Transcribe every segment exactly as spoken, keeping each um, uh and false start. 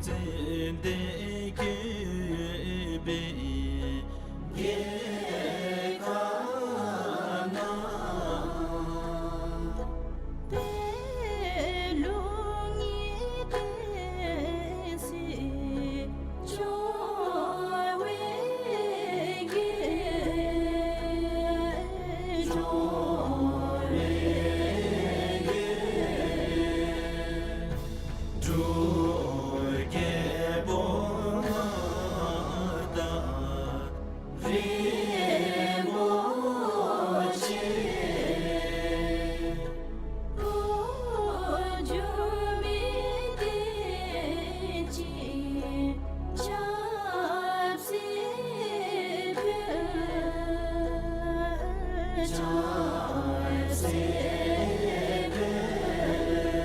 ཚེ་འདི་གི་བའི་རྒྱལ་ཁ་ན། པའི་ལུགས་ཉིད་དེ་སྲིད་འབྱུང་བའི་རྒྱལ། འབྱུང་བའི་རྒྱལ། འབྲུག་རྒྱལ་པོ་མངའ་བདག་རིན་པོ་ཆེ། འགོ་འགྱུར་མི་བདེ་ཅིང་ཆབ་སྲིད་འཕེལ། ཆབ་སྲིད་འཕེལ།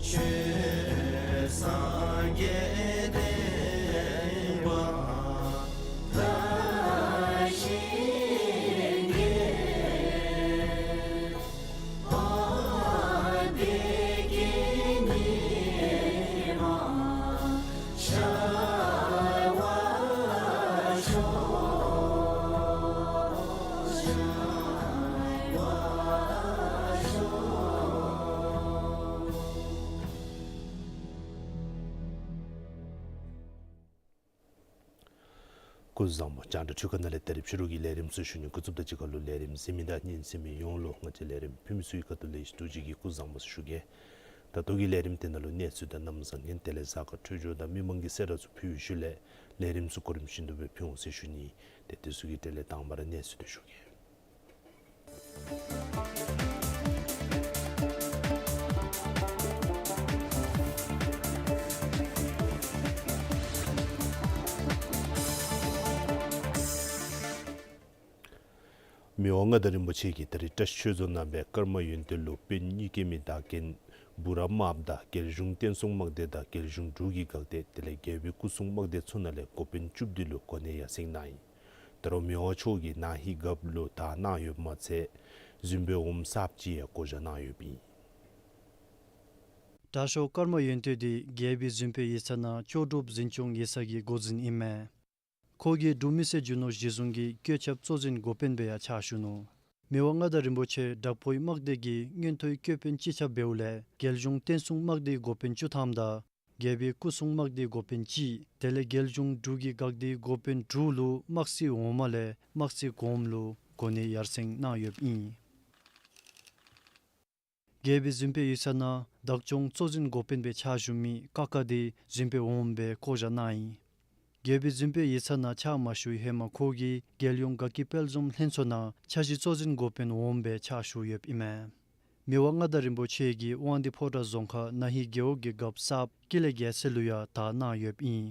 ཆོས་སངས་རྒྱས་བསྟན་པ་དར་ཞིང་རྒྱས། དཔལ་བདེ་སྐྱིད་ཉི་མ་ཤར་བར་ཤོག། ཤར་བར་ཤོག། སྐུ་གཟུགས་བཟང་པོ། རྒྱང་བསྒྲགས་འཕྲུལ་ཁང་ནང་ལས་ད་རིས་ཕྱི་རུ་གི་ལས་རིམ་ཚུ་ཞུ་ནི་འགོ་བཙུགསཔ་ད་གཅིག་ཁར་ལུ་ལས་རིམ་གཟིགས་མི་དང་སྙན་གསན་མི་ཡོངས་ལུ་ང་བཅས་ལས་རིམ་ཕུལ་མི་ཚུ་གི་ཁ་ཐུག་ལས་ཐུགས་རྗེ་གི་སྐུ་གཟུགས་བཟང་པོ་ཟེར་ཞུ་གེ། ད་ལྟོ་གི་ལས་རིམ་དེ་ནང་ལུ་གནས་ཚུལ་དང་གནམ་བཟང་ངན་དེ་ལས་གཟའ་སྐར་འཕྲོད་སྦྱོར་དང་མི་མང་གི་གསལ་བསྒྲགས་ཚུ་ཕུལ་བའི་ཤུལ་ལས་ལས་རིམ་ཚུ་གོ་རིམ་བཞིན་དུ་སྦེ་ཕུལ་འོང་ཟེར་ཞུ་ནི། ཏེ་དེ་ཚུ་གི་གྲས་ལས་དང་པ་ར་གནས་ཚུལ་དེ་ཞུ་གེ། མི་དབང་མངའ་བདག་རིན་པོ་ཆེ་གིས་ད་རིས་བཀྲིས་ཆོས་རྫོང་ནང་སྦེ་ཀརྨ་ཡོན་ཏན་ལུ་དཔོན་གཉིས་ཀྱི་མི་བདག་རྐྱེན་བུ་རམ་མ་པ་དང་རྒྱལ་གཞུང་བསྟན་སྲུང་དམག་སྡེ་དང་རྒྱལ་གཞུང་འབྲུག་གི་འགག་སྡེ་དེ་ལས་རྒྱལ་པོའི་སྐུ་སྲུང་དམག་སྡེ་ཚུ་ནང་ལས་འགོ་དཔོན་བཅུ་བདུན་ལུ་གོ་གནས་ཡར་སེང་གནང་ཡི། ད་རུང་མི་དབང་མཆོག་གིས་ན་ཧིང་རྒཔོ་ལུ་དར་གནང་ཡོདཔ་མ་ཚད་གཟིམ་དཔོན་འོགམ་གསརཔ་ཅིག་ཡང་བསྐོ་བཞག་གནང་ཡོདཔ་ཨིན། དྲག་ཤོས་ཀརྨ་ཡོན་ཏན་འདི་རྒྱལ་པོའི་གཟིམ་དཔོན་ཡིག་ཚང་ནང་ལྕོགས་གྲུབ་འཛིན་སྐྱོང་ཡིག་ཚང་གི་འགོ་འཛིན་ཨིན་མས། ཁོ་གིས་འབྲུག་མི་སེར་རྒྱུ་ནོར་གཞི་བཟུང་གི་བཀོད་ཁྱབ་གཙོ་འཛིན་འགོ་དཔོན་སྦེ་ཡང་ཕྱག་ཞུ་ནུག། མི་དབང་མངའ་བདག་རིན་པོ་ཆེ་དྲག་པོའི་དམག་སྡེ་གི་མངོན་མཐོའི་བཀོད་དཔོན་སྤྱི་ཁྱབ་འབདཝ་ལས་རྒྱལ་གཞུང་བསྟན་སྲུང་དམག་སྡེའི་འགོ་དཔོན་བཅུ་ཐམ་དང་རྒྱལ་པོའི་སྐུ་སྲུང་དམག་སྡེའི་འགོ་དཔོན་གཅིག་དེ་ལས་རྒྱལ་གཞུང་འབྲུག་གི་འགག་སྡེའི་འགོ་དཔོན་དྲུག་ལུ་དམག་སྲིད་འོག་མ་ལས་དམག་སྲིད་གོངམ་ལུ་གོ་གནས་ཡར་སེང་གནང་ཡོདཔ་ཨིན། རྒྱལ་པོའི་གཟིམ་དཔོན་ཡིག་ཚང་ནང་བདག་སྐྱོང་གཙོ་འཛིན་འགོ་དཔོན་སྦེ་ཕྱག་ཞུ་མི་ཀ་ཀ་འདི་གཟིམ་དཔོན་འོགམ་སྦེ་བསྐོ་བཞག་གནང་ཡི། རྒྱལ་པོའི་གཟིམ་དཔོན་ཡིག་ཚང་ནང་ཕྱག་མ་ཞུ་བའི་ཧེ་མ་ཁོ་གིས་རྒྱལ་ཡོངས་དགའ་སྐྱིད་དཔལ་འཛོམས་ལྷན་ཚོགས་ནང་འཆར་གཞི་གཙོ་འཛིན་འགོ་དཔོན་འོགམ་སྦེ་ཕྱག་ཞུ་ཡོདཔ་ཨིན་མས། མི་དབང་མངའ་བདག་རིན་པོ་ཆེ་གིས་དབང་འདུས་ཕོ་བྲང་རྫོང་ཁག་ན་ཧིང་རྒེད་འོག་གི་རྒཔོ་གསརཔ་ཀུན་ལེགས་རྒྱལ་མཚན་ལུ་ཡང་དར་གནང་ཡོདཔ་ཨིན།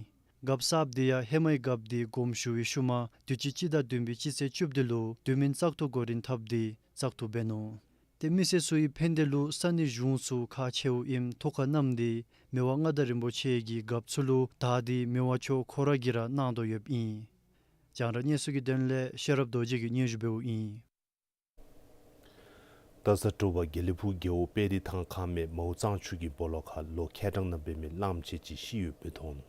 རྒཔོ་གསརཔ་འདི་ཡང་ཧེ་མའི་རྒཔོ་འདི་དགོངསམ་ཞུ་བའི་ཤུལ་མ་དུས་ཅི་སྤྱི་ཟླ་བདུན་པའི་སྤྱི་ཚེས་བཅུ་བདུན་ལུ་དུས་མིན་བཙག་འཐུ་འགོ་འདྲེན་འཐབ་སྟེ་བཙག་འཐུ་འབད་ནུག། ཏེ་མི་སེར་ཚུ་གི་ཕན་བདེ་ལུ་ས་གནས་གཞུང་ཚུ་ཁག་ཆེཝ་ཨིནམ་ཐུགས་ཁར་བསྣམས་ཏེ་མི་དབང་མངའ་བདག་རིན་པོ་ཆེ་གིས་རྒཔོ་ཚུ་ལུ་དར་འདི་མི་དབང་མཆོག་ཁོ་ར་གིས་ར་གནང་དོ་ཡོདཔ་ཨིན། རྒྱང་བསྒྲགས་གནས་ཚུལ་གྱི་དོན་ལས་ཤེས་རབ་རྡོ་རྗེ་གིས་སྙན་ཞུ་འབདཝ་ཨིན། རྡ་ས་དྲོ་པ་དགེ་ལེགས་ཕུག་རྒེད་འོག་དཔལ་རི་ཐང་ཁ་མའི་མའོ་གཙང་ཆུ་གི་སྦོ་ལོགས་ཁར་ལོ་ཁལ་གྲངས་ནང་འབད་མི་གླངམོ་ཆེ་ཅིག་ཤི་ཡོདཔ་སྦེ་མཐོང་ནུག།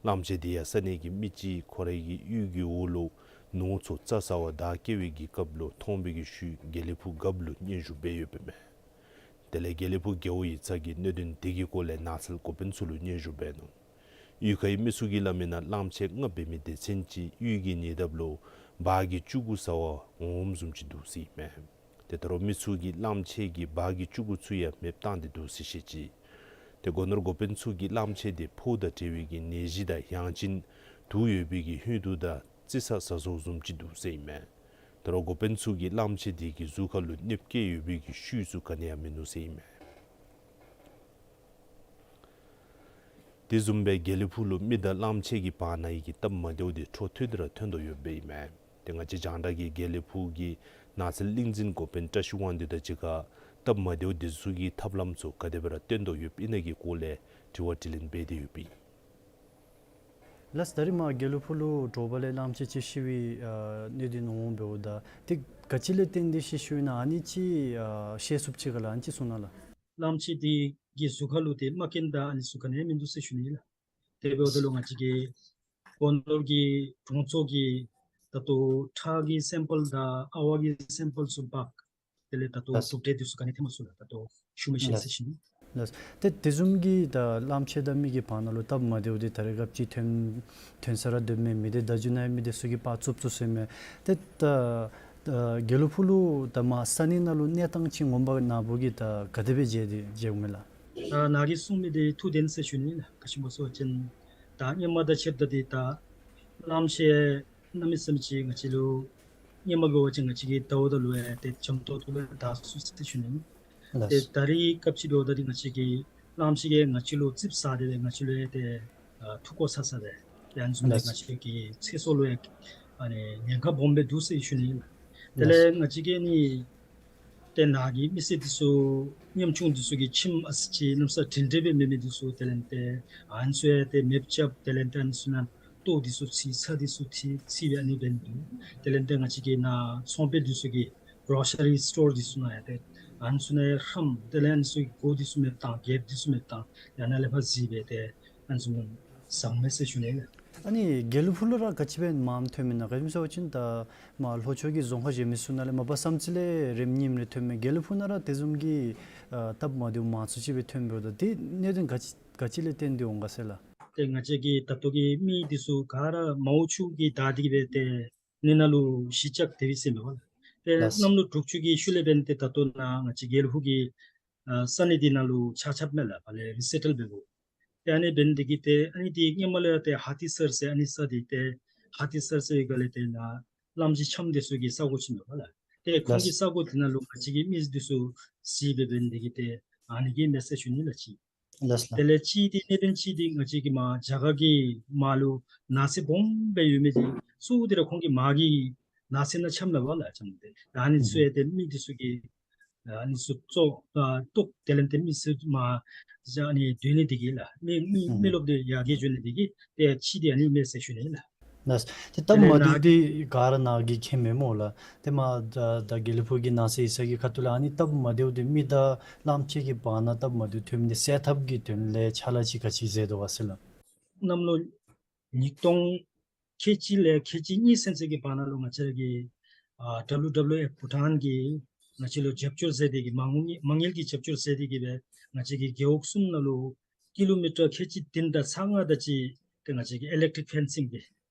གླངམོ་ཆེ་འདི་ཡང་ས་གནས་ཀྱི་མི་ཅིག་ཁོ་རའི་གཡུས་ཀྱི་འོག་ལུ་ནོར་ཚུ་རྩྭ་ཟ་བར་བདའ་སྐྱེལ་བའི་གི་སྐབས་ལུ་མཐོང་བའི་གི་ཤུལ་དགེ་ལེགས་ཕུག་རྒཔོ་ལུ་སྙན་ཞུ་འབད་ཡོདཔ་ཨིན་མས། དེ་ལས་དགེ་ལེགས་ཕུག་རྒེད་འོག་ཡིག་ཚང་གིས་གནད་དོན་དེ་གི་སྐོར་ལས་ནགས་ཚལ་འགོ་དཔོན་ཚུ་ལུ་སྙན་ཞུ་འབད་ནུག། གཡུས་ཁའི་མི་ཚུ་གིས་སླབ་མིའི་ནང་གླངམོ་ཆེ་ལྔ་འབད་མི་སྡེ་ཚན་ཅིག་གཡུས་ཀྱི་ཉེ་འདབས་ལུ་བག་གི་ལྕུག་གུ་ཟ་བར་འོངམ་བཟུམ་ཅིག་འདུག་ཟེར་ཨིན་མས། ཏེ་ད་རུང་མི་ཚུ་གིས་གླངམོ་ཆེ་གི་བག་གི་ལྕུག་གུ་ཚུ་ཡང་མེདཔ་བཏང་སྟེ་འདུག་ཟེར་བཤད་ཅི། ཏེ་སྒོ་ནོར་འགོ་དཔོན་ཚུ་གིས་གླངམོ་ཆེ་འདི་ཕོཝ་དང་འབྲེལ་བའི་གི་ནད་གཞི་དང་ཡང་ཅིན་དུག་ཡོད་པའི་གི་ཧུད་དུག་དང་རྩི་ས་ཟ་སོངམ་བཟུམ་ཅིག་འདུག་ཟེར་ཨིན་མས། ད་རུང་འགོ་དཔོན་ཚུ་གིས་གླངམོ་ཆེ་འདི་གི་གཟུགས་ཁར་ལུ་གནོདཔ་བཀལ་ཡོད་པའི་གི་ཤུལ་ཚུ་ག་ནི་ཡང་མིན་ནུག་ཟེར་ཨིན་མས། དེ་བཟུམ་སྦེ་དགེ་ལེགས་ཕུག་ལུ་མི་དང་གླངམོ་ཆེ་གི་བར་ན་ཡི་གི་སྟབས་མ་བདེཝ་འདི་འཕྲོ་མཐུད་དེ་ར་ཐོན་དོ་ཡོདཔ་ཨིན་མས། ཏེ་ང་བཅས་རྒྱང་བསྒྲགས་ཀྱིས་དགེ་ལེགས་ཕུག་གི་ནགས་ཚལ་གླིང་འཛིན་འགོ་དཔོན་བཀྲ་ཤིས་དབང་འདུས་དང་གཅིག་ཁར་སྟབས་མ་བདེཝ་འདི་ཚུ་གི་ཐབས་ལམ་ཚུ་ག་དེ་སྦེ་ར་བཏོན་དོ་ཡོདཔ་ཨིན་ན་གི་སྐོར་ལས་དྲི་བ་དྲིས་ལན་འབད་དེ་ཡོདཔ་ཨིན། ལགས་སོ། ད་རིས་མར་དགེ་ལེགས་ཕུག་ལུ་དྲོ་པ་ལས་གླངམོ་ཆེ་ཅིག་ཤི་བའི་ཨ་གནད་དོན་འོང་འབདཝ་ད་ཏེ་ག་ཅི་ལས་བརྟེན་ཏེ་ཤི་ཤིཝ་ཨིན་ན་ཨ་ནི་ཅིག་ཨ་ཤེས་ཚུགསཔ་ཅིག་ག་ལགས། ཨ་ནི་ཅིག་གསུང་གནང་ལགས། གླངམོ་ཆེ་འདི་ གི་ཟུར་ཁ་ལུ་ཏེ་མ་སྐྱེན་ད་ཨ་ནི་ཚུ་ག་ནི་མིན་འདུག་ཟེར་ཞུ་ནི་ལགས། དེ་འབདཝ་ད་ལུ་ང་བཅས་ཀྱི་སྤོ་ནོར་གྱི་གྲོང་ཚོ་གི་ད་ལྟོ་ཁྲག་གི་སེམ་པཱལ་དང་ཨ་ཝ་གི་སེམ་པཱལ་ཚུ་འབག། དེ་ལས་ད་ལྟོ་ལགས། གྲུབ་འབྲས་འདི་ཚུ་ག་ནི་ཐོནམ་ཚུ་ལགས་ད་ལྟོ་ཞུ་མི་ཤེས་ལགས། ཟེར་ཞུ་ནི། ལགས། ཏེ་དེ་བཟུམ་གྱི་ད་གླངམོ་ཆེ་དང་མི་གི་བར་ན་ལུ་སྟབས་མ་བདེཝ་འདི་ད་རེས་སྐབས་ཅིག་ཐོན་ཐོན་ས་ར་སྡོདཔ་མས། མི་སྡེ་བརྡ་བརྒྱུད་ནང་ཡང་མི་སྡེ་ཚུ་གིས་ཕར་བཙུགས་བཙུགས་ཟེར་མས། ཏེ་ད་ད་དགེ་ལུགས་ཕུག་ལུ་ད་མར་ས་གནས་ནང་ལུ་གནས་སྟངས་ཅིག་ངོ་མ་ནཱ་བུ་གིས་ད་ག་དེ་སྦེ་མཇལ་ཏེ་མཇལཝ་མས་ལགས། ད་ནཱ་གིས་གསུངས་མི་འདི་ཐུགས་བདེན་ཟེར་ཞུ་ནི་ལགས། ག་ཅི་སྨོ་ཟེར་བ་ཅིན་ད་སྔོན་མ་དང་ཕྱདཔ་ད་འདི་ད་གླངམོ་ཆེ་གནམ་མེད་ས་མེད་ཅིག་ང་བཅས་ལུ་སྔོན་མ་འབད་བ་ཅིན་ང་བཅས་ཀྱིས་བལྟཝ་ད་ལུ་ཡང་ཏེ་འཇམ་ཏོང་ཏོ་ལུ་ཡང་དར་སོང་ཟེར་ཞུ་ནི། ཏེ་ལགས། ད་རེས་སྐབས་ཅིག་འབདཝ་ད་འདི་ང་བཅས་ཀྱི་གླངམོ་ཆེ་གིས་ང་བཅས་ལུ་རྩིགཔ་ཟ་སྟེ་སྦེ་ང་བཅས་ལུ་ཡང་ཏེ་ཨ་འཐུ་བཀོ་ཚར་ཚརཝ་ཡང་འཛོམས་ཏེ་ལགས། ང་བཅས་ཀྱི་ཚེ་སྲོག་ལུ་ཡང་ཨ་ནི་ཉེན་ཁ་སྦོམ་སྦེ་འདུག་ཟེར་ཞུ་ནི་ཨིན་ལགས། དེ་ལས་ལགས། ང་བཅས་ཀྱིས་ནི་ཏེ་ནཱ་གི་མི་སེར་འདི་ཚུ་ཉམ་ཆུང་འདི་ཚུ་གི་ཁྱིམ་ཨ་ཙི་ཅིག་གནམ་ས་སྒྲིང་སྒྲིང་སྦེ་མེད་མི་འདི་ཚུ་དེ་ལས་ཏེ་ཨ་ནི་ཚུ་ཡང་ཏེ་མེདཔ་རྐྱབ། དེ་ལས་ཏེ་ཨ་ནི་ཚུ་ནང་ལྟོ་འདི་ཚུ་ཚིག་ཚྭ་འདི་ཚུ་ཚིག་ཚིག་སྦེ་ཨ་ནི་འབད་ནི་འདུག། དེ་ལས་ཏེ་ང་བཅས་ཀྱི་ནཱ་ཚོང་པ་འདི་ཚུ་གི་གྲོ་ཤ་རི་སི་ཊོར་འདི་ཚུ་ནང་ཡང་ཏེ་ཨ་ནི་ཚུ་ནང་ཡང་ཧྲམ། དེ་ལས་ཨ་ནི་ཚུ་གི་གོ་འདི་ཚུ་མེདཔ་བཏང་། གེཔ་འདི་ཚུ་མེདཔ་བཏང་། ཡང་ན་ལས་ཕར་བརྫིས་སྦེ་ཏེ་ཨ་ནི་ཚུ་བཟའཝ་མས་ཟེར་ཞུ་ནི་ལགས། ཨ་ནི་དགེ་ལུགས་ཕུག་ལུ་ར་ག་ཅི་སྦེ་མངམ་ཐོན་མི་ཨིན་ན། ག་ཅི་སྨོ་ཟེར་བ་ཅིན་ད་མར་ལྷོ་ཕྱོགས་ཀྱི་རྫོང་ཁག་གཞན་མི་ཚུ་ནང་ལས་མ་པ་བསམ་རྩེ་ལས་རེམ་གཉིསམ་རེ་ཐོན་མས། དགེ་ལུགས་ཕུག་ནང་ར་དེ་བཟུམ་གྱི་ཨ་སྟབས་མ་བདེཝ་མང་སུ་ཅིག་སྦེ་ཐོན་འབདཝ་ད་དེ་གནད་དོན་ག་ཅི་ག་ཅི་ལས་བརྟེན་ཏེ་འོང་ག་ཟེར་ལགས། ཏེ་ང་བཅས་ཀྱི་ད་ལྟོ་གི་མི་འདི་ཚུ་ག་ར་མར་ཆུ་གིས་བདའ་སྟེ་གི་སྦེ་ཏེ་ནི་ནང་ལུ་གཞིས་ཆགས་དེ་སྦེ་ཟེར་མས་པ་ལགས། ཏེ་ལགས། གནམ་ལོ་དྲུག་ཅུ་གི་ཤུལ་ལས་འབད་ནི་དེ་ད་ལྟོ་ནཱ་ང་བཅས་དགེ་ལུགས་ཕུག་གི་ཨ་ས་གནས་འདི་ནང་ལུ་ཆ་ཁྱབ་མས་ལགས། ཕར་ལས་རི་སེ་ཊལ་འབདཝ། ཏེ་ཨ་ནི་འབད་ནི་དེ་གིས་ཏེ་ཨ་ནི་འདི་སྔོན་མ་ལས་ར་ཏེ་ཧ་ཏི་སར་ཟེར་ཨ་ནི་ས་འདི་ཏེ་ཧ་ཏི་སར་ཟེར་བའི་སྒང་ལས་ཏེ་ནཱ་གླངམོ་ཆེ་འཁྱམས་འདི་ཚུ་གི་ས་གོ་ཅིག་མས་པ་ལགས། ཏེ་ཁོང་གི་ལགས། ས་གོ་འདི་ནང་ལུ་ང་བཅས་ཀྱི་མི་འདི་ཚུ་གཟིགས་སྦེ་འབད་ནི་དེ་གིས་ཏེ་ཨ་ནི་གིས་མས་ཟེར་ཞུ་ནི་ལགས་ཅིག། ལགས་ལགས། དེ་ལས་གཅིག་འདི་གནད་དོན་གཅིག་འདི་ང་བཅས་ཀྱི་མར་རྒྱ་གར་གྱི་མར་ལུ་ནགས་ཚལ་སྦོམ་སྦེ་ཡོད་མི་འདི་ཚུ་འདི་ར་ཁོང་གི་མར་གྱི་ནགས་ཚལ་ནང་འཁྱམས་ལགས་པ་ལགས། འཁྱམས་ཏེ་ཨ་ནི་ཚུ་ཡང་ཏེ་མི་འདི་ཚུ་གིས་ཨ་ནི་ཚུ་བཙོ་ཨ་བཏོག། དེ་ལས་ཏེ་མི་ཚུ་མར་ཨ་ནི་སྡོད་ནི་དེ་གིས་ལགས། མི་མི་མི་རློབས་འདི་ཡར་རྒྱས་འགྱོ་ནི་དེ་གིས་ཏེ་གཅིག་འདི་ཨ་ནི་མས་ཟེར་ཞུ་ནི་ལགས། ལགས། ཏེ་སྟབས་མ་བདེཝ་འདི་ག་ར་ནཱ་གིས་མཁྱེན་མས་སྨོ་ལགས། ཏེ་མར་ད་ད་དགེ་ལུགས་ཕུག་གི་ནགས་ཚལ་ཡིག་ཚང་གི་ཁ་ཐུག་ལས་ཨ་ནི་སྟབས་མ་བདེཝ་འདི་མི་དང་གླངམོ་ཆེ་གི་བར་ན་སྟབས་མ་བདེཝ་ཐོན་མི་འདི་སེལ་ཐབས་ཀྱི་དོན་ལས་ཕྱག་ལཱ་ཅིག་ག་ཅི་མཛད་དོ་ག་ཟེར་ལགས། གནམ་ལོ་ཉིས་སྟོང་ཁལ་གཅིག་ལས་ཁལ་གཅིག་གཉིས་ཚུན་ཚོད་ཀྱི་བར་ན་ལུ་ང་བཅས་ར་གི་ཨ་ཌབ་ལུ་ཌབ་ལུ་ཨེཕ་བྷུ་ཊཱན་གྱིས་ང་བཅས་ལུ་རྒྱབ་སྐྱོར་མཛད་དེ་གི་མ་དངུལ་མ་དངུལ་གྱི་རྒྱབ་སྐྱོར་མཛད་དེ་གི་སྦེ་ང་བཅས་ཀྱི་རྒེད་འོག་གསུམ་ནང་ལུ་ཀི་ལོ་མི་ཊར་ཁལ་གཅིག་བདུན་དང་ཚག་ལྔ་དེ་ཅིག་ཏེ་ང་བཅས་ཀྱིས་ཨི་ལེག་ཊིག་ཕེན་སིང་གི་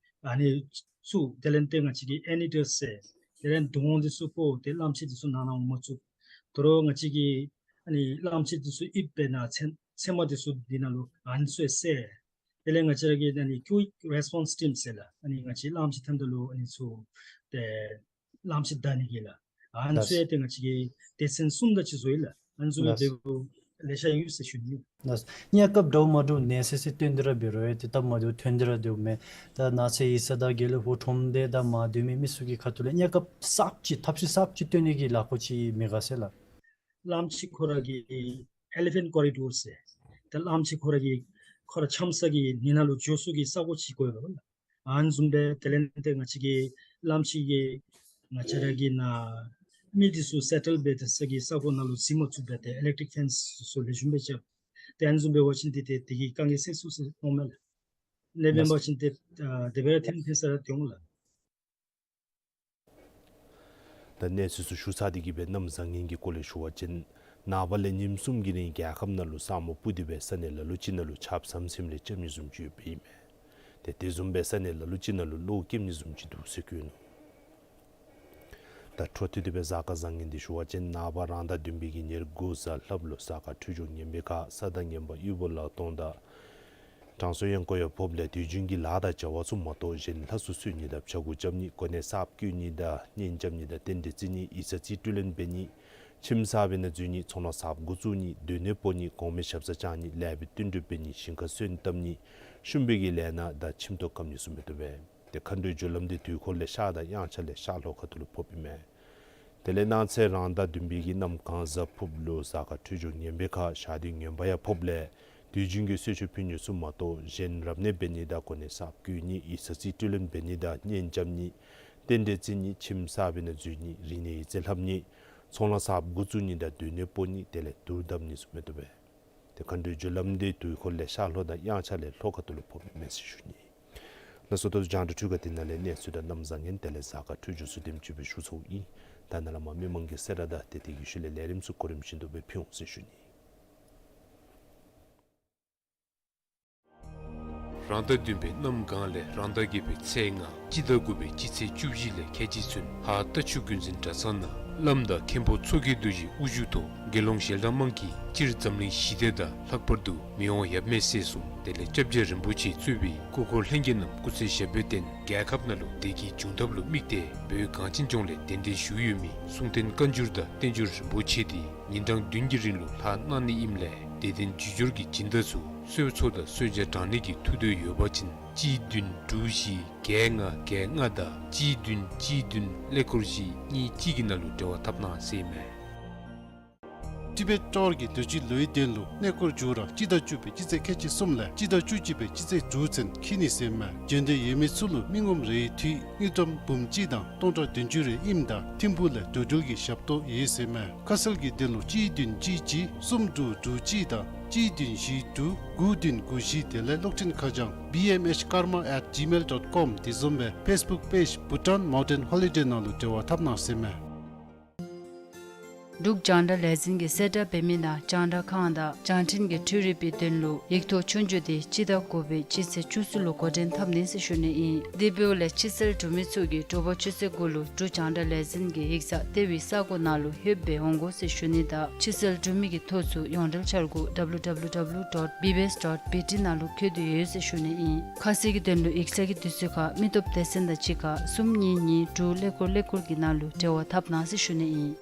ཨ་ནི་བཙུགས། དེ་ལས་ཏེ་ང་བཅས་ཀྱིས་ཨེ་ནི་ཌར་ཟེར་དེ་ལས་དོང་འདི་ཚུ་བརྐོ་སྟེ་གླངམོ་ཆེ་འདི་ཚུ་ནང་ན་འོང་མ་བཅུག། དོ་རུང་ང་བཅས་ཀྱིས་ཨ་ནི་གླངམོ་ཆེ་འདི་ཚུ་ཡིབ་སྦེ་ནཱ་ཚེར་ཚེར་མ་འདི་ཚུ་འདི་ནང་ལུ་ཨ་ནི་ཚུ་ཡང་བསལ། དེ་ལས་ང་བཅས་ར་གི་ཨ་ནི་ཀུའིཀ་རེསི་པོནསི་ཊིམ་ཟེར་ལགས། ཨ་ནི་ང་བཅས་གླངམོ་ཆེ་ཐོནམ་ད་ལུ་ཨ་ནི་ཚུ་ཏེ་གླངམོ་ཆེ་བདའ་ནི་གི་ལགས། ཨ་ནི་ཚུ་ཡང་ཏེ་ང་བཅས་ཀྱིས་སྡེ་ཚན་གསུམ་དེ་ཅིག་བཟོ་ཡི་ལགས། ཨ་ནི་ཚུ་གི་ལགས། འབདཝ་ལེ་ཤ་ཡོད་ཟེར་ཞུ་ནི། ལགས། དངུལ་རྐྱབ་འདྲཝ་མ་འདྲཝ་ནད་སེལ་སེལ་བཏོན་ཏེ་ར་འབད་རུང་ཡང་ཏེ་སྟབས་མ་བདེཝ་ཐོན་ཏེ་ར་འདུག་མས། ད་ནགས་ཚལ་ཡིག་ཚང་དང་དགེ་ལུགས་ཕུག་ཁྲོམ་སྡེ་དང་མར་སྡོད་མི་མི་ཚུ་གི་ཁ་ཐུག་ལས་དངུལ་རྐྱབ་གསརཔ་ཅིག་ཐབས་ཤེས་གསརཔ་ཅིག་བཏོན་ནི་གི་ལཱ་ཁག་ཅིག་མེད་ག་ཟེར་ལགས། གླངམོ་ཆེ་ཁོ་ར་གི་ཨེ་ལི་ཕེནཊ་ཀོ་རི་ཌོར་ཟེར་ཏེ་གླངམོ་ཆེ་ཁོ་ར་གི་ཁོ་ར་འཁྱམས་ས་གི་ནི་ནང་ལུ་འགྱོ་ས་གི་ས་གོ་ཅིག་དགོ་པས་ལགས། ཨ་ནི་བཟུམ་སྦེ་དེ་ལས་ཏེ་ང་བཅས་ཀྱིས་གླངམོ་ཆེ་གི་ང་བཅས་ར་གི་ནཱ་མི་འདི་ཚུ་སེ་ཊལ་འབད་ས་གི་ས་གོ་ནང་ལུ་འཛུལ་མ་ཚུགསཔ་སྦེ་ཏེ་ཨི་ལེག་ཊིག་ཕེན་སིང་ཚུ་ལེགས་ཤོམ་སྦེ་རྐྱབ། ཏེ་ཨ་ནི་བཟུམ་འབད་བ་ཅིན་ཏེ་ཏེ་དེ་གིས་དཀའ་ངལ་སེལ་ཚུགས་ཟེར་མནོཝ་མས་ལགས། ལགས། ལེགས་མེན་པ་ཅིན་ཏེ་ཨ་དེ་སྦེ་ར་ཐོན་ཐོན་ས་ར་འོང་ལགས། ད་གནས་ཚུལ་ཚུ་ཞུ་ཚར་ཏེ་གི་སྦེ་གནམ་བཟང་ངན་གྱི་སྐོར་ལས་ཞུ་བ་ཅིན་ནངས་པ་ལས་ཉིནམ་གསུམ་གྱི་རིང་རྒྱལ་ཁབ་ནང་ལུ་ས་སྨུག་སྤུབས་ཏེ་སྦེ་ས་གནས་ལ་ལུ་ཅིག་ནང་ལུ་ཆརཔ་ཟམ་ཟིམ་ལས་རྐྱབ་ནི་བཟུམ་ཅིག་ཡོདཔ་ཨིན་མས། ཏེ་དེ་བཟུམ་སྦེ་ས་གནས་ལ་ལུ་ཅིག་ནང་ལུ་གློག་རྐྱབ་ནི་བཟུམ་ཅིག་འདུག་ཟེར་བཀོད་ནུག། ད་འཕྲོ་མཐུད་དེ་སྦེ་གཟའ་སྐར་བཟང་ངན་འདི་ཞུ་བ་ཅིན་ནངས་པ་རང་ཟླ་བདུན་པའི་གི་ཉེར་དགུ་གཟའ་ལྷགཔ་ལུ་གཟའ་སྐར་འཕྲོད་སྦྱོར་ངན་པའི་ཁར་ས་དང་ངན་པ་གཡུས་པོ་ལ་སྟོང་དང་དྲང་སྲོང་གཡང་འགུགས་ཡང་ཕོགཔ་ལས་དུས་རྒྱུན་གྱི་ལཱ་དང་བྱ་བ་ཚུ་མ་གཏོགས་གཞན་ལྷ་སྲུང་གསོལ་ནི་དང་བྱ་འགུགས་རྐྱབ་ནི་གོ་གནས་གསརཔ་བསྐོ་ནི་དང་གཉེན་རྐྱབ་ནི་དང་རྟེན་འབྲེལ་བརྩི་ནི་ཡིག་ཚང་རྩིས་སྤྲོད་ལེན་འབད་ནི་ཁྱིམ་གསར་པའི་ནང་འཛུལ་ནི་ཚོང་ལཱ་གསརཔ་འགོ་བཙུགས་ནི་སྡོད་གནས་སྤོ་ནི་གོང་མའི་ཞབས་སར་བཅར་ནི་ལེགས་པའི་བསྟུན་གྲོས་འབད་ནི་ཞིང་ཁར་སོན་བཏབ་ནི་ཤུམ་པའི་གི་ལས་སྣ་དང་ཁྱིམ་ཐོག་བཀབ་ནི་ཚུ་མི་བཏུབ་པས། ཏེ་མཁའ་འགྲོའི་རྒྱུ་ལམ་འདི་དུས་འཁོར་ལས་ཤར་དང་དབྱངས་འཆར་ལས་ཤར་ལྷོ་ཁ་ཐུག་ལུ་ཕོགཔ་ཨིན་མས། དེ་ལས་གནངས་ཚེ་རང་ཟླ་བདུན་པའི་གི་གནམ་གང་གཟའ་ཕུརཔ་ལུ་གཟའ་སྐར་འཕྲོད་སྦྱོར་ངན་པའི་ཁར་ཞག་དུས་ངན་པ་ཡང་ཕོགཔ་ལས་དུས་རྒྱུན་གྱི་གསོལ་མཆོད་ཕུལ་ནི་ཚུ་མ་གཏོགས་གཞན་རབ་གནས་འབད་ནི་དང་གོ་གནས་གསརཔ་བསྐོ་ནི་ཡིག་ཚང་རྩིས་སྤྲོད་ལེན་འབད་ནི་དང་གཉེན་རྐྱབ་ནི་རྟེན་འབྲེལ་བརྩི་ནི་ཁྱིམ་གསར་པའི་ནང་འཛུལ་ནི་རིག་གནས་ཡིག་རྩིས་ལྷབ་ནི་ཚོང་ལཱ་གསརཔ་འགོ་བཙུགས་ནི་དང་སྡོད་གནས་སྤོ་ནི་དེ་ལས་དུར་བརྡབ་ནི་ཚུ་མི་བཏུབ་པས། ཏེ་མཁའ་འགྲོའི་རྒྱུ་ལམ་འདི་དུས་འཁོར་ལས་ཤར་ལྷོ་དང་དབྱངས་འཆར་ལས་ལྷོ་ཁ་ཐུག་ལུ་ཕོགཔ་ཨིན་མས་ཟེར་ཞུ་ནི། ལགས་སོ། ད་རྒྱང་བསྒྲགས་འཕྲུལ་ཁང་འདི་ནང་ལས་གནས་ཚུལ་དང་གནམ་བཟང་ངན་དེ་ལས་གཟའ་སྐར་འཕྲོད་སྦྱོར་ཚུ་དེམ་ཅིག་སྦེ་ཞུ་ཚརཝ་ཨིན། ད་ནཱ་ལས་མར་མི་མང་གི་གསལ་བསྒྲགས་དང་དེ་དེ་གི་ཤུལ་ལས་ལས་རིམ་ཚུ་གོ་རིམ་བཞིན་དུ་སྦེ་ཕུལ་འོང་ཟེར་ཞུ་ནི། རང་ཟླ་བདུན་པའི་གནམ་གང་ལས་རང་ཟླ་བརྒྱད་པའི་ཚེས་ལྔ་སྤྱི་ཟླ་དགུ་པའི་སྤྱི་ཚེས་བཅུ་བཞི་ལས་ཁལ་གཅིག་ཚུན་ཧཱ་རྟ་མཆོག་ཀུན་འཛིན་གྲྭ་ཚང་ནང་བླམ་དང་མཁན་པོ་མཚོ་སྐྱེས་རྡོ་རྗེའི་དབུ་བཞུགས་ཐོག་དགེ་སློང་ཞལ་གྲངས་མང་གིས་སྤྱིར་འཛམ་གླིང་ཞི་བདེ་དང་ལྷག་པར་དུ་མི་དབང་ཡབ་མེས་སྲས་གསུམ་དེ་ལས་སྐྱབས་རྗེ་རིན་པོ་ཆེ་གཙོས་པའི་སྐུ་འཁོར་ལྷན་རྒྱས་རྣམས་སྐུ་ཚེ་ཞབས་པད་བརྟན། རྒྱལ་ཁབ་ནང་ལུ་བདེ་སྐྱིད་འབྱུང་ཐབས་ལུ་དམིགས་ཏེ་བོད་གངས་ཅན་ལྗོངས་ལས་གདན་འདྲེན་ཞུས་ཡོད་མི་གསུང་རྟེན་བཀའ་འགྱུར་དང་བསྟན་འགྱུར་རིན་པོ་ཆེ་དེ་ཉིན་གྲངས་བདུན་གྱི་རིང་ལུ་ལྷག་གནང་ནི་ཨིནམ་ལས་དད་ལྡན་རྒྱུ་སྦྱོར་གྱི་སྦྱིན་བདག་ཚུ་གསོལ་ཚོགས་དང་གསོལ་ཇ་དྲང་ནི་གི་ཐུགས་འདོད་ཡོད་པ་ཅིན་གཅིག་བདུན་དྲུག་བཞི་བརྒྱད་ལྔ་བརྒྱད་ལྔ་དང་གཅིག་བདུན་གཅིག་བདུན་ཀླད་ཀོར་བཞི་གཉིས་གཅིག་གི་ནང་ལུ་འབྲེལ་བ་འཐབ་གནང་ཟེར་ཨིན་མས། ཊི་བེཊ་ཊོར་གྱི་དུས་ཅི་ལོའི་དོན་ལུ་གནས་སྐོར་མཇུག་ར་སྤྱི་ཟླ་བཅུ་པའི་སྤྱི་ཚེས་ཁལ་གཅིག་གསུམ་ལས་སྤྱི་ཟླ་བཅུ་གཅིག་པའི་སྤྱི་ཚེས་དྲུག་ཚུན་འཁྱིད་ནི་ཟེར་ཨིན་མས། འབྱོན་འདོད་ཡོད་མི་ཚུ་ལུ་མི་ངོམ་རེའི་འཐུས་དངུལ་ཀྲམ་འབུམ་གཅིག་དང་སྟོང་ཕྲག་བདུན་ཅུ་རེ་ཨིནམ་ད་ཐིམ་ཕུག་ལས་འགྲོ་འགྲུལ་གྱི་ཞབས་ཏོག་ཡོད་ཟེར་ཨིན་མས། ཁ་གསལ་གྱི་དོན་ལུ་གཅིག་བདུན་གཅིག་གཅིག་གསུམ་དྲུག་དྲུག་གཅིག་དང་གཅིག་བདུན་བཞི་དྲུག་དགུ་བདུན་དགུ་བཞི་དེ་ལས་གློག་འཕྲིན་ཁ་བྱང་B M H karma at gmail dot com དེ་བཟུམ་སྦེ་ཕེསི་བུཀ་པེཇ་Bhutan Mountain Holiday ནང་ལུ་འབྲེལ་བ་འཐབ་གནང་ཟེར་ཨིན་མས། འབྲུག་རྒྱང་བསྒྲགས་ལས་འཛིན་གྱིས་གསལ་བསྒྲགས་འབད་མི་ནང་རྒྱང་བསྒྲགས་ཁང་དང་རྒྱང་འཕྲིན་གྱི་འཕྲུལ་རིག་པའི་དོན་ལུ་ཡིག་ཐོག་ཆོས་རྒྱུགས་དེ་སྤྱི་ཟླ་དགུ་པའི་སྤྱི་ཚེས་བཅུ་གསུམ་ལུ་འགོ་འདྲེན་འཐབ་ནི་ཟེར་ཞུ་ནི་ཨིན། དེ་འབདཝ་ལས་ཕྱིར་བསལ་གྲུབ་མི་ཚུ་གིས་དྲོ་པ་ཆུ་ཚོད་དགུ་ལུ་འབྲུག་རྒྱང་བསྒྲགས་ལས་འཛིན་གྱི་ཡིག་ཚང་ལྟེ་བའི་ས་སྒོ་ནང་ལུ་ལྷོདཔ་སྦེ་འོང་དགོ་ཟེར་ཞུ་ནི་དང་ཕྱིར་བསལ་གྲུབ་མི་གི་ཐོ་ཚུ་ཡོངས་འབྲེལ་འཆར་སྒོ་W W W dot B B S dot B T ནང་ལུ་འཁོད་དེ་ཡོད་ཟེར་ཞུ་ནི་ཨིན། ཁ་གསལ་གྱི་དོན་ལུ་ཡིག་ཚང་གི་དུས་ཚོད་ཁར་མི་སྟོབས་སྡེ་ཚན་དང་གཅིག་ཁར་གསུམ་གཉིས་གཉིས་དྲུག་ཀླད་ཀོར་ཀླད་ཀོར་གྱི་ནང་ལུ་འབྲེལ་བ་འཐབ་གནང་ཟེར་ཞུ་ནི་ཨིན།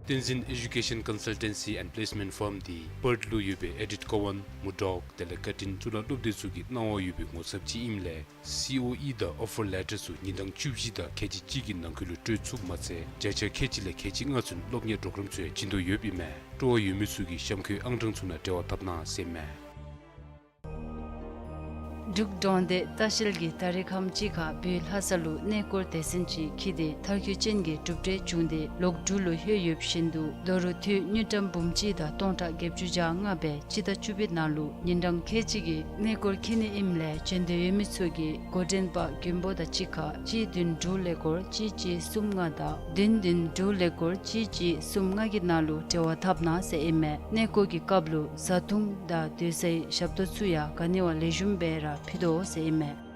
བསྟན་འཛིན་Education Consultancy and Placement Firm དེ་པརཐ་ལུ་ཡོད་པའི་ཨེ་ཌིཊ་ཀོ་ཝཱན་མུར་ཌོག་དེ་ལས་ཀར་ཊིན་གཙུག་ལག་སློབ་སྡེ་ཚུ་གིས་གནང་བ་ཡོད་པའི་ངོ་ཚབ་ཅིག་ཨིནམ་ལས་སི་ཨོ་ཨི་དང་ཨོ་ཕར་ལེ་ཊར་ཚུ་ཉིན་གྲངས་བཅུ་བཞི་དང་ཁལ་གཅིག་གཅིག་གི་ནང་འཁོད་ལུ་སྤྲོད་ཚུགསཔ་མ་ཚད་བརྒྱ་ཆ་ཁལ་གཅིག་ལས་ཁལ་གཅིག་ལྔ་ཚུན་སློབ་གཉེར་པོརོ་གརམ་ཚུ་ཡང་བྱིན་དོ་ཡོདཔ་ཨིན་མས། སྤྲོ་བ་ཡོད་མི་ཚུ་གིས་གཤམ་འཁོད་ཨང་གྲངས་ཚུ་ནང་འབྲེལ་བ་འཐབ་གནང་ཟེར་ཨིན་མས། འབྲུག་འབྲོང་སྡེ་ལྟ་བཤལ་གྱིས་ད་རིས་ཁམས་ཅིག་ཁར་བོད་ལྷ་ས་ལུ་གནས་སྐོར་སྡེ་ཚན་ཅིག་འཁྱིད་དེ་མཐར་འཁྱོལ་ཅན་གྱི་གྲུབ་འབྲས་བྱུང་སྟེ་ལོག་འབྲུག་ལུ་ལྷོད་ཡོདཔ་བཞིན་དུ་དོ་རུང་འཐུས་དངུལ་ཀྲམ་འབུམ་གཅིག་དང་སྟོང་ཕྲག་བརྒྱད་ཅུ་གྱ་ལྔ་སྦེ་སྤྱི་ཟླ་བཅུ་པའི་ནང་ལུ་ཉིན་གྲངས་ཁལ་གཅིག་གི་གནས་སྐོར་འཁྱིད་ནི་ཨིནམ་ལས་འབྱོན་འདོད་ཡོད་མི་ཚུ་གིས་འགོ་འདྲེན་པ་མགོན་པོ་དང་གཅིག་ཁར་གཅིག་བདུན་དྲུག་ཀླད་ཀོར་གཅིག་གཅིག་གསུམ་ལྔ་དང་བདུན་བདུན་དྲུག་ཀླད་ཀོར་གཅིག་གཅིག་གསུམ་ལྔ་གི་ནང་ལུ་འབྲེལ་བ་འཐབ་གནང་ཟེར་ཨིན་མས། གནས་སྐོར་གྱི་སྐབས་ལུ་བཟའ་འཐུང་དང་སྡོད་སའི་ཞབས་ཏོག་ཚུ་ཡང་ག་ནི་བ་ལེགས་ཤོམ་སྦེ་ར་ཕུལ་དོ་ཟེར་ཨིན་མས།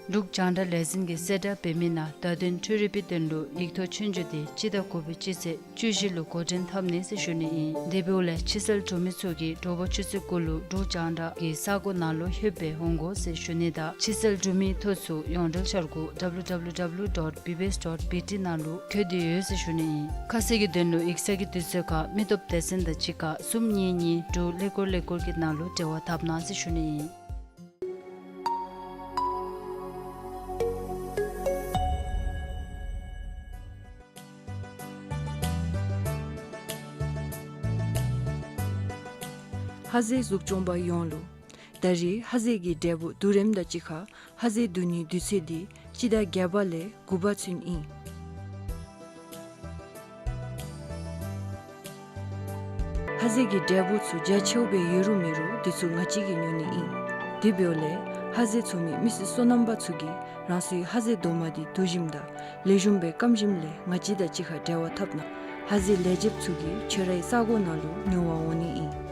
འབྲུག་རྒྱང་བསྒྲགས་ལས་འཛིན་གྱིས་གསལ་བསྒྲགས་འབད་མི་ནང་བརྡ་དོན་འཕྲུལ་རིག་པའི་དོན་ལུ་ཡིག་ཐོག་ཆོས་རྒྱུགས་དེ་སྤྱི་ཟླ་དགུ་པའི་སྤྱི་ཚེས་བཅུ་བཞི་ལུ་འགོ་འདྲེན་འཐབ་ནི་ཟེར་ཞུ་ནི་ཨིན། དེ་འབདཝ་ལས་ཕྱིར་བསལ་གྲུབ་མི་ཚུ་གིས་དྲོ་པ་ཆུ་ཚོད་དགུ་ལུ་འབྲུག་རྒྱང་བསྒྲགས་ཀྱི་ས་སྒོ་ནང་ལུ་ལྷོདཔ་སྦེ་འོང་དགོ་ཟེར་ཞུ་ནི་དང་ཕྱིར་བསལ་གྲུབ་མིའི་ཐོ་ཚུ་ཡོངས་འབྲེལ་འཆར་སྒོ་W W W dot B B S dot B T ནང་ལུ་འཁོད་དེ་ཡོད་ཟེར་ཞུ་ནི་ཨིན། ཁ་གསལ་གྱི་དོན་ལུ་ཡིག་ཚང་གི་དུས་ཚོད་ཁར་མི་སྟོབས་སྡེ་ཚན་དང་གཅིག་ཁར་གསུམ་གཉིས་གཉིས་དྲུག་ཀླད་ཀོར་ཀླད་ཀོར་གྱི་ནང་ལུ་འབྲེལ་བ་འཐབ་གནང་ཟེར་ཞུ་ནི་ཨིན། ཧ་ཟེ་གཟུགས་སྐྱོང་པ་ཡོངས་ལུ། ད་རེས་ཧ་ཟེ་གི་འབྲས་བུ་བསྡུ་རིམ་དང་གཅིག་ཁར་ཧ་ཟེ་བསྡུ་ནིའི་དུས་ཚོད་འདི་སྤྱི་ཟླ་བརྒྱད་པ་ལས་དགུ་པ་ཚུན་ཨིན། ཧ་ཟེ་གི་འབྲས་བུ་ཚུ་རྒྱ་ཆེཝ་སྦེ་ཡོད་རུང་མེད་རུང་དེ་ཚུ་ང་བཅས་ཀྱིས་ཉོ་ནི་ཨིན། དེ་འབདཝ་ལས་ཧ་ཟེ་འཚོ་མི་མི་སེར་སོ་ནམ་པ་ཚུ་གིས་རང་སོའི་ཧ་ཟེ་རྡོག་མ་འདི་བསྡུ་ཞིནམ་དང་ལེགས་ཤོམ་སྦེ་སྐམ་ཞིནམ་ལས་ང་བཅས་དང་གཅིག་ཁར་འབྲེལ་བ་འཐབ་གནང་། ཧ་ཟེ་ལེགས་ཆེཝ་ཚུ་གིས་ཁྱོད་རའི་ས་སྒོ་ནང་ལུ་ཉོ་བར་འོང་ནི་ཨིན།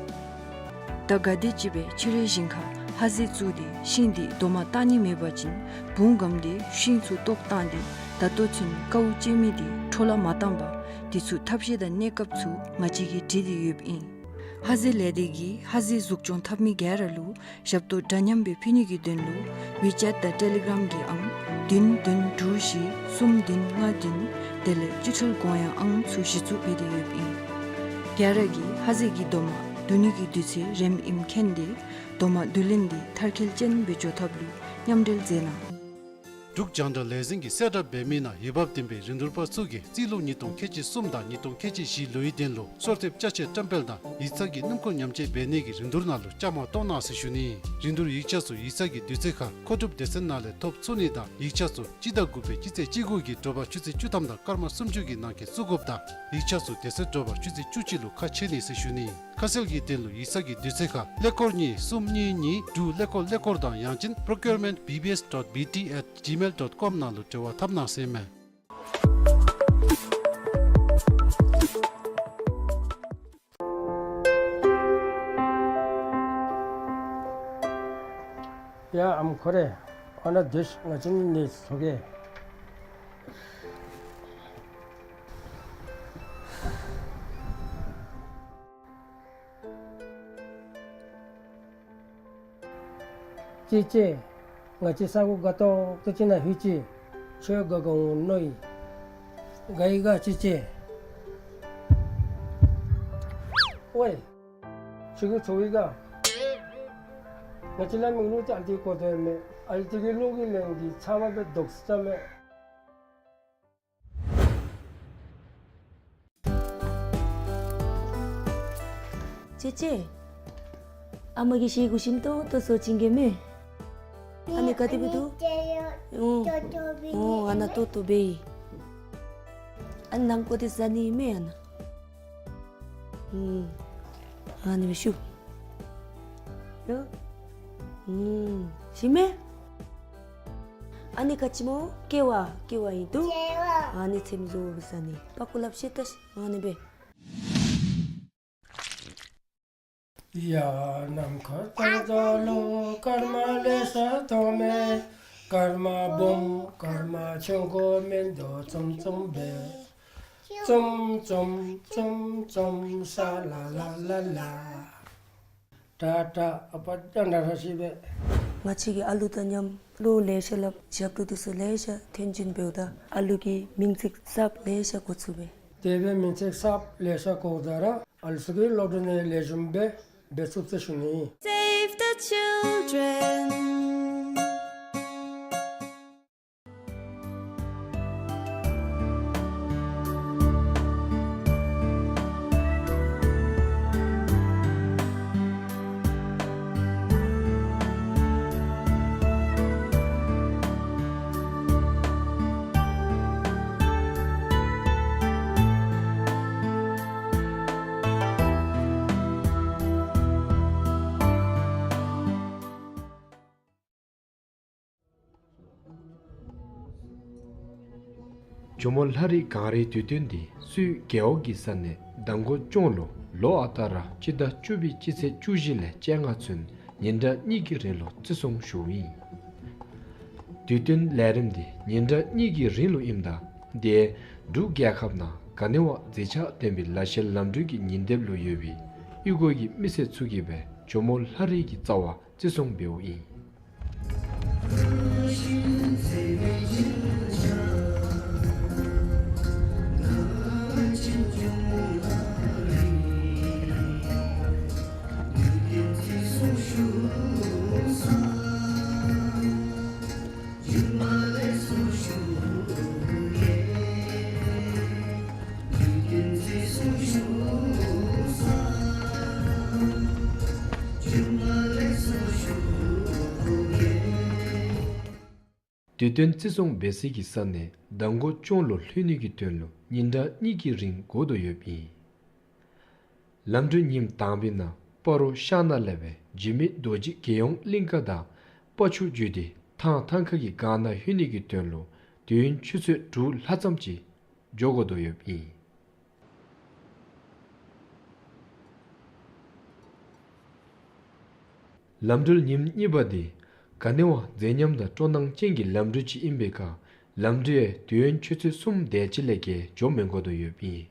ད་ག་དེམ་ཅིག་སྦེ་ཁྱོད་རའི་ཞིང་ཁར་ཧ་ཟེ་བཙུགས་ཏེ་ཤིང་འདི་རྡོག་མ་བཏགས་ནི་མེད་པ་ཅིན་བུང་སྒམ་སྟེ་ཤིང་ཚུ་བཏོག་བཏང་སྟེ་ད་ལྟོ་ཚུན་དཀའཝ་སྤྱད་མི་འདི་འཕྲོ་བརླག་མ་བཏང་པར་དེ་ཚུ་ཐབས་ཤེས་དང་གནས་སྐབས་ཚུ་ང་བཅས་ཀྱིས་བྲིས་ཏེ་ཡོདཔ་ཨིན། ཧ་ཟེ་ལས་སྡེ་གིས་ཧ་ཟེ་གཟུགས་སྐྱོང་འཐབ་མི་ག་ར་ལུ་ཞབས་ཏོག་འདྲ་མཉམ་སྦེ་ཕུལ་ནི་གི་དོན་ལུ་ཝི་ཅེཊ་དང་ཊེ་ལི་གརམ་གྱི་ཨང་བདུན་བདུན་དྲུག་བཞི་གསུམ་བདུན་ལྔ་བདུན་དེ་ལས་སྤྱི་འཐུས་དགོངས་ཡངས་ཨང་ཚུ་གཞི་བཙུགས་འབད་དེ་ཡོདཔ་ཨིན། ག་ར་གིས་ཧ་ཟེ་གི་རྡོག་མ་བསྡུ་ནི་གི་དུས་ཚོད་རནམ་ཨིནམ་མཁྱེན་ཏེ་རྡོག་མ་བསྡུ་ལེན་འདི་མཐར་འཁྱོལ་ཅན་སྦེ་འགྱོ་ཐབས་ལུ་མཉམ་འབྲེལ་མཛད་གནང་། འབྲུག་རྒྱང་བསྒྲགས་ལས་འཛིན་གྱིས་གསལ་བསྒྲགས་འབད་མི་ནང་འོས་འབབ་ལྡན་པའི་རིན་བསྡུར་པ་ཚུ་གིས་རྩིས་ལོ་ཉིས་སྟོང་ཁལ་གཅིག་གསུམ་དང་ཉིས་སྟོང་ཁལ་གཅིག་བཞི་ལོའི་དོན་ལུ་གསོལ་འདེབས་ཅ་ཆས་བཀྲམ་སྤེལ་དང་ཡིག་ཚང་གི་སྣུམ་འཁོར་ཉམས་བཅོས་འབད་ནི་གི་རིན་བསྡུར་ནང་ལུ་བཅའ་མར་གཏོགས་གནང་ཟེར་ཞུ་ནི། རིན་བསྡུར་ཡིག་ཆ་ཚུ་ཡིག་ཚང་གི་དུས་ཚོད་ཁར་མཁོ་སྒྲུབ་སྡེ་ཚན་ནང་ལས་ཐོབ་ཚུགས་ནི་དང་ཡིག་ཆ་ཚུ་སྤྱི་ཟླ་དགུ་པའི་སྤྱི་ཚེས་བཅུ་དགུ་གི་དྲོ་པ་ཆུ་ཚོད་བཅུ་ཐམ་དང་སྐར་མ་སུམ་ཅུ་གི་ནང་འཁོད་བཙུགས་དགོཔ་དང་ཡིག་ཆ་ཚུ་དེ་ཚེ་དྲོ་པ་ཆུ་ཚོད་བཅུ་གཅིག་ལུ་ཁ་ཕྱེ་ནི་ཟེར་ཞུ་ནི། ཁ་གསལ་གྱི་དོན་ལུ་ཡིག་ཚང་གི་དུས་ཚོད་ཁར་ཀླད་ཀོར་གཉིས་གསུམ་གཉིས་གཉིས་དྲུག་ཀླད་ཀོར་ཀླད་ཀོར་དང་ཡང་ཅིན་procurement B B S dot B T at gmail dot com ནང་ལུ་འབྲེལ་བ་འཐབ་གནང་ཟེར་མས། ཡ་ཨམ་ཁོ་རེ། ཨ་ནཱ་སྡོད་ཤིག། ང་བཅས་ནི་ཚོགས་ཀྱི། ཅེ་ཅེ། ང་བཅས་ས་གོ་དགའ་ཏོག་ཏོ་ཅིག་ནང་ལྷོད་ཅི། ཁྱོད་དགའ་དགའ་འོང་མནོ་ཡི། དགའ་ཡི་ག་ཅེ་ཅེ། ཝའི། ཁྱོད་ཀྱིས་ཚོར་ཡི་ག། ང་བཅས་ལ་མིག་ལུ་ཅིག་ཨ་ལྟོ་གོ་དོ་མས། ཨ་ལྟོ་གི་གློག་གི་ལན་འདི་ཚ་མ་སྦེ་ལྡོག་ས་མས། ཅེ་ཅེ། ཨ་མ་གིས་ཤེལ་སྒོ་ཞིམ་ཏོང་ཏོ་བཟོ་བྱིན་གེ་མས། ཨ་ནི་ག་དེ་སྦེ་འདུག། ཨོ། ཨོ་ཨ་ནཱ་ཏོག་ཏོ་སྦེ་ཨིན། ཨ་ནི་ནང་ཀོ་དེ་ཟ་ནི་མས་ཨ་ནཱ། ཨུམ། ཨ་ནི་སྦེ་ཞུ། ལོ། ཨུམ། ཞིམ་མས། ཨ་ནི་ག་ཅི་སྨོ། ཀེ་བ། ཀེ་བ་ཨིན་འདུག། ཨ་ནི་ཚེམ་བཟོ་བཟའ་ནི། པག་ཀོ་ལགཔ་བཤེད་ད་ཤིག། ཨ་ནི་སྦེ། ཡ་ནམ་མཁའ་ལྟར་རྒྱལ་ལོ། སྐར་མ་ལེ་ཤ་མཐོང་མས། སྐར་མ་སྦོམ་སྐར་མ་ཆུང་ཀུ་མིན་འདུག། ཙུམ་ཙུམ་སྦེ། ཙུམ་ཙུམ་ཙུམ་ཙུམ་ས་ལ་ལ་ལ་ལ། ཏ་ཏ། ཨ་པ་ཏ་ན་ར་ཤི་སྦེ། ང་བཅས་ཀྱིས་ཨ་ལུ་དང་མཉམ་བློ་ལེ་ཤ་སླབ། ཞབས་ཏོག་འདི་ཚུ་ལེ་ཤ་ཐོན་བྱིན་འབདཝ་ད་ཨ་ལུ་གིས་མིང་ཚིག་གསརཔ་ལེ་ཤ་གོ་ཚུགས་པས། དེ་སྦེ་མིང་ཚིག་གསརཔ་ལེ་ཤ་གོཝ་ད་ར་ཨ་ལུ་ཚུ་གིས་སློབ་གྲྭ་ནང་ལེགས་ཤོམ་སྦེ་འབད་ཚུགས་ཟེར་ཞུ་ནི། Save the children. ཇོ་མོ་ལྷ་རི་གངས་རིའི་དུས་སྟོན་འདི་སུད་རྒེད་འོག་གི་ས་གནས་མདང་དགོང་ལྕོང་ལུ་ལོ་ཨ་རྟག་ར་སྤྱི་ཟླ་བཅུ་པའི་སྤྱི་ཚེས་བཅུ་བཞི་ལས་བཅོ་ལྔ་ཚུན་ཉིན་གྲངས་གཉིས་ཀྱི་རིང་ལུ་བརྩི་སྲུང་ཞུཝ་ཨིན། དུས་སྟོན་ལས་རིམ་འདི་ཉིན་གྲངས་གཉིས་ཀྱི་རིང་ལུ་ཨིནམ་ད་དེ་འབྲུག་རྒྱལ་ཁབ་ནང་ག་ནི་བ་མཛེས་ཆ་ལྡན་པའི་ལ་ཤས་ལམ་འགྲུལ་གྱི་ཉིན་དེབ་ལུ་ཡོད་པའི་གཡུས་སྒོ་གི་མི་སེར་ཚུ་གིས་སྦེ་ཇོ་མོ་ལྷ་རི་གི་རྩ་བར་བརྩི་སྲུང་འབདཝ་ཨིན། དུས་སྟོན་བརྩི་སྲུང་འབད་སའི་གི་ས་གནས་མདང་དགོང་ལྕོང་ལུ་ལྷོད་ནི་གི་དོན་ལུ་ཉིན་གྲངས་གཉིས་ཀྱི་རིང་བསྒོར་དོ་ཡོདཔ་ཨིན། ལམ་འགྲུལ་ཉིནམ་དང་པའི་ནང་སྤ་རོ་ཤར་ནང་ལས་སྦེ་འཇིགས་མེད་རྡོ་རྗེ་རྒྱལ་ཡོངས་གླིང་ཀ་དང་སྤ་ཆུ་བརྒྱུད་དེ་ཐང་ཐང་ཁ་གི་སྒང་ནང་ལྷོད་ནི་གི་དོན་ལུ་དུས་ཡུན་ཆུ་ཚོད་དྲུག་ལྷག་ཙམ་ཅིག་འགྱོ་དགོ་དོ་ཡོདཔ་ཨིན། ལམ་འགྲུལ་ཉིནམ་གཉིས་པ་འདི་ག་ནི་བ་མཛེས་ཉམས་དང་སྤྲོ་སྣང་ཅན་གྱི་ལམ་འགྲུལ་ཅིག་ཨིན་པའི་ཁར་ལམ་འགྲུལ་ཡང་དུས་ཡུན་ཆུ་ཚོད་གསུམ་དེ་ཅིག་ལས་བརྒལ་འགྱོ་མི་དགོ་དོ་ཡོདཔ་ཨིན།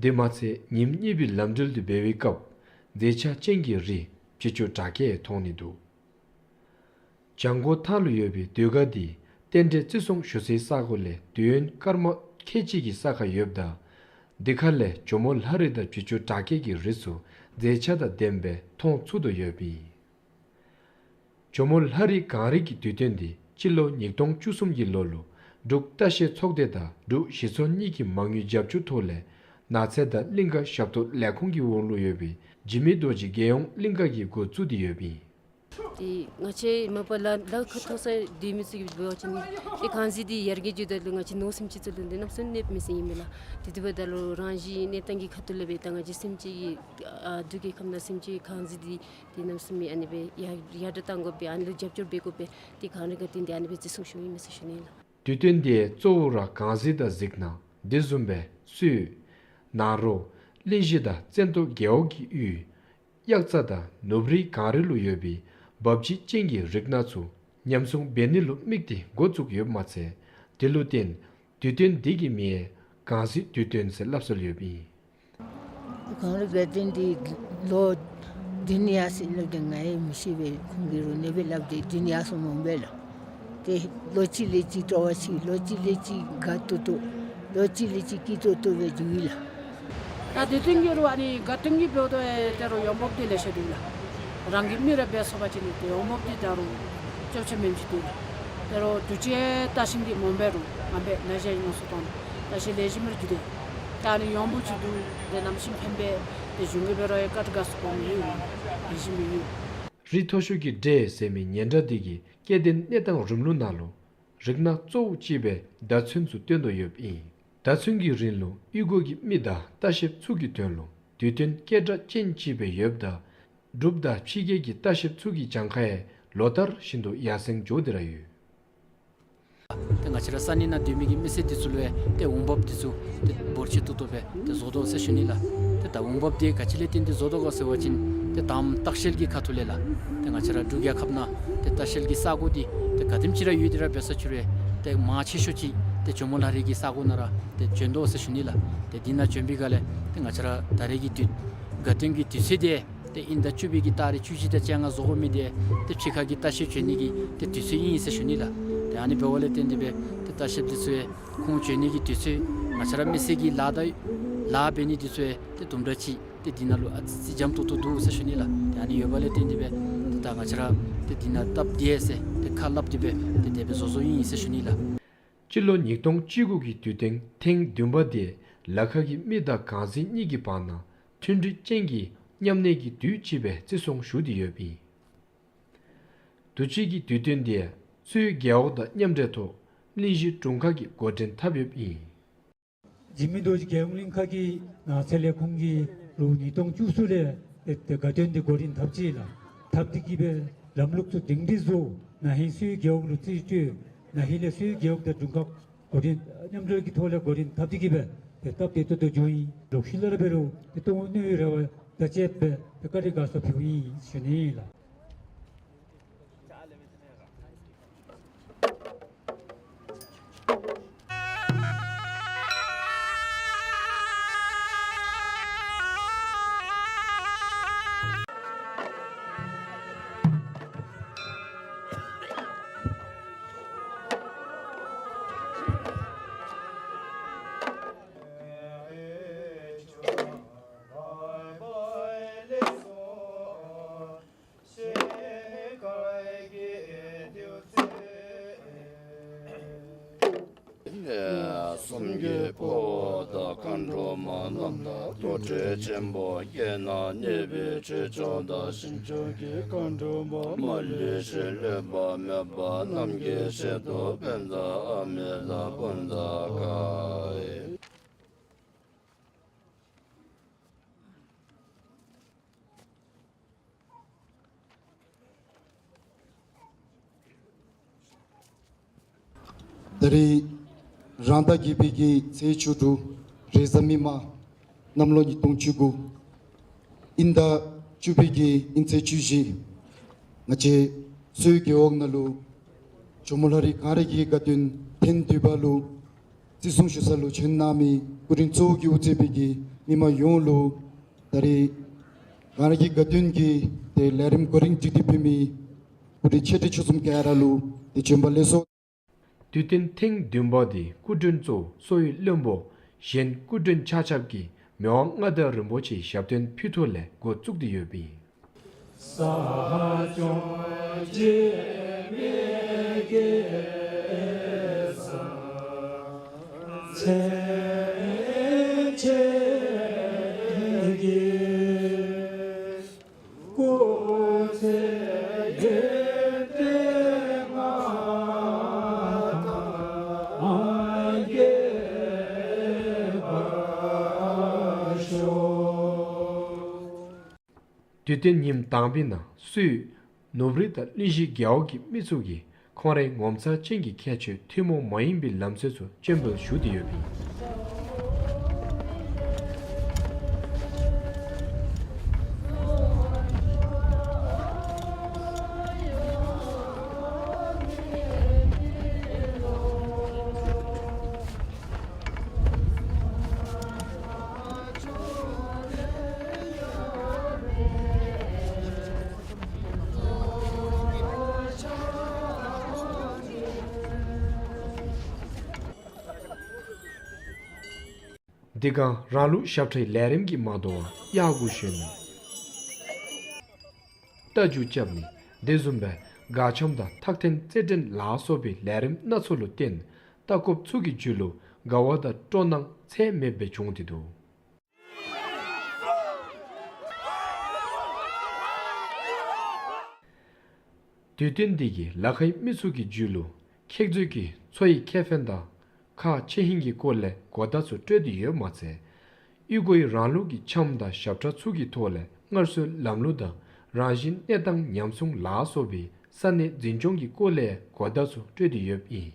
དེ་མ་ཚད་ཉིནམ་གཉིས་པའི་ལམ་འགྲུལ་འདི་འབད་བའི་སྐབས་མཛེས་ཆ་ཅན་གྱི་རི་བྱི་ཅུང་བྲག་སྐས་མཐོང་ནི་འདུག། བྱང་སྒོ་མཐའ་ལུ་ཡོད་པའི་ཟློས་གར་འདི་རྟེན་འབྲེལ་བརྩི་སྲུང་ཞུ་སའི་ས་གོ་ལས་དུས་ཡུན་སྐར་མ་ཁལ་གཅིག་གི་ས་ཁར་ཡོདཔ་ད་འདི་ཁ་ལས་ཇོ་མོ་ལྷ་རི་དང་བྱི་ཅུང་བྲག་སྐས་ཀྱི་རི་ཚུ་མཛེས་ཆ་དང་ལྡནམ་སྦེ་མཐོང་ཚུགས་དོ་ཡོདཔ་ཨིན། ཇོ་མོ་ལྷ་རི་གངས་རི་གི་དུས་སྟོན་འདི་སྤྱི་ལོ་ཉིས་སྟོང་བཅུ་གསུམ་གྱི་ལོ་ལུ་འབྲུག་ལྟ་བཤལ་ཚོགས་སྡེ་དང་འབྲུག་གཞི་ཚོགས་གཉིས་ཀྱི་མ་དངུལ་རྒྱབ་སྐྱོར་ཐོག་ལས་ནགས་ཚལ་དང་གླིང་ཀ་ཞབས་ཏོག་ལས་ཁུངས་ཀྱི་འོག་ལུ་ཡོད་པའི་འཇིགས་མེད་རྡོ་རྗེ་རྒྱལ་ཡོངས་གླིང་ཀ་གིས་འགོ་བཙུགས་ཏེ་ཡོདཔ་ཨིན། ཏེ་ང་བཅས་མ་པ་ལ་ལ་ཁ་ཐོག་ས་སྡོད་མི་ཚུ་གིས་འབད་བ་ཅིན་ཏེ་གངས་རྫི་འདི་ཡར་རྒྱས་འགྱོཝ་ད་ལུ་ང་བཅས་མནོ་བསམ་ཅིག་ཚུ་ལུ་འདི་གནམ་མེད་ས་མེད་ཨིན་མས་ལགས། དེ་འབདཝ་ད་ལུ་རང་བཞིན་གནས་སྟངས་ཀྱི་ཁ་ཐུག་ལས་འབད་ད་ང་བཅས་སེམས་ཅན་གྱི་ཨ་འབྲུག་རྒྱལ་ཁབ་ནང་སེམས་ཅན་གངས་རྫི་འདི་ཏེ་གནམ་མེད་ས་མེད་ཨ་ནི་སྦེ་ཡར་ཡར་དྲག་གཏང་དགོ་པས། ཨ་ནི་ལུ་རྒྱབ་སྐྱོར་འབད་དགོ་པས། ཏེ་གངས་རི་དགའ་སྟོན་འདི་ཨ་ནི་སྦེ་བརྩི་སྲུང་ཞུ་ཡི་ཨིན་མས་ཟེར་ཞུ་ནི་ལགས། དུས་སྟོན་འདི་གཙོ་བོ་ར་གངས་རྫི་དང་གཟིག་སྣ་དེ་བཟུམ་སྦེ་སུད་ནཱ་རོ་གླིང་བཞི་དང་བཙན་ཏོ་རྒེད་འོག་གི་ཡུལ་དབྱར་རྩྭ་དང་ནུབ་རིའི་གངས་རི་ལུ་ཡོད་པའི་འབབ་ཆགས་ཅན་གྱི་རིགས་སྣ་ཚུ་ཉམས་སྲུང་འབད་ནི་ལུ་དམིགས་ཏེ་འགོ་བཙུགས་ཡོདཔ་མ་ཚད་དེ་ལུ་བརྟེན་དུས་སྟོན་འདི་གི་མིང་ཡང་གངས་རྫི་དུས་སྟོན་ཟེར་སླབ་སྲོལ་ཡོདཔ་ཨིན། གངས་རི་དགའ་སྟོན་འདི་ལོ་བདུན་ཡར་སོ་ཡི་སླབ་སྟེ་ང་ཡང་མི་ཤེས་པས། ཁོང་གིས་རུང་ཨ་ནི་སྦེ་སླབ་སྟེ་བདུན་ཡར་སོངམ་འོང་པས་ལགས། ཏེ་ལོ་གཅིག་ལས་གཅིག་སྤྲོ་བ་ཆེ། ལོ་གཅིག་ལས་གཅིག་དགའ་ཏོག་ཏོ། ལོ་གཅིག་ལས་གཅིག་སྐྱིད་ཏོག་ཏོ་སྦེ་འགྱོཝ་ཨིན་ལགས། ད་དུས་སྟོན་གྱི་རུང་ཨ་ནི་དགའ་སྟོན་གྱི་འབདཝ་ད་ཏེ་རུང་ཡོང་འབབ་འདི་ལེ་ཤ་འདུག་ལགས། རང་གི་མི་ར་འབད་སོང་པ་ཅིན་ཏེ་ཡོང་འབབ་འདི་ད་རུང་ཅོག་ཆ་མེནམ་ཅིག་འདུག་ལགས། ཏེ་རུང་དུས་ཅི་ལྟ་ཞིནམ་གྱི་མོན་པ་རུང་ཨ་ནི་སྦེ་ན་ཞག་ཡི་ནང་སོ་ཏོང་ལྟ་ཞིནམ་ལེགས་ཤོམ་ར་འགྱོ་སྟེ་ད་ཨ་ནི་ཡོང་འབབ་ཅིག་འདུག། ཏེ་གནམ་མེད་ས་མེད་ཕན་པས། ཏེ་གཞུང་གིས་འབད་རུང་ཡང་བཀའ་དྲིན་དགའ་ཚོར་སྒོམ་ཡོད་ལགས། ལེགས་ཤོམ་ཡོད། རི་མཐོ་ཤོས་ཀྱི་འདྲེ་ཟེར་མི་ཉེན་ཁ་འདི་གིས་སྐྱེ་ལྡན་གནས་སྟངས་རིམ་ལུགས་ནང་ལུ་རིགས་སྣ་གཙོ་བོ་ཅིག་སྦེ་མདའ་ཚོན་ཚུ་སྟོན་དོ་ཡོདཔ་ཨིན། མདའ་ཚོན་གྱི་རིང་ལུགས་གཡུས་སྒོ་གི་མི་དང་ལྟ་བཤལཔ་ཚུ་གི་དོན་ལུ་དུས་སྟོན་སྐད་གྲགས་ཅན་ཅིག་སྦེ་ཡོདཔ་ད་འབྲུགཔ་དང་ཕྱི་རྒྱལ་གྱི་ལྟ་བཤལཔ་ཚུ་གི་གྱངས་ཁ་ཡང་ལོ་ལྟར་བཞིན་དུ་ཡར་སེང་འགྱོ་སྟེ་ར་ཡོད། ཏེ་ང་བཅས་ར་ས་གནས་ནང་སྡོད་མི་གི་མི་སེར་འདི་ཚུ་ལུ་ཡང་ཏེ་འོང་འབབ་འདི་ཚུ་ཏེ་འབོར་ཆེ་ཏོག་ཏོ་སྦེ་ཏེ་བཟོ་དོ་ཟེར་ཞུ་ནི་ལགས། ཏེ་ད་འོང་འབབ་འདི་ག་ཅི་ལས་བརྟེན་ཏེ་བཟོ་དོ་ག་ཟེར་བ་ཅིན་ཏེ་དང་པ་ལྟ་བཤལ་གྱི་ཁ་ཐུག་ལས་ལགས། ཏེ་ང་བཅས་ར་འབྲུག་རྒྱལ་ཁབ་ནང་ཏེ་ལྟ་བཤལ་གྱི་ས་གོ་འདི་ཏེ་ག་དེམ་ཅིག་ར་ཡོད་དེ་ར་འབད་ས་ཅིག་རུང་ཏེ་མང་ཆེ་ཤོས་ཅིག་ཏེ་ཇོ་མོ་ལྷ་རི་གི་ས་གོ་ནང་ར་ཏེ་བྱོན་དོ་ཟེར་ཞུ་ནི་ལགས། ཏེ་འདི་ནང་བྱོན་པའི་སྒང་ལས་ཏེ་ང་བཅས་ར་ད་རེས་ཀྱི་དུས་དགའ་སྟོན་གྱི་དུས་ཚོད་འདི་ཏེ་དབྱིན་ཟླ་བཅུ་པའི་གི་ཏ་རིག་བཅུ་བཞི་དང་བཅོ་ལྔ་རྫོགས་དགོ་མི་འདི་ཏེ་ཕྱི་ཁ་གི་ལྟ་བཤལཔ་བྱོན་ནི་གི་ཏེ་དུས་ཚོད་ཨིན་ཟེར་ཞུ་ནི་ལགས། ཏེ་ཨ་ནི་འབདཝ་ལས་བརྟེན་ཏེ་སྦེ་ཏེ་ལྟ་བཤལཔ་འདི་ཚུ་ཡང་ཁོང་བྱོན་ནི་གི་དུས་ཚོད་ང་བཅས་ར་མི་སེར་གྱི་ལཱ་དང་ལཱ་འབད་ནི་འདི་ཚུ་ཡང་ཏེ་དུམ་གྲ་ཅིག་ཏེ་འདི་ནང་ལུ་ཨ་ཙི་ཙི་འཇམ་ཏོག་ཏོ་འདུག་ཟེར་ཞུ་ནི་ལགས། ཏེ་ཨ་ནི་ཡོདཔ་ལས་བརྟེན་ཏེ་སྦེ་ཏེ་ད་ང་བཅས་ར་ཏེ་འདི་ནང་སྟབས་བདེ་ཟེར་ཏེ་ཁ་སླབ་སྟེ་སྦེ་ཏེ་དེ་སྦེ་བཟོ་བཟོཝ་ཨིན་ཟེར་ཞུ་ནི་ལགས། སྤྱི་ལོ་ཉིས་སྟོང་བཅུ་དགུ་གི་དུས་སྟོན་ཐེངས་བདུན་པ་འདི་ལ་ཁ་གི་མི་དང་གངས་རྫི་གཉིས་ཀྱི་བར་ན་མཐུན་སྒྲིལ་ཅན་གྱི་མཉམ་གནས་ཀྱི་དུས་ཅིག་སྦེ་བརྩི་སྲུང་ཞུ་སྟེ་ཡོདཔ་ཨིན། དུས་ཅི་གི་དུས་སྟོན་འདི་གཙོས་རྒེད་འོག་དང་མཉམ་འབྲེལ་ཐོག་གླིང་བཞི་དྲུང་ཁག་གིས་འགོ་འདྲེན་འཐབ་ཡོདཔ་ཨིན། འཇིགས་མེད་རྡོ་རྗེ་རྒྱལ་ཡོངས་གླིང་ཁ་གི་ནང་ཚན་ལས་ཁུངས་ཀྱིས་ལོ་ཉིས་སྟོང་བཅུ་གསུམ་ལས་ཏེ་ཏེ་དགའ་སྟོན་འདི་འགོ་འདྲེན་འཐབ་ཅི་ལགས། འཐབ་སྟེ་གི་སྦེ་ལམ་ལུགས་ཚུ་སྒྲིང་སྒྲི་བཟོ། ན་ཧིང་གསོ་བའི་རྒེད་འོག་ལུ་རྩིས་སྤྲོད། ན་ཧིང་ལས་གསོ་བའི་རྒེད་འོག་དང་དྲུང་ཁག་འགོ་འདྲེན་མཉམ་འབྲེལ་གྱི་ཐོག་ལས་འགོ་འདྲེན་འཐབ་སྟེ་གི་སྦེ་ཏེ་སྟབས་བདེ་ཏོག་ཏོ་འགྱོཝ་ཨིན། ལོག་ཤུལ་ལས་ར་འབད་རུང་ཏེ་གཏོང་ནི་ཡོད་ར་བ་ད་ཅི་སྦེ་ཏེ་བཀའ་དྲིན་དགའ་ཚོར་ཕུལཝ་ཨིན་ཞུ་ནི་ལགས། གསུམ་གྱི་འཕོ་བ་དང་མཁའ་འགྲོ་མ་རྣམས་དང་། རྡོ་རྗེ་ཆེན་པོ་རྒྱལ་ནང་གནས་པའི་ཆོས་སྐྱོང་དང་། ཞིང་སྐྱོང་གི་མཁའ་འགྲོ་མ་མ་ལུས་ཤིང་ལུས་པ་མེད་པ་རྣམས་ཀྱི་ཆེད་དུ་པཉྩ་ཨ་མེ་དང་བཛྲ་གཱ་ཡི། ད་རེས་རང་ཟླ་བརྒྱད་པའི་གི་ཚེས་བཅུ་དྲུག་རེས་གཟའ་མིག་དམར་གནམ་ལོ་ཉིས་སྟོང་བཅུ་དགུ་དབྱིན་ཟླ་བཅུ་པའི་གི་དབྱིན་ཚེས་བཅུ་བཞི་ང་བཅས་གསོ་བའི་རྒེད་འོག་ནང་ལུ་ཇོ་མོ་ལྷ་རི་གངས་རི་གི་དགའ་སྟོན་ཐེངས་བདུན་པ་ལུ་བརྩི་སྲུང་ཞུ་ས་ལུ་བྱོན་གནང་མི་སྐུ་མགྲོན་གཙོ་བོ་གིས་དབུ་གཙོས་པའི་གི་མི་མང་ཡོངས་ལུ་ད་རེས་གངས་རི་གི་དགའ་སྟོན་གྱི་ཏེ་ལས་རིམ་གོ་རིམ་སྒྲིག་སྟེ་ཕུལ་མི་སྐུ་མགྲོན་ཆེ་འབྲིང་ཆུང་གསུམ་ག་ར་ལུ་ཏེ་བྱོན་པ་ལེགས་སོ། དུས་སྟོན་ཐེངས་བདུན་པ་འདི་སྐུ་མགྲོན་གཙོ་བོ་གསོ་བའི་བློན་པོ་གཞན་སྐུ་མགྲོན་ཆ་ཁྱབ་ཀྱིས་མི་དབང་མངའ་བདག་རིན་པོ་ཆེའི་ཞབས་བརྟན་ཕུལ་ཐོག་ལས་འགོ་བཙུགས་ཏེ་ཡོདཔ་ཨིན། དུས་སྟོན་ཉིནམ་དང་པའི་ནང་སུད་ནུབ་རི་དང་གླིང་བཞི་རྒེད་འོག་གི་མི་ཚུ་གིས་ཁོང་རའི་ངོ་མཚར་ཅན་གྱི་ཁྱད་ཆོས་ཐུན་མོང་མ་ཡིན་པའི་ལམ་སྲོལ་ཚུ་སྤྱན་འབུལ་ཞུ་སྟེ་ཡོདཔ་ཨིན། དེ་སྒང་རང་ལུགས་ཞབས་ཁྲའི་ལས་རིམ་གྱིས་མ་དོ་བར་གཡག་འགུ་ཞོན་ནི། རྟ་རྒྱུག་རྐྱབ་ནི། དེ་བཟུམ་སྦེ་སྒ་ཆམ་དང་ཐག་འཐེན་རྩེད་འགྲན་ལ་སོགས་པའི་ལས་རིམ་སྣ་ཚོགས་ལུ་བརྟེན་ལྟ་རྟོགཔ་ཚུ་གི་རྒྱུད་ལུ་དགའ་བ་དང་སྤྲོ་སྣང་ཚད་མེདཔ་སྦེ་བྱུང་སྟེ་འདུག། དུས་སྟོན་འདི་གིས་ལ་ཁའི་མི་ཚུ་གི་རྒྱུད་ལུ་ཁྱེག་མཛོད་ཀྱི་མཚོ་ཡི་ཁེ་ཕན་དང་ཁག་ཆེ་ཧིང་གི་སྐོར་ལས་གོ་བརྡ་ཚུ་སྤྲོད་དེ་ཡོདཔ་མ་ཚད་ཡུལ་སྒོའི་རང་ལུགས་ཀྱི་ཆམ་དང་ཞབས་ཁྲ་ཚུ་གི་ཐོག་ལས་སྔར་སྲོལ་ལམ་ལུགས་དང་རང་བཞིན་གནས་སྟངས་ཉམས་སྲུང་ལ་སོགས་པའི་ས་གནས་འཛིན་སྐྱོང་གི་སྐོར་ལས་གོ་བརྡ་ཚུ་སྤྲོད་དེ་ཡོདཔ་ཨིན།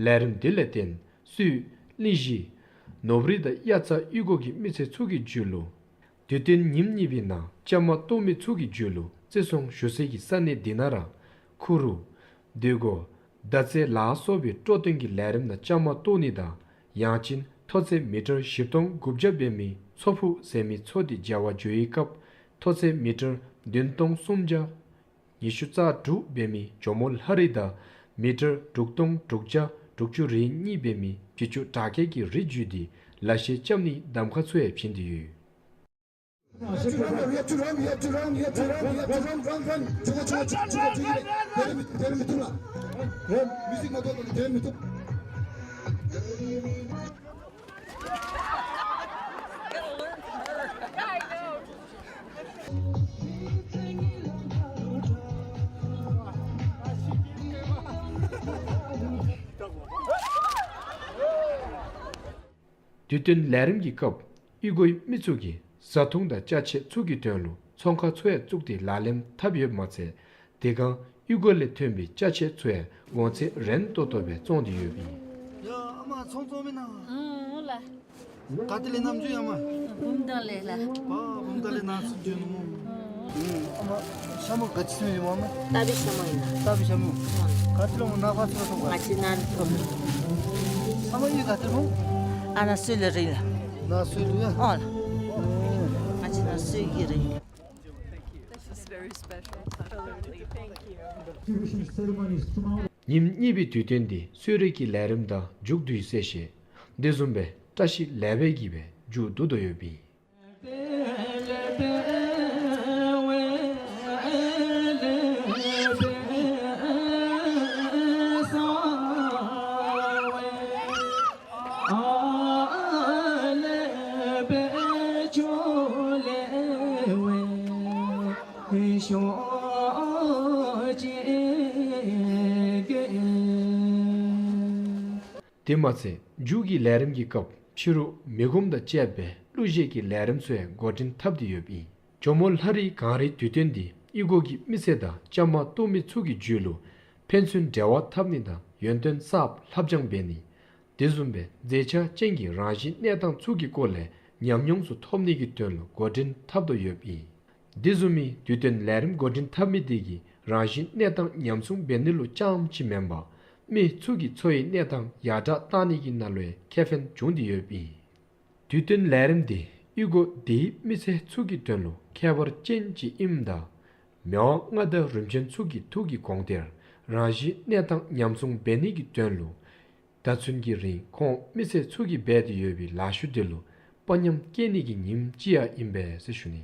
ལས་རིམ་འདི་ལས་བརྟེན་སུད་གླིང་བཞི་ནུབ་རི་དང་དབྱར་རྩྭ་གཡུས་སྒོ་གི་མི་སེར་ཚུ་གི་རྒྱུད་ལུ་དུས་སྟོན་ཉིནམ་གཉིས་པའི་ནང་བཅའ་མར་གཏོགས་མི་ཚུ་གི་རྒྱུད་ལུ་བརྩི་སྲུང་ཞུ་སའི་ས་གནས་འདི་ནང་ར་ཁུ་རུ་སྡོད་སྒོ་མདའ་རྩེད་ལ་སོགས་པའི་སྤྲོ་སྟོན་གྱི་ལས་རིམ་ནང་བཅའ་མར་གཏོགས་ནི་དང་ཡང་ཅིན་མཐོ་ཚད་མི་ཊར་བཞི་སྟོང་དགུ་བརྒྱ་འབད་མི་མཚོ་ཕུག་ཟེར་མི་མཚོ་འདི་བརྒལ་བར་འགྱོ་བའི་སྐབས་མཐོ་ཚད་མི་ཊར་བདུན་སྟོང་སུམ་བརྒྱ་ཉི་ཤུ་རྩ་དྲུག་འབད་མི་ཇོ་མོ་ལྷ་རི་དང་མི་ཊར་དྲུག་སྟོང་དྲུག་བརྒྱ་དྲུག་ཅུ་རེ་གཉིས་འབད་མི་བྱི་ཅུང་དྲག་སྐྱེད་ཀྱི་རི་རྒྱུད་འདི་ལ་ཤས་རྐྱབ་ནིའི་གདམ་ཁ་ཚུ་ཡང་བྱིན་ཏེ་ཡོད། དུས་སྟོན་ལས་རིམ་གྱི་སྐབས་གཡུས་སྒོའི་མི་ཚུ་གིས་བཟའ་འཐུང་དང་ཅ་ཆས་ཚུ་གི་དོན་ལུ་ཚོང་ཁང་ཚུ་ཡང་བཙུགས་ཏེ་ལག་ལེན་འཐབ་ཡོདཔ་མ་ཚད་དེ་སྒང་གཡུས་སྒོ་ལས་ཐོན་པའི་ཅ་ཆས་ཚུ་ཡང་གོང་ཚད་རན་ཏོག་ཏོ་སྦེ་བཙོང་སྟེ་ཡོདཔ་ཨིན། ཡ་ཨ་མ་ཚོང་བཙོང་མི་ན། ཨང་ལགས། ག་ཏེ་ལས་ནམ་འགྱོ་ཡ་མ། བུམ་ཐང་ལས་ལགས། ཨ་བུམ་ཐང་ལས་ནང་སུ་འགྱོ་ནུག་མོ། ཨ་མ་ཤ་མོ་ག་ཅི་སྨོ་ཡོད་མ་མ། སྟག་པའི་ཤ་མོ་ཨིན་ལགས། སྟག་པའི་ཤ་མོ། ག་ཏེ་ལས་མོ་ནཱ་ཕར་ཚུར་ཐོབ་ག། ང་བཅས་ནཱ་ཐོབ། ཨ་མ་གཡུས་ག་ཏེ་མོ། ཨ་ནཱ་སོས་ལུ་ར་ཨིན་ལགས། ནཱ་སོས་ལུ་ཡ། ཨོ་ལགས། ང་བཅས་ནཱ་སོས་ཀྱི་ར་ཨིན། This is very special. Absolutely. Thank you. Distribution ceremony is tomorrow. ཉིནམ་གཉིས་པའི་དུས་སྟོན་འདི་གསོལ་རས་ཀྱི་ལས་རིམ་དང་མཇུག་བསྡུ་ཡི་ཟེར་བཤད། དེ་བཟུམ་སྦེ་བཀྲ་ཤིས་ལེགས་པའི་གིས་སྦེ་མཇུག་བསྡུ་དོ་ཡོདཔ་ཨིན། དེ་མ་ཚད་མཇུག་གི་ལས་རིམ་གྱི་སྐབས་ཕྱི་རུ་མི་སྒོམ་དང་བཅས་པའི་གླུ་གཞས་ཀྱི་ལས་རིམ་ཚུ་ཡང་འགོ་འདྲེན་འཐབ་སྟེ་ཡོདཔ་ཨིན། ཇོ་མོ་ལྷ་རིའི་གངས་རིའི་དུས་སྟོན་འདི་གཡུས་སྒོ་གི་མི་སེར་དང་བཅའ་མར་གཏོགས་མི་ཚུ་གི་རྒྱུད་ལུ་ཕན་ཚུན་འབྲེལ་བ་འཐབ་ནི་དང་ཡོན་ཏན་གསརཔ་ལྷབ་སྦྱང་འབད་ནི། དེ་བཟུམ་སྦེ་མཛེས་ཆ་ཅན་གྱི་རང་བཞིན་གནས་སྟངས་ཚུ་གི་སྐོར་ལས་ཉམས་མྱོང་ཚུ་ཐོབ་ནི་གི་དོན་ལུ་འགོ་འདྲེན་འཐབ་དོ་ཡོདཔ་ཨིན། དེ་བཟུམ་མའི་དུས་སྟོན་ལས་རིམ་འགོ་འདྲེན་འཐབ་མི་དེ་གིས་རང་བཞིན་གནས་སྟངས་ཉམས་སྲུང་འབད་ནི་ལུ་རྐྱངམ་ཅིག་མེན་པར་མི་ཚུ་གི་འཚོ་བའི་གནས་སྟངས་ཡར་དྲག་བཏང་ནི་གི་ནང་ལུ་ཡང་ཁེ་ཕན་བྱུང་སྟེ་ཡོདཔ་ཨིན། དུས་སྟོན་ལས་རིམ་འདི་གཡུས་སྒོ་དེའི་མི་སེར་ཚུ་གི་དོན་ལུ་ཁྱད་པར་ཅན་ཅིག་ཨིནམ་ད་མི་དབང་མངའ་བདག་རིམ་བྱོན་ཚུ་གི་ཐུགས་ཀྱི་དགོངས་གཏེར་རང་བཞིན་གནས་སྟངས་ཉམས་སྲུང་འབད་ནི་གི་དོན་ལུ་ད་ཚུན་གྱི་རིང་ཁོང་མི་སེར་ཚུ་གིས་འབད་དེ་ཡོད་པའི་ལཱ་ཤུལ་དེ་ལུ་དཔའ་ཉམས་སྐྱེད་ནི་གི་ཉིནམ་ཅིག་ཡང་ཨིན་པས་ཟེར་ཞུ་ནི།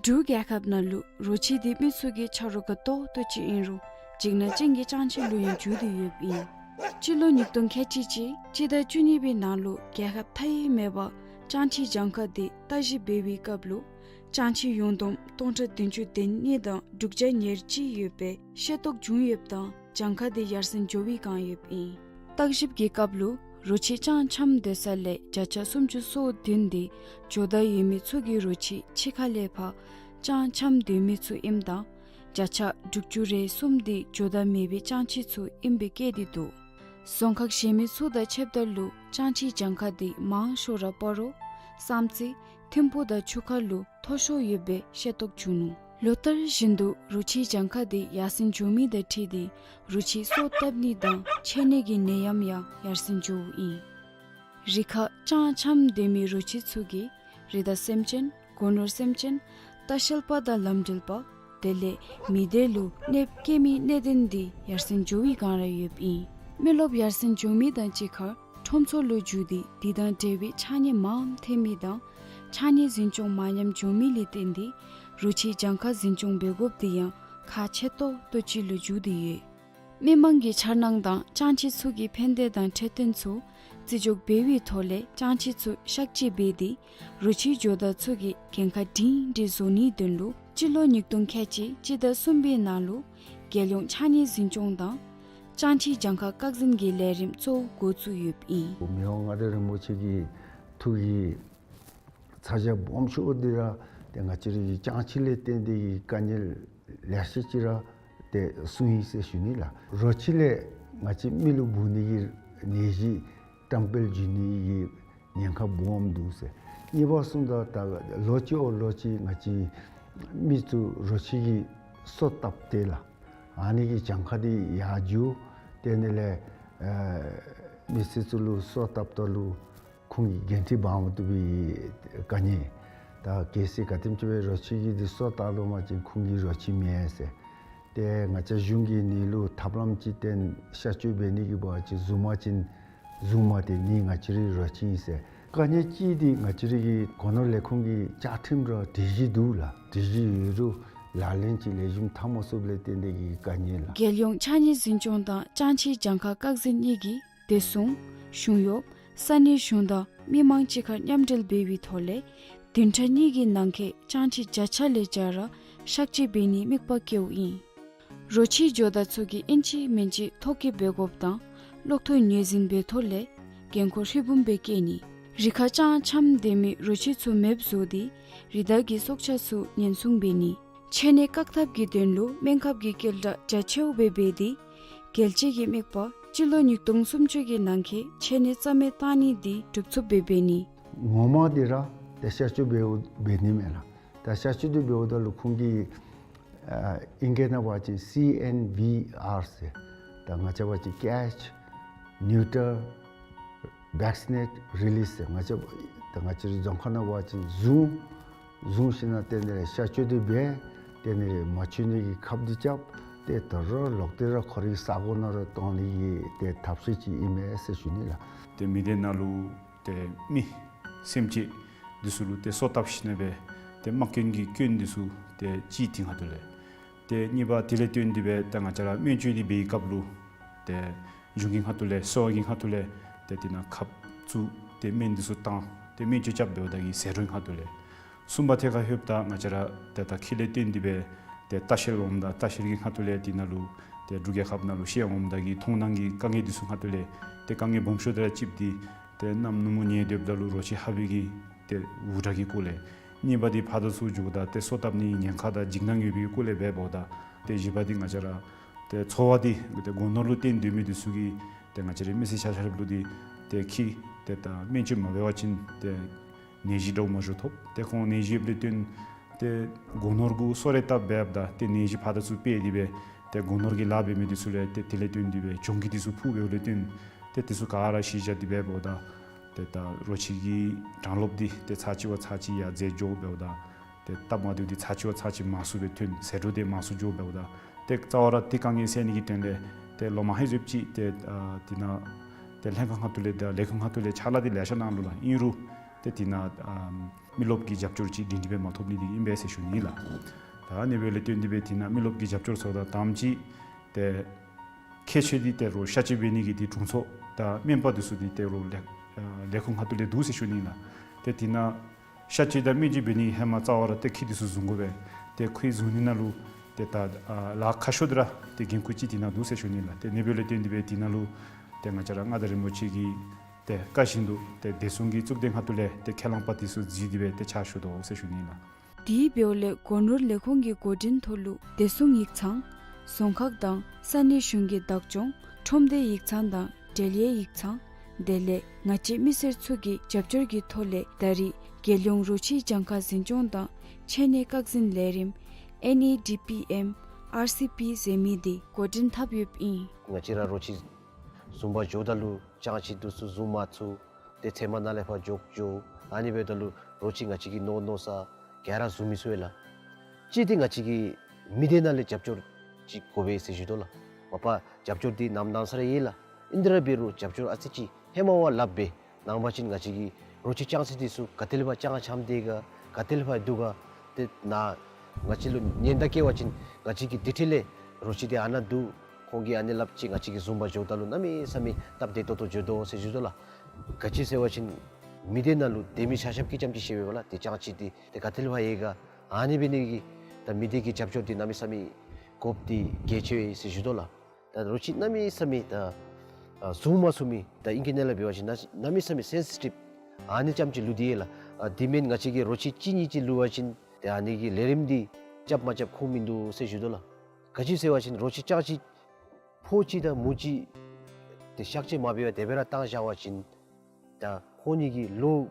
འབྲུག་རྒྱལ་ཁབ་ནང་ལུ་རོ་ཁྱི་འདི་མི་ཚུ་གི་ཆ་རོགས་དགའ་ཏོག་ཏོ་ཅིག་ཨིན་རུང་འཇིགས་སྣང་ཅན་གྱི་ཅང་ཅེ་ལུ་ཡང་འགྱུར་ཏེ་ཡོདཔ་ཨིན། སྤྱི་ལོ་ཉིས་སྟོང་ཁལ་གཅིག་གཅིག་སྤྱི་ཟླ་བཅུ་གཉིས་པའི་ནང་ལུ་རྒྱལ་ཁབ་མཐའ་ཡས་མེད་པར་ཅང་ཅེ་གྱངས་ཁ་འདི་བརྟག་ཞིབ་འབད་བའི་སྐབས་ལུ་ཅང་ཅེ་ཡོངས་བསྡོམས་སྟོང་ཕྲག་བདུན་ཅུ་དོན་གཉིས་དང་དྲུག་བརྒྱ་ཉེར་གཅིག་ཡོད་པའི་ཤེས་རྟོགས་བྱུང་ཡོདཔ་དང་གྱངས་ཁ་འདི་ཡར་སེང་འགྱོ་བའི་བསྒང་ཡོདཔ་ཨིན། བརྟག་ཞིབ་ཀྱི་སྐབས་ལུ་རོ་ཁྱི་ཅང་འཁྱམས་སྡོད་ས་ལས་བརྒྱ་ཆ་སུམ་ཅུ་སོ་བདུན་འདི་ཇོ་བདག་ཡོད་མི་ཚུ་གིས་རོ་ཁྱི་འཆི་ཁ་ལས་ཕར་ཅང་འཁྱམས་སྡོད་མི་ཚུ་ཨིནམ་དང་བརྒྱ་ཆ་དྲུག་ཅུ་རེ་གསུམ་འདི་ཇོ་བདག་མེད་པའི་ཅང་ཅེ་ཚུ་ཨིནམ་སྦེ་བཀོད་དེ་འདུག། རྫོང་ཁག་གཞན་མི་ཚུ་དང་ཕྱདཔ་ད་ལུ་ཅང་ཅེ་གྱངས་ཁ་འདི་མང་ཤོས་ར་སྤ་རོ་བསམ་རྩེ་ཐིམ་ཕུག་དང་ཆུ་ཁ་ལུ་མཐོ་ཤོས་ཡོད་པའི་ཤེས་རྟོགས་བྱུང་ནུག། ལོ་ལྟར་བཞིན་དུ་རོ་ཁྱི་གྱངས་ཁ་འདི་ཡར་སེང་འགྱོ་མི་དང་འཁྲིལ་ཏེ་རོ་ཁྱི་སོ་བཏབ་ནི་དང་འཕྱད་ནི་གི་ནད་ཡམས་ཡང་ཡར་སེང་འགྱོཝ་ཨིན། རི་ཁར་ཅང་འཁྱམས་སྡོད་མི་རོ་ཁྱི་ཚུ་གིས་རི་དྭགས་སེམས་ཅན་སྒོ་ནོར་སེམས་ཅན་ལྟ་བཤལ་པ་དང་ལམ་འགྲུལ་པ་དེ་ལས་མི་སྡེ་ལུ་གནོདཔ་བཀལ་མི་གནད་དོན་འདི་ཡར་སེང་འགྱོ་བའི་བསྒང་ར་ཡོདཔ་ཨིན། མི་རློབས་ཡར་སེང་འགྱོ་མི་དང་གཅིག་ཁར་ཁྲོམ་ཚོགས་ལུ་འགྱུར་ཏེ་དེ་དང་འབྲེལ་བའི་ཕྱགས་སྙིགས་མངམ་ཐོན་མི་དང་ཕྱགས་སྙིགས་འཛིན་སྐྱོང་མ་ཉམས་འགྱོ་མི་ལས་བརྟེན་ཏེ་རོ་ཁྱི་གྱངས་ཁ་འཛིན་སྐྱོང་འབད་དགོཔ་འདི་ཡང་ཁག་ཆེ་ཏོག་ཏོ་ཅིག་ལུ་འགྱུར་ཏེ་ཡོད། མི་མང་གི་འཆར་སྣང་དང་ཅང་ཅེ་ཚུ་གི་ཕན་བདེ་དང་འཕྲོད་བསྟེན་ཚུ་བརྩི་འཇོག་འབད་བའི་ཐོག་ལས་ཅང་ཅེ་ཚུ་གཤག་བཅོས་འབད་དེ་རོ་ཁྱི་ཇོ་བདག་ཚུ་གི་འགན་ཁག་སྒྲིང་སྒྲིང་བཟོ་ནིའི་དོན་ལུ་སྤྱི་ལོ་ཉིས་སྟོང་ཁལ་གཅིག་སྤྱི་ཟླ་གསུམ་པའི་ནང་ལུ་རྒྱལ་ཡོངས་ཕྱགས་སྙིགས་འཛིན་སྐྱོང་དང་ཅང་ཅེ་གྱངས་ཁ་བཀག་འཛིན་གྱི་ལས་རིམ་གཙོ་བོ་འགོ་བཙུགས་ཡོདཔ་ཨིན། མི་དབང་མངའ་བདག་རིན་པོ་ཆེ་གི་ཐུགས་ཀྱི་ཚ་གྱང་སྦོམ་ཤོས་འདི་ར་ཏེ་ང་བཅས་རའི་གི་ཅང་ཅེ་ལས་བརྟེན་ཏེ་གི་དཀའ་ངལ་ལེ་ཤ་ཅིག་ར་ཏེ་གསུངས་ཡི་ཟེར་ཞུ་ནི་ལགས། རོ་ཁྱི་ལས་ང་བཅས་མི་ལུ་འབུ་ནི་གི་ནད་གཞི་བཀྲམ་སྤེལ་འགྱོ་ནི་གི་ཉེན་ཁ་སྦོམ་འདུག་ཟེར། གཉིས་པ་གསུངམ་ད་ད་ལོ་གཅིག་འོག་ལོ་གཅིག་ང་བཅས་མི་ཚུ་རོ་ཁྱི་གི་སོ་བཏབ་སྟེ་ལགས། ཨ་ནི་གི་གྱངས་ཁ་འདི་ཡར་འགྱོ། དེ་ནི་ལས་ཨེ་མི་སེར་ཚུ་ལུ་སོ་བཏབ་ད་ལུ་ཁོང་གི་འགན་འཁྲི་འབག་མ་བཏུབ་པའི་དཀའ་ངལ། ད་གལ་སྲིད་ག་དེམ་ཅིག་སྦེ་རོ་ཁྱི་གི་འདི་སོ་བཏབ་ལོ་མ་ཅིན་ཁོང་གི་རོ་ཁྱི་མེད་ཟེར། ཏེ་ང་བཅས་གཞུང་གིས་ནི་ལུ་ཐབས་ལམ་ཅིག་བཏོན་གཤག་བཅོས་འབད་ནི་གི་འབད་བ་ཅིན་བཟུང་མ་ཅིན་བཟུང་མ་སྟེར་ནི་ང་བཅས་རའི་རོ་ཁྱི་ཨིན་ཟེར། དཀའ་ངལ་ཅིག་འདི་ང་བཅས་རའི་གི་སྒོ་ནོར་ལས་ཁུངས་ཀྱི་བཅའ་ཁྲིམས་ར་སྒྲིག་གཞི་འདུག་ལགས། སྒྲིག་གཞི་ཡོད་རུང་ལག་ལེན་ཅིག་ལེགས་ཤོམ་འཐབ་མ་ཚུགསཔ་ལས་བརྟེན་ཏེ་གི་དཀའ་ངལ་ལགས། རྒྱལ་ཡོངས་ཕྱགས་སྙིགས་འཛིན་སྐྱོང་དང་ཅང་ཅེ་གྱངས་ཁ་བཀག་འཛིན་གཉིས་ཀྱིས་བདེ་སྲུང་གཞུང་གཡོགཔ་ས་གནས་གཞུང་དང་མི་མང་གཅིག་ཁར་མཉམ་འབྲེལ་འབད་བའི་ཐོག་ལས་བདུན་ཕྲག་གཉིས་ཀྱི་ནང་འཁོད་ཅང་ཅེ་བརྒྱ་ཆ་ལས་བརྒྱ་ར་གཤག་བཅོས་འབད་ནིའི་དམིགས་པ་བསྐྱེདཔ་ཨིན། རོ་ཁྱི་ཇོ་བདག་ཚུ་གིས་ཨིན་ཅི་མིན་ཅི་ཐོ་བཀོད་འབད་དགོཔ་དང་གློག་ཐོག་ངོས་འཛིན་འབད་ཐོག་ལས་འགན་ཁུར་ཧྲིལ་བུམ་སྦེ་བཀལ་ནི། རི་ཁར་ཅང་འཁྱམས་སྡོད་མི་རོ་ཁྱི་ཚུ་མེདཔ་བཟོ་སྟེ་རི་དྭགས་ཀྱི་སྲོག་ཆགས་ཚུ་ཉེན་སྲུང་འབད་ནི། འཕྱད་ནད་བཀག་ཐབས་ཀྱི་དོན་ལུ་སྨན་ཁབ་ཀྱི་སྐྱེལ་གྲགས་རྒྱ་ཆེཝ་སྦེ་འབད་དེ་རྒྱལ་སྤྱི་གི་དམིགས་པ་སྤྱི་ལོ་ཉིས་སྟོང་སུམ་ཅུ་གི་ནང་འཁོད་འཕྱད་ནད་རྩ་མེད་བཏང་ནི་འདི་འགྲུབ་ཚུགསཔ་སྦེ་འབད་ནི། ངོ་མ་འདི་ར་ཏེ་གཤག་བཅོས་འབདཝ་འབད་ནི་མས་ལགས། ད་གཤག་བཅོས་འདི་འབདཝ་ད་ལུ་ཁོང་གིས་ཨ་ཨིང་སྐད་ནང་འབད་བ་ཅིན་སི་ཨེན་ཝི་ཨར་ཟེར། ད་ང་བཅས་འབད་བ་ཅིན་catch, neuter, vaccinate, release ཟེར། ང་བཅས་ད་ང་བཅས་རའི་རྫོང་ཁ་ནང་འབད་བ་ཅིན་བཟུང་བཟུང་ཞིནམ་ལས་དེ་ལས་གཤག་བཅོས་འདི་འབད། དེ་ལས་མ་འཆི་ནི་གི་ཁབ་འདི་རྐྱབ། ཏེ་ད་རུང་ལོག་སྟེ་ར་ཁོ་རའི་ས་གོ་ནང་ར་གཏང་ནི་གི་ཏེ་ཐབས་ཤེས་ཅིག་ཨིན་མས་ཟེར་ཞུ་ནི་ལགས། ཏེ་མི་སྡེ་ནང་ལུ་ཏེ་མི་སེམས་ཅན་འདི་ཚུ་ལུ་ཏེ་སོ་བཏབ་ཞིནམ་ལས་སྦེ་ཏེ་རྨ་སྐྱོན་གྱི་སྐྱོན་འདི་ཚུ་ཏེ་གཅིག་འདི་ཁ་ཐུག་ལས། ཏེ་གཉིས་པ་དེ་ལས་བརྟེན་ཏེ་སྦེ་ད་ང་བཅས་ར་སྨན་བཅོས་འདི་འབད་བའི་སྐབས་ལུ་ཏེ་གཞུང་གི་ཁ་ཐུག་ལས་གསོ་བ་གི་ཁ་ཐུག་ལས་ཏེ་དེ་ནང་ཁབ་བཙུགས་ཏེ་སྨན་འདི་ཚུ་བཏང་ཏེ་སྨན་བཅོས་རྐྱབ་འབདཝ་ད་གི་ཟད་འགྲོའི་ཁ་ཐུག་ལས། གསུམ་པ་ཐད་ཁར་ལྷོདཔ་ད་ང་བཅས་ར་ཏེ་ད་ཁྱི་ལས་བརྟེན་ཏེ་སྦེ་ཏེ་ལྟ་བཤལ་འོངམ་ད་ལྟ་བཤལ་གྱི་ཁ་ཐུག་ལས་དེ་ནང་ལུ་ཏེ་འབྲུག་རྒྱལ་ཁབ་ནང་ལུ་བཤལ་འོངམ་ད་གི་མཐོང་སྣང་གི་དཀའ་ངལ་འདི་ཚུ་ཁ་ཐུག་ལས་ཏེ་དཀའ་ངལ་སྦོམ་ཤོས་འདི་ར་གཅིག་འདི་ཏེ་གནམ་ནུབ་མོ་ཉལ་སྡོདཔ་ད་ལུ་རོ་ཁྱི་ཧ་བི་གི་ཏེ་འུར་སྒྲ་གི་སྐོར་ལས། གཉིས་པ་འདི་ཕར་དང་ཚུར་འགྱོཝ་ད་ཏེ་སོ་བཏབ་ནི་ཉེན་ཁ་དང་འཇིགས་སྣང་ཡོད་པའི་སྐོར་ལས་འབདཝ་ད། ཏེ་བཞི་པ་འདི་ང་བཅས་ར་ཏེ་འཚོ་བ་འདི་ཏེ་སྒོ་ནོར་ལུ་བརྟེན་སྡོད་མི་འདི་ཚུ་གིས་ཏེ་ང་བཅས་རའི་མི་སེར་ཆ་ཁྱབ་ལུ་འདི་ཏེ་ཁྱི་ཏེ་ད་སྨན་བཅོས་མ་འབད་བ་ཅིན་ཏེ་ནད་གཞི་འདྲཝ་མ་འགྱོ་ཐོབ། ཏེ་ཁོང་ནད་གཞི་ཡོདཔ་ལས་བརྟེན་ཏེ་སྒོ་ནོར་གུ་སོ་རེ་བཏབ་འབདཝ་ད་ཏེ་ནད་གཞི་ཕར་དང་ཚུར་སྤེལ་ཏེ་སྦེ་ཏེ་སྒོ་ནོར་གྱི་ལཱ་འབད་མི་འདི་ཚུ་ལས་ཏེ་དེ་ལས་བརྟེན་ཏེ་སྦེ་གྱོང་གུད་འདི་ཚུ་ཕོག་འབདཝ་ལས་བརྟེན་ཏེ་འདི་ཚུ་ག་ར་གཞི་བཞག་སྟེ་འབདཝ་ད་ཏེ་ད་རོ་ཁྱི་གི་གྲངས་ལོབ་འདི་ཏེ་ཚར་གཅིག་བ་ཚར་གཅིག་ཡར་འཛེགས་འགྱོ་འབདཝ་ད་ཏེ་སྟབས་མ་བདེཝ་འདི་ཚར་གཅིག་བ་ཚར་གཅིག་མང་སུ་སྦེ་ཐོན། ཟད་འགྲོ་འདི་མང་སུ་འགྱོ་འབདཝ་ད་ཏེ་རྩ་བ་ར་ཏེ་དཀའ་ངལ་སེལ་ནི་གི་དོན་ལས་ཏེ་ལོ་མང་ཧེ་ཟེབ་ཅིག་ཏེ་ཨ་དེ་ནང་ཏེ་ལྷན་ཁག་ཁ་ཐུག་ལས་དང་ལས་ཁུངས་ཁ་ཐུག་ལས་ཕྱག་ལཱ་འདི་ལེ་ཤ་གནང་ནུག་ལགས། ཨིན་རུང་ ཏེ་དེ་ནང་ཨམ་མི་རློབས་ཀྱི་རྒྱབ་སྐྱོར་ཅིག་འདི་འདི་སྦེ་མ་ཐོབ་ནི་འདི་ཨིན་པས་ཟེར་ཞུ་ནི་ལགས། ད་ཨ་ནི་སྦེ་ལས་བརྟེན་འདི་སྦེ་དེ་ནང་མི་རློབས་ཀྱི་རྒྱབ་སྐྱོར་ཚུ་དང་དང་པ་ཅིག་ཏེ་ཁྱད་ཆོས་འདི་ཏེ་རོགས་གཤག་བཅོས་འབད་ནི་གི་འདི་དྲུང་འཚོ་དང་སྨན་པ་འདི་ཚུ་འདི་ཏེ་རོགས་ལས་ཨ་ལས་ཁུངས་ཁ་ཐུག་ལས་འདུག་ཟེར་ཞུ་ནི་ལགས། ཏེ་དེ་ནང་གཤག་བཅོས་དང་སྨན་བཅོས་འབད་ནི་ཧེ་མ་རྩ་བ་ར་ཏེ་ཁྱི་འདི་ཚུ་བཟུང་དགོ་པས། ཏེ་ཁྱི་བཟུང་ནི་ནང་ལུ་ཏེ་ད་ཨ་ལཱ་ཁག་ཤོས་འདི་ར་ཏེ་འགན་ཁུར་ཅིག་དེ་ནང་འདུག་ཟེར་ཞུ་ནི་ལགས། ཏེ་ཨ་ནི་སྦེ་ལས་བརྟེན་འདི་སྦེ་དེ་ནང་ལུ་ཏེ་ང་བཅས་ར་མངའ་བདག་རིན་པོ་ཆེ་གི་ཏེ་བཀའ་བཞིན་དུ་ཏེ་བདེ་སྲུང་གི་གཙུག་སྡེ་ཁ་ཐུག་ལས་ཏེ་ཁས་བླངས་པ་འདི་ཚུ་གཟིགས་ཏེ་སྦེ་ཏེ་ཕྱག་ཞུ་དོ་ཟེར་ཞུ་ནི་ལགས། དེ་འབདཝ་ལས་སྒོ་ནོར་ལས་ཁུངས་ཀྱི་འགོ་འདྲེན་ཐོག་ལུ་བདེ་སྲུང་ཡིག་ཚང་རྫོང་ཁག་དང་ས་གནས་གཞུང་གི་བདག་སྐྱོང་ཁྲོམ་སྡེ་ཡིག་ཚང་དང་འབྲེལ་ཡོད་ཡིག་ཚང་དེ་ལས་ང་བཅས་མི་སེར་ཚུ་གི་རྒྱབ་སྐྱོར་གྱི་ཐོག་ལས་ད་རེས་རྒྱལ་ཡོངས་རོ་ཁྱི་གྱངས་ཁ་འཛིན་སྐྱོང་དང་ཆེད་གནས་བཀག་འཛིན་ལས་རིམ་ཨེན་ཨེ་ཌི་པི་ཨེམ་ཨར་སི་པི་ཟེར་མི་འདི་འགོ་འདྲེན་འཐབ་ཡོདཔ་ཨིན། ང་བཅས་ར་རོ་ཁྱི་བཟུང་པར་འགྱོཝ་ད་ལུ་ཅང་ཅིག་འདི་ཚུ་བཟུང་མ་ཚུགས། ཏེ་ཚལ་མ་ནང་ལས་ཕར་འགྱོ་འགྱོ། ཨ་ནི་འབདཝ་ད་ལུ་རོ་ཁྱི་ང་བཅས་ཀྱིས་མནོ་མནོ་ས་ག་ར་བཟུང་མི་ཚུགས་པས་ལགས། གཅིག་འདི་ང་བཅས་ཀྱིས་མི་སྡེ་ནང་ལས་རྒྱབ་སྐྱོར་ཅིག་དགོ་པས་ཟེར་ཞུ་དོ་ལགས། མ་པ་རྒྱབ་སྐྱོར་འདི་ནམ་གནང་ས་ར་ཡོད་ལགས། ཨིན་ཏེ་ར་འབད་རུང་རྒྱབ་སྐྱོར་ཨ་ཙི་ཅིག་ཧེ་མ་བ་ལྷགཔ་སྦེ་གནང་པ་ཅིན་ང་བཅས་ཀྱི་རོ་ཁྱི་ཅང་ཅིག་འདི་ཚུ་ག་ཏེ་ལས་ཕར་ཅང་འཁྱམས་ཏེ་ག་ག་ཏེ་ལས་ཕར་འདུག་ག་ཏེ་ནཱ་ང་བཅས་ལུ་ཉེན་བརྡ་བཀལ་བ་ཅིན་ང་བཅས་ཀྱིས་དེ་འཕྲལ་ལས་རོ་ཁྱི་འདི་ཨ་ནཱ་འདུག་ཁོང་གིས་ཨ་ནི་སླབ་ཅི། ང་བཅས་ཀྱིས་བཟུང་པར་འགྱོཝ་ད་ལུ་གནམ་མེད་ས་མེད་སྟབས་བདེ་ཏོག་ཏོ་འགྱོ་དོ་ཟེར་ཞུ་དོ་ལགས། ག་ཅི་ཟེར་བ་ཅིན་མི་སྡེ་ནང་ལུ་སྡོད་མི་ཆ་ཁྱབ་ཀྱིས་ཙམ་ཅིག་ཤེས་པས་ལགས། ཏེ་ཅང་ཅིག་འདི་ཏེ་ག་ཏེ་ལས་ཕར་ཡོད་ག། ཨ་ནི་འབད་ནི་གིས་ད་མི་སྡེ་གི་རྒྱབ་སྐྱོར་འདི་གནམ་མེད་ས་མེད་དགོཔ་འདི་གལ་ཆེ་བས་ཟེར་ཞུ་དོ་ལགས། ད་རོ་ཁྱི་གནམ་མེད་ས་མེད་ད་ཨ་བཟུང་མ་ཚུགས་མི་ད་ཨིང་སྐད་ནང་ལས་འབད་བ་ཅིན་གནམ་མེད་ས་མེད་སེན་སི་ཊིབ་ཨ་ནི་ཙམ་ཅིག་ལུས་ཏེ་ཡོད་ལགས། ཨ་དེ་མེན་ང་བཅས་ཀྱིས་རོ་ཁྱི་གཅིག་གཉིས་ཅིག་ལུས་པ་ཅིན་ཏེ་ཨ་ནི་གི་ལས་རིམ་འདི་རྐྱབ་མ་རྐྱབ་ཁུངས་མིན་འདུག་ཟེར་ཞུ་དོ་ལགས། ག་ཅི་ཟེར་བ་ཅིན་རོ་ཁྱི་ཅང་ཅིག་ཕོ་གཅིག་དང་མོ་གཅིག་ཏེ་གཤག་བཅོས་མ་འབད་བར་དེ་སྦེ་ར་བཏང་བཞག་པ་ཅིན་ད་ཁོང་གཉིས་ཀྱི་ལོ་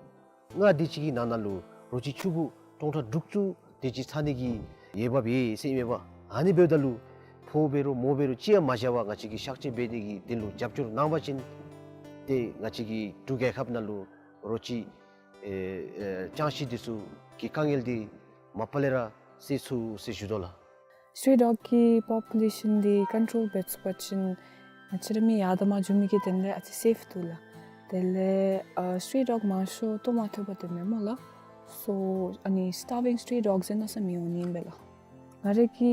ལྔ་དེ་ཅིག་གི་ནང་ན་ལུ་རོ་ཁྱི་ཕྱུག་པོ་སྟོང་ཕྲག་དྲུག་ཅུ་དེ་ཅིག་ཚང་ནི་གི་འོས་འབབ་ཡོད་ཟེར་ཨིན་མས་པ། ཨ་ནི་འབདཝ་ད་ལུ་ཕོ་འབད་རུང་མོ་འབད་རུང་གཅིག་ཡང་མ་བཞག་པར་ང་བཅས་ཀྱིས་གཤག་བཅོས་འབད་ནི་གི་དོན་ལུ་རྒྱབ་སྐྱོར་གནང་པ་ཅིན་ཏེ་ང་བཅས་ཀྱི་འབྲུག་རྒྱལ་ཁབ་ནང་ལུ་རོ་ཁྱི་ཨེ་ཨེ་ཅང་ཅིག་འདི་ཚུ་གི་དཀའ་ངལ་འདི་མ་པ་ལས་ར་སེལ་ཚུགས་ཟེར་ཞུ་དོ་ལགས། སི་ཊི་རི་ཊི་ཌོག་གི་པོ་པུ་ལེ་ཤཱན་འདི་ཀོན་ཊོལ་འབད་ཚུགས་པ་ཅིན་ང་བཅས་ར་མི་ཡར་དང་མར་འགྱོ་མི་གི་དོན་ལས་ཨ་ཙི་སེཕ་འདུག་ལགས། དེ་ལས་ཨ་སི་ཊི་རི་ཊི་ཌོག་མང་ཤོས་ལྟོ་མ་ཐོབ་པར་སྡོད་མི་སྨོ་ལགས། སོ་ཨ་ནི་སི་ཊར་བིང་སི་ཊི་རི་ཊི་ཌོག་ཟེར་མནོ་ས་མི་འོང་ནི་ཨིན་པས་ལགས། ང་རའི་གི་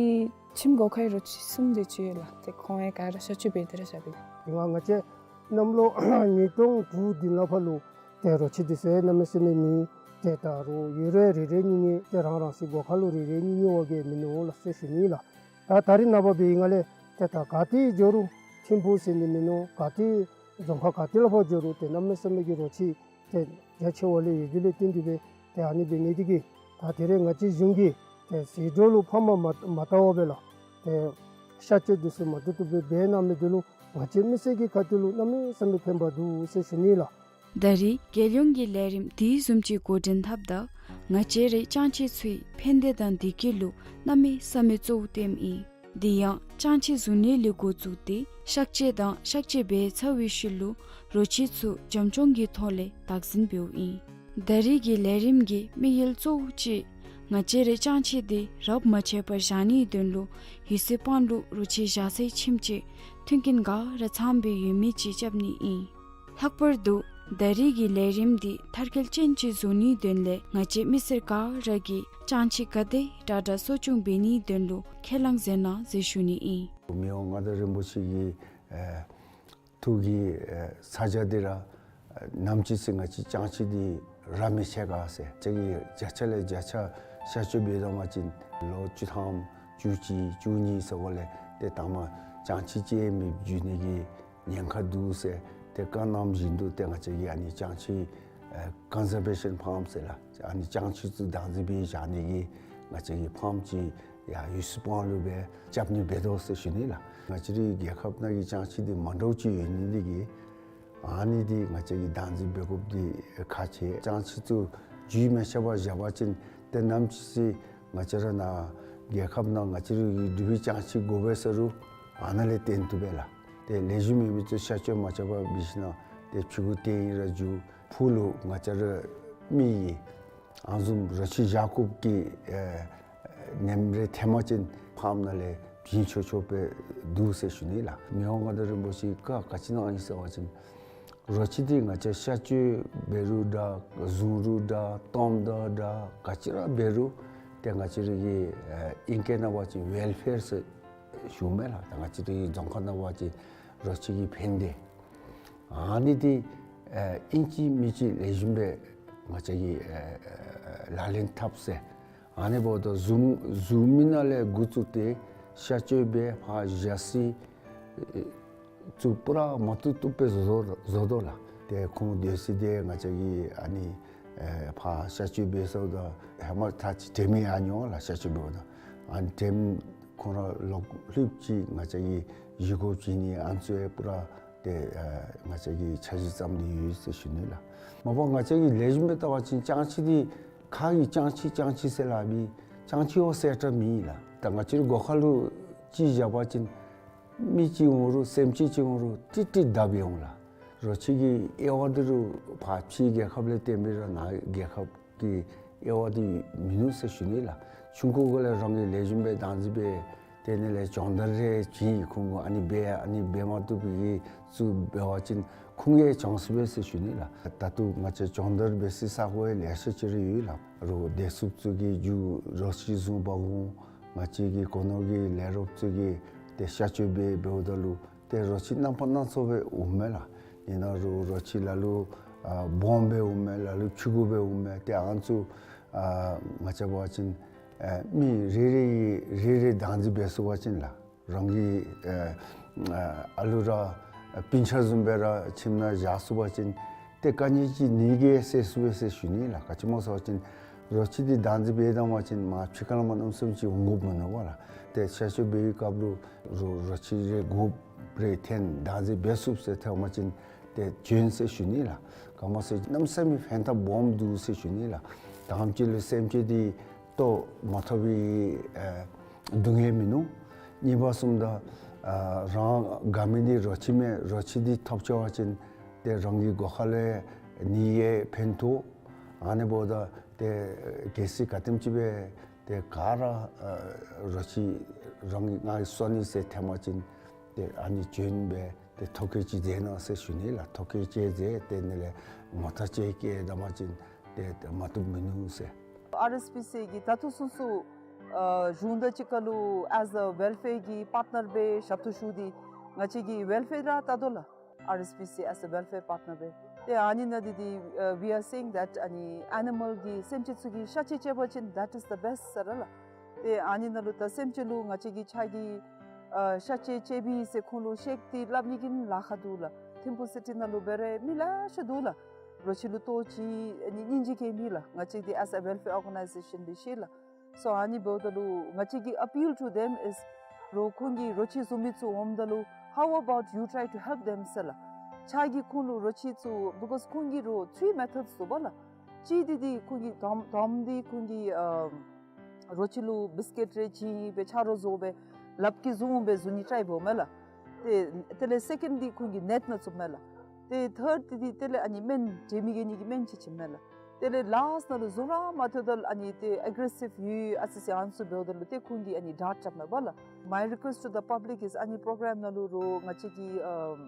ཁྱིམ་སྒོ་ཁའི་རོ་ཁྱི་གསུམ་དེ་ཅིག་ཡོད་ལགས། ཏེ་ཁོང་ཡང་ག་ར་གཤག་བཅོས་འབད་དེ་ར་བཞག་པས་ལགས། ང་ང་བཅས་གནམ་ལོ་ཉིས་སྟོང་དྲུག་བདུན་ལས་ཕར་ལུ་ཏེ་རོ་ཁྱི་འདི་ཚུ་གནམ་མེད་ས་མེད་མེད། ཏེ་ད་རུང་ཡོད་རུང་རེ་རེ་གཉིས་གཉིས་ཏེ་རང་རང་སོའི་སྒོ་ཁ་ལུ་རེ་རེ་གཉིས་གཉིས་འོང་གི་མིན་ནུག་ལགས་ཟེར་ཞུ་ནི་ལགས། ད་ད་རེས་ནངས་པ་འབད་བའི་སྒང་ལས་ཏེ་ད་ག་ཏེ་འགྱོ་རུང་ཐིམ་ཕུག་ཟེར་ནི་མིན་ནུག། ག་ཏེ་རྫོང་ཁག་ག་ཏེ་ལས་ཕར་འགྱོ་རུང་ཏེ་གནམ་མེད་ས་མེད་ཀྱི་རོ་ཁྱི་ཏེ་རྒྱ་ཆེ་བ་ལས་ཡོད་དེ་ལས་བརྟེན་ཏེ་སྦེ་ཏེ་ཨ་ནི་འབད་ནི་དེ་གིས་ད་དེ་རེས་ང་བཅས་གཞུང་གིས་ཏེ་ཟད་འགྲོ་ལུ་ཕངས་མ་མ་མ་བཏང་བར་སྦེ་ལགས། ཏེ་གཤག་བཅོས་འདི་ཚུ་མ་བཏུབ་བཏུབ་སྦེ་འབད་གནང་མི་འདི་ལུ་ང་བཅས་མི་སེར་གྱི་ཁ་ཐུག་ལུ་གནམ་མེད་ས་མེད་ཕན་པ་འདུག་ཟེར་ཞུ་ནི་ལགས། ད་རེས་རྒྱལ་ཡོངས་ཀྱི་ལས་རིམ་དེ་བཟུམ་ཅིག་འགོ་འདྲེན་འཐབ་ད་ང་བཅས་རའི་ཅང་ཅིག་ཚུའི་ཕན་བདེ་དང་བདེ་སྐྱིད་ལུ་གནམ་མེད་ས་མེད་གཙོ་བོ་བསྟེནམ་ཨིན། དེ་ཡང་ཅང་ཅིག་བཟུང་ནི་ལས་འགོ་བཙུགས་ཏེ་གཤག་བཅོས་དང་གཤག་བཅོས་འབད་ཚར་བའི་ཤུལ་ལུ་རོ་ཁྱི་ཚུ་བྱམས་སྐྱོང་གི་ཐོག་ལས་བདག་འཛིན་འབདཝ་ཨིན། ད་རེས་ཀྱི་ལས་རིམ་གྱི་དམིགས་ཡུལ་གཙོ་བོ་ཅིག་ང་བཅས་རའི་ཅང་ཅིག་དེ་རབ་མ་ཆད་པར་བཞག་ནིའི་དོན་ལུ་ཡུལ་སྲོལ་སྤང་ལུགས་རོ་ཁྱི་བཞག་སའི་ཁྱིམ་ཅིག་མཐུན་རྐྱེན་ག་ར་ཚང་བའི་ཡོད་མི་ཅིག་རྐྱབ་ནི་ཨིན། ལྷག་པར་དུ་ད་རེས་ཀྱི་ལས་རིམ་འདི་མཐར་འཁྱོལ་ཅན་ཅིག་བཟོ་ནིའི་དོན་ལས་ང་བཅས་མི་སེར་ག་ར་གིས་ཅང་ཅིག་ག་དེ་དྲག་དྲག་གསོ་སྐྱོང་འབད་ནིའི་དོན་ལུ་ཁས་བླངས་མཛད་གནང་ཟེར་ཞུ་ནི་ཨིན། མི་དབང་མངའ་བདག་རིན་པོ་ཆེ་གི་ཨེ་ཐུགས་ཀྱི་ཨེ་ས་ཆ་འདི་ར་ཨེ་ནམ་ཅིག་ཟེར་ང་བཅས་ཅང་ཅིག་འདི་རབ་མི་ཆད་ག་ཟེར་ང་བཅས་ཀྱིས་བརྒྱ་ཆ་ལས་བརྒྱ་ཆ་གཤག་བཅོས་འབད་བཏང་པ་ཅིན་ལོ་བཅུ་ཐམ་བཅུ་གཅིག་བཅུ་གཉིས་ཟེར་བ་ལས་ཏེ་དང་པ་ཅང་ཅིག་ཅིག་མེདཔ་འགྱོ་ནི་གི་ཉེན་ཁ་འདུག་ཟེར་ཏེ་བཀའ་གནངམ་བཞིན་དུ་ཏེ་ང་བཅས་ཀྱིས་ཨ་ནི་ཅང་ཅིག་ཨེ་ཀོན་ཟར་བེ་ཤཱན་ཕཱརམ་ཟེར་ལགས། ཨ་ནི་ཅང་ཅིག་ཚུ་བདག་འཛིན་འབད་བཞག་ནི་གི་ང་བཅས་ཀྱིས་ཕཱརམ་ཅིག་ཡར་ཡུལ་སྲོལ་སྤང་ལུགས་སྦེ་རྐྱབ་ནི་འབད་དོ་ཟེར་ཞུ་ནི་ལགས། ང་བཅས་རའི་རྒྱལ་ཁབ་ནང་གི་ཅང་ཅིག་འདི་མ་འདྲཝ་ཅིག་ཡོད་ནི་འདི་གིས་ཨ་ནི་འདི་ང་བཅས་ཀྱིས་བདག་འཛིན་འབད་དགོཔ་འདི་ཁག་ཆེ། ཅང་ཅིག་ཚུ་རྒྱུན་མ་ཆད་པར་བཞག་པ་ཅིན་ཏེ་ནམ་ཅིག་ཟེར་ང་བཅས་ར་ནཱ་རྒྱལ་ཁབ་ནང་ང་བཅས་རའི་འབྲུག་པའི་ཅང་ཅིག་དགོ་པས་ཟེར་རུང་ཨ་ནཱ་ལས་བཏོན་བཏུབ་པས་ལགས། ཏེ་ལེགས་ཤོམ་མེད་མི་ཚུ་གཤག་བཅོས་མ་རྐྱབ་པར་འབད་ཞིནམ་ཏེ་ཕྱི་གུ་བཏོན་ར་འགྱོ། ཕུགས་ལུ་ང་བཅས་ར་མི་གིས་ཨ་ནི་བཟུམ་རོ་ཁྱི་བཞག་དགོཔ་གི་ཨེ་ཉམས་རེ་ཐོན་པ་ཅིན་ཕཱརམ་ནང་ལས་བྱིན་ཆོག་ཆོག་སྦེ་འདུག་ཟེར་ཞུ་ནི་ལགས། མི་དབང་མངའ་བདག་རིན་པོ་ཆེ་བཀའ་ག་ཅི་གནང་ཡི་ཟེར་བ་ཅིན་ རོ་ཁྱི་འདི་ང་བཅས་གཤག་བཅོས་འབད་རུང་འདྲ་བཟུང་རུང་འདྲ་བཏོནམ་ད་འདྲ་ག་ཅི་ར་འབད་རུང་ཏེ་ང་བཅས་ར་གི་ཨེ་ཨིང་སྐད་ནང་འབད་བ་ཅིན་ཝེལ་ཕེར་ཟེར་ཞུཝ་མས་ལགས། ད་ང་བཅས་ར་གི་རྫོང་ཁ་ནང་འབད་བ་ཅིན་རོ་ཁྱི་གི་ཕན་བདེ། ཨ་ནི་འདི་ཨེ་ཨིན་ཅི་མིན་ཅི་ལེགས་ཤོམ་སྦེ་ང་བཅས་ཀྱིས་ཨེ་ཨེ་ལག་ལེན་འཐབ་ཟེར། ཨ་ནི་འབདཝ་ད་བཟུང་བཟུང་མི་ནང་ལས་འགོ་བཙུགས་ཏེ་གཤག་བཅོས་འབད་ཕར་བཞག་ས་ཨེ་ཚུ་པུ་ར་མ་བཏུབ་བཏུབ་སྦེ་བཟོ་བཟོ་བཟོ་དོ་ལགས། ཏེ་ཁོང་སྡོད་ས་འདི་ང་བཅས་ཀྱིས་ཨ་ནི་ཨེ་ཕར་གཤག་བཅོས་འབད་སོངམ་ད་ཧེ་མ་ད་ཅི་དྲན་མི་ཡང་མྱོང་ལགས། གཤག་བཅོས་འབདཝ་ད་ཨ་ནི་དྲན་ཁོང་ར་ལོག་ལྷོདཔ་ཅིག་ང་བཅས་ཀྱིས་བཞེས་སྒོ་བྱིན་ནི་ཨ་ནི་ཚུ་ཡང་པུ་ར་ཏེ་ཨ་ང་བཅས་ཀྱིས་འཆར་གཞི་བརྩམས་ཏེ་ཡོད་ཟེར་ཞུ་ནི་ལགས། མ་པ་ང་བཅས་ཀྱིས་ལེགས་ཤོམ་སྦེ་བལྟ་བ་ཅིན་ལྕང་ཁྱི་འདི་ཁ་གིས་ལྕང་ཁྱི་ལྕང་ཁྱི་ཟེར་སླབ་ཨིན། ལྕང་ཁྱི་བ་ཟེར་ར་མེད་ལགས། ད་ང་བཅས་རའི་སྒོ་ཁ་ལུ་ཅིག་བཞག་པ་ཅིན་མི་ཅིག་འོང་རུང་སེམས་ཅན་ཅིག་འོང་རུང་ཏིག་ཏིག་བརྡབ་འོང་ལགས། རོ་ཁྱི་གི་དབྱེ་བ་འདི་རུང་ཕར་ཕྱི་རྒྱལ་ཁབ་ལས་བརྟེན་པའི་ར་ནང་རྒྱལ་ཁབ་ཀྱི་དབྱེ་བ་འདི་མིན་ནུག་ཟེར་ཞུ་ནི་ལགས། ཆུང་ཀུ་གུ་ལས་རང་གིས་ལེགས་ཤོམ་སྦེ་བདག་འཛིན་འབད་དེ་ནི་ལས་སྦྱོང་བརྡར་རེ་བྱིན་ཁོང་གུ་ཨ་ནི་འབད་ཨ་ནི་འབད་མ་བཏུབ་པའི་གི་ཚུ་འབད་བ་ཅིན་ཁོང་གིས་སྦྱང་ཚུགས་པས་ཟེར་ཞུ་ནི་ལགས། ད་ལྟོ་ང་བཅས་སྦྱོང་བརྡར་འབད་སའི་ས་གོ་ཡང་ལེ་ཤ་ཅིག་ར་ཡོད་ལགས། རོགས་བདེ་སྲུངཔ་ཚུ་གིས་རྒྱུ་རོ་ཁྱི་བཟུང་འབག་འོང་། ང་བཅས་ཀྱི་སྒོ་ནོར་གྱི་ལས་རོགསཔ་ཚུ་གིས་ཏེ་གཤག་བཅོས་འབད་འབདཝ་ད་ལུ་ཏེ་རོ་ཁྱི་རྣམ་པ་སྣ་ཚོགས་སྦེ་འོངམ་མས་ལགས། ཨིན་ན་རུང་རོ་ཁྱི་ལ་ལུ་ཨ་སྦོམ་སྦེ་འོངམ་མས། ལ་ལུ་ཕྱུ་གུ་སྦེ་འོངམ་མས། ཏེ་ཨ་ནི་ཚུ་ཨ་ང་བཅས་འབད་བ་ཅིན་ཨ་མི་རེ་རེ་གིས་རེ་རེ་བདག་འཛིན་འབད་ཚུགས་པ་ཅིན་ལགས། རང་གི་ཨ་ཨ་ལུ་ར་སྤུན་ཆ་བཟུམ་སྦེ་ར་ཁྱིམ་ནང་བཞག་ཚུགས་པ་ཅིན་ཏེ་དཀའ་ངལ་ཅིག་ནི་གིས་སེལ་ཚུགས་པས་ཟེར་ཞུ་ནི་ལགས། ག་ཅི་སྨོ་ཟེར་བ་ཅིན་རོ་ཁྱི་འདི་བདག་འཛིན་འབད་བཏང་པ་ཅིན་མར་ཕྱི་ཁ་ལས་མར་གནམ་མེད་ས་མེད་ཅིག་འོང་དགོཔ་མིན་ནུག་པ་ལགས། ཏེ་གཤག་བཅོས་འབད་བའི་སྐབས་ལུ་རོ་རོ་ཁྱི་རེ་དགོཔ་རེ་ཐོན་བདག་འཛིན་འབད་ཚུགས་ཟེར་ཐོན་པ་ཅིན་ཏེ་བྱོན་ཟེར་ཞུ་ནི་ལགས། ག་སྨོ་ཟེར་གནམ་མེད་ས་མེད་ཕན་ཐབས་སྦོམ་འདུག་ཟེར་ཞུ་ནི་ལགས། དང་པ་ཅིག་ལུ་སེམས་ཅན་འདི་ལྟོ་མ་ཐོབ་པའི་ཨ་སྡུག་བསྔལ་མིན་ནུག། གཉིས་པ་བཟུམ་ད་ཨ་རང་དགའ་མི་འདི་རོ་ཁྱི་མས། རོ་ཁྱི་འདི་ཐོབ་ཚར་བ་ཅིན་ཏེ་རང་གི་སྒོ་ཁ་ལས་ནི་ཡང་ཕན་ཐོགས། ཨ་ནི་འབདཝ་ད་ཏེ་གལ་སྲིད་ག་དེམ་ཅིག་སྦེ་ཏེ་ག་ར་ཨ་རོ་ཁྱི་རང་གིས་ང་གིས་གསོ་ནི་ཟེར་ཐོན་པ་ཅིན་ཏེ་ཨ་ནི་བྱོན་སྦེ་ཏེ་ཐོ་བཀོད་ཅིག་མཛད་གནང་ཟེར་ཞུ་ནི་ལགས། ཐོ་བཀོད་ཅིག་མཛད་དེ་ནི་ལས་ངོ་རྟགས་ཅིག་བསྐྱལ་བཏང་པ་ཅིན་ཏེ་ཏེ་མ་བཏུབ་མིན་ནུག་ཟེར། ཨར་ཨེསི་པི་སི་གི་ད་ལྟོ་ཚུན་ཚོད་ཨ་གཞུང་དང་གཅིག་ཁར་ལུ་as a welfare གི་པཱརཊ་ནར་སྦེ་ཞབས་ཏོག་ཞུ་སྟེ་ང་བཅས་ཀྱིས་ཝེལ་ཕེར་ར་བལྟ་དོ་ལགས། ཨར་ཨེསི་པི་སི་as a welfare partner སྦེ། ཏེ་ཨ་ནི་ནང་འདི་འདི་ཨ་we are saying that ཨ་ནི་ཨེ་ནི་མཱལ་གྱི་སེམས་ཅན་ཚུ་གི་གཤག་བཅོས་རྐྱབ་པ་ཅིན་that is the best ཟེར་ར་ལགས། ཏེ་ཨ་ནི་ནང་ལུ་ད་སེམས་ཅན་ལུ་ང་བཅས་ཀྱིས་ཕྱག་གི་ཨ་གཤག་བཅོས་རྐྱབ་པས་ཟེར་ཁོང་ལུ་བཤད་དེ་སླབ་ནི་གི་ལཱ་ཁག་འདུག་ལགས། ཐིམ་ཕུ་སི་ཊི་ནང་ལུ་འབད་རུང་མི་ལེ་ཤ་འདུག་ལགས། རོ་ཁྱི་ལུ་ལྟོ་ཅིག་ཨ་ནི་སྙིང་རྗེ་སྐྱེ་མི་ལགས། ང་བཅས་འདི་as a welfare organization འདི་ཤེས་ལགས། So ཨ་ནི་འབདཝ་ད་ལུ་ང་བཅས་ཀྱི་appeal to them is རོགས་ཁོང་གིས་རོ་ཁྱི་བཟུང་མི་ཚུ་འོངམ་ད་ལུ་how about you try to help them ཟེར་ལགས། ཕྱག་གིས་ཁོང་ལུ་རོ་ཁྱི་ཚུ་because ཁོང་གིས་རོ་three methods འདུག་པ་ལགས། གཅིག་འདི་འདི་ཁོང་གིས་དོམ་དོམ་འདི་ཁོང་གིས་ཨ་རོ་ཁྱི་ལུ་བིསི་ཀིཊ་རེ་བྱིན་སྦེ་ཆ་རོགས་བཟོ་སྦེ་ལགཔ་གིས་བཟུང་སྦེ་བཟུང་ནི་ཊའིཔ་འབདཝ་མས་ལགས། ཏེ་དེ་ལས་སེ་ཀེནཌ་འདི་ཁོང་གིས་ནེཊ་ནང་བཙུགསཔ་མས་ལགས། ཏེ་ཐརཌ་འདི་འདི་དེ་ལས་ཨ་ནི་སྨན་འདྲེ་མི་གི་ནི་གི་སྨན་ཅིག་བྱིནམ་མས་ལགས། དེ་ལས་ལཱསཊ་ནང་ལུ་བཟུང་ར་མ་ཐོབ་ད་ལུ་ཨ་ནི་ཏེ་ཨེག་རེ་སིབ་ཡོད་ཨ་ཙི་ཅིག་ཨ་ནི་ཚུ་འབདཝ་ད་ལུ་ཏེ་ཁོང་གིས་ཨ་ནི་ཌཱརཊ་རྐྱབ་མས་པ་ལགས། My request to the public is ཨ་ནི་པོརོ་གརམ་ནང་ལུ་རོགས་ང་བཅས་ཀྱིས་ཨམ་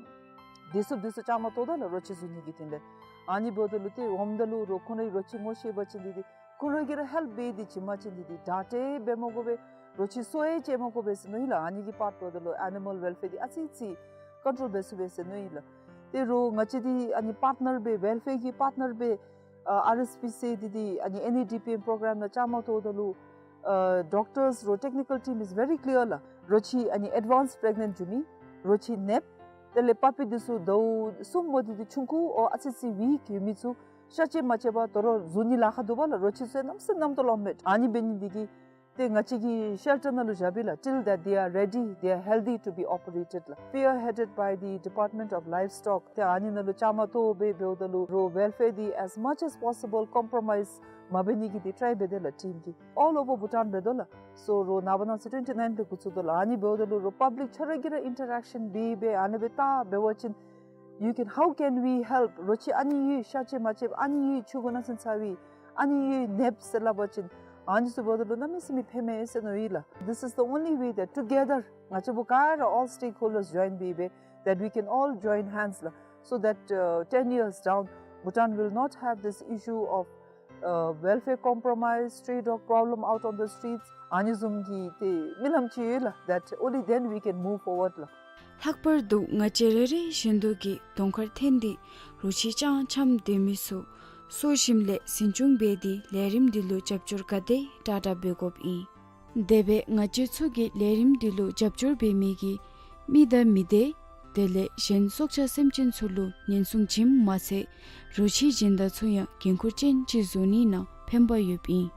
བདེ་སྲུངཔ་འདི་ཚུ་བཅའ་མར་གཏོགས་ད་ལགས། རོ་ཁྱི་བཟུང་ནི་གི་དོན་ལས་ཨ་ནི་འབདཝ་ད་ལུ་ཏེ་འོངམ་ད་ལུ་རོགས་ཁོང་རའི་རོ་ཁྱི་ངོ་ཤེས་པ་ཅིན་འདི་འདི་ཁོང་ར་གིས་ར་ཧེལཔ་འབད་དེ་བྱིན་པ་ཅིན་འདི་འདི་ཌཱརཊ་འབད་མ་དགོ་པས། རོ་ཁྱི་གསོ་ཡང་བྱིན་མ་དགོ་པས་ཟེར་མནོ་ཡི་ལགས། ཨ་ནི་གི་པཱརཊ་འབདཝ་ད་ལུ་ཨེ་ནི་མཱལ་ཝེལ་ཕེར་འདི་ཨ་ཙི་ཅིག་ཀོན་ཊོལ་འབད་ཚུགས་པས་ཟེར་མནོ་ཡི་ལགས། ཏེ་རོགས་ང་བཅས་འདི་ཨ་ནི་པཱརཊ་ནར་སྦེ་ཝེལ་ཕེར་གྱི་པཱརཊ་ནར་སྦེ་ཨ་ཨར་ཨེསི་པི་སི་འདི་འདི་ཨ་ནི་ཨེན་ཨེ་ཌི་པི་ཨེམ་པོརོ་གརམ་ནང་བཅའ་མར་གཏོགས་ད་ལུ་ཨ་ཌོག་ཊརསི་རོགས་ཊེག་ནི་ཀལ་ཊིམ་is very clear ལགས། རོ་ཁྱི་ཨ་ནི་ཨེཌ་ཝཱནསི་པི་རེག་ནེནཊ་འགྱོ་མི་རོ་ཁྱི་ནདཔ་དེ་ལས་པ་པི་འདི་ཚུ་ཟླཝ་གསུམ་མོ་འདི་འདི་ཆུང་ཀུ་ཨོ་ཨ་ཙི་ཅིག་ཝིཀ་ཡོད་མི་ཚུ་གཤག་བཅོས་མ་རྐྱབ་པར་དོ་རུང་བཟུང་ནི་ལཱ་ཁག་འདུག་པ་ལགས། རོ་ཁྱི་ཚུ་རྣམ་སེམས་རྣམ་རྟོག་ལོག་མས། ཨ་ནི་འབད་ནི་འདི་གིས་ཏེ་ང་བཅས་ཀྱིས་ཤེལ་ཊར་ནང་ལུ་བཞག་པས་ལགས། Till that they are ready, they are healthy to be operated ལགས། Spearheaded by the Department of Livestock ཏེ་ཨ་ནི་ནང་ལུ་བཅའ་མར་གཏོགས་སྦེ་འབདཝ་ད་ལུ་རོགས་ཝེལ་ཕེར་འདི་as much as possible compromise མ་འབད་ནི་གི་འདི་ཊའི་འབད་དེ་ལགས་ཊིམ་གྱིས། All over Bhutan འབད་དོ་ལགས། སོ་རོགས་ནངས་པ་གནངས་ཚེ་ཊུ་ཝེན་ཊི་ནའིན་ལས་འགོ་བཙུགས་དོ་ལགས། ཨ་ནི་འབདཝ་ད་ལུ་རོགས་པབ་ལིཀ་ཁྱོད་ར་གིས་ར་ཨིན་ཊ་རེག་ཤཱན་འབད་སྦེ་ཨ་ནི་སྦེ་བལྟ་འབད་བ་ཅིན་you can, how can we help? རོ་ཁྱི་ཨ་ནི་ཡོད་གཤག་བཅོས་མ་རྐྱབ། ཨ་ནི་ཡོད་ཆུང་ཀུ་ནང་སེམས་ཚ་བའི་ཨ་ནི་ཡོད་ནདཔ་ཟེར་སླབ་པ་ཅིན་ཨ་ནི་ཚུ་འབདཝ་ད་ལུ་གནམ་མེད་ས་མེད་ཕན་མས་ཟེར་མནོ་ཡི་ལགས། This is the only way that together ང་བཅས་པོ་ག་ར་all stakeholders join འབད་སྦེ་that we can all join hands ལགས། so that, uh, ten years down, Bhutan will not have this issue of, uh, welfare compromise, stray dog problem out on the streets. ཨ་ནི་བཟུམ་གྱི་ཏེ་རྨི་ལམ་ཅིག་ཡོད་ལགས། That only then we can move forward ལགས། ལྷག་པར་དུ་ང་བཅས་རེ་རེ་བཞིན་དུ་གིས་གདོང་ཁར་འཐོན་ཏེ་རོ་ཁྱི་རྐྱང་འཁྱམས་སྡོད་མི་ཚུ་གསོ་ཞིནམ་ལས་འཛིན་སྐྱོང་འབད་དེ་ལས་རིམ་འདི་ལུ་རྒྱབ་སྐྱོར་ག་དེ་དྲག་དྲག་འབད་དགོཔ་ཨིན། དེ་སྦེ་ང་བཅས་ཚུ་གིས་ལས་རིམ་འདི་ལུ་རྒྱབ་སྐྱོར་འབད་མི་གི་མི་དང་མི་སྡེ་དེ་ལས་གཞན་སྲོག་ཆགས་སེམས་ཅན་ཚུ་ལུ་ཉེན་སྲུང་བྱིནམ་མ་ཚད་རོ་ཁྱི་སྦྱིན་བདག་ཚུ་ཡང་འགན་ཁུར་ཅན་ཅིག་བཟོ་ནི་ནང་ཕན་པ་ཡོདཔ་ཨིན།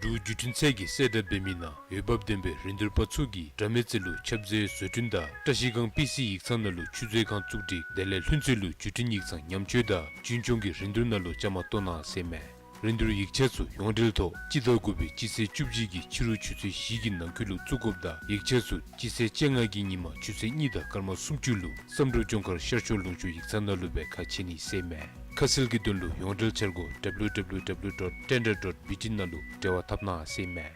འབྲུག་བརྒྱུད་འཕྲིན་ཚད་ཀྱིས་གསལ་བསྒྲགས་འབད་མི་ནང་འོས་འབབ་ལྡན་པའི་རིན་བསྡུར་པ་ཚུ་གིས་དགྲ་མེད་རྩེ་ལུ་ཁྱབ་ཟས་བཟོ་སྐྲུན་དང་བཀྲ་ཤིས་སྒང་པི་སི་ཡིག་ཚང་ནང་ལུ་ཆུ་མཛོད་ཁང་བཙུགས་སྒྲིག་དེ་ལས་ལྷུན་རྩེ་ལུ་བརྒྱུད་འཕྲིན་ཡིག་ཚང་ཉམས་བཅོས་དང་རྒྱུན་སྐྱོང་གི་རིན་བསྡུར་ནང་ལུ་བཅའ་མར་གཏོགས་གནང་ཟེར་མས། རིན་བསྡུར་ཡིག་ཆ་ཚུ་ཡོངས་འབྲེལ་ཐོག་སྤྱི་ཟླ་དགུ་པའི་སྤྱི་ཚེས་བཅུ་གཅིག་གི་ཕྱི་རུ་ཆུ་ཚོད་བཞི་གི་ནང་འཁོད་ལུ་བཙུགས་དགོཔ་དང་ཡིག་ཆ་ཚུ་སྤྱི་ཚེས་བཅོ་ལྔ་གི་ཉིན་མ་ཆུ་ཚོད་གཉིས་དང་སྐར་མ་སུམ་ཅུ་ལུ་བསམ་གྲུབ་ལྗོངས་མཁར་ཤར་ཕྱོགས་ལུང་ཕྱོགས་ཡིག་ཚང་ནང་ལུ་སྦེ་ཁ་ཕྱེ་ནི་ཟེར་མས། ཁ་གསལ་གྱི་དོན་ལུ་ཡོངས་འབྲེལ་འཆར་སྒོ་www dot tender dot bt ནང་ལུ་འབྲེལ་བ་འཐབ་གནང་ཟེར་མས།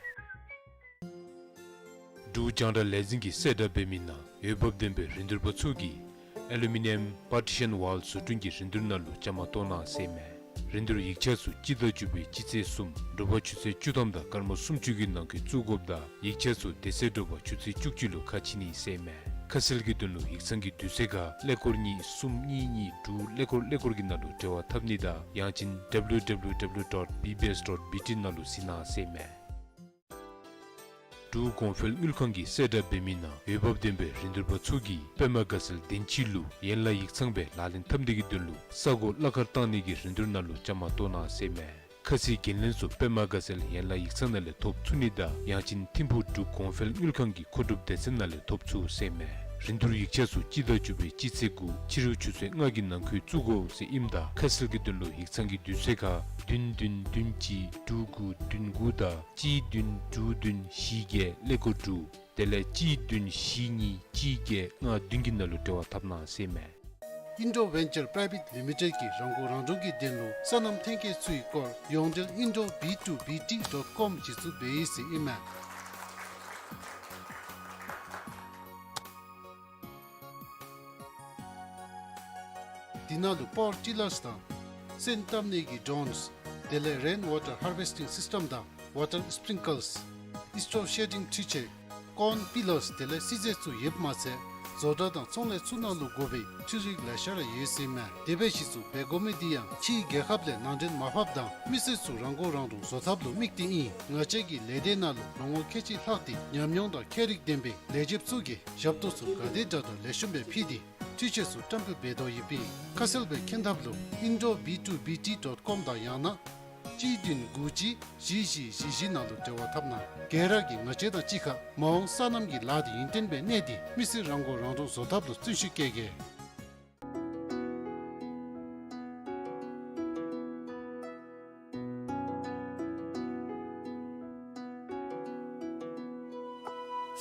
འབྲུག་རྒྱང་བསྒྲགས་ལས་འཛིན་གྱིས་གསལ་བསྒྲགས་འབད་མི་ནང་འོས་འབབ་ལྡན་པའི་རིན་བསྡུར་པ་ཚུ་གིས་ཨེ་ལུ་མི་ནི་ཡམ་པར་ཊི་ཤཱན་ཝཱལ་བཟོ་སྐྲུན་གྱི་རིན་བསྡུར་ནང་ལུ་བཅའ་མར་གཏོགས་གནང་ཟེར་མས། རིན་བསྡུར་ཡིག་ཆ་ཚུ་སྤྱི་ཟླ་བཅུ་པའི་སྤྱི་ཚེས་གསུམ་དྲོ་པ་ཆུ་ཚོད་བཅུ་ཐམ་དང་སྐར་མ་སུམ་ཅུ་གི་ནང་འཁོད་བཙུགས་དགོཔ་དང་ཡིག་ཆ་ཚུ་དེ་ཚེ་དྲོ་པ་ཆུ་ཚོད་བཅུ་གཅིག་ལུ་ཁ་ཕྱེ་ནི་ཟེར་མས། ཁ་གསལ་གྱི་དོན་ལུ་ཡིག་ཚང་གི་དུས་ཚོད་ཁར་ཀླད་ཀོར་གཉིས་གསུམ་གཉིས་གཉིས་དྲུག་ཀླད་ཀོར་ཀླད་ཀོར་གྱི་ནང་ལུ་འབྲེལ་བ་འཐབ་ནི་དང་ཡང་ཅིན་www dot bbs dot bt ནང་ལུ་གཟིགས་གནང་ཟེར་མས། འབྲུག་གོང་འཕེལ་དངུལ་ཁང་གིས་གསལ་བསྒྲགས་འབད་མི་ནང་འོས་འབབ་ལྡན་པའི་རིན་བསྡུར་པ་ཚུ་གིས་པདྨ་དགའ་ཚལ་བདེན་སྐྱིད་ལུ་ཡན་ལག་ཡིག་ཚང་སྦེ་ལག་ལེན་འཐབ་ནི་གི་དོན་ལུ་ས་སྒོ་གླ་ཁར་བཏང་ནི་གི་རིན་བསྡུར་ནང་ལུ་བཅའ་མར་གཏོགས་གནང་ཟེར་མས། ཁ་གསལ་འགན་ལེན་ཚུ་པདྨ་དགའ་ཚལ་ཡན་ལག་ཡིག་ཚང་ནང་ལས་ཐོབ་ཚུགས་ནི་དང་ཡང་ཅིན་ཐིམ་ཕུག་འབྲུག་གོང་འཕེལ་དངུལ་ཁང་གི་མཁོ་སྒྲུབ་སྡེ་ཚན་ནང་ལས་ཐོབ་ཚུགས་ཟེར་མས། རིན་བསྡུར་ཡིག་ཆ་ཚུ་སྤྱི་ཟླ་བཅུ་པའི་སྤྱི་ཚེས་དགུ་ཕྱི་རུ་ཆུ་ཚོད་ལྔ་གི་ནང་འཁོད་བཙུགས་དགོ་ཟེར་ཨིནམ་ད་ཁ་གསལ་གྱི་དོན་ལུ་ཡིག་ཚང་གི་དུས་ཚོད་ཁར་བདུན་བདུན་བདུན་གཅིག་དྲུག་དགུ་བདུན་དགུ་དང་གཅིག་བདུན་དྲུག་བདུན་བཞི་བརྒྱད་ཀླད་ཀོར་དྲུག་དེ་ལས་གཅིག་བདུན་བཞི་གཉིས་གཅིག་བརྒྱད་ལྔ་བདུན་གྱི་ནང་ལུ་འབྲེལ་བ་འཐབ་གནང་ཟེར་མས། ཨིན་ཌོ་ཝེན་ཅར་པྲའི་ཝེཊ་ལི་མི་ཊེཌ་ཀྱིས་རང་མགོ་རང་འདྲོངས་ཀྱི་དོན་ལུ་སོ་ནམ་ཐོན་སྐྱེད་ཚུའི་སྐོར་ཡོངས་འབྲེལ་ཨིན་ཌོ་བི་ཊུ་བི་ཊི་ཌོཊ་ཀོམ་གཞི་བཙུགས་འབད་ཡི་ཟེར་ཨིན་མས། དེ་ནང་ལུ་པ་ཝར་ཊི་ལརསི་དང་སོན་བཏབ་ནི་གི་ཌོརོནསི་དེ་ལས་རེན་ཝ་ཊར་ཧར་ཝེསི་ཊིང་སིསི་ཊེམ་དང་ཝ་ཊར་སི་པི་རིང་ཀལསི་ཨིས་ཊོབ་ཤེ་ཌིང་འཕྲུལ་ཆས་ཀོརན་པི་ལརསི་དེ་ལས་བསིལ་རྫས་ཚུ་ཡོདཔ་མ་ཚད་བཟོ་གྲྭ་དང་ཚོང་ལས་ཚུ་ནང་ལུ་དགོ་པའི་འཕྲུལ་རིགས་ལེ་ཤ་ར་ཡོད་ཟེར་མས། དེ་སྦེ་གཞི་བཙུགས་འབད་དགོ་མི་འདི་ཡང་ཕྱིའི་རྒྱལ་ཁབ་ལས་ནང་འདྲེན་མ་ཕབ་དང་མི་སེར་ཚུ་རང་མགོ་རང་འདྲོངས་བཟོ་ཐབས་ལུ་དམིགས་ཏེ་ཨིན། ང་བཅས་ཀྱི་ལས་སྡེ་ནང་ལུ་ལོ་ངོ་ཁལ་གཅིག་ལྷག་སྟེ་ཉམས་མྱོང་དང་ཁྱད་རིག་ལྡན་པའི་ལས་བྱེདཔ་ཚུ་གིས་ཞབས་ཏོག་ཚུ་ག་དེ་དྲག་དྲག་ལེགས་ཤོམ་སྦེ་ཕུལ་ཏེ་འཕྲུལ་ཆས་ཚུ་བཀྲམ་སྤེལ་འབད་དོ་ཡོདཔ་ཨིན། ཁ་གསལ་སྦེ་མཁྱེན་ཐབས་ལུ་ཨིན་ཌོ་བི་ཊུ་བི་ཊི་ཌོཊ་ཀོམ་དང་ཡང་ན་གཅིག་བདུན་དགུ་གཅིག་བཞི་བཞི་བཞི་བཞི་ནང་ལུ་འབྲེལ་བ་འཐབ་གནང་། ག་ར་གིས་ང་བཅས་དང་གཅིག་ཁར་མ་འོངས་སོ་ནམ་གྱི་ལཱ་འདི་ཡུན་བརྟན་སྦེ་གནས་ཏེ་མི་སེར་རང་མགོ་རང་འདྲོངས་བཟོ་ཐབས་ལུ་བརྩོན་ཤུགས་བསྐྱེད་གེ།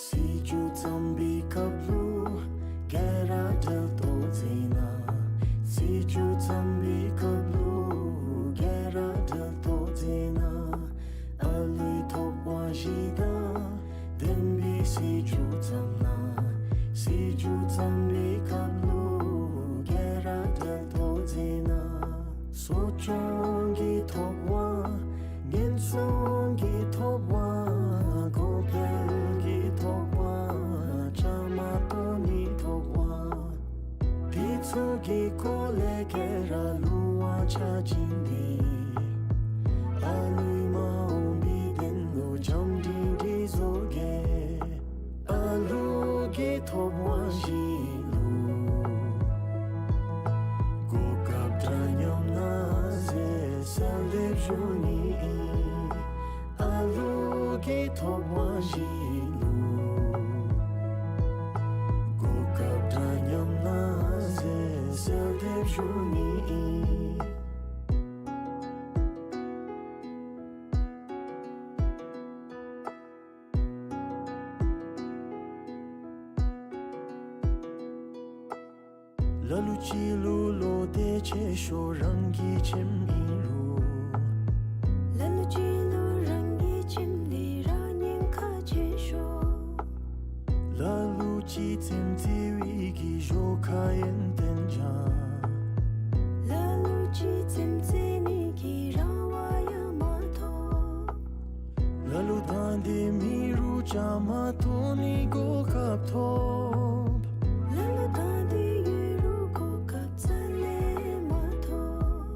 སྲིད་བྱུས་བརྩམ་པའི་སྐབས་ལུ་ག་ར་གྲལ་གཏོགས་མཛད་གནང་། སྲིད་བྱུས་བརྩམ་པའི་སྐབས་ལུ་ག་ར་གྲལ་གཏོགས་མཛད་གནང་། ཨ་ལུའི་ཐོབ་དབང་བཞི་དང་ལྡན་པའི་སྲིད་བྱུས་བརྩམ་གནང་། སྲིད་བྱུས་བརྩམ་པའི་སྐབས་ལུ་ག་ར་གྲལ་གཏོགས་མཛད་གནང་། གསོ་སྐྱོང་གི་ཐོབ་དབང་། ཉེན་སྲུང་གི་ཐོབ་དབང་། གོང་འཕེལ་གྱི་ཐོབ་དབང་། བཅའ་མར་གཏོགས་ནིའི་ཐོབ་དབང་། དེ་ཚུ་གི་སྐོར་ལས་ག་ར་ལུང་བ་ཆ་བཞིན་དེ། ཨ་ལུའི་མ་འོངས་པའི་དོན་ལུ་བྱམས་སྒྲིང་སྒྲིང་བཟོ་གེ། ཨ་ལུ་གི་ཐོབ་དབང་བཞི་ལུ་གོ་སྐབས་འདྲ་མཉམ་གནང་ཟེར་གསོལ་འདེབས་ཞུ་ནི་ཨིན། ཨ་ལུ་གི་ཐོབ་དབང་བཞི་ལུ་གོ་སྐབས་འདྲ་མཉམ་གནང་ཟེར་གསོལ་འདེབས་ཞུ་ནི་ཨིན། ལ་ལུ་ཅིག་ལུ་བློ་གཏད་ཆེ་ཤོས་རང་གི་ཁྱིམ་ཨིན་རུང་། ལ་ལུ་ཅིག་ལུ་རང་གི་ཁྱིམ་འདི་ར་ཉེན་ཁ་ཆེ་ཤོས། ལ་ལུ་ཅིག་ཚེམ་ཚེ་བའི་གི་ཞོར་ཁ་ཡོན་ཏན་ཅན། ལ་ལུ་ཅིག་ཚེམ་ཚེ་ནི་གི་རང་དབང་ཡང་མ་ཐོབ། ལ་ལུ་ད་འདི་མེད་རུང་བཅའ་མར་གཏོགས་ནི་གོ་སྐབས་ཐོབ། ལ་ལུ་ད་འདི་ཡོད་རུང་གོ་སྐབས་རྩ་ལས་མ་ཐོབ།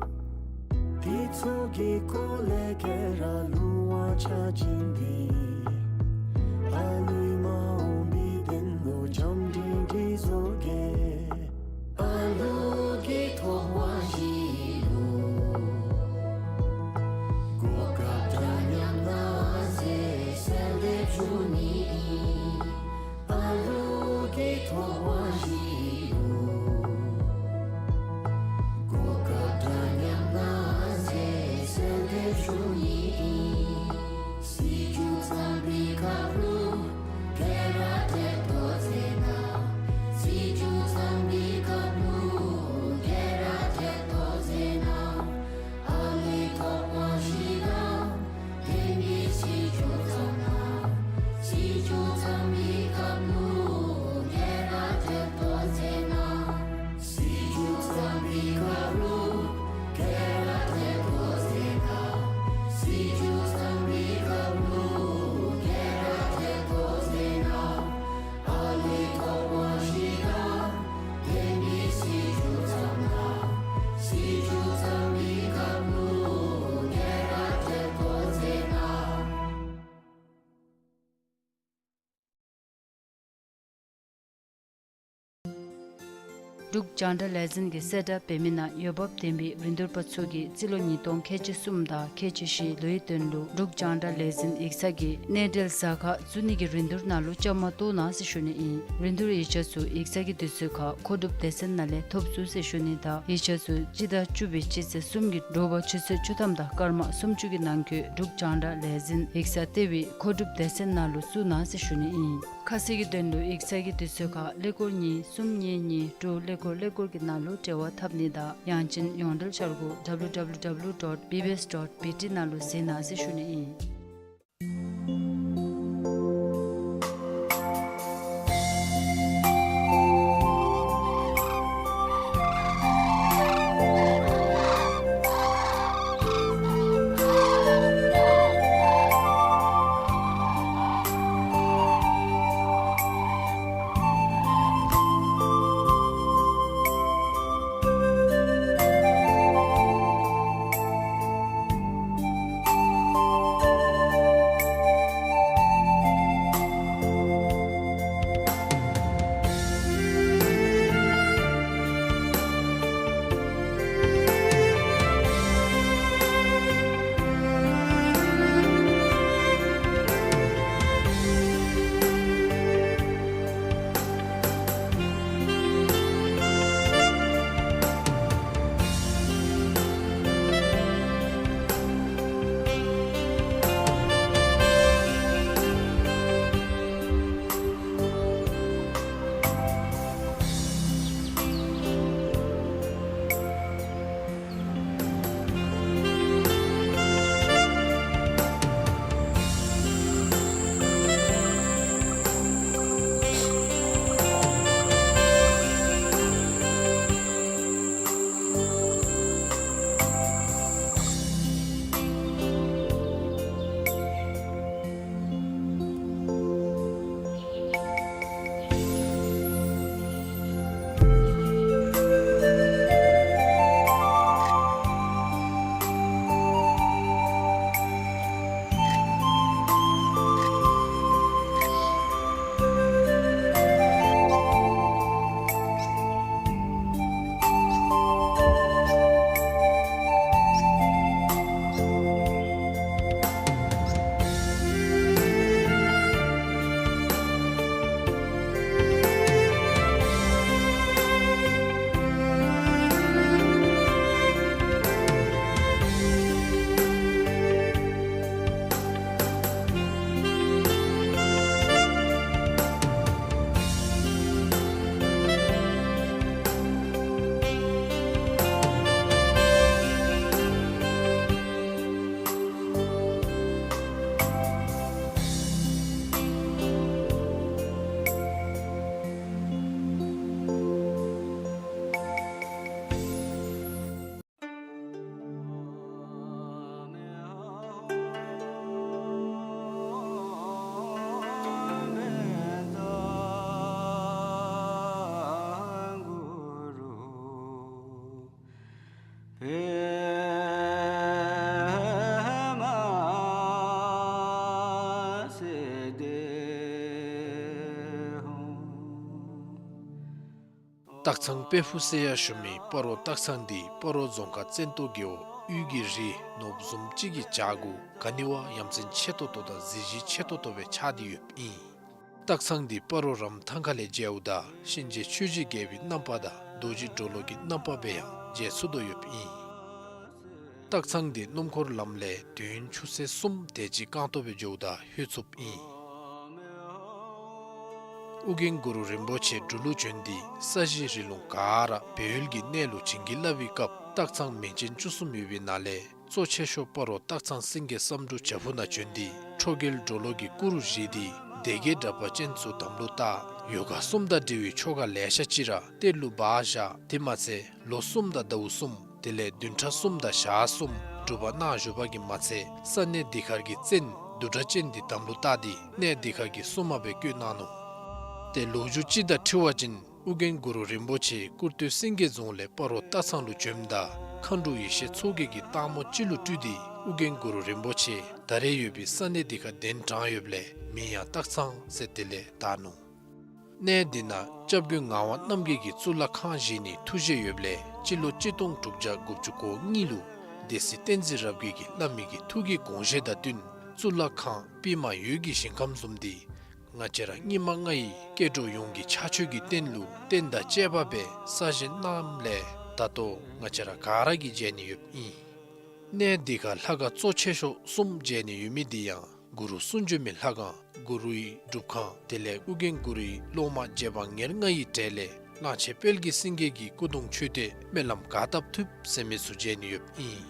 དེ་ཚུ་གི་སྐོར་ལས་ཁྱེད་ར་ལུ་དབང་ཆ་བྱིན་ཏེ། ཨ་ལུའི་མ་འོངས་པའི་དོན་ལུ་བྱམས་སྒྲིང་སྒྲིང་བཟོ་གེ། ཨ་ལུ་གི་ཐོབ་དབང་གཞི་ལུ་གོ་སྐབས་འདྲ་མཉམ་གནང་ཟེར་གསོལ་འདེབས་ཞུ་ནི་ཨིན། ཨ་ལུ་གི་ཐོབ་དབང་གཞི་ལུ་གོ་སྐབས་འདྲ་མཉམ་གནང་ཟེར་གསོལ་འདེབས་ཞུ་ནི་ཨིན། སྲིད་བྱུས་གཙང་པའི་སྐབས་ལུ་ག་ར་འཐད་དོ་ཟེར་ན། སྲིད་བྱུས་གཙང་པའི་སྐབས་ལུ་ག་ར་འཐད་དོ་ཟེར་ན། ཨ་ལུའི་ཐོབ་དབང་གཞི་དང་ལྡན་པའི་སྲིད་བྱུས་བརྩམས་ན། སྲིད་བྱུས་གཙང་པའི་སྐབས་ལུ་ག་ར་འཐད་དོ་ཟེར་ན། སྲིད་བྱུས་གཙང་པའི་སྐབས་ལུ་ག་ར་འཐད་དོ་ཟེར་ན། སྲིད་བྱུས་གཙང་པའི་སྐབས་ལུ་ག་ར་འཐད་དོ་ཟེར་ན། ཨ་ལུའི་ཐོབ་དབང་གཞི་དང་ལྡན་པའི་སྲིད་བྱུས་བརྩམས་ན། སྲིད་བྱུས་གཙང་པའི་སྐབས་ལུ་ག་ར་འཐད་དོ་ཟེར་ན། འབྲུག་རྒྱང་བསྒྲགས་ལས་འཛིན་གྱིས་གསལ་བསྒྲགས་འབད་མི་ནང་འོས་འབབ་ལྡན་པའི་རིན་བསྡུར་པ་ཚུ་གིས་རྩིས་ལོ་ཉིས་སྟོང་ཁལ་གཅིག་གསུམ་དང་ཁལ་གཅིག་བཞི་ལོའི་དོན་ལུ་འབྲུག་རྒྱང་བསྒྲགས་ལས་འཛིན་ཡིག་ཚང་གི་གནས་འབྲེལ་གཟའ་སྐར་བཙུགས་ནི་གི་རིན་བསྡུར་ནང་ལུ་བཅའ་མར་གཏོགས་གནང་ཟེར་ཞུ་ནི་ཨིན། རིན་བསྡུར་ཡིག་ཆ་ཚུ་ཡིག་ཚང་གི་དུས་ཚོད་ཁར་མཁོ་སྒྲུབ་སྡེ་ཚན་ནང་ལས་ཐོབ་ཚུགས་ཟེར་ཞུ་ནི་དང་ཡིག་ཆ་ཚུ་སྤྱི་ཟླ་བཅུ་པའི་སྤྱི་ཚེས་གསུམ་གྱི་དྲོ་པ་ཆུ་ཚོད་བཅུ་ཐམ་དང་སྐར་མ་སུམ་ཅུ་གི་ནང་འཁོད་འབྲུག་རྒྱང་བསྒྲགས་ལས་འཛིན་ཡིག་ཚང་ལྟེ་བའི་མཁོ་སྒྲུབ་སྡེ་ཚན་ནང་ལུ་བཙུགས་གནང་ཟེར་ཞུ་ནི་ཨིན། ཁ་གསལ་གྱི་དོན་ལུ་ཡིག་ཚང་གི་དུས་ཚོད་ཁར་ཀླད་ཀོར་གཉིས་གསུམ་གཉིས་གཉིས་དྲུག་ཀླད་ཀོར་ཀླད་ཀོར་གྱི་ནང་ལུ་འབྲེལ་བ་འཐབ་ནི་དང་ཡང་ཅིན་ཡོངས་འབྲེལ་འཆར་སྒོ་W W W dot B B S dot B T ནང་ལུ་གཟིགས་གནང་ཟེར་ཞུ་ནི་ཨིན། སྟག་ཚང་དཔལ་ཕུག་ཟེར་ཡང་ཞུ་མི་སྤ་རོ་སྟག་ཚང་འདི་སྤ་རོ་རྫོང་ཁག་བཙན་ཏོ་རྒེད་འོག་དབུས་ཀྱི་རི་ནོར་བུ་བཟུམ་ཅིག་གི་བྱག་གུ་ག་ནི་བ་ཡ་མཚན་ཆེ་ཏོག་ཏོ་དང་གཟི་བརྗིད་ཆེ་ཏོག་ཏོ་སྦེ་ཆགས་ཏེ་ཡོདཔ་ཨིན། སྟག་ཚང་འདི་སྤ་རོ་རམ་ཐང་ཁ་ལས་མཇལཝ་ད་གཤིན་རྗེ་ཆོས་རྗེ་རྒྱལ་པོའི་རྣམ་པ་དང་རྡོ་རྗེ་གྲོ་ལོད་ཀྱི་རྣམ་པ་སྦེ་ཡང་མཇལ་ཚུགས་དོ་ཡོདཔ་ཨིན། སྟག་ཚང་འདི་སྣུམ་འཁོར་ལམ་ལས་དུས་ཡུན་ཆུ་ཚོད་གསུམ་དེ་ཅིག་རྐང་སྟོང་སྦེ་འགྱོཝ་ད་ལྷོད་ཚུགསཔ་ཨིན། ཨོ་རྒྱན་གུ་རུ་རིན་པོ་ཆེ་འབྲུག་ལུ་བྱོན་ཏེ་ས་གཞི་རི་ལུང་ག་ར་སྦས་ཡུལ་གྱི་གནས་ལུ་བྱིན་གྱིས་བརླབས་པའི་སྐབས་སྟག་ཚང་མིང་ཅན་བཅུ་གསུམ་ཡོད་པའི་ནང་ལས་གཙོ་ཆེ་ཤོས་སྤ་རོ་སྟག་ཚང་སེང་གེ་བསམ་འགྲུབ་བྱག་ཕུག་ནང་བྱོན་ཏེ་ཁྲོ་རྒྱལ་གྲོ་ལོད་ཀྱི་སྐུ་རུ་བཞེངས་ཏེ་སྡེ་བརྒྱད་དྲེགས་པ་ཅན་ཚུ་དམ་ལུ་བཏགས། ཡོ་ག་གསུམ་དང་འབྲེལ་བའི་ཆོ་ག་ལེ་ཤ་ཅིག་ར་གཏེར་ལུ་སྦ་བཞག། དེ་མ་ཚད་ལོ་གསུམ་དང་ཟླཝ་གསུམ་དེ་ལས་བདུན་ཕྲག་གསུམ་དང་ཞག་གསུམ་སྒྲུབ་པ་གནང་བཞུགས་པ་གིས་མ་ཚད་ས་གནས་འདི་ཁར་གྱི་བཙན་བདུད་དྲེགས་ཅན་འདི་དམ་ལུ་བཏགས་ཏེ་གནས་འདི་ཁར་གྱི་སྲུང་མ་སྦེ་བསྐོས་གནང་ནུག། ཏེ་ལོ་རྒྱུས་ཅིག་དང་འཁྲིལ་བ་ཅིན་ཨོ་རྒྱན་གུ་རུ་རིན་པོ་ཆེ་སྐུར་སྟོད་སེང་གེ་རྫོང་ལས་སྤ་རོ་སྟག་ཚང་ལུ་བྱོནམ་ད་མཁའ་འགྲོ་ཡེ་ཤེས་མཚོ་རྒྱལ་གྱིས་སྟག་མོ་ཅིག་ལུ་སྤྲུལ་ཏེ་ཨོ་རྒྱན་གུ་རུ་རིན་པོ་ཆེ་ད་རེས་ཡོད་པའི་ས་གནས་འདི་ཁར་གདན་དྲངས་ཡོདཔ་ལས་མིང་ཡང་སྟག་ཚང་ཟེར་དེ་ལས་བཏགས་ནུག། གནས་འདི་ནང་སྐྱབས་མགོན་ངག་དབང་རྣམ་རྒྱལ་གྱིས་གཙུག་ལག་ཁང་བཞེངས་ནིའི་ཐུགས་བཞེད་ཡོདཔ་ལས་སྤྱི་ལོ་གཅིག་སྟོང་དྲུག་བརྒྱ་དགུ་བཅུ་གོ་གཉིས་ལུ་སྡེ་སྲིད་བསྟན་འཛིན་རབ་རྒྱས་ཀྱིས་བླ་མའི་གི་ཐུགས་ཀྱི་དགོངས་བཞེད་དང་བསྟུན་གཙུག་ལག་ཁང་པདྨ་འོད་ཀྱི་ཞིང་ཁམས་བཟུམ་འདི་ང་བཅས་ར་སྙིགས་མ་ལྔ་ཡི་སྐྱེ་འགྲོ་ཡོངས་ཀྱི་ཕྱག་མཆོད་ཀྱི་རྟེན་ལུ་རྟེན་དང་བཅས་པ་སྦེ་གསར་བཞེངས་གནངམ་ལས་ད་ལྟོ་ང་བཅས་ར་ག་ར་གིས་མཇལ་ནི་ཡོདཔ་ཨིན། གནས་འདི་ཁར་ལྷ་ཁང་གཙོ་ཆེ་ཤོས་གསུམ་མཇལ་ནི་ཡོད་མི་འདི་ཡང་གུ་རུ་གསུང་བྱོན་མའི་ལྷ་ཁང་གུ་རུའི་སྒྲུབ་ཁང་དེ་ལས་ཨོ་རྒྱན་གུ་རུའི་སློབ་མ་རྗེ་འབངས་ཉེར་ལྔ་ཡི་གྲས་ལས་གླང་ཆེན་དཔལ་གྱི་སེང་གེ་གི་སྐུ་གདུང་མཆོད་རྟེན་སྨོན་ལམ་ག་བཏབ་ཐུབ་ཟེར་མི་ཚུ་མཇལ་ནི་ཡོདཔ་ཨིན།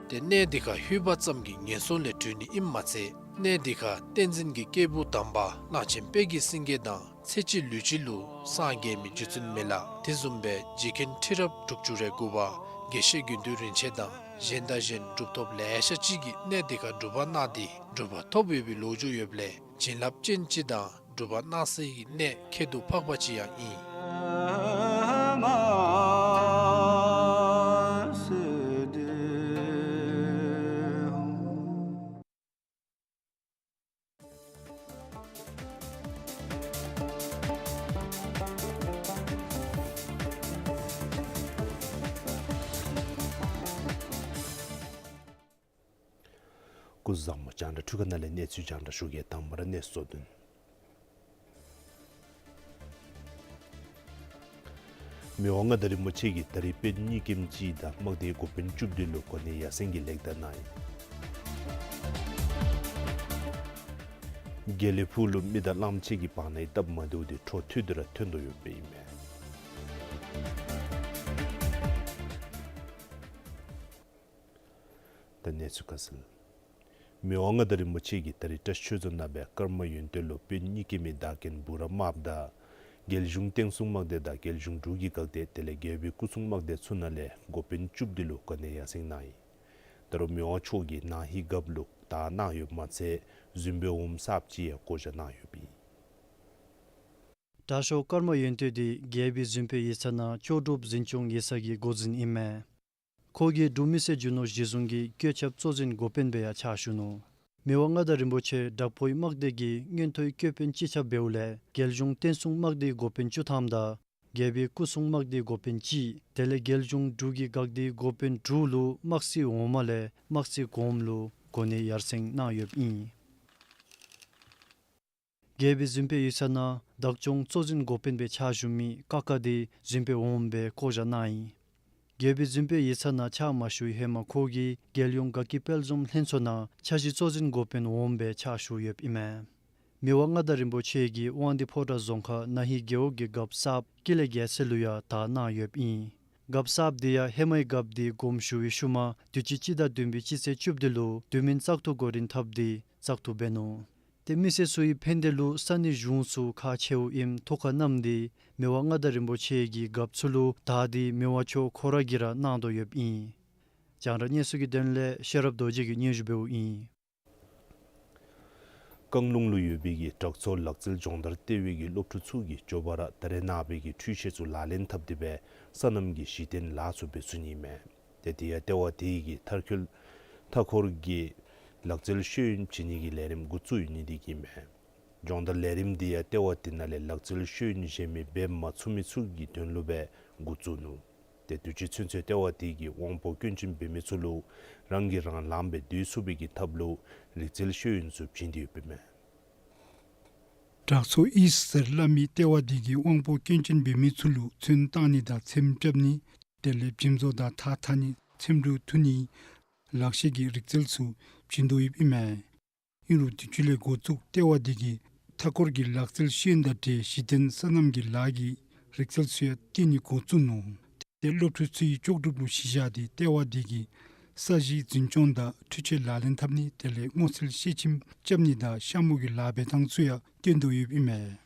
ཏེ་གནས་འདི་ཁར་ལྷོད་པ་ཙམ་གྱིས་ངན་སོང་ལས་གྲོལ་ནི་ཨིནམ་མ་ཚད་གནས་འདི་ཁར་བསྟན་འཛིན་གྱི་སྐྱེས་བུ་དམ་པ་གླང་ཆེན་དཔལ་གྱི་སེང་གེ་དང་ཚེ་གཅིག་ལུས་གཅིག་ལུ་སངས་རྒྱས་མི་རྗེ་བཙུན་མི་ལ་དེ་བཟུམ་སྦེ་རྗེ་མཁན་ཁྲི་རབས་དྲུག་ཅུ་རེ་དགུ་པ་དགེ་བཤེས་དགེ་འདུན་རིན་ཆེན་དང་གཞན་དང་གཞན་གྲུབ་ཐོབ་ལེ་ཤ་ཅིག་གིས་གནས་འདི་ཁར་སྒྲུབ་པ་གནང་སྟེ་གྲུབ་པ་ཐོབ་ཡོད་པའི་ལོ་རྒྱུས་ཡོདཔ་ལས་བྱིན་རླབས་ཅན་ཅིག་དང་གྲུབ་པ་གནང་སའི་གནས་ཁྱད་དུ་འཕགས་པ་ཅིག་ཡང་ཨིན། སྐུ་གཟུགས་བཟང་པོ། རྒྱང་བསྒྲགས་འཕྲུལ་ཁང་ནང་ལས་གནས་ཚུལ་རྒྱང་བསྒྲགས་ཞུ་གེ། དང་པ་ར་གནས་ཚུལ་གཙོ་དོན། མི་དབང་མངའ་བདག་རིན་པོ་ཆེ་གིས་ད་རིས་དཔོན་གཉིས་ཀྱིམ་གཅིག་དང་དམག་སྡེའི་འགོ་དཔོན་བཅུ་བདུན་ལུ་གོ་གནས་ཡར་སེང་གི་ལེགས་བརྡ་གནང་ཡི། དགེ་ལེགས་ཕུག་ལུ་མི་དང་གླངམོ་ཆེ་གི་བར་ནའི་སྟབས་མ་བདེཝ་དེ་འཕྲོ་མཐུད་དེ་ར་ཐོན་དོ་ཡོདཔ་ཨིན་མས། ད་གནས་ཚུལ་ཁ་གསལ། མི་དབང་མངའ་བདག་རིན་པོ་ཆེ་གིས་ད་རིས་བཀྲ་ཤིས་ཆོས་རྫོང་ནང་སྦེ་ཀརྨ་ཡོན་ཏན་ལུ་དཔོན་གཉིས་ཀྱིམ་གི་བདག་འགན་འབུ་ར་དམགཔ་དང་རྒྱལ་གཞུང་བསྟན་སྲུང་དམག་སྡེ་དང་རྒྱལ་གཞུང་འབྲུག་གི་འགག་སྡེ་དེ་ལས་རྒྱལ་པོའི་སྐུ་སྲུང་དམག་སྡེ་ཚུ་ནང་ལས་འགོ་དཔོན་བཅུ་བདུན་ལུ་གོ་གནས་ཡར་སེང་གནང་ཡི། ད་རུང་མི་དབང་མཆོག་གིས་ནང་གི་རྒཔོ་ལུ་དར་གནང་ཡོདཔ་མ་ཚད་གཟིམ་དཔོན་འོགམ་གསརཔ་ཅིག་ཡང་བསྐོ་བཞག་གནང་ཡོདཔ་ཨིན། དྲག་ཤོས་ཀརྨ་ཡོན་ཏན་འདི་རྒྱལ་པོའི་གཟིམ་དཔོན་ཡིག་ཚང་ནང་ལྕོགས་གྲུབ་འཛིན་སྐྱོང་ཡིག་ཚང་གི་འགོ་འཛིན་ཨིན་མས། ཁོ་གིས་འབྲུག་མི་སེར་རྒྱུ་ནོར་གཞི་བཟུང་གི་བཀོད་ཁྱབ་གཙོ་འཛིན་འགོ་དཔོན་སྦེ་ཡང་ཕྱག་ཞུ་ནུག། མི་དབང་མངའ་བདག་རིན་པོ་ཆེ་དྲག་པོའི་དམག་སྡེ་གི་མངོན་མཐོའི་བཀོད་དཔོན་སྤྱི་ཁྱབ་འབདཝ་ལས་རྒྱལ་གཞུང་བསྟན་སྲུང་དམག་སྡེའི་འགོ་དཔོན་བཅུ་ཐམ་དང་རྒྱལ་པོའི་སྐུ་སྲུང་དམག་སྡེའི་འགོ་དཔོན་གཅིག་དེ་ལས་རྒྱལ་གཞུང་འབྲུག་གི་འགག་སྡེའི་འགོ་དཔོན་དྲུག་ལུ་དམག་སྲིད་འོག་མ་ལས་དམག་སྲིད་གོངམ་ལུ་གོ་གནས་ཡར་སེང་གནང་ཡོདཔ་ཨིན། རྒྱལ་པོའི་གཟིམ་དཔོན་ཡིག་ཚང་ནང་བདག་སྐྱོང་གཙོ་འཛིན་འགོ་དཔོན་སྦེ་ཕྱག་ཞུ་མི་ཀ་ཀ་འདི་གཟིམ་དཔོན་འོགམ་སྦེ་བསྐོ་བཞག་གནང་ཡི། རྒྱལ་པོའི་གཟིམ་དཔོན་ཡིག་ཚང་ནང་ཕྱག་མ་ཞུ་བའི་ཧེ་མ་ཁོ་གིས་རྒྱལ་ཡོངས་དགའ་སྐྱིད་དཔལ་འཛོམས་ལྷན་ཚོགས་ནང་འཆར་གཞི་གཙོ་འཛིན་འགོ་དཔོན་འོགམ་སྦེ་ཕྱག་ཞུ་ཡོདཔ་ཨིན་མས། མི་དབང་མངའ་བདག་རིན་པོ་ཆེ་གིས་དབང་འདུས་ཕོ་བྲང་རྫོང་ཁག་ན་ཧི་རྒེད་འོག་གི་རྒཔོ་གསརཔ་ཀུན་ལེགས་རྒྱལ་མཚན་ལུ་ཡང་དར་གནང་ཡོདཔ་ཨིན། རྒཔོ་གསརཔ་འདི་ཡང་ཧེ་མའི་རྒཔོ་འདི་དགོངསམ་ཞུ་བའི་ཤུལ་མ་དུས་ཅི་སྤྱི་ཟླ་བདུན་པའི་སྤྱི་ཚེས་བཅུ་བདུན་ལུ་དུས་མིན་བཙག་འཐུ་འགོ་འདྲེན་འཐབ་སྟེ་བཙག་འཐུ་འབད་ནུག། ཏེ་མི་སེར་ཚུ་གི་ཕན་བདེ་ལུ་ས་གནས་གཞུང་ཚུ་ཁག་ཆེཝ་ཨིནམ་ཐོག་ཁར་བསྣམས་ཏེ་མི་དབང་མངའ་བདག་རིན་པོ་ཆེ་གིས་རྒཔོ་ཚུ་ལུ་དར་འདི་མི་དབང་མཆོག་ཁོ་ར་གིས་ར་གནང་དོ་ཡོདཔ་ཨིན། རྒྱང་བསྒྲགས་གནས་ཚུལ་གྱི་དོན་ལས་ཤེས་རབ་རྡོ་རྗེ་གིས་སྙན་ཞུ་འབདཝ་ཨིན། བཀང་ལུང་ལུ་ཡོད་པའི་གི་དྲག་ཚོགས་ལག་རྩལ་སྦྱོང་བརྡར་ལྟེ་བའི་གི་སློབ་ཕྲུག་ཚུ་གིས་མགྱོགས་པ་ར་ད་རེས་ནངས་པའི་གི་འཕྲུལ་ཆས་ཚུ་ལག་ལེན་འཐབ་སྟེ་སྦེ་སོ་ནམ་གྱི་གཞི་རྟེན་ལཱ་ཚུ་འབད་ཚུགས་ནི་ཨིན་མས། ཏེ་དེ་ཡང་ལྟེ་བ་དེ་གི་མཐར་འཁྱོལ་མཐའ་འཁོར་གྱི་ལག་རྩལ་ཤེས་ཡོན་བྱིན་ནི་གི་ལས་རིམ་འགོ་བཙུགས་ཡོད་ནི་དེ་གིས་ཨིན་མས། སྦྱོང་བརྡར་ལས་རིམ་འདི་ཡང་ལྟེ་བ་འདི་ནང་ལས་ལག་རྩལ་ཤེས་ཡོན་གཞན་མི་འབད་མ་ཚུགས་མི་ཚུ་གི་དོན་ལུ་སྦེ་འགོ་བཙུགས་ནུག། ཏེ་དུས་ཅི་ཚུན་ཚོད་ལྟེ་བ་འདི་གིས་དབང་པོ་སྐྱོན་ཅན་འབད་མི་ཚུ་ལུ་རང་གིས་རང་ལངམ་སྦེ་སྡོད་ཚུགས་པའི་གི་ཐབས་ལུ་རིག་རྩལ་ཤེས་ཡོན་ཚུ་བྱིན་ཏེ་ཡོདཔ་ཨིན་མས། དྲག་མཚོ་ཨིསཊ་ཟེར་སླབ་མི་ལྟེ་བ་འདི་གིས་དབང་པོ་སྐྱོན་ཅན་འབད་མི་ཚུ་ལུ་ཚོན་བཏང་ནི་དང་ཚེམ་རྐྱབ་ནི་དེ་ལས་བྱེམ་བཟོ་དང་ཐགས་འཐག་ནི་ཚེམ་དྲུབ་འཐུ་ནི་ལག་ཤེས་ཀྱི་རིག་རྩལ་ཚུ་བྱིན་དོ་ཡོདཔ་ཨིན་མས། ཨིན་རུང་དུས་ཅི་ལས་འགོ་བཙུགས་ལྟེ་བ་འདི་གིས་མཐའ་འཁོར་གྱི་ལག་རྩལ་ཤེས་ཡོན་དང་འབྲེལ་གཞི་རྟེན་སོ་ནམ་གྱི་ལཱ་གི་རིག་རྩལ་ཚུ་ཡང་སྟོན་ནི་འགོ་བཙུགས་ནུག། ཏེ་སློབ་ཕྲུག་ཚུ་གིས་ལྕོགས་གྲུབ་ལུ་གཞི་བཞག་སྟེ་ལྟེ་བ་འདི་གིས་ས་གཞི་འཛིན་སྐྱོང་དང་འཕྲུལ་ཆས་ལག་ལེན་འཐབ་ནི་དེ་ལས་སྔོ་ཚལ་ཤེལ་ཆེམ་རྐྱབ་ནི་དང་ཤ་མུ་གི་ལཱ་འབད་ཐངས་ཚུ་ཡང་སྟོན་དོ་ཡོདཔ་ཨིན་མས།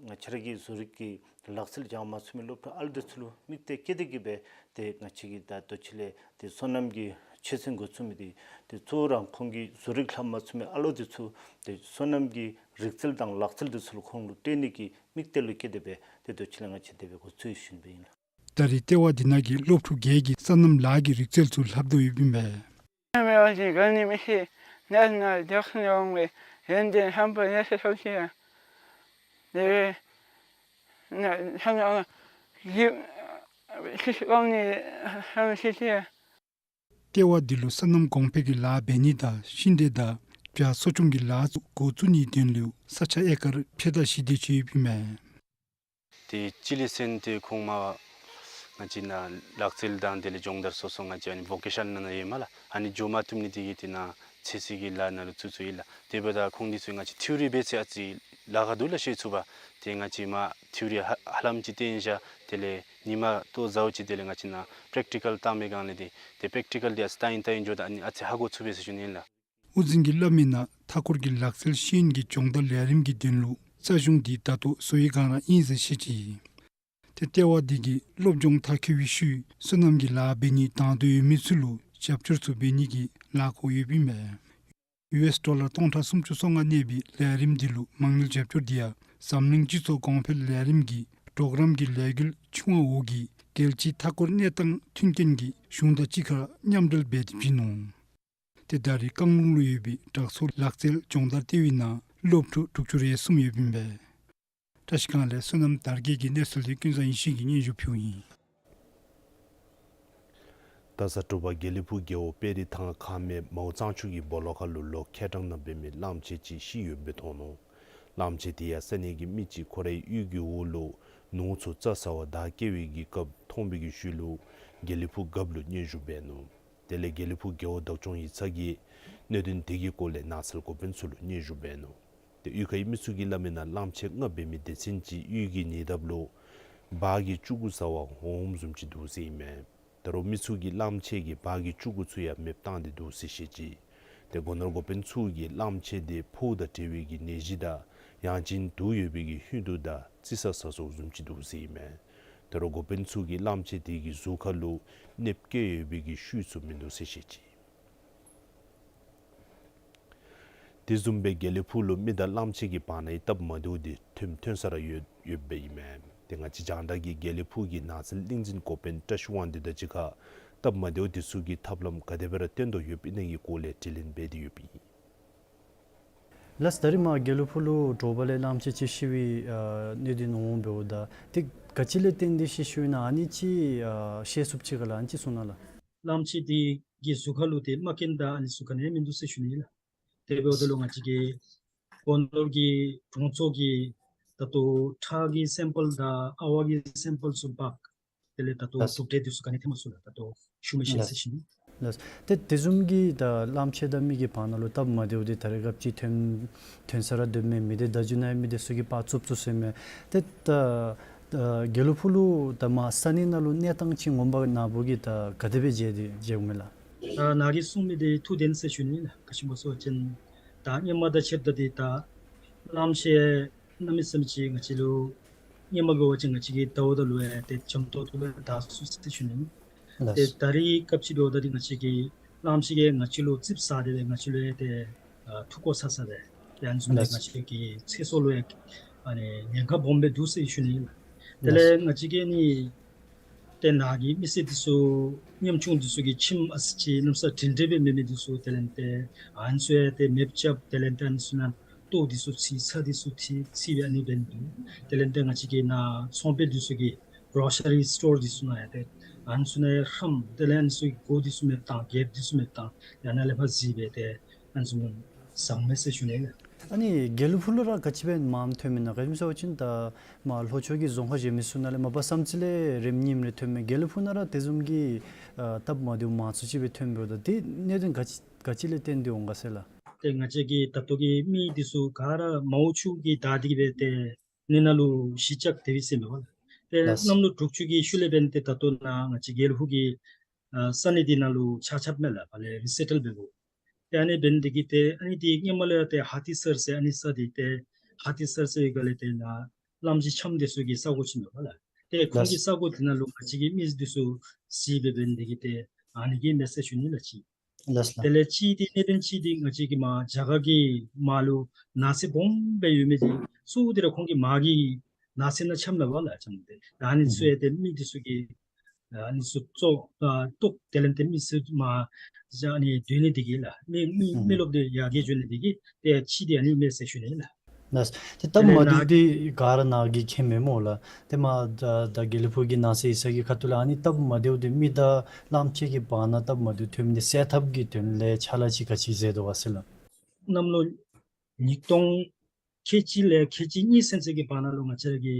ང་བཅས་ར་གི་བཟོ་རིག་གི་ལག་རྩལ་སྦྱང་མ་ཚུགས་མི་སློབ་ཕྲུག་ཨ་ལུ་འདི་ཚུ་ལུ་དམིགས་གཏད་བསྐྱེད་དེ་གིས་སྦེ་ཏེ་ང་བཅས་ཀྱིས་ད་ལྟོ་ཅིག་ལས་ཏེ་སོ་ནམ་གྱི་ཆོས་ཚན་འགོ་བཙུགས་མི་འདི་ཏེ་གཙོ་བོ་ར་ཁོང་གིས་བཟོ་རིག་ལྷབ་མ་ཚུགས་མི་ཨ་ལུ་འདི་ཚུ་ཏེ་སོ་ནམ་གྱི་རིག་རྩལ་དང་ལག་རྩལ་འདི་ཚུ་ལུ་ཁོང་ལུ་སྟོན་ནི་གི་དམིགས་གཏད་ལུ་བསྐྱེད་དེ་སྦེ་ཏེ་ལྟོ་ཅིག་ལས་ང་བཅས་དེ་སྦེ་འགོ་བཙུགས་ཞུ་ནི་སྦེ་ཨིན་ལགས། ད་རེས་ལྟེ་བ་འདི་ནང་གི་སློབ་ཕྲུག་བརྒྱད་ཀྱིས་སོ་ནམ་ལཱ་གི་རིག་རྩལ་ཚུ་ལྷབ་དོ་ཡོདཔ་ཨིན་པས། ལྟེ་བ་འདི་ལུ་སོ་ནམ་གོང་འཕེལ་གྱི་ལཱ་འབད་ནི་དང་ཤིང་འབྲས་དང་བྱ་གསོ་སྐྱོང་གི་ལཱ་ཚུ་འགོ་བཙུགས་ནིའི་དོན་ལུ་ས་ཆ་ཨེ་ཀར་ཕྱེད་དང་བཞི་དེ་ཅིག་ཡོདཔ་ཨིན་མས། ཏེ་སྤྱི་ལས་ཚུན་ཏེ་ཁོང་མར་ང་བཅས་ནཱ་ལག་རྩལ་དང་དེ་ལས་སྦྱོང་བརྡར་སོ་སོ་ང་བཅས་ཨ་ནི་བོ་ཀེ་ཤཱན་ནང་ན་ཡོད་མས་ལགས། ཨ་ནི་འགྱོ་མ་བཏུབ་ནི་དེ་གིས་ཏེ་ནཱ་ཚོད་བསྲེ་གི་ལཱ་ནང་ལུ་བཙུགས་བཙུགསཔ་ཨིན་ལགས། དེ་འབདཝ་ད་ཁོང་འདི་ཚུ་ང་བཅས་ཐིའོ་རི་འབད་ཚེ་ཨ་ཙི་ལཱ་ཁག་འདུག་ལགས་ཤེས་ཚུགས་པས། ཏེ་ང་བཅས་མར་ཐིའོ་རི་ཧ་ཧ་ལམ་ཅིག་སྟོན་བཞག། དེ་ལས་ཉིན་མ་ལྟོ་བཟའཝ་ཅིག་དེ་ལས་ང་བཅས་ནཱ་པེརེཀ་ཊི་ཀཱལ་བཏང་པའི་སྒང་ལས་ཏེ་ཏེ་པེརེཀ་ཊི་ཀཱལ་འདི་ཨ་ཙི་བལྟ་ཡི་བལྟ་ཡི་འགྱོཝ་ད་ཨ་ནི་ཨ་ཙི་ཧ་གོ་ཚུགས་པས་ཟེར་ཞུ་ནི་ཨིན་ལགས། དབུ་འཛིན་གྱིས་སླབ་མིའི་ནང་མཐའ་འཁོར་གྱི་ལག་རྩལ་ཤེས་ཡོན་གྱི་སྦྱོང་བརྡར་ལས་རིམ་གྱི་དོན་ལུ་རྩ་གཞུང་འདི་ད་ལྟོ་བཟོ་བའི་སྒང་ར་ཨིན་ཟེར་བཤད་ཅི། ཏེ་ལྟེ་བ་འདི་གིས་སློབ་སྦྱོང་མཐར་འཁྱོལ་བའི་ཤུལ་སོ་ནམ་གྱི་ལཱ་འབད་ནི་དང་འདོད་ཡོད་མི་ཚུ་ལུ་རྒྱབ་སྐྱོར་ཚུ་འབད་ནི་གི་ལཱ་འགོ་ཡོདཔ་ཨིན་མས། ཡུ་ཨེསི་ཌོ་ལར་སྟོང་ཕྲག་སུམ་ཅུ་སོ་ལྔ་གནས་པའི་ལས་རིམ་འདི་ལུ་མ་དངུལ་རྒྱབ་སྐྱོར་འདི་ཡང་འཛམ་གླིང་སྤྱི་ཚོགས་གོང་འཕེལ་ལས་རིམ་གྱི་གྲོགས་རམ་གྱི་ལས་འགུལ་ཆུང་བ་འོག་གི་རྒྱལ་སྤྱིའི་མཐའ་འཁོར་གནས་སྟངས་མཐུན་རྐྱེན་གྱི་གཞུང་དང་གཅིག་ཁར་མཉམ་འབྲེལ་འབད་དེ་བྱིན་ནུག། ཏེ་ད་རེས་བཀང་ལུང་ལུ་ཡོད་པའི་དྲག་མཚོ་ལག་རྩལ་སྦྱོང་བརྡར་ལྟེ་བའི་ནང་སློབ་ཕྲུག་དྲུག་ཅུ་རེ་གསུམ་ཡོདཔ་ཨིན་པས། བཀྲ་ཤིས་སྒང་ལས་སོ་ནམ་དར་རྒྱས་ཀྱི་གནས་ཚུལ་འདི་ཀུན་བཟང་ཡེ་ཤེས་ཀྱིས་སྙན་ཞུ་ཕུལཝ་ཨིན། ད་ས་དྲོ་པ་དགེ་ལེགས་ཕུག་རྒེད་འོག་དཔལ་རི་ཐང་ཁ་སྨད་མའོ་གཙང་ཆུ་གི་སྦོ་ལོགས་ཁ་ལུ་ལོག་ཁྱེལ་ཏང་ནང་འབད་མི་གླངམོ་ཆེ་ཅིག་ཤི་ཡོདཔ་སྦེ་མཐོང་ནུག། གླངམོ་ཆེ་དེ་ཡང་ས་གནས་ཀྱི་མི་ཅིག་ཁོ་རའི་གཡུས་ཀྱི་འོག་ལུ་ནོར་ཚུ་རྩྭ་ཟ་བར་བདའ་བསྐྱལ་བའི་གི་སྐབས་མཐོང་བའི་གི་ཤུལ་ལུ་དགེ་ལེགས་ཕུག་རྒཔོ་ལུ་སྙན་ཞུ་འབད་ནུག། དེ་ལས་དགེ་ལེགས་ཕུག་རྒེད་འོག་བདག་སྐྱོང་ཡིག་ཚང་གིས་གནད་དོན་དེ་གི་སྐོར་ལས་ནགས་ཚལ་འགོ་དཔོན་ཚུ་ལུ་སྙན་ཞུ་འབད་ནུག། ཏེ་གཡུས་ཁའི་མི་ཚུ་གིས་སླབ་མིའི་ནང་གླངམོ་ཆེ་ལྔ་འབད་མི་སྡེ་ཚན་ཅིག་གཡུས་ཀྱི་ཉེ་འདབས་ལུ་བག་གི་ལྕུག་གུ་ཟ་བར་འོངམ་བཟུམ་ཅིག་འདུག་ཟེར་ཨིན་མས། ད་རུང་མི་ཚུ་གིས་གླངམོ་ཆེ་གིས་བག་གི་ལྕུག་གུ་ཚུ་ཡང་མེདཔ་བཏང་སྟེ་འདུག་ཟེར་བཤད་ཅི། ཏེ་སྒོ་ནོར་འགོ་དཔོན་ཚུ་གིས་གླངམོ་ཆེ་དེ་ཕོཝ་དང་འབྲེལ་བའི་གི་ནད་གཞི་དང་ཡང་ཅིན་དུག་ཡོད་པའི་གི་ཧུད་དུ་དང་རྩི་ས་ཟ་སོངམ་བཟུམ་ཅིག་འདུག་ཟེར་ཨིན་མས། ད་རུང་འགོ་དཔོན་ཚུ་གིས་གླངམོ་ཆེ་དེ་གི་གཟུགས་ཁ་ལུ་གནོདཔ་བཀལ་ཡོད་པའི་གི་ཤུལ་ཚུ་མིན་འདུག་ཟེར་བཤད་ཅི། དེ་བཟུམ་སྦེ་དགེ་ལེགས་ཕུག་ལུ་མི་དང་གླངམོ་ཆེ་གི་བར་ནའི་སྟབས་མ་བདེཝ་དེ་ཐོནམ་ཐོན་ས་ར་ཡོད་ཡོདཔ་ཨིན་མས། ཏེ་ང་བཅས་རྒྱང་བསྒྲགས་ཀྱིས་དགེ་ལེགས་ཕུག་གི་ནགས་ཚལ་གླིང་འཛིན་འགོ་དཔོན་བཀྲ་ཤིས་དབང་འདུས་དང་གཅིག་ཁར་སྟབས་མ་བདེཝ་དེ་ཚུ་གི་ཐབས་ལམ་ག་དེ་སྦེ་ར་བཏོན་དོ་ཡོདཔ་ཨིན་ན་གི་སྐོར་ལས་དྲི་ལན་འབད་དེ་ཡོདཔ་ཨིན། ལགས། ད་རིས་མར་དགེ་ལེགས་ཕུག་ལུ་དྲོ་པ་ལས་གླངམོ་ཆེ་ཅིག་ཤི་བའི་ཨ་གནད་དོན་འོང་འབདཝ་ད་དེ་ག་ཅི་ལས་བརྟེན་ཏེ་ཤི་ཤིཝ་ཨིན་ན་ཨ་ནི་ཅིག་ཨ་ཤེས་ཚུགསཔ་ཅིག་ག་ལགས། ཨ་ནི་ཅིག་གསུང་གནང་ལགས། གླངམོ་ཆེ་དེ་གི་གཟུགས་ཁ་ལུ་ཏེ་རྨ་སྐྱོན་དང་ཨ་ནི་ཚུ་ག་ནི་ཡང་མིན་འདུག་ཟེར་ཞུ་ནི་ཨིན་ལགས། དེ་འབདཝ་ད་ལུ་ང་བཅས་ཀྱིས་སྒོ་ནོར་གྱི་གྲོང་ཚོ་གི་ད་ལྟོ་ཁྲག་གི་སེམ་པལ་དང་ཨ་ཝ་གི་སེམ་པལ་ཚུ་འབག། དེ་ལས་ད་ལྟོ་ལགས། དུག་འདྲེ་དེ་ཚུ་ག་ནི་ཐོནམ་མ་ཚུགས་ལགས། ད་ལྟོ་ཞུ་མི་ཤེས་ཟེར་ཞུ་ནི། ལགས། ཏེ་དེ་བཟུམ་གྱི་ད་གླངམོ་ཆེ་དང་མི་གི་བར་ན་ལུ་སྟབས་མ་བདེཝ་དེ་ད་རེས་སྐབས་ཅིག་ཐོན་ཐོན་ས་ར་སྡོདཔ་མས། མི་སྡེ་བརྡ་བརྒྱུད་ནང་མི་སྡེ་ཚུ་གིས་ཕར་བཙུགས་བཙུགས་ཟེར་མས། ཏེ་ད་ད་དགེ་ལེགས་ཕུག་ལུ་ད་མར་ས་གནས་ནང་ལུ་གནས་སྟངས་ཅིག་ངོ་མ་ནཱ་བུ་གིས་ད་ག་དེ་སྦེ་མཇལ་ཏེ་མཇལཝ་མས་ལགས། ད་ནཱ་གིས་གསུང་མི་དེ་ཐུགས་བདེན་ཟེར་ཞུ་ནི་ལགས། ག་ཅི་སྨོ་ཟེར་བ་ཅིན་ད་སྔོན་མ་དང་ཕྱདཔ་ད་ཏེ་ད་གླངམོ་ཆེ་གནམ་མེད་ས་མེད་ཅིག་ང་བཅས་ལུ་སྔོན་མ་འབད་བ་ཅིན་ང་བཅས་ཀྱིས་བལྟཝ་ད་ལུ་ཡང་ཏེ་འཇམ་ཏོག་ཏོ་སྦེ་བདའ་ཚུགས་ཟེར་ཞུ་ནི། ལགས། ཏེ་ད་རེས་སྐབས་ཅིག་འབདཝ་ད་ཏེ་ང་བཅས་ཀྱིས་གླངམོ་ཆེ་གིས་ང་བཅས་ལུ་རྩིགཔ་ཟ་སྟེ་སྦེ་ང་བཅས་ལུ་ཡང་ཏེ་ཨ་འཐུ་བཀོ་ཟ་ས་སྦེ་ཏེ་ཨ་ནི་བཟུམ་སྦེ། ལགས། ང་བཅས་ཀྱི་ཚེ་སྲོག་ལུ་ཡང་ཨ་ནི་ཉེན་ཁ་སྦོམ་སྦེ་འདུག་ཟེར་ཞུ་ནི་ཨིན། དེ་ལས། ལགས། ང་བཅས་ཀྱིས་ནི་ཏེ་ནཱ་གི་མི་སེར་འདི་ཚུ་ཉམ་ཆུང་འདི་ཚུ་གི་ཁྱིམ་ཨ་ཙི་ཅིག་གནམ་ས་དྲན་དྲན་སྦེ་མེད་མི་འདི་ཚུ་དེ་ལས་ཏེ་ཨ་ནི་ཚུ་ཡང་ཏེ་མེདཔ་རྐྱབ། དེ་ལས་ཏེ་ཨ་ནི་ཚུ་ནང་ ལྟོ་འདི་ཚུ་ཚིག་ཚྭ་འདི་ཚུ་ཚིག་ཚིག་སྦེ་ཨ་ནི་འབད་ནི་འདུག། དེ་ལས་ཏེ་ང་བཅས་ཀྱི་ནཱ་ཚོང་པ་འདི་ཚུ་གི་གྲོ་ཤ་རི་སི་ཊོར་འདི་ཚུ་ནང་ཡང་ཏེ་ཨ་ནི་ཚུ་ནང་ཡང་ཧྲམ་དེ་ལས་ཨ་ནི་ཚུ་གི་སྒོ་འདི་ཚུ་མེདཔ་བཏང་གེབ་འདི་ཚུ་མེདཔ་བཏང་ཡང་ནཱ་ལས་ཕར་གཟིགས་སྦེ་ཏེ་ཨ་ནི་ཚུ་བཟང་མས་ཟེར་ཞུ་ནི་ལགས། ཨ་ནི་དགེ་ལེགས་ཕུག་ལུ་ར་ག་ཅི་སྦེ་མངམ་ཐོནམ་ཨིན་ན། ག་ཅི་སྨོ་ཟེར་བ་ཅིན་ད་མར་ལྷོ་ཕྱོགས་ཀྱི་རྫོང་ཁག་གཞན་མི་ཚུ་ནང་ལས་མ་པ་བསམ་རྩེ་ལས་རེམ་གཉིསམ་རེ་ཐོནམ་མས། དགེ་ལེགས་ཕུག་ནང་ར་དེ་བཟུམ་གྱི་ཨ་སྟབས་མ་བདེཝ་མང་སུ་ཅིག་སྦེ་ཐོནམ་འབདཝ་ད་དེ་གནད་དོན་ག་ཅི་ག་ཅི་ལས་བརྟེན་ཏེ་འོང་ག་ཟེར་ལགས། ཏེ་ང་བཅས་ཀྱི་ད་ལྟོ་གི་མི་འདི་ཚུ་ག་ར་མར་ཕྱོགས་ཀྱི་ད་འདི་གིས་སྦེ་ཏེ་ཨ་ནི་ནང་ལུ་གཞིས་ཆགས་དེ་སྦེ་ཟེར་མས་པ་ལགས། ཏེ་ལགས། གནམ་ལོ་དྲུག་ཅུ་གི་ཤུལ་ལས་འབད་ནི་ཏེ་ད་ལྟོ་ནཱ་ང་བཅས་དགེ་ལེགས་ཕུག་གི་ཨ་ས་གནས་འདི་ནང་ལུ་ཆ་ཁྱབ་མས་ལགས། ཕར་ལས་རི་སེ་ཊལ་འབདཝ། ཏེ་ཨ་ནི་འབད་ནི་འདི་གིས་ཏེ་ཨ་ནི་འདི་སྔོན་མ་ལས་ཏེ་ཧ་ཏི་སར་ཟེར་ཨ་ནི་ས་འདི་ཏེ་ཧ་ཏི་སར་ཟེར་བའི་སྒང་ལས་ཏེ་ནཱ་གླངམོ་ཆེ་འཆམ་འདི་ཚུ་གི་ས་གོ་ཅིག་མས་པ་ལགས། ཏེ་ཁོང་གི་ལགས། ས་གོ་འདི་ནང་ལུ་ང་བཅས་ཀྱི་མི་འདི་ཚུ་གཟིགས་སྦེ་འབད་ནི་འདི་གིས་ཏེ་ཨ་ནི་གིས་མས་ཟེར་ཞུ་ནི་ལགས་ཅིག། ལགས་ལགས། དེ་ལས་གཅིག་འདི་གནད་དོན་གཅིག་འདི་ང་བཅས་ཀྱི་མར་རྒྱ་གར་གྱི་མར་ལུ་ནགས་ཚལ་སྦོམ་སྦེ་ཡོད་མི་འདི་ཚུ་འདི་ར་ཁོང་གི་མར་གྱི་ནགས་ཚལ་ནང་འཆམ་ལགས་པ་ལགས། འཆམ་སྟེ་ཨ་ནི་ཚུ་ཡང་ཏེ་མི་འདི་ཚུ་གིས་ཨ་ནི་ཚུ་བཙོ་ཨ་བཏོག་དེ་ལས་ཏེ་མི་ཚུ་མར་ཨ་ནི་སྡོད་ནི་འདི་གིས་ལགས། མི་མི་མི་རློབས་འདི་ཡར་རྒྱས་འགྱོ་ནི་འདི་གིས་ཏེ་གཅིག་འདི་ཨ་ནི་མས་ཟེར་ཞུ་ནི་ལགས། ལགས། ཏེ་སྟབས་མ་བདེཝ་འདི་ག་ར་ནཱ་གིས་མཁྱེནམ་མས་སྨོ་ལགས། ཏེ་མར་ད་ད་དགེ་ལེགས་ཕུག་གི་ནང་ས་ཡིག་ཚང་གི་ཁ་ཐུག་ལས་ཨ་ནི་སྟབས་མ་བདེཝ་འདི་མི་དང་གླངམོ་ཆེ་གི་བར་ན་སྟབས་མ་བདེཝ་ཐོན་མི་འདི་སེལ་ཐབས་ཀྱི་དོན་ལས་ཕྱག་ལཱ་ཅིག་ག་ཅི་མཛད་དོ་ག་ཟེར་ལགས། གནམ་ལོ་ཉིས་སྟོང་ཁལ་གཅིག་ལས་ཁལ་གཅིག་གཉིས་ཚུན་ཚོད་ཀྱི་བར་ན་ལུ་ང་བཅས་ར་གི་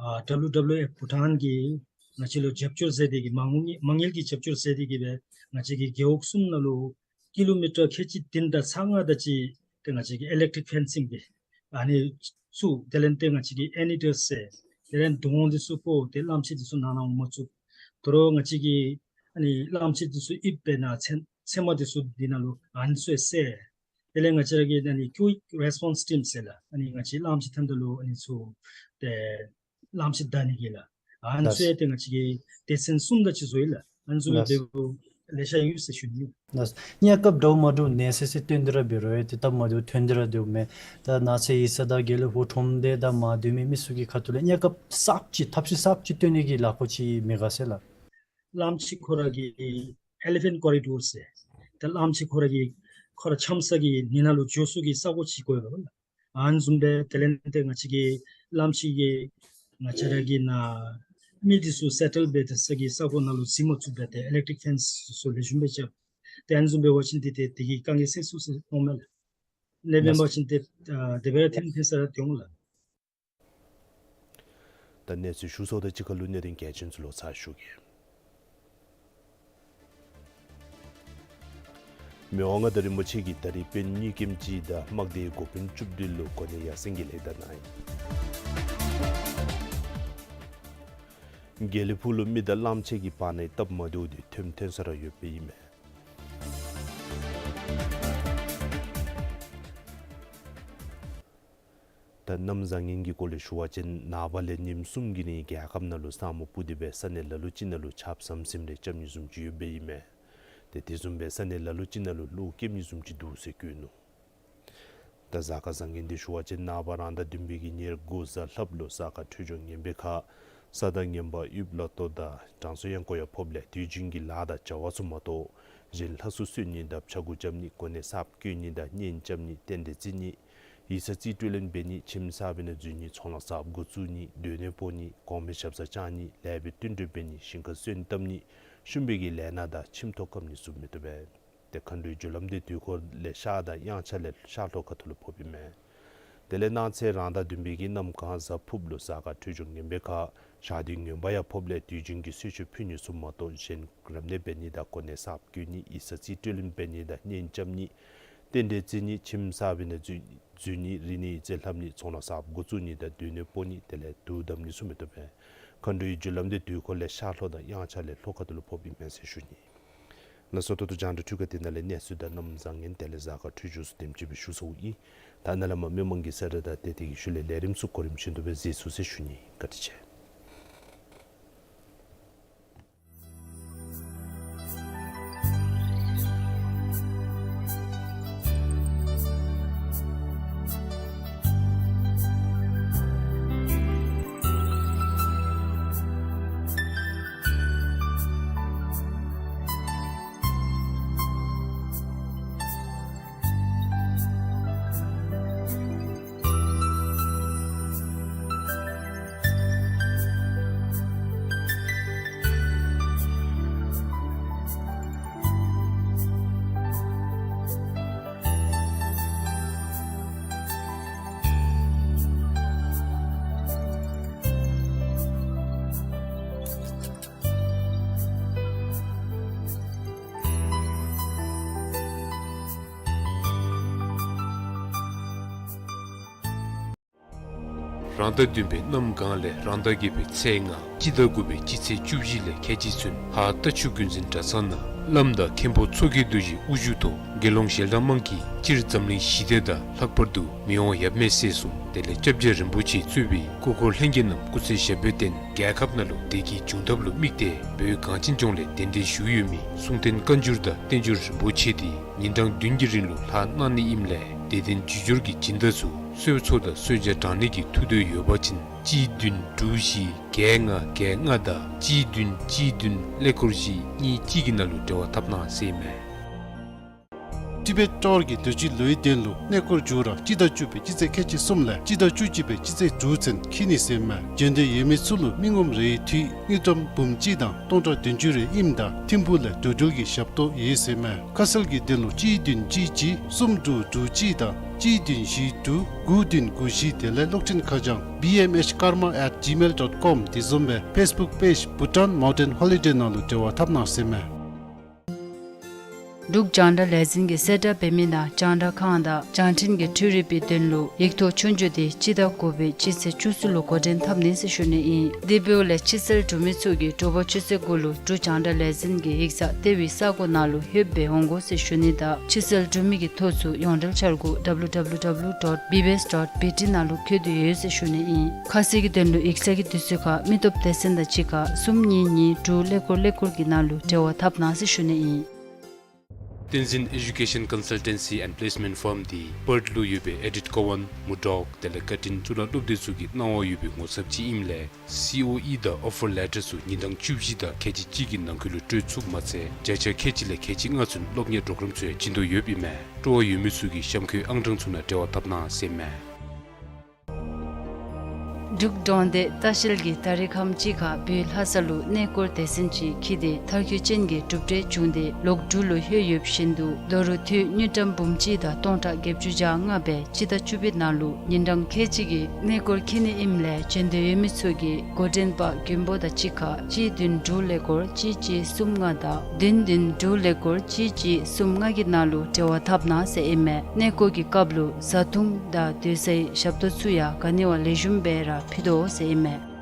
ཨ་ཌབ་ལུ་ཌབ་ལུ་ཨེཕ་བྷུ་ཊཱན་གྱིས་ང་བཅས་ལུ་རྒྱབ་སྐྱོར་མཛད་དེ་གིས་མ་དངུལ་མ་དངུལ་གྱི་རྒྱབ་སྐྱོར་མཛད་དེ་གིས་སྦེ་ང་བཅས་ཀྱི་རྒེད་འོག་གསུམ་ནང་ལུ་ཀི་ལོ་མི་ཊར་ཁལ་གཅིག་བདུན་དང་ཚག་ལྔ་དེ་ཅིག་ཏེ་ང་བཅས་ཀྱིས་ཨི་ལེག་ཊིག་ཕེན་སིང་འདི་ཨ་ནི་བཙུགས། དེ་ལས་ཏེ་ང་བཅས་ཀྱིས་ཨེ་ནི་ཌར་ཟེར་དེ་ལས་དོང་འདི་ཚུ་སྤོ་སྟེ་གླངམོ་ཆེ་འདི་ཚུ་ནང་ན་འོང་མ་བཅུག། དོ་རུང་ང་བཅས་ཀྱིས་ཨ་ནི་གླངམོ་ཆེ་འདི་ཚུ་ཡིབ་སྦེ་ནཱ་ཚོད་ཚོདམ་འདི་ཚུ་འདི་ནང་ལུ་ཨ་ནི་ཚུ་ཡང་བསལ། དེ་ལས་ང་བཅས་ར་གི་ཨ་ནི་ཀུའིཀ་རེསི་པོནསི་ཊིམ་ཟེར་ལགས། ཨ་ནི་ང་བཅས་གླངམོ་ཆེ་ཐོནམ་ད་ལུ་ཨ་ནི་ཚུ་ཏེ་གླངམོ་ཆེ་བདའ་ནི་གི་ལགས། ཨ་ནི་ཚུ་ཡང་ཏེ་ང་བཅས་ཀྱིས་སྡེ་ཚན་གསུམ་དེ་ཅིག་བཟོ་ཡི་ལགས། ཨ་ནི་བཟོ་སྦེ་ལས་ཤ་ཡོད་ཟེར་ཞུ་ནི། ལགས། གནས་སྐབས་འདྲཝ་མ་འདྲཝ་ནད་སེལ་སེལ་བཏོན་ཏེ་ར་འབད་རུང་ཡང་ཏེ་སྟབས་མ་བདེཝ་ཐོན་ཏེ་ར་འདུག་མས། ད་ནཱ་ས་ཡིག་ཚང་དང་དགེ་ལེགས་ཕུག་ཁྲོམ་སྡེ་དང་མར་སྡོད་མི་མི་ཚུ་གི་ཁ་ཐུག་ལས་གནས་སྐབས་གསརཔ་ཅིག་ཐབས་ཤེས་གསརཔ་ཅིག་བཏོན་ནི་གི་ལཱ་ཁག་ཅིག་མེད་ག་ཟེར་ལགས། གླངམོ་ཆེ་ཁོ་ར་གི་ཨེ་ལི་ཕེནཊ་ཀོ་རི་ཌོར་ཟེར་ཏེ་གླངམོ་ཆེ་ཁོ་ར་གི་ཁོ་ར་འཆམ་ས་གི་ནི་ནང་ལུ་འགྱོ་ས་གི་ས་གོ་ཅིག་དགོ་པས་ལགས། ཨ་ནི་བཟུམ་སྦེ་དེ་ལས་ཏེ་ང་བཅས་ཀྱི་གླངམོ་ཆེ་གི་ང་བཅས་ར་གི་ནཱ་མི་འདི་ཚུ་སེ་ཊལ་འབད་ས་གི་ས་གོ་ནང་ལུ་གཟིགས་མ་ཚུགསཔ་སྦེ་ཏེ་ཨི་ལེག་ཊིག་ཕེན་སིང་ཚུ་ལེགས་ཤོམ་སྦེ་རྐྱབ། ཏེ་ཨ་ནི་བཟུམ་འབད་བ་ཅིན་ཏེ་ཏེ་དེ་གིས་དཀའ་ངལ་སེལ་ཚུགས་ཟེར་མནོཝ་མས་ལགས། ཨ་ནི་འབད་བ་ཅིན་ཏེ་ཨ་དེ་སྦེ་ར་ཐོན་ཐོན་ས་ར་ཏེ་འོང་ལགས། ད་གནས་ཚུལ་ཞུ་ཚརཝ་དང་གཅིག་ཁར་ལུ་གནད་དོན་གལ་ཆེན་ཚུ་ལོག་ཚར་ཞུ་གེ། མི་དབང་མངའ་བདག་རིན་པོ་ཆེ་གིས་ད་རིས་དཔོན་གཉིས་ཀྱིམ་ཅིག་དང་དམག་སྡེའི་འགོ་དཔོན་བཅུ་བདུན་ལུ་གོ་གནས་ཡར་སེང་གི་ལེགས་དར་གནང་ཡི། དགེ་ལེགས་ཕུག་ལུ་མི་དང་གླངམོ་ཆེ་གི་བར་ན་སྟབས་མ་བདེཝ་འདི་ཐོནམ་ཐོན་ས་ར་ཡོདཔ་ཨིན་མས། ད་གནམ་བཟང་ངན་གྱི་སྐོར་ལས་ཞུ་བ་ཅིན་ནངས་པ་ལས་ཉིནམ་གསུམ་གྱི་རིང་རྒྱལ་ཁབ་ནང་ལུ་ས་སྨུག་སྤུབས་ཏེ་སྦེ་ས་གནས་ལ་ལུ་ཅིག་ནང་ལུ་ཆརཔ་ཟམ་ཟིམ་རེ་རྐྱབ་ནི་བཟུམ་ཅིག་ཡོདཔ་ཨིན་མས། ཏེ་དེ་བཟུམ་སྦེ་ས་གནས་ལ་ལུ་ཅིག་ནང་ལུ་གློག་རྐྱབ་ནི་བཟུམ་ཅིག་འདུག་ཟེར་བཀོད་ནུག། ད་གཟའ་སྐར་བཟང་ངན་འདི་ཞུ་བ་ཅིན་ནངས་པ་རང་ཟླ་བདུན་པའི་གི་ཉེར་དགུ་གཟའ་ལྷགཔ་ལུ་གཟའ་སྐར་འཕྲོད་སྦྱོར་ངན་པའི་ཁར་ས་དང་ངན་པ་ཡུདཔ་ལ་ལྟོ་དང་དྲང་སྲོང་གཡང་སྐོར་ཡང་ཕོགཔ་ལས་དུས་རྒྱུན་གྱི་ལཱ་དང་བྱ་བ་ཚུ་མ་གཏོགས་གཞན་ལྷ་སྲུང་གསོལ་ནི་དང་ཕྱྭ་འགུགས་རྐྱབ་ནི་གོ་གནས་གསརཔ་བསྐོ་ནི་དང་གཉེན་རྐྱབ་ནི་རྟེན་འབྲེལ་བརྩི་ནི་ཡིག་ཚང་རྩིས་སྤྲོད་ལེན་འབད་ནི་ཁྱིམ་གསར་པའི་ནང་འཛུལ་ནི་ཚོང་ལཱ་གསརཔ་འགོ་བཙུགས་ནི་སྡོད་གནས་སྤོ་ནི་གོང་མའི་ཞབས་སར་བཅར་ནི་ལེགས་པའི་བསྟུན་གྲོས་འབད་ནི་ཞིང་ཁར་སོན་བཏབ་ནི་ཤུམ་པའི་གི་ལས་སྣ་དང་ཁྱིམ་ཐོག་བཀབ་ནི་ཚུ་མི་བཏུབ་པས། ཏེ་མཁའ་འགྲོའི་རྒྱུ་ལམ་འདི་དུས་འཁོར་ལས་ཤར་དང་དབྱངས་འཆར་ལས་ཤར་ལྷོ་ཁ་ཐུག་ལུ་ཕོགཔ་ཨིན་མས། དེ་ལས་གནངས་ཚེ་རང་ཟླ་བདུན་པའི་གི་གནམ་གང་གཟའ་ཕུརཔ་ལུ་གཟའ་སྐར་འཕྲོད་སྦྱོར་ངན་པའི་ཁར་ཞག་དུས་ངན་པ་ཡང་ཕོགཔ་ལས་དུས་རྒྱུན་གྱི་གསོལ་མཆོད་ཕུལ་ནི་ཚུ་མ་གཏོགས་གཞན་རབ་གནས་འབད་ནི་དང་གོ་གནས་གསརཔ་བསྐོ་ནི་ཡིག་ཚང་རྩིས་སྤྲོད་ལེན་འབད་ནི་དང་གཉེན་རྐྱབ་ནི་རྟེན་འབྲེལ་བརྩི་ནི་ཁྱིམ་གསར་པའི་ནང་འཛུལ་འཛུལ་ནི་རིག་གནས་ཡིག་རྩིས་ལྷབ་ནི་ཚོང་ལཱ་གསརཔ་འགོ་བཙུགས་ནི་དང་སྡོད་གནས་སྤོ་ནི་དེ་ལས་དུག་བསྡམ་ནི་ཚུ་མི་བཏུབ་པས། མཁའ་འགྲོའི་རྒྱུ་ལམ་འདི་དུས་འཁོར་ལས་ཤར་ལྷོ་དང་དབྱངས་འཆར་ལས་ལྷོ་ཁ་ཐུག་ལུ་ཕོགཔ་ཨིན་མས་ཟེར་ཞུ་ནི། ལགས་སོ། ད་ལྟོ་རྒྱང་བསྒྲགས་འཕྲུལ་ཁང་འདི་ནང་ལས་གནས་ཚུལ་དང་གནམ་བཟང་ངན་དེ་ལས་གཟའ་སྐར་འཕྲོད་སྦྱོར་ཚུ་དེམ་ཅིག་སྦེ་ཞུ་ཚརཝ་ཨིན། ད་ནཱ་ལས་མར་མི་མང་གི་ས་ར་དང་ཏེ་དེ་གི་ཤུལ་ལས་ལས་རིམ་ཚུ་གོ་རིམ་བཞིན་དུ་སྦེ་གཟིགས་ཚུགས་ཟེར་ཞུ་ནི། བཀའ་དྲིན་ཆེ། རང་ཟླ་བདུན་པའི་གནམ་གང་ལས་རང་ཟླ་བརྒྱད་པའི་ཚེས་ལྔ། སྤྱི་ཟླ་དགུ་པའི་སྤྱི་ཚེས་བཅུ་བཞི་ལས་ཁལ་གཅིག་ཚུན་ཧཱ་རྟ་ཆུ་རྒྱུན་འཛིན་གྲྭ་ཚང་ནང་བླམ་དང་མཁན་པོ་མཚོ་སྐྱེས་རྡོ་རྗེ་དབུ་བཞུགས་ཐོག་དགེ་སློང་ཞལ་གྲངས་མང་གིས་སྤྱིར་འཛམ་གླིང་ཞི་བདེ་དང་ལྷག་པར་དུ་མི་དབང་ཡབ་མེས་སྲས་གསུམ་དེ་ལས་སྐྱབས་རྗེ་རིན་པོ་ཆེ་གཙོས་པའི་སྐུ་འཁོར་ལྷན་རྒྱས་རྣམས་སྐུ་ཚེ་ཞབས་པད་བརྟན། རྒྱལ་ཁབ་ནང་ལུ་བདེ་སྐྱིད་འབྱུང་ཐབས་ལུ་དམིགས་ཏེ་བོད་གངས་ཅན་ལྗོངས་ལས་གདན་འདྲེན་ཞུ་ཡོད་མི་གསུང་རྟེན་བཀའ་འགྱུར་དང་བསྟན་འགྱུར་རིན་པོ་ཆེ་དེ་ཉིན་གྲངས་བདུན་གྱི་རིང་ལུ་ལྷག་གནང་ནི་ཨིནམ་ལས་དད་ལྡན་རྒྱུ་སྦྱོར་གྱི་སྦྱིན་བདག་ཚུ་གསོལ་ཚོགས་དང་གསོལ་ཇ་དྲང་ནི་གི་ཐུགས་འདོད་ཡོད་པ་ཅིན་གཅིག་བདུན་དྲུག་བཞི་བརྒྱད་ལྔ་བརྒྱད་ལྔ་དང་གཅིག་བདུན་གཅིག་བདུན་ཀླད་ཀོར་བཞི་གཉིས་གཅིག་གི་ནང་ལུ་འབྲེལ་བ་འཐབ་གནང་ཟེར་ཨིན་མས། ཊི་བེཊ་ཊོར་གྱི་དུས་ཅི་ལོའི་གདན་ལུ་གནས་སྐོར་མཇུག་ར་སྤྱི་ཟླ་བཅུ་པའི་སྤྱི་ཚེས་ཁལ་གཅིག་གསུམ་ལས་སྤྱི་ཟླ་བཅུ་གཅིག་པའི་སྤྱི་ཚེས་དྲུག་ཚུན་འཁྱིད་ནི་ཟེར་ཨིན་མས། འབྱོན་འདོད་ཡོད་མི་ཚུ་ལུ་མི་ངོམ་རེའི་འཐུས་དངུལ་ཀྲམ་འབུམ་གཅིག་དང་སྟོང་ཕྲག་བདུན་ཅུ་རེ་ཨིནམ་ད་ཐིམ་ཕུག་ལས་འགྲོ་འགྲུལ་གྱི་ཞབས་ཏོག་ཡོད་ཟེར་ཨིན་མས། ཁ་གསལ་གྱི་དོན་ལུ་གཅིག་བདུན་གཅིག་གཅིག་གསུམ་དྲུག་དྲུག་གཅིག་དང་གཅིག་བདུན་བཞི་དྲུག་དགུ་བདུན་དགུ་བཞི་དེ་ལས་གློག་འཕྲིན་ཁ་བྱང་B M H karma at gmail dot com དེ་བཟུམ་སྦེ་ཕེསི་བུཀ་པེཇ་Bhutan Mountain Holiday ནང་ལུ་འབྲེལ་བ་འཐབ་གནང་ཟེར་ཨིན་མས། འབྲུག་རྒྱང་བསྒྲགས་ལས་འཛིན་གྱིས་གསལ་བསྒྲགས་འབད་མི་ནང་རྒྱང་བསྒྲགས་ཁང་དང་རྒྱང་འཕྲིན་གྱི་འཕྲུལ་རིག་པའི་དོན་ལུ་ཡིག་ཐོག་ཆོས་རྒྱུགས་དེ་སྤྱི་ཟླ་དགུ་པའི་སྤྱི་ཚེས་བཅུ་གསུམ་ལུ་འགོ་འདྲེན་འཐབ་ནི་ཟེར་ཞུ་ནི་ཨིན། དེ་འབདཝ་ལས་ཕྱི་གསལ་འབྲུག་མི་ཚུ་གིས་དྲོ་པ་ཆུ་ཚོད་དགུ་ལུ་འབྲུག་རྒྱང་བསྒྲགས་ལས་འཛིན་གྱི་ཡིག་ཚང་ལྟེ་བའི་ས་སྒོ་ནང་ལུ་ལྷོདཔ་སྦེ་འོང་དགོ་ཟེར་ཞུ་ནི་དང་ཕྱི་གསལ་འབྲུག་མི་གི་ཐོ་ཚུ་ཡོངས་འབྲེལ་འཆར་སྒོ་W W W dot B B S dot B T ནང་ལུ་བཀོད་དེ་ཡོད་ཟེར་ཞུ་ནི་ཨིན། ཁ་གསལ་གྱི་དོན་ལུ་ཡིག་ཚང་གི་དུས་ཚོད་ཁར་མི་སྟོབས་སྡེ་ཚན་དང་གཅིག་ཁར་གསུམ་གཉིས་གཉིས་དྲུག་ཀླད་ཀོར་ཀླད་ཀོར་གྱི་ནང་ལུ་འབྲེལ་བ་འཐབ་གནང་ཟེར་ཞུ་ནི་ཨིན། བསྟན་འཛིན་Education Consultancy and Placement Firm དེ་པརཐ་ལུ་ཡོད་པའི་ཨེ་ཌིཐ་ཀོ་ཝན་མུར་ཌོག་དེ་ལས་ཀར་ཊིན་གཙུག་ལག་སློབ་སྡེ་ཚུ་གི་གནང་བ་ཡོད་པའི་ངོ་ཚབ་ཅིག་ཨིནམ་ལས་སི་ཨོ་ཨི་དང་ཨོ་ཕར་ལེ་ཊར་ཚུ་ཉིན་གྲངས་བཅུ་བཞི་དང་ཁལ་གཅིག་གཅིག་གི་ནང་འཁོད་ལུ་སྤྲོད་ཚུགསཔ་མ་ཚད་བརྒྱ་ཆ་ཁལ་གཅིག་ལས་ཁལ་གཅིག་ལྔ་ཚུན་སློབ་གཉེར་པོརོ་གརམ་ཚུ་ཡང་བྱིན་དོ་ཡོདཔ་ཨིན་མས། སྤྲོ་བ་ཡོད་མི་ཚུ་གིས་གཤམ་འཁོད་ཨང་གྲངས་ཚུ་ནང་འབྲེལ་བ་འཐབ་གནང་ཟེར་ཨིན་མས། འབྲུག་འབྲོང་སྡེ་ལྟ་བཤལ་གྱིས་ད་རིས་ཁམས་ཅིག་ཁར་བོད་ལྷ་ས་ལུ་གནས་སྐོར་སྡེ་ཚན་ཅིག་འཁྱིད་དེ་མཐར་འཁྱོལ་ཅན་གྱི་གྲུབ་འབྲས་བྱུང་སྟེ་ལོག་འབྲུག་ལུ་ལྷོད་ཡོདཔ་བཞིན་དུ་ལོ་རུ་འཐུས་དངུལ་ཀྲམ་འབུམ་གཅིག་དང་སྟོང་ཕྲག་བརྒྱད་ཅུ་གྱ་ལྔ་སྦེ་སྤྱི་ཟླ་བཅུ་པའི་ནང་ལུ་ཉིན་གྲངས་ཁལ་གཅིག་གི་གནས་སྐོར་འཁྱིད་ནི་ཨིནམ་ལས་འབྱོན་འདོད་ཡོད་མི་ཚུ་གིས་འགོ་འདྲེན་པ་མགོན་པོ་དང་གཅིག་ཁར་གཅིག་བདུན་དྲུག་ཀླད་ཀོར་གཅིག་གཅིག་གསུམ་ལྔ་དང་བདུན་བདུན་དྲུག་ཀླད་ཀོར་གཅིག་གཅིག་གསུམ་ལྔ་གི་ནང་ལུ་འབྲེལ་བ་འཐབ་གནང་ཟེར་ཨིན་མས། གནས་སྐོར་གྱི་སྐབས་ལུ་བཟའ་འཐུང་དང་སྡོད་སའི་ཞབས་ཏོག་ཚུ་ཡང་ག་ནི་བ་ལེགས་ཤོམ་སྦེ་ར་ཕུལ་དོ་ཟེར་ཨིན་མས།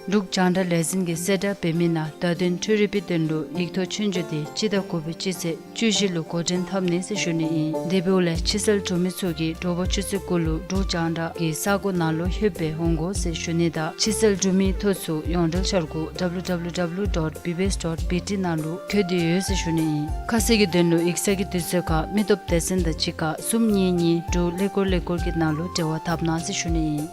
འབྲུག་རྒྱང་བསྒྲགས་ལས་འཛིན་གྱིས་གསལ་བསྒྲགས་འབད་མི་ནང་བརྡ་དོན་འཕྲུལ་རིག་པའི་དོན་ལུ་ཡིག་ཐོག་ཆོས་རྒྱུགས་དེ་སྤྱི་ཟླ་དགུ་པའི་སྤྱི་ཚེས་བཅུ་བཞི་ལུ་འགོ་འདྲེན་འཐབ་ནི་ཟེར་ཞུ་ནི་ཨིན། དེ་འབདཝ་ལས་ཕྱི་གསལ་འབྲུག་མི་ཚུ་གིས་དྲོ་པ་ཆུ་ཚོད་དགུ་ལུ་འབྲུག་རྒྱང་བསྒྲགས་ཀྱི་ས་སྒོ་ནང་ལུ་ལྷོདཔ་སྦེ་འོང་དགོ་ཟེར་ཞུ་ནི་དང་ཕྱི་གསལ་འབྲུག་མིའི་ཐོ་ཚུ་ཡོངས་འབྲེལ་འཆར་སྒོ་W W W dot B B S dot B T ནང་ལུ་བཀོད་དེ་ཡོད་ཟེར་ཞུ་ནི་ཨིན། ཁ་གསལ་གྱི་དོན་ལུ་ཡིག་ཚང་གི་དུས་ཚོད་ཁར་མི་སྟོབས་སྡེ་ཚན་དང་གཅིག་ཁར་གསུམ་གཉིས་གཉིས་དྲུག་ཀླད་ཀོར་ཀླད་ཀོར་གྱི་ནང་ལུ་འབྲེལ་བ་འཐབ་གནང་ཟེར་ཞུ་ནི་ཨིན།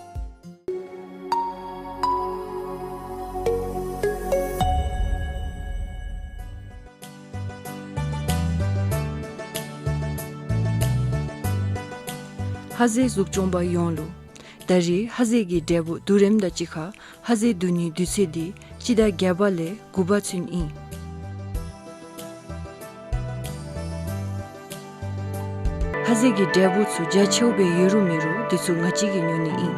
ལྷ་རྫས་གཟུགས་སྐྱོང་པ་ཡོངས་ལུ། ད་རེས་ལྷ་རྫས་ཀྱི་འབྲས་བུ་བསྡུ་རིམ་དང་གཅིག་ཁར་ལྷ་རྫས་བསྡུ་ནིའི་དུས་ཚོད་འདི་སྤྱི་ཟླ་བརྒྱད་པ་ལས་དགུ་པ་ཚུན་ཨིན། ལྷ་རྫས་ཀྱི་འབྲས་བུ་ཚུ་རྒྱ་ཆེཝ་སྦེ་ཡོད་རུང་མེད་རུང་འདི་ཚུ་ང་བཅས་ཀྱིས་ཉོ་ནི་ཨིན།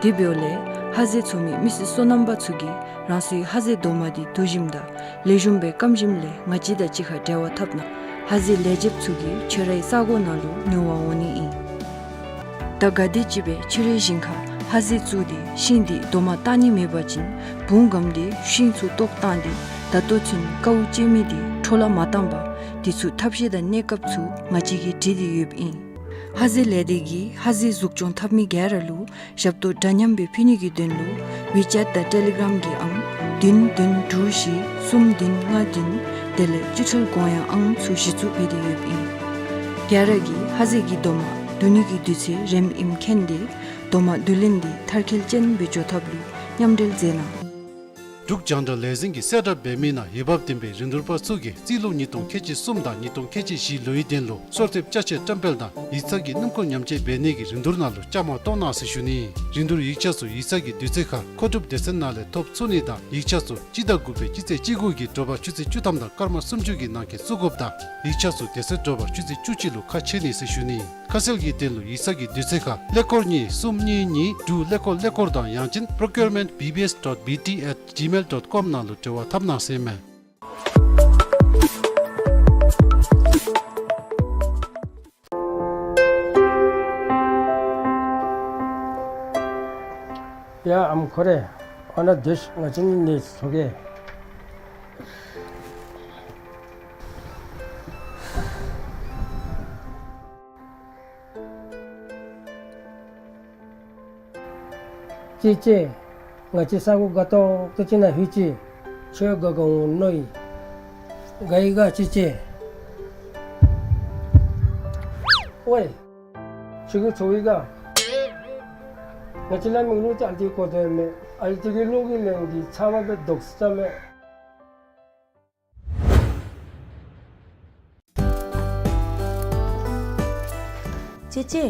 དེ་འབདཝ་ལས་ལྷ་རྫས་འཚོ་མི་མི་སེར་སོ་ནམ་པ་ཚུ་གིས་རང་སོའི་ལྷ་རྫས་རྡོག་མ་འདི་བསྡུ་ཞིནམ་དང་ལེགས་ཤོམ་སྦེ་སྐམ་ཞིནམ་ལས་ང་བཅས་དང་གཅིག་ཁར་འབྲེལ་བ་འཐབ་གནང་། ལྷ་རྫས་ལས་བྱེདཔ་ཚུ་གིས་ཁྱོད་རའི་ས་སྒོ་ནང་ལུ་ཉོ་བར་འོང་ནི་ཨིན། ད་ག་དེམ་ཅིག་སྦེ་ཁྱོད་རའི་ཞིང་ཁར་ལྷ་རྫས་བཙུགས་ཏེ་ཤིང་འདི་རྡོག་མ་བཏགས་ནི་མེད་པ་ཅིན་བུང་སྒམ་སྟེ་ཤིང་ཚུ་བཏོག་བཏང་སྟེ་ད་ལྟོ་ཚུན་ཀཝ་བཅད་མི་འདི་འཕྲོ་བརླག་མ་བཏང་པར་འདི་ཚུ་ཐབས་ཤེས་དང་གནས་སྐབས་ཚུ་ང་བཅས་ཀྱིས་སྒྲིག་སྟེ་ཡོདཔ་ཨིན། ལྷ་རྫས་ལས་སྡེ་གིས་ལྷ་རྫས་གཟུགས་སྐྱོང་འཐབ་མི་ག་ར་ལུ་ཞབས་ཏོག་འདྲ་མཉམ་སྦེ་ཕུལ་ནི་གི་དོན་ལུ་ཝི་ཅེཊ་དང་ཊེ་ལི་གརམ་གྱི་ཨང་བདུན་བདུན་དྲུག་བཞི་གསུམ་བདུན་ལྔ་བདུན་དེ་ལས་སྤྱི་ཐོལ་གོང་ཡང་ཨང་ཚུ་གཞི་བཙུགས་འབད་དེ་ཡོདཔ་ཨིན། ག་ར་གིས་ལྷ་རྫས་ཀྱི་རྡོག་མ་བསྡུ་ནི་གི་དུས་ཚོད་རནམ་ཨིནམ་མཁྱེན་ཏེ་རྡོག་མ་བསྡུ་ལེན་འདི་མཐར་འཁྱོལ་ཅན་སྦེ་འགྱོ་ཐབས་ལུ་མཉམ་འབྲེལ་མཛད་གནང་། འབྲུག་རྒྱང་བསྒྲགས་ལས་འཛིན་གྱིས་གསལ་བསྒྲགས་འབད་མི་ནང་འོས་འབབ་ལྡན་པའི་རིན་བསྡུར་པ་ཚུ་གིས་རྩིས་ལོ་ཉིས་སྟོང་ཁལ་གཅིག་གསུམ་དང་ཉིས་སྟོང་ཁལ་གཅིག་བཞི་ལོའི་དོན་ལུ་གསོལ་འདེབས་ཅ་ཆས་བཀྲམ་སྤེལ་དང་ཡིག་ཚང་གི་སྣུམ་འཁོར་ཉམས་བཅོས་འབད་ནི་གི་རིན་བསྡུར་ནང་ལུ་བཅའ་མར་གཏོགས་གནང་ཟེར་ཞུ་ནི། རིན་བསྡུར་ཡིག་ཆ་ཚུ་ཡིག་ཚང་གི་དུས་ཚོད་ཁར་མཁོ་སྒྲུབ་སྡེ་ཚན་ནང་ལས་ཐོབ་ཚུགས་ནི་དང་ཡིག་ཆ་ཚུ་སྤྱི་ཟླ་དགུ་པའི་སྤྱི་ཚེས་བཅུ་དགུ་གི་དྲོ་པ་ཆུ་ཚོད་བཅུ་ཐམ་དང་སྐར་མ་སུམ་ཅུ་གི་ནང་འཁོད་བཙུགས་དགོཔ་དང་ཡིག་ཆ་ཚུ་དེ་ཚེ་དྲོ་པ་ཆུ་ཚོད་བཅུ་གཅིག་ལུ་ཁ་ཕྱེ་ནི་ཟེར་ཞུ་ནི། ཁ་གསལ་གྱི་དོན་ལུ་ཡིག་ཚང་གི་དུས་ཚོད་ཁར་ཀླད་ཀོར་གཉིས་གསུམ་གཉིས་གཉིས་དྲུག་ཀླད་ཀོར་ཀླད་ཀོར་དང་ཡང་ཅིན་procurement B B S dot B T at gmail dot com ནང་ལུ་འབྲེལ་བ་འཐབ་གནང་ཟེར་ཨིན་མས། ཡ་ཨམ་ཁོ་རེ། ཨ་ནཱ་སྡོད་ཤིག། ང་བཅས་གཉིས་ནི་ཚོགས་ཀྱི། ཅེ་ཅེ། ང་བཅས་ས་གོ་དགའ་ཏོག་ཏོ་ཅིག་ནང་ལྷོད་ཅི། ཁྱོད་དགའ་དགའ་འོང་མནོ་ཡི། དགའ་ཡི་ག་ཅེ་ཅེ། ཝའེ། ཁྱོད་ཀྱིས་ཚོར་ཡི་ག། ང་བཅས་ལ་མིག་ལོག་ཅིག་ཨ་ལྟོ་གོ་དོ་མས། ཨ་ལྟོ་གི་ལོག་གི་ལན་འདི་ཚབ་མ་སྦེ་དོགས་ས་མས། ཅེ་ཅེ།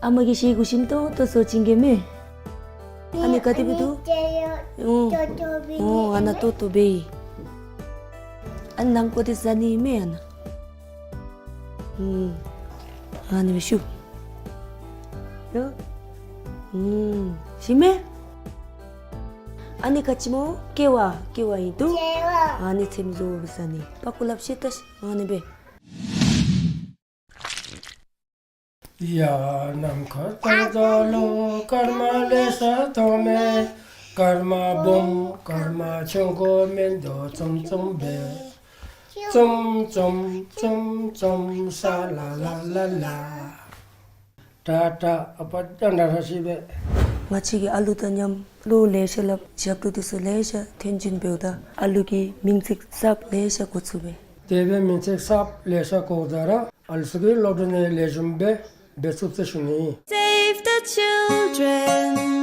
ཨ་མ་གིས་ཤེལ་སྒོ་ཞིམ་ཏོང་ཏོ་བཟོ་བྱིན་གེ་མས། ཨ་ནི་ག་དེ་སྦེ་འདུག། ཨོ། ཨོ་ཨ་ནཱ་ཏོག་ཏོ་སྦེ་ཨིན། ཨ་ནི་ནང་ཀོ་དེ་ཟ་ནི་མས་ཨ་ནཱ། ཨུམ། ཨ་ནི་སྦེ་བཤུ། ཡ། ཨུམ། ཞིམ་མས། ཨ་ནི་ག་ཅི་སྨོ། ཀེ་བ། ཀེ་བ་ཨིན་འདུག། ཀེ་བ། ཨ་ནི་ཚེམ་བཟོ་སྦེ་ཟ་ནི། པག་ཀོ་ལགཔ་བཤེད་ད་ཤིག། ཨ་ནི་སྦེ། ཡ་ནམ་མཁའ་ལྟར་འཛམ་གླིང་སྐར་མ་ལེ་ཤ་མཐོང་མས། སྐར་མ་སྦོམ་སྐར་མ་ཆུང་ཀུ་མིན་འདུག། ཙུམ་ཙུམ་སྦེ། ཙུམ་ཙུམ་ཙུམ་ཙུམ་ཤ་ལ་ལ་ལ་ལ། ཏ་ཏ། ཨ་པ་ཏ་ན་ར་ཤི་སྦེ། ང་བཅས་ཀྱིས་ཨ་ལུ་དང་མཉམ་གླུ་ལེ་ཤ་སླབ། ཞབས་བྲོ་འདི་ཚུ་ལེ་ཤ་འཐེན་བྱིན་འབདཝ་ད་ཨ་ལུ་གིས་མིང་ཚིག་གསརཔ་ལེ་ཤ་གོ་ཚུགས་པས། དེ་སྦེ་མིང་ཚིག་གསརཔ་ལེ་ཤ་གོཝ་ད་ར་ཨ་ལུ་ཚུ་གིས་སློབ་གྲྭ་ནང་ལེགས་ཤོམ་སྦེ་འབད་ཚུགས་ཟེར་ཞུ་ནི། Save the children.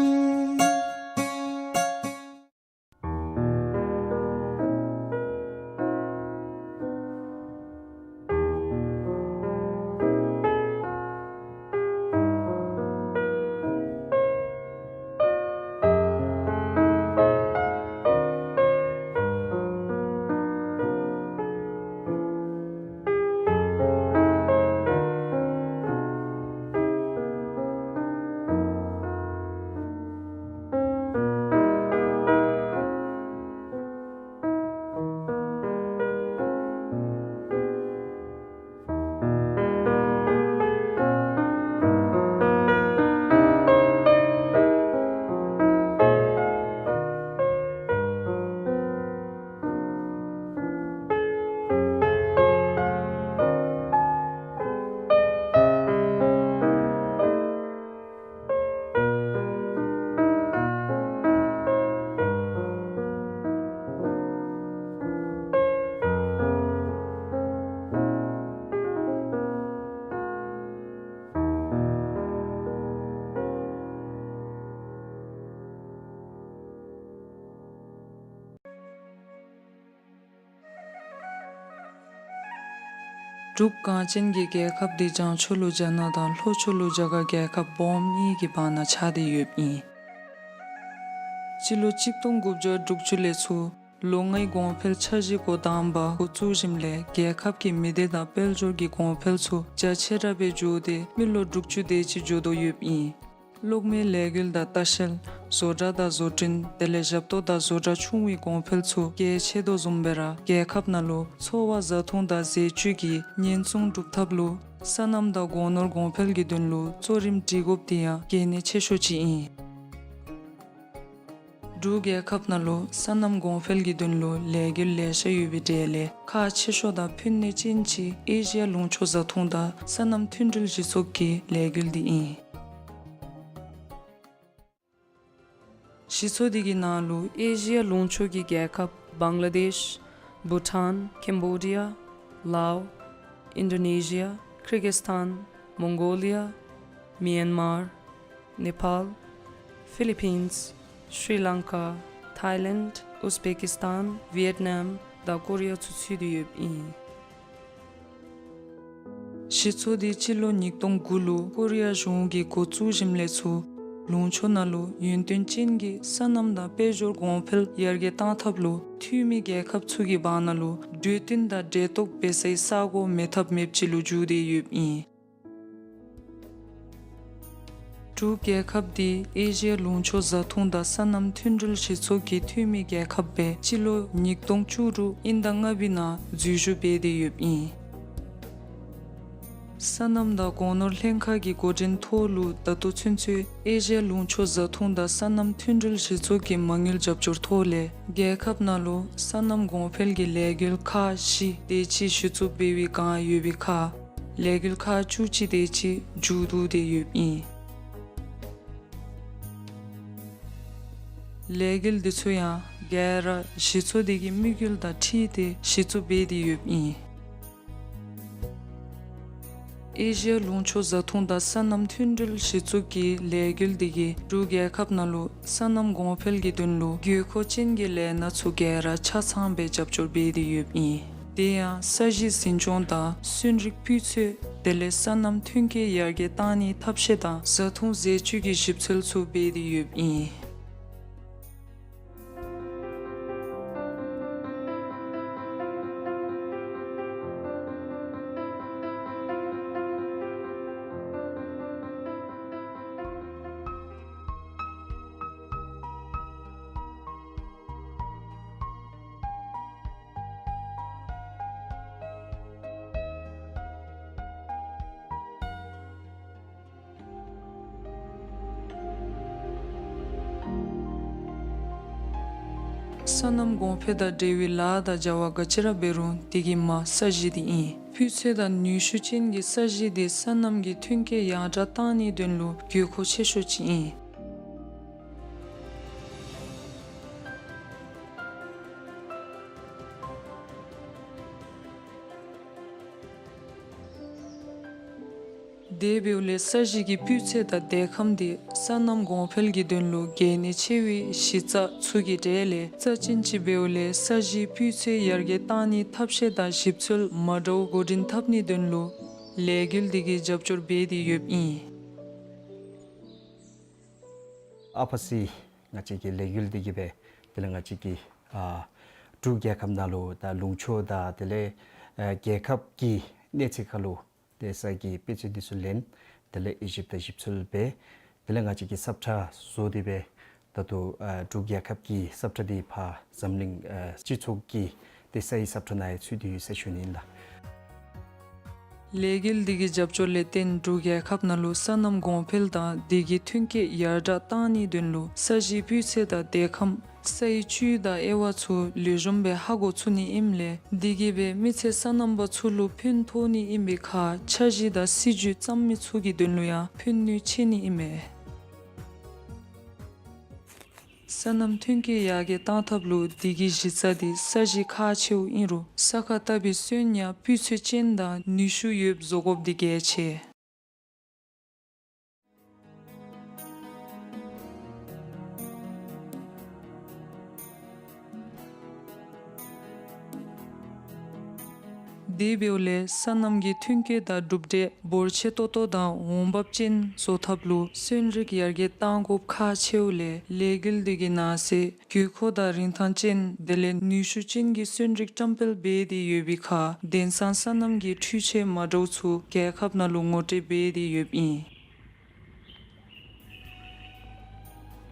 འབྲུག་གངས་ཅན་གྱི་རྒྱལ་ཁབ་འདི་བྱང་ཕྱོགས་ལུ་རྒྱ་ནག་དང་ལྷོ་ཕྱོགས་ལུ་རྒྱ་གར་རྒྱལ་ཁབ་སྦོམ་གཉིས་ཀྱི་བར་ན་ཆགས་ཏེ་ཡོདཔ་ཨིན། སྤྱི་ལོ་གཅིག་སྟོང་དགུ་བརྒྱ་དྲུག་ཅུ་ལས་ཚུར་ལོ་ལྔའི་གོང་འཕེལ་འཆར་གཞི་འགོ་དང་པ་འགོ་བཙུགས་ཞིནམ་ལས་རྒྱལ་ཁབ་ཀྱི་མི་སྡེ་དང་དཔལ་འབྱོར་གྱི་གོང་འཕེལ་ཚུ་རྒྱ་ཆེ་དྲགས་སྦེ་འགྱོ་སྟེ་མི་ལོ་དྲུག་ཅུ་དེ་ཅིག་འགྱོ་དོ་ཡོདཔ་ཨིན། གློག་མེའི་ལས་འགུལ་དང་ལྟ་བཤལ། བཟོ་གྲྭ་དང་བཟོ་སྐྲུན་དེ་ལས་ཞབས་ཏོག་དང་བཟོ་གྲྭ་ཆུང་བའི་གོང་འཕེལ་ཚུ་གལ་ཆེ་དོ་བཟུམ་སྦེ་ར་རྒྱལ་ཁབ་ནང་ལུ་འཚོ་བ་བཟའ་འཐུང་དང་ཟས་བཅུད་ཀྱི་ཉེན་སྲུང་སྒྲུབ་ཐབས་ལུ་སོ་ནམ་དང་སྒོ་ནོར་གོང་འཕེལ་གྱི་དོན་ལུ་གཙོ་རིམ་སྒྲིག་དགོཔ་འདི་ཡང་གལ་གནད་ཆེ་ཤོས་ཅིག་ཨིན། འབྲུག་རྒྱལ་ཁབ་ནང་ལུ་སོ་ནམ་གོང་འཕེལ་གྱི་དོན་ལུ་ལས་འགུལ་ལེ་ཤ་ཡོད་པའི་གྲས་ལས་ཁག་ཆེ་ཤོས་དང་ཕན་ནུས་ཅན་ཅིག་ཨེ་ཤི་ཡ་ལུང་ཕྱོགས་བཟའ་འཐུང་དང་སོ་ནམ་མཐུན་སྒྲིལ་གཞི་ཚོགས་ཀྱི་ལས་འགུལ་འདི་ཨིན། གཞི་ཚོགས་འདི་གི་ནང་ལུ་ཨེ་ཤི་ཡ་ལུང་ཕྱོགས་ཀྱི་རྒྱལ་ཁབ་བང་ལ་དེཤ། བུ་ཊཱན། ཀེམ་བོ་ཌི་ཡ། ལའོ། ཨིན་ཌོ་ནེ་ཤི་ཡ། ཀིར་གིས་སི་ཐཱན། མོང་གོ་ལི་ཡ། མི་ཡན་མར། ནེ་པཱལ། ཕི་ལི་པིནས། ཤྲི་ལང་ཀ། ཐཱའི་ལེནཌ། ཨུཛ་བེ་ཀིས་ཐཱན། ཝི་ཡེཊ་ནམ་དང་ཀོ་རི་ཡ་ཚུ་ཚུད་དེ་ཡོདཔ་ཨིན། གཞི་ཚོགས་འདི་སྤྱི་ལོ་ཉིས་སྟོང་དགུ་ལུ་ཀོ་རི་ཡ་གཞུང་གིས་འགོ་བཙུགས་ཞིནམ་ལས་ཚུར་ལུང་ཕྱོགས་ནང་ལུ་ཡུན་བརྟན་ཅན་གྱི་སོ་ནམ་དང་དཔལ་འབྱོར་གོང་འཕེལ་ཡར་རྒྱས་གཏང་ཐབས་ལུ་འཐུས་མི་རྒྱལ་ཁབ་ཚུ་གི་བར་ན་ལུ་གྲོས་བསྟུན་དང་འབྲེལ་གཏོགས་འབད་སའི་ས་གོ་མེད་ཐབས་མེདཔ་ཅིག་ལུ་འགྱུར་ཏེ་ཡོདཔ་ཨིན། འབྲུག་རྒྱལ་ཁབ་འདི་ཨེ་ཤི་ཡ་ལུང་ཕྱོགས་བཟའ་འཐུང་དང་སོ་ནམ་མཐུན་སྒྲིལ་གཞི་ཚོགས་ཀྱི་འཐུས་མི་རྒྱལ་ཁབ་སྦེ་སྤྱི་ལོ་ཉིས་སྟོང་བཅུ་དྲུག་དབྱིན་ཟླ་ལྔ་པའི་ནང་འཛུལ་ཞུགས་འབད་དེ་ཡོདཔ་ཨིན། སོ་ནམ་དང་སྒོ་ནོར་ལྷན་ཁག་གི་འགོ་འདྲེན་ཐོག་ལུ་ད་ལྟོ་ཚུན་ཚོད་ཨེ་ཤི་ཡ་ལུང་ཕྱོགས་བཟའ་འཐུང་དང་སོ་ནམ་མཐུན་འབྲེལ་གཞི་ཚོགས་ཀྱི་མ་དངུལ་རྒྱབ་སྐྱོར་ཐོག་ལས་རྒྱལ་ཁབ་ནང་ལུ་སོ་ནམ་གོང་འཕེལ་གྱི་ལས་འགུལ་ཁག་བཞི་དེ་ཅིག་གཞི་བཙུགས་འབད་བའི་བསྒང་ཡོད་པའི་ཁར་ལས་འགུལ་ཁག་བཅུ་གཅིག་དེ་ཅིག་མཇུག་བསྡུ་སྟེ་ཡོདཔ་ཨིན། ལས་འགུལ་འདི་ཚུ་ཡང་ག་ར་གཞི་ཚོགས་དེ་གི་དམིགས་ཡུལ་དང་འཁྲིལ་ཏེ་གཞི་བཙུགས་འབད་དེ་ཡོདཔ་ཨིན། ཨེ་ཤི་ཡ་ལུང་ཕྱོགས་བཟའ་འཐུང་དང་སོ་ནམ་མཐུན་འབྲེལ་གཞི་བཙུགས་ཀྱི་ལས་འགུལ་དེ་གིས་འབྲུག་རྒྱལ་ཁབ་ནང་ལུ་སོ་ནམ་གོང་འཕེལ་གྱི་དོན་ལུ་དགོས་མཁོ་ཅན་གྱི་ལས་སྣ་ཚུ་ག་ར་ཆ་ཚང་སྦེ་རྒྱབ་སྐྱོར་འབད་དེ་ཡོདཔ་ཨིན། དེ་ཡང་ས་གཞི་འཛིན་སྐྱོང་དང་སོན་རིགས་སྤུས་ཚད་དེ་ལས་སོ་ནམ་ཐོན་སྐྱེད་ཡར་རྒྱས་གཏང་ནིའི་ཐབས་ཤེས་དང་བཟའ་འཐུང་ཟས་བཅུད་ཀྱི་ཞིབ་འཚོལ་ཚུ་འབད་དེ་ཡོདཔ་ཨིན། སོ་ནམ་གོང་འཕེལ་དང་འབྲེལ་བའི་ལཱ་དང་བྱ་བ་ག་ཅི་ར་འབད་རུང་དེ་གི་མ་ས་གཞི་དེ་ཨིན། སྤུས་ཚད་དང་ནུས་ཤུགས་ཅན་གྱི་ས་གཞི་དེ་སོ་ནམ་གྱི་ཐོན་སྐྱེད་ཡར་དྲགས་གཏང་ནིའི་དོན་ལུ་དགོས་མཁོ་ཆེ་ཤོས་ཅིག་ཨིན། དེ་འབདཝ་ལས་ས་གཞི་གི་སྤུས་ཚད་དང་འདེགས་ཁམས་དེ་སོ་ནམ་གོང་འཕེལ་གྱི་དོན་ལུ་གལ་གནད་ཆེ་བའི་གཞི་རྩ་ཚུ་གི་གྲས་ལས་རྩ་ཅན་ཅིག་འབདཝ་ལས་ས་གཞིའི་སྤུས་ཚད་ཡར་རྒྱས་གཏང་ནིའི་ཐབས་ཤེས་དང་ཞིབ་འཚོལ་མ་འདྲཝ་འགོ་འདྲེན་འཐབ་ནིའི་དོན་ལུ་ལས་འགུལ་དེ་གིས་རྒྱབ་སྐྱོར་འབད་དེ་ཡོདཔ་ཨིན། ཨ་ཕ་སི་ང་བཅས་ཀྱི་ལས་འགུལ་འདི་གིས་སྦེ་དེ་ལས་ང་བཅས་ཀྱི་ཨ་འབྲུག་རྒྱལ་ཁབ་ནང་ལུ་ད་ལུང་ཕྱོགས་དང་དེ་ལས་ཨ་རྒྱལ་ཁབ་ཀྱི་གནས་ཚད་ཁར་ལུ་ཏེ་ས་གི་དཔེ་ཚད་འདི་ཚུ་ལེན། དེ་ལས་དབྱེ་ཞིབ་དང་ཞིབ་འཚོལ་འབད། དེ་ལས་ང་བཅས་ཀྱིས་ས་ཁྲ་བཟོ་སྟེ་སྦེ་ད་ལྟོ་ཨ་འབྲུག་རྒྱལ་ཁབ་ཀྱི་ས་ཁྲ་འདི་ཕར་འཛམ་གླིང་ཨ་སྤྱི་ཚོགས་ཀྱི་ཏེ་སའི་ས་ཁྲ་ནང་ཡང་ཚུད་དེ་ཡོད་ཟེར་ཞུ་ནི་ཨིན་ལགས། ལས་འགུལ་འདི་གི་རྒྱབ་སྐྱོར་ལས་བརྟེན་འབྲུག་རྒྱལ་ཁབ་ནང་ལུ་སོ་ནམ་གོང་འཕེལ་དང་དེ་གི་ཐོན་སྐྱེད་ཡར་དྲགས་གཏང་ནིའི་དོན་ལུ་ས་གཞིའི་སྤུས་ཚད་དང་འདེགས་ཁམས་སའི་བཅུད་དང་དབྱེ་བ་ཚུ་ལེགས་ཤོམ་སྦེ་ཧ་གོ་ཚུགས་ནི་ཨིནམ་ལས་དེ་གིས་སྦེ་མི་ཚེ་སོ་ནམ་པ་ཚུ་ལུ་ཕན་ཐོགས་ནི་ཨིན་པའི་ཁར་འཆར་གཞི་དང་སྲིད་བྱུས་བརྩམ་མི་ཚུ་གི་དོན་ལུ་ཡང་ཕན་ནུས་ཆེ་ནི་ཨིན་མས། སོ་ནམ་ཐོན་སྐྱེད་ཡར་རྒྱས་གཏང་ཐབས་ལུ་དེ་གི་གཞི་རྩ་དེ་ས་གཞི་ཁག་ཆེཝ་ཨིན་རུང་ས་ཁར་བཏབ་པའི་སོན་ཡང་སྤུས་ཚད་ཅན་དང་ནུས་ཤུགས་ཡོདཔ་བཟོ་དགོཔ་དེ་གལ་ཆེ། དེ་འབདཝ་ལས་སོ་ནམ་གྱི་ཐོན་སྐྱེད་དང་གྲུབ་འབྲས་འབོར་ཆེ་ཏོག་ཏོ་དང་འོང་འབབ་ཅན་བཟོ་ཐབས་ལུ་སོན་རིགས་ཡར་རྒྱས་གཏང་དགོཔ་ཁག་ཆེཝ་ལས་ལས་འགུལ་དེ་གིས་ནང་གསེས་དགོས་མཁོ་དང་རིན་ཐང་ཅན་དེ་ལས་ནུས་ཤུགས་ཅན་གྱི་སོན་རིགས་བཀྲམ་སྤེལ་འབད་དེ་ཡོད་པའི་ཁར་དེང་སང་སོ་ནམ་གྱི་འཕྲུལ་ཆས་མ་འདྲཝ་ཚུ་རྒྱལ་ཁབ་ནང་ལུ་ངོ་སྤྲོད་འབད་དེ་ཡོདཔ་ཨིན།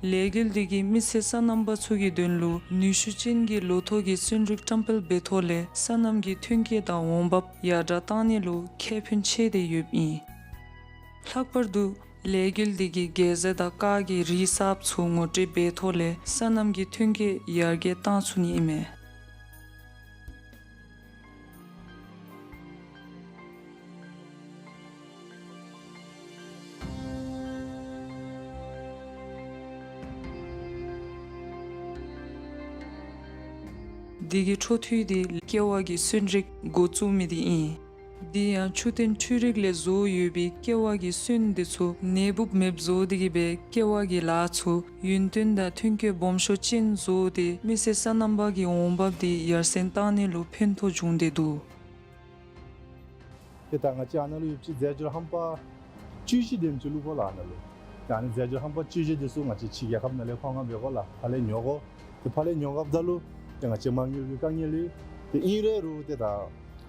ལས་འགུལ་དེ་གིས་མི་སེར་སོ་ནམ་པ་ཚུ་གི་དོན་ལུ་ནུས་ཤུགས་ཅན་གྱི་ལོ་ཐོག་གི་སོན་རིགས་བཀྲམ་སྤེལ་འབད་ཐོག་ལས་སོ་ནམ་གྱི་ཐོན་སྐྱེད་དང་འོང་འབབ་ཡར་དྲགས་གཏང་ནི་ལུ་ཁེ་ཕན་ཆེ་སྟེ་ཡོདཔ་ཨིན། ལྷག་པར་དུ་ལས་འགུལ་དེ་གིས་གེ་ཟེ་དང་ཀར་གྱི་རིགས་གསརཔ་ཚུ་ངོ་སྤྲོད་འབད་ཐོག་ལས་སོ་ནམ་གྱི་ཐོན་སྐྱེད་ཡར་རྒྱས་གཏང་ཚུགས་ནི་ཨིན་མས། དེ་གི་འཕྲོ་མཐུད་དེ་ཀེ་བ་གི་སོན་རིགས་འགོ་བཙུགས་མི་དེ་ཨིན། དེ་ཡང་ཆུ་ཐོན་འཕྲུལ་རིག་ལས་བཟོ་ཡོད་པའི་ཀེ་བ་གི་སོན་དེ་ཚུ་ནད་འབུཔ་མེདཔ་བཟོ་སྟེ་གི་སྦེ་ཀེ་བ་གི་ལཱ་ཚུ་ཡུན་བརྟན་དང་ཐོན་སྐྱེད་སྦོམ་ཤོས་ཅན་བཟོ་སྟེ་མི་སེར་སོ་ནམ་པ་གི་འོང་འབབ་དེ་ཡར་སེང་གཏང་ནི་ལུ་ཕན་ཐོགས་བྱུང་སྟེ་འདུག། ཏེ་ད་ང་བཅས་ཨ་ནཱ་ལུ་ཡོད་པ་ཅིན་རྫས་སྦྱོར་ཧམ་པ་བཅུ་བཞི་དེམ་ཅིག་བླུག་དགོ་ལགས་ཨ་ནཱ་ལུ། ཏེ་ཨ་ནི་རྫས་སྦྱོར་ཧམ་པ་བཅུ་བཞི་དེ་ཚུ་ང་བཅས་ཕྱི་རྒྱལ་ཁབ་ནང་ལས་འཁོར་མངགས་འབད་དགོ་ལགས། ཕར་ལས་ཉོ་དགོ། ཏེ་ཕར་ལས་ཉོ་འབདཝ་ད་ལུ་ཏེ་ང་བཅས་མ་དངུལ་གྱི་དཀའ་ངལ་ཡོད། ཏེ་ཨིན་རུང་ཏེ་ད་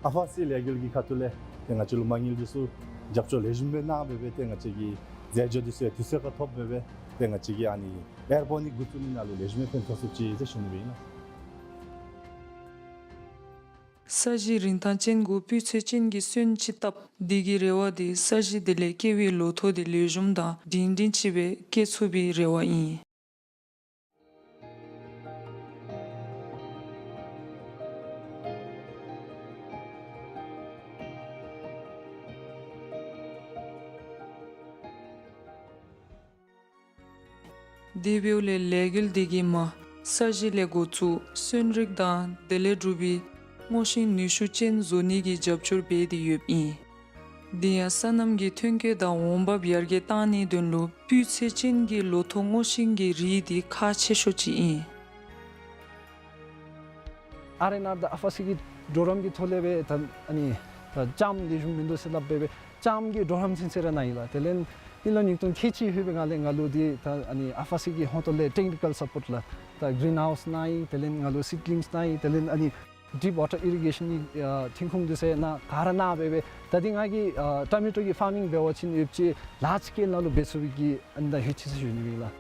ཨ་ཕ་སི་ལས་འགུལ་གྱི་ཁ་ཐུག་ལས་ཏེ་ང་བཅས་ལུ་མ་དངུལ་དེ་ཚུ་རྒྱབ་སྐྱོར་ལེགས་ཤོམ་སྦེ་གནང་སྦེ་སྦེ་ཏེ་ང་བཅས་ཀྱི་རྫས་སྦྱོར་དེ་ཚུ་ཡང་དུས་ཚོད་ཁར་ཐོབ་སྦེ་སྦེ་ཏེ་ང་བཅས་ཀྱིས་ཨ་ནི་ཨེར་པོ་ནིག་འགོ་བཙུགས་ནི་ནང་ལུ་ལེགས་ཤོམ་སྦེ་ཕན་ཐོགས་ཚུགས་ཅི་ཟེར་ཞུ་ནི་སྦེ་ཨིན་ལགས། ས་གཞི་རིན་ཐང་ཅན་གུ་སྤུས་ཚད་ཅན་གྱི་སོན་ཅིག་བཏབ། དེ་གི་རེ་བ་དེ་ས་གཞི་དེ་ལས་སྐྱེ་བའི་ལོ་ཐོག་དེ་ལེགས་ཤོམ་དང་སྒྲིང་སྒྲིང་ཅིག་སྦེ་སྐྱེ་ཚུགས་པའི་རེ་བ་ཨིན། དེ་འབདཝ་ལས་ལས་འགུལ་འདི་གིས་མ་ས་གཞི་ལས་འགོ་བཙུགས་སོན་རིགས་དང་དེ་ལས་གྲུབ་པའི་སྔོ་ཤིང་ནུས་ཤུགས་ཅན་བཟོ་ནི་གི་རྒྱབ་སྐྱོར་འབད་དེ་ཡོདཔ་ཨིན། དེ་ཡང་སོ་ནམ་གྱི་ཐོན་སྐྱེད་དང་འོང་འབབ་ཡར་རྒྱས་བཏང་ནིའི་དོན་ལུ་སྤུས་ཚད་ཅན་གྱི་ལོ་ཐོག་སྔོ་ཤིང་གི་རིགས་འདི་ཁག་ཆེ་ཤོས་ཅིག་ཨིན། ཨར་ཨེན་ཨར་དང་ཨ་ཕ་སི་གི་གྲོགས་རམ་གྱི་ཐོག་ལས་སྦེ་ད་ཨ་ནི་ད་ལྕངམ་ལེགས་ཤོམ་མིན་འདུག་ཟེར་སླབ་སྦེ་སྦེ་ལྕངམ་གྱི་གྲོགས་རམ་ཚུན་ཚོད་ར་གནང་ཡི་ལགས། དེ་ལས་དེ་ལུ་ཉིས་སྟོང་ཁལ་གཅིག་ལྷོད་པའི་སྒང་ལས་ང་ལུ་འདི་ད་ཨ་ནི་ཨ་ཕ་སི་གི་ཧོངས་ཏོ་ལས་ཊེཀ་ནི་ཀཱལ་སཔོརཊ་ལགས། ད་གིརིན་ཧའུསི་གནང་ཡི། དེ་ལས་ང་ལུ་སིཌ་ལིངསི་གནང་ཡི། དེ་ལས་ཨ་ནི་ཌིཔ་ཝ་ཊར་ཨི་རི་གེ་ཤཱན་གྱི་ཨ་ཐོན་ཁུངས་འདི་ཚུ་ནང་ག་ར་གནང་སྦེ་སྦེ་ད་འདི་ང་གིས་ཨ་ཊོ་མེ་ཊོ་གི་ཕར་མིང་འབད་བ་ཅིན་ཡོདཔ་ཅིག་ལཱརཇ་སི་ཀེལ་ནང་ལུ་འབད་ཚུགས་པའི་གི་ཨ་ནི་ད་ཧུད་ཅི་ཟེར་ཞུ་ནི་ཨིན་ལགས།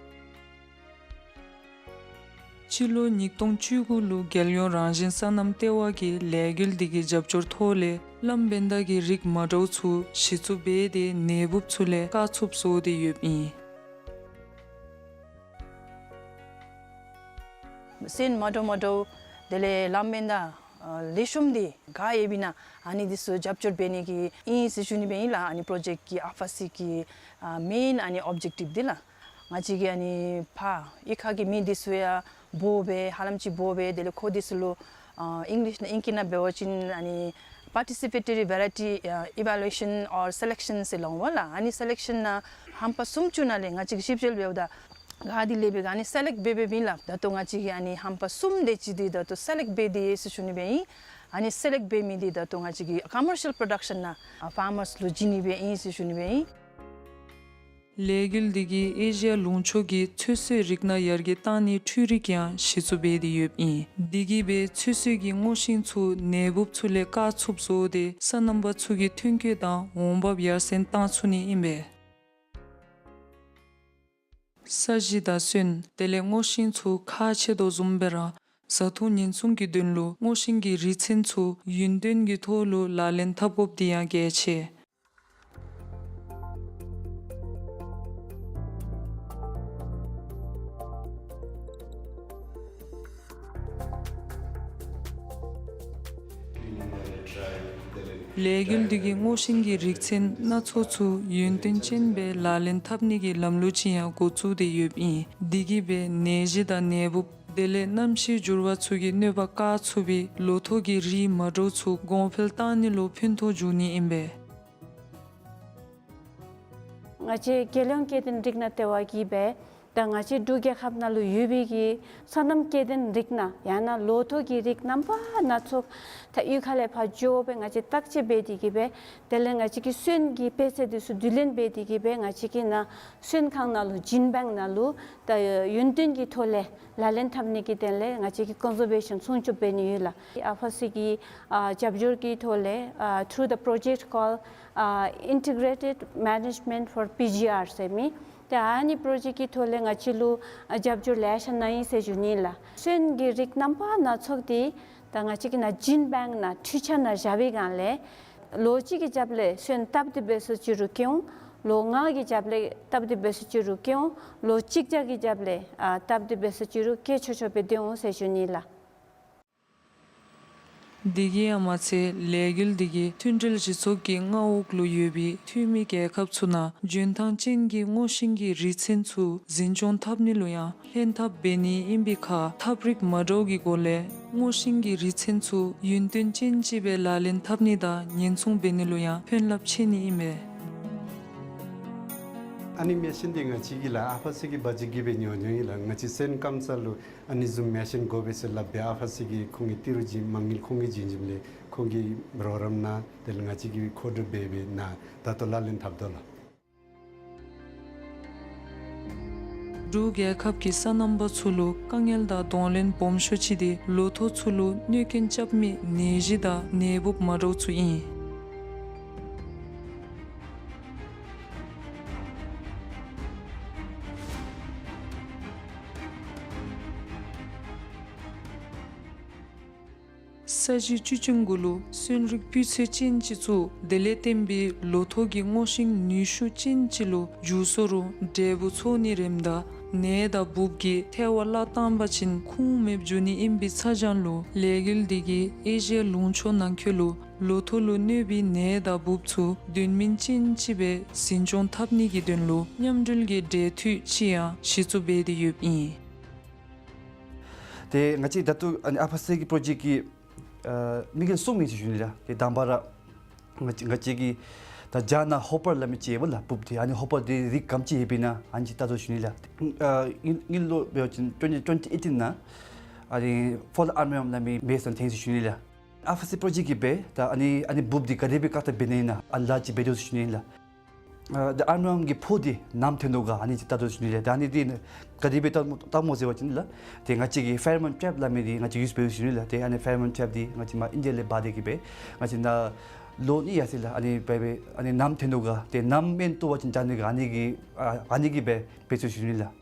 སྤྱི་ལོ་ཉིས་སྟོང་བཅུ་དགུ་ལུ་རྒྱལ་ཡོངས་རང་བཞིན་སོ་ནམ་ལྟེ་བ་གིས་ལས་འགུལ་འདི་གི་རྒྱབ་སྐྱོར་ཐོག་ལས་གླང་བན་དྷ་གི་རིགས་མ་འདྲཝ་ཚུ་གཞི་བཙུགས་འབད་དེ་ནད་འབུཔ་ཚུ་ལས་དཀའ་ཚུགསཔ་བཟོ་སྟེ་ཡོདཔ་ཨིན། སོན་མ་འདྲཝ་མ་འདྲཝ་དེ་ལས་གླང་བན་དྷ་ཨ་ལེགས་ཤོམ་འདི་ག་ཡོདཔ་ཨིན་ན་ཨ་ནི་འདི་ཚུ་རྒྱབ་སྐྱོར་འབད་ནི་གི་ཨིན་ཟེར་ཞུ་ནི་སྦེ་ཨིན་ལགས། ཨ་ནི་པྲོ་ཇེཀཊ་གི་ཨ་ཕ་སི་གི་ཨ་མེན་ཨ་ནི་ཨོབ་ཇེཀ་ཊིབ་འདི་ལགས། ང་བཅས་ཀྱི་ཨ་ནི་ཕར་གཡུས་ཁ་གི་མི་འདི་ཚུ་ཡང་འབོ་སྦེ་ཧ་ལམ་ཅིག་འབོ་སྦེ་དེ་ལས་ཁོང་འདི་ཚུ་ལུ་ཨ་ཨིང་ལིཤ་ནང་ཨིང་སྐད་ནང་འབད་བ་ཅིན་ཨ་ནི་པར་ཊི་སི་པེ་ཊོ་རི་ཝེ་རའི་ཊི་ཨ་ཨི་ཝེ་ལུ་ཨེ་ཤཱན་ཨོར་སེ་ལེཀ་ཤཱན་ཟེར་སླབ་འོང་ལགས། ཨ་ནི་སེ་ལེཀ་ཤཱན་ནང་ཧམ་པ་གསུམ་བཅུ་ནང་ལས་ང་བཅས་ཀྱིས་ཞིབ་དཔྱད་འབདཝ་ད་ག་དེ་ལས་སྦེ་ག་ཨ་ནི་སེ་ལེཀཊ་འབད་འབདཝ་ཨིན་ལགས། ད་ལྟོ་ང་བཅས་ཀྱིས་ཨ་ནི་ཧམ་པ་གསུམ་དེ་ཅིག་འདི་ད་ལྟོ་སེ་ལེཀཊ་འབད་དེ་ཡོད་ཟེར་ཞུ་ནི་སྦེ་ཨིན། ཨ་ནི་སེ་ལེཀཊ་འབད་མི་འདི་ད་ལྟོ་ང་བཅས་ཀྱིས་ཀོ་མར་ཤལ་པྲོ་ཌག་ཤཱན་ནང་ཨ་ཕར་མརསི་ལུ་བྱིན་ནི་སྦེ་ཨིན་ཟེར་ཞུ་ནི་སྦེ་ཨིན། ལས་འགུལ་འདི་གིས་ཨེ་ཤི་ཡ་ལུང་ཕྱོགས་ཀྱི་ཚོད་བསྲེ་རིགས་སྣ་ཡར་རྒྱས་བཏང་ནིའི་འཕྲུལ་རིག་ཡང་གཞི་བཙུགས་འབད་དེ་ཡོདཔ་ཨིན། འདི་གིས་སྦེ་ཚོད་བསྲེ་གི་སྔོ་ཤིང་ཚུ་ནད་འབུཔ་ཚུ་ལས་དཀའ་ཚུགསཔ་བཟོ་སྟེ་སོ་ནམ་པ་ཚུ་གི་ཐོན་སྐྱེད་དང་འོང་འབབ་ཡར་སེང་བཏང་ཚུགས་ནི་ཨིན་པས། ས་གཞི་དང་སོན་དེ་ལས་སྔོ་ཤིང་ཚུ་ཁག་ཆེ་དོ་བཟུམ་སྦེ་ར་བཟའ་འཐུང་ཉེན་སྲུང་གི་དོན་ལུ་སྔོ་ཤིང་གི་རིགས་ཚན་ཚུ་ཡུན་བརྟན་གྱི་ཐོག་ལུ་ལག་ལེན་འཐབ་དགོཔ་འདི་ཡང་གལ་ཆེ། ལས་འགུལ་འདི་གིས་སྔོ་ཤིང་གི་རིགས་ཚན་སྣ་ཚོགས་ཚུ་ཡུན་བརྟན་ཅན་སྦེ་ལག་ལེན་འཐབ་ནི་གི་ལམ་ལུགས་ཅིག་ཡང་འགོ་བཙུགས་ཏེ་ཡོདཔ་ཨིན། འདི་གིས་སྦེ་ནད་གཞི་དང་ནད་འབུཔ་དེ་ལས་གནམ་གཤིས་འགྱུར་བ་ཚུ་གི་གནོད་པ་བཀག་ཚུགས་པའི་ལོ་ཐོག་གི་རིགས་མ་འདྲཝ་ཚུ་གོང་འཕེལ་བཏང་ནི་ལུ་ཕན་ཐོགས་འབྱུང་ནི་ཨིན་པས། ང་བཅས་རྒྱལ་ཡོངས་སྐྱེ་ལྡན་རིགས་སྣ་ལྟེ་བ་གིས་སྦེ་ད་ང་བཅས་འབྲུག་རྒྱལ་ཁབ་ནང་ལུ་ཡོད་པའི་གི་སོ་ནམ་སྐྱེ་ལྡན་རིགས་སྣ་ཡང་ན་ལོ་ཐོག་གི་རིགས་རྣམ་པ་སྣ་ཚོགས་ད་གཡུས་ཁ་ལས་ཕར་འགྱོ་སྦེ་ང་བཅས་བརྟག་དཔྱད་འབད་དེ་གིས་སྦེ་དེ་ལས་ང་བཅས་ཀྱིས་སོན་གྱི་དཔེ་ཚད་འདི་ཚུ་བསྡུ་ལེན་འབད་དེ་གིས་སྦེ་ང་བཅས་ཀྱིས་ནཱ་སོན་ཁང་ནང་ལུ་ཇིན་བེངཀ་ནང་ལུ་ད་ཡུན་བརྟན་གྱི་ཐོག་ལས་ལག་ལེན་འཐབ་ནི་གི་དོན་ལས་ང་བཅས་ཀྱིས་ཀོན་ཛར་བེ་ཤཱན་སྲུང་སྐྱོབ་འབད་ནི་ཡོད་ལགས། ཨ་ཕ་སི་གི་ཨ་རྒྱབ་སྐྱོར་གྱི་ཐོག་ལས་ཨ་through the project called ཨ་Integrated Management for P G R ཟེར་མི་ཏེ་ཨ་ནི་པྲོ་ཇེཀཊ་ཀྱི་ཐོག་ལས་ང་བཅས་ལུ་ཨ་རྒྱབ་སྐྱོར་ལེ་ཤ་གནང་ཡི་ཟེར་ཞུ་ནི་ལགས། སོན་གྱི་རིགས་རྣམ་པ་སྣ་ཚོགས་འདི་ད་ང་བཅས་ཀྱིས་ནཱ་ཇིན་བེངཀ་ནང་འཕྲུལ་ཆས་ནང་བཞག་པའི་སྒང་ལས་ལོ་གཅིག་གི་རྒྱབ་ལས་སོན་སྟབས་བདེ་སྦེ་སུ་ཅིག་རུང་སྐྱེ་འོང་། ལོ་ལྔ་གི་རྒྱབ་ལས་སྟབས་བདེ་སྦེ་སུ་ཅིག་རུང་སྐྱེ་འོང་། ལོ་གཅིག་བརྒྱ་གི་རྒྱབ་ལས་ཨ་སྟབས་བདེ་སྦེ་སུ་ཅིག་རུང་སྐྱེ་ཆོག་ཆོག་སྦེ་སྡོད་འོང་ཟེར་ཞུ་ནི་ལགས། དེ་གིས་ཡང་མ་ཚད་ལས་འགུལ་འདི་གིས་མཐུན་འབྲེལ་གཞི་ཚོགས་ཀྱི་མངའ་འོག་ལུ་ཡོད་པའི་འཐུས་མི་རྒྱལ་ཁབ་ཚུ་ནང་འཇོན་ཐང་ཅན་གྱི་སྔོ་ཤིང་གི་རིགས་ཚན་ཚུ་འཛིན་སྐྱོང་འཐབ་ནི་ལུ་ཡང་ལྷན་ཐབས་འབད་ནི་ཨིན་པའི་ཁར་ཐབས་རིག་མ་འདྲཝ་གི་སྒོ་ལས་སྔོ་ཤིང་གི་རིགས་ཚན་ཚུ་ཡུན་བརྟན་ཅན་ཅིག་སྦེ་ལག་ལེན་འཐབ་ནི་དང་ཉེན་སྲུང་འབད་ནི་ལུ་ཡང་ཕན་རླབས་ཆེ་ནི་ཨིན་མས། ཨ་ནི་མེ་ཤིན་འདི་ང་བཅས་ཀྱིས་ལགས་ཨ་ཕ་སི་གི་བ་ཇི་གིས་སྦེ་ཉོ་ཉོཝ་ཨིན་ལགས། ང་བཅས་སོན་སྐམ་ས་ལུ་ཨ་ནི་བཟུམ་མེ་ཤིན་དགོ་པས་ཟེར་སླབ་སྦེ་ཨ་ཕ་སི་གི་ཁོང་གི་ཏི་རུ་བྱིན་མ་དངུལ་ཁོང་གིས་བྱིན་བྱིནམ་ལས་ཁོང་གི་རོགས་རམ་ནང་དེ་ལས་ང་བཅས་ཀྱིས་མཁོ་སྒྲུབ་འབད་སྦེ་ནཱ་ད་ལྟོ་ལག་ལེན་འཐབ་དོ་ལགས། འབྲུག་རྒྱལ་ཁབ་ཀྱི་སོ་ནམ་པ་ཚུ་ལུ་དཀའ་ངལ་དང་གདོང་ལེན་སྦོམ་ཤོས་ཅིག་འདི་ལོ་ཐོག་ཚུ་ལུ་གནོད་སྐྱོན་རྐྱབ་མི་ནད་གཞི་དང་ནད་འབུཔ་མ་འདྲཝ་ཚུ་ཨིན། ས་གཞི་བཅུད་ཅན་གུ་ལུ་སོན་རིགས་སྤུས་ཚད་ཅན་ཅིག་བཙུགས། དེ་ལས་བརྟེན་པའི་ལོ་ཐོག་གི་སྔོ་ཤིང་ནུས་ཤུགས་ཅན་ཅིག་ལུ་འགྱུར་སོང་རུང་འབྲས་བུ་ཚོགས་ནི་རནམ་ད་ནད་དང་འབུབ་ཀྱིས་ཐལ་བ་བརླག་བཏང་པ་ཅིན་ཁུངས་མེདཔ་འགྱོ་ནི་ཨིན་པའི་ཚ་གྱང་ལུ་ལས་འགུལ་འདི་གིས་ཨེ་ཤི་ཡ་ལུང་ཕྱོགས་ནང་འཁོད་ལུ་ལོ་ཐོག་ལུ་གནོད་པའི་ནད་དང་འབུབ་ཚུ་དོན་སྨིན་ཅན་ཅིག་སྦེ་འཛིན་སྐྱོང་འཐབ་ནི་གི་དོན་ལུ་མཉམ་འབྲེལ་གྱི་འབྲེལ་མཐུད་ཅིག་ཡང་གཞི་བཙུགས་འབད་དེ་ཡོདཔ་ཨིན། ཏེ་ང་བཅས་ད་ལྟོ་ཨ་ནི་ཨ་ཕ་སི་གི་པྲོ་ཇེཀཊ་ཀྱི་ཨ་དམིགས་ཡུལ་གསུམ་ཨིན་ཟེར་ཞུ་ནི་ལགས། ཏེ་དང་པ་ར་ང་བཅས་ང་བཅས་ཀྱིས་ད་རྒྱ་ནང་ཧོ་པར་སླབ་མི་ཅིག་ཡོདཔ་ལགས། འབུབ་འདི་ཨ་ནི་ཧོ་པར་འདི་རིགས་ག་དེམ་ཅིག་ཡོདཔ་ཨིན་ན་ཨ་ནི་ཅིག་བལྟ་དོ་ཟེར་ཞུ་ནི་ལགས། ཨ་དངུལ་དངུལ་ལོ་འབད་བ་ཅིན་ཊུ་ཝེན་ཊི་ཨེ་ཊིན་ནང་ཨ་ནི་ཕོ་ལ་ཨརམ་ཝོརམ་སླབ་མི་མེ་ཙམ་ཐོན་ཟེར་ཞུ་ནི་ལགས། ཨ་ཕ་སི་པྲོ་ཇེཀཊ་ཀྱིས་སྦེ་ད་ཨ་ནི་ཨ་ནི་འབུབ་འདི་ག་དེ་སྦེ་བཀག་ཐབས་འབད་ནི་ཨིན་ན་ཨ་ལ་ཅིག་འབད་དོ་ཟེར་ཞུ་ནི་ལགས། ཨ་ད་ཨརམ་ཝོརམ་གྱི་ཕོ་འདི་ནམ་ཐོན་དོ་ག་ཨ་ནི་ཅིག་བལྟ་དོ་ཟེར་ཞུ་ནི་ལགས། ད་ཨ་ནི་འདི་ག་དེ་སྦེ་བལྟ་བལྟ་སྨོ་ཟེར་བ་ཅིན་ལགས། ཏེ་ང་བཅས་ཀྱིས་ཕེ་རོ་མོན་ཊྲེཔ་སླབ་མི་འདི་ང་བཅས་ཡུསི་འབད་ཟེར་ཞུ་ནི་ལགས། ཏེ་ཨ་ནི་ཕེ་རོ་མོན་ཊྲེཔ་འདི་ང་བཅས་མར་ཨིན་ཌི་ཡ་ལས་འབག་སྟེ་གི་སྦེ་ང་བཅས་ནཱ་ལོ་གཉིས་ཡར་སོ་ཡི་ལགས། ཨ་ནི་སྦེ་སྦེ་ཨ་ནི་ནམ་ཐོན་དོ་ག་ཏེ་ནམ་མེན་ཏོ་བ་ཅིན་ད་ཨ་ནི་ག་ཨ་ནི་གི་ཨ་ཨ་ནི་གི་སྦེ་འབད་ཚུགས་ཟེར་ཞུ་ནི་ལགས།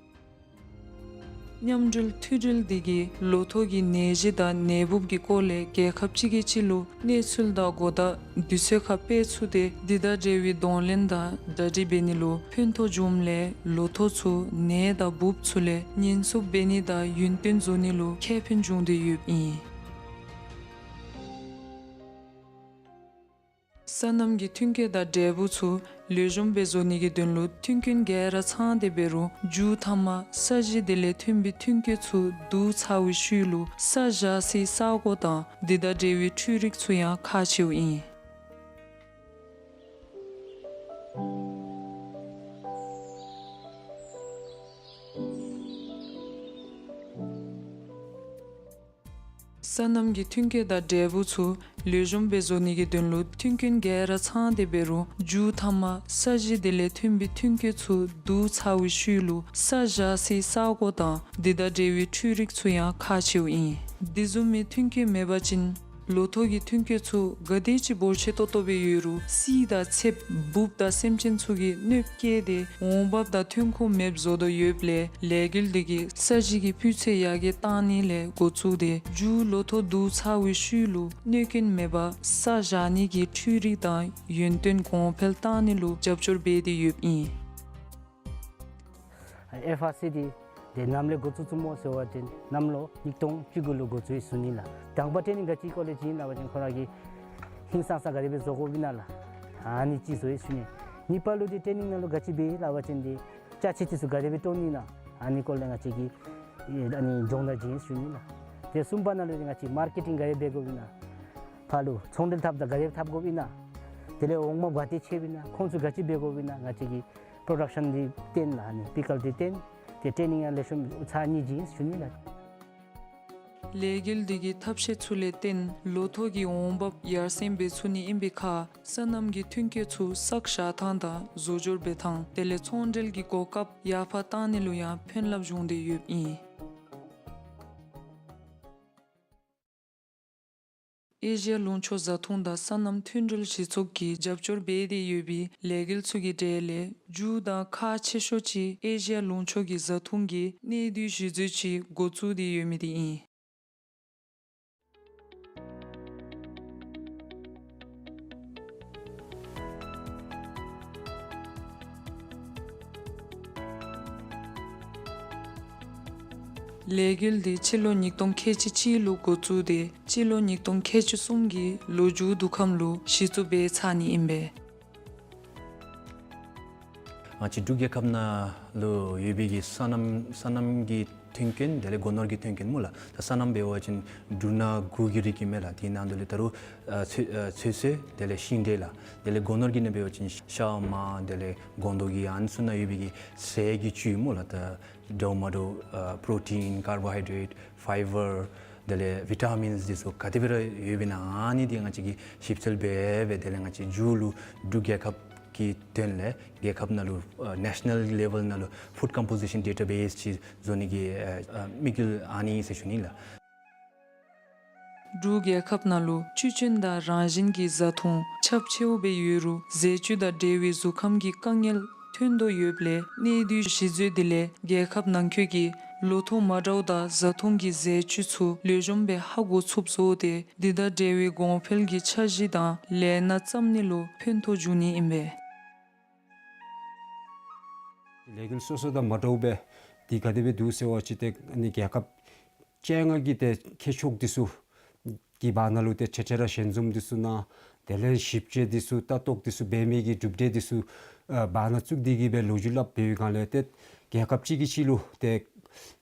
མཉམ་འབྲེལ་མཐུད་འབྲེལ་འདི་གིས་ལོ་ཐོག་གི་ནད་གཞི་དང་ནད་འབུབ་ཀྱི་སྐོར་ལས་རྒྱལ་ཁབ་གཅིག་གིས་གཅིག་ལུ་གནས་ཚུལ་དང་གོ་བརྡ་དུས་ཚོད་ཁར་སྤེལ་ཚུགས་ཏེ་འདི་དང་འབྲེལ་བའི་གདོང་ལེན་དང་གྲ་སྒྲིག་འབད་ནི་ལུ་ཕན་ཐོགས་འབྱུངམ་ལས་ལོ་ཐོག་ཚུ་ནད་དང་འབུབ་ཚུ་ལས་ཉེན་སྲུང་འབད་ནི་དང་ཡུན་བརྟན་བཟོ་ནི་ལུ་ཁེ་ཕན་འབྱུང་སྟེ་ཡོདཔ་ཨིན། སོ་ནམ་གྱི་མཐུན་རྐྱེན་དང་འབྲས་བུ་ཚུ་ལེགས་ཤོམ་སྦེ་བཟོ་ནི་གི་དོན་ལུ་མཐུན་རྐྱེན་ག་ར་ཚང་སྟེ་འབད་རུང་མཇུག་མཐའ་མར་ས་གཞི་དེ་ལས་ཐོན་པའི་མཐུན་རྐྱེན་ཚུ་བསྡུ་ཚར་བའི་ཤུལ་ལུ་ས་བཞག་སའི་ས་གོ་དང་འདི་དང་འབྲེལ་བའི་འཕྲུལ་རིག་ཚུ་ཡང་ཁག་ཆེཝ་ཨིན། སོ་ནམ་གྱི་མཐུན་རྐྱེན་དང་འབྲས་བུ་ཚུ་ལེགས་ཤོམ་སྦེ་བཟོ་ནི་གི་དོན་ལུ་མཐུན་རྐྱེན་ག་ར་ཚང་སྟེ་འབད་རུང་མཇུག་མཐའ་མར་ས་གཞི་དེ་ལས་ཐོན་པའི་མཐུན་རྐྱེན་ཚུ་བསྡུ་ཚར་བའི་ཤུལ་ལུ་ས་བཞག་སའི་ས་གོ་དང་འདི་དང་འབྲེལ་བའི་འཕྲུལ་རིག་ཚུ་ཡང་ཁག་ཆེཝ་ཨིན། འདི་བཟུམ་མའི་མཐུན་རྐྱེན་མེད་པ་ཅིན་ལོ་ཐོག་གི་མཐུན་རྐྱེན་ཚུ་ག་དེ་ཅིག་འབོར་ཆེ་ཏོག་ཏོ་སྦེ་ཡོད་རུང་བསིལ་དང་ཚདཔ་འབུབ་དང་སེམས་ཅན་ཚུ་གིས་གནོདཔ་བཀལ་ཏེ་འོང་འབབ་དང་ཐོན་ཁུངས་མེདཔ་བཟོ་དོ་ཡོདཔ་ལས་ལས་འགུལ་འདི་གིས་ས་གཞི་གི་སྤུས་ཚད་ཡར་རྒྱས་བཏང་ནི་ལས་འགོ་བཙུགས་ཏེ་མཇུག་ལོ་ཐོག་བསྡུ་ཚར་བའི་ཤུལ་ལུ་གནོད་སྐྱོན་མེད་པར་ས་བཞག་ནི་གི་འཕྲུལ་རིག་དང་ཡུན་བརྟན་གོང་འཕེལ་བཏང་ནི་ལུ་རྒྱབ་སྐྱོར་འབད་དེ་ཡོདཔ་ཨིན། ཨེཕ་ཨར་སི་འདི་ཏེ་ནམ་ལས་འགོ་བཙུགས་བཙུགསཔ་སྨོ་ཟེར་བ་ཅིན་གནམ་ལོ་ཉིས་སྟོང་བཅུ་དགུ་ལུ་འགོ་བཙུགས་ཡི་ཟེར་ཞུ་ནི་ལགས། དང་པ་ཊེ་ནིང་ག་ཅི་སྐོར་ལས་བྱིན་སླབ་པ་ཅིན་ཁོ་ར་གི་ཧིང་སངས་ས་ག་དེ་སྦེ་བཟོ་དགོཔ་ཨིན་ན་ལགས། ཨ་ནི་ཅིག་བཟོ་ཡི་ཟེར་ཞུ་ནི། གཉིས་པ་ལུ་འདི་ཊེ་ནིང་ནང་ལུ་ག་ཅི་འབད་ཡི་སླབ་པ་ཅིན་འདི་ཅ་ཆས་འདི་ཚུ་ག་དེ་སྦེ་བཏོན་ནི་ཨིན་ན་ཨ་ནི་སྐོར་ལས་ང་བཅས་ཀྱིས་ཨ་ནི་སྦྱོང་བརྡར་བྱིན་ཡི་ཟེར་ཞུ་ནི་ལགས། ཏེ་གསུམ་པ་ནང་ལུ་འདི་ང་བཅས་མར་ཀེ་ཊིང་ག་དེ་འབད་དགོཔ་ཨིན་ན་ཕར་ལུ་ཚོང་འབྲེལ་འཐབ་ད་ག་དེ་འཐབ་དགོཔ་ཨིན་ན་དེ་ལས་འོང་འབབ་ག་དེ་ཅིག་ཡོདཔ་ཨིན་ན་ཁོང་ཚུ་ག་ཅི་འབད་དགོཔ་ཨིན་ན་ང་བཅས་ཀྱིས་པྲོ་ཌག་ཤཱན་འདི་བཏོན་ལགས། ཨ་ནི་པི་ཀལ་འདི་བཏོན། ཏེ་ཊེ་ནིང་ཡང་ལེགས་ཤོམ་ཚར་གཉིས་བྱིན་ཡི་ཟེར་ཞུ་ནི་ལགས། ལས་འགུལ་འདི་གི་ཐབས་ཤེས་ཚུ་ལས་བརྟེན་ལོ་ཐོག་གི་འོང་འབབ་ཡར་སེང་འབད་ཚུགས་ནི་ཨིན་པའི་ཁར་སོ་ནམ་གྱི་མཐུན་རྐྱེན་ཚུ་བསགས་བཞག་ཐངས་དང་བཟོ་སྦྱོར་འབད་ཐངས་དེ་ལས་ཚོང་འབྲེལ་གྱི་གོ་སྐབས་ཡར་འཕར་བཏང་ནི་ལུ་ཡང་ཕན་རླབས་བྱུང་སྟེ་ཡོདཔ་ཨིན། ཨེ་ཤི་ཡ་ལུང་ཕྱོགས་བཟའ་འཐུང་དང་སོ་ནམ་མཐུན་སྒྲིལ་གཞི་ཚོགས་ཀྱིས་རྒྱབ་སྐྱོར་འབད་དེ་ཡོད་པའི་ལས་འགུལ་ཚུ་གི་གྲས་ལས་མཇུག་དང་ཁག་ཆེ་ཤོས་ཅིག་ཨེ་ཤི་ཡ་ལུང་ཕྱོགས་ཀྱི་བཟའ་འཐུང་གི་གནས་སྡུད་གཞི་བཟོ་ཅིག་འགོ་བཙུགས་ཏེ་ཡོད་མི་དེ་ཨིན། ལས་འགུལ་འདི་སྤྱི་ལོ་ཉིས་སྟོང་ཁལ་གཅིག་གཅིག་ལུ་འགོ་བཙུགས་ཏེ་སྤྱི་ལོ་ཉིས་སྟོང་ཁལ་གཅིག་གསུམ་གྱི་ལོ་མཇུག་དུས་ཁམས་ལུ་གཞི་བཙུགས་འབད་ཚར་ནི་ཨིན་པས། ང་བཅས་འབྲུག་རྒྱལ་ཁབ་ནང་ལུ་ཡོད་པའི་གི་སོ་ནམ་སོ་ནམ་གྱི་མཐུན་རྐྱེན་དེ་ལས་སྒོ་ནོར་གྱི་མཐུན་རྐྱེན་སྨོ་ལགས། ད་སོ་ནམ་འབད་བ་ཅིན་འབྲུ་སྣ་དགུ་གི་རིགས་ཨིན་མས་ལགས། དེ་ནང་དུ་ལས་ད་རུང་ཨ་ཚོད་ཨ་ཚོད་བསྲེ་དེ་ལས་ཤིང་འབྲས་ལགས། དེ་ལས་སྒོ་ནོར་གྱི་ནང་འབད་བ་ཅིན་ཤ་མར་དེ་ལས་སྒོང་རྡོག་གི་ཨ་ནི་ཚུ་ནང་ཡོད་པའི་གི་ཟས་ཀྱི་བཅུད་སྨོ་ལགས། ད་འདྲཝ་མ་འདྲཝ་ཨ་པྲོ་ཊིན་ཀར་བོ་ཧའི་ཌེཊ་ཕའི་བར་དེ་ལས་བི་ཊ་མིནསི་འདི་ཚུ་ག་དེ་སྦེ་ར་ཡོདཔ་ཨིན་ན་ཨ་ནི་འདི་ང་བཅས་ཀྱིས་ཞིབ་འཚོལ་འབད་འབད་དེ་ལས་ང་བཅས་མཇུག་ལུ་འབྲུག་རྒྱལ་ཁབ་ཀྱི་དོན་ལས་རྒྱལ་ཁབ་ནང་ལུ་ཨ་ནེ་ཤ་ནཱལ་ལེ་ཝེལ་ནང་ལུ་ཕུཌ་ཀམ་པོ་ཟི་ཤཱན་ཌེ་ཊ་བེསི་ཅིག་བཟོ་ནི་གི་ཨ་ཨ་དམིགས་ཡུལ་ཨ་ནི་ཨིན་ཟེར་ཞུ་ནི་ལགས། འབྲུག་རྒྱལ་ཁབ་ནང་ལུ་བཅུད་ཅན་དང་རང་བཞིན་གྱི་བཟའ་འཐུང་ཁྱབ་ཆེཝ་སྦེ་ཡོད་རུང་ཟས་བཅུད་དང་འབྲེལ་བའི་གཟུགས་ཁམས་ཀྱི་དཀའ་ངལ་ཐོན་དོ་ཡོདཔ་ལས་གནས་སྡུད་གཞི་བཟོ་འདི་ལས་རྒྱལ་ཁབ་ནང་འཁོད་ཀྱི་ ལོ་ཐོག་མ་འདྲཝ་དང་བཟའ་འཐུང་གི་ཟས་བཅུད་ཚུ་ལེགས་ཤོམ་སྦེ་ཧ་གོ་ཚུགསཔ་བཟོ་སྟེ་འདི་དང་འབྲེལ་བའི་གོང་འཕེལ་གྱི་འཆར་གཞི་དང་ལས་སྣ་བརྩམ་ནི་ལུ་ཕན་ཐོགས་འབྱུང་ནི་ཨིན་པས། ལས་འགུལ་སོ་སོ་དང་མ་འདྲཝ་སྦེ་འདི་ག་དེ་སྦེ་འདུག་ཟེར་བ་ཅིན་ཏེ་ཨ་ནི་རྒྱལ་ཁབ་བཅོ་ལྔ་གི་ཏེ་མཁས་མཆོག་འདི་ཚུ་གི་བར་ན་ལུ་ཏེ་ཁྲེ་ཁྲེ་ར་ཞལ་འཛོམས་འདི་ཚུ་གནང་། དེ་ལས་ཞིབ་དཔྱད་འདི་ཚུ་ལྟ་རྟོག་འདི་ཚུ་འབད་མི་གི་གྲུབ་འབྲས་འདི་ཚུ་ཨ་བར་ན་བཙུགས་ཏེ་གི་སྦེ་ལོ་རྒྱུས་སླབ་འབད་བའི་སྒང་ལས་ཏེ་རྒྱལ་ཁབ་གཅིག་གིས་གཅིག་ལུ་ཏེ་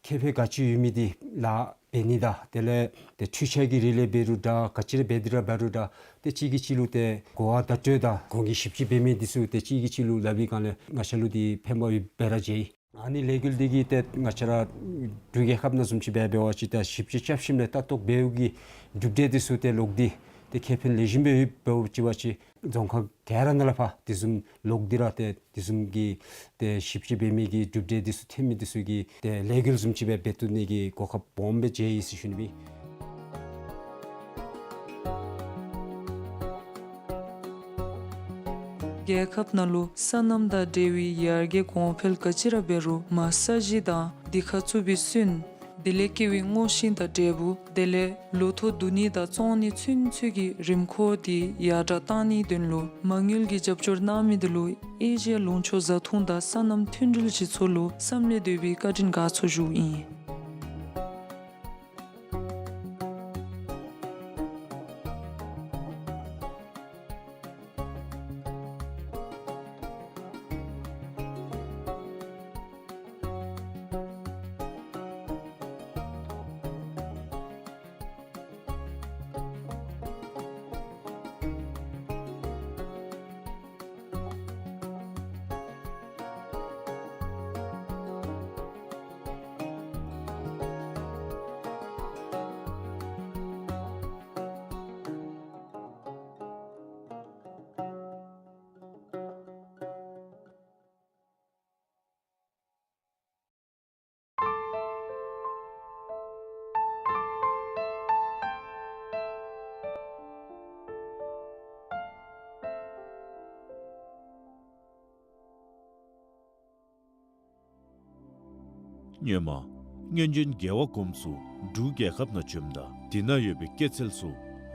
ཁེ་ཕན་ག་ཅི་ཡོད་མི་འདི་ལཱ་འབད་ནི་དང་དེ་ལས་ཏེ་འཕྲུལ་ཆས་ཀྱི་རིགས་ལས་འབད་རུང་འདྲ་ག་ཅི་ར་འབད་དེ་ར་འབད་རུང་འདྲ་ཏེ་གཅིག་གིས་གཅིག་ལུ་ཏེ་གོ་བ་བརྡ་སྤྲོད་དང་གོང་གི་ཞིབ་དཔྱད་འབད་མི་འདི་ཚུ་ཏེ་གཅིག་གིས་གཅིག་ལུ་སླབ་པའི་སྒང་ལས་ང་བཅས་ལུ་འདི་ཕན་པ་ཡོདཔ་སྦེ་ར་མཇལ་ཡི། ཨ་ནི་ལས་འགུལ་འདི་གིས་ཏེ་ང་བཅས་ར་འབྲུག་རྒྱལ་ཁབ་ནང་བཟུམ་ཅིག་འབད་འབད་བ་ཅིན་ཏེ་ཞིབ་དཔྱད་རྐྱབ་ཞིནམ་ལས་ལྟ་རྟོག་འབདཝ་གི་གྲུབ་འབྲས་འདི་ཚུ་ཏེ་ལོག་སྟེ་ཏེ་ཁེ་ཕན་ལེགས་ཤོམ་སྦེ་ཡོདཔ་འབད་བ་ཅིན་རྫོང་ཁག་ག་ར་ནང་ལས་ཕར་དེ་བཟུམ་ལོག་སྟེ་ར་ཏེ་དེ་བཟུམ་གྱི་ཏེ་ཞིབ་དཔྱད་འབད་མི་གི་གྲུབ་འབྲས་འདི་ཚུ་ཐོན་མི་འདི་ཚུ་གི་ཏེ་ལས་འགུལ་བཟུམ་ཅིག་སྦེ་འབད་བཏུབ་ནི་གི་གོ་སྐབས་སྦོམ་སྦེ་མཇལ་ཡི་ཟེར་ཞུ་ནི་ཨིན། རྒྱལ་ཁབ་ནང་ལུ་སོ་ནམ་དང་འབྲེལ་བའི་ཡར་རྒྱས་གོང་འཕེལ་ག་ཅི་ར་འབད་རུང་མར་ས་གཞི་དང་དེ་ཁར་བཙུགས་པའི་སོན། དེ་ལས་སྐྱེ་བའི་སྔོ་ཤིང་དང་འབྲས་བུ། དེ་ལས་ལོ་ཐོག་བསྡུ་ནི་དང་བཙོང་ནི་ཚུན་ཚོད་ཀྱི་རིམ་ཁོག་དེ་ཡར་དྲག་གཏང་ནིའི་དོན་ལུ་མ་དངུལ་གྱི་རྒྱབ་སྐྱོར་གནང་མི་དེ་ལུ་ཨེ་ཤི་ཡ་ལུང་ཕྱོགས་བཟའ་འཐུང་དང་སོ་ནམ་མཐུན་སྒྲིལ་སྤྱི་ཚོགས་ལུ་བསམ་ལས་འདས་པའི་བཀའ་དྲིན་དགའ་ཚོར་ཞུཝ་ཨིན། སྔོན་མ་སྔོན་བྱོན་རྒྱལ་བ་གོངམ་ཚུ་འབྲུག་རྒྱལ་ཁབ་ནང་བྱོནམ་ད་དེ་ནང་ཡོད་པའི་སྐྱེད་ཚལ་ཚུ་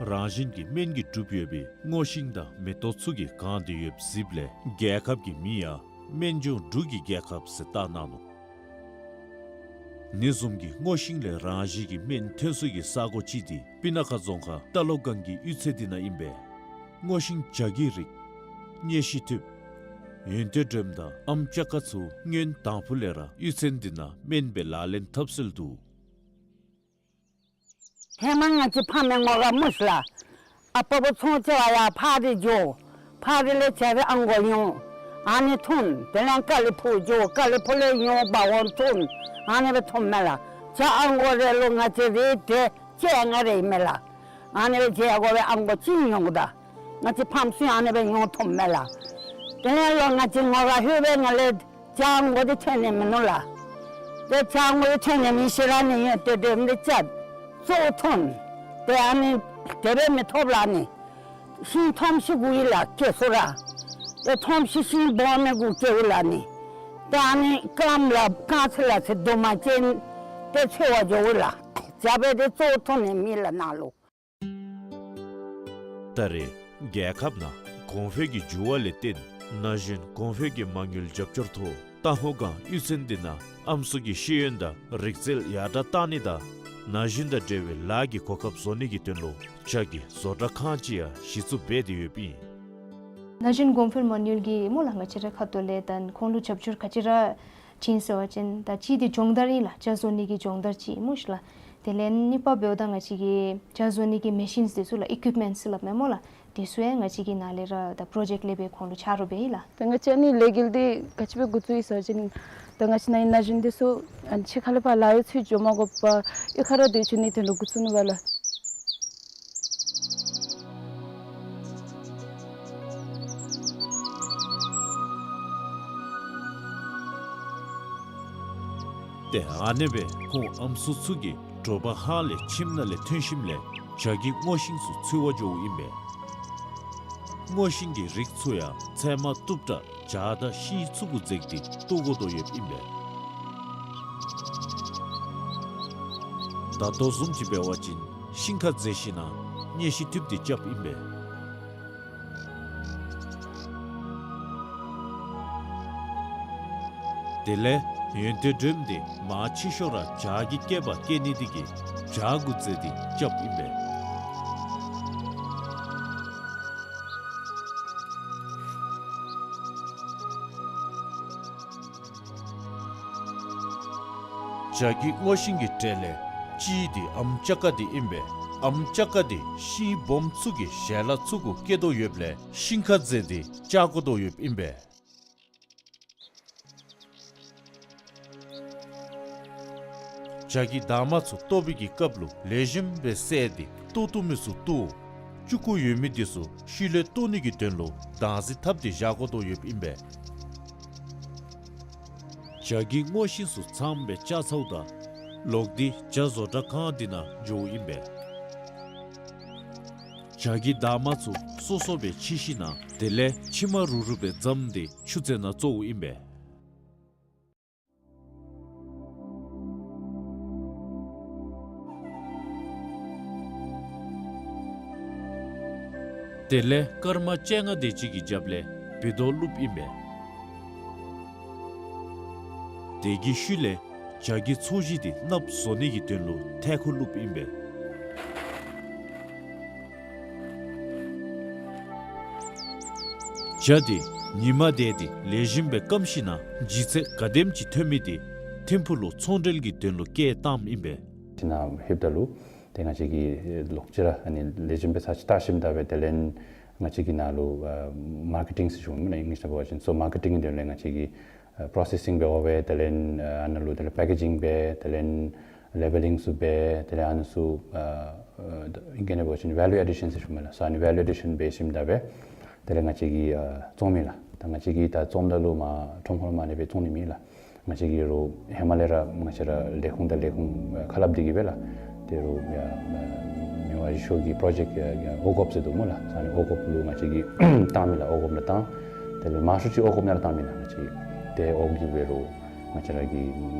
རང་བཞིན་གྱིས་སྨན་གྱིས་གྲུབ་ཡོད་པའི་སྔོ་ཤིང་དང་མེ་ཏོག་ཚུ་གིས་གང་སྟེ་ཡོདཔ་གཟིགསཔ་ལས་རྒྱལ་ཁབ་ཀྱི་མིང་ཡང་སྨན་ལྗོངས་འབྲུག་གི་རྒྱལ་ཁབ་ཟེར་བཏགས་གནང་ནུག། ཨ་ནི་བཟུམ་གྱི་སྔོ་ཤིང་ལས་རང་བཞིན་གྱིས་སྨན་ཐོན་ས་གི་ས་གོ་ཅིག་འདི་སྤུ་ན་ཁ་རྫོང་ཁག་རྟ་ལོག་སྒང་གི་གཡུས་ཚན་འདི་ནང་ཨིན་པས། སྔོ་ཤིང་བྱ་རྒྱུད་རིགས་གཉེར་ཞིབ་ཐུབ་ཡོན་ཏན་སྒྲོལམ་དང་ཨམ་ཅ་ཀ་ཚུ་སྔོན་དང་ཕུ་ལས་ར་གཡུས་ཚན་འདི་ནང་སྨན་སྦེ་ལག་ལེན་འཐབ་སྲོལ་འདུག། ཧེ་མ་ང་བཅས་ཕམ་ངོ་ར་མུ་ཤི་ལ། ཨ་པ་བུ་ཚོང་ཅ་བ་ཡར་ཕར་འདི་འགྱོ། ཕར་འདི་ལས་བྱ་བའི་ཨང་གོ་ཡོང་། ཨ་ནི་འཐུང་། དེ་ལས་ཀ་ལི་ཕུག་འགྱོ། ཀ་ལི་ཕུག་ལས་ཡོང་བ་འོང་འཐུང་། ཨ་ནི་སྦེ་འཐུངམ་མས་ལགས། བྱ་ཨང་གོ་རེ་ལུ་ང་བཅས་རེ་དེ་བཅོ་ལྔ་རེ་ཨིན་མས་ལགས། ཨ་ནི་སྦེ་བྱ་གོ་བའི་ཨང་གོ་ཅིག་ཡོང་ད། ང་བཅས་ཕམ་ཚུ་ཨ་ནི་སྦེ་ཡོང་འཐུངམ་མས་ལགས། དེ་ལས་ལོག་ང་བཅས་ངོ་ར་ལྷོད་པའི་ནང་ལས་བྱ་ཨང་གོ་འདི་ཐོན་ནི་མིན་ནུག་ལགས། ཏེ་བྱ་ཨང་གོ་འདི་ཐོན་ནི་མེད་ཟེར་ཨ་ནི་ཡོད་དེ་དེ་འདི་བཅད་གཙོ་བོ་འཐུང་། ཏེ་ཨ་ནི་དེ་སྦེ་མི་ཐོབ་ལགས་ནི། ཤིང་ཐོམ་ཤི་དགོ་ཡི་ལགས་སྐྱེ་སོ་ར། ཏེ་ཐོམ་ཤི་ཤིང་སྦོམ་མི་དགོ་སྐྱེ་བོ་ལགས་ནི། ཏེ་ཨ་ནི་སྐམ་ལགས་རྐང་ཚེ་ལགས་ཚེ་དུ་མ་ཅན་ཏེ་འཚོ་བ་འགྱོ་བོ་ལགས། བྱ་སྦེ་ཏེ་གཙོ་བོ་འཐུང་ནི་མེད་ལགས་ནཱ་ལུ། ད་རེས་རྒྱལ་ཁབ་ནང་གོང་འཕེལ་གྱི་འགྱུར་བ་ལས་བརྟེན་ན་གཞོན་གོང་འཕེལ་གྱི་མ་དངུལ་རྒྱབ་སྐྱོར་ཐོག་རྟ་ཧོ་སྒང་གཡུས་ཚན་འདི་ནང་ཨམ་སྲུ་གི་ཤེས་ཡོན་དང་རིག་རྩལ་ཡར་དྲག་གཏང་ནི་དང་ན་གཞོན་དང་འབྲེལ་བའི་ལཱ་གི་གོ་སྐབས་བཟོ་ནི་གི་དོན་ལུ་བྱ་གི་བཟོ་གྲྭ་ཁང་ཅིག་ཡང་གཞི་བཙུགས་འབད་དེ་ཡོདཔ་ཨིན། ན་གཞོན་གོང་འཕེལ་མ་དངུལ་གྱི་སྨོ་ལགས་ང་བཅས་རའི་ཁ་ཐུག་ལས་ད་ཁོང་ལུ་རྒྱབ་སྐྱོར་ག་ཅི་ར་བྱིན་ཟེར་བ་ཅིན་ད་གཅིག་འདི་སྦྱོང་བརྡར་ཨིན་ལགས། བྱ་བཟོ་ནི་གི་སྦྱོང་བརྡར་ཅིག་སྨོ་ཤི་ལགས། དེ་ལས་གཉིས་པ་འབདཝ་ད་ང་བཅས་ཀྱི་བྱ་བཟོ་ནི་གི་མེ་ཤིནསི་འདི་ཚུ་ལགས་ཨི་ཀུའིཔ་མེནཊསི་ཟེར་སླབ་མས་སྨོ་ལགས། འདི་ཚུ་ཡང་ང་བཅས་ཀྱི་ནཱ་ལས་ར་ད་པྲོ་ཇེཀཊ་ལས་སྦེ་ཁོང་ལུ་ཆ་རོགས་འབད་ཡི་ལགས། ད་ང་བཅས་ཨ་ནི་ལས་འགུལ་འདི་ག་ཅི་སྦེ་འགོ་བཙུགས་ཡི་ཟེར་བ་ཅིན་ད་ང་བཅས་ནཱ་ཨིན་ན་གཞོན་འདི་ཚུ་ཨ་ནི་ཕྱི་ཁ་ལས་ཕར་ལཱ་གཡོག་འཚོལ་འགྱོ་མ་དགོ་པར་གཡུས་ཁ་ར་སྡོད་བཅུག་ནིའི་དོན་ལུ་འགོ་བཙུགས་ནུག་པ་ལགས། ཏེ་ཨ་ནེ་སྦེ་ཁོང་ཨམ་སྲུ་ཚུ་གིས་དྲོ་པ་ཧཱ་ལས་ཁྱིམ་ནང་ལས་ཐོན་ཞིནམ་ལས་བྱ་གི་སྔོ་ཤིང་ཚུ་འཚོལ་བར་འགྱོཝ་ཨིན་པས། སྔོ་ཤིང་གི་རིགས་ཚུ་ཡང་ཚལ་མ་གཏུབ་དྲགས་བྱ་དང་ཤིང་ཚུ་གུ་འཛེགས་ཏེ་བཏོག་དགོ་དོ་ཡོདཔ་ཨིན་པས། ད་ལྟོ་བཟུམ་ཅིག་འབད་བ་ཅིན་ཤིང་ཁར་འཛེགས་ཞིནམ་ལས་མཉེན་གཤིས་ཐེབས་ཏེ་རྐྱབ་ཨིན་པས། དེ་ལས་ཡོན་ཏན་སྒྲོམ་སྟེ་མར་ཕྱི་ཤོག་ར་བྱག་གི་སྐེད་པར་བཀལ་ནི་དེ་གིས་བྱག་གུ་འཛེགས་ཏེ་རྐྱབ་ཨིན་པས། བྱག་གི་སྔོ་ཤིང་གི་གྲས་ལས་གཅིག་དེ་ཨམ་ཅ་ཀ་དེ་ཨིན་པས། ཨམ་ཅ་ཀ་དེ་ཤིང་སྦོམ་ཚུ་གི་ཞལ་ལག་ཚུ་གུ་བཀལ་དོ་ཡོདཔ་ལས་ཤིང་ཁར་འཛེགས་ཏེ་བཅག་དགོ་དོ་ཡོདཔ་ཨིན་པས། བྱག་གི་འདབ་མ་ཚུ་བཏོག་པའི་གི་སྐབས་ལུ་ལེགས་ཤོམ་སྦེ་བསལ་ཏེ་བཏོག་བཏུབ་མི་ཚུ་བཏོག། ལྕུག་ཀུ་ཡོད་མི་དེ་ཚུ་ཤུལ་ལས་བཏོག་ནི་གི་དོན་ལུ་དྭངས་ཟིང་བཏབ་སྟེ་བཞག་དགོ་དོ་ཡོདཔ་ཨིན་པས། བྱག་གི་སྔོ་ཤིང་ཚུ་ཚངམ་སྦེ་བཅག་ཚརཝ་ད་ལོག་སྟེ་བྱག་བཟོ་གྲྭ་ཁང་དེ་ནང་འགྱོཝ་ཨིན་པས། བྱག་གི་འདབ་མ་ཚུ་སོ་སོ་སྦེ་ཕྱེ་ཞིནམ་ལས་དེ་ལས་ཕྱེ་མར་རུབ་རུབ་སྦེ་བརྫངམ་སྟེ་ཆུ་རྩེ་ནང་བཙོཝ་ཨིན་པས། དེ་ལས་སྐར་མ་བཅོ་ལྔ་དེ་ཅིག་གི་རྒྱབ་ལས་བི་དོ་བླུགསཔ་ཨིན་པས། དེ་གི་ཤུལ་ལས་བྱག་གི་ཚོས་གཞི་དེ་གནགཔོ་བཟོ་ནི་གི་དོན་ལུ་ཐལ་ཁུ་བླུགསཔ་ཨིན་པས། བྱག་དེ་ཉིམ་དེ་དེ་ལེགས་ཤོམ་སྦེ་སྐམ་ཞིནམ་ལས་ལྗིད་ཚད་ག་དེམ་ཅིག་ཐོན་མི་དེ་ཐིམ་ཕུག་ལུ་ཚོང་འབྲེལ་གྱི་དོན་ལུ་སྐྱེལ་བཏངམ་ཨིན་པས། ཅིག་ནང་ལྷོདཔ་ད་ལུ་ཏེ་ང་བཅས་ཀྱིས་ལོག་ཅི་ར་ཨ་ནི་ལེགས་ཤོམ་སྦེ་ཚར་ཅིག་བལྟ་ཞིནམ་ད་སྦེ་དེ་ལས་ང་བཅས་ཀྱིས་ནཱ་ལུ་ཨ་མར་ཀེ་ཊིང་ཟེར་ཞུཝ་མེན་ན་ཨིང་ལིཤ་ནང་འབད་བ་ཅིན། སོ་མར་ཀེ་ཊིང་གི་དོན་ལས་ང་བཅས་ཀྱིས་ཨ་པྲོ་སེ་སིང་འབད་བ་སྦེ་དེ་ལས་ཨ་ནཱ་ལུ་དེ་ལས་པེ་ཀེ་ཇིང་འབད་དེ་ལས་ལེ་བེ་ལིང་ཚུ་འབད་དེ་ལས་ཨ་ནི་ཚུ་ཨ་ཨ་ཨིང་སྐད་ནང་འབད་བ་ཅིན་ཝེ་ལུ་ཨེ་ཌི་ཤཱན་ཟེར་ཞུཝ་མེན་ན། སོ་ཨ་ནི་ཝེ་ལུ་ཨེ་ཌི་ཤཱན་འབད་ཞིནམ་ད་སྦེ་དེ་ལས་ང་བཅས་ཀྱིས་ཨ་བཙོང་མི་ལགས། ད་ང་བཅས་ཀྱིས་ད་བཙོངམ་ད་ལུ་མར་ཁྲོམ་ཁོངམ་ནང་ཨ་ནི་སྦེ་བཙོང་ནི་མེད་ལགས། ང་བཅས་ཀྱིས་རོགས་ཧེ་མ་ལས་ར་ང་བཅས་ར་ལས་ཁུངས་དང་ལས་ཁུངས་ཁ་སླབ་སྟེ་གིས་སྦེ་ལགས། ཏེ་རོགས་ཡ་མི་དབང་རིག་གཞུང་གི་པྲོ་ཇེཀཊ་ཡ་ཡ་འོང་སྒོ་ཟེར་འདུག་སྨོ་ལགས། ཨ་ནི་འོང་སྒོ་ལུ་ང་བཅས་ཀྱིས་བཏང་མི་ལགས། འོང་སྒོ་ལུ་བཏང་། དེ་ལས་མང་ཤོས་ཅིག་འོང་སྒོ་ནང་ར་བཏང་མི་ལགས། ང་བཅས་ཏེ་འོང་སྒོ་འབད་རུང་ང་བཅས་ར་གི་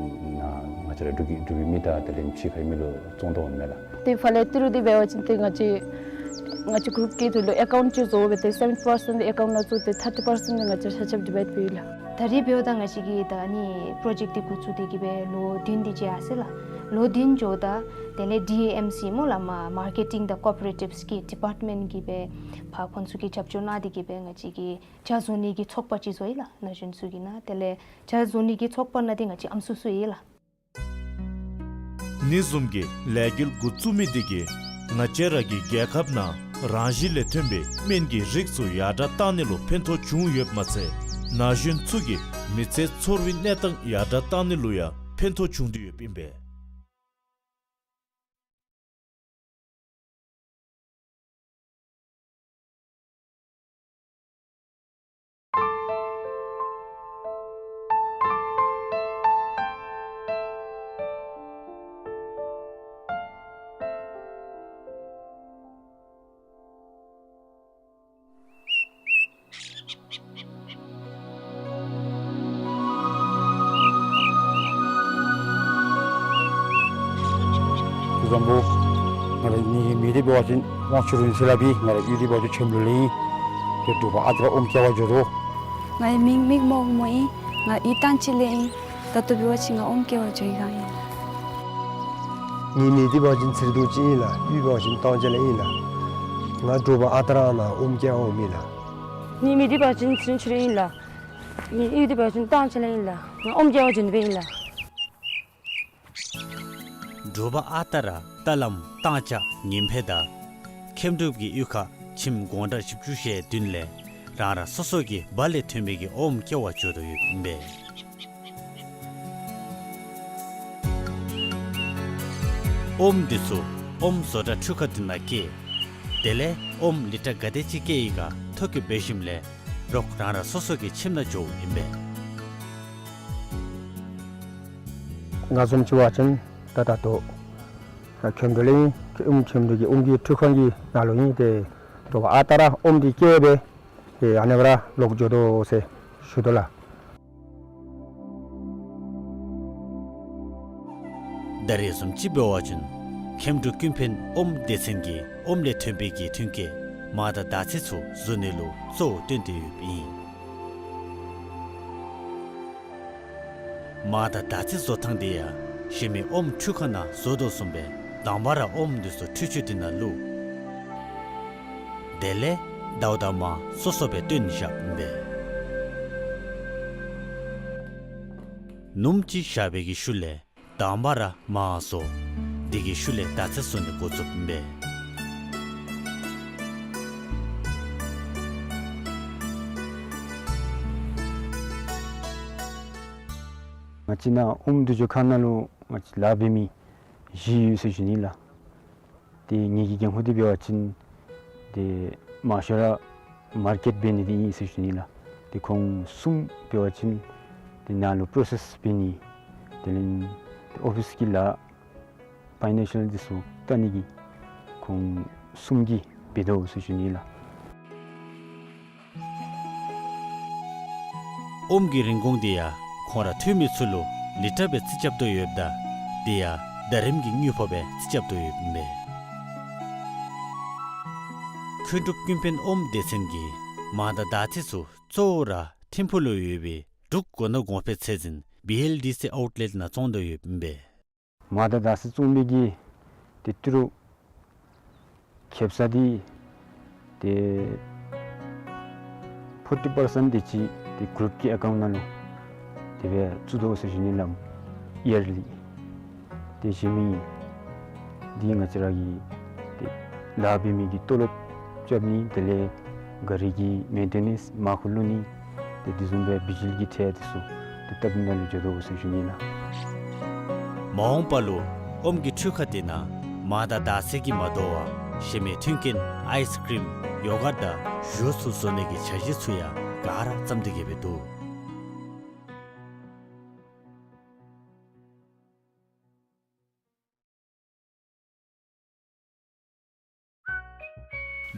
ནཱ་ང་བཅས་ར་འབྲུག་གི་འབྲུག་པའི་མི་དང་དེ་ལས་ཕྱི་ཁའི་མི་ལུ་བཙོང་དོ་འོང་མས་ལགས། ཏེ་ཕར་ལས་ཏི་རུ་འདི་འབད་བ་ཅིན་ཏེ་ང་བཅས་ང་བཅས་གུ་རུབ་ཀྱི་ཐོག་ལུ་ཨེ་ཀའུནཊ་ཅིག་བཟོ་སྦེ་ཏེ་སེ་བེན་ཊི་པར་སེནཊ་ཨེ་ཀའུནཊ་ནང་བཙུགས་ཏེ་ཐར་ཊི་པར་སེནཊ་ང་བཅས་ཆ་ཁྱབ་ཌི་བའིཌ་འབད་ཡི་ལགས། ད་རེས་འབདཝ་ད་ང་བཅས་ཀྱི་ད་ཨ་ནི་པྲོ་ཇེཀཊ་འདི་འགོ་བཙུགས་ཏེ་གིས་སྦེ་ལོ་བདུན་དེ་ཅིག་ཡར་སོ་ཡི་ལགས། ལོ་བདུན་འགྱོཝ་ད་དེ་ལས་ཌི་ཨེ་ཨེམ་སི་སྨོ་ལགས། མ་མར་ཀེ་ཊིང་དང་ཀོ་པ་རེ་ཊིབས་ཀྱི་ཌི་པརཊ་མེནཊ་གིས་སྦེ་ཕར་ཁོང་ཚུ་གིས་རྒྱབ་སྐྱོར་གནང་སྟེ་གིས་སྦེ་ང་བཅས་ཀྱིས་བྱག་བཟོ་ནི་གི་ཚོགས་པ་ཅིག་བཟོ་ཡི་ལགས། ན་གཞོན་ཚུ་གི་ནང་དེ་ལས་བྱག་བཟོ་ནི་གི་ཚོགས་པ་ནང་འདི་ང་བཅས་ཨམ་སྲུ་སྲུ་ཡི་ལགས། ཨ་ནི་བཟུམ་གྱི་ལས་འགུལ་འགོ་བཙུགས་མི་འདི་གིས་ང་བཅས་ར་གི་རྒྱལ་ཁབ་ནང་རང་བཞིན་ལས་ཐོན་པའི་སྨན་གྱི་རིགས་ཚུ་ཡར་དྲགས་བཏང་ནི་ལུ་ཕན་ཐོགས་བྱུང་ཡོདཔ་མ་ཚད་ན་གཞོན་ཚུ་གི་མི་ཚེ་འཚོ་བའི་གནས་སྟངས་ཡར་དྲགས་བཏང་ནི་ལུ་ཡང་ཕན་ཐོགས་བྱུང་སྟེ་ཡོདཔ་ཨིན་པས། བཟང་པོ། ང་རའི་མིང་མིང་འདི་འབད་བ་ཅིན་དབང་ཕྱུག་རིང་བསྲེལ་ལགས། ང་རའི་གཡུས་འདི་འབད་བ་ཅིན་ཆོས་འབྲུག་ལས་ཨིན། ཏེ་འབྲུག་པ་ཨ་རྟག་ར་ཨོམ་སྐྱེལ་བར་འགྱོ་དོ། ང་ཡི་མིང་མིག་མོག་མོ་ཨིན། ང་གཡུས་བསྟན་སྤྱི་ལས་ཨིན། ད་ལྟོ་འབད་བ་ཅིན་ང་ཨོམ་སྐྱེལ་བར་འགྱོ་ཡི་ག་ཨིན། ངེའི་མིང་འདི་འབད་བ་ཅིན་ཚེ་རིང་རྡོ་རྗེ་ཨིན་ལགས། གཡུས་འབད་བ་ཅིན་བསྟན་སྤྱི་ལས་ཨིན་ལགས། ང་འབྲུག་པ་ཨ་རྟག་ར་ནང་ཨོམ་སྐྱེལ་འོང་མི་ལགས། ངེའི་མིང་འདི་འབད་བ་ཅིན་ཚེ་རིང་ཆོས་སྒྲོན་ཨིན་ལགས། ངེའི་གཡུས་འདི་འབད་བ་ཅིན་བསྟན་སྤྱི་ལས་ཨིན་ལགས། ང་ཨོམ་སྐྱེལ་བར་འགྱོ་ནི་སྦེ་ཨིན་ལགས། འབྲུག་པ་ཨ་རྟག་ར་རྟ་ལམ་སྟང་ཅ་ཉིམ་ཕེ་དང་མཁྱེན་གྲུབ་ཀྱི་གཡུས་ཁར་ཁྱིམ་དགོང་དགྲ་བཞི་བཅུ་ཞེ་བདུན་ལས་རང་རང་སོ་སོ་གི་སྦ་ལས་ཐོན་པའི་གི་ཨོམ་སྐྱེལ་བར་འགྱོ་དོ་ཡོདཔ་ཨིན་པས། ཨོམ་འདི་ཚུ་ཨོམ་བཟོ་གྲྭ་འཕྲུལ་ཁང་འདི་ནང་བསྐྱལ། དེ་ལས་ཨོམ་ལི་ཊར་ག་དེ་ཅིག་བསྐྱལ་ཡི་ག་ཐོ་བཀོད་འབད་ཞིནམ་ལས་རོགས་རང་རང་སོ་སོ་གི་ཁྱིམ་ནང་འགྱོཝ་ཨིན་པས། ང་བཟུམ་ཅིག་འབད་བ་ཅིན་ད་ད་ལྟོ་ཨ་མཁྱེན་གྲུབ་ལས་ཨིན། ཨོམ་མཁྱེན་གྲུབ་ཀྱི་ཨོམ་གྱི་འཕྲུལ་ཁང་གི་ནང་ལུ་ཨིན། ཏེ་འབྲུག་པ་ཨ་རྟག་ར་ཨོམ་འདི་བསྐྱལ་སྦེ་ཏེ་ཨ་ནི་སྦེ་ར་ལོག་འགྱོ་དོ་ཟེར་ཞུ་དོ་ལགས། ད་རེས་བཟུམ་ཅིག་འབད་བ་ཅིན་ མཁན་པོ་ཀུན་ཕན་ཨོམ་སྡེ་ཚན་གྱིས་ཨོམ་ལས་ཐོན་པའི་གི་ཐོན་སྐྱེད་མར་དང་དར་ཚིལ་ཚུ་བཟོ་ནི་ལུ་གཙོ་བོ་བཏོན་ཏེ་ཡོདཔ་ཨིན། མར་དང་དར་ཚིལ་བཟོ་ཐངས་འདི་ཡང་གཞན་མི་ཨོམ་འཕྲུལ་ཁང་ནང་བཟོ་དོ་བཟུམ་སྦེ་དང་པ་ར་ཨོམ་འདི་ཚུ་འཕྲུལ་ཆུ་འདི་ནང་བླུག། དེ་ལས་ཟླཝ་དང་མར་སོ་སོ་སྦེ་བཏོན་བཞགཔ་ཨིན་པས། ནུམ་ཅིག་བཞག་པའི་གི་ཤུལ་ལས་དང་པ་ར་མར་བཟོ། དེ་གི་ཤུལ་ལས་དར་ཚིལ་བཟོ་ནི་འགོ་བཙུགསཔ་ཨིན་པས། ང་བཅས་ནཱ་ཨོམ་འདུ་འགྱོ་ཁང་ནང་ལུ་ང་བཅས་ལཱ་འབད་མི་བཞི་ཡོད་ཟེར་ཞུ་ནི་ལགས། ཏེ་ངེ་གི་འགན་ཁུར་འདི་འབད་བ་ཅིན་ཏེ་མང་ཤོས་ར་མར་ཀེཊ་འབད་ནི་འདི་ཨིན་ཟེར་ཞུ་ནི་ལགས། ཏེ་ཁོང་གསུམ་འབད་བ་ཅིན་ཏེ་ནཱ་ལུ་པོརོ་སེསི་འབད་ནི་དེ་ལས་ཏེ་ཨོ་ཕིསི་གི་ལཱ་ཕའི་ནན་ཤཱལ་འདི་ཚུ་བལྟ་ནི་གི་ཁོང་གསུམ་གྱིས་འབད་དོ་ཟེར་ཞུ་ནི་ལགས། ཨོམ་གྱི་རིན་གོང་འདི་ཡང་ཁོང་ར་ཐོན་མི་ཚུ་ལུ་ལི་ཊར་སྦེ་རྩིས་རྐྱབ་དོ་ཡོདཔ་ད་དེ་ཡང་ཟླ་རིམ་གྱི་དངུལ་ཕོགས་སྦེ་རྩིས་རྐྱབ་དོ་ཡོདཔ་ཨིན་པས། མཁན་པོ་ཀུན་ཕན་ཨོམ་སྡེ་ཚན་གྱིས་མར་དང་དར་ཚིལ་ཚུ་གཙོ་བོ་ར་ཐིམ་ཕུག་ལུ་ཡོད་པའི་འབྲུག་མགོ་ནོར་གོང་འཕེལ་ཚད་འཛིན་བི་ཨེལ་ཌི་སི་ཨའུཊ་ལེཊ་ནང་བཙོང་དོ་ཡོདཔ་ཨིན་པས། མར་དང་དར་ཚིལ་བཙོང་མི་གི་ཏེ་ཏི་རུ་ཁེབ་ས་འདི་ཏེ་ཕོར་ཊི་པར་སེནཊ་དེ་ཅིག་ཏེ་གུ་རུཔ་ཀྱི་ཨེ་ཀའུནཊ་ནང་ལུ་དེ་སྦེ་བཙུགས་དོ་ཟེར་ཞུ་ནི་ལགས། ཡར་ལི་ཏེ་གཞན་མི་འདི་ང་བཅས་ར་གི་ཏེ་ལཱ་འབད་མི་གི་ཏོ་ལོབ་རྐྱབ་ནི་དེ་ལས་ག་རི་གི་མེན་ཊེ་ནེནསི་མར་ཁུ་བླུག་ནི་ཏེ་དེ་བཟུམ་སྦེ་བི་ཇི་ལི་གི་ཁྲལ་འདི་ཚུ་ཏེ་བཏབ་ནི་ནང་ལུ་འགྱོ་དོ་ཟེར་ཞུ་ནི་ལགས། མ་འོངས་པ་ལུ་ཨོམ་གྱི་འཕྲུལ་ཁང་འདི་ནང་མར་དང་དར་ཚིལ་གྱིས་མ་དོ་བར་གཞན་མི་མཐུན་རྐྱེན་ཨའིསི་ཀྲིམ་ཡོ་གཊ་དང་ཞུ་ཚུ་བཟོ་ནི་གི་འཆར་གཞི་ཚུ་ཡང་ག་ར་བརྩམས་ཏེ་གི་སྦེ་འདུག།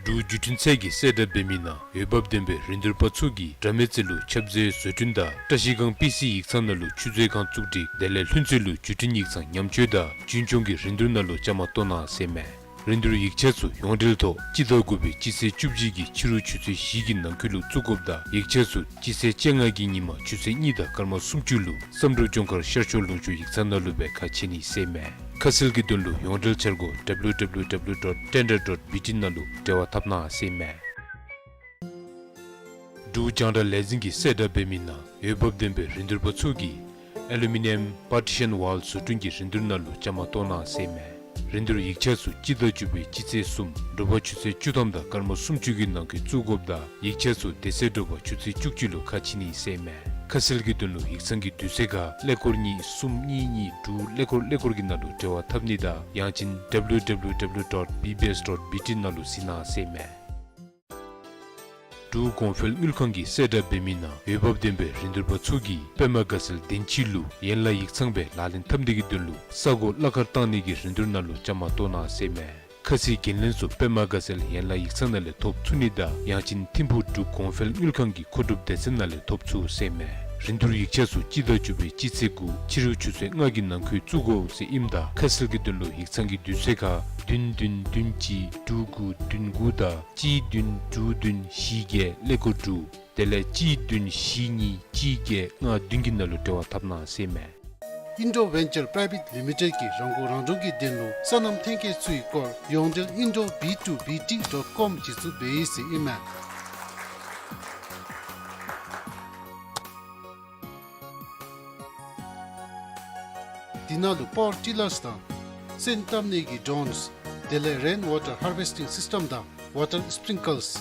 འབྲུག་བརྒྱུད་འཕྲིན་ཚད་ཀྱིས་གསལ་བསྒྲགས་འབད་མི་ནང་འོས་འབབ་ལྡན་པའི་རིན་བསྡུར་པ་ཚུ་གིས་དགྲ་མེད་རྩེ་ལུ་ཁྱབ་རྩེ་བཟོ་སྐྲུན་དང་བཀྲ་ཤིས་སྒང་པི་སི་ཡིག་ཚང་ནང་ལུ་ཆུ་མཛོད་ཁང་བཙུགས་སྒྲིག་དེ་ལས་ལྷུན་རྩེ་ལུ་བརྒྱུད་འཕྲིན་ཡིག་ཚང་ཉམས་བཅོས་དང་རྒྱུན་སྐྱོང་གི་རིན་བསྡུར་ནང་ལུ་བཅའ་མར་གཏོགས་གནང་ཟེར་མས། རིན་བསྡུར་ཡིག་ཆ་ཚུ་ཡོངས་འབྲེལ་ཐོག་སྤྱི་ཟླ་དགུ་པའི་སྤྱི་ཚེས་བཅུ་གཅིག་གི་ཕྱི་རུ་ཆུ་ཚོད་བཞི་གི་ནང་འཁོད་ལུ་བཙུགས་དགོཔ་དང་ཡིག་ཆ་ཚུ་སྤྱི་ཚེས་བཅོ་ལྔ་གི་ཉིན་མ་ཆུ་ཚོད་གཉིས་དང་སྐར་མ་སུམ་ཅུ་ལུ་བསམ་གྲུབ་ལྗོངས་མཁར་ཤར་ཕྱོགས་ལུང་ཕྱོགས་ཡིག་ཚང་ནང་ལུ་སྦེ་ཁ་ཕྱེ་ནི་ཟེར་མས། ཁ་གསལ་གྱི་དོན་ལུ་ཡོངས་འབྲེལ་འཆར་སྒོ་ཌབ་ལུ་ཌབ་ལུ་ཌབ་ལུ་ཌོཊ་ཊེན་ཌར་ཌོཊ་བི་ཊི་ནང་ལུ་འབྲེལ་བ་འཐབ་གནང་ཟེར་མས། འབྲུག་རྒྱང་བསྒྲགས་ལས་འཛིན་གྱིས་གསལ་བསྒྲགས་འབད་མི་ནང་འོས་འབབ་ལྡན་པའི་རིན་བསྡུར་པ་ཚུ་གིས་ཨེ་ལུ་མི་ནི་ཡམ་པར་ཊི་ཤཱན་ཝཱལ་བཟོ་སྐྲུན་གྱི་རིན་བསྡུར་ནང་ལུ་བཅའ་མར་གཏོགས་གནང་ཟེར་མས། རིན་བསྡུར་ཡིག་ཆ་ཚུ་སྤྱི་ཟླ་བཅུ་པའི་སྤྱི་ཚེས་གསུམ་དྲོ་པ་ཆུ་ཚོད་བཅུ་ཐམ་དང་སྐར་མ་སུམ་ཅུ་གི་ནང་འཁོད་བཙུགས་དགོཔ་དང་ཡིག་ཆ་ཚུ་དེ་ཚེ་དྲོ་པ་ཆུ་ཚོད་བཅུ་གཅིག་ལུ་ཁ་ཕྱེ་ནི་ཟེར་མས། ཁ་གསལ་གྱི་དོན་ལུ་ཡིག་ཚང་གི་དུས་ཚོད་ཁར་ཀླད་ཀོར་གཉིས་གསུམ་གཉིས་གཉིས་དྲུག་ཀླད་ཀོར་ཀླད་ཀོར་གྱི་ནང་ལུ་འབྲེལ་བ་འཐབ་ནི་དང་ཡང་ཅིན་ཌབ་ལུ་ཌབ་ལུ་ཌབ་ལུ་ཌོཊ་བི་བི་ཨེསི་ཌོཊ་བི་ཊི་ནང་ལུ་གཟིགས་གནང་ཟེར་མས། འབྲུག་གོང་འཕེལ་དངུལ་ཁང་གིས་གསལ་བསྒྲགས་འབད་མི་ནང་འོས་འབབ་ལྡན་པའི་རིན་བསྡུར་པ་ཚུ་གིས་པདྨ་དགའ་ཚལ་བདེན་སྐྱིད་ལུ་ཡན་ལག་ཡིག་ཚང་སྦེ་ལག་ལེན་འཐབ་ནི་གི་དོན་ལུ་ས་སྒོ་གླ་ཁར་བཏང་ནི་གི་རིན་བསྡུར་ནང་ལུ་བཅའ་མར་གཏོགས་གནང་ཟེར་མས། ཁ་གསལ་འགན་ལེན་ཚུ་པདྨ་དགའ་ཚལ་ཡན་ལག་ཡིག་ཚང་ནང་ལས་ཐོབ་ཚུགས་ནི་དང་ཡང་ཅིན་ཐིམ་ཕུག་འབྲུག་གོང་འཕེལ་དངུལ་ཁང་གི་མཁོ་སྒྲུབ་སྡེ་ཚན་ནང་ལས་ཐོབ་ཚུགས་ཟེར་མས། རིན་བསྡུར་ཡིག་ཆ་ཚུ་སྤྱི་ཟླ་བཅུ་པའི་སྤྱི་ཚེས་དགུ་ཕྱི་རུ་ཆུ་ཚོད་ལྔ་གི་ནང་འཁོད་བཙུགས་དགོ་ཟེར་ཨིནམ་ད་ཁ་གསལ་གྱི་དོན་ལུ་ཡིག་ཚང་གི་དུས་ཚོད་ཁར་བདུན་བདུན་བདུན་གཅིག་དྲུག་དགུ་བདུན་དགུ་དང་གཅིག་བདུན་དྲུག་བདུན་བཞི་བརྒྱད་ཀླད་ཀོར་དྲུག་དེ་ལས་གཅིག་བདུན་བཞི་གཉིས་གཅིག་བརྒྱད་ལྔ་བདུན་གྱི་ནང་ལུ་འབྲེལ་བ་འཐབ་གནང་ཟེར་མས། ཨིན་ཌོ་ཝེན་ཅར་པ་རའི་ཝེཊ་ལི་མི་ཊེཌ་ཀྱིས་རང་མགོ་རང་འདྲོངས་ཀྱི་དོན་ལུ་སོ་ནམ་ཐོན་སྐྱེད་ཚུའི་སྐོར་ཡོངས་འབྲེལ་ཨིན་ཌོ་བི་ཊུ་བི་ཊི་ཌོཊ་ཀོམ་གཞི་བཙུགས་འབད་ཡི་ཟེར་ཨིན་མས། དེ་ནང་ལུ་པ་ཝར་ཊི་ལརསི་དང་སོན་བཏབ་ནི་གི་ཌོརོནསི་དེ་ལས་རེན་ཝ་ཊར་ཧར་ཝེསི་ཊིང་སིསི་ཊེམ་དང་ཝ་ཊར་སི་པི་རིང་ཀལསི་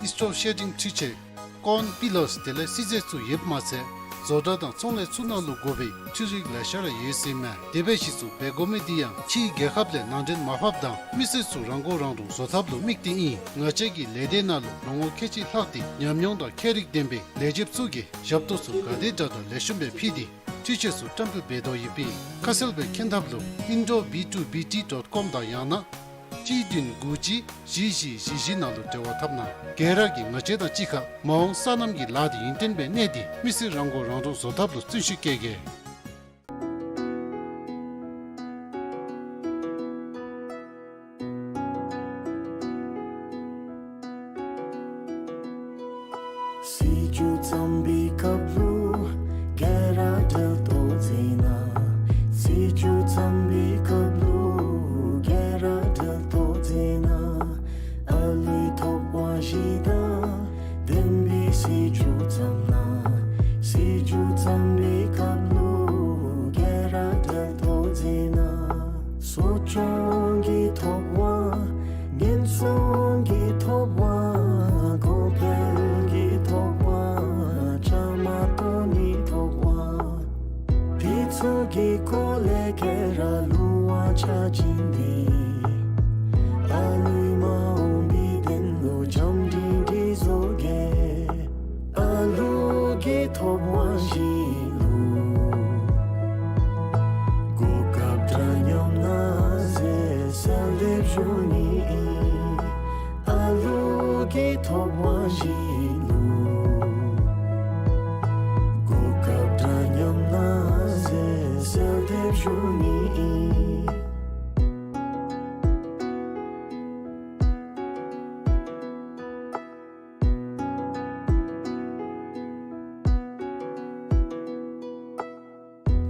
ཨིསི་ཊོམ་ཤེ་ཌིང་འཕྲུལ་ཆས་ཀོརན་པི་ལརསི་དེ་ལས་སིལ་ཚལ་ཚུ་ཡོདཔ་མ་ཚད་བཟོ་གྲྭ་དང་ཚོང་ལས་ཚུ་ནང་ལུ་དགོ་པའི་འཕྲུལ་རིག་ལེ་ཤ་ར་ཡོད་ཟེར་ཨིན་མས། དེ་སྦེ་གཞི་བཙུགས་འབད་དགོ་མི་འདི་ཡང་ཕྱིའི་རྒྱལ་ཁབ་ལས་ནང་འདྲེན་མ་ཕབ་དང་མི་སེར་ཚུ་རང་མགོ་རང་འདྲོངས་བཟོ་ཐབས་ལུ་དམིགས་ཏེ་ཨིན། ང་བཅས་ཀྱི་ལས་སྡེ་ནང་ལུ་ལོ་ངོ་ཁལ་གཅིག་ལྷག་སྟེ་ཉམས་མྱོང་དང་ཁྱད་རིག་ལྡན་པའི་ལས་བྱེདཔ་ཚུ་གིས་ཞབས་ཏོག་ཚུ་ག་དེ་དྲག་དྲག་ལེགས་ཤོམ་སྦེ་ཕུལ་ཏེ་འཕྲུལ་ཆས་ཚུ་བཀྲམ་སྤེལ་འབད་དོ་ཡོདཔ་ཨིན། ཁ་གསལ་སྦེ་མཁྱེན་ཐབས་ལུ་ཨིན་ཌོ་བི་ཊུ་བི་ཊི་ཌོཊ་ཀོམ་དང་ཡང་ན་གཅིག་བདུན་དགུ་གཅིག་བཞི་བཞི་བཞི་བཞི་ནང་ལུ་འབྲེལ་བ་འཐབ་གནང་། གེ་ར་གིས་ང་བཅས་དང་གཅིག་ཁར་མ་འོངས་སོ་ནམ་གྱི་ལཱ་འདི་ཡུན་བརྟན་སྦེ་གནས་ཏེ་མི་སེར་རང་མགོ་རང་འདྲོངས་བཟོ་ཐབས་ལུ་བརྩོན་ཤུགས་བསྐྱེད་གེ། བརྩམས་པའི་སྐབས་ལུ་ག་ར་འབྲེལ་ཏོ་མཛད་གནང་། སྲིད་བྱུས་བརྩམས་པའི་སྐབས་ལུ་ག་ར་འབྲེལ་ཏོ་མཛད་གནང་། ཨ་ལུའི་ཐོབ་དབང་བཞི་དང་ལྡན་པའི་སྲིད་བྱུས་བརྩམས་གནང་། སྲིད་བྱུས་བརྩམས་པའི་སྐབས་ལུ་ག་ར་འབྲེལ་ཏོ་མཛད་གནང་། གསོ་སྐྱོང་གི་ཐོབ་དབང་། ཉེན་སྲུང་གི་ཐོབ་དབང་། གོང་འཕེལ་གྱི་ཐོབ་དབང་། བཅའ་མར་གཏོགས་ནི་ཐོབ་དབང་། དེ་ཚུ་གི་སྐོར་ལས་ག་ར་ལུང་བ་ཆ་བཞག་སྟེ་ཨ་ལུའི་མ་འོངས་པའི་དོན་ལུ་བྱམས་སྒྲིང་སྒྲིང་བཟོ་གེ། ཨ་ལུ་གི་ཐོབ་དབང་བཞི་ལུ་གོ་སྐབས་འདྲ་མཉམ་གནང་ཟེར་གསོལ་འདེབས་ཞུ་ནི་ཨིན། ཨ་ལུ་གི་ཐོབ་དབང་བཞི་ལུ་གོ་སྐབས་འདྲ་མཉམ་གནང་ཟེར་གསོལ་འདེབས་ཞུ་ནི་ཨིན།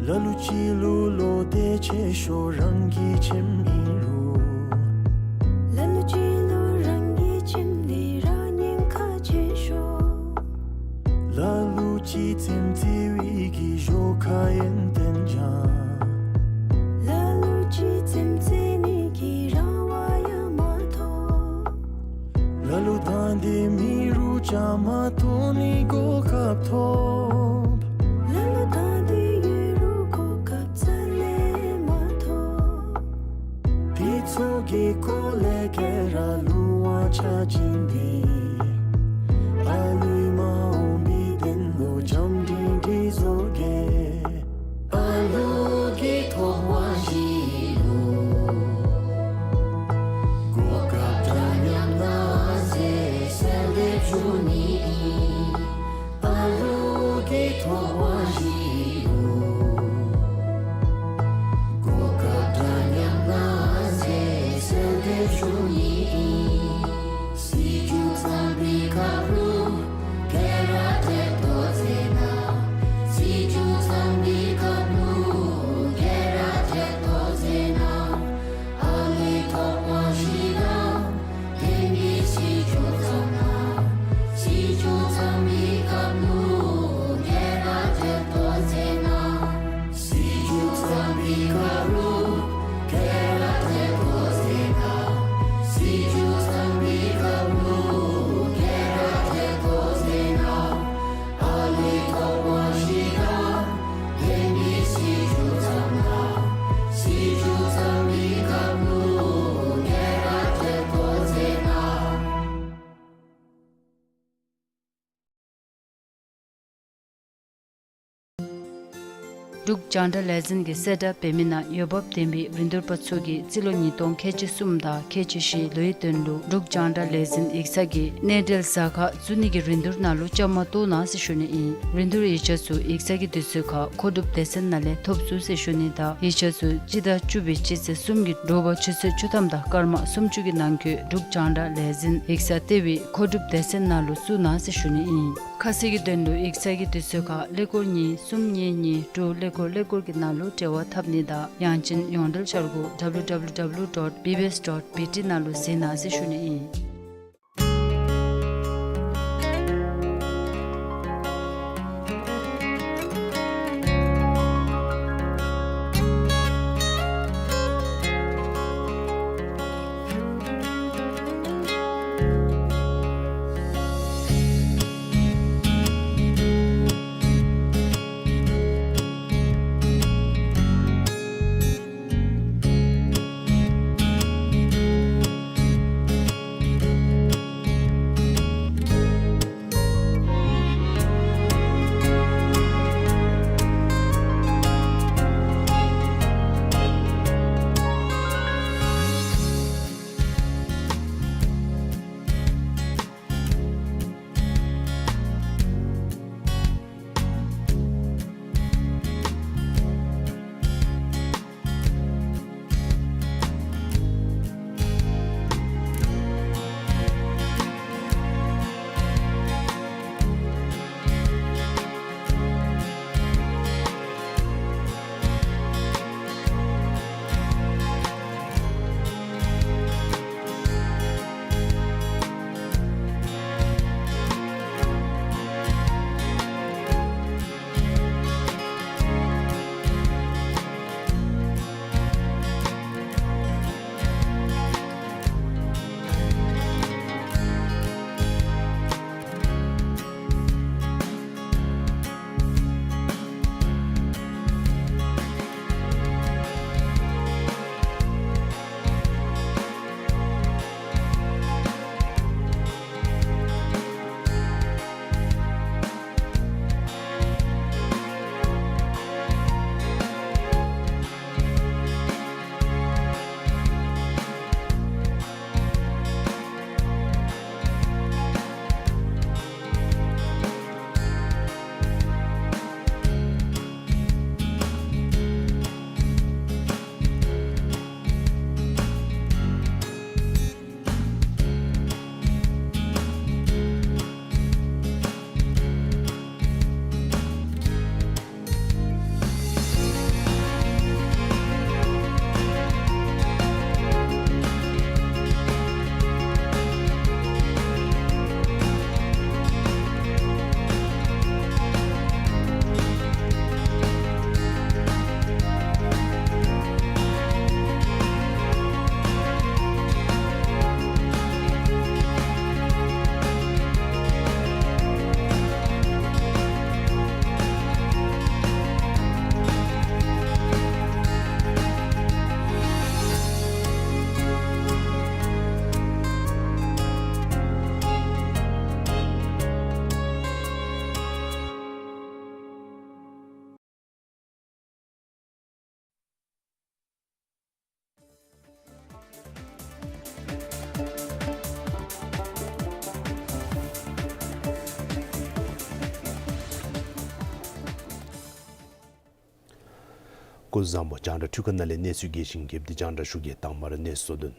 ལ་ལུ་ཅིག་ལུ་བློ་གཏད་ཆེ་ཤོས་རང་གི་ཁྱིམ་ཨིན་རུང་། ལ་ལུ་ཅིག་ལུ་རང་གི་ཁྱིམ་འདི་ར་ཉེན་ཁ་ཆེ་ཤོས། ལ་ལུ་ཅིག་རྩེདམོ་རྩེ་བའི་གི་ཞོར་ཁ་ཡོན་ཏན་སྦྱང་། ལ་ལུ་ཅིག་རྩེདམོ་རྩེ་ནི་གི་རང་དབང་ཡང་མ་ཐོབ། ལ་ལུ་དང་འདོད་མེད་རུང་བཅའ་མར་གཏོགས་ནི་གོ་སྐབས་ཐོབ། ལ་ལུ་དང་འདོད་ཡོད་རུང་གོ་སྐབས་རྩ་ལས་མ་ཐོབ། དེ་ཚུ་གི་སྐོར་ལས་ག་ར་ལུང་བ་ཆ་བཞག་སྟེ་ཨ་ལུའི་མ་འོངས་པའི་དོན་ལུ་བྱམས་སྒྲིང་སྒྲིང་བཟོ་གེ། ཨ་ལུ་གི་ཐོབ་དབང་བཞི་ལུ་གོ་སྐབས་འདྲ་མཉམ་གནང་ཟེར་གསོལ་འདེབས་ཞུ་ནི་ཨིན། ཨ་ལུ་གི་ཐོབ་དབང་བཞི་ལུ་གོ་སྐབས་འདྲ་མཉམ་གནང་ཟེར་གསོལ་འདེབས་ཞུ་ནི་ཨིན། སྲིད་བྱུས་བརྩམས་པའི་སྐབས་ལུ་ག་ར་འབྲེལ་ཏོ་མཛད་གནང་། སྲིད་བྱུས་བརྩམས་པའི་སྐབས་ལུ་ག་ར་འབྲེལ་ཏོ་མཛད་གནང་། ཨ་ལུའི་ཐོབ་དབང་བཞི་དང་ལྡན་པའི་སྲིད་བྱུས་བརྩམས་གནང་། སྲིད་བྱུས་བརྩམས་པའི་སྐབས་ལུ་ག་ར་འབྲེལ་ཏོ་མཛད་གནང་། སྲིད་བྱུས་བརྩམས་པའི་སྐབས་ལུ་ག་ར་འབྲེལ་ཏོ་མཛད་གནང་། སྲིད་བྱུས་བརྩམས་པའི་སྐབས་ལུ་ག་ར་འབྲེལ་ཏོ་མཛད་གནང་། ཨ་ལུའི་ཐོབ་དབང་བཞི་དང་ལྡན་པའི་སྲིད་བྱུས་བརྩམས་གནང་། སྲིད་བྱུས་བརྩམས་པའི་སྐབས་ལུ་ག་ར་འབྲེལ་ཏོ་མཛད་གནང་། འབྲུག་རྒྱང་བསྒྲགས་ལས་འཛིན་གྱིས་གསལ་བསྒྲགས་འབད་མི་ནང་འོས་འབབ་ལྡན་པའི་རིན་བསྡུར་པ་ཚུ་གིས་རྩིས་ལོ་ཉིས་སྟོང་ཁལ་གཅིག་གསུམ་དང་ཁལ་གཅིག་བཞི་ལོའི་དོན་ལུ་འབྲུག་རྒྱང་བསྒྲགས་ལས་འཛིན་ཡིག་ཚང་གི་གནས་འབྲེལ་ཟ་ཁང་བཙུགས་ནི་གི་རིན་བསྡུར་ནང་ལུ་བཅའ་མར་གཏོགས་གནང་ཟེར་ཞུ་ནི་ཨིན། རིན་བསྡུར་ཡིག་ཆ་ཚུ་ཡིག་ཚང་གི་དུས་ཚོད་ཁར་མཁོ་སྒྲུབ་སྡེ་ཚན་ནང་ལས་ཐོབ་ཚུགས་ཟེར་ཞུ་ནི་དང་ཡིག་ཆ་ཚུ་སྤྱི་ཟླ་བཅུ་པའི་སྤྱི་ཚེས་གསུམ་གྱི་དྲོ་པ་ཆུ་ཚོད་བཅུ་ཐམ་དང་སྐར་མ་སུམ་ཅུ་གི་ནང་འཁོད་འབྲུག་རྒྱང་བསྒྲགས་ལས་འཛིན་ཡིག་ཚང་ལྟེ་བའི་མཁོ་སྒྲུབ་སྡེ་ཚན་ནང་ལུ་བཙུགས་གནང་ཟེར་ཞུ་ནི་ཨིན། ཁ་གསལ་གྱི་དོན་ལུ་ཡིག་ཚང་གི་དུས་ཚོད་ཁར་ཀླད་ཀོར་གཉིས་གསུམ་གཉིས་གཉིས་དྲུག་ཀླད་ཀོར་ཀླད་ཀོར་གྱི་ནང་ལུ་འབྲེལ་བ་འཐབ་ནི་དང་ཡང་ཅིན་ཡོངས་འབྲེལ་འཆར་སྒོ་W W W dot B B S dot B T ནང་ལུ་གཟིགས་གནང་ཟེར་ཞུ་ནི་ཨིན། སྐུ་གཟུགས་བཟང་པོ། རྒྱང་བསྒྲགས་འཕྲུལ་ཁང་ནང་ལས་གནས་ཚུལ་རྒྱས་ཤིང་རྒྱསཔ་འདི་རྒྱང་བསྒྲགས་ཞུ་གེ། དང་པ་ར་གནས་ཚུལ་དོན།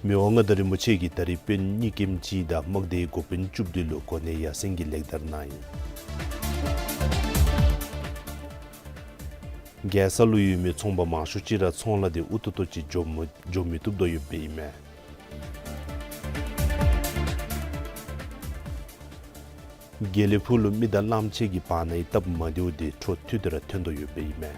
མི་དབང་མངའ་བདག་རིན་པོ་ཆེ་གིས་ད་རིས་དཔོན་གཉིས་ཀྱིམ་གཅིག་དང་དམག་སྡེའི་འགོ་དཔོན་བཅུ་བདུན་ལུ་གོ་གནས་ཡར་སེང་གི་ལེགས་དར་གནང་ཡི། རྒྱལ་ས་ལུ་ཡོད་མི་ཚོང་པ་མང་ཤོས་ཅིག་ར་ཚོང་ལཱ་འདི་ཨུ་ཐུ་ཏོ་ཅིག་འགྱོ་མི་འགྱོ་མི་བཏུབ་དོ་ཡོདཔ་ཨིན་མས། དགེ་ལེགས་ཕུག་ལུ་མི་དང་གླངམོ་ཆེ་གི་བར་ནའི་སྟབས་མ་བདེཝ་འདི་འཕྲོ་མཐུད་དེ་ར་ཐོན་དོ་ཡོདཔ་ཨིན་མས།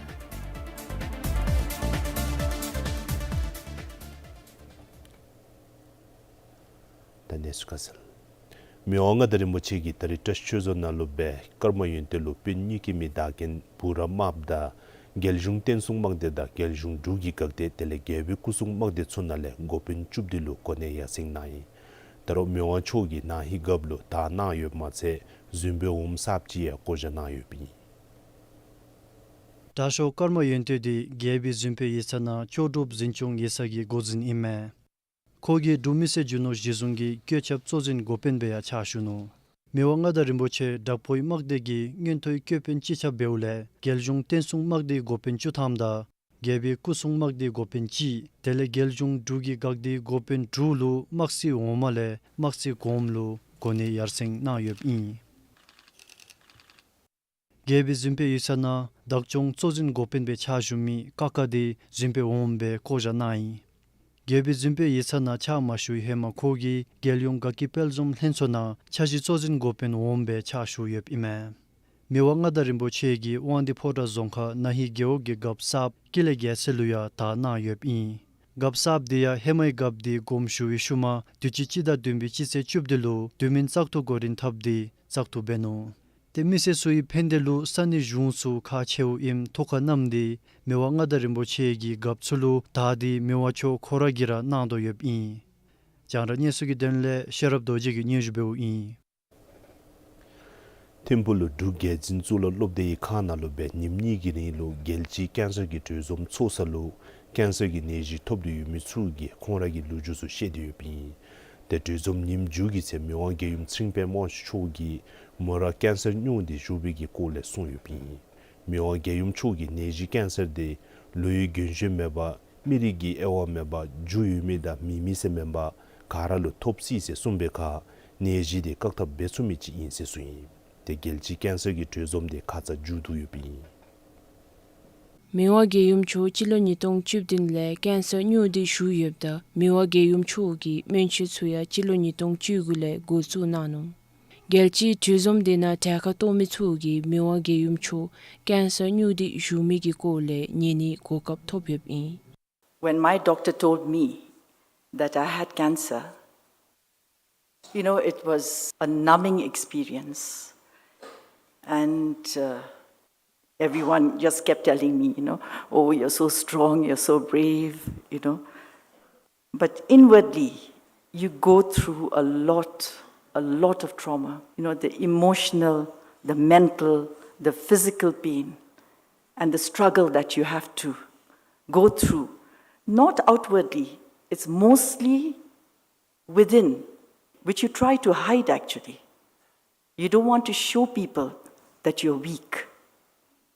ད་གནས་ཚུལ་ཁ་གསལ། མི་དབང་མངའ་བདག་རིན་པོ་ཆེ་གིས་ད་རིས་བཀྲིས་ཆོས་རྫོང་ནང་ལུ་སྦེ་ཀརྨ་ཡོན་ཏན་ལུ་དཔོན་གཉིས་ཀྱིམ་མི་བདག་རྐྱེན་བུ་རམ་དམརཔོ་དང་རྒྱལ་གཞུང་བསྟན་སྲུང་དམག་སྡེ་དང་རྒྱལ་གཞུང་འབྲུག་གི་འགག་སྡེ་དེ་ལས་རྒྱལ་པོའི་སྐུ་སྲུང་དམག་སྡེ་ཚུ་ནང་ལས་འགོ་དཔོན་བཅུ་བདུན་ལུ་གོ་གནས་ཡར་སེང་གནང་ཡི། ད་རུང་མི་དབང་མཆོག་གིས་ན་ཧིང་རྒཔོ་ལུ་དར་གནང་ཡོདཔ་མ་ཚད་གཟིམ་དཔོན་འོགམ་གསརཔ་ཅིག་ཡང་བསྐོ་བཞག་གནང་ཡོདཔ་ཨིན། དྲག་ཤོས་ཀརྨ་ཡོན་ཏན་འདི་རྒྱལ་པོའི་གཟིམ་དཔོན་ཡིག་ཚང་ནང་ལྕོགས་གྲུབ་འཛིན་སྐྱོང་ཡིག་ཚང་གི་འགོ་འཛིན་ཨིན་མས། ཁོ་གིས་འབྲུག་མི་སེར་རྒྱུ་ནོར་གཞི་བཟུང་གི་བཀོད་ཁྱབ་གཙོ་འཛིན་འགོ་དཔོན་སྦེ་ཡང་ཕྱག་ཞུ་ནུག། མི་དབང་མངའ་བདག་རིན་པོ་ཆེ་དྲག་པོའི་དམག་སྡེ་གི་མངོན་མཐོའི་བཀོད་དཔོན་ཅིག་ཁྱབ་འབདཝ་ལས་རྒྱལ་གཞུང་བསྟན་སྲུང་དམག་སྡེའི་འགོ་དཔོན་བཅུ་ཐམ་དང་རྒྱལ་པོའི་སྐུ་སྲུང་དམག་སྡེའི་འགོ་དཔོན་གཅིག་དེ་ལས་རྒྱལ་གཞུང་འབྲུག་གི་འགག་སྡེའི་འགོ་དཔོན་དྲུག་ལུ་དམག་སྲིད་འོག་མ་ལས་དམག་སྲིད་གོངམ་ལུ་གོ་གནས་ཡར་སེང་གནང་ཡོདཔ་ཨིན། རྒྱལ་པོའི་གཟིམ་དཔོན་ཡིག་ཚང་ནང་བདག་སྐྱོང་གཙོ་འཛིན་འགོ་དཔོན་སྦེ་ཕྱག་ཞུ་མི་ཀ་ཀ་འདི་གཟིམ་དཔོན་འོགམ་སྦེ་བསྐོ་བཞག་གནང་ཡི། རྒྱལ་པོའི་གཟིམ་དཔོན་ཡིག་ཚང་ནང་ཕྱག་མ་ཞུ་བའི་ཧེ་མ་ཁོ་གིས་རྒྱལ་ཡོངས་དགའ་སྐྱིད་དཔལ་འཛོམས་ལྷན་ཚོགས་ནང་འཆར་གཞི་གཙོ་འཛིན་འགོ་དཔོན་འོགམ་སྦེ་ཕྱག་ཞུ་ཡོདཔ་ཨིན་མས། མི་དབང་མངའ་བདག་རིན་པོ་ཆེ་གིས་དབང་འདུས་ཕོ་བྲང་རྫོང་ཁག་ན་ཧིང་རྒེད་འོག་གི་རྒཔོ་གསརཔ་ཀི་ལེ་རྒྱལ་མཚན་ལུ་ཡང་དར་གནང་ཡོདཔ་ཨིན། རྒཔོ་གསརཔ་འདི་ཡང་ཧེ་མའི་རྒཔོ་འདི་དགོངསམ་ཞུ་བའི་ཤུལ་མ་དུས་ཅི་སྤྱི་ཟླ་བདུན་པའི་སྤྱི་ཚེས་བཅུ་བདུན་ལུ་དུས་མིན་བཙག་འཐུ་འགོ་འདྲེན་འཐབ་སྟེ་བཙག་འཐུ་འབད་ནུག། ཏེ་མི་སེར་ཚུ་གི་ཕན་བདེ་ལུ་ས་གནས་གཞུང་ཚུ་ཁག་ཆེཝ་ཨིནམ་ཐུགས་ཁར་བསྣམས་ཏེ་མི་དབང་མངའ་བདག་རིན་པོ་ཆེ་གིས་རྒཔོ་ཚུ་ལུ་དར་འདི་མི་དབང་མཆོག་ཁོ་ར་གིས་ར་གནང་དོ་ཡོདཔ་ཨིན། རྒྱང་བསྒྲགས་གནས་ཚུལ་གྱི་དོན་ལས་ཤེས་རབ་རྡོ་རྗེ་གིས་སྙན་ཞུ་འབདཝ་ཨིན། ཐིམ་ཕུག་ལུ་འབྲུག་རྒྱལ་འཛིན་གཙུག་ལག་སློབ་སྡེའི་ཁང་ནང་ལུ་སྦེ་ཉིནམ་གཉིས་ཀྱི་རིང་ལུ་རྒྱལ་སྤྱིའི་ཀེན་སར་གྱི་གྲོས་འཛོམས་ཚོགས་ས་ལུ་ཀེན་སར་གྱི་ནད་གཞི་ཐོབ་སྟེ་ཡོད་མི་ཚུ་གིས་ཁོང་ར་གི་ལོ་རྒྱུས་ཚུ་བཤད་དེ་ཡོདཔ་ཨིན། ཏེ་གྲོས་འཛོམས་ཉིནམ་མཇུག་གི་ཚེ་མི་དབང་རྒྱལ་ཡུམ་ཆིང་ཕེང་དབང་ཕྱུག་མཆོག་གིས་མོ་ར་ཀེན་སར་སྨྱོ་སྟེ་བཞུགས་པའི་གི་སྐོར་ལས་གསུངས་ཡོདཔ་ཨིན། མི་དབང་རྒྱལ་ཡུམ་མཆོག་གིས་ནད་གཞི་ཀེན་སར་དེ་ལོ་ཡི་རྒན་གཞོན་མེད་པར་མི་རིགས་ཀྱི་དབྱེ་བ་མེད་པར་རྒྱུ་ཡོད་མི་དང་མེད་མི་ཟེར་མེན་པར་ག་ར་ལུ་ཐོབ་སྲིད་ཟེར་གསུངས་པའི་ཁར་ནད་གཞི་དེ་བཀག་ཐབས་འབད་ཚུགས་མི་ཅིག་ཨིན་ཟེར་གསུངས་ཡི། ཏེ་རྒྱལ་སྤྱིའི་ཀེན་སར་གྱི་གྲོས་འཛོམས་དེ་ཁ་ཙ་མཇུག་བསྡུ་ཡོདཔ་ཨིན། མི་དབང་རྒྱལ་ཡུམ་མཆོག་སྤྱི་ལོ་ཉིས་སྟོང་བཅུ་བདུན་ལས་ཀེན་སར་སྨྱོ་སྟེ་བཞུགས་ཡོདཔ་ད་མི་དབང་རྒྱལ་ཡུམ་མཆོག་གིས་སྨན་བཅོས་ཚུ་ཡང་སྤྱི་ལོ་ཉིས་སྟོང་བཅུ་དགུ་ལས་འགོ་བཙུགས་གནང་ནུག། རྒྱལ་སྤྱིའི་གྲོས་འཛོམས་དེ་ནང་གྲལ་ཁར་གཏོགས་མི་ཚུ་གིས་མི་དབང་རྒྱལ་ཡུམ་མཆོག་ཀེན་སར་སྨྱོ་སྟེ་བཞུགས་མི་གི་སྐོར་ལས་ཉན་ནིའི་གོ་སྐབས་ཐོབ་ཡོདཔ་ཨིན། When my doctor told me that I had cancer, you know, it was a numbing experience. And uh, everyone just kept telling me, you know, "Oh, you're so strong, you're so brave," you know. But inwardly, you go through a lot, a lot of trauma. You know, the emotional, the mental, the physical pain, and the struggle that you have to go through. Not outwardly, it's mostly within, which you try to hide actually. You don't want to show people that you're weak.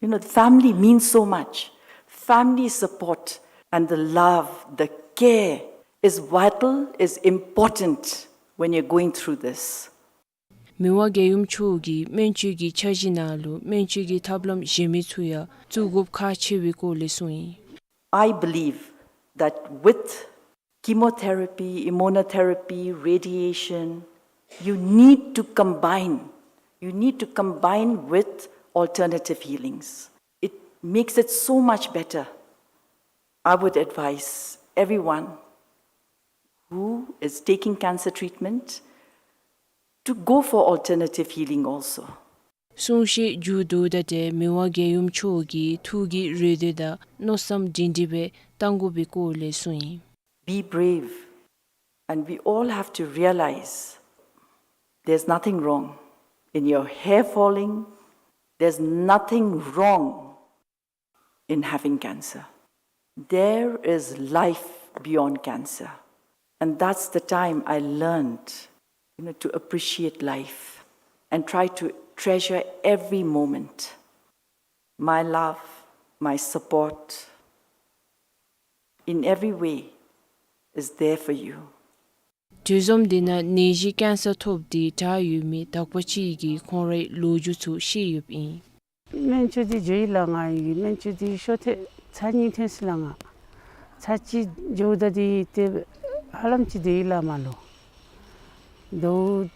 You know, family means so much. Family support and the love, the care is vital, is important when you're going through this. མི་དབང་རྒྱལ་ཡུམ་མཆོག་གིས་སྨན་བཅོས་ཀྱི་འཆར་གཞི་ནང་ལུ་སྨན་བཅོས་ཀྱི་ཐབས་ལམ་གཞན་མི་ཚུ་ཡང་བཙུགས་དགོཔ་ཁག་ཆེ་བའི་སྐོར་ལས་གསུངས་ཡི། I believe that with chemotherapy, immunotherapy, radiation, you need to combine. You need to combine with alternative healings. It makes it so much better. I would advise everyone who is taking cancer treatment to go for alternative healing also. གསུང་བཤད་མཇུག་བསྡུཝ་ད་ཏེ་མི་དབང་རྒྱལ་ཡུམ་མཆོག་གིས་ཐུགས་ཀྱི་རེ་འདོད་དང་མནོ་བསམ་སྒྲིང་སྒྲིང་སྦེ་བཏང་དགོ་པའི་སྐོར་ལས་གསུངས་ཡི། Be brave, and we all have to realize there's nothing wrong in your hair falling. There's nothing wrong in having cancer. There is life beyond cancer. And that's the time I learned, you know, to appreciate life and try to treasure every moment. My love, my support, in every way is there for you. གྲོས་འཛོམས་འདི་ནང་ནད་གཞི་ཀེན་སར་ཐོབ་སྟེ་དྲག་ཡོད་མི་དག་པ་ཅིག་གིས་ཁོང་རའི་ལོ་རྒྱུས་ཚུ་བཤད་ཡོདཔ་ཨིན། སྨན་བཅོས་འདི་འགྱོ་ཡི་ལགས། ང་གིས་སྨན་བཅོས་འདི་ཤོ་ཐེངས་ཚར་གཉིས་ཐོན་ཅི་ལགས། ང་ཚར་གཅིག་འགྱོཝ་ད་འདི་ཏེ་ཧ་ལམ་ཅིག་སྡོད་ཡི་ལགས་མ་ལོ། ཟླཝ་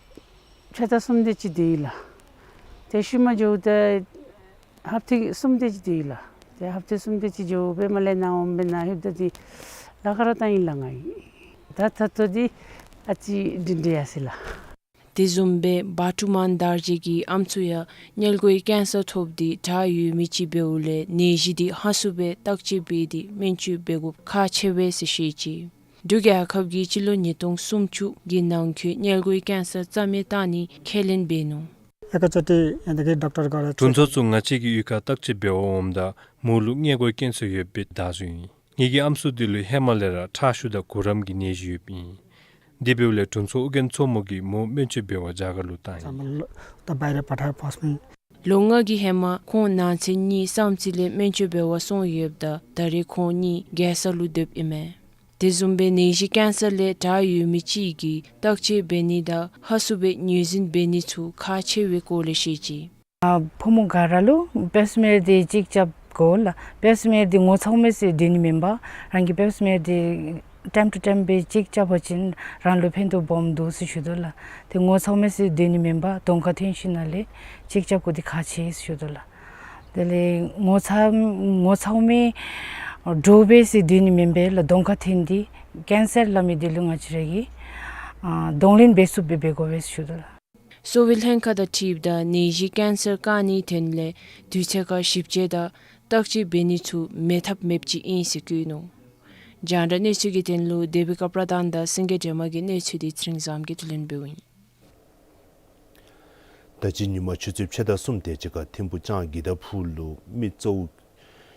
ཕྱེད་དང་གསུམ་དེ་ཅིག་སྡོད་ཡི་ལགས། ཏེ་ཤུལ་མ་འགྱོཝ་ད་ཧབ་ཏ་གསུམ་དེ་ཅིག་སྡོད་ཡི་ལགས། ཏེ་ཧབ་ཏ་གསུམ་དེ་ཅིག་འགྱོ་སྦེ་མར་ལས་ནཱ་འོངམ་སྦེ་ནཱ་ལྷོདཔ་ད་འདི་ལཱ་ཁག་ར་བཏང་ཡི་ལགས་ང་གིས། ད་ད་ལྟོ་འདི་ཨ་ཙི་སྒྲིང་སྒྲི་ཡར་སོ་ཡི་ལགས། དེ་བཟུམ་སྦེ་བཱ་ཀྲུ་མཱན་དར་ཇི་གི་ཨམ་སྲུ་ཡང་མངལ་སྒོའི་ཀེན་སར་ཐོབ་སྟེ་དྲག་ཡོད་མི་ཅིག་འབདཝ་ལས་ནད་གཞི་འདི་ཧ་སུ་སྦེ་བརྟག་དཔྱད་འབད་དེ་སྨན་བཅོས་འབད་དགོཔ་ཁག་ཆེ་བས་ཟེར་བཤད་ཅི། འབྲུག་རྒྱལ་ཁབ་ཀྱིས་སྤྱི་ལོ་ཉིས་སྟོང་སུམ་ཅུ་གི་ནང་འཁོད་མངལ་སྒོའི་ཀེན་སར་རྩ་མེད་བཏང་ནི་ཁས་ལེན་འབད་ནུག། एकचोटि यहाँदेखि डाक्टर गएर चेक। དྲུང་འཚོ་ཚུ་ང་བཅས་ཀྱི་གཡུས་ཁར་བརྟག་དཔྱད་འབད་བར་འོངམ་ད་མོ་ལུ་མངལ་སྒོའི་ཀེན་སར་ཡོདཔ་སྦེ་བརྟག་ཞིནམ་ལས་ངེ་གི་ཨམ་སྲུ་འདི་ལུ་ཧེ་མ་ལས་ར་ཁྲག་ཤུགས་དང་གུ་རམ་གྱི་ནད་གཞི་ཡོདཔ་ཨིན། དེ་འབདཝ་ལས་དྲུང་འཚོ་ཨོ་རྒྱན་མཚོ་མོ་གིས་མོ་སྨན་བཅོས་འབད་བར་རྒྱ་གར་ལུ་བཏང་ཡི། ད་བའི་རེ་པ་ཐར་ཕོསཊ་མེ། ལོ་ལྔ་གི་ཧེ་མ་ཁོང་ནང་ཚན་གཉིས་བསམ་རྩེ་ལས་སྨན་བཅོས་འབད་བར་སོང་ཡོདཔ་ད་ད་རེས་ཁོང་གཉིས་རྒྱལ་ས་ལུ་སྡོདཔ་ཨིན་མས། དེ་བཟུམ་སྦེ་ནད་གཞི་ཀེན་སར་ལས་དྲག་ཡོད་མི་ཅིག་གིས་བརྟག་དཔྱད་འབད་ནི་དང་ཧ་སུ་སྦེ་ངོས་འཛིན་འབད་ནི་ཚུ་ཁག་ཆེ་བའི་སྐོར་ལས་བཤད་ཅི། ཨ་ཕོ་མོ་ག་ར་ལུ་པེབ་སི་མེར་འདི་གཅིག་རྐྱབ་དགོ་ལགས། པེབ་སི་མེར་འདི་ངོ་ཚཝ་མས་ཟེར་སྡོད་ནི་མེན་པར་རང་གིས་པེབ་སི་མེར་འདི་ཊེམ་ཊུ་ཊེམ་སྦེ་གཅིག་རྐྱབ་པ་ཅིན་རང་ལུ་ཕན་ཐོགས་སྦོམ་འདུག་ཟེར་ཞུ་དོ་ལགས། ཏེ་ངོ་ཚཝ་མས་ཟེར་སྡོད་ནི་མེན་པར་གདོང་ཁར་ཐོན་ཞིནམ་ལས་གཅིག་རྐྱབ་དགོ་འདི་ཁག་ཆེ་ཟེར་ཞུ་དོ་ལགས། དེ་ལས་ངོ་ཚཝ་ངོ་ཚཝ་མས་འདྲོག་པས་ཟེར་སྡོད་ནི་མེན་པར་ལགས། གདོང་ཁར་ཐོན་ཏེ་ཀེན་སར་སླབ་མི་འདི་ལུ་ང་བཅས་ར་གིས་ཨ་གདོང་ལེན་འབད་ཚུགསཔ་སྦེ་འབད་དགོ་པས་ཟེར་ཞུ་དོ་ལགས། གསོ་བའི་ལྷན་ཁག་དང་འཁྲིལཝ་ད་ནད་གཞི་ཀེན་སར་བཀག་ནིའི་དོན་ལས་དུས་ཚོད་ཁར་ཞིབ་དཔྱད་དང་བརྟག་དཔྱད་འབད་ནི་ཚུ་མེད་ཐབས་མེདཔ་ཅིག་ཨིན་ཟེར་བཀོད་ནུག། རྒྱང་བསྒྲགས་གནས་ཚུལ་གྱི་དོན་ལུ་དེ་བི་ཀ་པྲ་དཱན་དང་སེང་གེ་སྒྲོལ་མ་གི་གནས་ཚུལ་འདི་ཚེ་རིང་བཟངམོ་གིས་བསྡུ་ལེན་འབདཝ་ཨིན། ད་ཅི་ཉིན་མ་ཆུ་ཚོད་ཕྱེད་དང་གསུམ་དེ་ཅིག་ཁར་ཐིམ་ཕུག་ལྕང་གི་ད་ཕུག་ལུ་མི་གཙོ་བོ་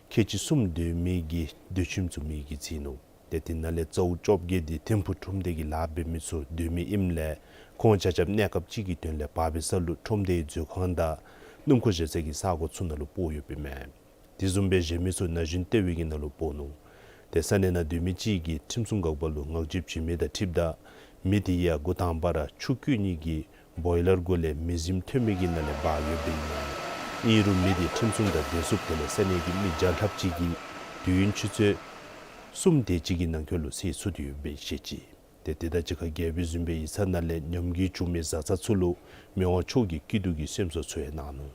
ཁལ་གཅིག་གསུམ་སྡོད་མི་གི་སྡོད་ཁྱིམ་ཚུ་མེ་གིས་འཚིག་ནུག། ཏེ་དེ་ནང་ལས་གཙོ་བོ་བཅོ་བརྒྱད་འདི་ཐིམ་ཕུག་ཁྲོམ་སྡེ་གི་ལཱ་འབད་མི་ཚུ་སྡོད་མི་ཨིནམ་ལས་ཁོང་ཆ་ཁྱབ་གནས་སྐབས་ཅིག་གི་དོན་ལས་བར་པའི་ས་ལུ་ཁྲོམ་སྡེའི་མཛོད་ཁང་དང་སྣུམ་འཁོར་བཞག་ས་གི་ས་གོ་ཚུ་ནང་ལུ་སྤོ་ཡོདཔ་ཨིན་མས། དེ་བཟུམ་སྦེ་གཞན་མི་ཚུ་ན་གཞོན་ལྟེ་བའི་གི་ནང་ལུ་སྤོ་ནུག། ཏེ་ས་གནས་ནང་སྡོད་མི་ཅིག་གིས་ཁྲིམས་སྲུང་འགག་པ་ལུ་ངག་བརྗོད་བྱིན་མི་དང་འཁྲིལཝ་ད་མེ་དེ་ཡང་འགོ་དང་པ་ར་ཆུ་བསྐོལ་ནི་གི་བོའི་ལར་གུ་ལས་མེ་ཟིམ་ཐོན་མི་གི་ནང་ལས་འབར་ཡོདཔ་ཨིན་མས། ཨིན་རུང་མེ་དེ་ཁྲིམས་སྲུང་དང་བདེ་སྲུངཔ་དེ་ལས་ས་གནས་ཀྱི་མི་བརྒྱ་ལྷགཔ་ཅིག་གིས་དུས་ཡུན་ཆུ་ཚོད་གསུམ་དེ་ཅིག་གི་ནང་འཁོད་ལུ་སེལ་ཚུགས་ཏེ་ཡོདཔ་སྦེ་བཤད་ཅི། ཏེ་དེ་དང་གཅིག་ཁར་རྒྱལ་པོའི་གཟིམ་དཔོན་ཡིག་ཚང་ནང་ལས་ཉམས་རྒུད་བྱུང་མི་བཟའ་ཚང་ཚུ་ལུ་མི་དབང་མཆོག་གི་སྐྱིད་སྡུག་གི་སེམས་གསོ་ཚུ་ཡང་གནང་ནུག།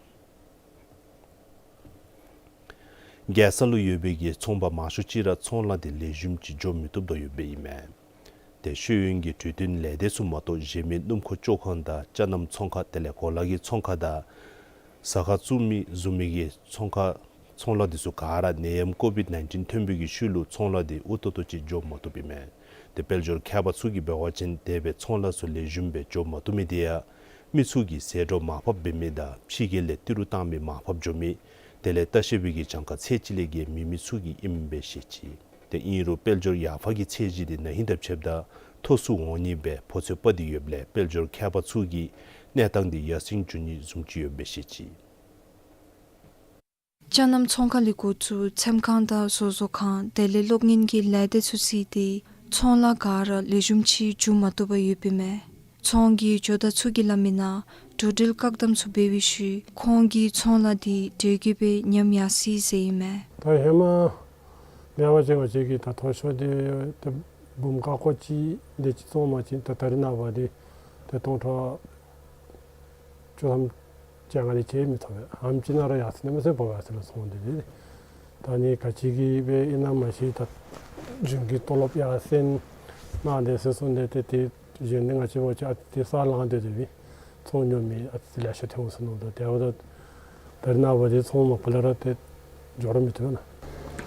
རྒྱལ་ས་ལུ་ཡོད་པའི་གི་ཚོང་པ་མང་ཤོས་ཅིག་ར་ཚོང་ལཱ་འདི་ལེགས་ཤོམ་ཅིག་འགྱོ་མི་བཏུབ་དོ་ཡོདཔ་ཨིན་མས། ཏེ་ཤེས་ཡོན་གྱི་གྲོས་བསྟུན་ལས་སྡེ་ཚུ་མ་གཏོགས་གཞན་མི་སྣུམ་འཁོར་བཅོ་ཁང་དང་ཅ་རྣམ་ཚོང་ཁང་དེ་ལས་གོ་ལ་གི་ཚོང་ཁང་དང་ཟ་ཁང་བཙུགས་མི་བཟུམ་མའི་གི་ཚོང་ཁང་ཚོང་ལཱ་འདི་ཚུ་ག་ར་ནད་ཡམས་ཀོ་བིཌ་ནའིན་ཊིན་ཐོན་པའི་གི་ཤུལ་ལུ་ཚོང་ལཱ་འདི་འུ་ཏོག་ཏོ་ཅིག་འགྱོ་མ་བཏུབ་ཨིན་མས། ཏེ་དཔལ་འབྱོར་མཁས་པ་ཚུ་གིས་འབད་བ་ཅིན་དེ་སྦེ་ཚོང་ལཱ་ཚུ་ལེགས་ཤོམ་སྦེ་འགྱོ་མ་བཏུབ་མི་དེ་ཡང་མི་ཚུ་གིས་ཟད་འགྲོ་མར་ཕབ་འབད་མི་དང་ཕྱི་རྒྱལ་ལས་ཏི་རུ་བཏང་མི་མར་ཕབ་འགྱོ་མི་དེ་ལས་ལྟ་བཤལ་པའི་གི་གྱངས་ཁ་ཚད་ཅིག་ལས་བརྒལ་མེད་མི་ཚུ་གིས་ཨིནམ་སྦེ་བཤད་ཅི། ཏེ་ཨིན་རུང་དཔལ་འབྱོར་ཡར་འཕར་གྱི་ཚད་གཞི་དེ་ན་ཧིང་དང་ཕྱདཔ་ད་མཐོ་སུ་འོང་ནི་སྦེ་ཕོ་ཚོད་དཔག་སྟེ་ཡོདཔ་ལས་དཔལ་འབྱོར་མཁས་པ་ཚུ་གིས་གནས་སྟངས་དེ་ཡར་སེང་འགྱོ་ནི་བཟུམ་ཅིག་ཡོདཔ་སྦེ་བཤད་ཅི། ཅ་རྣམ་ཚོང་ཁང་ལས་འགོ་བཙུགས་ཚེམ་ཁང་དང་བཟོ་བཟོ་ཁང་དེ་ལས་གློག་བརྙན་གྱི་ལས་སྡེ་ཚུ་བརྩིས་ཏེ་ཚོང་ལཱ་ག་ར་ལེགས་ཤོམ་ཅིག་འགྱོ་མ་བཏུབ་པར་ཡོདཔ་ཨིན་མས། ཚོང་གི་ཇོ་བདག་ཚུ་གིས་སླབ་མིའི་ནང་འགྲོ་འགྲུལ་བཀག་དམ་ཚུ་འབད་བའི་ཤུལ་ཁོང་གི་ཚོང་ལཱ་འདི་དེ་གིས་སྦེ་ཉམས་ཡར་སོ་ཡི་ཟེར་ཨིན་མས། ད་ཧེ་མ་ལས་ཕར་བྱས་པ་ཅིན་གི་ད་མཐོ་ཤོས་འདི་ཏེ་འབུམ་ཀ་ཀོ་གཅིག་དེ་ཅིག་བཙོང་པ་ཅིན་ད་ད་རེས་ནངས་པ་འདི་ཏེ་སྟོང་ཕྲག་བཅུ་ཐམ་བཅོ་ལྔ་ལས་བཅད་མི་ཐོབ་པས། ཨ་ནེམ་ཅིག་ནང་ར་ཡར་སོ་ནི་མས་ཟེར་འབོ་ཡར་སོ་ནི་ཚོང་འདི་འདི། ད་ནི་ག་ཅི་གིས་འབད་ཨིན་ན་མ་ཤེས། ད་གཞུང་གི་ཏོ་ལོབ་ཡར་སེང་གནང་དེས་ཟེར་གསུངས་ཏེ་ཏེ་ཏེ་གཞན་ནི་ང་བཅས་འབད་བ་ཅིན་ཨ་ཙི་ས་ལང་སྟེ་སྡོད་པས། ཚོང་ཉོ་མི་ཨ་ཙི་ལེ་ཤ་ཐོན་འོང་ཟེར་མནོ་དོ། དེ་འབདཝ་ད་ད་རེས་ནངས་པ་འདི་ཚོང་མ་པ་ལས་ར་ཏེ་འགྱོ་ར་མི་བཏུབ་ན།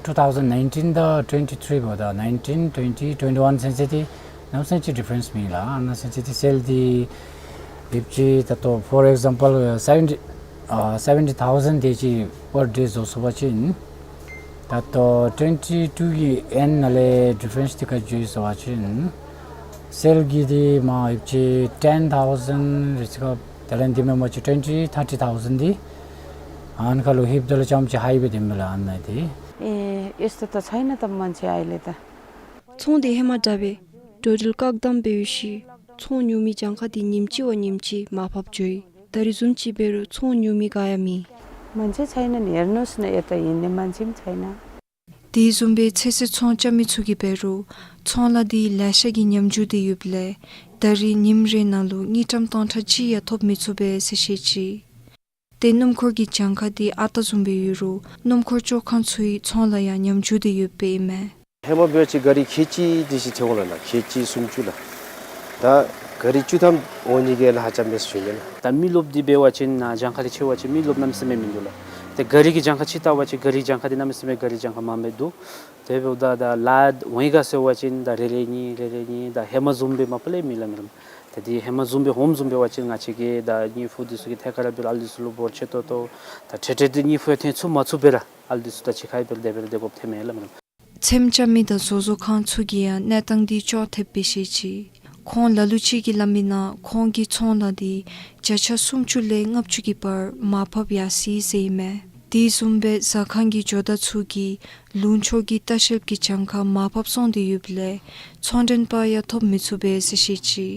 two thousand nineteen དང་twenty three འབདཝ་ད་nineteen twenty twenty one ཚུན་ཚོད་འདི་གནམ་མེད་ས་མེད་ཅིག་ཌི་ཕ་རེནསི་མེད་ལགས། གནམ་མེད་ས་མེད་ཅིག་འདི་སེལ་འདི་ཡོདཔ་ཅིག་ད་ལྟོ་for example seventy ཨ་seventy thousand དེ་ཅིག་པར་ཌེ་བཟོ་སོང་པ་ཅིན་ད་ལྟོ་twenty two གི་ཨེནཌ་ནང་ལས་ཌི་ཕ་རེནསི་འདི་ག་ཅི་ཡོད་ཟེར་བ་ཅིན་སེལ་གྱི་འདི་མ་ཡོདཔ་ཅིག་ten thousand རེ་ཅིག་ཁར་ དེ་ལས་འདི་མེན་མ་ཅིག་ཊུ་ཝེན་ཊི་ཐར་ཊི་ཐའུ་ཟེན་འདི་ཨ་ནི་ཁ་ལུ་ལྷོདཔ་ད་ལུ་ཙམ་ཅིག་ཧའི་ཝེ་འདི་མེན་ལགས། ཨ་ནི་འདི་ཨེ་ཨེ་སྟོང་ད་ཚ་ཡིན་ན་ད་མན་ཆད་ཨའི་ལས་ད། ཚོང་འདི་ཧེ་མ་དྲག་པས། འགྲོ་འགྲུལ་བཀག་དམ་འབད་བའི་ཤུལ་ཚོང་ཉོ་མི་གྱངས་ཁ་འདི་ཉིནམ་གཅིག་བ་ཉིནམ་གཅིག་མར་ཕབ་འགྱོ་ཡི། ད་རིས་བཟུམ་ཅིག་འབད་རུང་ཚོང་ཉོ་མི་ག་ཡང་མེད། མན་ཆད་ཚ་ཡིན་ན་ནི་ཨེར་ནོ་སི་ན་ཨེ་ད་ཡིན་ནི་མན་ཆད་ཚ་ཡིན་ན། དེ་བཟུམ་སྦེ་ཚོད་བསྲེ་ཚོང་རྐྱབ་མི་ཚུ་གིས་འབད་རུང་ཚོང་ལཱ་འདི་ལེ་ཤ་གིས་ཉམས་འགྱོ་སྟེ་ཡོདཔ་ལས་ད་རིས་ཉིནམ་རེ་ནང་ལུ་དངུལ་ཀྲམ་སྟོང་ཕྲག་གཅིག་ཡང་ཐོབ་མི་ཚུགས་པས་ཟེར་བཤད་ཅི། ཏེ་སྣུམ་འཁོར་གྱི་གྱངས་ཁ་འདི་ཨ་རྟག་བཟུམ་སྦེ་ཡོད་རུང་སྣུམ་འཁོར་བཅོ་ཁང་ཚུ་གི་ཚོང་ལཱ་ཡང་ཉམས་འགྱོ་སྟེ་ཡོདཔ་ཨིན་མས། ཧེ་མ་འབད་བ་ཅིན་གཱ་རི་ཁལ་གཅིག་དེ་ཅིག་ཐོན་འོང་ལགས། ཁལ་གཅིག་སུམ་ཅུ་ལགས། ད་གཱ་རི་བཅུ་ཐམ་འོང་ནི་གི་ལཱ་ཧ་ཅང་མེད་ཟེར་ཞུ་ནི་ལགས། ད་མི་རློབས་འདི་འབད་བ་ཅིན་ནཱ་གྱངས་ཁ་ལས་ཆེ་བ་ཅིན་མི་རློབས་གནམ་མེད་ས་མེད་མིན་འདུག་ལགས། ཏེ་གཱ་རི་གི་གྱངས་ཁ་ཅིག་བལྟ་བ་ཅིན་གཱ་རི་གྱངས་ཁ་འདི་གནམ་མེད་ས་མེད་གཱ་རི་གྱངས་ཁ་མངམ་སྦེ་འདུག། དེ་འབདཝ་ད་ད་ལཱ་འོང་ཡི་ག་ཟེར་བ་ཅིན་ད་རེ་རེ་གཉིས་རེ་རེ་གཉིས་ད་ཧེ་མ་བཟུམ་སྦེ་མ་པ་ལས་མེད་ལགས་མེན་རམ། ད་འདི་ཧེ་མ་བཟུམ་སྦེ་ཧོམ་བཟུམ་འབད་བ་ཅིན་ང་བཅས་ཀྱི་ད་དངུལ་ཕོགས་འདི་ཚུ་གི་ཐད་ཀར་འབད་རུང་ཨ་ལུ་འདི་ཚུ་ལུ་འབོར་ཆེ་ཏོག་ཏོ་ད་ཁྲལ་ཁྲལ་འདི་དངུལ་ཕོགས་ཡང་ཐོན་ཚུགས་མ་ཚུགས་འབད་ར་ཨ་ལུ་འདི་ཚུ་ད་ཅིག་ཁར་འབད་ར་དེ་འབད་ར་དེ་དགོཔ་ཐོནམ་མས་ལགས་མེན་རམ། ཚེམ་རྐྱབ་མི་དང་བཟོ་བཟོ་ཁང་ཚུ་གིས་ཡང་གནས་སྟངས་འདི་ཅོག་འཐདཔ་སྦེ་བཤད་ཅི། ཁོང་ལ་ལུ་ཅིག་གི་སླབ་མི་ནང་ཁོང་གི་ཚོང་ལཱ་འདི་བརྒྱ་ཆ་སུམ་ཅུ་ལས་ལྔ་བཅུ་གི་བར་མར་ཕབ་ཡར་སོ་ཡི་ཟེར་ཨིན་མས། དེ་བཟུམ་སྦེ་ཟ་ཁང་གི་ཇོ་བདག་ཚུ་གིས་ལུང་ཕྱོགས་ཀྱི་ལྟ་བཤལཔ་གི་གྱངས་ཁ་མར་ཕབ་སོང་སྟེ་ཡོདཔ་ལས་ཚོང་མགྲོན་པ་ཡང་ཐོབ་མི་ཚུགས་པས་ཟེར་བཤད་ཅི།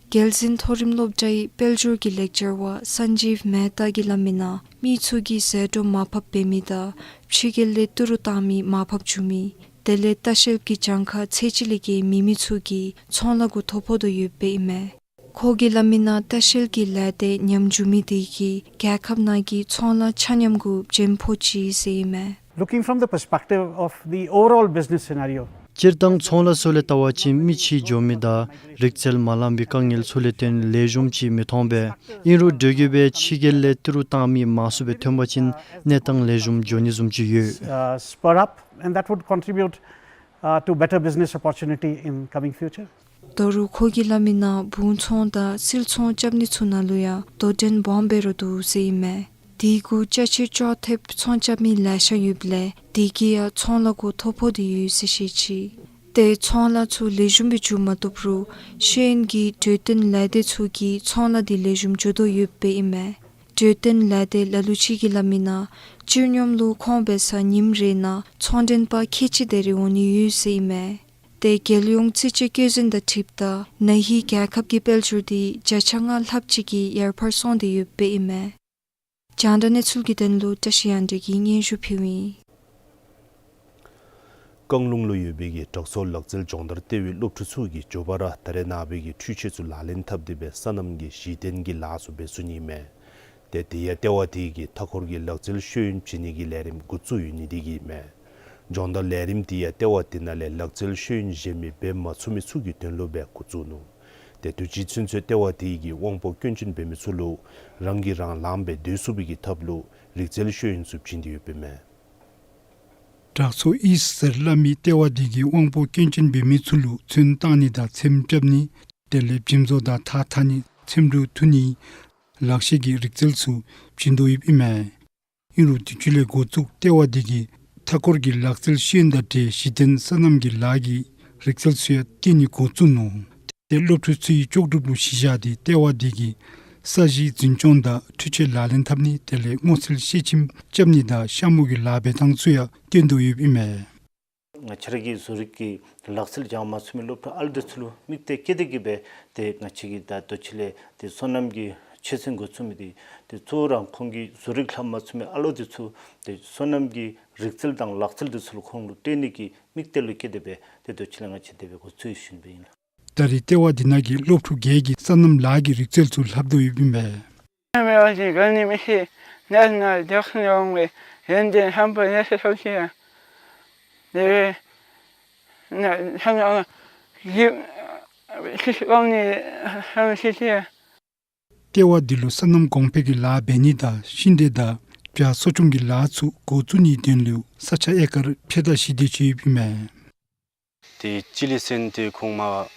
རྒྱལ་འཛིན་མཐོ་རིམ་སློབ་གྲྭའི་དཔལ་འབྱོར་གྱི་ལེགས་སྦྱར་བ་སན་ཇིབ་མེ་ཏཱ་གིས་སླབ་མི་ནང་མི་ཚུ་གིས་ཟད་འགྲོ་མར་ཕབ་འབད་མི་དང་ཕྱི་རྒྱལ་ལས་ཏི་རུ་བཏང་མི་མར་ཕབ་འགྱོ་མི་དེ་ལས་ལྟ་བཤལཔ་གི་གྱངས་ཁ་ཚད་གཅིག་ལས་བརྒལ་མེད་མི་ཚུ་གིས་ཚོང་ལཱ་གུ་ཐོ་ཕོག་དོ་ཡོདཔ་ཨིན་མས། ཁོ་གིས་སླབ་མི་ནང་ལྟ་བཤལ་གྱི་ལས་སྡེ་ཉམས་འགྱོ་མི་དེ་གིས་རྒྱལ་ཁབ་ནང་གི་ཚོང་ལཱ་ཆ་མཉམ་གུ་བྱེམ་ཕོག་ཅི་ཟེར་ཨིན་མས། Looking from the perspective of the overall business scenario, སྤྱིར་བཏང་ཚོང་ལཱ་ཚུ་ལས་བལྟ་བ་ཅིན་མི་ཕྱི་འགྱོ་མི་དང་རིག་རྩལ་མ་ལང་པའི་དཀའ་ངལ་ཚུ་ལས་བརྟེན་ལེགས་ཤོམ་ཅིག་མི་མཐོང་པས། ཨིན་རུང་འགྲོས་ཀྱིས་སྦེ་ཕྱི་རྒྱལ་ལས་ཏི་རུ་བཏང་མི་མང་སུ་སྦེ་ཐོན་པ་ཅིན་གནས་སྟངས་ལེགས་ཤོམ་འགྱོ་ནི་བཟུམ་ཅིག་ཡོད། Uh, spur up, and that would contribute, uh, to better business opportunity in coming future. ད་རུང་ཁོ་གིས་སླབ་མི་ནང་བུང་ཚོང་དང་སིལ་ཚོང་རྐྱབ་ནི་ཚུ་ནང་ལུ་ཡང་དོ་འགྲན་སྦོམ་སྦེ་ར་འདུག་ཟེར་ཨིན་མས། དེ་གུ་ཅ་ཆས་ཅོག་འཐདཔ་ཚོང་རྐྱབ་མི་ལེ་ཤ་ཡོདཔ་ལས་དེ་གིས་ཡང་ཚོང་ལཱ་གུ་ཐོ་ཕོག་སྟེ་ཡོད་ཟེར་བཤད་ཅི། ཏེ་ཚོང་ལཱ་ཚུ་ལེགས་ཤོམ་སྦེ་འགྱོ་མ་བཏུབ་རུང་ཤེས་ཡོན་གྱི་གྲོས་སྟོན་ལས་སྡེ་ཚུ་གིས་ཚོང་ལཱ་འདི་ལེགས་ཤོམ་འགྱོ་དོ་ཡོདཔ་ཨིན་མས། གྲོས་སྟོན་ལས་སྡེ་ལ་ལུ་ཅིག་གིས་སླབ་མི་ནང་སྤྱིར་སྙོམས་ལུ་ཁོང་འབད་སར་ཉིནམ་རེ་ནང་ཚོང་མགྲོན་པ་ཁལ་གཅིག་དེ་རེ་འོང་ནི་ཡོད་ཟེར་ཨིན་མས། ཏེ་རྒྱལ་ཡོངས་རྩིས་དཔྱད་བཀོད་འཛིན་དང་འཁྲིལཝ་ད་ན་ཧིང་རྒྱལ་ཁབ་ཀྱི་དཔལ་འབྱོར་འདི་བརྒྱ་ཆ་ལྔ་ལྷགཔ་ཅིག་གིས་ཡར་འཕར་སོང་སྟེ་ཡོདཔ་ཨིན་མས། རྒྱང་བསྒྲགས་གནས་ཚུལ་གྱི་དོན་ལུ་བཀྲ་ཤིས་དབྱངས་སྒྲོན་གྱིས་སྙན་ཞུ་ཕུལཝ་ཨིན། རྐང་ལུང་ལུ་ཡོད་པའི་གི་དྲག་མཚོ་ལག་རྩལ་སྦྱོང་བརྡར་ལྟེ་བའི་སློབ་ཕྲུག་ཚུ་གིས་མགྱོགས་པ་ར་ད་རེས་ནངས་པའི་གི་འཕྲུལ་ཆས་ཚུ་ལག་ལེན་འཐབ་སྟེ་སྦེ་སོ་ནམ་གྱི་གཞི་རྟེན་གྱི་ལཱ་ཚུ་འབད་ཚུགས་ནི་མས། ཏེ་དེ་ཡང་ལྟེ་བ་དེ་གིས་མཐའ་འཁོར་གྱི་ལག་རྩལ་ཤེས་ཡོན་བྱིན་ནི་གི་ལས་རིམ་འགོ་བཙུགས་ཡོད་ནི་དེ་གིས་མས། སྦྱོང་བརྡར་ལས་རིམ་དེ་ཡང་ལྟེ་བ་དེ་ནང་ལས་ལག་རྩལ་ཤེས་ཡོན་གཞན་མི་འབད་མ་ཚུགས་མི་ཚུ་གི་དོན་ལུ་སྦེ་འགོ་བཙུགས་ནུག། ཏེ་དུས་ཅི་ཚུན་ཚོད་ལྟེ་བ་དེ་གིས་དབང་པོ་སྐྱོན་ཅན་འབད་མི་ཚུ་ལུ་རང་གིས་རང་ལངམ་སྦེ་སྡོད་ཚུགས་པའི་གི་ཐབས་ལུ་རིག་རྩལ་ཤེས་ཡོན་ཚུ་བྱིན་ཏེ་ཡོདཔ་ཨིན་མས། དྲག་མཚོ་ཨིསཊ་ཟེར་སླབ་མི་ལྟེ་བ་དེ་གིས་དབང་པོ་སྐྱོན་ཅན་འབད་མི་ཚུ་ལུ་ཚོན་བཏང་ནི་དང་ཚེམ་རྐྱབ་ནི་དེ་ལས་བྱེམ་བཟོ་དང་ཐགས་འཐག་ནི་ཚེམ་དྲུབ་འཐུ་ནི་ལག་ཤེས་ཀྱི་རིག་རྩལ་ཚུ་བྱིན་དོ་ཡོདཔ་ཨིན་མས། ཨིན་རུང་དུས་ཅི་ལས་འགོ་བཙུགས་ལྟེ་བ་དེ་གིས་མཐའ་འཁོར་གྱི་ལག་རྩལ་ཤེས་ཡོན་དང་འབྲེལ་གཞི་རྟེན་སོ་ནམ་གྱི་ལཱ་གི་རིག་རྩལ་ཚུ་ཡང་སྟོན་ནི་འགོ་བཙུགས་ནུག། ཏེ་སློབ་ཕྲུག་ཚུ་གི་ལྕོགས་གྲུབ་ལུ་གཞི་བཞག་སྟེ་ལྟེ་བ་དེ་གིས་ས་གཞི་འཛིན་སྐྱོང་དང་འཕྲུལ་ཆས་ལག་ལེན་འཐབ་ནི་དེ་ལས་སྔོ་ཚལ་ཤེལ་ཆེམ་རྐྱབ་ནི་དང་ཤ་མུ་གི་ལཱ་འབད་ཐངས་ཚུ་ཡང་སྟོན་དོ་ཡོདཔ་ཨིན་མས། ང་བཅས་ར་གི་བཟོ་རིག་གི་ལག་རྩལ་སྦྱང་མ་ཚུགས་མི་སློབ་ཕྲུག་ཨ་ལུ་དེ་ཚུ་ལུ་དམིགས་གཏད་བསྐྱེད་དེ་གིས་སྦེ་ཏེ་ང་བཅས་ཀྱིས་ད་ལྟོ་ཅིག་ལས་ཏེ་སོ་ནམ་གྱི་ཆོས་ཚན་འགོ་བཙུགས་མི་དེ་ཏེ་གཙོ་བོ་ར་ཁོང་གིས་བཟོ་རིག་ལྷབ་མ་ཚུགས་མི་ཨ་ལུ་དེ་ཚུ་ཏེ་སོ་ནམ་གྱི་རིག་རྩལ་དང་ལག་རྩལ་དེ་ཚུ་ལུ་ཁོང་ལུ་སྟོན་ནི་གི་དམིགས་གཏད་ལུ་བསྐྱེད་དེ་སྦེ་ཏེ་ལྟོ་ཅིག་ལས་ང་བཅས་དེ་སྦེ་འགོ་བཙུགས་ཡི་ཟེར་ཞུ་ནི་སྦེ་ཨིན་ལགས། ད་རེས་ལྟེ་བ་དེ་ནང་གི་སློབ་ཕྲུག་བརྒྱད་ཀྱིས་སོ་ནམ་ལཱ་གི་རིག་རྩལ་ཚུ་ལྷབ་དོ་ཡོདཔ་ཨིན་མས། ནམ་ཡང་ག་ནི་མི་ཤེས། ནམ་ཡང་འདི་ཁར་འོང་བའི་ཡོན་ཏན་ཧམ་པ་ཡ་ཤ་ཤོང་ཤེས་ཡ། དེ་བས་ན་ཧམ་ཡང་གི་ཤི་ཤི་ཀོང་ནི་ཧམ་ཤེས་ཤེས་ཡ། ལྟེ་བ་འདི་ལུ་སོ་ནམ་གོང་འཕེལ་གྱི་ལཱ་འབད་ནི་དང་ཤིང་འབྲས་དང་བྱ་གསོ་སྐྱོང་གི་ལཱ་ཚུ་འགོ་བཙུགས་ནིའི་དོན་ལུ་ས་ཆ་ཨེ་ཀར་ཕྱེད་དང་བཞི་དེ་ཅིག་ཡོདཔ་ཨིན་མས། ཏེ་སྤྱིར་ལས་ཟེར་ན་ཏེ་ཁོང་མར་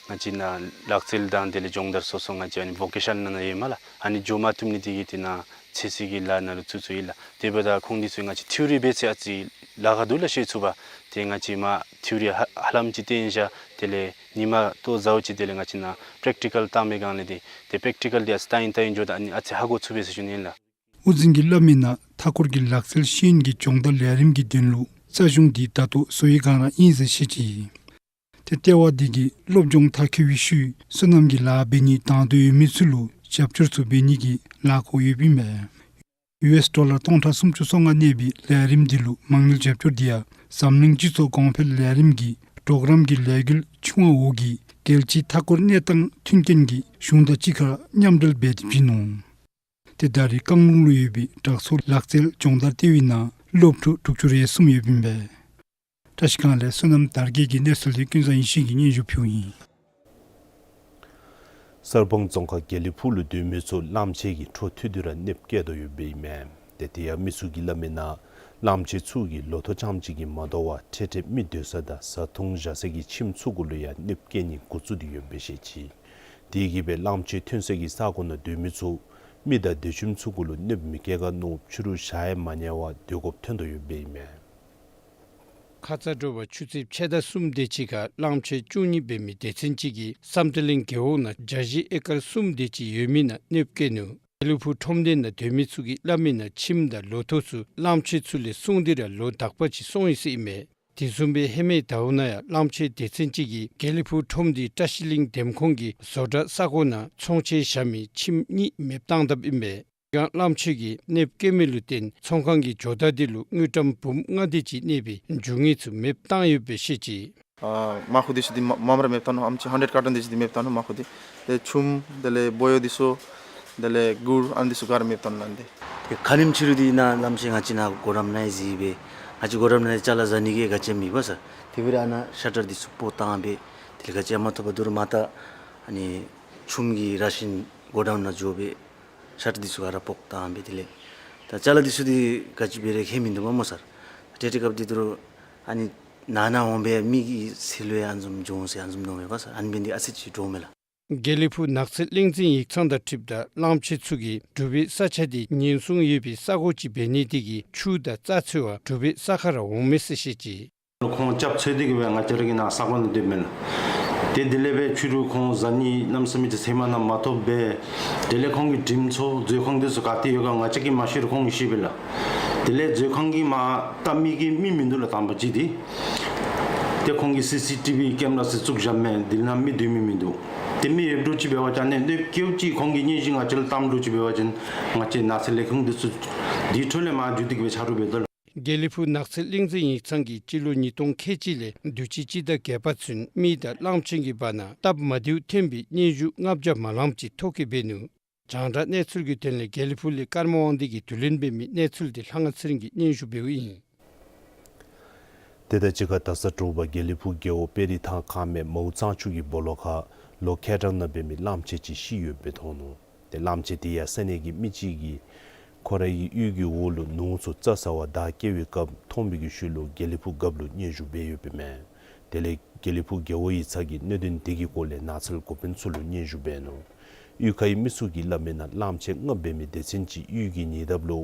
ང་བཅས་ནཱ་ལག་རྩལ་དང་དེ་ལས་སྦྱོང་བརྡར་སོ་སོ་ང་བཅས་ཨ་ནི་ཝོ་ཀེ་ཤཱན་ནཱ་ཡོད་མས་ལགས། ཨ་ནི་འགྱོ་མ་བཏུབ་ནི་དེ་གིས་ཏེ་ནཱ་ཚོད་བསྲེ་གི་ལཱ་ནང་ལུ་བཙུགས་བཙུགསཔ་ཨིན་ལགས། དེ་འབདཝ་ད་ཁོང་འདི་ཚུ་ང་བཅས་ཐིའོ་རི་འབད་ཚེ་ཨ་ཙི་ ལཱ་ཁག་འདུག་ལགས་ཤེས་ཚུགས་པས། ཏེ་ང་བཅས་མར་ཐི་ཡོ་རི་ཧ་ཧ་ལམ་ཅིག་སྟོན་བཞག། དེ་ལས་ཉིན་མ་ལྟོ་བཟའཝ་ཅིག་དེ་ལས་ང་བཅས་ནཱ་པེརེཀ་ཊི་ཀཱལ་བཏང་པའི་སྒང་ལས་ཏེ་ཏེ་པེརེཀ་ཊི་ཀཱལ་འདི་ཨ་ཙི་བལྟ་ཨིན་བལྟ་ཨིན་འགྱོཝ་ད་ཨ་ནི་ཨ་ཙི་ཧ་གོ་ཚུགས་པས་ཟེར་ཞུ་ནི་ཨིན་ལགས། དབུ་འཛིན་གྱིས་སླབ་མིའི་ནང་མཐའ་འཁོར་གྱི་ལག་རྩལ་ཤེས་ཡོན་གྱི་སྦྱོང་བརྡར་ལས་རིམ་གྱི་དོན་ལུ་རྩ་གཞུང་འདི་ད་ལྟོ་བཟོ་བའི་སྒང་ར་ཨིན་ཟེར་བཤད་ཅི། ཏེ་ལྟེ་བ་འདི་གིས་སློབ་སྦྱོང་མཐར་འཁྱོལ་བའི་ཤུལ་སོ་ནམ་གྱི་ལཱ་འབད་ནིའི་དང་འདོད་ཡོད་མི་ཚུ་ལུ་རྒྱབ་སྐྱོར་ཚུ་འབད་ནི་གི་ལཱ་འགོ་ཡོདཔ་ཨིན་མས། ཡུ་ཨེསི་ཌོ་ལར་སྟོང་ཕྲག་སུམ་ཅུ་སོ་ལྔ་གནས་པའི་ལས་རིམ་འདི་ལུ་མ་དངུལ་རྒྱབ་སྐྱོར་འདི་ཡང་འཛམ་གླིང་སྤྱི་ཚོགས་གོང་འཕེལ་ལས་རིམ་གྱི་གྲོགས་རམ་གྱི་ལས་འགུལ་ཆུང་བ་འོག་གི་རྒྱལ་སྤྱིའི་མཐའ་འཁོར་གནས་སྟངས་མཐུན་རྐྱེན་གྱི་གཞུང་དང་གཅིག་ཁར་མཉམ་འབྲེལ་འབད་དེ་བྱིན་ནུག། ཏེ་ད་རེས་བཀང་ལུང་ལུ་ཡོད་པའི་དྲག་ཟོག་ལག་རྩལ་སྦྱོང་བརྡར་ལྟེ་བའི་ནང་སློབ་ཕྲུག་དྲུག་ཅུ་རེ་གསུམ་ཡོདཔ་ཨིན་པས། བཀྲ་ཤིས་སྒང་ལས་སོ་ནམ་དར་རྒྱས་ཀྱི་གནས་ཚུལ་འདི་ཀུན་བཟང་ཡེ་ཤེས་ཀྱིས་སྙན་ཞུ་ཕུལཝ་ཨིན། གསར་སྤང་རྫོང་ཁག་དགེ་ལེགས་ཕུག་ལུ་སྡོད་མི་ཚུ་གླང་ཆེན་གྱིས་འཕྲོ་མཐུད་དེ་ར་གནོདཔ་བཀལ་དོ་ཡོདཔ་ཨིན་མས། ཏེ་དེ་ཡང་མི་ཚུ་གིས་སླབ་མིའི་ནང་གླང་ཆེན་ཚུ་གིས་ལོ་ཐོག་རྐྱངམ་གཅིག་གིས་མ་དོ་བར་འཕྲལ་འཕྲལ་མི་སྡོད་ས་དང་བཟའ་འཐུང་བཞག་སའི་ཁྱིམ་ཚུ་གུ་ལུ་ཡང་གནོདཔ་བཀལ་ནི་འགོ་བཙུགས་ཏེ་ཡོདཔ་སྦེ་བཤད་ཅི། དེ་གིས་སྦེ་གླང་ཆེན་ཐོན་སའི་ས་གོ་ནང་སྡོད་མི་ཚུ་མི་དང་སྡོད་ཁྱིམ་ཚུ་གུ་ལུ་གནོདཔ་མི་བཀལ་ག་མནོ་ཕྱི་རུ་ཞག་ཡང་མ་ཉལ་བར་སྡོད་དགོཔ་ཐོན་དོ་ཡོདཔ་ཨིན་མས། ཁ་ཙ་དྲོ་པ་ཆུ་ཚོད་ཕྱེད་དང་གསུམ་དེ་ཅིག་ཁར་གླང་ཆེན་བཅུ་གཉིས་འབད་མི་སྡེ་ཚན་ཅིག་གིས་བསམ་གཏན་གླིང་རྒེད་འོག་ནང་རྒྱ་བཞི་ཨེ་ཀར་གསུམ་དེ་ཅིག་ཡོད་མི་ནང་གནོདཔ་བཀལ་ནུག། དགེ་ལེགས་ཕུག་ཁྲོམ་སྡེ་ནང་སྡོད་མི་ཚུ་གིས་སླབ་མིའི་ནང་ཁྱིམ་དང་ལོ་ཐོག་ཚུ་གླང་ཆེན་ཚུ་ལས་སྲུང་སྟེ་ར་ལོ་དག་པ་ཅིག་སོང་ཡི་ཟེར་ཨིན་མས། དེ་བཟུམ་སྦེ་ཧེ་མའི་ཟླཝ་ནང་ཡང་གླང་ཆེན་སྡེ་ཚན་ཅིག་གིས་དགེ་ལེགས་ཕུག་ཁྲོམ་སྡེའི་བཀྲ་ཤིས་གླིང་འདེམས་ཁོངས་ཀྱི་བཟོ་གྲྭ་ས་གོ་ནང་ཚོང་ཆས་བཞག་མི་ཁྱིམ་གཉིས་མེདཔ་བཏང་དཔ་ཨིན་པས། ཡང་གླང་ཆེན་གྱིས་གནོདཔ་བཀལ་མི་ལུ་བརྟེན་ཚོང་ཁང་གི་ཇོ་བདག་དེ་ལུ་དངུལ་ཀྲམ་འབུམ་ལྔ་དེ་ཅིག་གནས་པའི་རྒྱུ་དངོས་ཚུ་མེདཔ་བཏང་ཡོདཔ་སྦེ་བཤད་ཅི། ཨ་མར་ཁུ་དེ་ཚུ་འདི་མ་མངམ་ར་མེདཔ་བཏང་ནུག། ཨམ་ཆི་ཧན་ཌེཌ་ཀར་ཊོན་དེ་ཚུ་འདི་མེདཔ་བཏང་ནུག་མར་ཁུ་འདི། ཏེ་ཆུམ་དེ་ལས་བོ་ཡོ་དེ་ཚུ་དེ་ལས་གུར་ཨ་ནི་དེ་ཚུ་ག་ར་མེདཔ་བཏང་ནུག་ཨ་ནི་འདི། ཏེ་ཁ་ཉིནམ་ཕྱི་རུ་འདི་ནཱ་གླང་ཆེན་ང་བཅས་ནཱ་གོ་ཌའུན་ནང་ཡོད་ཟེར་སྦེ་ང་བཅས་གོ་ཌའུན་ནང་ཅ་ལ་བཟའ་ནི་གི་ག་ཅི་ཡང་མེད་པས་ཟེར། དེ་འབད་རུང་ཨ་ནཱ་ཤ་ཊར་དེ་ཚུ་སྤོ་བཏང་སྦེ་དེ་ལས་ག་ཅི་ཡང་མ་ཐོབ་པར་དོ་རུང་མར་ད་ཨ་ནི་ཆུམ་གྱི་ར་ཤིན་གོ་ཌའུན་ནང་འགྱོ་སྦེ་ཤ་ཊར་དེ་ཚུ་ག་ར་སྤོ་བཏང་སྦེ་དེ་ལས་ད་ཅ་ལ་དེ་ཚུ་འདི་ག་ཅི་འབད་རུང་ཁྱད་མིན་འདུག་པ་སྨོ་ཟེར། ཏེ་དེ་སྐབས་འདི་དོ་རུང་ཨ་ནི་ནང་ན་འོང་སྦེ་མི་གི་ཚེ་ལུ་ཡང་ཨ་ནི་བཟུམ་འགྱོ་འོང་ཟེར་ཨ་ནི་བཟུམ་མནོ་མས་པ་ཟེར། ཨ་ནི་འབད་ནི་འདི་ཨ་ཙི་ཅིག་འདྲོག་མས་ལགས། དགེ་ལེགས་ཕུག་ནགས་ཚལ་གླིང་འཛིན་ཡིག་ཚང་དང་འཁྲིལཝ་ད་གླང་ཆེན་ཚུ་གིས་སྒྲུབ་པའི་ས་ཆ་འདི་ཉེན་སྲུང་ཡོད་པའི་ས་གོ་ཅིག་འབད་ནི་དེ་གིས་ཆུ་དང་རྩྭ་འཚོལ་བར་སྒྲུབ་པའི་ས་ཁར་ར་འོང་མས་ཟེར་བཤད་ཅི། ཁོང་སྐྱབས་འཚོལ་ཏེ་གིས་སྦེ་ང་བཅས་ར་གི་ནཱ་ས་གོ་ནང་སྡོདཔ་མས་ལགས། ཏེ་དེ་ལས་སྦེ་ཕྱི་རུ་ཁོང་བཟའ་ནི་གནམ་མེད་ས་མེད་ཅིག་ཟེར་མ་གནང་མ་ཐོབ་པས། དེ་ལས་ཁོང་གི་འགྲིམ་ཚུགས་མཛོད་ཁང་དེ་ཚུ་ག་ཏེ་ཡོད་ག་ང་བཅས་ཀྱིས་མ་ཤེས་རུང་ཁོང་གིས་ཤེས་པས་ལགས། དེ་ལས་མཛོད་ཁང་གི་མར་ལྟ་མི་གི་མི་མིན་འདུག་ལགས་དང་པ་ཅིག་འདི། ཏེ་ཁོང་གིས་སི་སི་ཊི་བི་ཀེམ་ར་ཚུ་བཙུགས་བཞགཔ་མས། དེ་ནང་མི་སྡོད་མི་མིན་འདུག། ཏེ་མི་ཡོདཔ་འདྲཝ་ཅིག་འབད་བ་ཅིན་ཨ་ནི་གནོདཔ་བཀལཝ་ཅིག་ཁོང་གིས་སྙན་ཞུ་ང་བཅས་ལུ་བཏངམ་འདྲཝ་ཅིག་འབད་བ་ཅིན་ང་བཅས་ནགས་ཚལ་ལས་ཁུངས་དེ་ཚུ་དེའི་འཕྲོ་ལས་མར་འགྱོ་སྟེ་གིས་སྦེ་ཆ་རོགས་འབད་དོ་ལགས། དགེ་ལེགས་ཕུག་ནགས་ཚལ་གླིང་འཛིན་ཡིག་ཚང་གིས་སྤྱི་ལོ་ཉིས་སྟོང་ཁལ་གཅིག་ལས་དུས་ཅི་སྤྱི་ཟླ་བརྒྱད་པ་ཚུན་མི་དང་གླང་ཆེན་གྱི་བར་ན་སྟབས་མ་བདེཝ་ཐོན་པའི་སྙན་ཞུ་ལྔ་བརྒྱ་མ་ལངམ་ཅིག་ཐོ་བཀོད་འབད་ནུག། རྒྱང་བསྒྲགས་གནས་ཚུལ་གྱི་དོན་ལས་དགེ་ལེགས་ཕུག་ལས་ཀརྨ་དབང་འདུས་ཀྱིས་དུས་ལེན་འབད་མི་གནས་ཚུལ་འདི་ལྷ་དབང་ཚེ་རིང་གིས་སྙན་ཞུ་འབདཝ་ཨིན། དེ་དང་གཅིག་ཁར་ད་ས་དྲོ་པ་དགེ་ལེགས་ཕུག་རྒེད་འོག་དཔལ་རི་ཐང་ཁ་མའི་མའུ་གཙང་ཆུ་གི་སྦོ་ལོགས་ཁར་ལོ་ཁལ་གྲངས་ནང་འབད་མི་གླང་ཆེན་ཅིག་ཤི་ཡོདཔ་སྦེ་མཐོང་ནུག། ཏེ་གླང་ཆེན་དེ་ཡང་ས་གནས་ཀྱི་མི་ཅིག་གིས་ཁོ་རའི་གཡུས་ཀྱི་འོག་ལུ་ནོར་ཚུ་རྩྭ་ཟ་བར་བདའ་བསྐྱལ་བའི་སྐབས་མཐོང་བའི་གི་ཤུལ་ལུ་དགེ་ལེགས་ཕུག་རྒཔོ་ལུ་སྙན་ཞུ་འབད་ཡོདཔ་ཨིན་མས། དེ་ལས་དགེ་ལེགས་ཕུག་རྒེད་འོག་ཡིག་ཚང་གིས་གནད་དོན་དེ་གི་སྐོར་ལས་ནགས་ཚལ་འགོ་དཔོན་ཚུ་ལུ་སྙན་ཞུ་འབད་ནུག། གཡུས་ཁའི་མི་ཚུ་གིས་སླབ་མིའི་ནང་གླང་ཆེན་ལྔ་འབད་མི་སྡེ་ཚན་ཅིག་གཡུས་ཀྱི་ཉེ་འདབས་ལུ་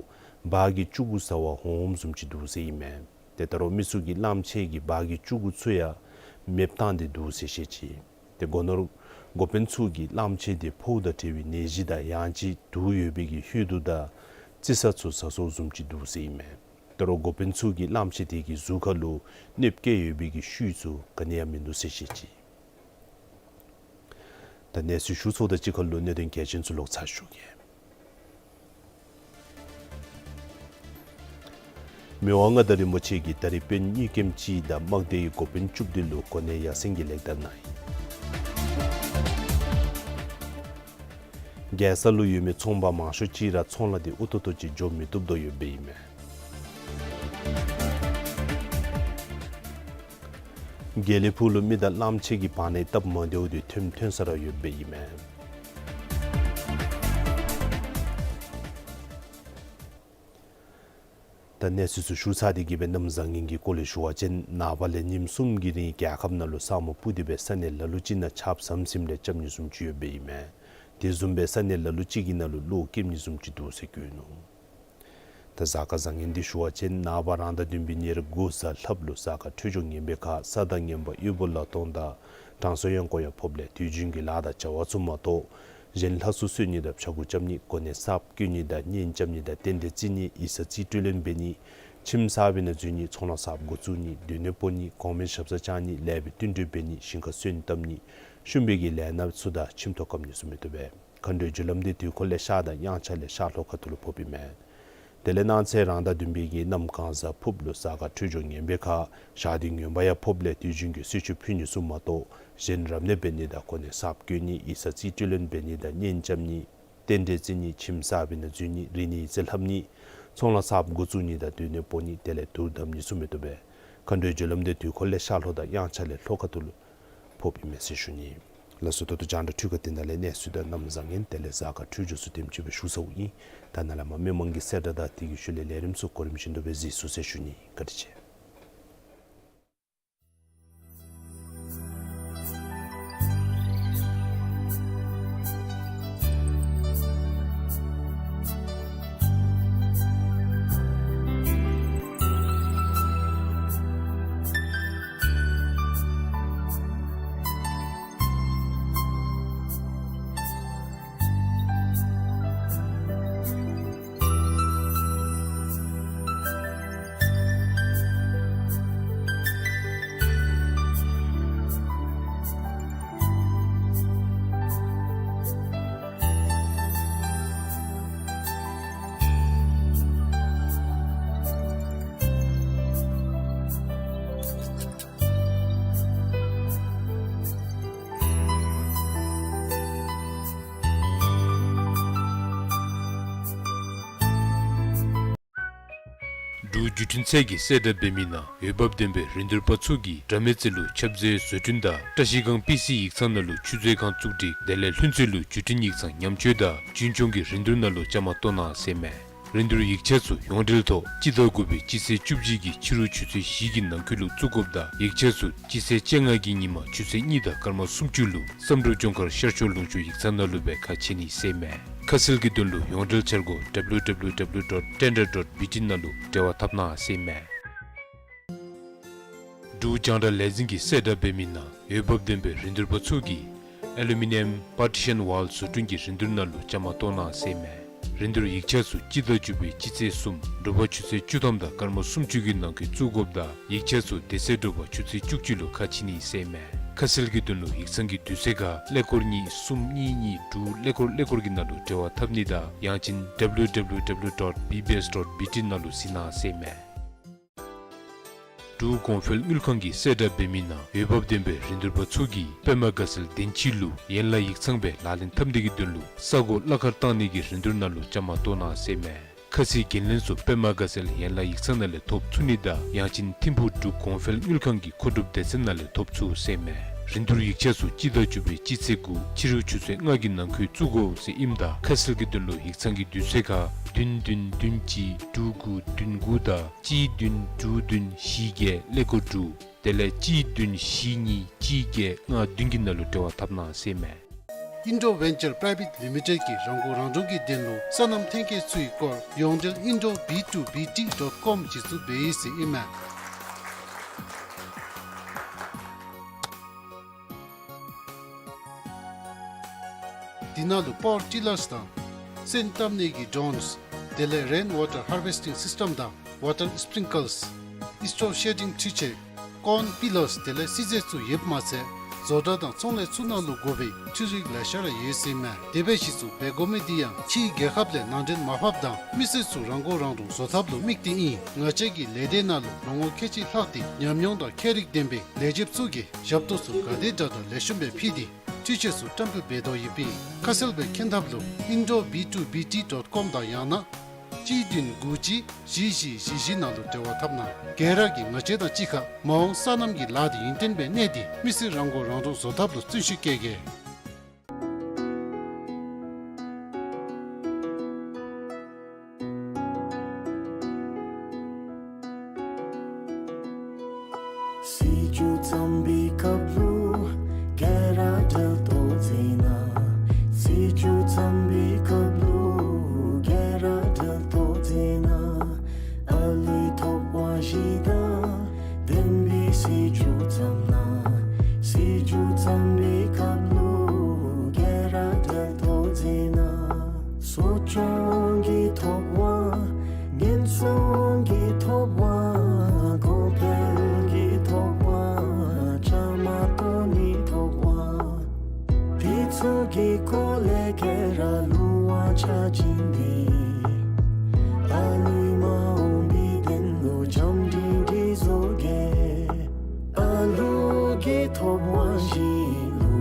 བ་གི་ལྕུག་གུ་ཟ་བར་འོངམ་བཟུམ་ཅིག་འདུག་ཟེར་ཨིན་མས། ཏེ་ད་རུང་མི་ཚུ་གིས་གླང་ཆེན་གྱིས་བ་གི་ལྕུག་གུ་ཚུ་ཡང་མེདཔ་བཏང་སྟེ་འདུག་ཟེར་བཤད་ཅི། ཏེ་སྒོ་ནོར་འགོ་དཔོན་ཚུ་གིས་གླང་ཆེན་དེ་ཕོཝ་དང་འབྲེལ་བའི་ནད་གཞི་དང་ཡང་ཅིན་དུག་ཡོད་པའི་གི་ཧོད་དུ་དང་རྩི་ས་ཚུ་ཟ་སོངམ་བཟུམ་ཅིག་འདུག་ཟེར་ཨིན་མས། ད་རུང་འགོ་དཔོན་ཚུ་གིས་གླང་ཆེན་དེ་གི་གཟུགས་ཁར་ལུ་གནོདཔ་བཀལ་ཡོད་པའི་གི་ཤུལ་ཚུ་ག་ནི་ཡང་མིན་འདུག་ཟེར་བཤད་ཅི། ད་གནས་ཚུལ་ཞུ་ཚརཝ་དང་གཅིག་ཁར་ལུ་གནད་དོན་གལ་ཆེན་ཚུ་ལོག་ཚར་ཞུ་གེ། མི་དབང་མངའ་བདག་རིན་པོ་ཆེ་གིས་ད་རིས་དཔོན་གཉིས་ཀྱིམ་ཅིག་དང་དམག་སྡེའི་འགོ་དཔོན་བཅུ་བདུན་ལུ་གོ་གནས་ཡར་སེང་གི་ལེགས་དར་གནང་ཡི། རྒྱལ་ས་ལུ་ཡོད་མི་ཚོང་པ་མང་ཤོས་ཅིག་ར་ཚོང་ལཱ་དེ་ཨུ་ཐུག་ཐུག་ཅིག་འགྱོ་མི་བཏུབ་དོ་ཡོདཔ་ཨིན་མས། དགེ་ལེགས་ཕུག་ལུ་མི་དང་གླང་ཆེན་གྱི་བར་ནའི་སྟབས་མ་བདེཝ་དེ་ཐོནམ་ཐོན་ས་ར་ཡོདཔ་ཨིན་མས། ད་གནས་ཚུལ་ཚུ་ཞུ་ཚར་ཏེ་གིས་སྦེ་གནམ་བཟང་ངན་གྱི་སྐོར་ལས་ཞུ་བ་ཅིན་ནངས་པ་ལས་ཉིནམ་གསུམ་གྱི་རིང་རྒྱལ་ཁབ་ནང་ལུ་ས་སྨུག་སྤུབས་ཏེ་སྦེ་ས་གནས་ལ་ལུ་ཅིག་ནང་ཆརཔ་ཟམ་ཟིམ་རེ་རྐྱབ་ནི་བཟུམ་ཅིག་ཡོདཔ་ཨིན་མས། དེ་བཟུམ་སྦེ་ས་གནས་ལ་ལུ་ཅིག་གི་ནང་ལུ་གློག་རྐྱབ་ནི་བཟུམ་ཅིག་འདུག་ཟེར་བཀོད་ནུག། ད་གཟའ་སྐར་བཟང་ངན་འདི་ཞུ་བ་ཅིན་ནངས་པ་རང་ཟླ་བདུན་པའི་ཉེར་དགུ་གཟའ་ལྷགཔ་ལུ་གཟའ་སྐར་འཕྲོད་སྦྱོར་ངན་པའི་ཁར་ས་དང་ངན་པ་གཡུས་སྦོ་ལ་སྟོང་དང་དྲང་སྲོང་གཡང་འགུགས་ཡང་ཕོགཔ་ལས་དུས་རྒྱུན་གྱི་ལཱ་དང་བྱ་བ་ཚུ་མ་གཏོགས་གཞན་ལྷ་སྲུང་གསོལ་ནི་དང་ཕྱྭ་འགུགས་རྐྱབ་ནི་གོ་གནས་གསརཔ་བསྐོ་ནི་དང་གཉེན་རྐྱབ་ནི་དང་རྟེན་འབྲེལ་བརྩི་ནི་ཡིག་ཚང་རྩིས་སྤྲོད་ལེན་འབད་ནི་ཁྱིམ་གསར་པའི་ནང་འཛུལ་ནི་ཚོང་ལཱ་གསརཔ་འགོ་བཙུགས་ནི་སྡོད་གནས་སྤོ་ནི་གོང་མའི་ཞབས་སར་བཅར་ནི་ལས་པའི་བསྟུན་གྲོས་འབད་ནི་ཞིང་ཁར་སོན་བཏབ་ནི་ཤུམ་པའི་གི་ལས་སྣ་ཚུ་དང་ཁྱིམ་ཐོག་བཀབ་ནི་ཚུ་མི་བཏུབ་པས། མཁའ་འགྲོའི་རྒྱུ་ལམ་འདི་དུས་འཁོར་ལས་ཤར་དང་དབྱངས་འཆར་ལས་ཤར་ལྷོ་ཁ་ཐུག་ལུ་ཕོགཔ་ཨིན་མས། དེ་ལས་གནངས་ཚེ་རང་ཟླ་བདུན་པའི་གི་གནམ་གང་གཟའ་ཕུརཔ་ལུ་གཟའ་སྐར་འཕྲོད་སྦྱོར་ངན་པའི་ཁར་ཞག་དུས་ངན་པ་ཡང་ཕོགཔ་ལས་དུས་རྒྱུན་གྱི་གསོལ་མཆོད་ཕུལ་ནི་ཚུ་མ་གཏོགས་གཞན་རབ་གནས་འབད་ནི་དང་གོ་གནས་གསརཔ་བསྐོ་ནི་ཡིག་ཚང་རྩིས་སྤྲོད་ལེན་འབད་ནི་དང་གཉེན་རྐྱབ་ནི་རྟེན་འབྲེལ་བརྩི་ནི་ཁྱིམ་གསར་པའི་ནང་འཛུལ་ནི་རིག་གནས་ཡིག་རྩིས་ལྷབ་ནི་ཚོང་ལཱ་གསརཔ་འགོ་བཙུགས་ནི་དང་སྡོད་གནས་སྤོ་ནི་དེ་ལས་དུར་བརྡབ་ནི་ཚུ་མི་བཏུབ་པས། མཁའ་འགྲོའི་རྒྱུ་ལམ་འདི་དུས་འཁོར་ལས་ཤར་ལྷོ་དང་དབྱངས་འཆར་ལས་ལྷོ་ཁ་ཐུག་ལུ་ཕོགཔ་ཨིན་མས་ཟེར་ཞུ་ནི། ལགས་སོ། ད་ལྟོ་རྒྱང་བསྒྲགས་འཕྲུལ་ཁང་འདི་ནང་ལས་གནས་ཚུལ་དང་གནམ་བཟང་ངན་དེ་ལས་གཟའ་སྐར་འཕྲོད་སྦྱོར་ཚུ་དེམ་ཅིག་སྦེ་ཞུ་ཚརཝ་ཨིན། ད་ནཱ་ལས་མར་མི་མང་གི་གསལ་བསྒྲགས་དང་དེ་གི་ཤུལ་ལས་ལས་རིམ་ཚུ་གོ་རིམ་བཞིན་དུ་སྦེ་གཟིགས་ཚུགས་ཟེར་ཞུ་ནི། བཀའ་དྲིན་ཆེ། འབྲུག་བརྒྱུད་འཕྲིན་ཚད་ཀྱིས་གསལ་བསྒྲགས་འབད་མི་ནང་འོས་འབབ་ལྡན་པའི་རིན་བསྡུར་པ་ཚུ་གིས་དགྲ་མེད་རྩེ་ལུ་ཆབ་རྫས་བཟོ་སྐྲུན་དང་བཀྲ་ཤིས་སྒང་པི་སི་ཡིག་ཚང་ནང་ལུ་ཆུ་མཛོད་ཁང་བཙུགས་སྒྲིག་དེ་ལས་ལྷུན་རྩེ་ལུ་བརྒྱུད་འཕྲིན་ཡིག་ཚང་ཉམས་བཅོས་དང་རྒྱུན་སྐྱོང་གི་རིན་བསྡུར་ནང་ལུ་བཅའ་མར་གཏོགས་གནང་ཟེར་ཨིན་མས། རིན་བསྡུར་ཡིག་ཆ་ཚུ་ཡོངས་འབྲེལ་ཐོག་སྤྱི་ཟླ་དགུ་པའི་སྤྱི་ཚེས་བཅུ་གཅིག་གི་ཕྱི་རུ་ཆུ་ཚོད་བཞི་གི་ནང་འཁོད་ལུ་བཙུགས་དགོཔ་དང་ཡིག་ཆ་ཚུ་སྤྱི་ཚེས་བཅོ་ལྔ་གི་ཉིན་མ་ཆུ་ཚོད་གཉིས་དང་སྐར་མ་སུམ་ཅུ་ལུ་བསམ་གྲུབ་ལྗོངས་མཁར་ཤར་ཕྱོགས་ལུང་ཕྱོགས་ཡིག་ཚང་ནང་ལུ་སྦེ་ཁ་ཕྱེ་ནི་ཟེར་ཨིན་མས། ཁ་གསལ་གྱི་དོན་ལུ་ཡོངས་འབྲེལ་འཆར་སྒོ་W W W dot tender dot B T ནང་ལུ་འབྲེལ་བ་འཐབ་གནང་ཟེར་ཨིན་མས། འབྲུག་རྒྱང་བསྒྲགས་ལས་འཛིན་གྱིས་གསལ་བསྒྲགས་འབད་མི་ནང་འོས་འབབ་ལྡན་པའི་རིན་བསྡུར་པ་ཚུ་གིས་Aluminium Partition Wall བཟོ་སྐྲུན་གྱི་རིན་བསྡུར་ནང་ལུ་བཅའ་མར་གཏོགས་གནང་ཟེར་ཨིན་མས། རིན་བསྡུར་ཡིག་ཆ་ཚུ་སྤྱི་ཟླ་བཅུ་པའི་སྤྱི་ཚེས་གསུམ་དྲོ་པ་ཆུ་ཚོད་བཅུ་ཐམ་དང་སྐར་མ་སུམ་ཅུ་གི་ནང་འཁོད་བཙུགས་དགོཔ་དང་ཡིག་ཆ་ཚུ་དེ་ཚེ་དྲོ་པ་ཆུ་ཚོད་བཅུ་གཅིག་ལུ་ཁ་ཕྱེ་ནི་ཟེར་ཨིན་མས། ཁ་གསལ་གྱི་དོན་ལུ་ཡིག་ཚང་གི་དུས་ཚོད་ཁར་ཀླད་ཀོར་གཉིས་གསུམ་གཉིས་གཉིས་དྲུག་ཀླད་ཀོར་ཀླད་ཀོར་གྱི་ནང་ལུ་འབྲེལ་བ་འཐབ་ནི་དང་ཡང་ཅིན་W W W dot B B S dot B T ནང་ལུ་གཟིགས་གནང་ཟེར་ཨིན་མས། འབྲུག་གོང་འཕེལ་དངུལ་ཁང་གིས་གསལ་བསྒྲགས་འབད་མི་ནང་འོས་འབབ་ལྡན་པའི་རིན་བསྡུར་པ་ཚུ་གིས་པདྨ་དགའ་ཚལ་བདེན་སྐྱིད་ལུ་ཡན་ལག་ཡིག་ཚང་སྦེ་ལག་ལེན་འཐབ་ནི་གི་དོན་ལུ་ས་སྒོ་གླ་ཁར་བཏང་ནི་གི་རིན་བསྡུར་ནང་ལུ་བཅའ་མར་གཏོགས་གནང་ཟེར་ཨིན་མས། ཁ་གསལ་འགན་ལེན་ཚུ་པདྨ་དགའ་ཚལ་ཡན་ལག་ཡིག་ཚང་ནང་ལས་ཐོབ་ཚུགས་ནི་དང་ཡང་ཅིན་ཐིམ་ཕུག་འབྲུག་གོང་འཕེལ་དངུལ་ཁང་གི་མཁོ་སྒྲུབ་སྡེ་ཚན་ནང་ལས་ཐོབ་ཚུགས་ཟེར་ཨིན་མས། རིན་བསྡུར་ཡིག་ཆ་ཚུ་སྤྱི་ཟླ་བཅུ་པའི་སྤྱི་ཚེས་དགུ་ཕྱི་རུ་ཆུ་ཚོད་ལྔ་གི་ནང་འཁོད་བཙུགས་དགོ་ཟེར་ཨིནམ་ད་ཁ་གསལ་གྱི་དོན་ལུ་ཡིག་ཚང་གི་དུས་ཚོད་ཁར་བདུན་བདུན་བདུན་གཅིག་དྲུག་དགུ་བདུན་དགུ་དང་གཅིག་བདུན་དྲུག་བདུན་བཞི་བརྒྱད་ཀླད་ཀོར་དྲུག་དེ་ལས་གཅིག་བདུན་བཞི་གཉིས་གཅིག་བརྒྱད་ལྔ་བདུན་གྱི་ནང་ལུ་འབྲེལ་བ་འཐབ་གནང་ཟེར་ཨིན་མས། Indo Venture Private Limited གིས་རང་མགོ་རང་འདྲོངས་ཀྱི་དོན་ལུ་སོ་ནམ་ཐོན་སྐྱེད་ཚུའི་སྐོར་ཡོངས་འབྲེལ་Indo B two B T dot com གཞི་བཙུགས་འབད་ཡི་ཟེར་ཨིན་མས། དེ་ནང་ལུ་པ་ཝར་ཊི་ལརསི་དང་སོན་བཏབ་ནི་གི་ཌོརོནསི་དེ་ལས་རེན་ཝ་ཊར་ཧར་ཝེསི་ཊིང་སིསི་ཊེམ་དང་ཝ་ཊར་སི་པི་རིང་ཀལསི་ཨིས་ཊོབ་ཤེ་ཌིང་འཕྲུལ་ཆས་ཀོརན་པི་ལརསི་དེ་ལས་སིལ་ཚལ་ཚུ་ཡོདཔ་མ་ཚད་བཟོ་གྲྭ་དང་ཚོང་ལས་ཚུ་ནང་ལུ་དགོ་པའི་འཕྲུལ་རིག་ལེ་ཤ་ར་ཡོད་ཟེར་ཨིན་མས། དེ་སྦེ་གཞི་བཙུགས་འབད་དགོ་མི་དེ་ཡང་ཕྱིའི་རྒྱལ་ཁབ་ལས་ནང་འདྲེན་མ་ཕབ་དང་མི་སེར་ཚུ་རང་མགོ་རང་འདྲོངས་བཟོ་ཐབས་ལུ་དམིགས་ཏེ་ཨིན། ང་བཅས་ཀྱི་ལས་སྡེ་ནང་ལུ་ལོ་ངོ་ཁལ་གཅིག་ལྷག་སྟེ་ཉམས་མྱོང་དང་ཁྱད་རིག་ལྡན་པའི་ལས་བྱེདཔ་ཚུ་གིས་ཞབས་ཏོག་ཚུ་ག་དེ་དྲག་དྲག་ལེགས་ཤོམ་སྦེ་ཕུལ་ཏེ་འཕྲུལ་ཆས་ཚུ་བཀྲམ་སྤེལ་འབད་དོ་ཡོདཔ་ཨིན། ཁ་གསལ་སྦེ་མཁྱེན་ཐབས་ལུ་Indo B two B T dot com དང་ཡང་ན་གཅིག་བདུན་དགུ་གཅིག་བཞི་བཞི་བཞི་བཞི་ནང་ལུ་འབྲེལ་བ་འཐབ་གནང་། ག་ར་གིས་ང་བཅས་དང་གཅིག་ཁར་མ་འོངས་སོ་ནམ་གྱི་ལཱ་འདི་ཡུན་བརྟན་སྦེ་གནས་ཏེ་མི་སེར་རང་མགོ་རང་འདྲོངས་བཟོ་ཐབས་ལུ་བརྩོན་ཤུགས་བསྐྱེད་གེ། སྲིད་བྱུས་བརྩམ་པའི་སྐབས་ལུ་ག་ར་འབྲེལ་གཏོགས་མཛད་གནང་། སྲིད་བྱུས་བརྩམ་པའི་སྐབས་ལུ་ག་ར་འབྲེལ་གཏོགས་མཛད་གནང་། སྲིད་བྱུས་བརྩམས་ན། སྲིད་བྱུས་བརྩམས་པའི་སྐབས་ལུ་སྐེ་རགས་དེ་ཐོག་འཛེགས་ན། གསོ་སྐྱོང་གི་ཐོབ་དབང་། ཉེན་སྲུང་གི་ཐོབ་དབང་། གོང་འཕེལ་གྱི་ཐོབ་དབང་། བཅའ་མར་གཏོགས་ནིའི་ཐོབ་དབང་། དེ་ཚུ་གི་སྐོར་ལས་སྐེ་རགས་ལུ་དབང་ཆ་བྱིན་ཏེ། ཨ་ལུའི་མ་འོངས་པའི་དོན་ལུ་བྱམས་སྒྲིང་སྒྲིང་བཟོ་གེ། ཨ་ལུ་གི་ཐོབ་དབང་ཞིག་ལུ་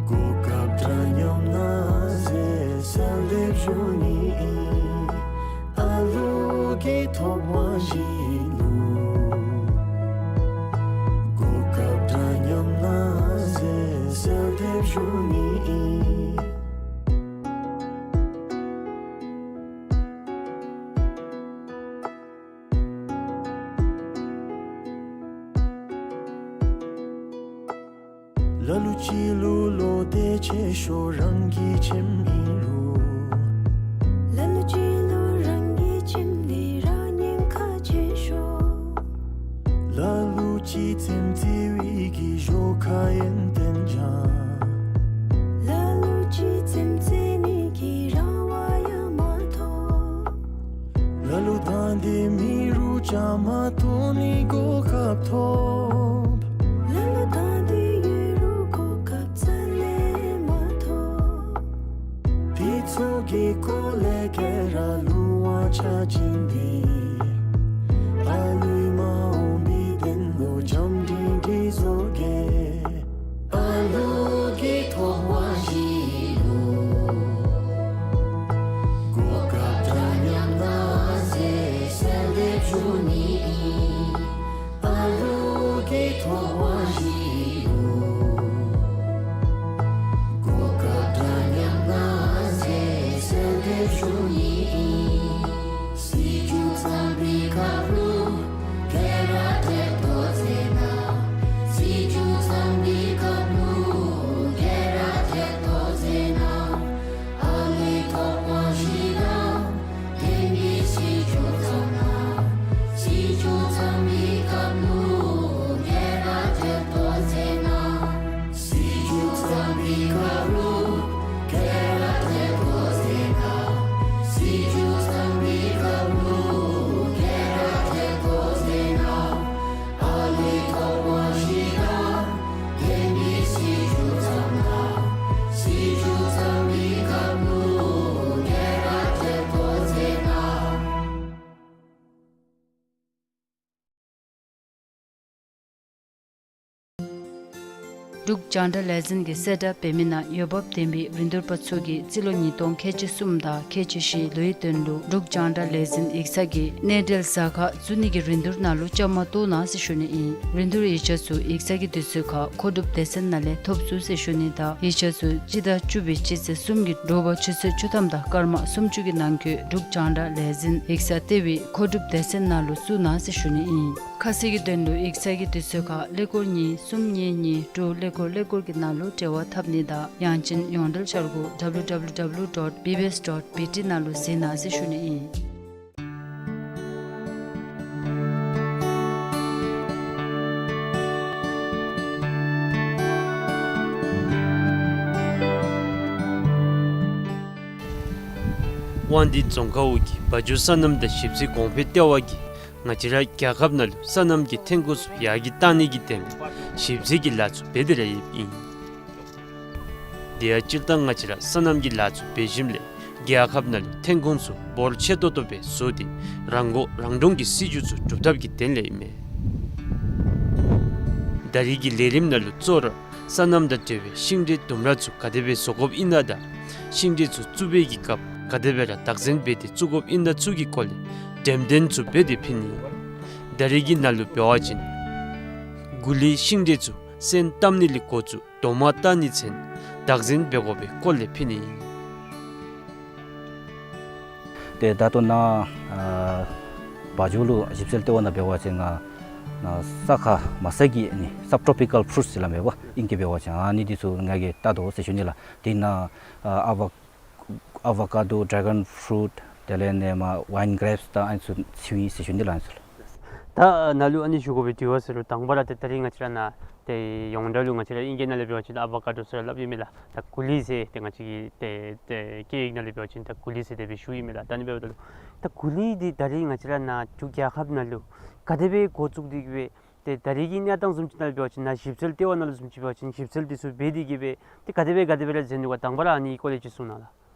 གོ་སྐབས་འདྲ་མཉམ་གནང་ཟེར་གསལ་འདེབས་ཞུ་ནི་ཨིན། ཨ་ལུ་གི་ཐོབ་དབང་ཞིག་ལུ་གོ་སྐབས་འདྲ་མཉམ་གནང་ཟེར་གསལ་འདེབས་ཞུ་ནི་ཨིན། ལ་ལུ་ཅིག་ལུ་བློ་གཏད་ཆེ་ཤོས་རང་གི་ཁྱིམ་ཨིན་རུང་། ལ་ལུ་ཅིག་ལུ་རང་གི་ཁྱིམ་འདི་ར་ཉེན་ཁ་ཆེ་ཤོས། ལ་ལུ་ཅིག་ཚེམ་ཚེ་བའི་གི་ཞོར་ཁ་ཡོན་ཏན་ཅན། ལ་ལུ་ཅིག་ཚེམ་ཚེ་ནི་གི་རང་དབང་ཡང་མ་ཐོབ། ལ་ལུ་དང་འདོད་མེད་རུང་བཅའ་མར་གཏོགས་ནིའི་གོ་སྐབས་ཐོབ། ལ་ལུ་དང་འདོད་ཡོད་རུང་གོ་སྐབས་རྩ་ལས་མ་ཐོབ། དེ་ཚུ་གི་སྐོར་ལས་སྐེ་རགས་ལུ་དབང་ཆ་བྱིན་ཏེ། ཨ་ལུའི་མ་འོངས་པའི་དོན་ལུ་བྱམས་སྒྲིང་སྒྲིང་བཟོ་གེ། ཨ་ལུ་གི་ཐོབ་དབང་ཞིག་ལུ་གོ་སྐབས་འདྲ་མཉམ་གནང་ཟེར་གསལ་འདེབས་ཞུ་ནི་ཨིན། ཨ་ལུ་གི་ཐོབ་དབང་ཞིག་ལུ་གོ་སྐབས་འདྲ་མཉམ་གནང་ཟེར་གསལ་འདེབས་ཞུ་ནི་ཨིན། སྲིད་བྱུས་བརྩམས་པའི་སྐབས་ལུ་སྐེ་རགས་དེ་ཐོག་འཛེགས་ན། སྲིད་བྱུས་བརྩམས་པའི་སྐབས་ལུ་སྐེ་རགས་དེ་ཐོག་འཛེགས་ན། ཨ་ལུའི་ཐོབ་དབང་ཞི་དང་ལྡན་པའི་སྲིད་བྱུས་བརྩམས་ན། སྲིད་བྱུས་བརྩམས་པའི་སྐབས་ལུ་སྐེ་རགས་དེ་ཐོག་འཛེགས་ན། སྲིད་བྱུས་བརྩམས་པའི་སྐབས་ལུ་སྐེ་རགས་དེ་ཐོག་འཛེགས་ན། སྲིད་བྱུས་བརྩམས་པའི་སྐབས་ལུ་སྐེ་རགས་དེ་ཐོག་འཛེགས་ན། ཨ་ལུའི་ཐོབ་དབང་ཞི་དང་ལྡན་པའི་སྲིད་བྱུས་བརྩམས་ན། སྲིད་བྱུས་བརྩམས་པའི་སྐབས་ལུ་སྐེ་རགས་དེ་ཐོག་འཛེགས་ན། འབྲུག་རྒྱང་བསྒྲགས་ལས་འཛིན་གྱིས་གསལ་བསྒྲགས་འབད་མི་ནང་འོས་འབབ་ལྡན་པའི་རིན་བསྡུར་པ་ཚུ་གིས་རྩིས་ལོ་ཉིས་སྟོང་ཁལ་གཅིག་གསུམ་དང་ཁལ་གཅིག་བཞི་ལོའི་དོན་ལུ་འབྲུག་རྒྱང་བསྒྲགས་ལས་འཛིན་ཡིག་ཚང་གི་གནས་འབྲེལ་གཟའ་སྐར་བཙུགས་ནི་གི་རིན་བསྡུར་ནང་ལུ་བཅའ་མར་གཏོགས་གནང་ཟེར་ཞུ་ནི་ཨིན། རིན་བསྡུར་ཡིག་ཆ་ཚུ་ཡིག་ཚང་གི་དུས་ཚོད་ཁར་མཁོ་སྒྲུབ་སྡེ་ཚན་ནང་ལས་ཐོབ་ཚུགས་ཟེར་ཞུ་ནི་དང་ཡིག་ཆ་ཚུ་སྤྱི་ཟླ་བཅུ་པའི་སྤྱི་ཚེས་གསུམ་གྱི་དྲོ་པ་ཆུ་ཚོད་བཅུ་ཐམ་དང་སྐར་མ་སུམ་ཅུ་གི་ནང་འཁོད་འབྲུག་རྒྱང་བསྒྲགས་ལས་འཛིན་ཡིག་ཚང་ལྟེ་བའི་མཁོ་སྒྲུབ་སྡེ་ཚན་ནང་ལུ་བཙུགས་གནང་ཟེར་ཞུ་ནི་ཨིན། ཁ་གསལ་གྱི་དོན་ལུ་ཡིག་ཚང་གི་དུས་ཚོད་ཁར་ཀླད་ཀོར་གཉིས་གསུམ་གཉིས་གཉིས་དྲུག་ཀླད་ཀོར་ཀླད་ཀོར་གྱི་ནང་ལུ་འབྲེལ་བ་འཐབ་ནི་དང་ཡང་ཅིན་ཡོངས་འབྲེལ་འཆར་སྒོ་W W W dot B B S dot B T ནང་ལུ་གཟིགས་གནང་ཟེར་ཞུ་ནི་ཨིན། དབང་འདུས་རྫོང་ཁག་འོག་གི་བ་འཇོ་སོ་ནམ་དང་ཞིབ་འཚོལ་གོང་འཕེལ་ལྟེ་བ་གིས་ང་བཅས་ར་རྒྱལ་ཁབ་ནང་ལུ་སོ་ནམ་གྱི་ཐོན་ཁུངས་ཚུ་ཡར་རྒྱས་གཏང་ནི་གི་དོན་ལུ་ཞིབ་འཚོལ་གྱི་ལཱ་ཚུ་འབད་དེ་ར་ཡོདཔ་ཨིན། དེ་ཡང་སྤྱིར་བཏང་ང་བཅས་ར་སོ་ནམ་གྱི་ལཱ་ཚུ་འབད་ཞིནམ་ལས་རྒྱལ་ཁབ་ནང་ལུ་ཐོན་ཁུངས་ཚུ་འབོར་ཆེ་ཏོག་ཏོ་སྦེ་བཟོ་སྟེ་རང་མགོ་རང་འདྲོངས་ཀྱི་སྲིད་བྱུས་ཚུ་སྒྲུབ་ཐབས་ཀྱི་དོན་ལས་ཨིན་མས། ད་རེས་ཀྱི་ལས་རིམ་ནང་ལུ་གཙོ་བོ་ར་སོ་ནམ་དང་འབྲེལ་བའི་ཤིང་འབྲས་ལྡུམ་ར་ཚུ་ག་དེ་སྦེ་བཟོ་དགོཔ་ཨིན་ན་དང་ཤིང་འབྲས་ཚུ་བཙུགས་པའི་གི་སྐབས་ག་དེ་སྦེ་ར་བདག་འཛིན་འབད་དེ་བཙུགས་དགོཔ་ཨིན་ན་ཚུ་གི་སྐོར་ལས་འགྲེམས་སྟོན་ཚུ་འབད་དེ་ཕུལ་ནི་ཨིན། ད་རེས་ཀྱི་ནང་ལུ་འབད་བ་ཅིན་གུ་ལུའི་ཤིང་འབྲས་ཚུ་སོན་བཏབ་ནི་ལས་འགོ་བཙུགས་རྡོག་མ་བཏགས་ནི་ཚུན་བདག་འཛིན་འབད་དགོ་པའི་སྐོར་ལས་ཕུལ་ནི་ཨིན། ཏེ་ད་ལྟོ་ནཱ་ཨ་བ་འཇོ་ལུ་ཞིབ་འཚོལ་ལྟེ་བ་ནང་འབད་བ་ཅིན་ནཱ་ནཱ་ས་ཁ་མ་ས་གི་ཨ་ནི་སབ་ཊོ་པི་ཀཱལ་ཕུ་རུཊསི་ཟེར་སླབ་མས་པ། ཨིང་སྐད་འབད་བ་ཅིན་ཨ་ནི་འདི་ཚུ་ང་གིས་བལྟ་དོ་ཟེར་ཞུ་ནི་ལགས། དེ་ནང་ཨ་ཨ་བ་ཨ་བ་ཀ་ཌོ་ཌེ་གཱོན་ཕུ་རུཊ་དེ་ལས་ཨ་ནི་མར་ཝའིན་གྲེཔསི་དང་ཨ་ནི་ཚུ་ཚུད་ཡི་ཟེར་ཞུ་ནི་ལགས། ཨ་ནི་ཚུ་ལགས། ད་ནཱ་ལུ་ཨ་ནི་ཞུ་དགོ་པའི་དྲི་བ་ཟེར་རུང་དང་པ་ར་ཏེ་ད་རིས་ང་བཅས་ར་ནཱ་ཏེ་ཡོངས་གྲགས་ལུ་ང་བཅས་ར་ཨིང་སྐད་ནང་ལས་འབད་བ་ཅིན་ཨ་བ་ཀ་ཌོ་ཟེར་སླབ་ཨིན་མས་ལགས། ད་གུ་ལི་ཟེར་ཏེ་ང་བཅས་ཀྱི་ཏེ་ཏེ་སྐད་ཡིག་ནང་ལས་འབད་བ་ཅིན་ད་གུ་ལི་ཟེར་དེ་སྦེ་ཞུཝ་ཨིན་མས་ལགས། ད་ཨ་ནི་འབདཝ་ད་ལུ་ད་གུ་ལི་འདི་ད་རིས་ང་བཅས་ར་ནཱ་འབྲུག་རྒྱལ་ཁབ་ནང་ལུ་ག་དེ་སྦེ་འགོ་བཙུགས་ཏེ་གི་སྦེ་ཏེ་ད་རིས་ཀྱི་གནས་སྟངས་བཟུམ་ཅིག་ནང་འབད་བ་ཅིན་ནཱ་ཞིབ་འཚོལ་ལྟེ་བ་ནང་ལུ་བཟུམ་ཅིག་འབད་བ་ཅིན་ཞིབ་འཚོལ་འདི་ཚུ་འབད་དེ་གི་སྦེ་ཏེ་ག་དེ་སྦེ་ག་དེ་སྦེ་ར་མཛད་ནུག་ག། དང་པ་ར་ཨ་ནི་སྐོར་ལས་ཅིག་གསུང་གནང་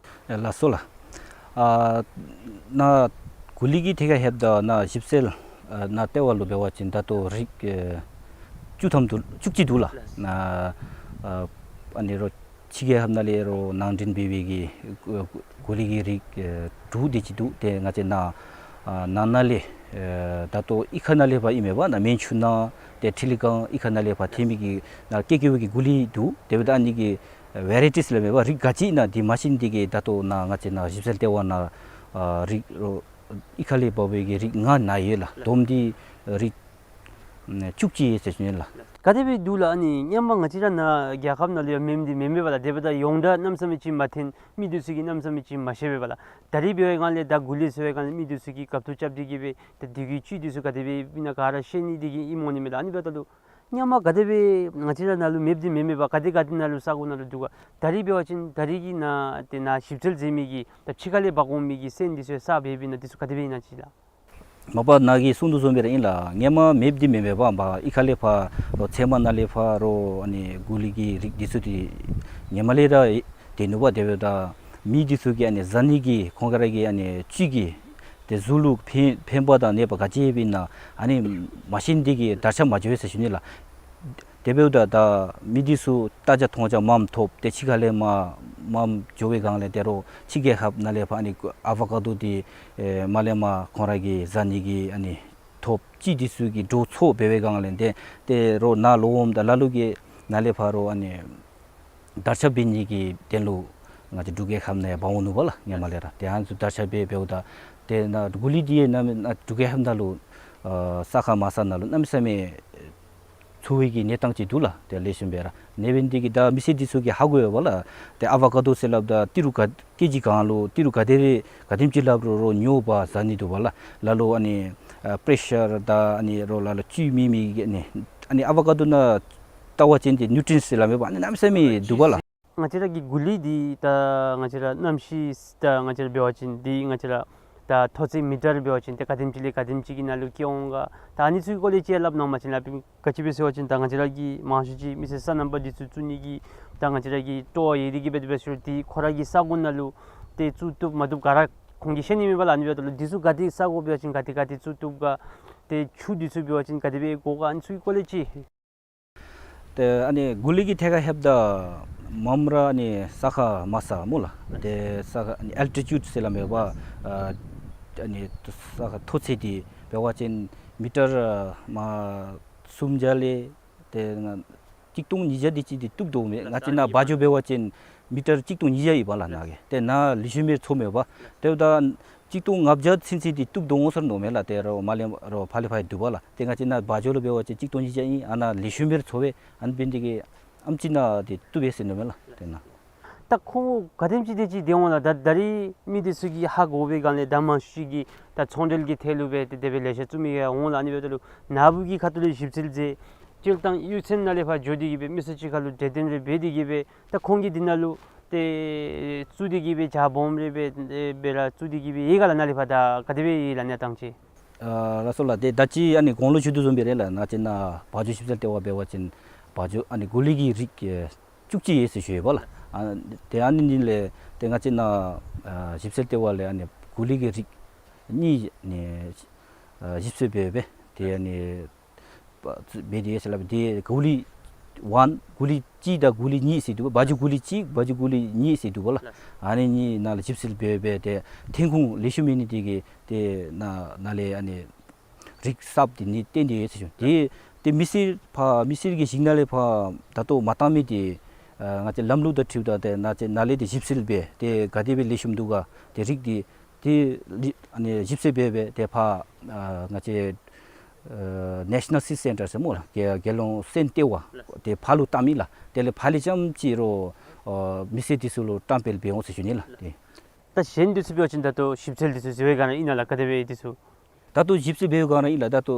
ལགས། ལགས་སོ་ལགས། ཨ་ནཱ་གུ་ལི་གི་ཐད་ཁར་ལྷོདཔ་ད་ནཱ་ཞིབ་འཚོལ་ཨ་ནཱ་ལྟེ་བ་ལུ་འབད་བ་ཅིན་ད་ལྟོ་རིགས་ཨེ་བཅུ་ཐམ་འདུག། བཅུ་གཅིག་འདུག་ལགས། ནཱ་ཨ་ཨ་ནི་རོགས་ཕྱི་རྒྱལ་ཁབ་ནང་ལས་རོགས་ནང་འདྲེན་འབད་བའི་གི་གུ་ལི་གི་རིགས་ཨེ་དྲུག་དེ་ཅིག་འདུག། ཏེ་ང་བཅས་ནཱ་ཨ་ནང་ན་ལས་ཨེ་ད་ལྟོ་གཡུས་ཁ་ནང་ལས་ཕར་ཨིན་མས་པ། ནཱ་མན་ཆུ་ནང་ཏེ་ཁྲི་ལི་སྒང་གཡུས་ཁ་ནང་ལས་ཕར་ཐོན་མི་གི་ནཱ་ཀེ་ཀེ་བི་གི་གུ་ལི་འདུག། དེ་འབདཝ་ད་ཨ་ནི་གི་ཨེ་ཝེ་རའི་ཊིས་ལས་མེད་པ་རིགས་ག་ཅི་ཨིན་ན་འདི་མ་ཤེས་ནི་དེ་གིས་ད་ལྟོ་ནཱ་ང་བཅས་ནཱ་ཞིབ་འཚོལ་ལྟེ་བ་ནང་ཨ་རིགས་རོགས་གཡུས་ཁ་ལས་འབག་པའི་གི་རིགས་ལྔ་ནཱ་ཡོད་ལགས། བསྡོམས་ཏེ་རིགས་ཨ་བཅུ་གཅིག་ཡོད་ཟེར་ཞུ་ནི་ལགས། ག་དེ་སྦེ་འདུག་ལགས། ཨ་ནི་སྔོན་མ་ང་བཅས་ར་ནཱ་རྒྱལ་ཁབ་ནང་ལུ་ཡང་མེདཔ་འདི་མེན་མས་པ་ལགས། དེ་འབདཝ་ད་ཡོངས་གྲགས་གནམ་མེད་ས་མེད་ཅིག་མ་ཐོན། མི་འདི་ཚུ་གིས་གནམ་མེད་ས་མེད་ཅིག་མ་ཤེས་པས་པ་ལགས། ད་རིས་འབད་བའི་སྒང་ལས་ད་གུ་ལི་ཟེར་བའི་སྒང་ལས་མི་འདི་ཚུ་གིས་དགའ་སྤྲོ་རྐྱབ་སྟེ་གི་སྦེ་ད་དེ་གི་བཅུད་འདི་ཚུ་ག་དེ་སྦེ་ཨིན་ན་ག་ར་ཤེས་ནི་དེ་གིས་ཨིནམ་འོང་ནི་མས་ལགས། ཨ་ནི་འབདཝ་ད་ལུ་སྔོན་མ་ག་དེ་སྦེ་ང་བཅས་ར་ནཱ་ལུ་མེདཔ་འདི་མེན་མས་པ། ག་དེ་ག་དེ་ནང་ལུ་ས་གོ་ནང་ལུ་འདུག་ག། ད་རིས་འབད་བ་ཅིན་ད་རིས་ཀྱི་ནཱ་ཏེ་ནཱ་ཞིབ་འཚོལ་མཛད་མི་གི་ད་ཕྱི་ཁ་ལས་འབག་འོང་མི་གི་སོན་འདི་ཚུ་གསརཔ་འབད་བའི་ནང་འདི་ཚུ་ག་དེ་སྦེ་ཨིན་ན་ཅིག་ལགས། མ་པ་ནཱ་གིས་གསུངས་དོ་བཟུམ་སྦེ་ར་ཨིན་ལགས། སྔོན་མ་མེདཔ་འདི་མེན་མས་པ། མ་གཡུས་ཁ་ལས་ཕར་རོགས་ཚལ་མ་ནང་ལས་ཕར་རོགས་ཨ་ནི་གུ་ལི་གི་རིགས་འདི་ཚུ་འདི་སྔོན་མ་ལས་ར་ཡོད་དེ་ནུག་པ། དེ་འབདཝ་ད་མི་འདི་ཚུ་གིས་ཨ་ནི་བཟའ་ནི་གི་ཁོང་ར་གི་ཨ་ནི་བཅུད་ཀྱི་ཏེ་གཟུགས་ལུ་ཕན་ཕན་པ་དང་ནད་པ་ག་ཅི་ཡོདཔ་ཨིན་ན་ཨ་ནི་མ་ཤེས་ནི་དེ་གིས་དར་ཁྱབ་མ་འགྱོ་བས་ཟེར་ཞུ་ནི་ལགས། དེ་འབདཝ་ད་ད་མི་འདི་ཚུ་ལྟ་རྒྱ་མཐོང་རྒྱ་མངམ་ཐོབ། ཏེ་ཕྱི་ཁ་ལས་མར་མངམ་འགྱོ་བའི་སྒང་ལས་ཏེ་རོགས་ཕྱི་རྒྱལ་ཁབ་ནང་ལས་ཕར་ཨ་ནི་ཨ་བ་ཀ་ཌོ་འདི་ཨེ་མར་ལས་མར་ཁོང་ར་གི་བཟའ་ནི་གི་ཨ་ནི་ཐོབ། བཅུད་འདི་ཚུ་གི་འགྲོ་ཚུགས་འབད་བའི་སྒང་ལས་ཏེ་ཏེ་རོགས་ནཱ་ལུ་འོངམ་ད་ལ་ལུ་གིས་ནཱ་ལས་ཕར་རོགས་ཨ་ནི་དར་ཁྱབ་འབད་ནི་གི་དོན་ལུ་ང་བཅས་འབྲུག་རྒྱལ་ཁབ་ནང་ཡང་འབག་འོང་ནུག་པ་ལགས། སྔོན་མ་ལས་ར་ཏེ་ཨ་ནི་ཚུ་དར་ཁྱབ་འབད་འབདཝ་ད་ཏེ་ནཱ་གུ་ལི་འདི་ཡང་ནཱ་ནཱ་འབྲུག་རྒྱལ་ཁབ་ནང་ལུ་ཨ་ས་ཁ་མ་ས་ནང་ལུ་གནམ་མེད་ས་མེད་འཚོ་བའི་གི་གནས་སྟངས་ཅིག་འདུག་ལགས། ཏེ་ལེགས་ཤོམ་སྦེ་ར། ཨ་ནི་འབད་ནི་དེ་གིས་ད་མི་སེར་འདི་ཚུ་གིས་ཧ་གོ་ཡོད་པ་ལགས། ཏེ་ཨ་བ་ཀ་ཌོ་ཟེར་སླབ་ད་ཏི་རུ་ག་ཀེ་ཇི་གང་ལུ་ཏི་རུ་ག་དེ་རེ་ག་དེམ་ཅིག་སླབ་རུང་རོགས་ཉོ་བར་བཟའ་ནི་འདུག་པ་ལགས། ལ་ལུ་ཨ་ནི་ཨ་པེ་རེ་ཤར་དང་ཨ་ནི་རོགས་ལ་ལུ་བཅུད་མེད་མི་གི་ཨ་ནི་ཨ་ནི་ཨ་བ་ཀ་ཌོ་ནང་ལྟ་བ་ཅིན་ཏེ་ནིའུ་ཊི་རི་ཡེནཊསི་ཟེར་སླབ་མས་པ། ཨ་ནི་གནམ་མེད་ས་མེད་འདུག་པ་ལགས། ང་བཅས་ར་གི་གུ་ལི་འདི་ད་ང་བཅས་ར་གནམ་གཤིས་ད་ང་བཅས་ར་འབད་བ་ཅིན་འདི་ང་བཅས་ར་ད་མཐོ་ཚད་མི་ཊར་འབད་བ་ཅིན་ཏེ་ག་དེམ་ཅིག་ལས་ག་དེམ་ཅིག་གི་ནང་ལུ་སྐྱེ་འོང་ག། ད་ཨ་ནི་ཚུ་གི་སྐོར་ལས་ཅིག་སླབ་གནང་བ་ཅིན་ལགས། ག་ཅི་སྦེ་ཟེར་བ་ཅིན་ད་ང་བཅས་ར་གི་མང་ཤོས་ཅིག་མི་སེར་སོ་ནམ་པ་འདི་ཚུ་བཙུགས་ནི་གི་ད་ང་བཅས་ར་གི་སྤྲོ་བ་ཡོད་དེ་གི་སྦེ་དེ་སྦེ་ཟེར་ཏེ་ཁོ་ར་གི་ས་གོ་ནང་ལུ་ཏེ་བཙུགས་བཏུབ་མ་བཏུབ་ག་ར་ཁོང་གིས་ཤེས་ནི་མེད་པ་ལགས། ཨ་ནི་འབདཝ་ད་ལུ་འདི་ཚུ་ག་ཏེ་ས་གོ་འབད་བ་ཅིན་ག་ཏེ་ག་ཏེ་བཙུགས་བཏུབ་ག། ཏེ་ཆུ་འདི་ཚུ་འབད་བ་ཅིན་ག་དེ་སྦེ་དགོ་ག། ཨ་ནི་ཚུ་གི་སྐོར་ལས་ཅིག། ཏེ་ཨ་ནི་གུ་ལི་གི་ཐད་ཁར་ལྷོདཔ་ད་མངམ་ར་ཨ་ནི་ས་ཁ་མ་ས་སྨོ་ལགས། ཏེ་ས་ཁ་ཨ་ནི་ཨལ་ཊི་ཊིའུཌ་ཟེར་སླབ་མས་པ། ཨ་ཨ་ནི་ས་ཁ་མཐོ་ཚད་འདི་འབད་བ་ཅིན་མི་ཊར་ཨ་མ་སུམ་བརྒྱ་ལས་ཏེ་ང་གཅིག་སྟོང་ཉིས་བརྒྱ་དེ་ཅིག་འདི་བཏུབ་དོ་མས། ང་བཅས་ནཱ་བ་ཇོ་འབད་བ་ཅིན་མི་ཊར་གཅིག་སྟོང་ཉིས་བརྒྱ་ཨིན་པ་ལགས་ནཱ་གི། ཏེ་ནཱ་ལེགས་ཤོམ་སྦེ་འཚོ་མས་པ། དེ་འབདཝ་ད་གཅིག་སྟོང་ལྔ་བརྒྱ་ཚུན་ཚོད་འདི་བཏུབ་དོ་འོང་ཟེར་མནོཝ་མས་ལགས། ཏེ་རོགས་མར་ལས་རོགས་ཕར་ལས་ཕར་འདུག་པ་ལགས། ཏེ་ང་བཅས་ནཱ་བ་ཇོ་ལུ་འབད་བ་ཅིན་གཅིག་སྟོང་ཉིས་བརྒྱ་ཨིན། ཨ་ནཱ་ལེགས་ཤོམ་སྦེ་འཚོ་བས། ཨ་ནི་འབད་ནི་དེ་གིས་ཨེམ་ཅིག་ནཱ་འདི་བཏུབ་པས་ཟེར་མནོཝ་མས་ལགས། ཏེ་ནཱ་ད་ཁོང་ག་དེམ་ཅིག་དེ་ཅིག་སྡོད་འོང་ལགས། ད་ད་རིས་མི་འདི་ཚུ་གིས་ཧ་གོ་བའི་སྒང་ལས་ད་མང་ཤོས་ཅིག་གིས་ད་ཚོང་འབྲེལ་གྱི་ཐད་ལུ་སྦེ་ཏེ་དེ་སྦེ་ལེ་ཤ་བཙུགས་མི་ཡང་འོང་ལགས། ཨ་ནི་འབདཝ་ད་ལུ་ནཱ་བུ་གི་ཁ་ཐུག་ལས་ཞིབ་འཚོལ་མཛད། སྤྱིར་བཏང་གཡུས་ཚན་ནང་ལས་ཕར་འགྱོ་སྟེ་གི་སྦེ་མི་སེར་གཅིག་ཁར་ལུ་གྲོས་བསྟུན་རེ་འབད་དེ་གི་སྦེ་ད་ཁོང་གིས་འདི་ནང་ལུ་ཏེ་བཙུགས་ཏེ་གི་སྦེ་ཇ་སྦོམ་རེ་སྦེ་སྦེ་ར་བཙུགས་ཏེ་གི་སྦེ་ཡོད་ག་ལགས། ནཱ་ལས་ཕར་ད་ག་དེ་སྦེ་ཡོད་ལགས་གནས་སྟངས་ཅིག། ཨ་ལགས་སོ་ལགས། ཏེ་ད་ཅི་ཨ་ནི་གོང་ལུ་ཞུ་དོ་བཟུམ་སྦེ་ར་ལགས། ང་བཅས་ནཱ་བ་ཇོ་ཞིབ་འཚོལ་ལྟེ་བ་འབད་བ་ཅིན་བ་ཇོ་ཨ་ནི་གུ་ལི་གི་རིགས་ཨེ་བཅུ་གཅིག་ཡོད་ཟེར་ཞུ་ཡོད་པ་ལགས། ཨ་ཏེ་ཨ་ནི་ནི་ལས་ཏེ་ང་བཅས་ནཱ་ཨ་ཞིབ་འཚོལ་ལྟེ་བ་ལས་ཨ་ནི་གུ་ལི་གི་རིགས་གཉིས་ནི་ཨ་ཞིབ་འཚོལ་འབད་འབད་ཏེ་ཨ་ནི་འབད་དེ་ཡོད་ཟེར་སླབ་པས། ཏེ་གུ་ལི་ཝན་གུ་ལི་གཅིག་དང་གུ་ལི་གཉིས་ཟེར་འདུག་པ། བ་ཇོ་གུ་ལི་གཅིག་བ་ཇོ་གུ་ལི་གཉིས་ཟེར་འདུག་པ་ལགས། ཨ་ནི་གཉིས་ནང་ལུ་ཞིབ་འཚོལ་འབད་འབད་ཏེ་ཐོན་ཁུངས་ལེགས་ཤོམ་ཡོད་ནི་དེ་གིས་ཏེ་ནཱ་ནཱ་ལས་ཨ་ནི་རིགས་གསརཔ་འདི་ནི་བཏོན་ཏེ་ཡོད་ཟེར་ཞུ། ཏེ་ཏེ་མི་སེར་ཕར་མི་སེར་གྱི་གཞུང་ནང་ལས་ཕར་ད་ལྟོ་མ་བཏང་མི་འདི་ཨ་ང་བཅས་ལམ་ལུགས་དང་འཁྲིལཝ་ད་ཏེ་ནཱ་ཅིག་ནཱ་ལས་ཏེ་ཞིབ་འཚོལ་འབད་ཏེ་ག་དེ་སྦེ་ལེགས་ཤོམ་འདུག་ག། ཏེ་རིགས་འདི་ཏེ་ལི་ཨ་ནི་ཞིབ་འཚོལ་འབད་འབད་ཏེ་ཕར་ཨ་ང་བཅས་ཨ་National Seed Centre ཟེར་སྨོ་ལགས། རྒྱལ་རྒྱལ་ཡོངས་སོན་ལྟེ་བ་ཏེ་ཕར་ལུ་བཏང་མི་ལགས། དེ་ལས་ཕར་ལས་རྐྱངམ་ཅིག་རོགས་ཨ་མི་སེར་འདི་ཚུ་ལུ་བཀྲམ་སྤེལ་འབད་འོང་ཟེར་ཞུ་ནི་ལགས། ཏེ་ད་གཞན་འདི་ཚུ་འབད་བ་ཅིན་ད་ལྟོ་ཞིབ་འཚོལ་འདི་ཚུ་ཟེར་བའི་སྒང་ཨིན་ན་ལགས། ག་དེ་སྦེ་འདི་ཚུ། ད་ལྟོ་ཞིབ་འཚོལ་འབད་བའི་སྒང་ར་ཨིན་ལགས། ད་ལྟོ་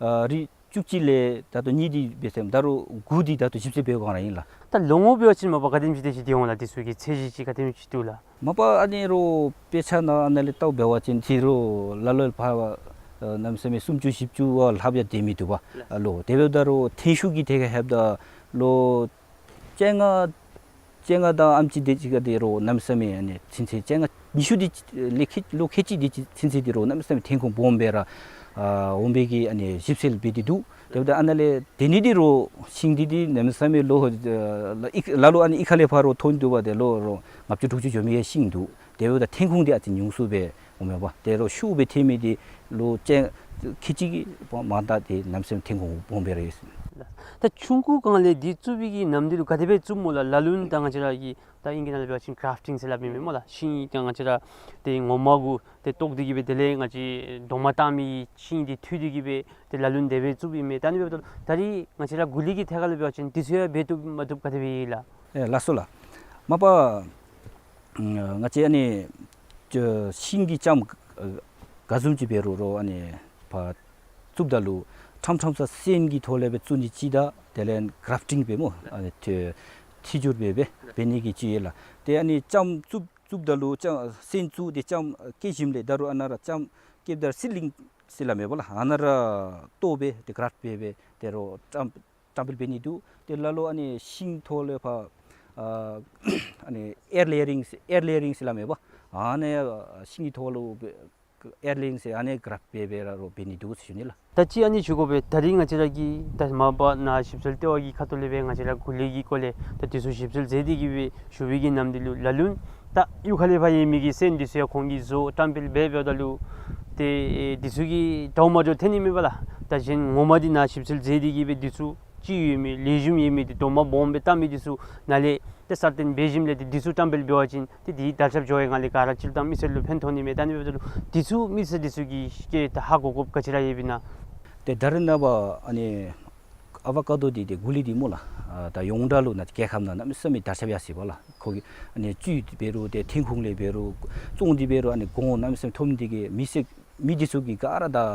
ཨ་རིགས་བཅུ་གཅིག་ལས་ད་ལྟོ་གཉིས་འདི་འབད་ཟེར་ད་རུང་དགུ་འདི་ད་ལྟོ་ཞིབ་འཚོལ་འབད་བའི་སྒང་ར་ཨིན་ལགས། ད་ལོ་ངོ་འབད་བ་ཅིན་མ་པ་ག་དེམ་ཅིག་དེ་ཅིག་འདི་འོང་ལགས། དེ་ཚུ་གི་ཚད་གཞི་ཅིག་ག་དེམ་ཅིག་འདུག་ལགས། མ་པ་ཨ་ནི་རོགས་དཔེ་ཆ་ནང་ཨ་ནཱ་ལས་བལྟ་འབད་བ་ཅིན་ཅིག་རོགས་ལ་ལོ་ལས་ཕར་ཨ་གནམ་མེད་ས་མེད་སུམ་ཅུ་བཞི་བཅུ་བ་ལྷགཔ་ཡང་སྡོད་མི་འདུག་པ། ལགས། ལོ་དེ་འབདཝ་ད་རོགས་ཐོན་ཤུགས་ཀྱི་ཐད་ཁར་ལྷོདཔ་ད་ལོ་བཅོ་ལྔ་བཅོ་ལྔ་དང་ཨ་ནེམ་ཅིག་དེ་ཅིག་ཁར་འདི་རོགས་གནམ་མེད་ས་མེད་ཨ་ནི་ཚུན་ཚོད་བཅོ་ལྔ་ཉི་ཤུ་འདི་ལས་ཁལ་ལོ་ཁལ་གཅིག་དེ་ཅིག་ཚུན་ཚོད་འདི་རོགས་གནམ་མེད་ས་མེད་ཐོན་ཁུངས་སྦོམ་སྦེ་ར་ཨ་འོང་པའི་གི་ཨ་ནི་ཞིབ་འཚོལ་འབད་དེ་འདུག། དེ་འབདཝ་ད་ཨ་ནཱ་ལས་དེ་ནི་འདི་རོགས་ཤིང་འདི་འདི་གནམ་མེད་ས་མེད་ལོ་ཨ་ལ་ཨི་ལ་ལོ་ཨ་ནི་ཨི་ཁ་ལས་ཕར་རོགས་ཐོན་འདུག་པ། དེ་ལོ་རོགས་ལྔ་བཅུ་དྲུག་ཅུ་འགྱོ་མི་གི་ཤིང་འདུག། དེ་འབདཝ་ད་ཐོན་ཁུངས་འདི་ཨ་ཙི་ཉུང་སུ་སྦེ་འོང་མས་པ། དེ་རོགས་ཤུགས་སྦེ་ཐོན་མི་འདི་ལོ་བཅོ་ཁལ་གཅིག་གི་མ་ད་དེ་གནམ་མེད་ས་མེད་ཐོན་ཁུངས་སྦོམ་སྦེ་ར་ཡོད་ཟེར། ད་ཆུང་ཀུའི་སྒང་ལས་འདི་བཙུགས་པའི་གི་ནམ་དུས་ལུ་ག་དེ་སྦེ་བཙུགསཔ་སྨོ་ལགས། ལ་ལུ་ད་ང་བཅས་ར་གི་ད་ཨིང་སྐད་ནང་ལས་འབད་བ་ཅིན་གརཕ་ཊིང་ཟེར་སླབ་ཨིན་མས་སྨོ་ལགས། ཤིང་ད་ང་བཅས་ར་ཏེ་ངོ་མ་གུ་ཏེ་བཏོག་སྟེ་གི་སྦེ་དེ་ལས་ང་བཅས་རྡོག་མ་བཏགས་མི་ཤིང་འདི་འཐུ་སྟེ་གི་སྦེ་ཏེ་ལ་ལུ་དེ་སྦེ་བཙུགསཔ་ཨིན་མས། ད་ཨ་ནི་འབདཝ་ད་ད་རིས་ང་བཅས་ར་གུ་ལི་གི་ཐད་ཁར་ལུ་འབད་བ་ཅིན་འདི་ཚུ་ཡང་འབད་བཏུབ་མ་བཏུབ་ག་དེ་སྦེ་ཨིན་ལགས། ཨེ་ལགས་སོ་ལགས། མ་པ་ང་བཅས་ཨ་ནི་ཤིང་གི་ལྕངམ་ག་བཟུམ་ཅིག་འབད་རུང་རོགས་ཨ་ནི་ཕར་བཙུགསཔ་ད་ལུ་ཕྲངམ་ཕྲངམ་ས་སོན་གྱི་ཐོག་ལས་སྦེ་བཙུགས་ནི་ཅིག་དང་དེ་ལས་གརཕ་ཊིང་འབད་སྨོ། ཨ་ནི་ཐི་ཐི་སྦྱོར་འབད་སྦེ་འབད་ནི་གི་ཅིག་ཡོད་ལགས། ཏེ་ཨ་ནི་ལྕངམ་བཙུགས་བཙུགསཔ་ད་ལུ་ལྕངམ་སོན་བཙུགས་ཏེ་ལྕངམ་སྐྱེས་ཞིནམ་ལས་ད་རུང་ཨ་ནཱ་ར་ལྕངམ་སྐྱེསཔ་ད་སིཌ་ལིང་ཟེར་སླབ་མས་པ་ལགས། ཨ་ནཱ་ར་བཏོག་སྦེ་ཏེ་གརཕ་ཊི་འབད་སྦེ་དེ་རོགས་བཀྲམ་བཀྲམ་སྤེལ་འབད་ནི་འདུག། ཏེ་ལ་ལོ་ཨ་ནི་ཤིང་ཐོག་ལས་ཕར་ཨ་ཨ་ནི་ཨེར་ལེ་ཡ་རིང་ཨེར་ལེ་ཡ་རིང་ཟེར་སླབ་མས་པ། ཨ་ནི་ཤིང་གི་ཐོག་ལུ་ཨེར་ལེ་ཡ་རིང་ཟེར་ཨ་ནི་གརཕ་ཊི་འབད་སྦེ་ར་རོགས་འབད་ནི་འདུག་ཟེར་ཞུ་ནི་ལགས། ད་ཅི་ཨ་ནི་ཞུ་དགོ་པས། ད་རིས་ང་བཅས་ར་གིས་ད་མ་པ་ནཱ་ཞིབ་འཚོལ་ལྟེ་བ་གི་ཁ་ཐུག་ལས་སྦེ་ང་བཅས་ར་གུ་ལི་གི་སྐོར་ལས་ད་འདི་ཚུ་ཞིབ་འཚོལ་མཛད་དེ་གི་སྦེ་ཞུ་བའི་གི་ནམ་དུས་ལུ་ལ་ལུ་ད་གཡུས་ཁ་ལས་ཕར་ཡོད་མི་གི་སོན་འདི་ཚུ་ཡང་ཁོང་གིས་བཟོ་བཀྲམ་སྤེལ་འབད་འབདཝ་ད་ལུ་ཏེ་འདི་ཚུ་གི་འདྲཝ་མ་འདྲཝ་ཐོན་ནི་མས་པ་ལགས། ད་གཞན་ངོ་མ་འདི་ནཱ་ཞིབ་འཚོལ་མཛད་དེ་གི་སྦེ་འདི་ཚུ་ཅིག་ཡོད་མི་ལེགས་ཤོམ་ཡོད་མི་འདི་རྡོག་མ་སྦོམ་སྦེ་བཏགས་མི་འདི་ཚུ་ནཱ་ལས་ཏེ་གསར་བཏོན་འབད་ཞིནམ་ལས་ཏེ་འདི་ཚུ་བཀྲམ་སྤེལ་འབད་བ་ཅིན་ཏེ་འདི་དར་ཁྱབ་འགྱོ་བའི་ངང་ལས་ག་ར་སྤྱིར་བཏང་མི་སེར་ལུ་ཕན་ཐོགས་ནི་མས། ད་ཨ་ནི་འབདཝ་ད་ལུ་འདི་ཚུ་མི་སེར་འདི་ཚུ་གིས་ཏེ་ད་ཧ་གོ་དགོཔ་ག་ཅི་ར་ཡོདཔ་ཨིན་ན། ཏེ་ད་རེས་ནངས་པ་ཨ་ནི་ཨ་བ་ཀ་རྡོ་འདི་ཏེ་གུ་ལི་འདི་སྨོ་ལགས། ཨ་ད་ཡོངས་གྲགས་ལུ་ནཱ་རྒྱལ་ཁབ་ནང་གནམ་མེད་ས་མེད་དར་ཁྱབ་ཡར་སོ་ཡི་པ་ལགས། ཁོ་གི་ཨ་ནི་བཅུད་འདི་འབད་རུང་ཏེ་ཐོན་ཁུངས་ལས་འབད་རུང་བཙོང་འདི་འབད་རུང་ཨ་ནི་གོང་གནམ་མེད་ས་མེད་མཐོ་མི་འདི་གིས་མི་སེར་མི་འདི་ཚུ་གིས་ག་ར་ད་ཨ་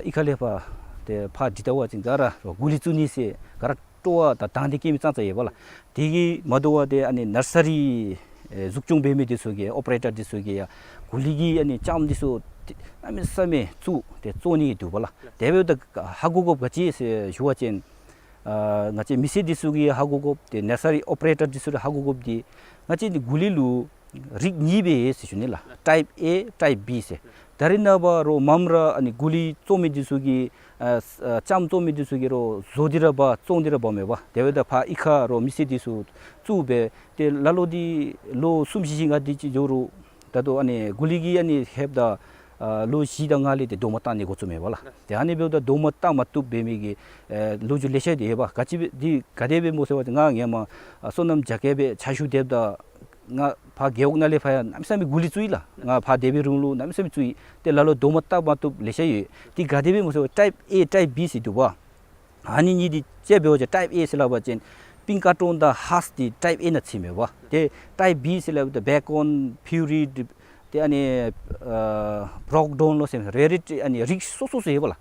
གཡུས་ཁ་ལས་ཕར་ཏེ་ཕར་འདི་ལྟ་བ་ཅིན་ག་ར་རོགས་གུ་ལི་བཙུགས་ནི་ཟེར་ག་ར་སྤྲོ་བ་དང་དང་འདོད་བསྐྱེད་མི་ཙང་ཙ་ཡོད་པ་ལགས། དེ་གིས་མ་དོ་བར་ཏེ་ཨ་ནི་ནར་ས་རི་ཨེ་འཛུགས་སྐྱོང་འབད་མི་འདི་ཚུ་གིས་ཨོ་པ་རེ་ཊར་འདི་ཚུ་གིས་ཡང་གུ་ལི་གི་ཨ་ནི་ལྕངམ་འདི་ཚུ་ཏེ་གནམ་མེད་ས་མེད་བཙུགས་ཏེ་བཙོང་ནི་འདུག་པ་ལགས། དེ་འབདཝ་ད་ཧ་གོ་དགོཔ་ག་ཅི་ཟེར་ཞུ་བ་ཅིན་ཨ་ང་བཅས་མི་སེར་འདི་ཚུ་གིས་ཧ་གོ་དགོཔ་ཏེ་ནར་ས་རི་ཨོ་པ་རེ་ཊར་འདི་ཚུ་གིས་ཧ་གོ་དགོཔ་འདི་ང་བཅས་འདི་གུ་ལི་ལུ་རིགས་གཉིས་སྦེ་ཡོད་ཟེར་ཞུ་ནི་ལགས། ཊའིཔ་ཨེ་ཊའིཔ་བི་ཟེར། ད་རེས་ནངས་པ་རོགས་མངམ་ར་ཨ་ནི་གུ་ལི་བཙོང་མི་འདི་ཚུ་གིས་ཨ་ཨ་ལྕངམ་བཙོང་མི་འདི་ཚུ་གིས་རོགས་བཟོ་སྟེ་ར་འབག་བཙོང་སྟེ་ར་འབག་མས་པ། དེ་འབདཝ་ད་ཕར་གཡུས་ཁར་རོགས་མི་སེར་འདི་ཚུ་བཙུགས་སྦེ་ཏེ་ལ་ལོ་འདི་ལོ་གསུམ་བཞི་བཞི་ལྔ་འདི་ཅིག་འགྱོ་རུང་ད་ལྟོ་ཨ་ནི་གུ་ལི་གིས་ཨ་ནི་ལྷོདཔ་ད་ཨ་ལོ་བཞི་དང་ལྔ་ལས་ཏེ་རྡོག་མ་བཏགས་ནི་འགོ་བཙུགས་མས་པ་ལགས། ཏེ་ཨ་ནི་འབདཝ་ད་རྡོག་མ་བཏགས་མ་བཏུབ་འབད་མི་གི་ཨེ་ལོ་རྒྱུས་ལེ་ཤ་འདི་ཡོད་པ། ག་ཅི་འབད་འདི་ག་དེ་འབད་སྨོ་ཟེར་བ་ཅིན་ང་ཧེ་མ་ཨ་སོ་ནམ་རྒྱ་བསྐྱེད་སྦེ་ཕྱག་ཞུ་སྡོདཔ་ད་ང་ཕར་རྒེད་འོག་ནང་ལས་ཕར་ཡང་གནམ་མེད་ས་མེད་གུ་ལི་བཙུགས་ཡི་ལགས། ང་ཕར་སྡོད་པའི་རིང་ལུ་གནམ་མེད་ས་མེད་བཙུགས་ཡི། ཏེ་ལ་ལོ་རྡོག་མ་བཏགས་མ་བཏུབ་ལེ་ཤ་ཡོད། འདི་ག་དེ་འབད་སྨོ་ཟེར་བ་ཊའིཔ་ཨེ་ཊའིཔ་བི་ཟེར་འདུག་པ། ཨ་ནི་གཉིས་འདི་དཔྱེ་འབད་བ་ཅིན་ཊའིཔ་ཨེ་ཟེར་སླབ་པ་ཅིན་པིང་ཀ་ཊོན་དང་ཧཱསི་འདི་ཊའིཔ་ཨེ་ནང་ཚུད་མས་པ། ཏེ་ཊའིཔ་བི་ཟེར་སླབ་ད་བེ་ཀོན་ཕིའུ་རིཌ་ཏེ་ཨ་ནི་ཨ་བྲོག་ཌོན་ལོ་ཟེར་རེ་རེ་ཨ་ནི་རིགས་སོ་སོ་སོ་ཡོད་པ་ལགས།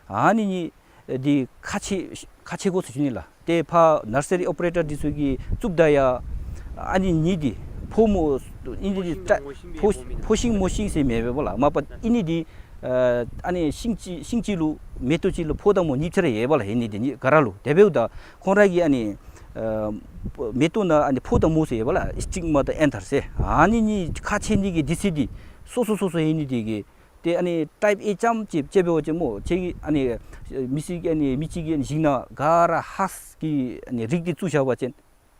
ཨ་ནི་གཉིས་འདི་ཁག་ཆེ་ཁག་ཆེ་དགོ་ཟེར་ཞུ་ནི་ལགས། ཏེ་ཕར་ནར་ས་རི་ཨོ་པ་རེ་ཊར་འདི་ཚུ་གིས་བཙུགསཔ་ད་ཡང་ཨ་ནི་གཉིས་འདི་ཕོ་མོ་ཨིན་འདི་ཕོ་ཕོ་ཤིང་མོ་ཤིང་ཟེར་མེད་པས་པ་ལགས། མ་པ་ཨིན་ནི་འདི་ཨ་ནི་ཤིང་གཅིག་ཤིང་གཅིག་ལུ་མེ་ཏོག་གཅིག་ལུ་ཕོ་དང་མོ་གཉིས་ཆ་ར་ཡོད་པ་ལགས། ཨིན་ནི་འདི་གཉིས་ག་ར་ལུ། དེ་འབདཝ་ད་ཁོང་ར་གི་ཨ་ནི་ཨ་མེ་ཏོག་ནང་ཨ་ནི་ཕོ་དང་མོ་ཟེར་ཡོད་པ་ལགས། སི་ཊིག་མ་དང་ཨེན་ཐར་ཟེར་ཨ་ནི་གཉིས་ཁག་ཆེ་ནི་གི་དུས་ཚོད་འདི་སོ་སོ་སོ་སོ་ཨིན་ནི་འདི་གིས་ཏེ་ཨ་ནི་ཊའིཔ་ཨེ་ཙམ་ཅིག་དཔྱེ་འབད་བ་ཅིན་སྨོ་ཁྱེད་ཀྱི་ཨ་ནི་མི་སེར་གྱི་ཨ་ནི་མི་གཅིག་གི་ཨ་ནི་ཞིང་ནང་ག་ར་ཧཱསི་གི་ཨ་ནི་རིགས་འདི་བཙུགས་བཞག་པ་ཅིན་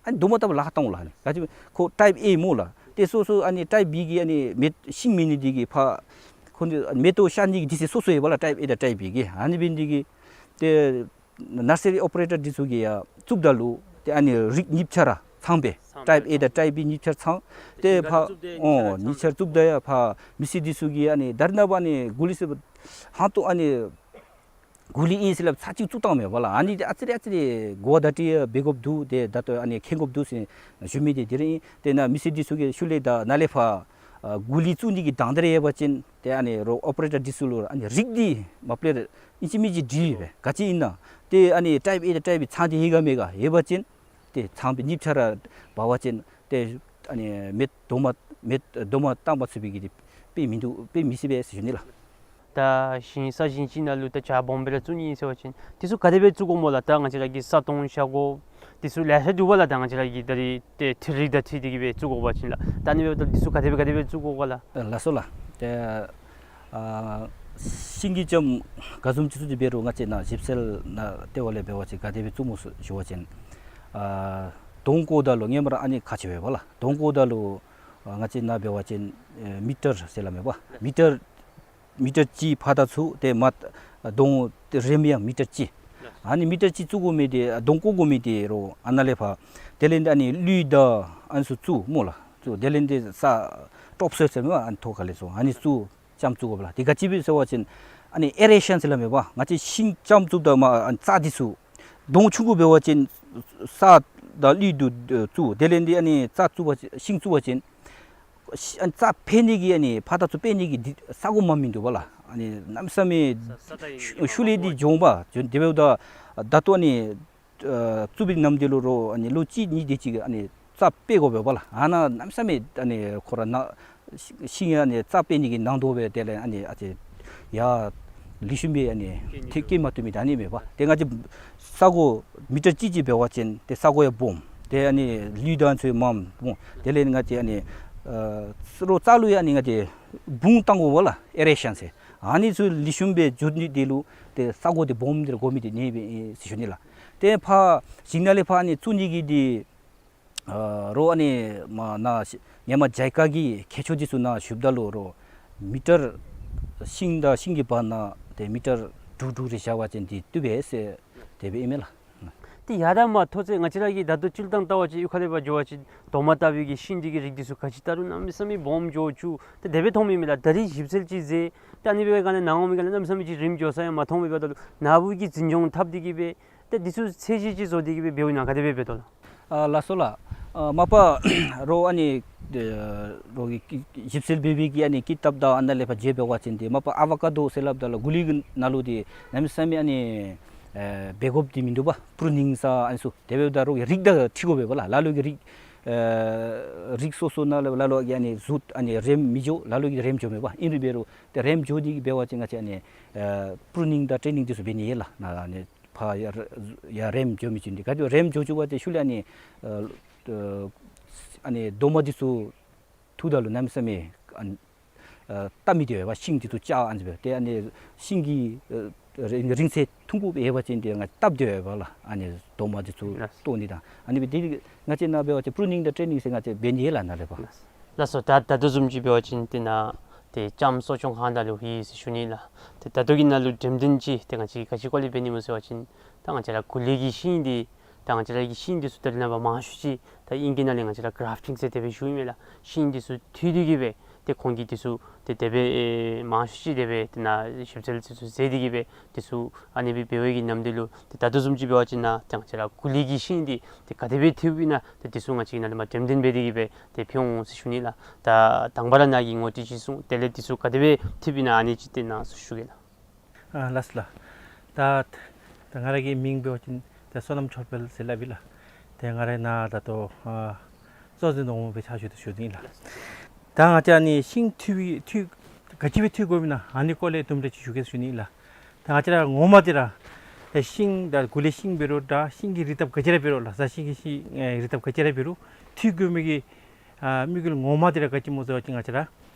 ཨ་ནི་རྡོག་མ་བཏགས་པར་ལཱ་ཁག་བཏང་འོང་ལགས། ཨ་ནི་ག་ཅི་ཁོ་ཊའིཔ་ཨེ་སྨོ་ལགས། ཏེ་སོ་སོ་ཨ་ནི་ཊའིཔ་བི་གི་ཨ་ནི་མེ་ཤིང་མེད་ནི་འདི་གིས་ཕར་ཁོ་འདི་མེ་ཏོག་ཤར་ནི་གི་དུས་ཚོད་སོ་སོ་ཡོད་པ་ལགས། ཊའིཔ་ཨེ་དང་ཊའིཔ་བི་གི། ཨ་ནི་འབད་ནི་འདི་གིས་ཏེ་ནར་ས་རི་ཨོ་པ་རེ་ཊར་འདི་ཚུ་གིས་ཡང་བཙུགསཔ་ད་ལུ་ཏེ་ཨ་ནི་རིགས་གཉིས་ཆ་ར་ཚང་པས། ཊའིཔ་ཨེ་དང་ཊའིཔ་བི་གཉིས་ཆ་ར་ཚང་། ཏེ་ཕར་ཨོ་གཉིས་ཆ་ར་བཙུགསཔ་ད་ཡང་ཕར་མི་སེར་འདི་ཚུ་གིས་ཨ་ནི་ད་རེས་ནངས་པ་ཨ་ནི་གུ་ལི་ཟེར་བ་ཧང་ཏོ་ཨ་ནི་གུ་ལི་ཨིན་ཟེར་སླབ་ཚར་གཅིག་བཙུགས་བཏང་མས་པ་ལགས། ཨ་ནི་འདི་ཨ་ཙི་རེ་ཨ་ཙི་རེ་གོ་བ་བརྡ་སྤྲོད་འབད་དགོཔ་འདུག། ཏེ་ད་ལྟོ་ཨ་ནི་མཁྱེན་དགོཔ་འདུག་ཟེར་ཞུ་མི་འདི་དེ་རེ་ཨིན། ཏེ་ནཱ་མི་སེར་འདི་ཚུ་གིས་ཤུལ་ལས་ད་ནཱ་ལས་ཕར་ ཨ་གུ་ལི་བཙུགས་ནི་གི་དང་འདོད་རེ་ཡོད་པ་ཅིན་ཏེ་ཨ་ནི་རོགས་ཨོ་པ་རེ་ཊར་འདི་ཚུ་ལུ་ཨ་ནི་རིགས་འདི་མ་པ་ལས་ར་ཨིན་ཅི་མིན་ཅི་དྲི་སྦེ་ག་ཅི་ཨིན་ན་ཏེ་ཨ་ནི་ཊའིཔ་ཨེ་དང་ཊའིཔ་བི་ཚང་སྟེ་ཡོད་ག་མེད་ག་ཡོད་པ་ཅིན་ཏེ་ཚང་སྦེ་གཉིས་ཆ་ར་འབག་པ་ཅིན་ཏེ་ཨ་ནི་མེ་རྡོག་མ་མེ་རྡོག་མ་བཏང་མ་ཚུགས་པའི་གི་དེ་དཔེ་མིན་འདུག། དཔེ་མི་སྲིད་པས་ཟེར་ཞུ་ནི་ལགས། ད་ཞིང་ས་ཞིང་ཅིག་ནང་ལུ་ད་ཇ་སྦོམ་སྦེ་ར་བཙུགས་ནི་ཨིན་ཟེར་བ་ཅིན་དེ་ཚུ་ག་དེ་སྦེ་བཙུགས་དགོཔ་སྨོ་ལགས། ད་ང་བཅས་ར་གི་ས་སྟོང་ཤ་སྒོར་དེ་ཚུ་ལེ་ཤ་འདུག་པ་ལགས། ད་ང་བཅས་ར་གི་ད་རེས་ཏེ་འཕྲུལ་རིག་དང་འཁྲིལ་ཏེ་གི་སྦེ་བཙུགས་དགོ་པ་ཅིན་ལགས། ད་ཨ་ནི་འབདཝ་ད་དེ་ཚུ་ག་དེ་སྦེ་ག་དེ་སྦེ་བཙུགས་དགོ་ག་ལགས། ལགས་སོ་ལགས། ཏེ་ཨ་ཤིང་གི་ལྕངམ་ག་བཟུམ་ཅིག་བཙུགས་ཏེ་འབད་རུང་ང་བཅས་ནཱ་ཞིབ་འཚོལ་ནང་ལྟེ་བ་ལས་འབད་བ་ཅིན་ག་དེ་སྦེ་བཙུགས་སྨོ་ཟེར་ཞུ་བ་ཅིན་ཨ་སྡོང་བརྐོཝ་ད་ལུ་ཧེ་མ་ར་ཨ་ནི་ཁག་ཆེ་བས་པ་ལགས། སྡོང་བརྐོཝ་ད་ལུ་ཨ་ང་བཅས་ནཱ་འབད་བ་ཅིན་ཨེ་མི་ཊར་ཟེར་སླབ་མས་པ། མི་ཊར་མི་ཊར་གཅིག་ཕར་དང་ཚུར་ཏེ་མར་སྡོང་རེམ་ཡང་མི་ཊར་གཅིག། ཨ་ནི་མི་ཊར་གཅིག་བཙུགས་དགོ་མི་འདི་སྡོང་བརྐོ་དགོ་མི་འདི་རོགས་ཨ་ནཱ་ལས་ཕར་དེ་ལས་འདི་ཨ་ནི་ལུད་དང་ཨ་ནི་ཚུ་བཙུགས་སྨོ་ལགས། བཙུགས་དེ་ལས་འདི་ས་ཊོབ་སོའིལ་ཟེར་མས་པ། ཨ་ནི་ཐོག་ཁ་ལས་ཚུར་ཨ་ནི་བཙུགས་ལྕངམ་བཙུགས་དགོ་པ་ལགས། དེ་ག་ཅི་སྦེ་ཟེར་བ་ཅིན་ཨ་ནི་ཨེ་རེ་ཤཱན་ཟེར་སླབ་མས་པ། ང་བཅས་ཤིང་ལྕངམ་བཙུགསཔ་ད་མར་ཨ་ནི་རྩྭ་འདི་ཚུ་སྡོང་ཆུང་ཀུ་འབད་བ་ཅིན་ས་དང་ལུད་དུ་བཙུགས། དེ་ལས་འདི་ཨ་ནི་རྩྭ་བཙུགས་པ་ཅིན་ཤིང་བཙུགས་པ་ཅིན་ཤི་ཨ་ནི་རྩྭ་འཕེལ་ནི་གི་ཨ་ནི་ཕར་དང་ཚུར་འཕེལ་ནི་གི་འདི་ས་གོ་མ་མིན་འདུག་པ་ལགས། ཨ་ནི་གནམ་མེད་ས་མེད་ས་ས་ད་ཡི་ཤུ་ཤུལ་ལས་འདི་འགྱོ་འོང་པ། འགྱོ་དེ་འབདཝ་ད་ད་ལྟོ་ཨ་ནི་ཨ་བཙུགས་པའི་ནམ་དུས་ལུ་རོགས་ཨ་ནི་ལོ་གཅིག་གཉིས་དེ་ཅིག་ཨ་ནི་རྩྭ་འཕེལ་དགོ་པས་པ་ལགས། ཨ་ནཱ་གནམ་མེད་ས་མེད་ཨ་ནི་ཁོ་ར་ནཱ་ཤིང་ཨ་ནི་རྩྭ་འཕེལ་ནི་གི་ནང་དོག་སྦེ་དེ་ལས་ཨ་ནི་ཨ་ཙི་ཡར་ལེགས་ཤོམ་སྦེ་ཨ་ནི་ཐེབས་སྐྱེལ་མ་བཏུབ་མི་ད་ཨ་ནི་མས་པ། ཏེ་ང་བཅས་ས་གོ་མི་ཊར་གཅིག་གཅིག་འབད་བ་ཅིན་ཏེ་ས་གོ་ཡང་སྦོམ། ཏེ་ཨ་ནི་ལུད་དང་ཚུ་མངམ་སྨོ། དེ་ལས་ང་བཅས་ཨ་ནི་ཨ་རོགས་རྩྭ་ལུ་ཡང་ཨ་ནི་ང་བཅས་སྦུངས་བཏང་དགོ་པ་ལགས། ཨེ་རེ་ཤཱན་ཟེར། ཨ་ནི་ཚུ་ལེགས་ཤོམ་སྦེ་འགྱོ་ནི་དེ་ལུ་ཏེ་ས་གོ་འདི་སྦོམ་འདི་ར་དགོ་མི་འདི་ཨ་ནི་སྦེ་ཨིན་ཟེར་ཞུ་ནི་ལགས། ཏེ་ཕར་ཞིང་ནང་ལས་ཕར་ཨ་ནི་བཙུགས་ནི་གི་འདི་ཨ་རོགས་ཨ་ནི་མར་ནཱ་ཧེ་མ་ཇཱི་ཀ་གི་མཁས་མཆོག་འདི་ཚུ་ནཱ་ཞུཝ་ད་ལུ་རོགས་མི་ཊར་ཤིང་དང་ཤིང་གི་བར་ན་ཏེ་མི་ཊར་དྲུག་དྲུག་རེ་བཞག་པ་ཅིན་འདི་བཏུབ་པས་ཟེར་དེ་སྦེ་ཨིན་མས་ལགས། ཏེ་ཡར་དང་མར་མཐོ་ཚད་ང་བཅས་ར་གིས་ད་ལྟོ་སྤྱིར་བཏང་བལྟ་བ་ཅིན་གཡུས་ཁ་ལས་ཕར་འགྱོ་བ་ཅིན་རྡོག་མ་བཏགས་པའི་གི་ཤིང་འདི་གི་རིགས་འདི་ཚུ་ག་ཅི་བལྟ་རུང་གནམ་མེད་ས་མེད་སྦོམ་འགྱོ་བཅུག། ཏེ་དེ་སྦེ་མཐོངམ་ཨིན་མས་ལགས། ད་རེས་ཞིབ་འཚོལ་ཅིག་མཛད། ད་ཨ་ནི་འབད་བའི་སྒང་ལས་ནང་འོང་མི་ག་ལས་གནམ་མེད་ས་མེད་ཅིག་རིངམ་འགྱོ་ས་ཡང་མ་མཐོངམ་ཨིན་པ་ད་ལུ་ནཱ་བུ་གིས་འཛིན་སྐྱོང་འཐབ་སྟེ་གི་སྦེ་ཏེ་འདི་ཚུ་ཚད་གཞི་ཅིག་བཟོ་སྟེ་གི་སྦེ་འབདཝ་ཨིན་ན་ག་དེ་སྦེ་འབད་དོ་ལགས། ཨ་ལགས་སོ་ལགས། ཨ་མ་པ་རོགས་ཨ་ནི་ཨ་རོགས་ཀྱིས་ཞིབ་འཚོལ་འབད་བའི་གི་ཨ་ནི་ཀི་དེབ་དང་ཨ་ནཱ་ལས་ཕར་མཇལ་འབད་བ་ཅིན་ཏེ་མ་པ་ཨ་བ་ཀ་རྡོ་ཟེར་སླབ་ད་ལུ་གུ་ལི་གི་ནང་ལུ་འདི་གནམ་མེད་ས་མེད་ཨ་ནི་ཨེ་འབད་དགོཔ་འདི་མིན་འདུག་པ། པྲུ་ནིང་ཟེར་ཨ་ནི་ཚུ་དེ་འབདཝ་ད་རོགས་ཀྱིས་རིགས་དང་འཁྲིལ་དགོ་པས་པ་ལགས། ལ་ལུ་གིས་རིགས་ཨེ་རིགས་སོ་སོ་ནང་ལུ་ལ་ལུ་གིས་ཨ་ནི་གཟུགས་ཨ་ནི་རེམ་མི་འགྱོ། ལ་ལུ་གིས་རེམ་འགྱོ་མས་པ། ཨིན་རུང་འབད་རུང་ཏེ་རེམ་འགྱོ་སྟེ་གི་འབད་བ་ཅིན་ང་བཅས་ཨ་ནི་ཨེ་པྲུ་ནིང་དང་ཊེ་ནིང་འདི་ཚུ་འབད་ནི་ཡོད་ལགས། ནཱ་ཨ་ནི་ཕར་ཡར་ཡར་རེམ་འགྱོ་མི་ཅིག་འདི་ག་ཅི་རེམ་འགྱོ་བཅུག་པ་ཅིན་ཤུལ་ལས་ཨ་ནི་ཨ་ཨ་ཨ་ནི་རྡོག་མ་འདི་ཚུ་འཐུཝ་ད་ལུ་གནམ་མེད་ས་མེད་ཨ་ཨ་བཏབ་མི་འདི་ཡོད་པ། ཤིང་འདི་ཚུ་ལྕགས་ཨ་ནི་སྦེ་ཏེ་ཨ་ནི་ཤིང་གི་ཨ་རིང་རིང་ཚད་ཐུང་ཀུ་སྦེ་ཡོད་པ་ཅིན་ཏེ་ང་བཏབ་སྟེ་ཡོད་པ་ལགས། ཨ་ནི་རྡོག་མ་འདི་ཚུ་ལགས། བཏོག་ནི་དང་ཨ་ནི་སྦེ་འདི་ང་བཅས་ནཱ་འབད་བ་ཅིན་པྲུ་ནིང་དང་ཊེ་ནིང་ཟེར་ང་བཅས་འབད་ནི་ཡོད་ལགས་ནཱ་ལས་ཕར། ལགས་སོ། ད་ད་ལྟོ་བཟུམ་ཅིག་འབད་བ་ཅིན་ཏེ་ནཱ་ཏེ་ལྕངམ་གསོ་སྐྱོང་ཁང་ནང་ལུ་ཡོད་ཟེར་ཞུ་ནི་ལགས། ཏེ་ད་ལྟོ་གི་ནང་ལུ་འགྲེམས་སྟོན་ཅིག་ཏེ་ང་བཅས་ག་ཅི་སྐོར་ལས་འབད་ནི་སྨོ་ཟེར་བ་ཅིན་ད་ང་བཅས་ར་གུ་ལི་གི་ཤིང་འདི་ད་ང་བཅས་ར་གི་ཤིང་འདི་ཚུ་ད་རེས་ནངས་པ་མང་ཤོས་ཅིག་ད་ཨིང་སྐད་ནང་ལས་ང་བཅས་ར་གརཕ་ཊིང་ཟེར་དེ་སྦེ་ཞུཝ་ཨིན་མས་ལགས། ཤིང་འདི་ཚུ་འཐུ་སྟེ་གི་སྦེ་ཏེ་ཁོང་གིས་འདི་ཚུ་ཏེ་དེ་སྦེ་ཨེ་མང་ཤོས་ཅིག་དེ་སྦེ་ཏེ་ནཱ་ཞིབ་འཚོལ་འདི་ཚུ་མཛད་དེ་གི་སྦེ་འདི་ཚུ་ཨ་ནི་སྦེ་འབད་བའི་གི་ནམ་དུས་ལུ་ཏེ་ད་ལྟོ་བཟུམ་ཅིག་འབད་བ་ཅིན་ནཱ་ཏེ་ང་བཅས་ར་གུ་ལི་གི་ཤིང་འདི་ཏེ་ག་དེ་སྦེ་འཐུཝ་ཨིན་ན་ཏེ་འདི་ཚུ་ང་བཅས་ནཱ་ལས་མར་འགྲེམས་སྟོན་འབད་དེ་གི་སྦེ་ཏེ་ཕུལ་འོང་ཟེར་ཞུ་ནི་ལགས། ད་དང་པ་ར་ནཱ་གིས་ངོ་སྤྲོད་ཅིག་གསུངས། དེ་ལས་འདི་ཚུ་ག་དེ་སྦེ་འཐུཝ་ཨིན་ན་ཨ་ནི་ཅིག་ཏེ་ནཱ་ཞུ་གེ་ལགས། ཨ་ལགས་སོ་ལགས། ད་ད་ང་ར་གི་མིང་འབད་བ་ཅིན་ད་བསོད་ནམས་ཆོས་འཕེལ་ཟེར་སླབ་ཨིན་ལགས། ཏེ་ང་ར་ནཱ་ད་ལྟོ་ཨ་གཙོ་འཛིན་ནོར་བུ་སྦེ་ཕྱག་ཞུ་སྟེ་བཞུགས་ཏེ་ཨིན་ལགས། ད་ང་བཅས་ཨ་ནི་ཤིང་འཐུ་བའི་འཐུ་ག་ཅི་སྦེ་འཐུ་དགོཔ་ཨིན་ན་ཨ་ནི་སྐོར་ལས་དུམ་གྲ་ཅིག་ཞུ་གེ་ཟེར་ཞུ་ནི་ཨིན་ལགས། ད་ང་བཅས་ར་ངོ་མ་འདི་ར་ད་ཤིང་ད་གུ་ལི་ཤིང་འབད་རུང་ད་ཤིང་གི་རིགས་ཐབས་ག་ཅི་ར་འབད་རུང་ལགས། ས་ཤིང་གི་ཤིང་ཨེ་རིགས་ཐབས་ག་ཅི་ར་འབད་རུང་འཐུ་དགོ་མི་གི་ཨ་དམིགས་ཡུལ་ངོ་མ་འདི་ར་ག་ཅི་སྨོ་ཟེར་བ་ཅིན་ང་བཅས་ར་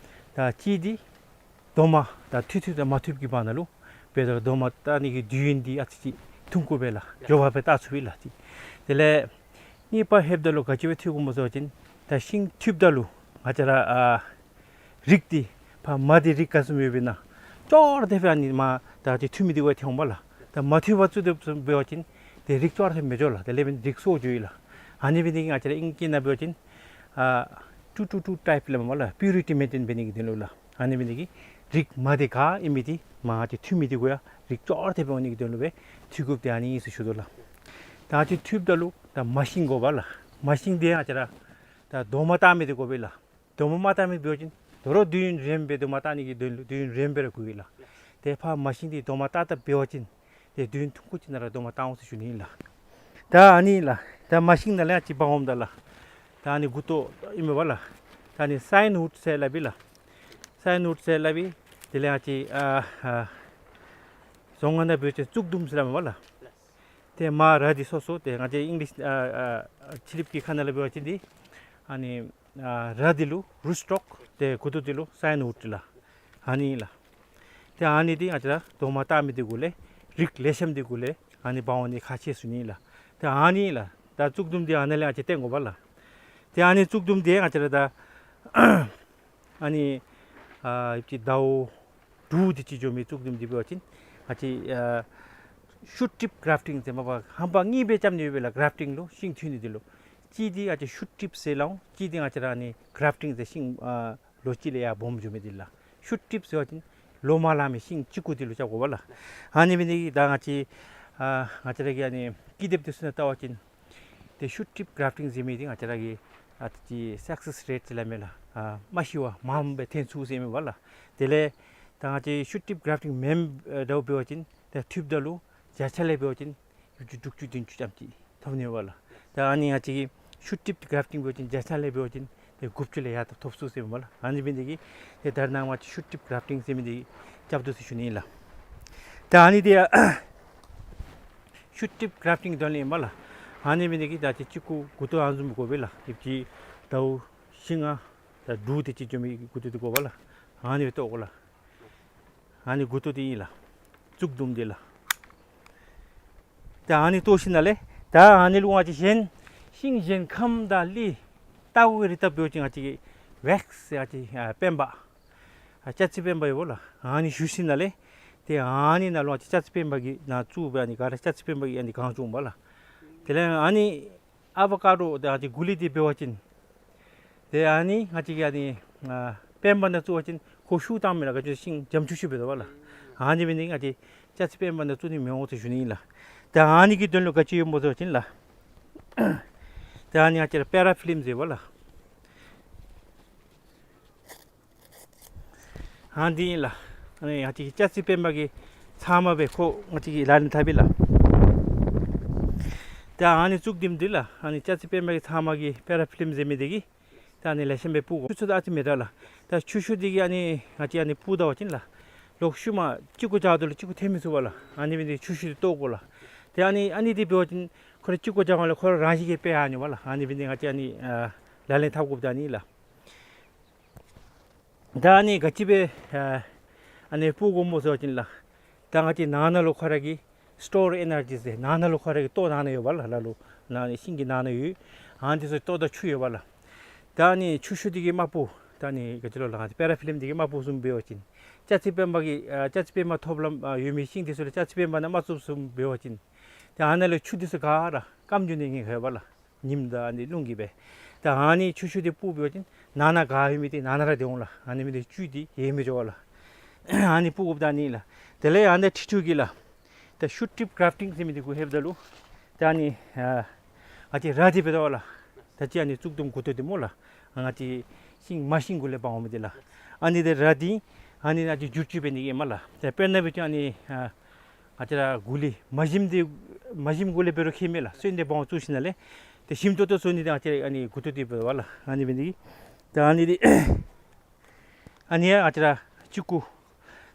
ད་གཅིག་འདི་རྡོག་མ་ད་འཐུ་འཐུཝ་དང་མ་འཐུཝ་གི་བར་ན་ལུ་འབད་རུང་རྡོག་མ་བཏགས་ནི་གི་དུས་ཡུན་འདི་ཨ་ཙི་ཅིག་ཐུང་ཀུ་སྦེ་ལགས། མགྱོགས་པ་སྦེ་བཏགས་ཚུགས་པས་ལགས། ཏེ་དེ་ལས་གཉིས་པ་ལྷོདཔ་ད་ལུ་ག་ཅི་སྦེ་འཐུ་དགོཔ་སྨོ་ཟེར་བ་ཅིན་ད་ཤིང་འཐུཝ་ད་ལུ་ང་བཅས་ར་ཨ་རིགས་འདི་ཕར་མ་འདི་རིགས་ག་བཟུམ་ཡོདཔ་ཨིན་ན་ཅོག་ར་འཐདཔ་སྦེ་ཨ་ནི་མ་ད་ཅིག་འཐུ་མི་འདི་གུ་ཐོན་འོང་པ་ལགས། ད་མ་འཐུ་བར་བཙུགས་ཏེ་འབད་བ་ཅིན་ཏེ་རིགས་ཅོག་ར་འཐདཔ་མི་འགྱོ་ལགས། དེ་ལས་འབདན་རིགས་སོར་འགྱོ་ཡི་ལགས། ཨ་ནི་འབད་ནི་དེ་གིས་ང་བཅས་ར་ཨིང་སྐད་ནང་འབད་བ་ཅིན་ཨ་ཊུ་ཊུ་ཊུ་ཊའིཔ་སླབ་མས་ལགས། པིའུ་རི་ཊི་མེན་ཊེན་འབད་ནི་གི་དོན་ལུ་ལགས། ཨ་ནི་འབད་ནི་དེ་གིས་རིགས་མ་འདི་ག་ཨིན་མི་འདི་མ་ཅིག་འཐུ་མི་འདི་གུ་ཡང་རིགས་ཅོག་ར་འཐདཔ་སྦེ་འོང་ནི་གི་དོན་ལུ་སྦེ་འཐུ་དགོཔ་འདི་ཨ་ནི་ཨིན་ཟེར་ཞུ་དོ་ལགས། ད་ཅིག་འཐུཝ་ད་ལུ་ད་མ་ཤིང་དགོ་པ་ལགས། མ་ཤིང་འདི་ང་བཅས་ར་ད་རྡོག་མ་བཏགས་མི་འདི་དགོ་པས་ལགས། རྡོག་མ་མ་བཏགས་མི་འབད་བ་ཅིན་ དོ་རུང་དུས་ཡུན་རིངམོ་སྦེ་རྡོག་མ་བཏགས་ནི་གི་དོན་ལུ་དུས་ཡུན་རིངམོ་སྦེ་ར་དགོ་ཡི་ལགས། ཏེ་ཕར་མ་ཤིང་འདི་རྡོག་མ་བཏགས་བཏགསཔ་འབད་བ་ཅིན་ཏེ་དུས་ཡུན་ཐུང་ཀུ་ཅིག་ནང་ར་རྡོག་མ་བཏགས་འོང་ཟེར་ཞུ་ནི་ཨིན་ལགས། ད་ཨ་ནི་ལགས། ད་མ་ཤིང་ནང་ལས་ཨ་ཙི་འབག་འོངམ་ད་ལགས། ད་ཨ་ནི་མགུ་ཏོ་ཨིན་མས་པ་ལགས། ད་ཨ་ནི་སཱའིན་ཝུཌ་ཟེར་སླབ་ཨིན་ལགས། སཱའིན་ཝུཌ་ཟེར་སླབ་ཨིན། དེ་ལས་ཨ་ཙི་ཨ་ཨ་རྫོང་ཁ་ནང་འབད་བ་ཅིན་གཙུག་ཟླུམ་ཟེར་སླབ་མས་པ་ལགས། ཏེ་མར་ར་འདི་སོ་སོ་ཏེ་ང་བཅས་ཨིང་ལིཤ་ཨ་ཨ་ཕྱི་གླིངཔ་གི་ཁ་ནང་ལས་འབད་བ་ཅིན་འདི་ཨ་ནི་ཨ་ར་འདི་ལུ་རུཊ་སི་ཊོཀ་ཏེ་མགུ་ཏོ་འདི་ལུ་སཱའིན་ཝུཌ་ལགས། ཨ་ནི་ལགས། ཏེ་ཨ་ནི་འདི་ང་བཅས་ར་རྡོག་མ་བཏགས་མི་འདི་གུ་ལས་རིགས་ལེགས་ཤོམ་འདི་གུ་ལས་ཨ་ནི་འབག་འོང་ནི་ཁག་ཆེ་ཟེར་ཞུ་ནི་ལགས། ཏེ་ཨ་ནི་ལགས། ད་གཙུག་ཟླུམ་འདི་ཨ་ནཱ་ལས་ང་བཅས་བཏོན་དགོ་པ་ལགས། ཏེ་ཨ་ནི་གཙུག་ཟླུམ་འདི་ང་བཅས་ར་ད་ཨ་ནི་ཨ་ཡུདཔ་ཅིག་ཟླཝ་དྲུག་དེ་ཅིག་འགྱོ་མི་གཙུག་ཟླུམ་འདི་འབད་བ་ཅིན་ང་བཅས་ཨ་ཤུཊ་ཊིཔ་གརཱཕ་ཊིང་ཟེར་མ་པ་ཧམ་པ་གཉིས་སྦེ་རྐྱབ་ནི་ཡོད་པས་ལགས། གརཱཕ་ཊིང་ལུ་ཤིང་བཏོན་ནི་འདི་ལུ་གཅིག་འདི་ང་བཅས་ཤུཊ་ཊིཔ་ཟེར་སླབ་འོང་། གཅིག་འདི་ང་བཅས་ར་ཨ་ནི་གརཱཕ་ཊིང་ཟེར་ཤིང་ཨ་ལོ་གཅིག་ལས་ཡར་སྦོམ་འགྱོ་མི་འདི་ལགས། ཤུཊ་ཊིཔ་ཟེར་བ་ཅིན་ལོ་མ་ལང་མི་ཤིང་གཅིག་གུ་འདི་ལུ་རྐྱབ་དགོ་པ་ལགས། ཨ་ནི་འབད་ནི་དེ་གིས་ད་ང་བཅས་ཨ་ང་བཅས་ར་གི་ཨ་ནི་ཀི་དེབ་འདི་ཚུ་ནང་བལྟ་བ་ཅིན་ཏེ་ཤུཊ་ཊིཔ་གརཱཕ་ཊིང་ཟེར་མི་འདི་ང་བཅས་ར་གི་ཨ་ཙི་སག་སེསི་རེཊ་ཟེར་སླབ་མས་ལགས། ཨ་མ་ཤི་བར་མངམ་སྦེ་ཐོན་ཚུགས་ཟེར་མས་པ་ལགས། དེ་ལས་ད་ང་བཅས་ཤུཊ་ཊིཔ་གརཱཕ་ཊིང་མེན་པར་འབད་བ་ཅིན་ཏེ་ཐུབ་ད་ལུ་བརྒྱ་ཆ་ལས་འབད་བ་ཅིན་ཡོད་ཚད་དྲུག་ཅུ་བདུན་ཅུ་ཙམ་ཅིག་ཐོབ་ནི་ཡོད་པ་ལགས། ད་ཨ་ནི་ང་བཅས་ཀྱི་ཤུཊ་ཊིཔ་གརཱཕ་ཊིང་འབད་བ་ཅིན་བརྒྱ་ཆ་ལས་འབད་བ་ཅིན་ཏེ་དགུ་བཅུ་ལས་ཡར་ད་ཐོབ་ཚུགས་ཟེར་མས་པ་ལགས། ཨ་ནི་འབད་ནི་དེ་གིས་ཏེ་ད་རེས་ནངས་པ་ཤུཊ་ཊིཔ་གརཱཕ་ཊིང་ཟེར་མི་འདི་རྐྱབ་དོ་ཟེར་ཞུ་ནི་ཨིན་ལགས། ད་ཨ་ནི་འདི་ཡང་ཤུཊ་ཊིཔ་གརཱཕ་ཊིང་དོན་ལས་ཨིན་པ་ལགས། ཨ་ནི་འབད་ནི་དེ་གིས་ད་ཅི་གཅིག་གུ་མགུ་ཏོ་ཨ་ནི་བཟུམ་དགོ་པས་ལགས། ཡུདཔ་ཅིག་ཟླཝ་བཞི་ལྔ་ད་དྲུག་དེ་ཅིག་འགྱོ་མི་མགུ་ཏོ་འདི་དགོ་པ་ལགས། ཨ་ནི་སྦེ་བཏོག་དགོ་ལགས། ཨ་ནི་མགུ་ཏོ་འདི་ཨིན་ལགས། གཙུག་ཟླུམ་འདི་ལགས། ད་ཨ་ནི་བཏོག་ཞིནམ་ལས་ད་ཨ་ནི་ལུ་ང་བཅས་གཞན་ཤིང་གཞན་ཁམ་དང་གླི་ལྟག་གུའི་རིགས་བཏབ་འབད་བ་ཅིན་ང་བཅས་ཀྱི་ཝེགསི་ཟེར་ང་བཅས་ཨ་སྤེན་པ་ཨ་ལྕགས་རྩི་སྤེན་པ་ཡོད་པ་ལགས། ཨ་ནི་བཞུ་ཞིནམ་ལས་ཏེ་ཨ་ནི་ནང་ལུ་ང་བཅས་ལྕགས་རྩི་སྤེན་པ་གི་ནང་བཙུགས་སྦེ་ཨ་ནི་ག་ར་ལྕགས་རྩི་སྤེན་པ་གི་ཨ་ནི་གང་བྱུང་པ་ལགས། དེ་ལས་ཨ་ནི་ཨ་བ་ཀ་ཌོ་དང་ཨ་ཙི་གུ་ལི་འདི་འབད་བ་ཅིན་ཏེ་ཨ་ནི་ང་བཅས་ཀྱིས་ཨ་ནི་ཨ་སྤེན་པ་ནང་བཙུགས་པ་ཅིན་ཁོ་ཤུགས་བཏངམ་མས་ལགས། ག་ཅི་ཤིང་འཇམ་ཆུ་ཆུ་འབད་དོ་པ་ལགས། ཨ་ནི་འབད་ནི་ང་བཅས་ལྕགས་རྩི་སྤེན་པ་ནང་བཙུགས་ནི་མི་འོང་ཟེར་ཞུ་ནི་ཨིན་ལགས། ཏེ་ཨ་ནི་གི་དོན་ལུ་ག་ཅི་ཡོདཔ་སྨོ་ཟེར་བ་ཅིན་ལགས། ཏེ་ཨ་ནི་ང་བཅས་ར་པེ་ར་ཕི་ལིམ་ཟེར་བ་ལགས། ཨ་འདི་ཨིན་ལགས། ཨ་ནི་ང་བཅས་ཀྱི་ལྕགས་རྩི་སྤེན་པ་གི་ཚབ་མ་སྦེ་ཁོ་ང་བཅས་ཀྱིས་ལག་ལེན་འཐབ་ཨིན་ལགས། ཏེ་ཨ་ནི་གཙུག་ཟླུམ་འདི་ལགས། ཨ་ནི་ལྕགས་རྩི་སྤེན་པ་གི་ཚབ་མ་གི་པེ་ར་ཕི་ལིམ་ཟེར་མི་འདི་གིས་ད་ཨ་ནི་ལེགས་ཤོམ་སྦེ་སྤུབ་དགོ། ཆུ་ཚོད་ཨ་ཙི་མེད་ད་ལགས། ད་ཆུ་ཤུགས་འདི་གིས་ཨ་ནི་ང་བཅས་ཨ་ནི་སྤུབ་ད་པ་ཅིན་ལགས། ལོག་ཤུལ་མ་གཅིག་གུ་རྐྱབ་ད་ལུ་གཅིག་གུ་ཐལ་མི་ཚུགས་པ་ལགས། ཨ་ནི་འབད་ནི་དེ་ཆུ་ཤུགས་འདི་བཏོག་དགོ་ལགས། ཏེ་ཨ་ནི་ཨ་ནི་འདི་འབད་བ་ཅིན་ཁོ་ར་གཅིག་གུ་རྐྱབ་པ་ལས་ཁོ་ར་རང་བཞིན་གྱིས་འཕེལ་འགྱོ་ནི་པ་ལགས། ཨ་ནི་འབད་ནི་ང་བཅས་ཨ་ནི་ཨ་ལག་ལེན་འཐབ་དགོཔ་ད་ཨ་ནི་ལགས། ད་ཨ་ནི་ག་ཅི་སྦེ་ཨ་ཨ་ནི་སྤུབ་དགོཔ་སྨོ་ཟེར་བ་ཅིན་ལགས། ད་ང་བཅས་ནང་ན་ལུ་ཁོ་ར་གི་སི་ཊོར་ཨེ་ནར་ཇི་ཟེར་ནང་ན་ལུ་ཁོ་ར་གི་ལྟོ་ནང་ན་ཡོད་པ་ལགས། ལ་ལུ་ནང་ན་ཤིང་གི་ནང་ན་ཡོད། ཨ་ནི་ཚུ་ལྟོ་དང་ཆུ་ཡོད་པ་ལགས། ད་ཨ་ནི་ཆུ་ཤུགས་འདི་གིས་མ་སྤུབ། ད་ཨ་ནི་ག་ཅི་ལོ་ལགས། ང་བཅས་པེ་ར་ཕི་ལིམ་འདི་གིས་མ་སྤུབ་བཟུམ་འབད་བ་ཅིན་ལྕགས་རྩི་སྤེན་པ་གི་ཨ་ལྕགས་རྩི་སྤེན་པ་ཐོབ་ལམ་ཨ་ཡོད་མི་ཤིང་འདི་ཚུ་ལུ་ལྕགས་རྩི་སྤེན་པ་ནང་མ་བཙུགསཔ་བཟུམ་འབད་བ་ཅིན་ཏེ་ཨ་ནཱ་ལུ་ཆུ་འདི་ཚུ་ག་ར་སྐམ་འགྱོ་ནི་ཉེན་ཁ་ཡོད་པ་ལགས། ཉིམ་དང་ཨ་ནི་རླུང་གིས་སྦེ། ད་ཨ་ནི་ཆུ་ཤུགས་འདི་སྤུབ་འབད་བ་ཅིན་ནང་ན་ག་ཡོད་མི་འདི་ནང་ན་ར་སྡོད་འོང་ལགས། ཨ་ནི་འབད་ནི་དེ་བཅུད་འདི་ཡལ་མི་འགྱོ་བ་ལགས། ཨ་ནི་སྤུབ་དགོཔ་ད་ཨ་ནི་ལགས། དེ་ལས་ཨ་ནི་འཁྲིལ་འཁྲིལཝ་གི་ལགས། ད་ཤུཊ་ཊིཔ་གརཱཕ་ཊིང་ཟེར་མི་འདི་གུ་ལྷོདཔ་ད་ལུ་ད་ཨ་ནི་ཨ་ཨ་ཙི་ར་འདི་འབད་དོ་ལགས། ད་ཅི་ཨ་ནི་གཙུག་ཟླུམ་མགུ་ཏོ་འདི་སྨོ་ལགས། ཨ་ང་བཅས་ཤིང་མ་ཤིང་གུ་ལས་འབག་འོང་མི་འདི་ལགས། ཨ་ནི་འདི་ར་འདི་ཨ་ནི་ཨ་ཙི་བསྒྱུར་བཅོས་འབད་ནི་ཨིན་མས་ལགས། ད་དཔེར་ན་འབད་བ་ཅིན་ཨ་ནི་ཨ་ང་བཅས་ར་གུ་ལི་མ་ཞིམ་འདི་མ་ཞིམ་གུ་ལས་འབད་རུང་ཁྱད་མེད་ལགས། སོན་ཏེ་འབག་འོང་བཙུགས་ཞིནམ་ལས་ཏེ་ཞིམ་ཏོག་ཏོ་བཟོ་ནི་འདི་ང་བཅས་ཨ་ནི་མགུ་ཏོ་འདི་འབདཝ་ལགས། ཨ་ནི་འབད་ནི་འདི་ད་ཨ་ནི་འདི་ཨ་ནི་ཡང་ང་བཅས་ར་གཅིག་གུ་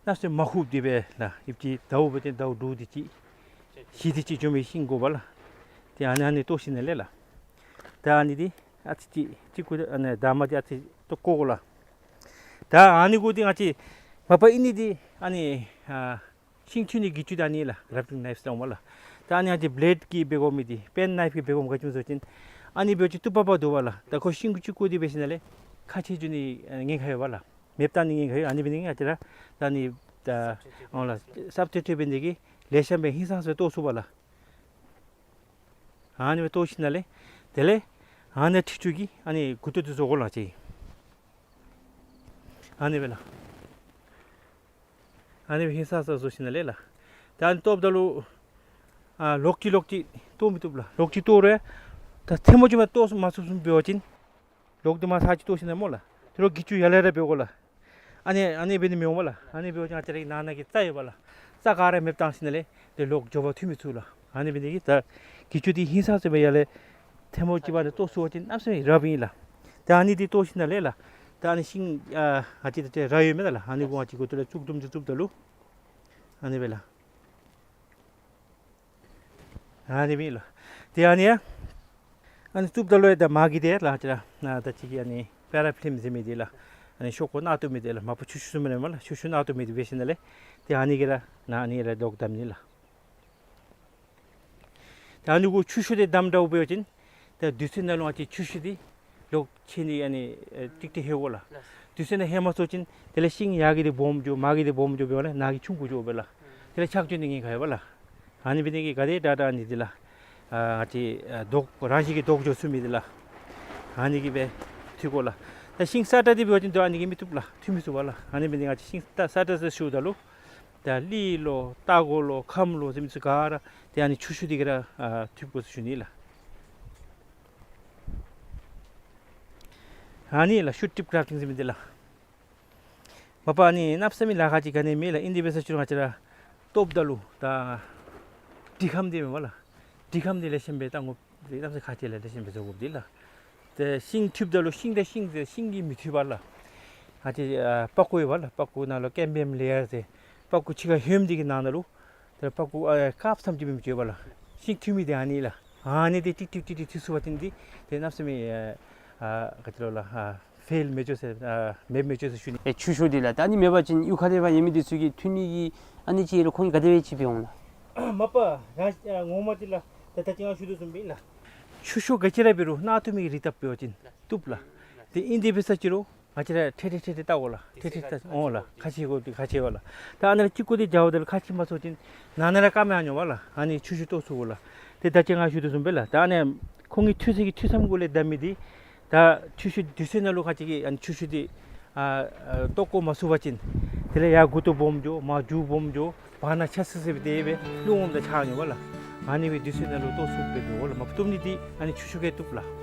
ནང་སོ་མ་ཁུག་འདི་སྦེ་ལགས། ཡུདཔ་ཅིག་ཟླཝ་འབད་དེ་ཟླཝ་དྲུག་དེ་ཅིག་བཞི་དེ་ཅིག་འགྱོ་མི་ཤིང་དགོ་པ་ལགས། ཏེ་ཨ་ནི་ཨ་ནི་བཏོག་ཞིནམ་ལས་ལགས། ད་ཨ་ནི་འདི་ཨ་ཙི་ཅིག་གཅིག་གུ་ཨ་ནི་འདབ་མ་འདི་ཨ་ཙི་བཏོག་བཀོ་དགོ་ལགས། ད་ཨ་ནི་གུ་འདི་ང་བཅས་མ་པ་ཨིན་ནི་འདི་ཨ་ནི་ཨ་ཤིང་འཐུ་ནི་གི་ཆུ་ད་ཨ་ནི་ལགས། གརཱཕ་ཊིང་ནའིཕ་ཟེར་འོང་མས་ལགས། ད་ཨ་ནི་ཨ་ཙི་བི་ལེཌ་ཀྱིས་འབད་དགོ་མི་འདི་པེན་ནའིཕ་ཀྱིས་འབད་དགོ་མི་ག་ཅི་སྨོ་ཟེར་བ་ཅིན་ཨ་ནི་འབད་བ་ཅིན་སྟུག་པ་པ་འདུག་པ་ལགས། ད་ཁོ་ཤིང་གུ་གཅིག་གུ་འདི་འབད་ཞིནམ་ལས་ཁ་ཕྱེ་འགྱོ་ནི་ཉེན་ཁ་ཡོད་པ་ལགས། མེདཔ་བཏང་ནི་ཉེན་ཁ་ཡོད། ཨ་ནི་འབད་ནི་ང་བཅས་ར་ད་ཨ་ནི་ད་འོང་ལགས་སབ་སི་ཊི་ཊུཊ་འབད་ནི་དེ་གིས་ལེགས་ཤོམ་སྦེ་ཧིང་སངས་ས་སྦེ་བཏོག་ཚུགས་པ་ལགས། ཨ་ནི་སྦེ་བཏོག་ཞིནམ་ལས་དེ་ལས་ཨ་ནི་འཁྲིལ་འཁྲིལཝ་གི་ཨ་ནི་མགུ་ཏོ་འདི་བཟོ་དགོ་ལགས་ཅིག། ཨ་ནི་སྦེ་ལགས། ཨ་ནི་སྦེ་ཧིང་སངས་ས་བཟོ་ཞིནམ་ལས་ལགས། ད་ཨ་ནི་བཏོགཔ་ད་ལུ་ཨ་ལོག་ཅི་ལོག་ཅི་བཏོག་མི་བཏུབ་ལགས། ལོག་ཅི་བཏོག་རུང་ད་ཐལ་མོ་ཅིག་མ་བཏོག་མ་ཚུགསཔ་བཟུམ་འབད་བ་ཅིན་ལོག་འདི་མར་ཚར་ཅིག་བཏོག་ཞིནམ་ལས་སྨོ་ལགས། དེ་ལུ་གྱི་ཅུ་ཡར་ལས་ར་འབད་དགོ་ལགས། ཨ་ནི་ཨ་ནི་འབད་ནི་མི་འོང་པ་ལགས། ཨ་ནི་འབད་བ་ཅིན་ང་བཅས་རའི་ནང་ན་གི་རྩྭ་ཡོད་པ་ལགས། རྩྭ་ག་ར་མེདཔ་བཏང་ཞིནམ་ལས་ཏེ་ལོག་མགྱོགས་པར་འཐུ་མི་ཚུགས་ལགས། ཨ་ནི་འབད་ནི་དེ་གིས་ད་གྱི་ཅུང་འདི་ཧིང་སངས་ས་སྦེ་ཡར་ལས་ཐལ་མོ་ཅིག་འབག་ནི་བཏོག་ཚུགས་པ་ཅིན་གནམ་མེད་ས་མེད་རབ་ཨིན་ལགས། ད་ཨ་ནི་འདི་བཏོག་ཞིནམ་ལས་ལགས། ད་ཨ་ནི་ཤིང་ཨ་ང་བཅས་ད་ཏེ་ར་ཡོད་མེན་ན་ལགས། ཨ་ནི་གུ་ང་བཅས་འགོ་ཐོག་ལས་བཙུགས་དུམ་ཅིག་བཙུགསཔ་ད་ལུ་ཨ་ནི་སྦེ་ལགས། ཨ་ནི་སྦེ་ལགས། ཏེ་ཨ་ནི་ཡ་ཨ་ནི་བཙུགསཔ་ད་ལུ་ཡ་ད་མ་གི་དེ་ལགས་ཅི་ར་ཨ་ད་ཅི་གི་ཨ་ནི་པེ་ར་ཕིལམ་ཟེར་མི་དེ་ལགས། ཨ་ནི་ཤོག་ཀུ་ནང་བཏོག་མི་དེ་ལགས། མ་པ་ཆུ་ཤུ་བཟུམ་མེན་ན་ལགས། ཆུ་ཤུ་ནང་བཏོག་མི་དེ་འབད་ཞིནམ་ལས་ཏེ་ཨ་ནི་གིས་ར་ནང་ཨ་ནི་ར་ལོག་བསྡམ་ནི་ལགས། ཏེ་ཨ་ནི་གུ་ཆུ་ཤུ་དེ་བསྡམ་དྲགས་འབད་བ་ཅིན་ཏེ་དུས་ཚོད་ནང་ལུ་ང་བཅས་ཆུ་ཤུ་འདི་ལོག་ཆད་ནི་ཨ་ནི་ཨེ་ཀྲིག་ཀྲི་ལྷོད་དགོ་ལགས། དུས་ཚོད་ནང་ལྷོད་མ་ཚུགས་པ་ཅིན་དེ་ལས་ཤིང་ཡར་གྱི་འདི་སྦོམ་འགྱོ་མར་གྱི་འདི་སྦོམ་འགྱོ་འབདཝ་ལས་ནང་གི་ཆུང་ཀུ་འགྱོ་བས་ལགས། དེ་ལས་ཆག་འགྱོ་ནི་ཉེན་ཁ་ཡོད་པས་ལགས། ཨ་ནི་འབད་ནི་དེ་གིས་ག་དེ་དྲག་དྲག་ཨ་ནི་འདི་ལགས། ཨ་ང་བཅས་ཨ་ལྡོག་རང་བཞིན་གྱིས་ལྡོག་འགྱོ་ཚུགས་མི་འདི་ལགས། ཨ་ནི་གིས་སྦེ་འཐུ་དགོ་ལགས། ད་ཤིང་སྲ་ཀྲག་འདི་འབད་བ་ཅིན་ད་ཨ་ནི་གིས་མི་བཏུབ་ལགས། འཐུ་མི་ཚུགས་པས་ལགས། ཨ་ནི་འབད་ནི་ང་བཅས་ཤིང་ད་སྲ་ཀྲག་ཟེར་ཞུཝ་ད་ལུ་ད་ལི་ལོ་སྟག་གོ་ལོ་ཁམ་ལོ་ཟེར་མི་ཚུ་ག་ར་ཏེ་ཨ་ནི་ཆུ་ཤུ་འདི་གིས་ར་ཨ་འཐུ་དགོ་ཟེར་ཞུ་ནི་ལགས། ཨ་ནི་ལགས་ཤུཊ་ཊིཔ་གྲཱཕ་ཊིང་ཟེར་མི་འདི་ལགས། མ་པ་ཨ་ནི་གནམ་མེད་ས་མེད་ལཱ་ཁག་ཅིག་ག་ནི་མེད་ལགས། ཨིན་དེ་འབད་ས་ཅིག་རུང་ང་བཅས་ར་བཏོགཔ་ད་ལུ་ད་གྲི་ཁམ་འདི་མེན་པ་ལགས། གྲི་ཁམ་འདི་ལེགས་ཤོམ་སྦེ་བཏང་དགོཔ་འདི་གནམ་མེད་ས་མེད་ཁག་ཆེ་ལགས། ལེགས་ཤོམ་སྦེ་བཟོ་དགོཔ་འདི་ལགས། ཏེ་ཤིང་འཐུཝ་ད་ལུ་ཤིང་དང་ཤིང་ཟེར་ཤིང་གིས་མི་འཐུ་བས་ལགས། ཨ་ཏེ་ཨ་པག་ཀོ་ཡོད་པ་ལགས། པག་ཀོ་ནང་ལུ་ཀེམ་བིའམ་ལེ་ཡར་ཟེར་པག་ཀོ་ཕྱི་ཁར་ཧོནམ་འདི་གི་ནང་ན་ལུ་ཏེ་པག་ཀོ་ཨ་དཀརཔོ་ཙམ་ཅིག་སྦེ་མི་འགྱོ་བས་ལགས། ཤིང་འཐུ་མི་འདི་ཨ་ནི་ལགས། ཨ་ནི་འདི་ཀྲིག་ཀྲི་ཀྲིག་ཀྲི་འཐུ་ཚུགས་པ་ཅིན་འདི་ཏེ་གནམ་མེད་ས་མེད་ཨ་ཨ་ག་ཅི་ལོ་ལགས། ཨ་ཕེལ་མི་འགྱོ་ཟེར་ཨ་མེདཔ་མི་འགྱོ་ཟེར་ཞུ་ནི། ཨེ་ཆུ་ཤུ་འདི་ལགས། ད་ཨ་ནི་མེད་པ་ཅིན་གཡུས་ཁ་ལས་ཕར་ཡོད་མི་འདི་ཚུ་གིས་འཐུ་ནི་གི་ཨ་ནི་ཅིག་ལུ་ཁོང་གིས་ག་དེ་སྦེ་ཅིག་འབད་འོང་ལགས། མ་པ་ང་ཨ་ངོ་མ་འདི་ལགས། ད་ད་ཅི་ང་ཞུ་དོ་བཟུམ་སྦེ་ལགས། ཆུ་ཤུ་ག་ཅི་ར་འབད་རུང་ནང་བཏོག་མི་གི་རིགས་བཏབ་འབད་བ་ཅིན་བཏུབ་ལགས། ཏེ་ཨིན་དེ་འབད་ས་ཅིག་རུང་ང་བཅས་ར་ཐེ་ཐེ་ཐེ་ཐེ་བཏགས་དགོ་ལགས། ཐེ་ཐེ་ཐེ་འོང་ལགས། ཁ་ཕྱེ་དགོ་འདི་ཁ་ཕྱེ་བས་ལགས། ད་ཨ་ནི་ལགས་གཅིག་གུ་འདི་འཇལཝ་ད་ལུ་ཁ་ཕྱེ་མ་ཚུགས་པ་ཅིན་ནང་ན་ར་སྐམ་ཡར་འགྱོཝ་ལགས། ཨ་ནི་ཆུ་ཤུ་བཏོག་ཚུགས་དགོ་ལགས། ཏེ་ད་ཅི་ང་ཞུ་དོ་བཟུམ་སྦེ་ལགས། ད་ཨ་ནི་ཁོང་གི་འཐུ་ས་གི་འཐུ་མཚམས་གུ་ལས་བསྡམ་མི་འདི་ད་ཆུ་ཤུ་དུས་ཚོད་ནང་ལུ་ཁ་ཅིག་གིས་ཨ་ནི་ཆུ་ཤུ་འདི་ཨ་ཨ་བཏོག་བཀོ་མ་ཚུགས་པ་ཅིན་དེ་ལས་ཡར་མགུ་ཏོ་སྦོམ་འགྱོ་མར་མཇུག་སྦོམ་འགྱོ་བར་ན་ཆ་སི་སི་སྦེ་དེ་སྦེ་རླུང་འོངམ་ད་ཆག་འགྱོཝ་ལགས། ཨ་ནི་སྦེ་དུས་ཚོད་ནང་ལུ་བཏོག་ཚུགསཔ་སྦེ་འབད་དགོ་ལགས། མ་བཏོག་ནི་འདི་ཨ་ནི་ཆུ་ཤུ་གིས་བཏུབ་ལགས།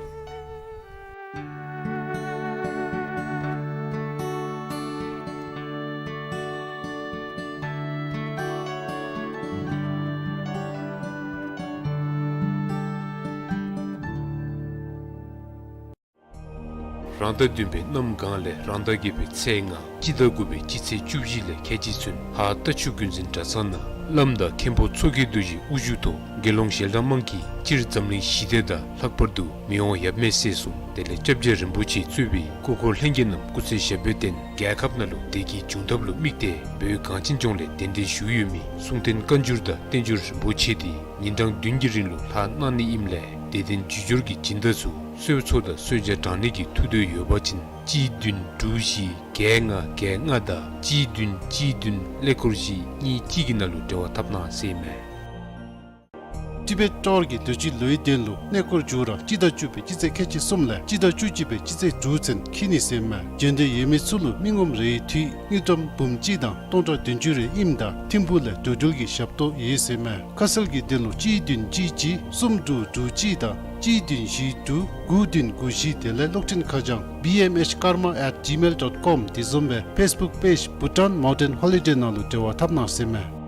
རང་ཟླ་བདུན་པའི་གནམ་གང་ལས་རང་ཟླ་བརྒྱད་པའི་ཚེས་ལྔ། སྤྱི་ཟླ་དགུ་པའི་སྤྱི་ཚེས་བཅུ་བཞི་ལས་ཁལ་གཅིག་ཚུན་ཧཱ་རྟ་ཕྱུགས་རྒྱུན་འཛིན་གྲྭ་ཚང་ནང་བླམ་དང་མཁན་པོ་མཚོ་སྐྱེས་རྡོ་རྗེ་དབུ་བཞུགས་ཐོག་དགེ་སློང་ཞལ་གྲངས་མང་གིས་སྤྱིར་འཛམ་གླིང་ཞི་བདེ་དང་ལྷག་པར་དུ་མི་དབང་ཡབ་མེས་སྲས་གསུམ་དེ་ལས་སྐྱབས་རྗེ་རིན་པོ་ཆེ་གཙོས་པའི་སྐུ་འཁོར་ལྷན་རྒྱས་རྣམས་སྐུ་ཚེ་ཞབས་པད་བརྟན། རྒྱལ་ཁབ་ནང་ལུ་བདེ་སྐྱིད་འབྱུང་ཐབས་ལུ་དམིགས་ཏེ་བོད་གངས་ཅན་ལྗོངས་ལས་གདན་འདྲེན་ཞུ་ཡོད་མི་གསུང་རྟེན་བཀའ་འགྱུར་དང་བསྟན་འགྱུར་རིན་པོ་ཆེ་དེ་ཉིན་གྲངས་བདུན་གྱི་རིང་ལུ་ལྷག་གནང་ནི་ཨིནམ་ལས་དད་ལྡན་རྒྱུ་སྦྱོར་གྱི་སྦྱིན་བདག་ཚུ་གསོལ་ཚོགས་དང་གསོལ་ཇ་དྲང་ནི་གི་ཐུགས་འདོད་ཡོད་པ་ཅིན་གཅིག་བདུན་དྲུག་བཞི་བརྒྱད་ལྔ་བརྒྱད་ལྔ་དང་གཅིག་བདུན་གཅིག་བདུན་ཀླད་ཀོར་བཞི་གཉིས་གཅིག་གི་ནང་ལུ་འབྲེལ་བ་འཐབ་གནང་ཟེར་ཨིན་མས། ཊི་བེཊ་ཊོར་གྱི་དུས་ཅི་ལོའི་དོན་ལུ་གནས་སྐོར་མཇུག་ར་སྤྱི་ཟླ་བཅུ་པའི་སྤྱི་ཚེས་ཁལ་གཅིག་གསུམ་ལས་སྤྱི་ཟླ་བཅུ་གཅིག་པའི་སྤྱི་ཚེས་དྲུག་ཚུན་འཁྱིད་ནི་ཟེར་ཨིན་མས། འབྱོན་འདོད་ཡོད་མི་ཚུ་ལུ་མི་ངོམ་རེའི་འཐུས་དངུལ་ཀྲམ་འབུམ་གཅིག་དང་སྟོང་ཕྲག་བདུན་ཅུ་རེ་ཨིནམ་ད་ཐིམ་ཕུག་ལས་འགྲོ་འགྲུལ་གྱི་ཞབས་ཏོག་ཡོད་ཟེར་ཨིན་མས། ཁ་གསལ་གྱི་དོན་ལུ་གཅིག་བདུན་གཅིག་གཅིག་གསུམ་དྲུག་དྲུག་གཅིག་དང་གཅིག་བདུན་བཞི་དྲུག་དགུ་བདུན་དགུ་བཞི་དེ་ལས་གློག་འཕྲིན་ཁ་བྱང་B M H Karma at gmail dot com དེ་བཟུམ་སྦེ་ཕེསི་བུཀ་པེཇ་Bhutan Mountain Holiday ནང་ལུ་འབྲེལ་བ་འཐབ་གནང་ཟེར་ཨིན་མས།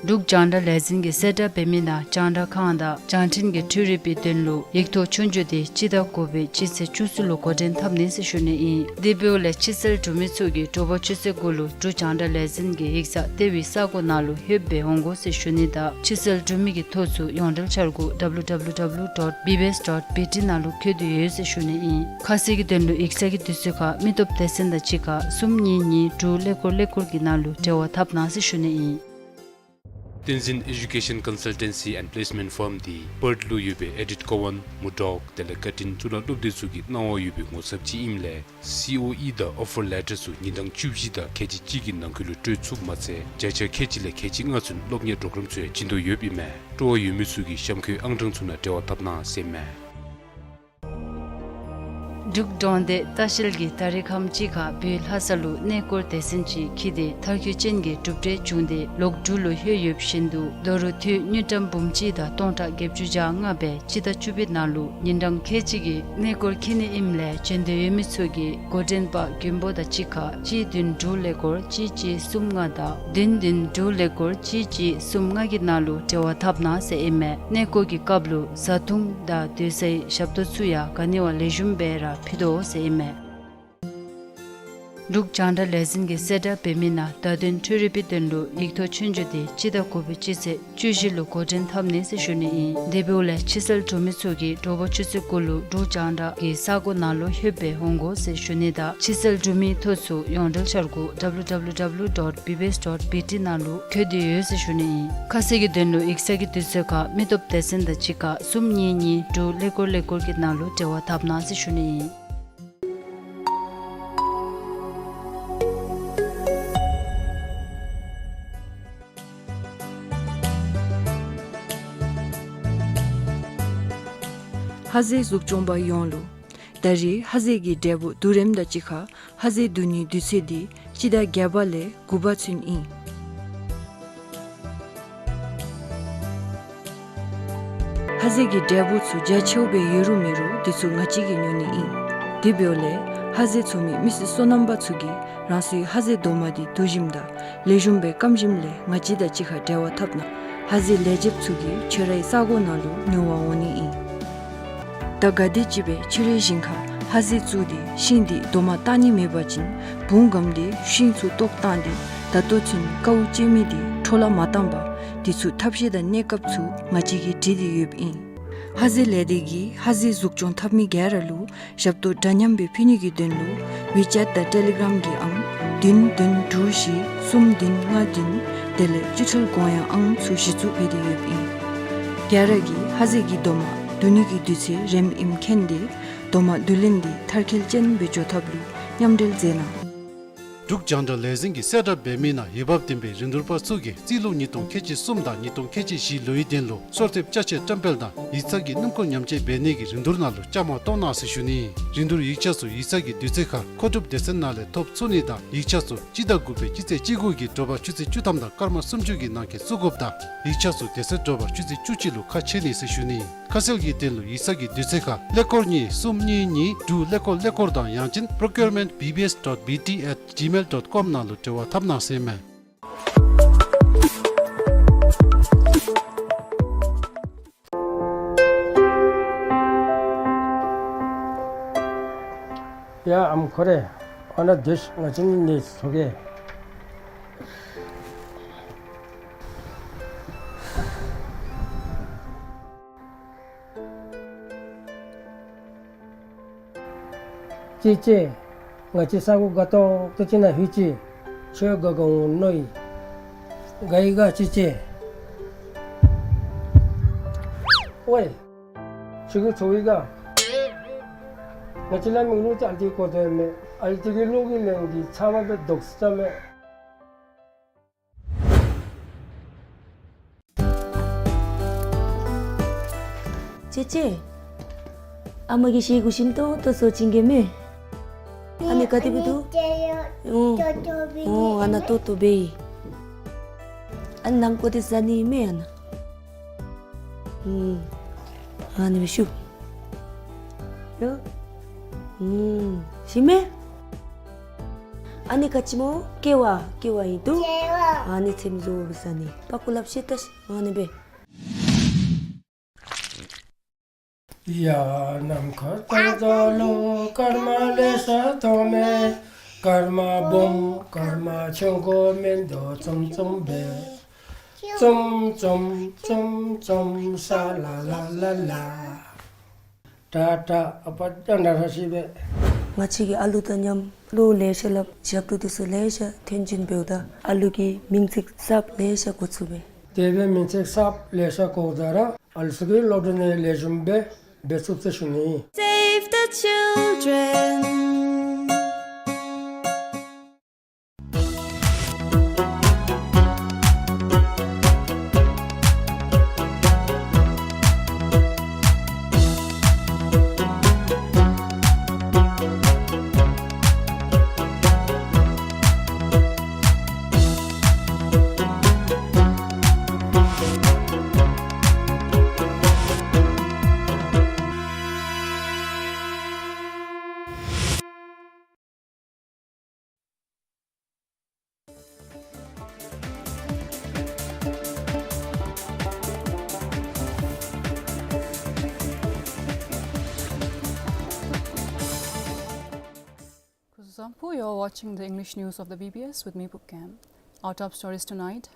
འབྲུག་རྒྱང་བསྒྲགས་ལས་འཛིན་གྱིས་གསལ་བསྒྲགས་འབད་མི་ནང་རྒྱང་བསྒྲགས་ཁང་དང་རྒྱང་འཕྲིན་གྱི་འཕྲུལ་རིག་པའི་དོན་ལུ་ཡིག་ཐོག་ཆོས་རྒྱུགས་དེ་སྤྱི་ཟླ་དགུ་པའི་སྤྱི་ཚེས་བཅུ་གསུམ་ལུ་འགོ་འདྲེན་འཐབ་ནི་ཟེར་ཞུ་ནི་ཨིན། དེ་འབདཝ་ལས་ཕྱི་གསལ་འབྲུག་མི་ཚུ་གིས་དྲོ་པ་ཆུ་ཚོད་དགུ་ལུ་འབྲུག་རྒྱང་བསྒྲགས་ལས་འཛིན་གྱི་ཡིག་ཚང་ལྟེ་བའི་ས་སྒོ་ནང་ལུ་ལྷོདཔ་སྦེ་འོང་དགོ་ཟེར་ཞུ་ནི་དང་ཕྱི་གསལ་འབྲུག་མི་གི་ཐོ་ཚུ་ཡོངས་འབྲེལ་འཆར་སྒོ་W W W dot B B S dot B T ནང་ལུ་བཀོད་དེ་ཡོད་ཟེར་ཞུ་ནི་ཨིན། ཁ་གསལ་གྱི་དོན་ལུ་ཡིག་ཚང་གི་དུས་ཚོད་ཁར་མི་སྟོབས་སྡེ་ཚན་དང་གཅིག་ཁར་གསུམ་གཉིས་གཉིས་དྲུག་ཀླད་ཀོར་ཀླད་ཀོར་གྱི་ནང་ལུ་འབྲེལ་བ་འཐབ་གནང་ཟེར་ཞུ་ནི་ཨིན། བསྟན་འཛིན་Education Consultancy and Placement Firm དེ་པརཐ་ལུ་ཡོད་པའི་ཨེ་ཌིཐ་ཀོ་ཝན་མུར་ཌོག་དེ་ལས་ཀར་ཊིན་གཙུག་ལག་སློབ་སྡེ་ཚུ་གི་གནང་བ་ཡོད་པའི་ངོ་ཚབ་ཅིག་ཨིནམ་ལས་སི་ཨོ་ཨི་དང་ཨོ་ཕར་ལེ་ཊར་ཚུ་ཉིན་གྲངས་བཅུ་བཞི་དང་ཁལ་གཅིག་གཅིག་གི་ནང་འཁོད་ལུ་སྤྲོད་ཚུགསཔ་མ་ཚད་བརྒྱ་ཆ་ཁལ་གཅིག་ལས་ཁལ་གཅིག་ལྔ་ཚུན་སློབ་གཉེར་པོརོ་གརམ་ཚུ་ཡང་བྱིན་དོ་ཡོདཔ་ཨིན་མས། སྤྲོ་བ་ཡོད་མི་ཚུ་གིས་གཤམ་འཁོད་ཨང་གྲངས་ཚུ་ནང་འབྲེལ་བ་འཐབ་གནང་ཟེར་མས། འབྲུག་འབྲོང་སྡེ་ལྟ་བཤལ་གྱིས་ད་རིས་ཁམས་ཅིག་ཁར་བོད་ལྷ་ས་ལུ་གནས་སྐོར་སྡེ་ཚན་ཅིག་འཁྱིད་དེ་མཐར་འཁྱོལ་ཅན་གྱི་གྲུབ་འབྲས་བྱུང་སྟེ་ལོག་འབྲུག་ལུ་ལྷོད་ཡོདཔ་བཞིན་དུ་མདོ་རུ་འཐུས་དངུལ་ཀྲམ་འབུམ་གཅིག་དང་སྟོང་ཕྲག་བརྒྱད་ཅུ་གྱ་ལྔ་སྦེ་སྤྱི་ཟླ་བཅུ་པའི་ནང་ལུ་ཉིན་གྲངས་ཁལ་གཅིག་གི་གནས་སྐོར་འཁྱིད་ནི་ཨིནམ་ལས་བྱོན་འདོད་ཡོད་མི་ཚུ་གིས་འགོ་འདྲེན་པ་མགོན་པོ་དང་གཅིག་ཁར་གཅིག་བདུན་དྲུག་ཀླད་ཀོར་གཅིག་གཅིག་གསུམ་ལྔ་དང་བདུན་བདུན་དྲུག་ཀླད་ཀོར་གཅིག་གཅིག་གསུམ་ལྔ་གི་ནང་ལུ་འབྲེལ་བ་འཐབ་གནང་ཟེར་ཨིན་མས། གནས་སྐོར་གྱི་སྐབས་ལུ་བཟའ་འཐུང་དང་སྡོད་སའི་ཞབས་ཏོག་ཚུ་ཡང་ག་ནི་བ་ལེགས་ཤོམ་སྦེ་ར་ཕུལ་དོ་ཟེར་ཨིན་མས། འབྲུག་རྒྱང་བསྒྲགས་ལས་འཛིན་གྱིས་གསལ་བསྒྲགས་འབད་མི་ནང་བརྡ་དོན་འཕྲུལ་རིག་པའི་དོན་ལུ་ཡིག་ཐོག་ཆོས་རྒྱུགས་དེ་སྤྱི་ཟླ་དགུ་པའི་སྤྱི་ཚེས་བཅུ་བཞི་ལུ་འགོ་འདྲེན་འཐབ་ནི་ཟེར་ཞུ་ནི་ཨིན། དེ་འབདཝ་ལས་ཕྱི་གསལ་འབྲུག་མི་ཚུ་གིས་དྲོ་པ་ཆུ་ཚོད་དགུ་ལུ་འབྲུག་རྒྱང་བསྒྲགས་ཀྱི་ས་སྒོ་ནང་ལུ་ལྷོད་སྦེ་འོང་དགོ་ཟེར་ཞུ་ནི་དང་ཕྱི་གསལ་འབྲུག་མིའི་ཐོ་ཚུ་ཡོངས་འབྲེལ་འཆར་སྒོ་ཌབ་ལུ་ཌབ་ལུ་ཌབ་ལུ་ཌོཊ་བི་བི་ཨེསི་ཌོཊ་བི་ཊི་ནང་ལུ་འཁོད་དེ་ཡོད་ཟེར་ཞུ་ནི་ཨིན། ཁ་གསལ་གྱི་དོན་ལུ་ཡིག་ཚང་གི་དུས་ཚོད་ཁར་མི་སྟོབས་སྡེ་ཚན་དང་གཅིག་ཁར་གསུམ་གཉིས་གཉིས་དྲུག་ཀླད་ཀོར་ཀླད་ཀོར་གྱི་ནང་ལུ་འབྲེལ་བ་འཐབ་གནང་ཟེར་ཞུ་ནི་ཨིན། ལྷ་རྫས་འཛུགས་སྐྱོང་པ་ཡོངས་ལུ། ད་རེས་ལྷ་རྫས་ཀྱི་འབྲས་བུ་བསྡུ་རིམ་དང་གཅིག་ཁར་ལྷ་རྫས་བསྡུ་ནིའི་དུས་ཚོད་འདི་སྤྱི་ཟླ་བརྒྱད་པ་ལས་དགུ་པ་ཚུན་ཨིན། ལྷ་རྫས་ཀྱི་འབྲས་བུ་ཚུ་རྒྱ་ཆེཝ་སྦེ་ཡོད་རུང་མེད་རུང་དེ་ཚུ་ང་བཅས་ཀྱིས་ཉོ་ནི་ཨིན། དེ་འབདཝ་ལས་ལྷ་རྫས་འཚོ་མི་མི་སེར་སོ་ནམ་པ་ཚུ་གིས་རང་སོའི་ལྷ་རྫས་རྡོག་མ་འདི་བསྡུ་ཞིནམ་དང་ལེགས་ཤོམ་སྦེ་སྐམ་ཞིནམ་ལས་ང་བཅས་དང་གཅིག་ཁར་འབྲེལ་བ་འཐབ་གནང་། ལྷ་རྫས་ལས་བྱེདཔ་ཚུ་གིས་ཁྱོད་རའི་ས་གོ་ནང་ལུ་ཉོ་བར་འོང་ནི་ཨིན། ད་ག་དེམ་ཅིག་སྦེ་ཁྱོད་རའི་ཞིང་ཁར་ལྷ་རྫས་བཙུགས་ཏེ་ཤིང་འདི་རྡོག་མ་བཏགས་ནི་མེད་པ་ཅིན་བུང་སྒམ་སྟེ་ཤིང་ཚུ་བཏོག་བཏང་སྟེ་ད་ལྟོ་ཚུན་ཀཝ་བཅད་མི་འདི་འཕྲོ་བརླག་མ་བཏང་པར་དེ་ཚུ་ཐབས་ཤེས་དང་གནས་སྐབས་ཚུ་ང་བཅས་ཀྱིས་བྲིས་ཏེ་ཡོདཔ་ཨིན། ལྷ་རྫས་ལས་སྡེ་གིས་ལྷ་རྫས་འཛུགས་སྐྱོང་འཐབ་མི་ག་ར་ལུ་ཞབས་ཏོག་འདྲ་མཉམ་སྦེ་ཕུལ་ནི་གི་དོན་ལུ་ཝི་ཅེཊ་དང་ཊེ་ལི་གརམ་གྱི་ཨང་བདུན་བདུན་དྲུག་བཞི་གསུམ་བདུན་ལྔ་བདུན་དེ་ལས་སྤྱི་འཐུས་གོང་ཡང་ཨང་ཚུ་གཞི་བཙུགས་འབད་དེ་ཡོདཔ་ཨིན། ག་ར་གིས་ལྷ་རྫས་ཀྱི་རྡོག་མ་བསྡུ་ནི་གི་དུས་ཚོད་རནམ་ཨིནམ་མཁྱེན་ཏེ་རྡོག་མ་བསྡུ་ལེན་འདི་མཐར་འཁྱོལ་ཅན་སྦེ་འགྱོ་ཐབས་ལུ་མཉམ་འབྲེལ་མཛད་གནང་། འབྲུག་རྒྱང་བསྒྲགས་ལས་འཛིན་གྱིས་གསལ་བསྒྲགས་འབད་མི་ནང་འོས་འབབ་ལྡན་པའི་རིན་བསྡུར་པ་ཚུ་གིས་རྩིས་ལོ་ཉིས་སྟོང་ཁལ་གཅིག་གསུམ་དང་ཉིས་སྟོང་ཁལ་གཅིག་བཞི་ལོའི་དོན་ལུ་གསོལ་འདེབས་ཅ་ཆས་བཀྲམ་སྤེལ་དང་ཡིག་ཚང་གི་སྣུམ་འཁོར་ཉམས་བཅོས་འབད་ནི་གི་རིན་བསྡུར་ནང་ལུ་བཅའ་མར་གཏོགས་གནང་ཟེར་ཞུ་ནི། རིན་བསྡུར་ཡིག་ཆ་ཚུ་ཡིག་ཚང་གི་དུས་ཚོད་ཁར་མཁོ་སྒྲུབ་སྡེ་ཚན་ནང་ལས་ཐོབ་ཚུགས་ནི་དང་ཡིག་ཆ་ཚུ་སྤྱི་ཟླ་དགུ་པའི་སྤྱི་ཚེས་བཅུ་དགུ་གི་དྲོ་པ་ཆུ་ཚོད་བཅུ་ཐམ་དང་སྐར་མ་སུམ་ཅུ་གི་ནང་འཁོད་བཙུགས་དགོཔ་དང་ཡིག་ཆ་ཚུ་དེ་ཚེ་དྲོ་པ་ཆུ་ཚོད་བཅུ་གཅིག་ལུ་ཁ་ཕྱེ་ནི་ཟེར་ཞུ་ནི། ཁ་གསལ་གྱི་དོན་ལུ་ཡིག་ཚང་གི་དུས་ཚོད་ཁར་ཀླད་ཀོར་གཉིས་གསུམ་གཉིས་གཉིས་དྲུག་ཀླད་ཀོར་ཀླད་ཀོར་དང་ཡང་ཅིན་པྲོ་ཀིའུར་མེནཊ་བི་བི་ཨེསི་ཌོཊ་བི་ཊི་ཨེཊ་ཇི་མེལ་ཌོཊ་ཀོམ་ནང་ལུ་འབྲེལ་བ་འཐབ་གནང་ཟེར་ཨིན་མས། ཡ་ཨམ་ཁོ་རེ། ཨ་ནཱ་སྡོད་ཤིག། ང་བཅས་གཉིས་ནི་ཚོགས་ཀྱི། ཅེ་ཅེ། ང་བཅས་ས་གོ་དགའ་ཏོག་ཏོ་ཅིག་ནང་ལྷོད་ཅི། ཁྱོད་དགའ་དགའ་འོང་མནོ་ཡི། དགའ་ཡི་ག་ཅེ་ཅེ། ཝའི། ཁྱོད་ཀྱིས་ཚོར་ཡི་ག། ང་བཅས་ལ་མིག་ལུ་ཅིག་ཨ་ལྟོའི་གོ་དོན་མས། ཨ་ལྟོ་གི་གློག་གི་ལན་འདི་ཚབ་མ་སྦེ་དོགས་ས་མས། ཅེ་ཅེ། ཨ་མ་གིས་བཤལ་གུ་ཞིམ་ཏོང་ཏོ་བཟོ་བྱིན་གེ་མས། ཨ་ནི་ག་དེ་སྦེ་འདུག། ཨོ། ཨོ་ཨ་ནཱ་ཏོག་ཏོ་སྦེ་ཨིན། ཨ་ནི་ནང་ཀོ་དེ་ཟ་ནི་མས་ཨ་ནཱ། ཨུམ། ཨ་ནི་སྦེ་བཤུ། ཡ། ཨུམ། ཞིམ་མས། ཨ་ནི་ག་ཅི་སྨོ། ཀེ་བ། ཀེ་བ་ཨིན་འདུག། ཨ་ནི་ཚེམ་བཟོ་སྦེ་ཟ་ནི། པག་ཀོ་ལགཔ་བཤེད་ད་ཤིག། ཨ་ནི་སྦེ། ཡ་ནམ་མཁའ་ལྟར་འཛག་ལོ། སྐར་མ་ལེ་ཤ་མཐོང་མས། སྐར་མ་སྦོམ་སྐར་མ་ཆུང་ཀུ་མིན་འདུག། ཙུམ་ཙུམ་སྦེ། ཙུམ་ཙུམ་ཙུམ་ཙུམ་ཤ་ལ་ལ་ལ་ལ། ཏ་ཏ། ཨ་པ་ད་ན་ར་ཤི་སྦེ། ང་བཅས་ཀྱིས་ཨ་ལུ་དང་མཉམ་ལོ་ལེ་ཤ་སླབ་ཞབས་ཏོག་འདི་ཚུ་ལེ་ཤ་ཐོན་བྱིན་འབདཝ་ད་ཨ་ལུ་གི་མིང་ཚིག་གསརཔ་ལེ་ཤ་གོ་ཚུགས་པས། དེ་སྦེ་མིང་ཚིག་གསརཔ་ལེ་ཤ་གོཝ་ད་ར་ཨ་ལུ་ཚུ་གི་སློབ་སྦྱོང་ནི་ལེགས་ཤོམ་སྦེ་འབད་ཚུགས་ཟེར་ཞུ་ནི། Save the children. You're watching the English news of the B B S with me, Pukkem. Our top stories tonight.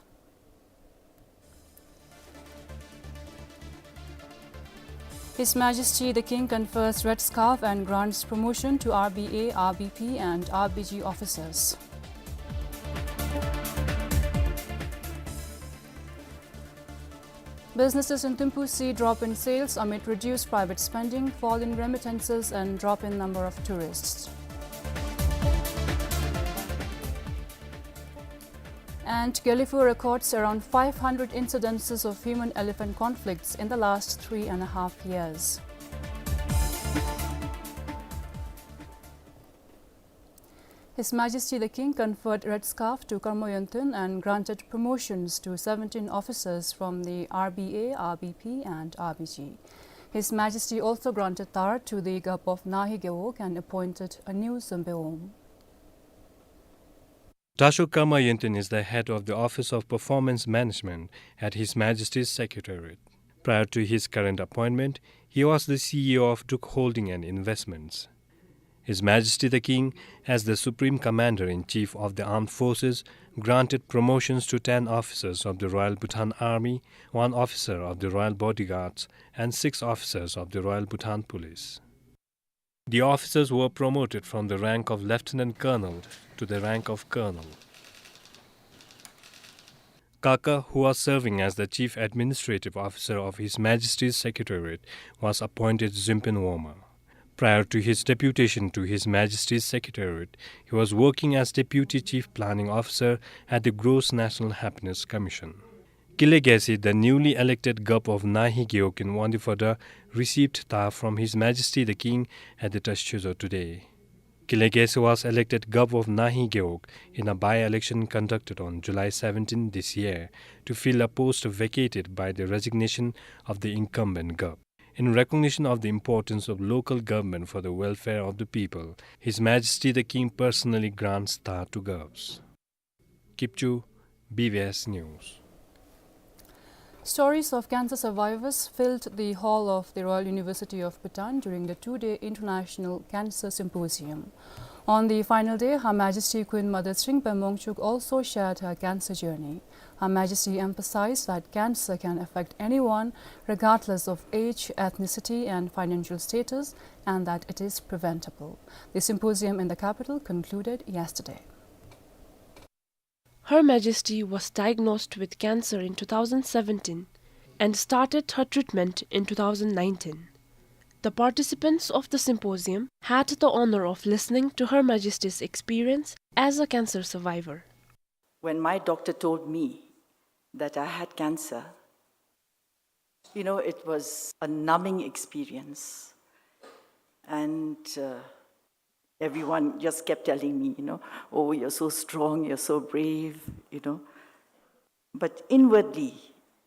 His Majesty the King confers Red Scarf and grants promotion to R B A, R B P and R B G officers. Businesses in Thimphu see drop in sales amid reduced private spending, fall in remittances and drop in number of tourists. And Gelephu records around five hundred incidences of human-elephant conflicts in the last three and a half years. His Majesty the King conferred Red Scarf to Karma Yonten and granted promotions to seventeen officers from the R B A, R B P and R B G. His Majesty also granted Tar to the Gup of Nahi Gewog and appointed a new Zembewom. Dasho Karma Yonten is the head of the Office of Performance Management at His Majesty's Secretariat. Prior to his current appointment, he was the C E O of Druk Holding and Investments. His Majesty the King, as the Supreme Commander-in-Chief of the Armed Forces, granted promotions to ten officers of the Royal Bhutan Army, one officer of the Royal Bodyguards, and six officers of the Royal Bhutan Police. The officers were promoted from the rank of Lieutenant Colonel to the rank of Colonel. Kaka, who was serving as the Chief Administrative Officer of His Majesty's Secretariat, was appointed Zimpen Woma. Prior to his deputation to His Majesty's Secretariat, he was working as Deputy Chief Planning Officer at the Gross National Happiness Commission. Kile Gesi, the newly elected Gup of Nahi Gewog in Wangdue Phodrang, received Tar from His Majesty the King at the Tashi Choezo today. Kile Gesi was elected Gup of Nahi Gewog in a by-election conducted on July seventeen this year to fill a post vacated by the resignation of the incumbent Gup. In recognition of the importance of local government for the welfare of the people, His Majesty the King personally grants Tar to Gups. Kipchu, B B S News. Stories of cancer survivors filled the hall of the Royal University of Bhutan during the two-day International Cancer Symposium. On the final day, Her Majesty Queen Mother Tshering Pemong Chuk also shared her cancer journey. Her Majesty emphasized that cancer can affect anyone, regardless of age, ethnicity, and financial status, and that it is preventable. The symposium in the capital concluded yesterday. Her Majesty was diagnosed with cancer in two thousand seventeen and started her treatment in two thousand nineteen. The participants of the symposium had the honor of listening to Her Majesty's experience as a cancer survivor. When my doctor told me that I had cancer, you know, it was a numbing experience. And, uh, everyone just kept telling me, you know, "Oh, you're so strong, you're so brave," you know. But inwardly,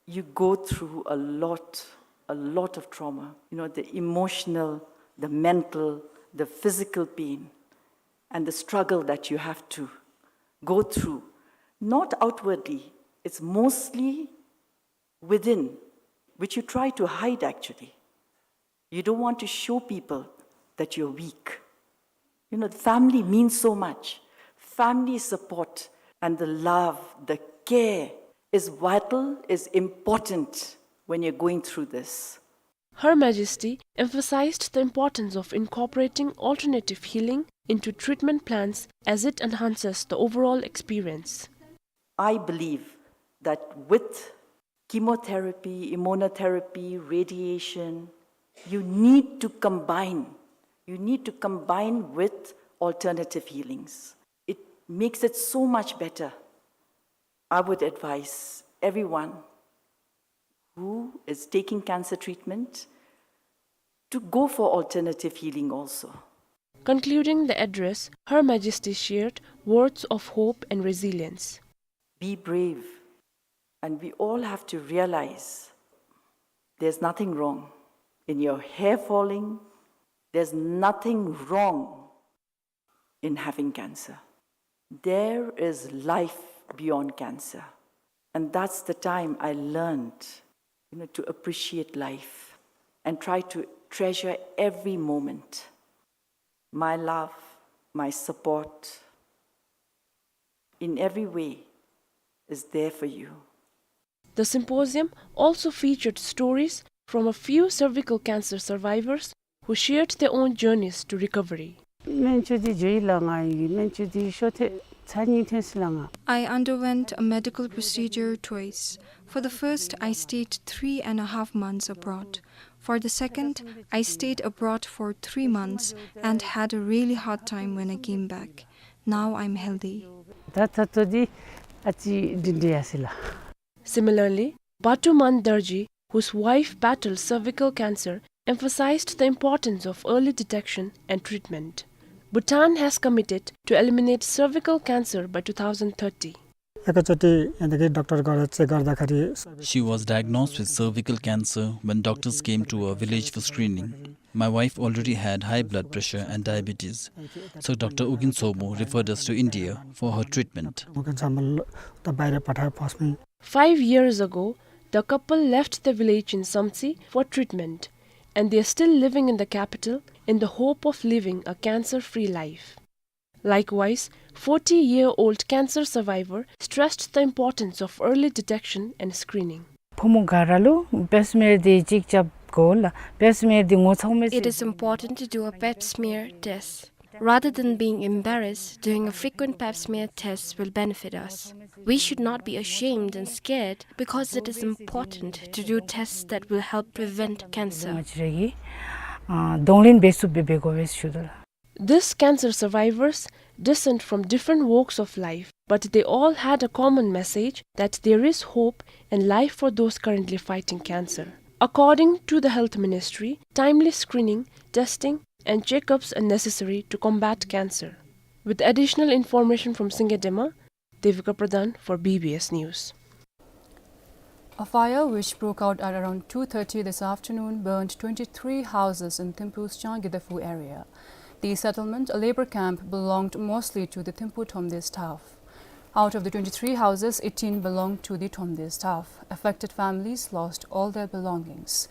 you go through a lot, a lot of trauma. You know, the emotional, the mental, the physical pain, and the struggle that you have to go through. Not outwardly, it's mostly within, which you try to hide actually. You don't want to show people that you're weak. You know, the family means so much. Family support and the love, the care is vital, is important when you're going through this. Her Majesty emphasized the importance of incorporating alternative healing into treatment plans as it enhances the overall experience. I believe that with chemotherapy, immunotherapy, radiation, you need to combine. You need to combine with alternative healings. It makes it so much better. I would advise everyone who is taking cancer treatment to go for alternative healing also. Concluding the address, Her Majesty shared words of hope and resilience. Be brave, and we all have to realize there's nothing wrong in your hair falling. There's nothing wrong in having cancer. There is life beyond cancer. And that's the time I learned, you know, to appreciate life and try to treasure every moment. My love My support in every way is there for you. The symposium also featured stories from a few cervical cancer survivors who shared their own journeys to recovery. སྨན་བཅོས་འདི་འགྱོ་ཡི་ལགས། ང་ཡི་སྨན་བཅོས་འདི་ཤོ་ཐེ་ཚར་གཉིས་ཐོན་སོ་ཡི་ལགས་ང་། I underwent a medical procedure twice. For the first, I stayed three and a half months abroad. For the second, I stayed abroad for three months and had a really hard time when I came back. Now I'm healthy. ད་ད་ལྟོ་འདི་ཨ་ཙི་སྒྲིང་སྒྲི་ཡར་སོ་ཡི་ལགས། Similarly, Batuman Darji, whose wife battled cervical cancer, emphasized the importance of early detection and treatment. Bhutan has committed to eliminate cervical cancer by two thousand thirty. एकचोटि यहाँदेखि डाक्टर गएर चेक गर्दाखेरि She was diagnosed with cervical cancer when doctors came to our village for screening. My wife already had high blood pressure and diabetes, so Doctor Ugyen Tshogmo referred us to India for her treatment. Ugen छामल त बाहिर पठाए फर्स्टमै। Five years ago, the couple left the village in Samtse for treatment, and they are still living in the capital in the hope of living a cancer-free life. Likewise, forty-year-old cancer survivor stressed the importance of early detection and screening. ཕོ་མོ་ག་ར་ལུ་པེབ་སི་མེར་འདི་ཅིག་རྐྱབ་དགོ་ལགས། པེབ་སི་མེར་འདི་ངོ་ཚ་མི་It is important to do a pap smear test. Rather than being embarrassed, doing a frequent pap smear test will benefit us. We should not be ashamed and scared because it is important to do tests that will help prevent cancer. ང་བཅས་ར་གིས་ཨ་གདོང་ལེན་འབད་ཚུགསཔ་སྦེ་འབད་དགོ་པས་ཞུ་དོ་ལགས། These cancer survivors, descent from different walks of life, but they all had a common message that there is hope and life for those currently fighting cancer. According to the Health Ministry, timely screening, testing, and checkups are necessary to combat cancer. With additional information from Singye Dema, Devika Pradhan for B B S News. A fire which broke out at around two thirty this afternoon burned twenty-three houses in Thimpu's Changidaphu area. The settlement, a labor camp, belonged mostly to the Thimpu Thromde staff. Out of the twenty-three houses, eighteen belonged to the Thromde staff. Affected families lost all their belongings.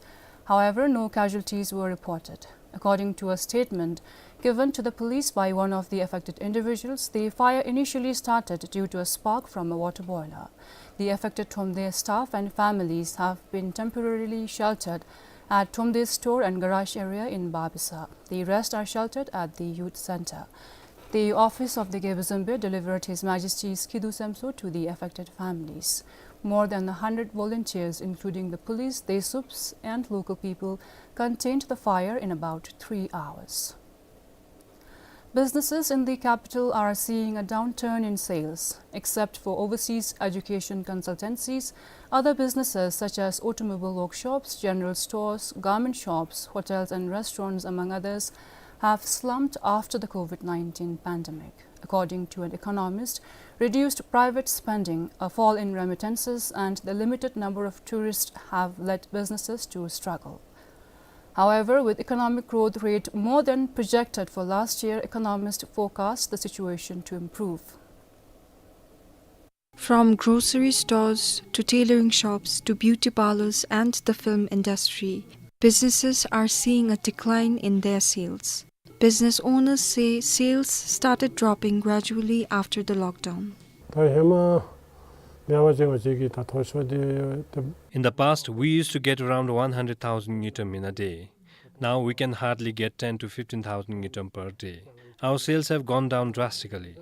However, no casualties were reported. According to a statement given to the police by one of the affected individuals, the fire initially started due to a spark from a water boiler. The affected Thromde staff and families have been temporarily sheltered at Thromde store and garage area in Babisa. The rest are sheltered at the youth center. The office of the Gebze Zembe delivered His Majesty's Khidhu Semso to the affected families. More than a hundred volunteers, including the police, Desups, and local people, contained the fire in about three hours. Businesses in the capital are seeing a downturn in sales. Except for overseas education consultancies, other businesses such as automobile workshops, general stores, garment shops, hotels and restaurants, among others, have slumped after the COVID nineteen pandemic. According to an economist, reduced private spending, a fall in remittances, and the limited number of tourists have led businesses to struggle. However, with economic growth rate more than projected for last year, economists forecast the situation to improve. From grocery stores to tailoring shops to beauty parlors and the film industry, businesses are seeing a decline in their sales. Business owners say sales started dropping gradually after the lockdown. ད་ཧེ་མ་མེད་པ་ཅིག་ང་བཅས་ཀྱིས་ད་མཐོ་ཤོས་འདི་ད། In the past, we used to get around one hundred thousand ngultrum in a day. Now we can hardly get ten to fifteen thousand ngultrum per day. Our sales have gone down drastically.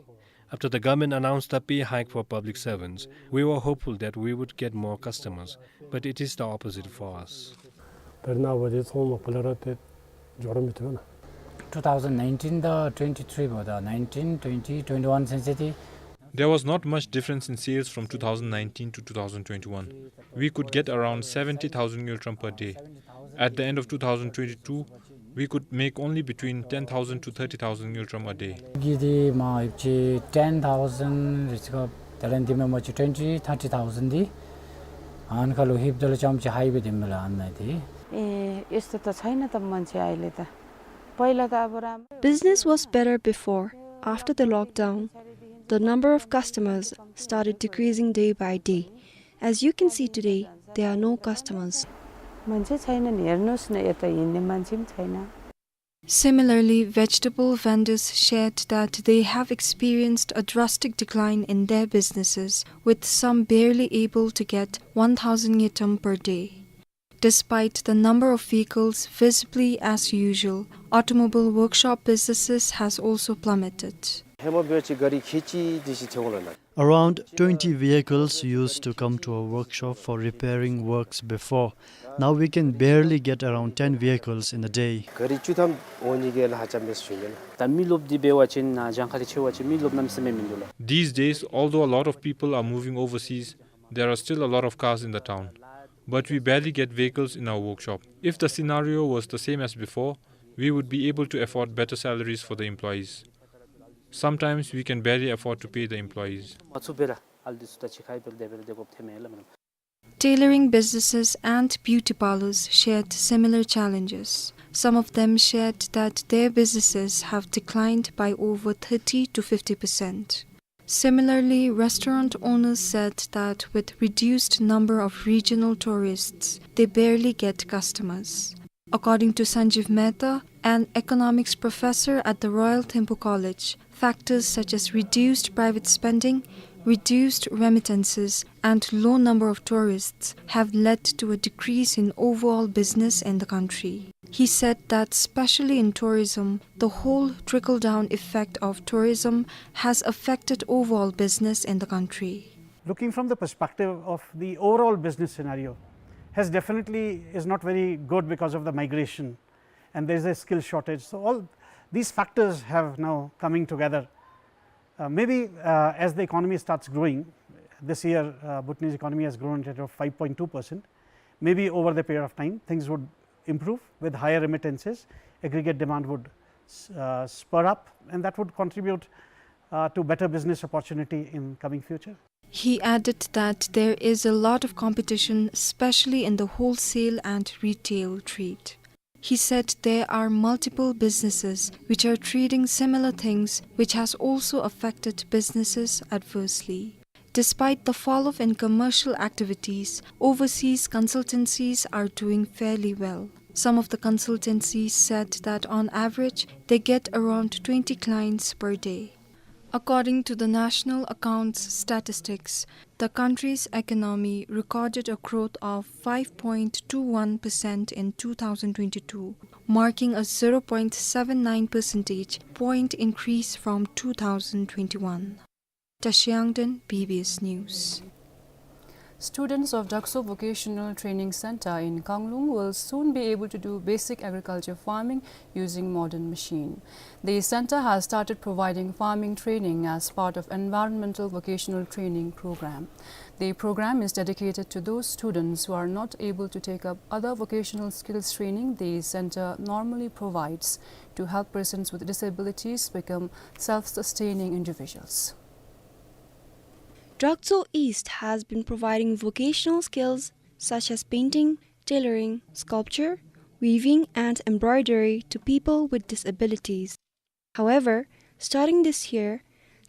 After the government announced the pay hike for public servants, we were hopeful that we would get more customers, but it is the opposite for us. ད་རེས་ནངས་པ་འདི་ཚང་མ་ཕར་ལས་ར་ཏེ་འགྱོ་ར་མི་བཏུབ་ན། two thousand nineteen དང་twenty-three བོ་དང་nineteen, twenty, twenty-one ཚུན་ཚོད་འདི། There was not much difference in sales from two thousand nineteen to two thousand twenty-one. We could get around seventy thousand ngultrum per day. At the end of two thousand twenty-two, we could make only between ten thousand to thirty thousand ngultrum a day. གི་འདི་མ་ཧིབ་ཅི་ten thousand རེ་ཅིག་ཁར་ད་ལན་འདི་མེན་པ་ཅིན་twenty, thirty thousand འདི་ཨ་ནི་ཁར་ལུ་ཧིབ་ད་ལུ་ཙམ་ཅིག་ཧའི་སྦེ་འདི་མས་ལགས་ཨ་ནི་འདི། ཨེ་ཨེས་ད་ད་ཚའི་ན་ད་མན་ཆད་ཨའི་ལས་ད་པའི་ལས་ད་ཨ་བུ་རམ། Business was better before. After the lockdown, the number of customers started decreasing day by day. As you can see today, there are no customers. མན་ཆད་ཚའི་ན་ནི་ཨེར་ནོ་སི་ན་ཨེ་ད་ཨིན་ནི་མན་ཆད་ཚའི་ན། Similarly, vegetable vendors shared that they have experienced a drastic decline in their businesses, with some barely able to get one thousand ngultrum per day. Despite the number of vehicles visibly as usual, automobile workshop businesses has also plummeted. ཧེ་མ་འབད་བ་ཅིན་ག་རི་ཁལ་གཅིག་དེ་ཅིག་ཐོན་འོང་ལགས། Around twenty vehicles used to come to our workshop for repairing works before. Now we can barely get around ten vehicles in a day. ག་རི་བཅུ་ཐམ་འོང་ནི་གི་ལཱ་ཧ་ཅང་མེད་ཟེར་ཞུ་ནི་ལགས། ད་མི་རློབས་འདི་འབད་བ་ཅིན་ནཱ་གྱངས་ཁ་ལས་ཆེ་བ་ཅིན་མི་རློབས་གནམ་མེད་ས་མེད་མིན་འདུག་ལགས། These days, although a lot of people are moving overseas, there are still a lot of cars in the town. But we barely get vehicles in our workshop. If the scenario was the same as before, we would be able to afford better salaries for the employees. Sometimes we can barely afford to pay the employees. Tailoring businesses and beauty parlors shared similar challenges. Some of them shared that their businesses have declined by over thirty to fifty percent. Similarly, restaurant owners said that with reduced number of regional tourists, they barely get customers. According to Sanjeev Mehta, an economics professor at the Royal Thimphu College, factors such as reduced private spending, reduced remittances, and low number of tourists have led to a decrease in overall business in the country. He said that, especially in tourism, the whole trickle-down effect of tourism has affected overall business in the country. Looking from the perspective of the overall business scenario, has definitely is not very good because of the migration, and there is a skill shortage. So all these factors have now coming together. Uh, maybe, uh, as the economy starts growing, this year, uh, Bhutanese economy has grown at a rate of five point two percent. Maybe over the period of time, things would improve with higher remittances, aggregate demand would, uh, spur up, and that would contribute, uh, to better business opportunity in coming future. He added that there is a lot of competition, especially in the wholesale and retail trade. He said there are multiple businesses which are trading similar things, which has also affected businesses adversely. Despite the fall-off in commercial activities, overseas consultancies are doing fairly well. Some of the consultancies said that on average, they get around twenty clients per day. According to the National Accounts statistics, the country's economy recorded a growth of five point two one percent in two thousand twenty-two, marking a zero point seven nine percentage point increase from two thousand twenty-one. Tashi Yangden, B B S News. Students of Drakso Vocational Training Center in Kanglung will soon be able to do basic agriculture farming using modern machine. The center has started providing farming training as part of environmental vocational training program. The program is dedicated to those students who are not able to take up other vocational skills training the center normally provides to help persons with disabilities become self-sustaining individuals. Drakso East has been providing vocational skills such as painting, tailoring, sculpture, weaving, and embroidery to people with disabilities. However, starting this year,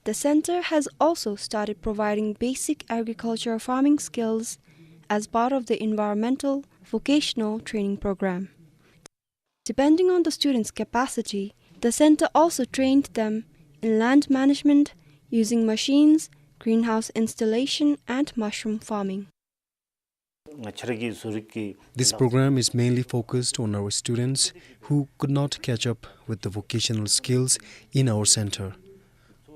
the center has also started providing basic agricultural farming skills as part of the environmental vocational training program. Depending on the students' capacity, the center also trained them in land management, using machines, greenhouse installation, and mushroom farming. This program is mainly focused on our students who could not catch up with the vocational skills in our center.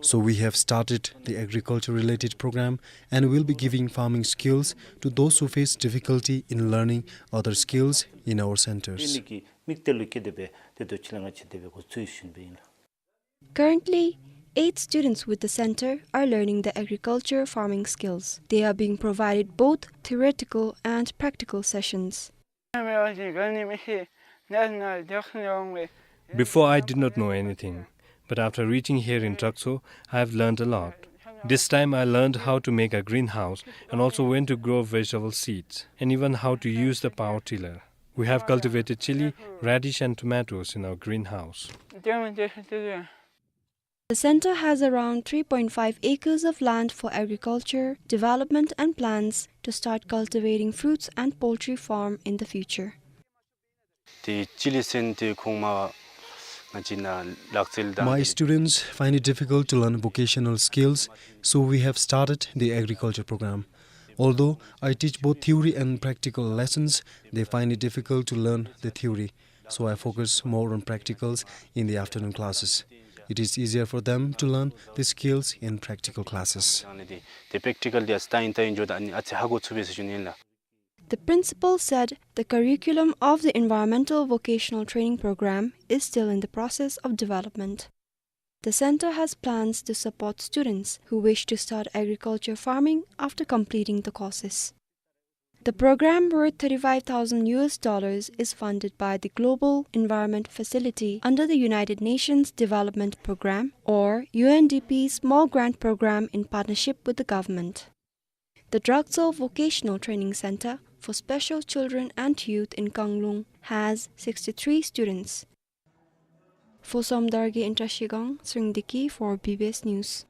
So we have started the agriculture-related program and will be giving farming skills to those who face difficulty in learning other skills in our centers. དམིགས་གཏད་ལུ་བསྐྱེད་དེ་སྦེ་ཏེ་དོ་ཅིག་ལས་ང་བཅས་དེ་སྦེ་འགོ་བཙུགས་ཡོད་པའི་ཨིན་ལགས། Currently, eight students with the center are learning the agriculture farming skills. They are being provided both theoretical and practical sessions. Before, I did not know anything, but after reaching here in Drakso, I have learned a lot. This time I learned how to make a greenhouse and also when to grow vegetable seeds, and even how to use the power tiller. We have cultivated chili, radish and tomatoes in our greenhouse. The center has around three point five acres of land for agriculture, development and plans to start cultivating fruits and poultry farm in the future. ཏེ་ཅི་ལི་ཟེར་མི་འདི་ཁོང་མ་ ང་བཅས་ནང་ལག་རྩལ་དང་། My students find it difficult to learn vocational skills, so we have started the agriculture program. Although I teach both theory and practical lessons, they find it difficult to learn the theory. So I focus more on practicals in the afternoon classes. It is easier for them to learn the skills in practical classes. དེ་པེཀ་ཊི་ཀལ་དེ་ཨ་ཙི་ལྟ་ཡིན་ལྟ་ཡིན་འགྱོ་ད་ཨ་ནི་ཨ་ཙི་ཧ་གོ་ཚུགས་པས་ཟེར་ཞུ་ནི་ཨིན་ལགས། The principal said the curriculum of the Environmental Vocational Training Program is still in the process of development. The center has plans to support students who wish to start agriculture farming after completing the courses. The program, worth thirty-five thousand U S dollars, is funded by the Global Environment Facility under the United Nations Development Program, or U N D P's Small Grant Program, in partnership with the government. The Draktsel Vocational Training Center for Special Children and Youth in Kanglung has sixty-three students. For Somdal Ge, Intrashigang, Sringdiki for B B S News.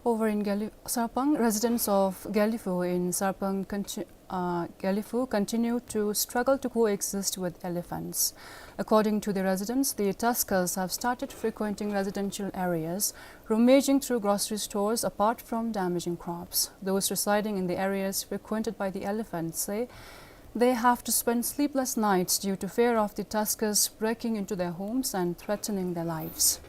Over in Gali-, Sarpang, residents of Gelephu in Sarpang conti-, uh, Gelephu continue to struggle to coexist with elephants. According to the residents, the tuskers have started frequenting residential areas, rummaging through grocery stores apart from damaging crops. Those residing in the areas frequented by the elephants say they have to spend sleepless nights due to fear of the tuskers breaking into their homes and threatening their lives.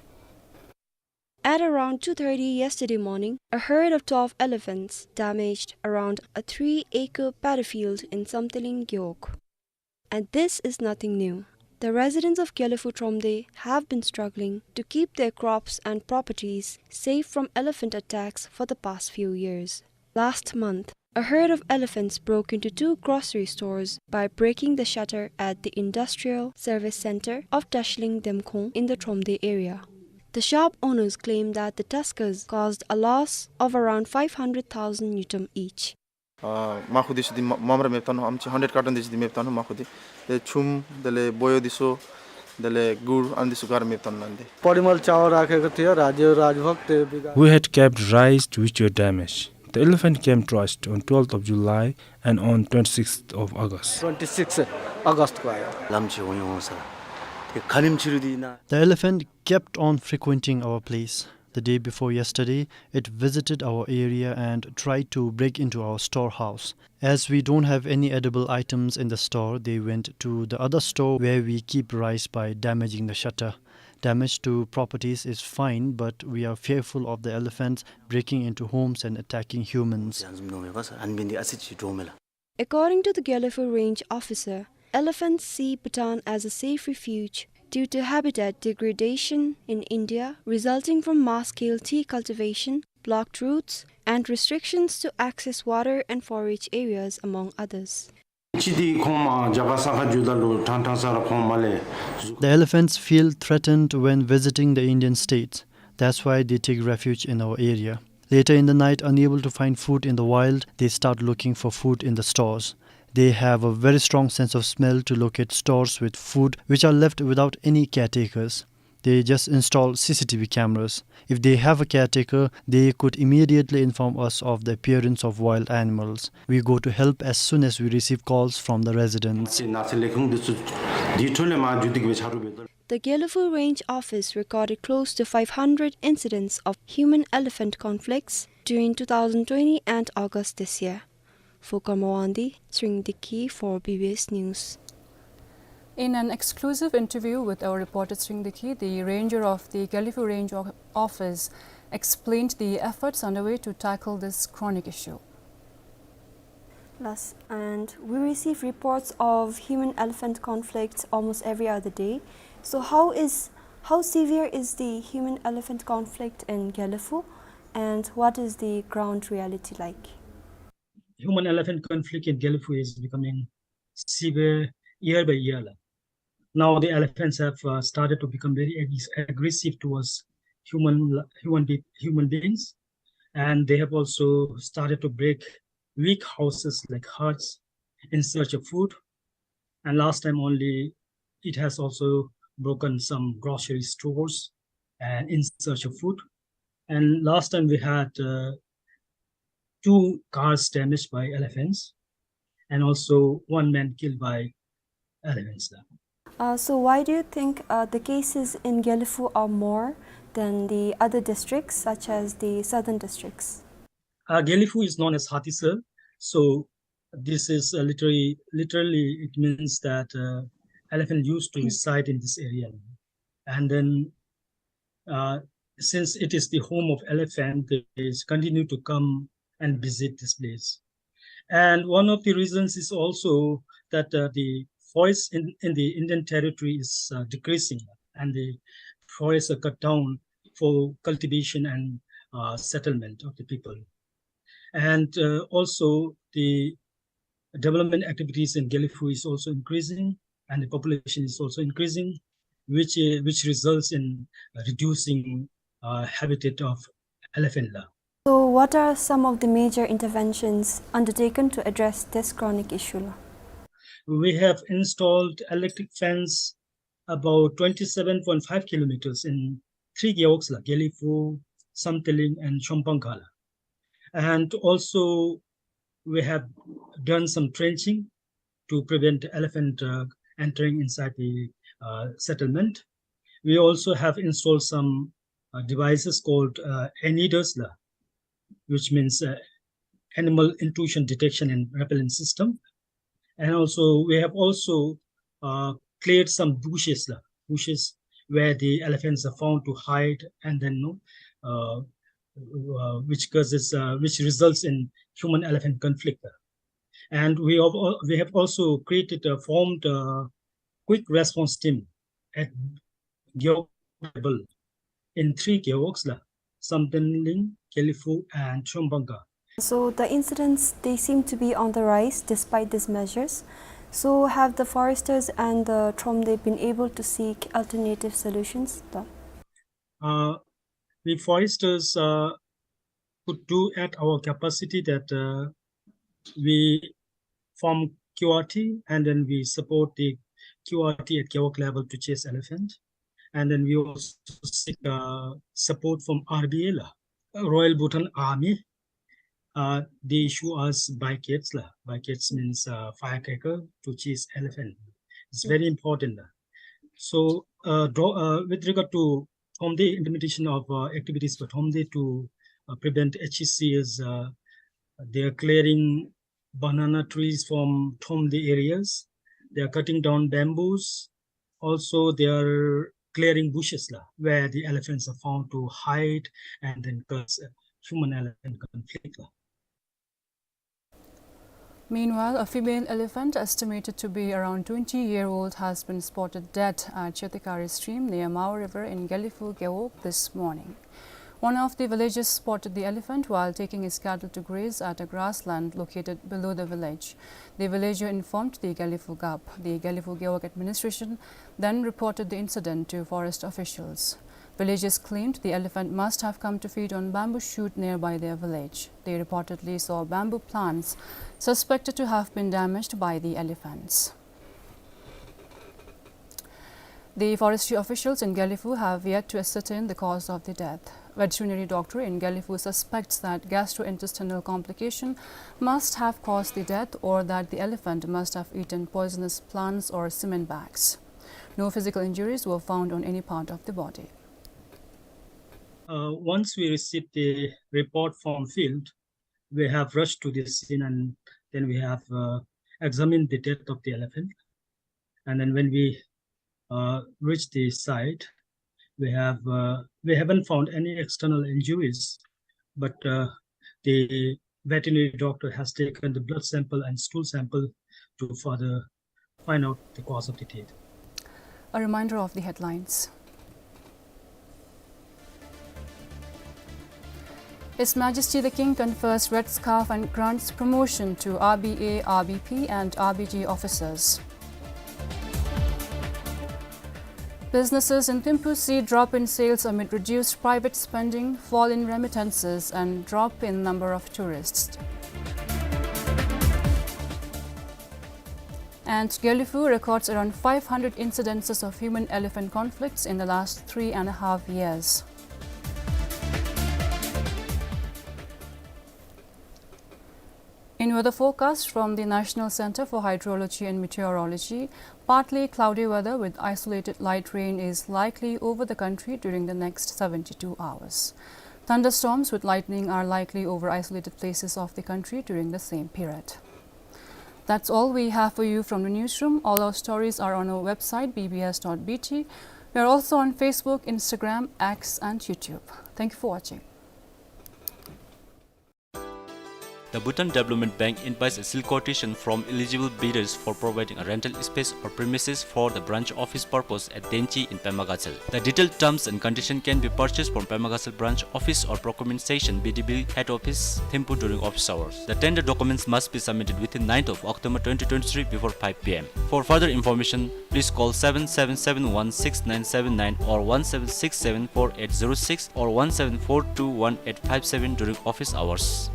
At around two thirty yesterday morning, a herd of twelve elephants damaged around a three-acre paddy field in Samthiling Gewog. And this is nothing new. The residents of Gelephu Thromde have been struggling to keep their crops and properties safe from elephant attacks for the past few years. Last month, a herd of elephants broke into two grocery stores by breaking the shutter at the Industrial Service Center of Tashling Demkhong in the Thromde area. The shop owners claim that the tuskers caused a loss of around five hundred thousand ngultrum each. ཨ་མ་ཁུ་འདི་ཚུ་འདི་མ་མ་ར་མེདཔ་བཏང་ནུག། ཨམ་ཅི་ཧན་ཌེཌ་ཀར་ཊོན་འདི་ཚུ་འདི་མེདཔ་བཏང་ནུག་མ་ཁུ་འདི། དེ་ཆུམ་དེ་ལས་བོ་ཡོ་འདི་ཚུ་དེ་ལས་གུར་ཨ་ནི་འདི་ཚུ་ག་ར་མེདཔ་བཏང་ནུག་ཨ་ནི་འདི། परिमल चावल राखेको थियो, राज्य राजभोग, त्यो बिगा- We had kept rice which were damaged. The elephant came to us on twelfth of July and on twenty-sixth of August. Twenty six अगस्तको आयो। लामचे हुई हो सर। ये खानिम छिरु दी ना। The elephant kept on frequenting our place. The day before yesterday, it visited our area and tried to break into our storehouse. As we don't have any edible items in the store, they went to the other store where we keep rice by damaging the shutter. Damage to properties is fine, but we are fearful of the elephants breaking into homes and attacking humans. According to the Gelephu Range officer, elephants see Bhutan as a safe refuge due to habitat degradation in India resulting from mass-scale tea cultivation, blocked routes, and restrictions to access water and forage areas, among others. ཅི་དེ་ཁོང་མ་རྒྱ་གར་ས་ཁ་རྒྱུད་ད་ལུ་ཐང་ཐང་ས་ར་ཁོང་མ་ལས། The elephants feel threatened when visiting the Indian states. That's why they take refuge in our area. Later in the night, unable to find food in the wild, they start looking for food in the stores. They have a very strong sense of smell to locate stores with food which are left without any caretakers. They just install C C T V cameras. If they have a caretaker, they could immediately inform us of the appearance of wild animals. We go to help as soon as we receive calls from the residents. The Gelephu Range Office recorded close to five hundred incidents of human-elephant conflicts during two thousand twenty and August this year. For Karma Wangdi, Sringdiki for B B S News. In an exclusive interview with our reporter Sringdiki, the ranger of the Gelephu Range o-, Office explained the efforts underway to tackle this chronic issue. Yes, and we receive reports of human-elephant conflicts almost every other day. So how is, how severe is the human-elephant conflict in Gelephu, and what is the ground reality like? Human-elephant conflict in Gelephu is becoming severe year by year la. Now the elephants have, uh, started to become very ag-, aggressive towards human, human be-, human beings, and they have also started to break weak houses like huts in search of food. And last time only, it has also broken some grocery stores and in search of food. And last time we had, uh, two cars damaged by elephants, and also one man killed by elephants la. Uh, so why do you think, uh, the cases in Gelephu are more than the other districts, such as the southern districts? Uh, Gelephu is known as Hathisa, so this is, uh, literally, literally it means that, uh, elephant used to reside in this area. And then, uh, since it is the home of elephant, they continue to come and visit this place. And one of the reasons is also that, uh, the forests in, in the Indian Territory is, uh, decreasing, and the forests are cut down for cultivation and, uh, settlement of the people. And, uh, also the development activities in Gelephu is also increasing, and the population is also increasing, which, uh, which results in reducing, uh, habitat of elephant la. So what are some of the major interventions undertaken to address this chronic issue la? We have installed electric fence about twenty-seven point five kilometers in three gewogs la, Gelephu, Samthiling, and Chomphangka la. And also, we have done some trenching to prevent elephant, uh, entering inside the, uh, settlement. We also have installed some, uh, devices called, uh, ANIDERS la, which means, uh, animal intrusion detection and repellent system. And also, we have also, uh, cleared some bushes la, bushes where the elephants are found to hide, and then, no, uh, uh, which causes, uh, which results in human-elephant conflict. And we have al-, we have also created a, formed a quick response team at gewog level in three gewogs la, Samthiling, Gelephu, and Chomphangka. So the incidents, they seem to be on the rise despite these measures. So have the foresters and the Thromde been able to seek alternative solutions? The Uh, we foresters, uh, could do at our capacity that, uh, we form Q R T, and then we support the Q R T at gewog level to chase elephant. And then we also seek, uh, support from R B L, uh, Royal Bhutan Army. Uh, they issue us briquettes la. Briquettes means, uh, firecracker to chase elephant. It's very important la. So, uh, do-, uh, with regard to Thromde, implementation of, uh, activities for Thromde to, uh, prevent H E C is, uh, they are clearing banana trees from Thromde areas. They are cutting down bamboos. Also, they are clearing bushes la, where the elephants are found to hide and then cause, uh, human-elephant conflict la. Meanwhile, a female elephant estimated to be around twenty year old has been spotted dead at Chetikari stream near Mao River in Gelephu Gewog this morning. One of the villagers spotted the elephant while taking his cattle to graze at a grassland located below the village. The villager informed the Gelephu Gap. The Gelephu Gewog administration then reported the incident to forest officials. Villagers claimed the elephant must have come to feed on bamboo shoot nearby their village. They reportedly saw bamboo plants suspected to have been damaged by the elephants. The forestry officials in Gelephu have yet to ascertain the cause of the death. Veterinary doctor in Gelephu suspects that gastrointestinal complication must have caused the death or that the elephant must have eaten poisonous plants or cement bags. No physical injuries were found on any part of the body. Uh, once we received the report from field, we have rushed to the scene and then we have, uh, examined the death of the elephant. And then when we, uh, reached the site, we have, uh, we haven't found any external injuries, but, uh, the veterinary doctor has taken the blood sample and stool sample to further find out the cause of the death. A reminder of the headlines. His Majesty the King confers Red Scarf and grants promotion to R B A, R B P and R B G officers. Businesses in Thimphu see drop in sales amid reduced private spending, fall in remittances and drop in number of tourists. And Gelephu records around five hundred incidences of human-elephant conflicts in the last three and a half years. In weather forecast from the National Center for Hydrology and Meteorology, partly cloudy weather with isolated light rain is likely over the country during the next seventy-two hours. Thunderstorms with lightning are likely over isolated places of the country during the same period. That's all we have for you from the newsroom. All our stories are on our website, B B S dot B T. We are also on Facebook, Instagram, X, and YouTube. Thank you for watching. The Bhutan Development Bank invites a sealed quotation from eligible bidders for providing a rental space or premises for the branch office purpose at Denchi in Pema Gatshel. The detailed terms and condition can be purchased from Pema Gatshel branch office or procurement station, B D B head office, Thimphu during office hours. The tender documents must be submitted within ninth of October twenty twenty-three before five P M. For further information, please call seven seven seven one six nine seven nine or one seven six seven four eight zero six or one seven four two one eight five seven during office hours.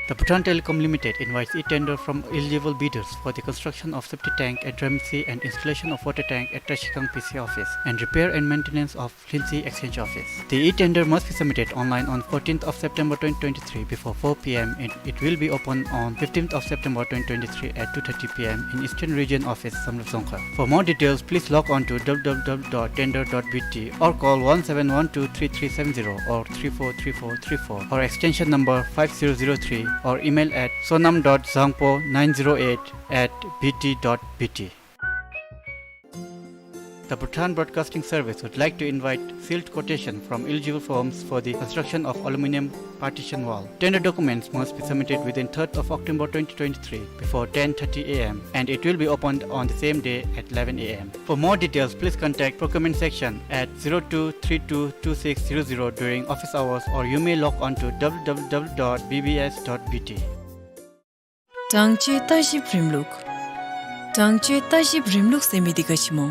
The Bhutan Telecom Limited invites e-tender from eligible bidders for the construction of septic tank at Dremsi and installation of water tank at Trashikang P C office and repair and maintenance of Lindsay Exchange Office. The e-tender must be submitted online on fourteenth of September twenty twenty-three before four P M and it will be open on fifteenth of September twenty twenty-three at two thirty P M in Eastern Region Office, Samdrup Dzongkhar. For more details, please log on to W W W dot tender dot B T or call one seven one two three three seven zero or three four three four three four or extension number five zero zero three or email at sonam dot dzangpo nine zero eight at B T dot B T. The Bhutan Broadcasting Service would like to invite sealed quotation from eligible firms for the construction of aluminium partition wall. Tender documents must be submitted within third of October twenty twenty-three before ten thirty A M and it will be opened on the same day at eleven A M. For more details, please contact procurement section at zero two three two two six zero zero during office hours or you may log on to W W W dot B B S dot B T. གྲངས་ཆོད་བརྟག་ཞིབ་རིམ་ལུགས། གྲངས་ཆོད་བརྟག་ཞིབ་རིམ་ལུགས་ཟེར་མི་འདི་ག་ཅི་སྨོ།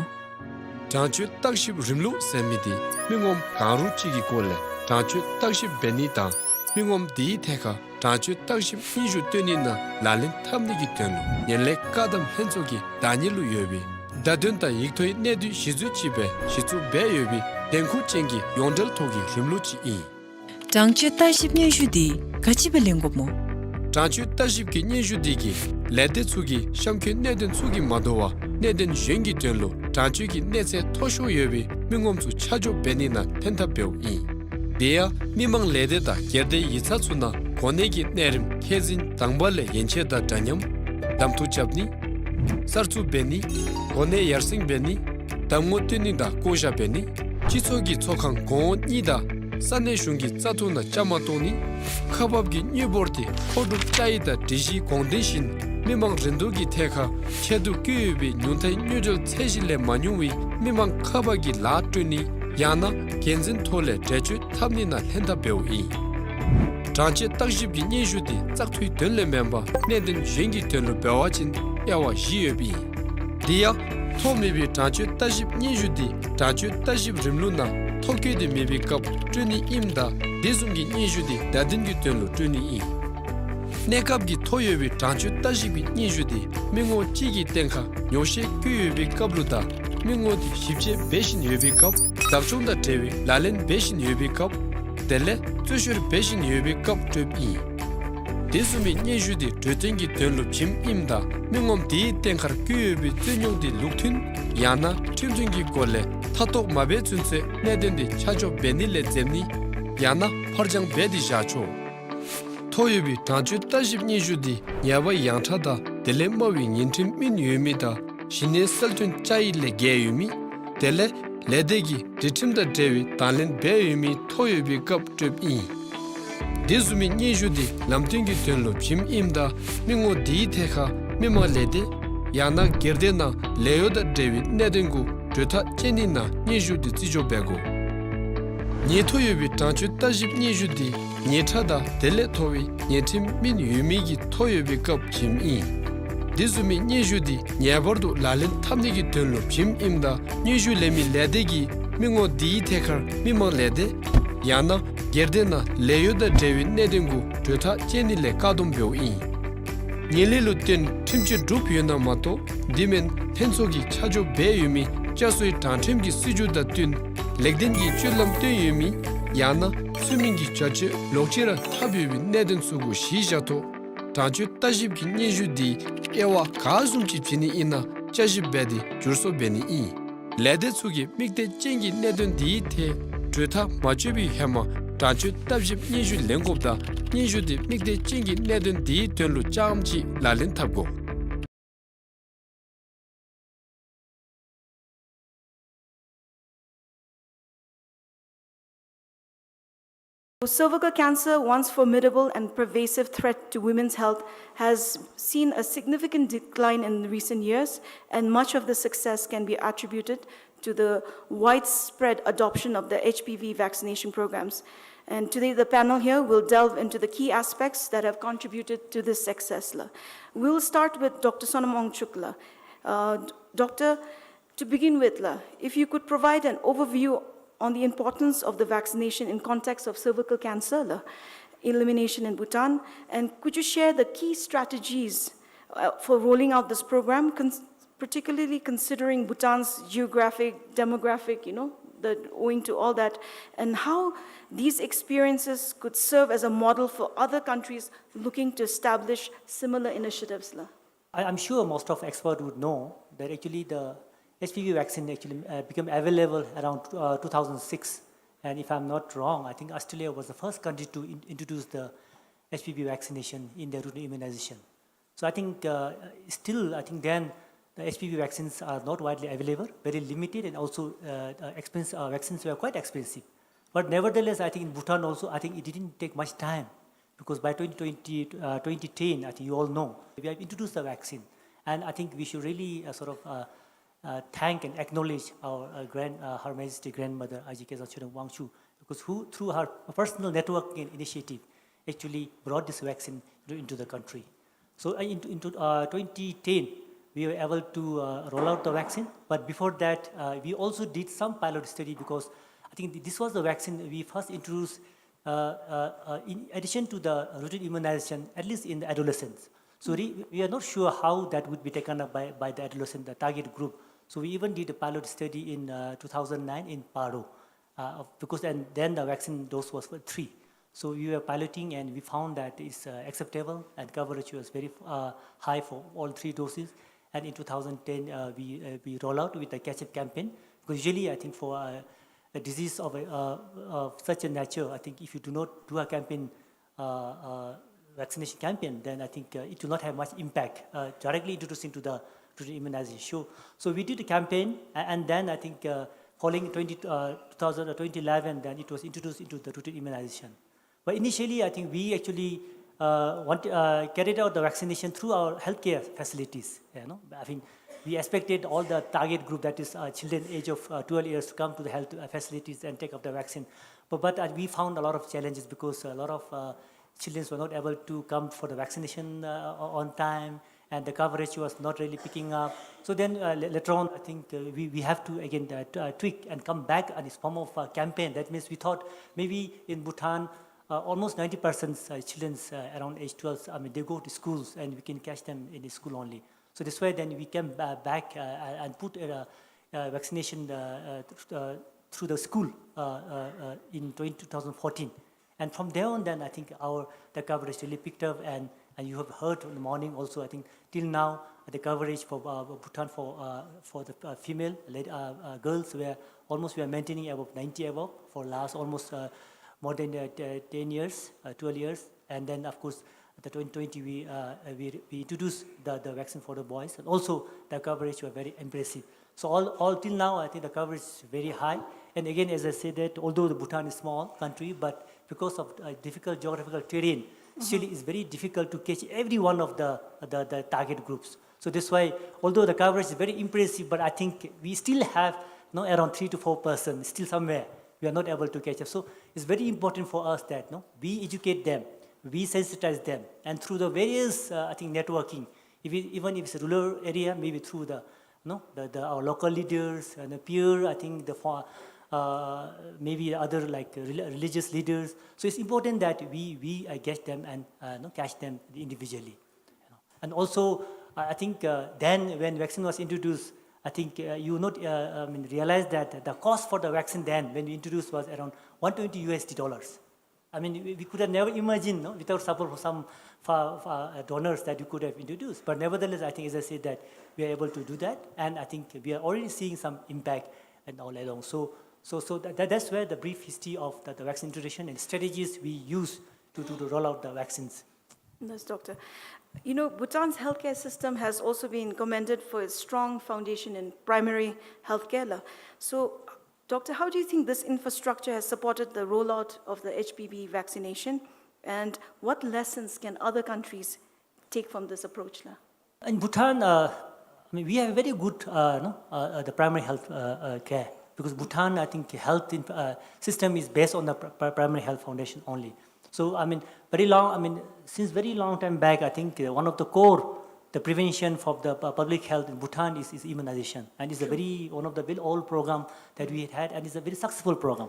གྲངས་ཆོད་བརྟག་ཞིབ་རིམ་ལུགས་ཟེར་མི་འདི་མི་ངོམ་གང་རུང་ཅིག་གི་སྐོར་ལས་གྲངས་ཆོད་བརྟག་ཞིབ་འབད་ནི་དང་མི་ངོམ་དེའི་ཐད་ཁར་གྲངས་ཆོད་བརྟག་ཞིབ་སྙན་ཞུ་བཏོན་ནི་ནང་ལག་ལེན་འཐབ་ནི་གི་དོན་ལུ་ངན་ལྷད་བཀག་སྡོམ་ལྷན་ཚོགས་ཀྱི་བདག་གཉེར་ལུ་ཡོད་པའི་བརྡ་དོན་དང་ཡིག་ཐོག་གི་གནད་དོན་གཞི་འཛུལ་ཅིག་སྦེ་གཞི་བཙུགས་འབད་ཡོད་པའི་འགན་ཁུར་ཅན་གྱི་ཡོངས་འབྲེལ་ཐོག་གི་རིམ་ལུགས་ཅིག་ཨིན། གྲངས་ཆོད་བརྟག་ཞིབ་སྙན་ཞུ་འདི་ག་ཅི་སྦེ་ལེན་དགོཔ་སྨོ། གྲངས་ཆོད་བརྟག་ཞིབ་ཀྱི་སྙན་ཞུ་འདི་གིས་ལས་སྡེ་ཚུ་གི་གཤམ་འཁོད་གནད་དོན་ཚུ་གིས་མ་དོ་བར་གནད་དོན་གཞན་གྱི་དོན་ལུ་གྲངས་ཆོད་ཀྱི་གནས་ཚད་མཐོ་ཤོས་ཡོད་པའི་མི་ངོམ་ཚུ་ཆ་འཇོག་འབད་ནི་ནང་ལྷན་ཐབས་འབདཝ་ཨིན། དེ་ཡང་མི་མང་ལས་སྡེ་དང་སྒེར་སྡེ་ཡིག་ཚང་ཚུ་ནང་གོ་གནས་ཀྱི་གནས་རིམ་ཁས་འཛིན་དང་པ་ལས་ཡན་ཆད་དང་འདྲ་མཉམ་གདམ་འཐུ་རྐྱབ་ནི། གསར་བཙུགས་འབད་ནི། གོ་གནས་ཡར་སེང་འབད་ནི། གདམ་ངོ་སྟོན་ནི་དང་བསྐོ་བཞག་འབད་ནི། སྤྱི་ཚོགས་ཀྱི་ཚོགས་ཁང་གོང་འོག་གཉིས་དང་ས་གནས་གཞུང་གི་བཙག་འཐུ་ནང་བཅའ་མར་གཏོགས་ནི། ཁག་འབག་གི་དངུལ་འབོར་དེ་མཁོ་སྒྲུབ་བཅའ་ཡིག་དང་སྒྲིག་གཞི་དགོངས་དོན་བཞིན་མི་མང་རིན་བསྡུར་གྱི་ཐད་ཁར་ཆེད་དུ་བསྐྱོད་ཡོད་པའི་ཉུང་མཐའི་དངུལ་འབྱོར་ཚད་གཞི་ལས་མ་ཉུང་བའི་མི་མང་ཁག་འབག་གི་ལཱ་སྤྲོད་ནི། ཡང་ན་འགན་འཛིན་ཐོག་ལས་འགྲེལ་བརྗོད་འཐབ་ནི་ནང་ལྷན་ཐབས་འབདཝ་ཨིན། གྲངས་ཆོད་བརྟག་ཞིབ་ཀྱི་སྙན་ཞུ་དེ་བཙག་འཐུའི་དོན་ལས་མེན་པར་གནད་དོན་གཞན་གྱི་དོན་ལུ་འབད་བ་ཅིན་དབྱེ་བ་བཞི་ཡོདཔ་ཨིན། དེ་ཡང་ཐོ་མེད་པའི་གྲངས་ཆོད་བརྟག་ཞིབ་སྙན་ཞུ་དེ་གྲངས་ཆོད་བརྟག་ཞིབ་རིམ་ལུགས་ནང་ཐོ་བཀོད་དེ་མེད་པའི་སྐབས་སྤྲོད་ནི་ཨིནམ་ད་དེ་བཟུམ་གྱི་སྙན་ཞུ་དེ་བརྡ་དོན་གྱི་དོན་ལུ་སྤྲོད་ནི་ཨིན། གནས་སྐབས་ཀྱི་ཐོ་ཡོད་པའི་གྲངས་ཆོད་བརྟག་ཞིབ་ཀྱི་སྙན་ཞུ་དེ་མི་ངོམ་གཅིག་གི་སྟེང་ཁར་ཉོག་བཤད་བཀོད་ཡོད་པའི་སྐབས་ལུ་དང་མི་ངོམ་དེ་ཞིབ་དཔྱད་འབད་བཞིན་ཡོད་པའི་སྐབས་བདག་སྐྱོང་དང་འབྲེལ་བའི་ལག་ལེན་འབད་བཞིན་ཡོད་པའི་སྐབས་དེ་ལས་རྩོད་བཤེར་འབད་བཞིན་ཡོད་པའི་སྐབས་སྤྲོདཔ་ཨིན། དེ་བཟུམ་མའི་སྙན་ཞུ་དེ་གྲོས་བསྟུན་གྱི་དོན་ལུ་བྱིནམ་ཨིནམ་ད་མི་ངོམ་དེའི་སྟེང་ཁར་བཀོད་ཡོད་པའི་རྩོད་རྙོག་དེ་ལུགས་མཐུན་ཡང་ན་ཁྲིམས་མཐུན་གྱི་སྒོ་ལས་མཐའ་གཏོགས་མ་འབད་ཚུན་ཚོད་གནད་དོན་དེ་ཆ་འཇོག་འབད་ནི་ལས་འཛེམ་ནི་ཡང་ན་ཕར་འགྱངས་འབད་དེ་བཞག་ཆོག། ཐོ་ཡོད་པའི་གྲངས་ཆོད་བརྟག་ཞིབ་སྙན་ཞུ་དེ་ཉེས་པ་ཡངས་ཁྲ་དང་དེ་ལས་དམའ་བའི་ཉེས་ཁྲིམས་སྨིན་ཡོད་མི་དང་ཞི་གནས་གསལ་སྟོན་བཅའ་ཡིག་ལས་འགལ་ཡོད་མི། དེ་ལས་ལས་སྡེ་གི་སྒྲིག་ཁྲིམས་དང་འབྲེལ་བའི་དང་ལེན་འབད་ཡོད་མི་ཐོ་ཡོད་པའི་སྐབས་སྤྲོདཔ་ཨིན། དེ་བཟུམ་མའི་སྙན་ཞུ་དེ་ལམ་སྟོན་གྱི་དོན་ལུ་བྱིནམ་ཨིནམ་ད་མི་ངོམ་དེའི་ཐད་ཁར་མི་མང་ལས་སྡེ་ཡང་ན་སྒེར་སྡེ་ནང་ལས་གཡོག་དང་འབྲེལ་བའི་གནད་དོན་གུ་གྲོས་ཐག་བཅད་ནི་ནང་སྙན་ཞུ་དེ་བརྩི་འཇོག་འབད་དགོ། ཉེས་ཐོ་ཡོད་པའི་གྲངས་ཆོད་བརྟག་ཞིབ་སྙན་ཞུ་དེ་ཉེས་ཁྲ་དང་དེ་ལས་མཐོ་བའི་ཉེས་ཁྲིམས་སྨིན་ཡོད་མི་གི་ཐོ་ཡོད་པའི་སྐབས་བྱིནམ་ཨིན། དེ་བཟུམ་མའི་སྙན་ཞུ་དེ་ངེས་པར་དུ་ལག་ལེན་འཐབ་ནི་གི་དོན་ལུ་བྱིནམ་ཨིནམ་ད་སྙན་ཞུ་ལེན་མི་ལས་སྡེ་གིས་མི་ངོམ་དེའི་ཐད་ཁར་མི་མང་ལས་སྡེ་ཡང་ན་སྒེར་སྡེ་ནང་ལས་གཡོག་དང་འབྲེལ་བའི་གནད་དོན་གུ་གྲོས་ཐག་བཅད་ནི་ལས་བཀག་སྡོམ་འབདཝ་ཨིན། ངན་ལྷད་ལུ་བརྟེན་ཁྲིམས་གཅོད་གྲུབ་ཡོད་ན་མ་གཏོགས་དེ་མེན་ལྷན་ཚོགས་ཀྱིས་ཆ་འཇོག་འབད་ཡོད་མི་བསྐྱར་གསོའི་དྲང་ཁྲིམས་ཀྱི་སྲིད་བྱུས་དང་བསྟུན་ལེགས་ལྡན་གྱི་སྤྱོད་ལམ་སྟོན་ཡོད་མི་ཡང་ན་ ཚུལ་མིན་གྱི་བྱ་སྤྱོད་ལོག་ཅི་ར་འཐབ་ཡོད་པའི་གནད་དོན་ཚུ་གུ་གཞི་བཞག་ཐོག་དྲང་སྤྱོད་ལྟ་ཞིབ་ཀྱི་སྙན་ཞུ་འདི་དབྱེ་བ་ག་བཟུམ་ཅིག་བྱིན་ནི་ཨིན་ན་བསྐྱར་ཞིབ་འབད་དེ་བསྒྱུར་བཟོ་འབད་ནི་ཨིན། ལས་སྡེ་ཚུ་གིས་དམིགས་གཏད་ཅན་གྱི་གནད་དོན་འདིའི་ཐད་གྲོས་ཐག་མ་གཅོད་པའི་ཧེ་མ་དྲང་སྤྱོད་ལྟ་ཞིབ་སྙན་ཞུ་ལེན་དགོཔ་དང་སྙན་ཞུ་དེ་དམིགས་གཏད་ཅན་གྱི་གནད་དོན་འདིའི་དོན་ལུ་རྐྱངམ་ཅིག་ལག་ལེན་འཐབ་དགོ། Cervical cancer, once formidable and pervasive threat to women's health, has seen a significant decline in recent years, and much of the success can be attributed to the widespread adoption of the H P V vaccination programs. And today, the panel here will delve into the key aspects that have contributed to this success la. We'll start with Doctor Sonam Wangchuk la. Uh, Doctor, to begin with la, if you could provide an overview on the importance of the vaccination in context of cervical cancer la, elimination in Bhutan, and could you share the key strategies, uh, for rolling out this program, cons-, particularly considering Bhutan's geographic, demographic, you know, the, owing to all that, and how these experiences could serve as a model for other countries looking to establish similar initiatives la? I, I'm sure most of experts would know that actually the H P V vaccine actually, uh, became available around, uh, two thousand six. And if I'm not wrong, I think Australia was the first country to in-, introduce the H P V vaccination in their routine immunization. So I think, uh, still, I think then the H P V vaccines are not widely available, very limited, and also, uh, uh, expense, uh, vaccines were quite expensive. But nevertheless, I think in Bhutan also, I think it didn't take much time, because by twenty twenty, uh, twenty ten, I think you all know, we have introduced the vaccine. And I think we should really, uh, sort of, uh, uh, thank and acknowledge our, uh, grand-, uh, Her Majesty Grandmother Aji Keza Tshering Wangchuck, because who, through her personal networking and initiative, actually brought this vaccine into, into the country. So, uh, into, into, uh, twenty ten, we were able to, uh, roll out the vaccine. But before that, uh, we also did some pilot study, because I think th-, this was the vaccine we first introduced, uh, uh, uh, in addition to the routine immunization, at least in the adolescents. So re-, we are not sure how that would be taken up by, by the adolescent, the target group. So we even did a pilot study in, uh, two thousand nine in Paro, uh, of, because, and then the vaccine dose was for three. So we were piloting and we found that it's, uh, acceptable and coverage was very, uh, high for all three doses. And in two thousand ten, uh, we, uh, we roll out with the Catch Up campaign. Because usually, I think for, uh, a disease of, a, uh, of such a nature, I think if you do not do a campaign, uh, uh, vaccination campaign, then I think, uh, it will not have much impact, uh, directly introducing to the, to the immunization. So, so we did a campaign, a-, and then I think, uh, following twenty, uh, two thousand or twenty eleven, then it was introduced into the routine immunization. But initially, I think we actually, uh, want, uh, carried out the vaccination through our healthcare facilities. You know, I mean, we expected all the target group, that is, uh, children age of, uh, twelve years, to come to the health, uh, facilities and take up the vaccine. But, but, uh, we found a lot of challenges because a lot of, uh, children were not able to come for the vaccination, uh, on time, and the coverage was not really picking up. So then, uh, la-, later on, I think, uh, we, we have to again, uh, t-, uh, tweak and come back in this form of a campaign. That means we thought maybe in Bhutan, uh, almost ninety percent, uh, children, uh, around age twelve, I mean, they go to schools and we can catch them in the school only. So that's why then we came ba-, back, uh, and put a, uh, vaccination, uh, uh, th-, uh, through the school, uh, uh, uh, in twenty, two thousand fourteen. And from there on, then I think our, the coverage really picked up, and, and you have heard in the morning also, I think till now, the coverage for, uh, Bhutan for, uh, for the, uh, female led-, uh, uh, girls were almost, we are maintaining above ninety above for last almost, uh, more than, uh, t-, ten years, uh, twelve years. And then, of course, the twenty twenty, we, uh, uh, we, we introduced the, the vaccine for the boys, and also the coverage were very impressive. So all, all till now, I think the coverage is very high. And again, as I said that although the Bhutan is small country, but because of, uh, difficult geographical terrain, still it's very difficult to catch every one of the, the, the target groups. So that's why, although the coverage is very impressive, but I think we still have, you know, around three to four percent still somewhere we are not able to catch up. So it's very important for us that, no, we educate them, we sensitize them, and through the various, uh, I think, networking, if it, even if it's a rural area, maybe through the, no, the, the, our local leaders and the peer, I think the fo-, uh, maybe other, like, rel-, religious leaders. So it's important that we, we, uh, get them and, uh, no, catch them individually. And also, I I think, uh, then when vaccine was introduced, I think, uh, you not, uh, I mean, realize that the cost for the vaccine then, when we introduced, was around one twenty U S D dollars. I mean, we, we could have never imagined, no, without support from some far, far, uh, donors that we could have introduced. But nevertheless, I think, as I said, that we are able to do that, and I think we are already seeing some impact and all along. So, so, so that, that, that's where the brief history of the, the vaccine introduction and strategies we use to, to, to roll out the vaccines. Yes, Doctor. You know, Bhutan's healthcare system has also been commended for its strong foundation in primary healthcare, la. So, Doctor, how do you think this infrastructure has supported the rollout of the H P V vaccination, and what lessons can other countries take from this approach, la? In Bhutan, uh, I mean, we have a very good, uh, no, uh, uh, the primary health, uh, uh, care, because Bhutan, I think, health in, uh, system is based on the pri-, pri-, primary health foundation only. So, I mean, very long, I mean, since very long time back, I think, uh, one of the core, the prevention for the pu-, public health in Bhutan is, is immunization, and it's a very, one of the very old program that we had, and it's a very successful program.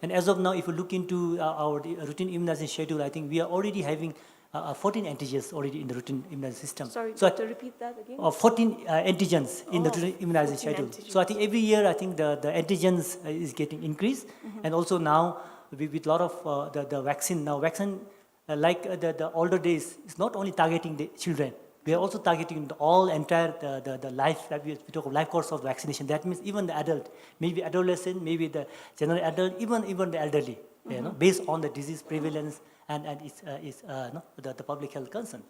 And as of now, if you look into, uh, our, the routine immunization schedule, I think we are already having, uh, uh, fourteen antigens already in the routine immunization system. Sorry, so I Doctor, repeat that again? Uh, fourteen, uh, antigens in the, oh, routine immunization schedule. So I think every year, I think the, the antigens, uh, is getting increased, and also now with, with lot of, uh, the, the vaccine, now vaccine, uh, like, uh, the, the older days, is not only targeting the children. We are also targeting the all entire, the, the, the life that we, we talk of life course of vaccination. That means even the adult, maybe adolescent, maybe the general adult, even, even the elderly, you know, based on the disease prevalence and, and its, uh, its, uh, no, the, the public health concern.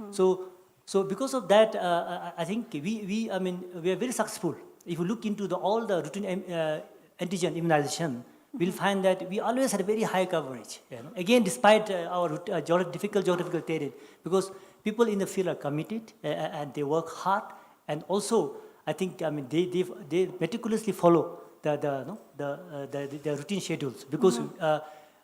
So, so because of that, uh, I, I think we, we, I mean, we are very successful. If you look into the, all the routine, um, uh, antigen immunization, we'll find that we always had a very high coverage, you know. Again, despite, uh, our rout-, uh, geog-, difficult geographical terrain, because people in the field are committed, uh, uh, and they work hard, and also, I think, I mean, they, they, they meticulously follow the, the, no, the, uh, the, the, the routine schedules, because, uh,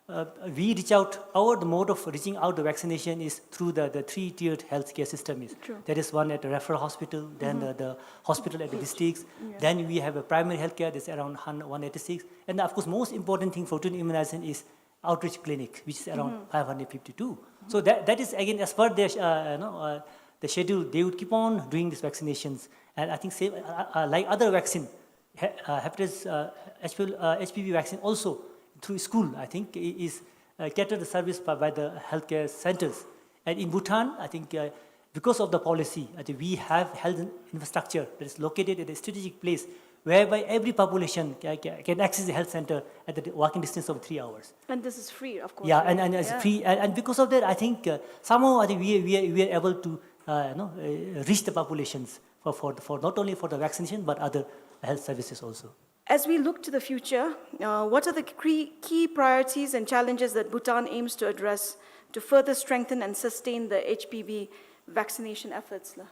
uh, we reach out, our, the mode of reaching out the vaccination is through the, the three-tiered healthcare system is. True. There is one at the referral hospital, then the, the hospital at the districts, then we have a primary healthcare that's around hun-, one eighty-six, and of course, most important thing for routine immunization is outreach clinic, which is around five hundred fifty-two. So that, that is again as per their, uh, you know, uh, the schedule, they would keep on doing these vaccinations. And I think same, uh, uh, like other vaccine, he-, uh, hepatitis, uh, H P V, uh, H P V vaccine also through school, I think, i-, is, uh, catered the service by, by the healthcare centers. And in Bhutan, I think, uh, because of the policy, I think we have health in-, infrastructure that is located at a strategic place whereby every population ca-, ca-, can access the health center at the di-, walking distance of three hours. And this is free, of course, yeah, right? And, and it's free. And, and because of that, I think, uh, somehow I think we, we, are, we are able to, uh, you know, uh, reach the populations for, for, for not only for the vaccination, but other health services also. As we look to the future, uh, what are the key, key priorities and challenges that Bhutan aims to address to further strengthen and sustain the H P V vaccination efforts, la?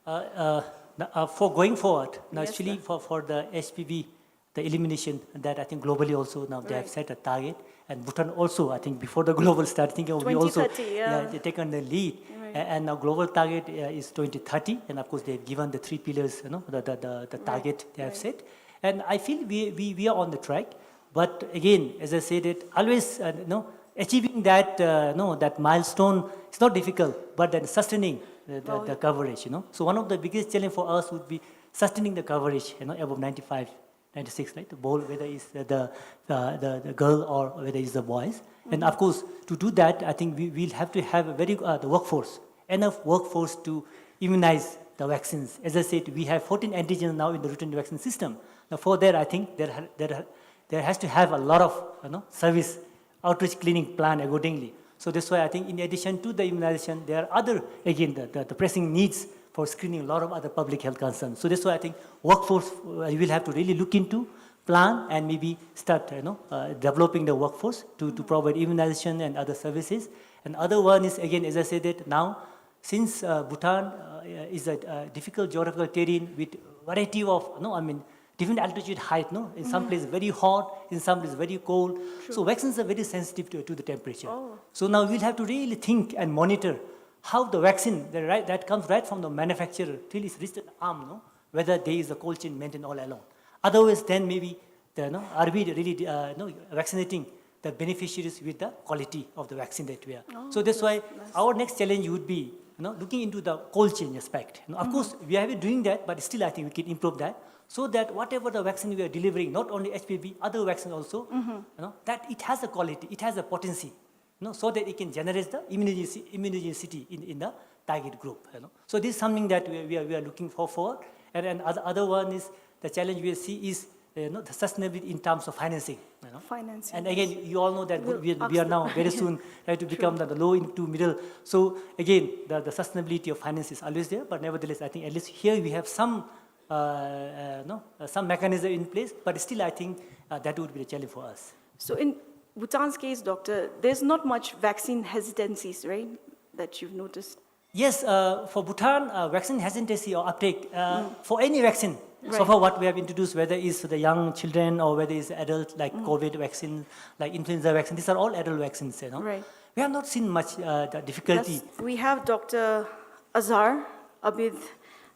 Uh, uh, n-, uh, for going forward, now, yes, actually, sir, for, for the H P V, the elimination, that I think globally also now they have, right, set a target, and Bhutan also, I think, before the global start, I think we also, twenty thirty, yeah, yeah, they taken the lead. Right. A-, and now global target, uh, is twenty thirty, and of course they have given the three pillars, you know, the, the, the, the, right, target they have, right, set. And I feel we, we, we are on the track. But again, as I said, it always, uh, you know, achieving that, uh, no, that milestone is not difficult, but then sustaining the, the, oh, the coverage, you know. So one of the biggest challenge for us would be sustaining the coverage, you know, above ninety-five, ninety-six, right? The boy, whether it's the, the, the, the, the girl or whether it's the boys. And of course, to do that, I think we will have to have a very, uh, the workforce, enough workforce to immunize the vaccines. As I said, we have fourteen antigens now in the routine vaccine system. Now, for that, I think there ha-, there ha-, there has to have a lot of, you know, service outreach clinic plan accordingly. So that's why I think in addition to the immunization, there are other, again, the, the, the pressing needs for screening a lot of other public health concerns. So that's why I think workforce, uh, we will have to really look into, plan, and maybe start, you know, uh, developing the workforce to, to provide immunization and other services. And other one is, again, as I said, that now since, uh, Bhutan, uh, is a, uh, difficult geographical terrain with variety of, no, I mean, different altitude height, no? In some places very hot, in some places very cold. True. So vaccines are very sensitive to, to the temperature. Oh. So now we'll have to really think and monitor how the vaccine, the right, that comes right from the manufacturer till it's reached the arm, no? Whether there is a cold chain maintained all along. Otherwise, then maybe the, no, are we really, uh, no, vaccinating the beneficiaries with the quality of the vaccine that we are? Oh, so that's why, that's nice, our next challenge would be, you know, looking into the cold chain aspect. You know, of course, we have been doing that, but still I think we can improve that. so that whatever the vaccine we are delivering, not only H P V, other vaccines also, you know, that it has a quality, it has a potency, you know, so that it can generate the immunogenicity, immunogenicity in, in the target group. You know. So this is something that we, we, are, we are looking for, for. And, and other, other one is the challenge we see is, uh, you know, the sustainability in terms of financing. You know. Financing. And again, you all know that we, we are now very soon trying to become the, the low income middle. So again, the, the sustainability of finance is always there, but nevertheless, I think at least here we have some uh, uh, no, uh, some mechanism in place, but still I think uh, that would be a challenge for us. So in Bhutan's case, Doctor, there's not much vaccine hesitancies, right, that you've noticed? Yes, uh, for Bhutan, uh, vaccine hesitancy or uptake uh, for any vaccine, so far what we have introduced, whether it's the young children or whether it's adults, like COVID vaccine, like influenza vaccine, these are all adult vaccines, you know. Right. We have not seen much uh, the difficulty. Yes, we have Doctor Azhar Abid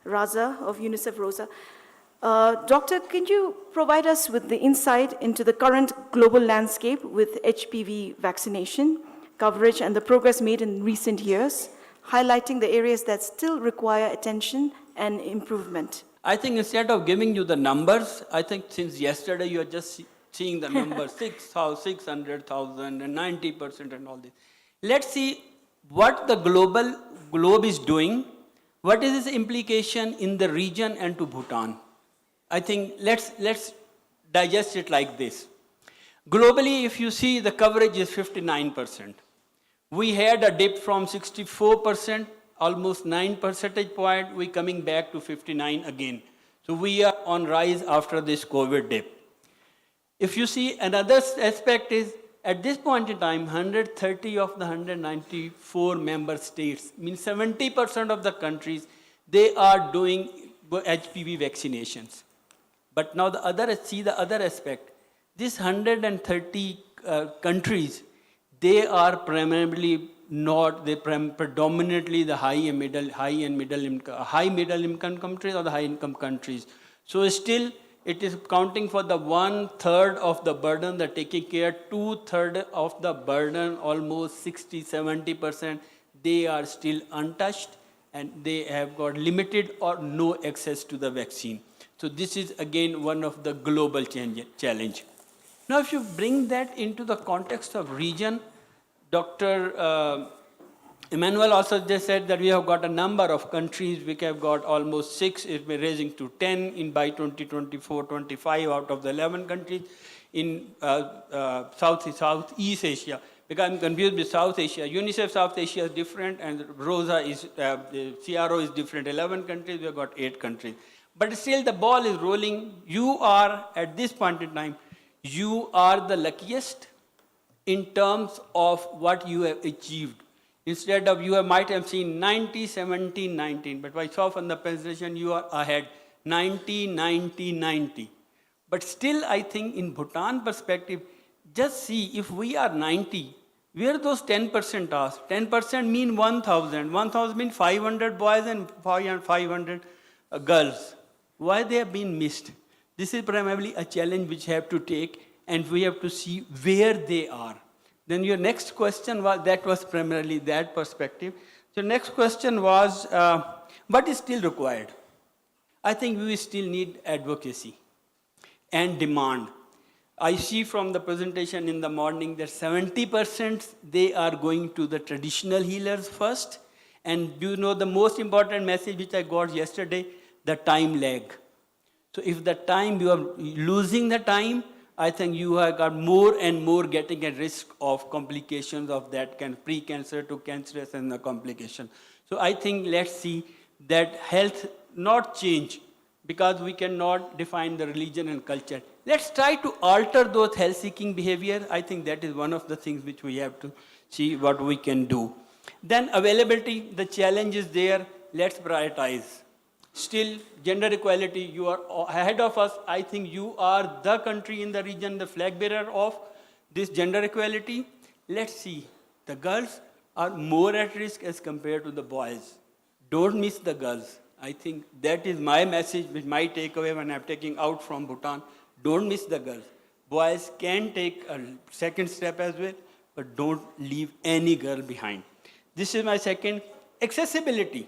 Raza of UNICEF Rosa. Uh, Doctor, can you provide us with the insight into the current global landscape with H P V vaccination coverage and the progress made in recent years, highlighting the areas that still require attention and improvement? I think instead of giving you the numbers, I think since yesterday you are just see- seeing the number six thousand, six hundred thousand and ninety percent and all this. Let's see what the global globe is doing. What is its implication in the region and to Bhutan? I think let's, let's digest it like this. Globally, if you see, the coverage is fifty-nine percent. We had a dip from sixty-four percent, almost nine percentage point, we coming back to fifty-nine again. So we are on rise after this COVID dip. If you see, another s- aspect is, at this point in time, hundred thirty of the hundred ninety-four member states, means seventy percent of the countries, they are doing H P V vaccinations. But now the other, see the other aspect. These hundred and thirty uh, countries, they are primarily not, they prim- predominantly the high and middle, high and middle income, high middle income countries or the high income countries. So still, it is counting for the one third of the burden, the taking care, two third of the burden, almost sixty, seventy percent, they are still untouched and they have got limited or no access to the vaccine. So this is again one of the global change, challenge. Now, if you bring that into the context of region, Doctor uh, Emmanuel also just said that we have got a number of countries which have got almost six, it may raising to ten in by twenty twenty-four twenty-five out of the eleven countries in uh, uh, South, Southeast Asia. Because I'm confused with South Asia. UNICEF South Asia is different and Rosa is, uh, the C R O is different. Eleven countries, we have got eight countries. But still the ball is rolling. You are, at this point in time, you are the luckiest in terms of what you have achieved. Instead of, you have, might have seen ninety, seventeen, nineteen, but by so far the penetration you are ahead, ninety, ninety, ninety. But still, I think in Bhutan perspective, just see, if we are ninety, where those ten percent are? Ten percent mean one thousand, one thousand mean five hundred boys and five hundred uh, girls. Why they have been missed? This is primarily a challenge which we have to take, and we have to see where they are. Then your next question was, that was primarily that perspective. The next question was, uh, what is still required? I think we still need advocacy and demand. I see from the presentation in the morning that seventy percent they are going to the traditional healers first. And do you know the most important message which I got yesterday? The time lag. So if the time you are losing the time, I think you have got more and more getting at risk of complications of that can pre-cancer to cancerous and the complication. So I think let's see that health not change because we cannot define the religion and culture. Let's try to alter those health-seeking behavior. I think that is one of the things which we have to see what we can do. Then availability, the challenge is there. Let's prioritize. Still, gender equality, you are ahead of us. I think you are the country in the region, the flag bearer of this gender equality. Let's see, the girls are more at risk as compared to the boys. Don't miss the girls. I think that is my message, which my takeaway when I'm taking out from Bhutan. Don't miss the girls. Boys can take a second step as well, but don't leave any girl behind. This is my second. Accessibility.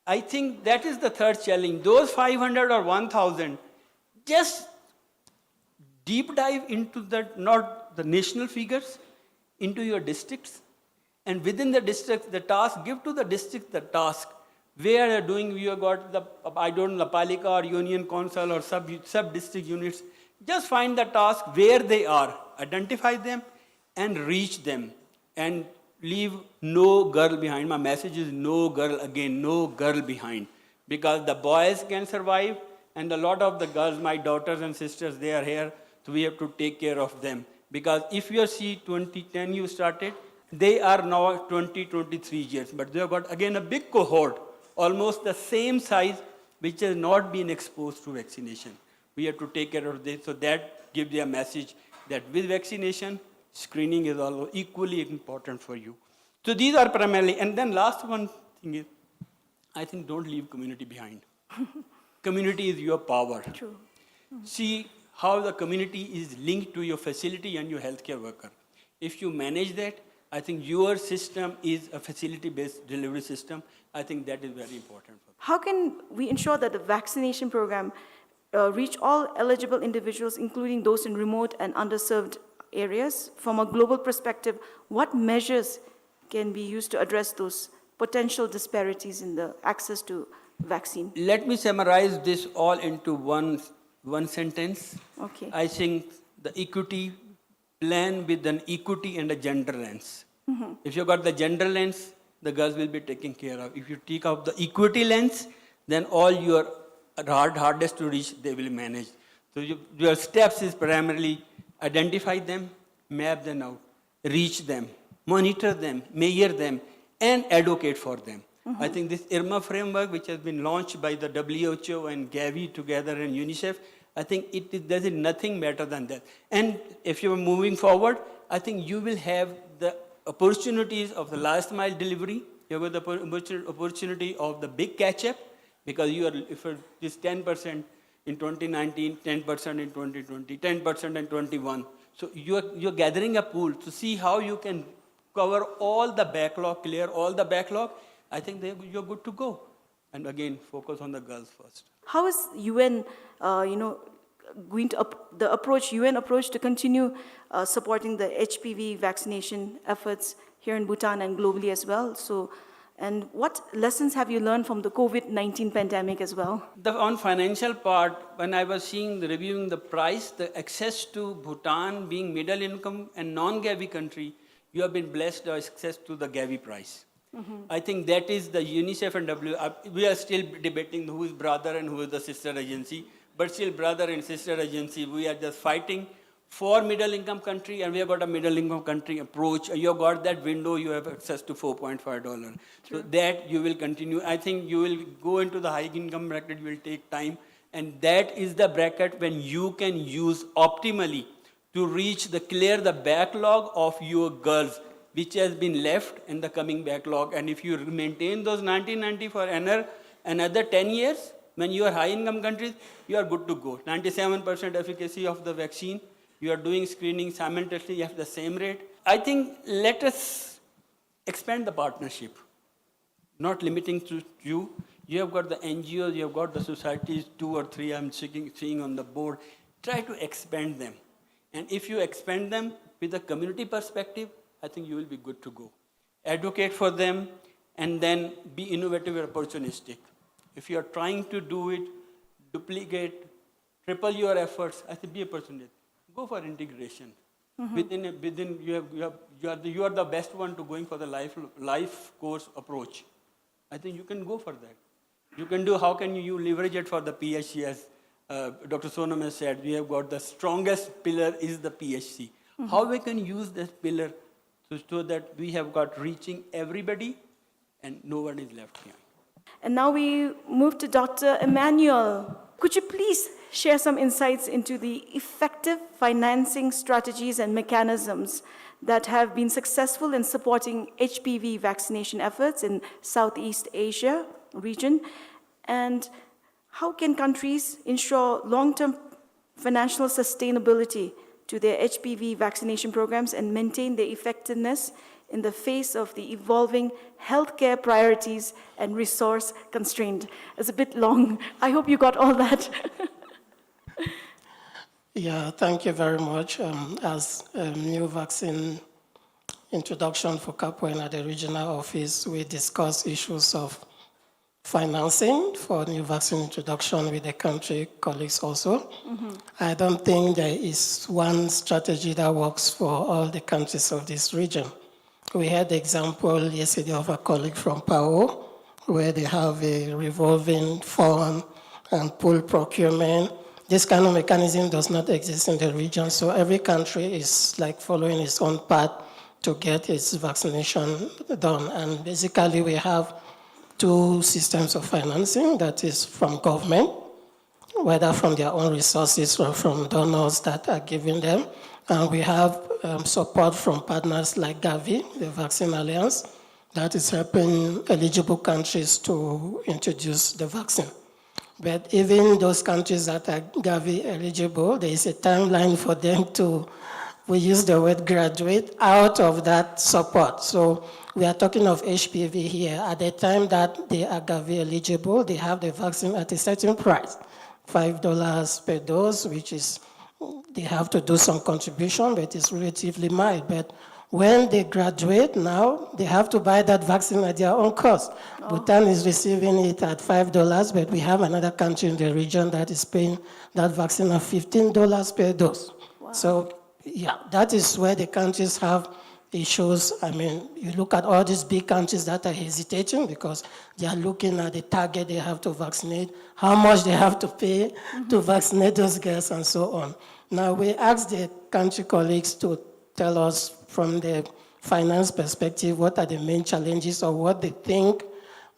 I think that is the third challenge. Those five hundred or one thousand, Just deep dive into the, not the national figures, into your districts. And within the district, the task, give to the district the task. Where you're doing, you have got the, I don't know, the palika or union council or sub, sub-district units. Just find the task where they are, identify them and reach them. And leave no girl behind. My message is no girl again, no girl behind. Because the boys can survive, and a lot of the girls, my daughters and sisters, they are here, so we have to take care of them. Because if you see twenty ten you started, they are now twenty, twenty-three years, but they have got again a big cohort, almost the same size, which has not been exposed to vaccination. We have to take care of this, so that gives you a message that with vaccination, screening is also equally important for you. So these are primarily, and then last one thing is, I think don't leave community behind. Community is your power. True. See how the community is linked to your facility and your healthcare worker. If you manage that, I think your system is a facility-based delivery system. I think that is very important for me. How can we ensure that the vaccination program uh, reach all eligible individuals, including those in remote and underserved areas? From a global perspective, what measures can be used to address those potential disparities in the access to vaccine? Let me summarize this all into one, one sentence. Okay. I think the equity plan with an equity and a gender lens. If you got the gender lens, the girls will be taken care of. If you take out the equity lens, then all your hard, hardest to reach, they will manage. So you, your steps is primarily identify them, map them out, reach them, monitor them, measure them, and advocate for them. I think this IRMA framework, which has been launched by the W H O and Gavi together and UNICEF, I think it, it does nothing better than that. And if you are moving forward, I think you will have the opportunities of the last mile delivery. You have the oppor-, opportunity of the big catch up, because you are, if it is ten percent in twenty nineteen, ten percent in twenty twenty, ten percent in twenty-one. So you are, you are gathering a pool to see how you can cover all the backlog, clear all the backlog. I think they, you're good to go. And again, focus on the girls first. How is U N, uh, you know, going to ap- the approach, U N approach to continue uh, supporting the H P V vaccination efforts here in Bhutan and globally as well? So, and what lessons have you learned from the COVID nineteen pandemic as well? The, on financial part, when I was seeing the, reviewing the price, the access to Bhutan being middle income and non-Gavi country, you have been blessed by access to the Gavi price. I think that is the UNICEF and W. Uh, we are still debating who is brother and who is the sister agency, but still brother and sister agency, we are just fighting for middle income country, and we have got a middle income country approach. You have got that window, you have access to four point five dollar. So that you will continue. I think you will go into the high income bracket, you will take time, and that is the bracket when you can use optimally to reach the, clear the backlog of your girls which has been left in the coming backlog. And if you maintain those nineteen ninety for another, another ten years, when you are high income countries, you are good to go. Ninety-seven percent efficacy of the vaccine, you are doing screening simultaneously at the same rate. I think let us expand the partnership, not limiting to you. You have got the N G Os, you have got the societies, two or three I'm seeing, seeing on the board. Try to expand them. And if you expand them with a community perspective, I think you will be good to go. Advocate for them and then be innovative and opportunistic. If you are trying to do it, duplicate, triple your efforts, I think be opportunistic. Go for integration. Within, a, within you, have, you, have, you, are the, you are the best one to going for the life, life course approach. I think you can go for that. You can do, how can you leverage it for the P H C? As uh, Doctor Sonam has said, we have got the strongest pillar is the P H C. How we can use this pillar so, so that we have got reaching everybody and no one is left behind. And now we move to Doctor Emmanuel. Could you please share some insights into the effective financing strategies and mechanisms that have been successful in supporting H P V vaccination efforts in Southeast Asia region? And how can countries ensure long-term financial sustainability to their H P V vaccination programs and maintain their effectiveness in the face of the evolving healthcare priorities and resource constraint? It's a bit long. I hope you got all that. Yeah, thank you very much. Um, as a new vaccine introduction for Capoeira at the regional office, we discuss issues of financing for new vaccine introduction with the country colleagues also. I don't think there is one strategy that works for all the countries of this region. We had the example yesterday of a colleague from Pao, where they have a revolving fund and pool procurement. This kind of mechanism does not exist in the region, so every country is, like, following its own path to get its vaccination done. And basically, we have two systems of financing, that is from government, whether from their own resources or from donors that are giving them. And we have, um, support from partners like Gavi, the Vaccine Alliance, that is helping eligible countries to introduce the vaccine. But even those countries that are Gavi eligible, there is a timeline for them to, we use the word, graduate out of that support. So we are talking of H P V here. At the time that they are Gavi eligible, they have the vaccine at a certain price, five dollars per dose, which is, they have to do some contribution, but it's relatively mild. But when they graduate now, they have to buy that vaccine at their own cost. Bhutan is receiving it at five dollars, but we have another country in the region that is paying that vaccine at fifteen dollars per dose. So, yeah, that is where the countries have issues. I mean, you look at all these big countries that are hesitating because they are looking at the target they have to vaccinate, how much they have to pay to vaccinate those girls, and so on. Now, we asked the country colleagues to tell us from the finance perspective what are the main challenges or what they think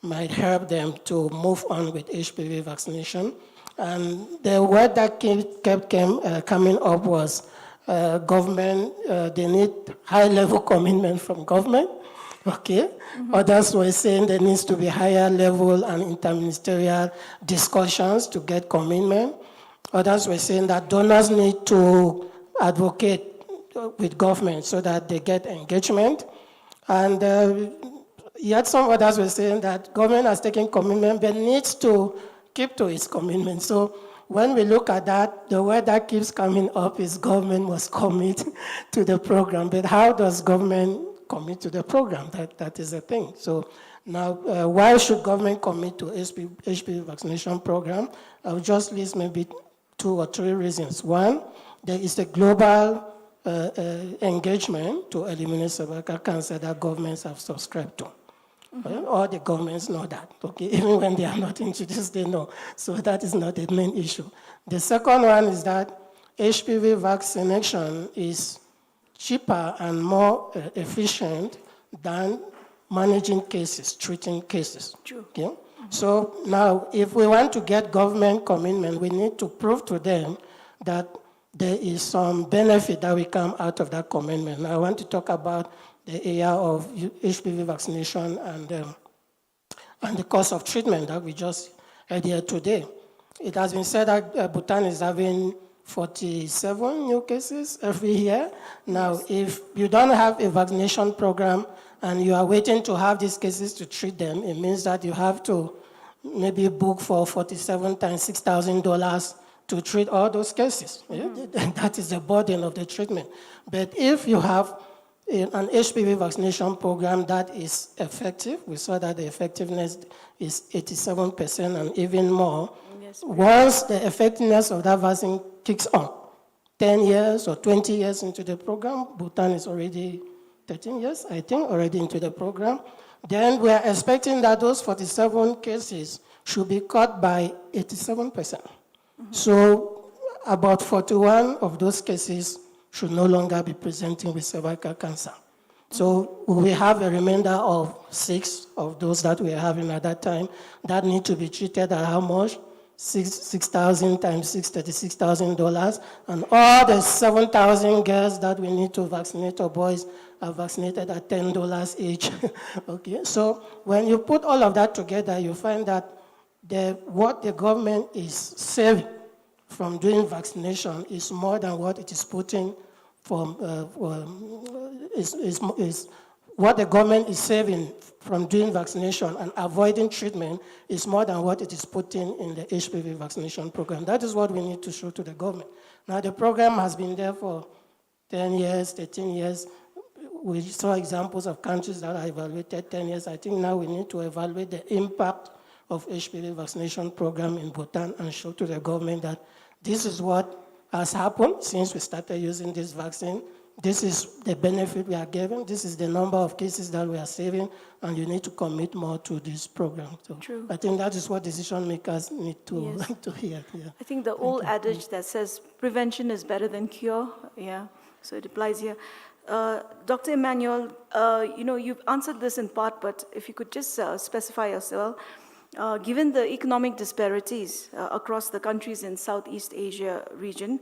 might help them to move on with H P V vaccination. And the word that came, kept came, uh, coming up was, uh, government, uh, they need high level commitment from government. Okay. Others were saying there needs to be higher level and interministerial discussions to get commitment. Others were saying that donors need to advocate with government so that they get engagement. And, uh, yet some others were saying that government has taken commitment but needs to keep to its commitment. So when we look at that, the word that keeps coming up is government must commit to the program. But how does government commit to the program? That, that is the thing. So now, uh, why should government commit to H P V, H P V vaccination program? I'll just list maybe two or three reasons. One, there is a global, uh, uh, engagement to eliminate cervical cancer that governments have subscribed to. Uh, all the governments know that, okay? Even when they are not introduced, they know. So that is not the main issue. The second one is that H P V vaccination is cheaper and more, uh, efficient than managing cases, treating cases. True. Okay? So now, if we want to get government commitment, we need to prove to them that there is some benefit that will come out of that commitment. Now, I want to talk about the area of H P V vaccination and, um, and the cost of treatment that we just heard here today. It has been said that, uh, Bhutan is having forty-seven new cases every year. Now, if you don't have a vaccination program and you are waiting to have these cases to treat them, it means that you have to maybe book for forty-seven times six thousand dollars to treat all those cases. Yeah? That is the burden of the treatment. But if you have a, an H P V vaccination program that is effective, we saw that the effectiveness is eighty-seven percent and even more. Once the effectiveness of that vaccine kicks on, ten years or twenty years into the program, Bhutan is already thirteen years, I think, already into the program, then we are expecting that those forty-seven cases should be cut by eighty-seven percent. So about forty-one of those cases should no longer be presenting with cervical cancer. So we have a remainder of six of those that we are having at that time that need to be treated at how much? Six, six thousand times six, thirty-six thousand dollars. And all the seven thousand girls that we need to vaccinate, or boys, are vaccinated at ten dollars each. Okay, so when you put all of that together, you find that the, what the government is saving from doing vaccination is more than what it is putting from, uh, um, is, is, is what the government is saving from doing vaccination and avoiding treatment is more than what it is putting in the H P V vaccination program. That is what we need to show to the government. Now, the program has been there for ten years, thirteen years. We saw examples of countries that are evaluated ten years. I think now we need to evaluate the impact of H P V vaccination program in Bhutan and show to the government that this is what has happened since we started using this vaccine. This is the benefit we are giving. This is the number of cases that we are saving, and you need to commit more to this program. So True. I think that is what decision makers need to, Yes. to hear. Yeah. I think the Thank old you. adage that says prevention is better than cure, yeah, so it applies here. Uh, Doctor Emmanuel, uh, you know, you've answered this in part, but if you could just, uh, specify as well, uh, given the economic disparities, uh, across the countries in Southeast Asia region,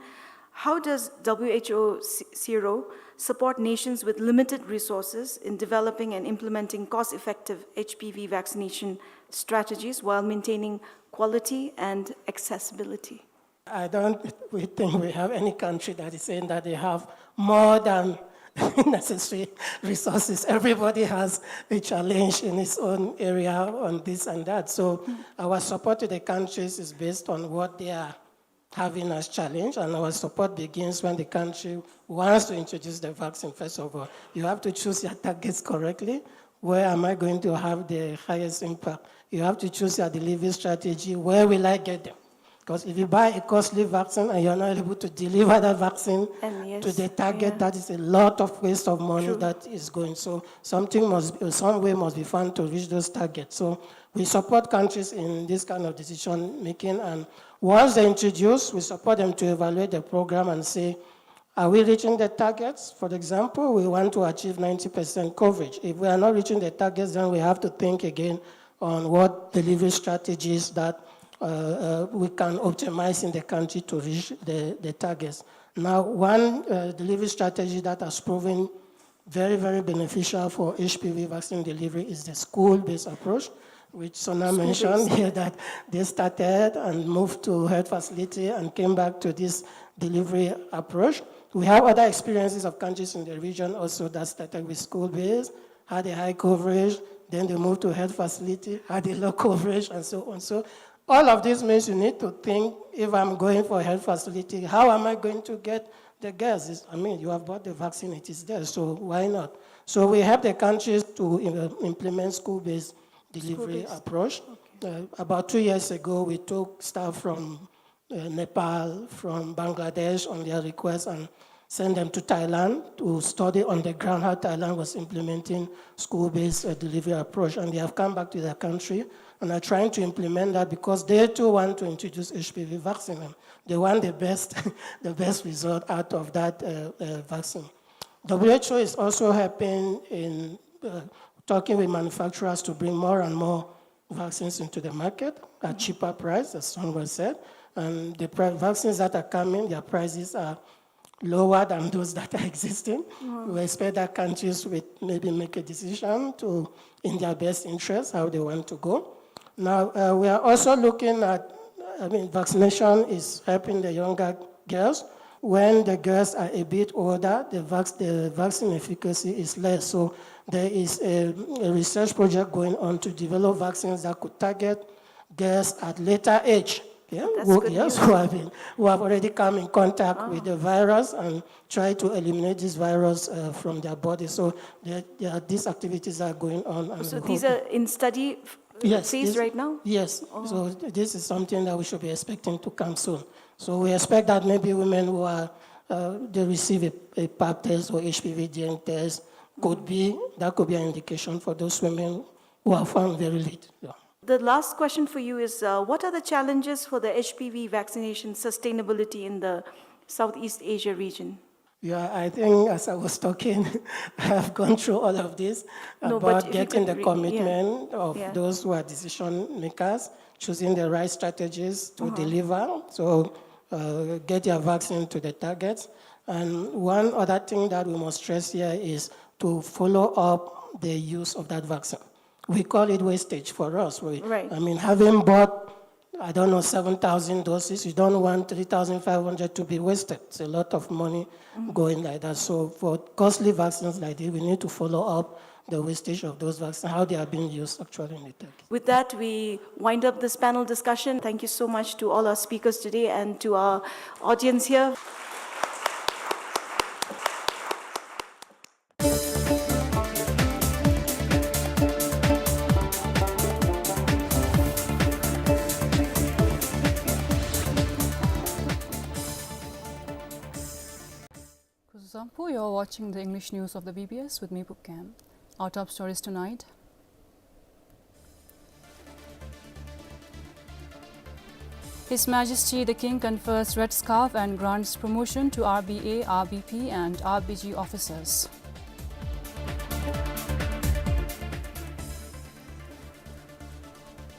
how does W H O s-, sero support nations with limited resources in developing and implementing cost-effective H P V vaccination strategies while maintaining quality and accessibility? I don't we think we have any country that is saying that they have more than necessary resources. Everybody has a challenge in his own area on this and that. So Mm. our support to the countries is based on what they are having as challenge, and our support begins when the country wants to introduce the vaccine. First of all, you have to choose your targets correctly. Where am I going to have the highest impact? You have to choose your delivery strategy. Where will I get them? Because if you buy a costly vaccine and you're not able to deliver that vaccine And yes, to the target, yeah. that is a lot of waste of money True. that is going. So something must, some way must be found to reach those targets. So we support countries in this kind of decision making, and once they introduce, we support them to evaluate the program and say, are we reaching the targets? For example, we want to achieve ninety percent coverage. If we are not reaching the targets, then we have to think again on what delivery strategies that, uh, uh, we can optimize in the country to reach the, the targets. Now, one, uh, delivery strategy that has proven very, very beneficial for H P V vaccine delivery is the school-based approach, which Sona School-based. mentioned here, that they started and moved to health facility and came back to this delivery approach. We have other experiences of countries in the region also that started with school-based, had a high coverage, then they moved to health facility, had a low coverage, and so on. So all of this means you need to think, if I'm going for a health facility, how am I going to get the girls? It's, I mean, you have bought the vaccine, it is there, so why not? So we help the countries to im-, implement school-based delivery School-based. approach. Okay. Uh, about two years ago, we took staff from, uh, Nepal, from Bangladesh on their request and sent them to Thailand to study on the ground how Thailand was implementing school-based, uh, delivery approach. And they have come back to their country and are trying to implement that because they too want to introduce H P V vaccine. And they want the best, the best result out of that, uh, uh, vaccine. W H O is also helping in, uh, talking with manufacturers to bring more and more vaccines into the market at Mm-hmm. cheaper price, as Samuel said. And the pri-, vaccines that are coming, their prices are lower than those that are existing. Wow. We expect that countries will maybe make a decision to, in their best interest, how they want to go. Now, uh, we are also looking at, I mean, vaccination is helping the younger girls. When the girls are a bit older, the vac-, the vaccine efficacy is less. So there is a, a research project going on to develop vaccines that could target girls at later age. Yeah, That's who, good yes, news. who have been, who have already come in contact with Ah. the virus and try to eliminate this virus, uh, from their body. So there, there are, these activities are going on, and So we these hope are in study f-, Yes, phase this, right now? yes. Oh. So th-, this is something that we should be expecting to come soon. So we expect that maybe women who are, uh, they receive a, a pap test or H P V gene test, could be, that could be an indication for those women who are found very late. Yeah. The last question for you is, uh, what are the challenges for the H P V vaccination sustainability in the Southeast Asia region? Yeah, I think as I was talking, I have gone through all of this No, but about if you getting could the re-, yeah. commitment of Yeah. those who are decision makers, choosing the right strategies to Uh-huh. deliver. So, uh, get your vaccine to the targets. And one other thing that we must stress here is to follow up the use of that vaccine. We call it wastage for us. We, Right. I mean, having bought, I don't know, seven thousand doses, you don't want three thousand five hundred to be wasted. It's a lot of money Mm. going like that. So for costly vaccines like this, we need to follow up the wastage of those vaccines, how they are being used actually in the Turkey. With that, we wind up this panel discussion. Thank you so much to all our speakers today and to our audience here. Kuzuzangpo, you're watching the English news of the B B S with me, Pukkem. Our top stories tonight. His Majesty the King confers Red Scarf and grants promotion to R B A, R B P and R B G officers.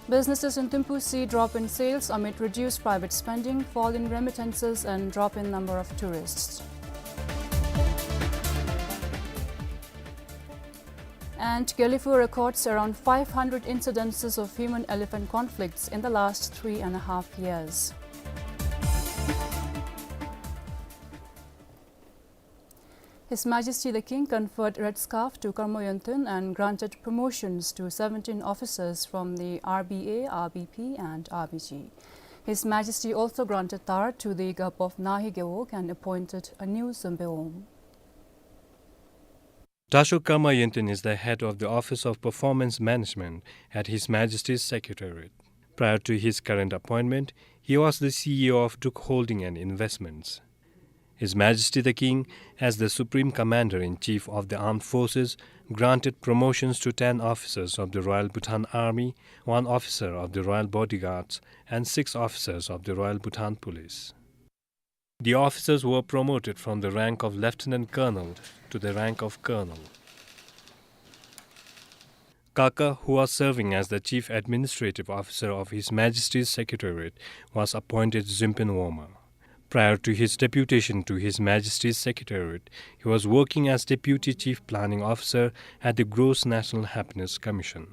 Businesses in Thimphu see drop in sales amid reduced private spending, fall in remittances and drop in number of tourists. And Gelephu records around five hundred incidences of human-elephant conflicts in the last three and a half years. His Majesty the King conferred Red Scarf to Karmo Yönten and granted promotions to seventeen officers from the R B A, R B P and R B G. His Majesty also granted Tar to the Gup of Nahi Gewog and appointed a new Zombe Wom. Dasho Karma Yönten is the head of the Office of Performance Management at His Majesty's Secretariat. Prior to his current appointment, he was the C E O of Duk Holding and Investments. His Majesty the King, as the Supreme Commander-in-Chief of the Armed Forces, granted promotions to ten officers of the Royal Bhutan Army, one officer of the Royal Bodyguards, and six officers of the Royal Bhutan Police. The officers were promoted from the rank of Lieutenant Colonel to the rank of Colonel. Kaka, who was serving as the Chief Administrative Officer of His Majesty's Secretariat, was appointed Zimpen Woma. Prior to his deputation to His Majesty's Secretariat, he was working as Deputy Chief Planning Officer at the Gross National Happiness Commission.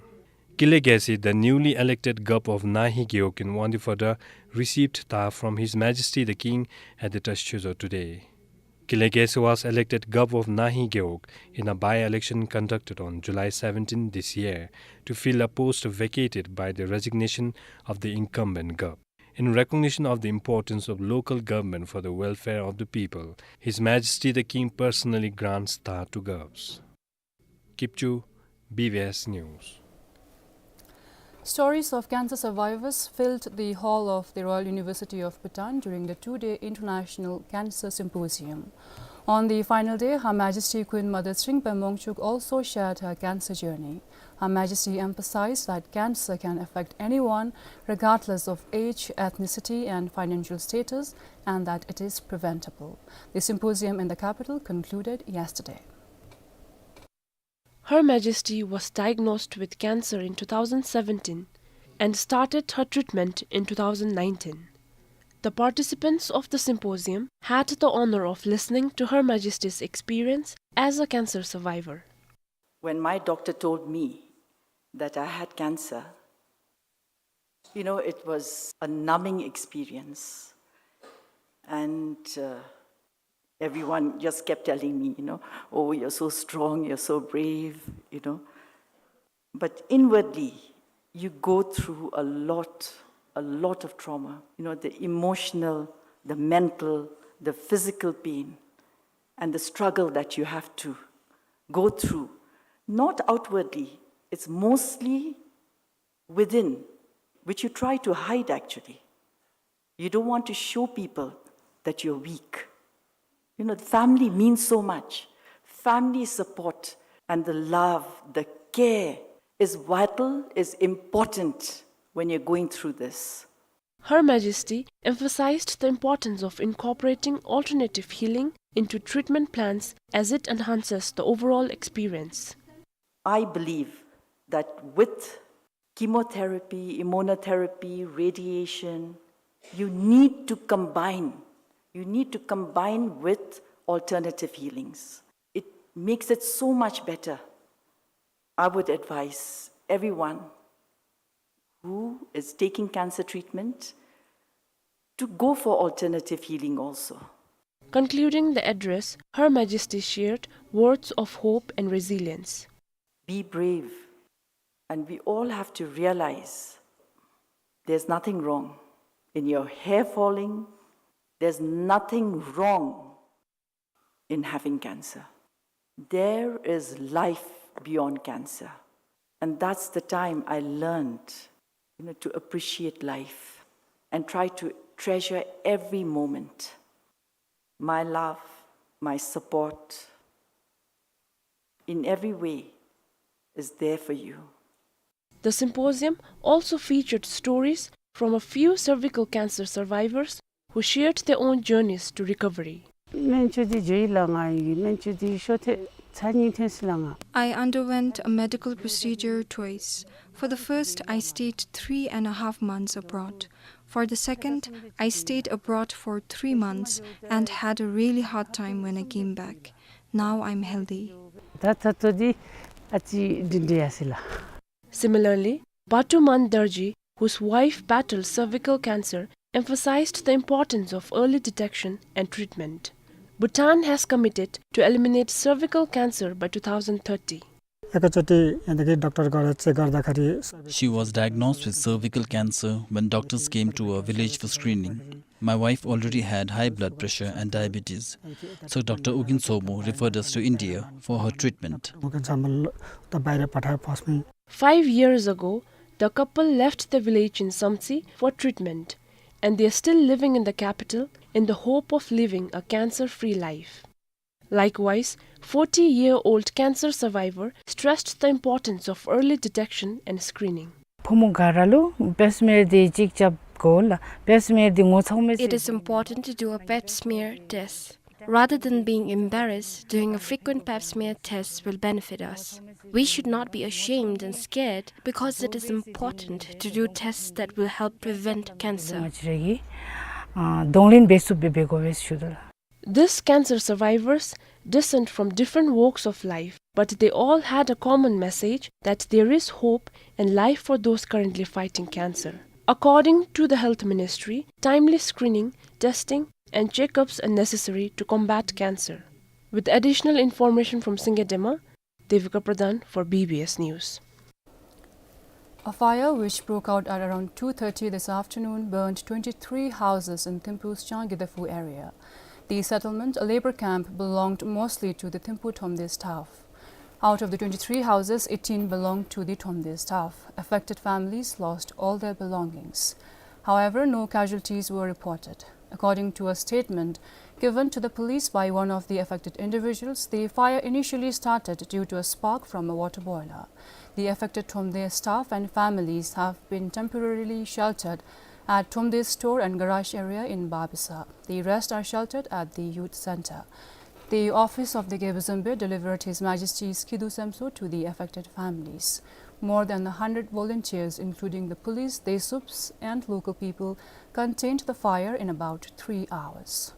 Kile Gesi, the newly elected Gup of Nahi Gewog in Wangdue Phodrang, received Tar from His Majesty the King at the Trashchoezo today. Kile Gesi was elected Gup of Nahi Gewog in a by-election conducted on July seventeen this year to fill a post vacated by the resignation of the incumbent Gup. In recognition of the importance of local government for the welfare of the people, His Majesty the King personally grants Tar to Gups. Kipchu, B B S News. Stories of cancer survivors filled the hall of the Royal University of Bhutan during the two-day International Cancer Symposium. On the final day, Her Majesty Queen Mother Tshering Pham Wangchuck also shared her cancer journey. Her Majesty emphasized that cancer can affect anyone, regardless of age, ethnicity, and financial status, and that it is preventable. The symposium in the capital concluded yesterday. Her Majesty was diagnosed with cancer in two thousand seventeen and started her treatment in two thousand nineteen. The participants of the symposium had the honor of listening to Her Majesty's experience as a cancer survivor. When my doctor told me that I had cancer, you know, it was a numbing experience. And, uh, everyone just kept telling me, you know, "Oh, you're so strong, you're so brave," you know. But inwardly, you go through a lot, a lot of trauma. You know, the emotional, the mental, the physical pain, and the struggle that you have to go through. Not outwardly, it's mostly within, which you try to hide actually. You don't want to show people that you're weak. You know, the family means so much. Family support and the love, the care is vital, is important when you're going through this. Her Majesty emphasized the importance of incorporating alternative healing into treatment plans as it enhances the overall experience. I believe that with chemotherapy, immunotherapy, radiation, you need to combine. You need to combine with alternative healings. It makes it so much better. I would advise everyone who is taking cancer treatment to go for alternative healing also. Concluding the address, Her Majesty shared words of hope and resilience. Be brave. And we all have to realize there's nothing wrong in your hair falling. There's nothing wrong in having cancer. There is life beyond cancer. And that's the time I learned, you know, to appreciate life and try to treasure every moment. My love, my support, in every way, is there for you. The symposium also featured stories from a few cervical cancer survivors who shared their own journeys to recovery. སྨན་བཅོས་འདི་འགྱོ་ཡི་ལགས། ང་ཡི་སྨན་བཅོས་འདི་ཤོ་ཐེངས་ཚར་གཉིས་ཐོན་སོ་ཡི་ལགས་ང་། I underwent a medical procedure twice. For the first, I stayed three and a half months abroad. For the second, I stayed abroad for three months and had a really hard time when I came back. Now I'm healthy. ད་ད་ལྟོ་འདི་ཨ་ཙི་སྒྲིང་སྒྲི་ཡར་སོ་ཡི་ལགས། Similarly, Batuman Darji, whose wife battled cervical cancer, emphasized the importance of early detection and treatment. Bhutan has committed to eliminate cervical cancer by two thousand thirty. एकचोटि यानी कि डाक्टर गएर चेक गर्दाखेरि She was diagnosed with cervical cancer when doctors came to our village for screening. My wife already had high blood pressure and diabetes, so Doctor U Gin Tshomo referred us to India for her treatment. म क्यान्सर मल्ल त बाहिर पठाए फर्स्टमै। Five years ago, the couple left the village in Samtse for treatment, and they are still living in the capital in the hope of living a cancer-free life. Likewise, forty-year-old cancer survivor stressed the importance of early detection and screening. ཕོ་མོ་ག་ར་ལུ་པེབ་སི་མེར་འདི་ཅིག་རྐྱབ་དགོ་ལགས། པེབ་སི་མེར་འདི་ངོ་ཚ་མི་It is important to do a pap smear test. Rather than being embarrassed, doing a frequent pap smear test will benefit us. We should not be ashamed and scared because it is important to do tests that will help prevent cancer. ང་བཅས་ར་གིས་ཨ་གདོང་ལེན་འབད་ཚུགསཔ་སྦེ་འབད་དགོ་པས་ཞུ་དོ་ལགས། These cancer survivors descend from different walks of life, but they all had a common message that there is hope and life for those currently fighting cancer. According to the Health Ministry, timely screening, testing, and checkups are necessary to combat cancer. With additional information from Singye Dema, Devika Pradhan for B B S News. A fire which broke out at around two thirty this afternoon burned twenty-three houses in Thimphu's Changyidafu area. The settlement, a labor camp, belonged mostly to the Thimphu Thromde staff. Out of the twenty-three houses, eighteen belonged to the Thromde staff. Affected families lost all their belongings. However, no casualties were reported. According to a statement given to the police by one of the affected individuals, the fire initially started due to a spark from a water boiler. The affected Thromde staff and families have been temporarily sheltered at Thromde store and garage area in Babisa. The rest are sheltered at the youth center. The office of the Gebze Zembe delivered His Majesty's Kidu Semso to the affected families. More than a hundred volunteers, including the police, Desups, and local people, contained the fire in about three hours.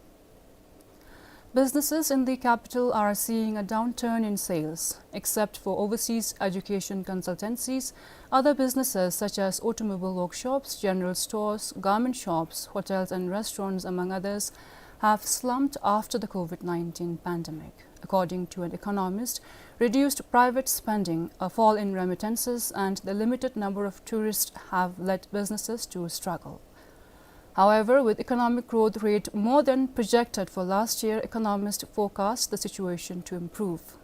Businesses in the capital are seeing a downturn in sales. Except for overseas education consultancies, other businesses such as automobile workshops, general stores, garment shops, hotels and restaurants, among others, have slumped after the COVID nineteen pandemic. According to an economist, reduced private spending, a fall in remittances, and the limited number of tourists have led businesses to struggle. However, with economic growth rate more than projected for last year, economists forecast the situation to improve.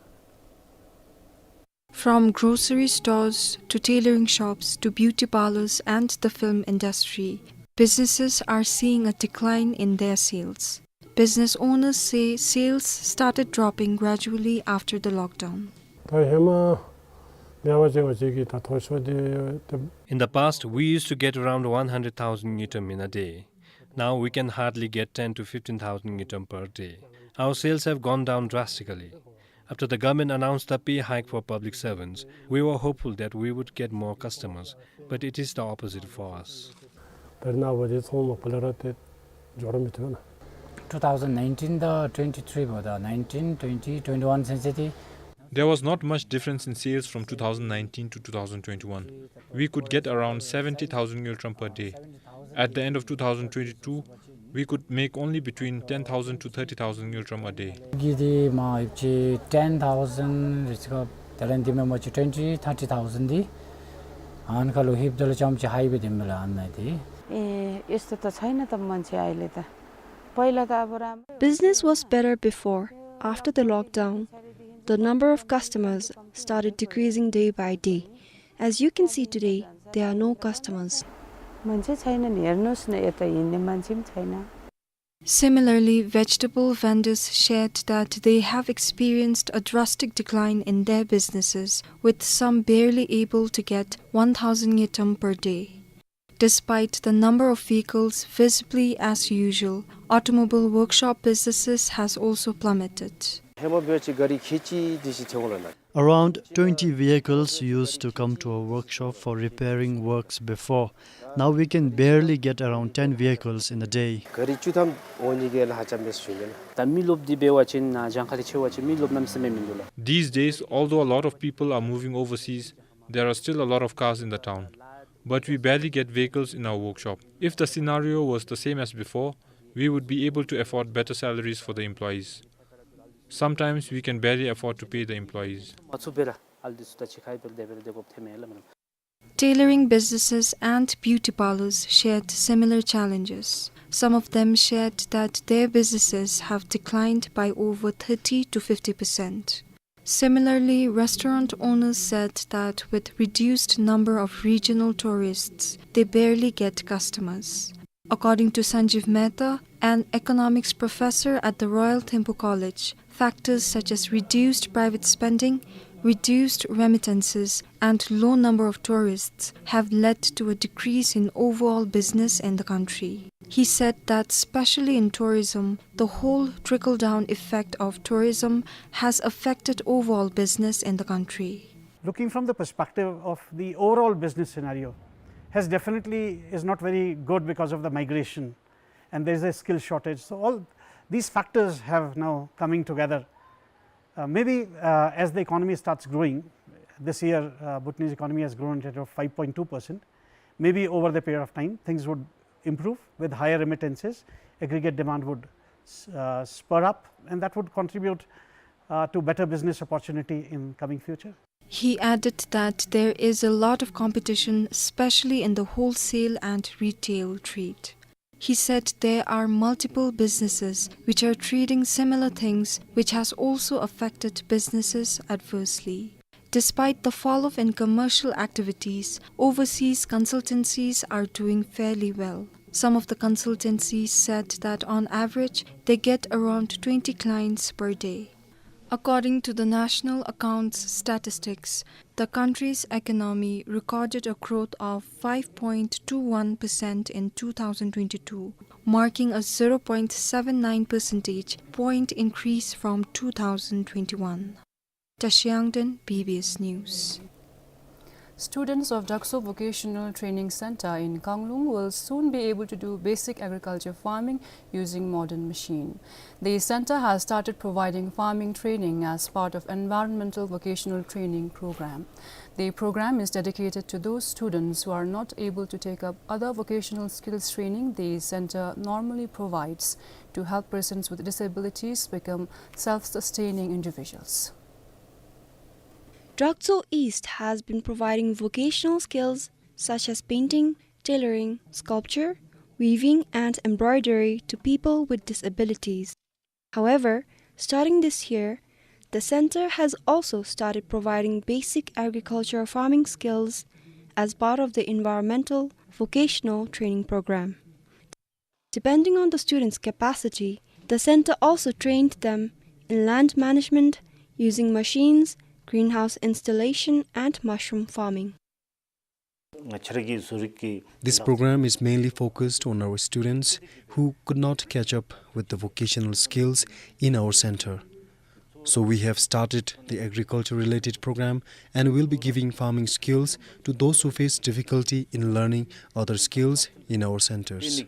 From grocery stores to tailoring shops to beauty parlors and the film industry, businesses are seeing a decline in their sales. Business owners say sales started dropping gradually after the lockdown. ད་ཧེ་མ་མེད་པ་ཅིག་ང་བཅས་ཀྱིས་ད་མཐོ་ཤོས་འདི་ད། In the past, we used to get around one hundred thousand ngultrum in a day. Now we can hardly get ten to fifteen thousand ngultrum per day. Our sales have gone down drastically. After the government announced the pay hike for public servants, we were hopeful that we would get more customers, but it is the opposite for us. དཔེར་ན་འབད་བ་ཅིན་ཚོང་མ་པ་ལས་ར་ཏེ་འགྱོ་ར་མི་བཏུབ་ན། Two thousand nineteen དང་twenty-three བོ་དང་nineteen, twenty, twenty-one ཚུན་ཚོད་འདི། There was not much difference in sales from two thousand nineteen to two thousand twenty-one. We could get around seventy thousand ngultrum per day. At the end of two thousand twenty-two, we could make only between ten thousand to thirty thousand ngultrum a day. གི་འདི་མ་ཡིབ་ཅི་ten thousand རེ་ཅིག་ག་ད་ལན་འདི་མེན་མ་ཅིག་twenty, thirty thousand འདི་ཨ་ནི་ཁ་ལུ་ལྷོདཔ་ད་ལུ་རྐྱངམ་ཅིག་highway འདི་མེན་ལགས། ཨ་ནི་འདི་ཨེ་ཨེ་ས་ད་ཚ་ཡིན་ན་ད་མན་ཆད་ཨའི་ལས་ད་པཱི་ལ་ད་ཨ་བ་ར། Business was better before. After the lockdown, the number of customers started decreasing day by day. As you can see today, there are no customers. མན་ཆད་ཚ་ཡིན་ན་ནི་ཨེར་ནོ་སི་ན་ཨེ་ད་ཡིན་ནི་མན་ཆད་ཚ་ཡིན་ན། Similarly, vegetable vendors shared that they have experienced a drastic decline in their businesses, with some barely able to get one thousand ngultrum per day. Despite the number of vehicles visibly as usual, automobile workshop businesses has also plummeted. ཧེ་མ་འབད་བ་ཅིན་ག་རི་ཁལ་གཅིག་དེ་ཅིག་ཐོན་འོང་ལགས། Around twenty vehicles used to come to our workshop for repairing works before. Now we can barely get around ten vehicles in a day. ག་རི་བཅུ་ཐམ་འོང་ནི་གི་ལཱ་ཧ་ཅང་མེད་ཟེར་ཞུ་ནི་ལགས། ད་མི་རློབས་འདི་འབད་བ་ཅིན་ན་གྱངས་ཁ་ལས་ཆེ་བ་ཅིན་མི་རློབས་གནམ་མེད་ས་མེད་མིན་འདུག་ལགས། These days, although a lot of people are moving overseas, there are still a lot of cars in the town. But we barely get vehicles in our workshop. If the scenario was the same as before, we would be able to afford better salaries for the employees. Sometimes we can barely afford to pay the employees. Tailoring businesses and beauty parlors shared similar challenges. Some of them shared that their businesses have declined by over thirty to fifty percent. Similarly, restaurant owners said that with reduced number of regional tourists, they barely get customers. According to Sanjeev Mehta, an economics professor at the Royal Thimphu College, factors such as reduced private spending, reduced remittances, and low number of tourists have led to a decrease in overall business in the country. He said that, especially in tourism, the whole trickle-down effect of tourism has affected overall business in the country. Looking from the perspective of the overall business scenario, has definitely is not very good because of the migration, and there is a skill shortage. So all these factors have now coming together. Uh, maybe, uh, as the economy starts growing, this year, uh, Bhutanese economy has grown at a five point two percent. Maybe over the period of time, things would improve with higher remittances, aggregate demand would, uh, spur up, and that would contribute, uh, to better business opportunity in coming future. He added that there is a lot of competition, especially in the wholesale and retail trade. He said there are multiple businesses which are trading similar things, which has also affected businesses adversely. Despite the fall-off in commercial activities, overseas consultancies are doing fairly well. Some of the consultancies said that on average, they get around twenty clients per day. According to the National Accounts Statistics, the country's economy recorded a growth of five point two one percent in two thousand twenty-two, marking a zero point seven nine percentage point increase from two thousand twenty-one. Tashiang Den, B B S News. Students of Drakso Vocational Training Center in Kanglung will soon be able to do basic agriculture farming using modern machine. The center has started providing farming training as part of environmental vocational training program. The program is dedicated to those students who are not able to take up other vocational skills training the center normally provides to help persons with disabilities become self-sustaining individuals. Drakso East has been providing vocational skills such as painting, tailoring, sculpture, weaving, and embroidery to people with disabilities. However, starting this year, the center has also started providing basic agricultural farming skills as part of the environmental vocational training program. Depending on the students' capacity, the center also trained them in land management, using machines, greenhouse installation, and mushroom farming. This program is mainly focused on our students who could not catch up with the vocational skills in our center. So we have started the agriculture-related program and will be giving farming skills to those who face difficulty in learning other skills in our centers.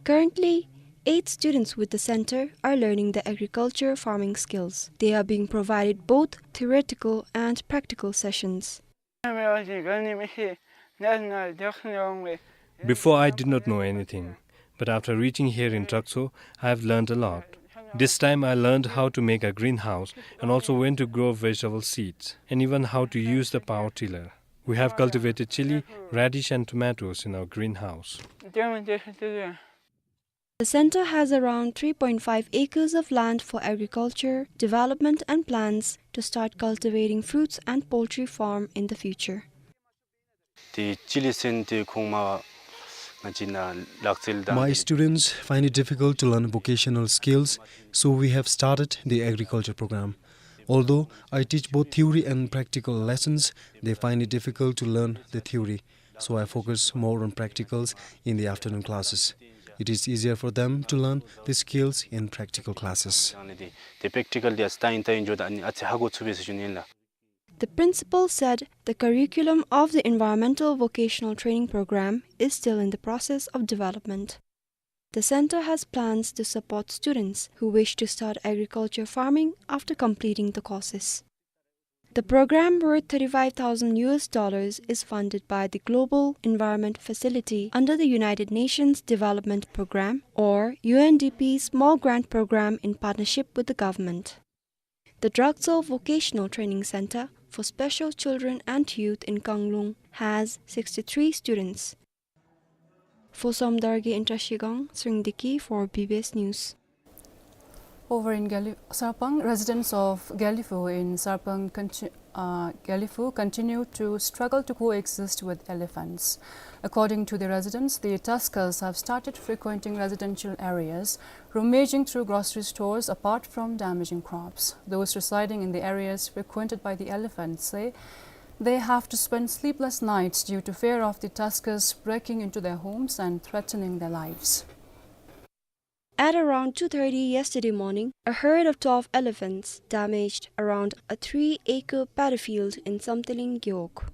Currently, eight students with the center are learning the agriculture farming skills. They are being provided both theoretical and practical sessions. Before, I did not know anything, but after reaching here in Drakso, I have learned a lot. This time I learned how to make a greenhouse and also when to grow vegetable seeds and even how to use the power tiller. We have cultivated chili, radish and tomatoes in our greenhouse. The center has around three point five acres of land for agriculture, development and plans to start cultivating fruits and poultry farm in the future. ཏེ་ཅི་ལི་སེན་ཏེ་ཁོང་མ་ང་བཅས་ནཱ་ལག་རྩལ་དང་། My students find it difficult to learn vocational skills, so we have started the agriculture program. Although I teach both theory and practical lessons, they find it difficult to learn the theory, so I focus more on practicals in the afternoon classes. It is easier for them to learn the skills in practical classes. ཏེ་པེཀ་ཊི་ཀལ་དེ་ཨ་ཙི་ལྟ་ཡིན་ལྟ་ཡིན་འགྱོ་ད་ཨ་ནི་ཨ་ཙི་ཧ་གོ་ཚུགས་པས་ཟེར་ཞུ་ནི་ཨིན་ལགས། The principal said the curriculum of the Environmental Vocational Training Program is still in the process of development. The center has plans to support students who wish to start agriculture farming after completing the courses. The program, worth thirty-five thousand U S dollars, is funded by the Global Environment Facility under the United Nations Development Program, or U N D P Small Grant Program, in partnership with the government. The Draktsol Vocational Training Center for Special Children and Youth in Kanglung has sixty-three students. For Somdalgi in Trashigang, Sringdiki for B B S News. Over in Gali- Sarpang, residents of Gelephu in Sarpang conti- uh, Gelephu continue to struggle to coexist with elephants. According to the residents, the tuskers have started frequenting residential areas, rummaging through grocery stores apart from damaging crops. Those residing in the areas frequented by the elephants say they have to spend sleepless nights due to fear of the tuskers breaking into their homes and threatening their lives. At around two thirty yesterday morning, a herd of twelve elephants damaged around a three-acre paddy field in Samtiling Gewog.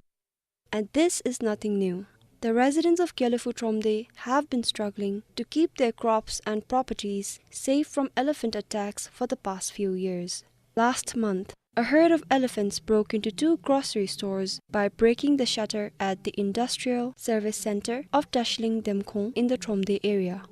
And this is nothing new. The residents of Gelephu Thromde have been struggling to keep their crops and properties safe from elephant attacks for the past few years. Last month, a herd of elephants broke into two grocery stores by breaking the shutter at the Industrial Service Center of Trashiling Demkhong in the Thromde area.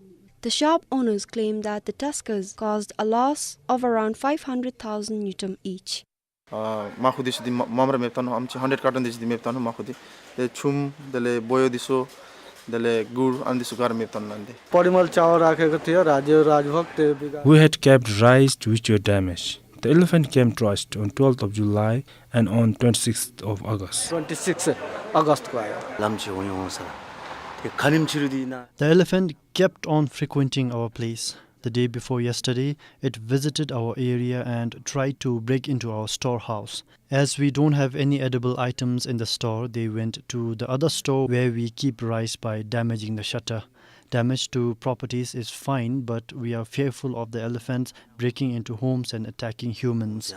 The shop owners claim that the tuskers caused a loss of around five hundred thousand ngultrum each. ཨ་མར་ཁུ་འདི་ཚུ་འདི་མ་མངམ་ར་མེདཔ་བཏང་ནུག། ཨམ་ཅིག་ཧན་ཌེཌ་ཀར་ཊོན་འདི་ཚུ་འདི་མེདཔ་བཏང་ནུག་མར་ཁུ་འདི། ཏེ་ཆུམ་དེ་ལས་བོའུ་འདི་ཚུ་དེ་ལས་གུར་ཨ་ནི་འདི་ཚུ་ག་ར་མེདཔ་བཏང་ནུག་ཨ་ནི་འདི། पडिमल चावल राखेको थियो, राज्य राजभोग, त्यो बिगार। We had kept rice which were damaged. The elephant came to us on twelfth of July and on twenty-sixth of August. Twenty six अगस्तको आयो। ལམ་ཅིག་འོང་ཡོང་ཟེར། ཏེ་ཁ་ཉིནམ་ཕྱི་རུ་འདི་ན། The elephant kept on frequenting our place. The day before yesterday, it visited our area and tried to break into our storehouse. As we don't have any edible items in the store, they went to the other store where we keep rice by damaging the shutter. Damage to properties is fine, but we are fearful of the elephants breaking into homes and attacking humans.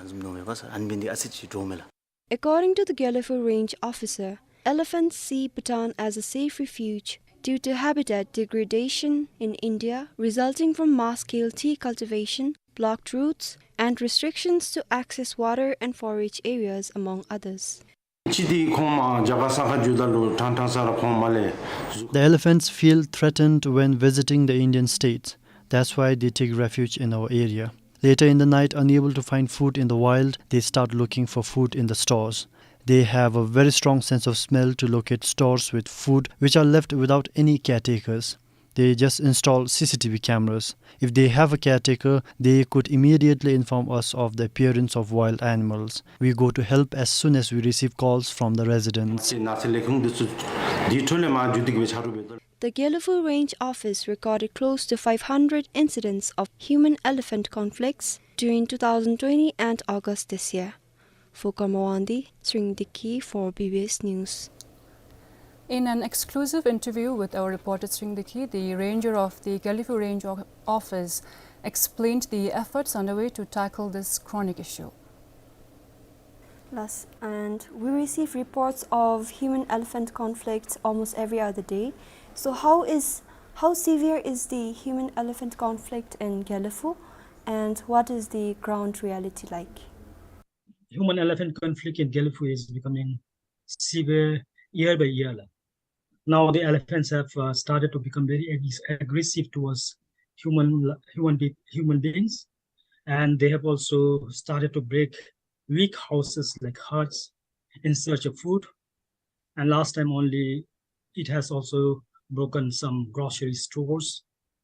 According to the Gelephu Range officer, elephants see Bhutan as a safe refuge due to habitat degradation in India resulting from mass-scale tea cultivation, blocked routes, and restrictions to access water and forage areas, among others. ཅི་དེ་ཁོང་མ་རྒྱ་གར་ས་ཁ་རྒྱུད་ད་ལུ་ཕྲང་ཕྲང་ས་ར་ཁོང་མ་ལས་ཟུག། The elephants feel threatened when visiting the Indian states. That's why they take refuge in our area. Later in the night, unable to find food in the wild, they start looking for food in the stores. They have a very strong sense of smell to locate stores with food which are left without any caretakers. They just install C C T V cameras. If they have a caretaker, they could immediately inform us of the appearance of wild animals. We go to help as soon as we receive calls from the residents. The Gelephu Range Office recorded close to five hundred incidents of human-elephant conflicts during two thousand twenty and August this year. For Karma Wangdi, Sringdiki for B B S News. In an exclusive interview with our reporter Sringdiki, the ranger of the Gelephu Range o- Office explained the efforts underway to tackle this chronic issue. Yes, and we receive reports of human-elephant conflicts almost every other day. So how is, how severe is the human-elephant conflict in Gelephu, and what is the ground reality like? Human-elephant conflict in Gelephu is becoming severe year by year. Now the elephants have uh, started to become very ag- aggressive towards human human be- human beings. And they have also started to break weak houses like huts in search of food. And last time only, it has also broken some grocery stores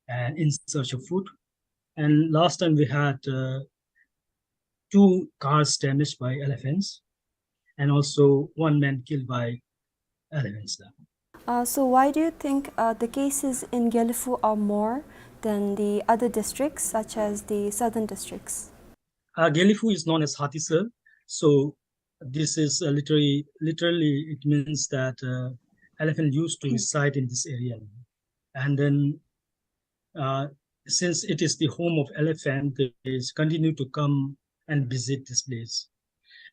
and in search of food. And last time we had, uh, two cars damaged by elephants, and also one man killed by elephants. Uh, so why do you think, uh, the cases in Gelephu are more than the other districts, such as the southern districts? Uh, Gelephu is known as Hathisa, so this is, uh, literally, literally it means that, uh, elephant used to reside in this area. And then, uh, since it is the home of elephant, they continue to come and visit this place.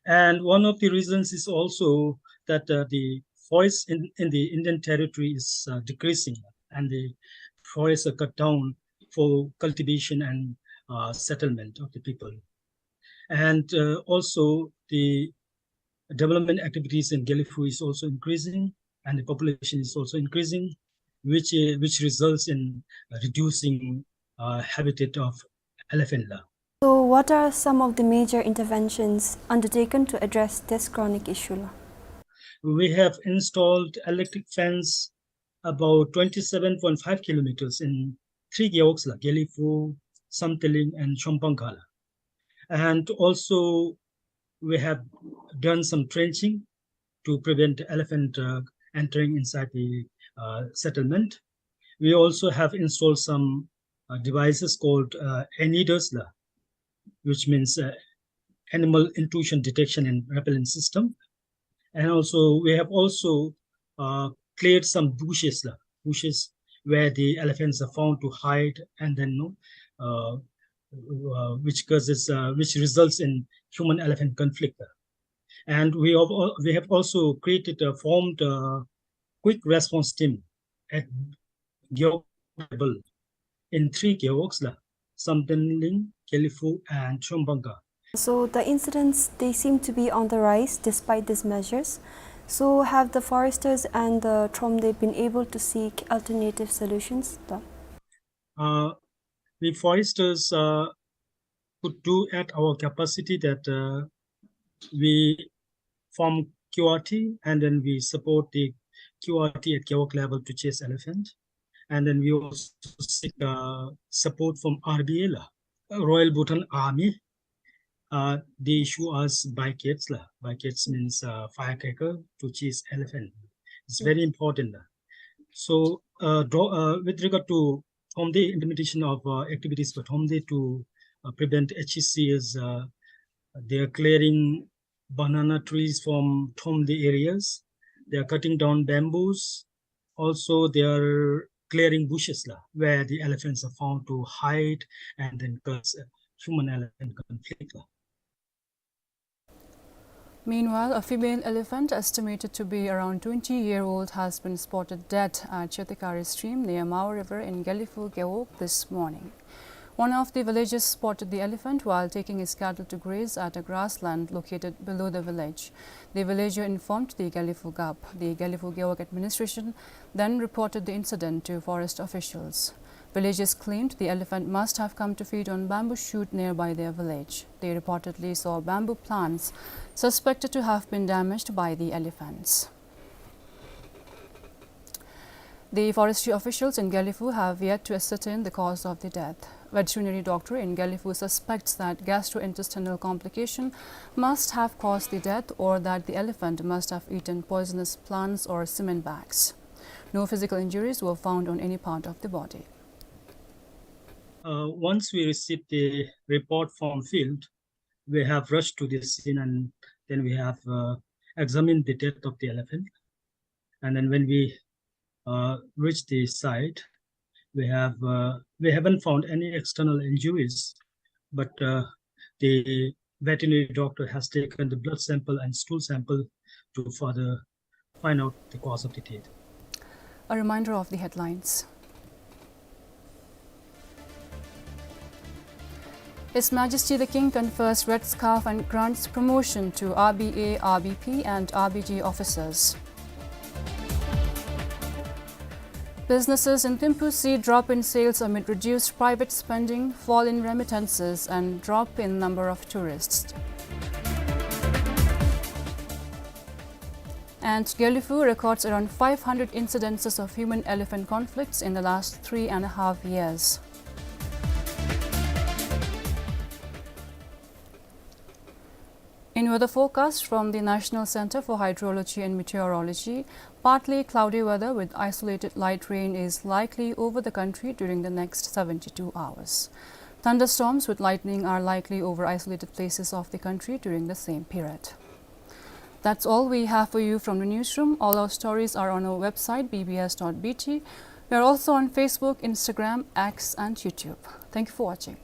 And one of the reasons is also that, uh, the forest in, in the Indian Territory is, uh, decreasing, and the forests are cut down for cultivation and, uh, settlement of the people. And, uh, also the development activities in Gelephu is also increasing, and the population is also increasing, which, uh, which results in reducing, uh, habitat of elephant la. So what are some of the major interventions undertaken to address this chronic issue la? We have installed electric fence about twenty-seven point five kilometers in three gewogs la, Gelephu, Samthiling, and Chompangkha la. And also, we have done some trenching to prevent elephant, uh, entering inside the, uh, settlement. We also have installed some, uh, devices called, uh, ANIDERS la, which means, uh, animal intrusion detection and repellent system. And also, we have also, uh, cleared some bushes la, bushes where the elephants are found to hide, and then, no, uh, uh, which causes, uh, which results in human-elephant conflict. And we have al-, we have also created a, formed a quick response team at gewog level in three gewogs la, Samthiling, Gelephu, and Chompangkha. So the incidents, they seem to be on the rise despite these measures. So have the foresters and the Thromde been able to seek alternative solutions? The Uh, we foresters, uh, could do at our capacity that, uh, we form Q R T, and then we support the Q R T at gewog level to chase elephant. And then we also seek, uh, support from R B A la, Royal Bhutan Army. Uh, they issue us briquettes la. Briquettes means, uh, firecracker to chase elephant. It's very important la. So, uh, do-, uh, with regard to Thromde, implementation of, uh, activities for Thromde to, uh, prevent H E C is, uh, they are clearing banana trees from Thromde areas. They are cutting down bamboos. Also, they are clearing bushes la, where the elephants are found to hide and then cause, uh, human-elephant conflict la. Meanwhile, a female elephant, estimated to be around twenty year old, has been spotted dead at Chetekari stream near Mao River in Gelephu Gewog this morning. One of the villagers spotted the elephant while taking his cattle to graze at a grassland located below the village. The villager informed the Gelephu Gap. The Gelephu Gewog administration then reported the incident to forest officials. Villagers claimed the elephant must have come to feed on bamboo shoot nearby their village. They reportedly saw bamboo plants suspected to have been damaged by the elephants. The forestry officials in Gelephu have yet to ascertain the cause of the death. Veterinary doctor in Gelephu suspects that gastrointestinal complication must have caused the death, or that the elephant must have eaten poisonous plants or cement bags. No physical injuries were found on any part of the body. Uh, once we received the report from field, we have rushed to the scene, and then we have, uh, examined the death of the elephant. And then when we, uh, reached the site, we have, uh, we haven't found any external injuries, but, uh, the veterinary doctor has taken the blood sample and stool sample to further find out the cause of the death. A reminder of the headlines. His Majesty the King confers Red Scarf and grants promotion to R B A, R B P and R B G officers. Businesses in Thimphu see drop in sales amid reduced private spending, fall in remittances, and drop in number of tourists. And Gelephu records around five hundred incidences of human-elephant conflicts in the last three and a half years. In weather forecast from the National Center for Hydrology and Meteorology, partly cloudy weather with isolated light rain is likely over the country during the next seventy-two hours. Thunderstorms with lightning are likely over isolated places of the country during the same period. That's all we have for you from the newsroom. All our stories are on our website, B B S dot B T. We are also on Facebook, Instagram, X, and YouTube. Thank you for watching.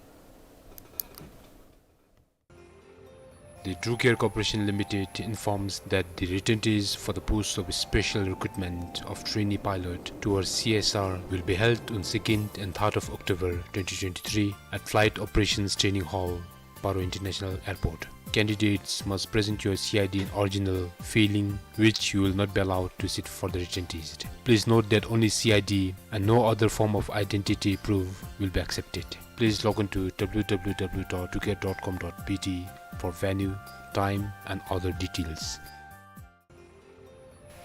The Drew Care Corporation Limited informs that the written test for the post of special recruitment of trainee pilot towards C S R will be held on second and third of October twenty twenty-three at Flight Operations Training Hall, Paro International Airport. Candidates must present your C I D in original, failing which you will not be allowed to sit for the written test. Please note that only C I D and no other form of identity proof will be accepted. Please log on to W W W dot drew care dot com dot B T for venue, time, and other details.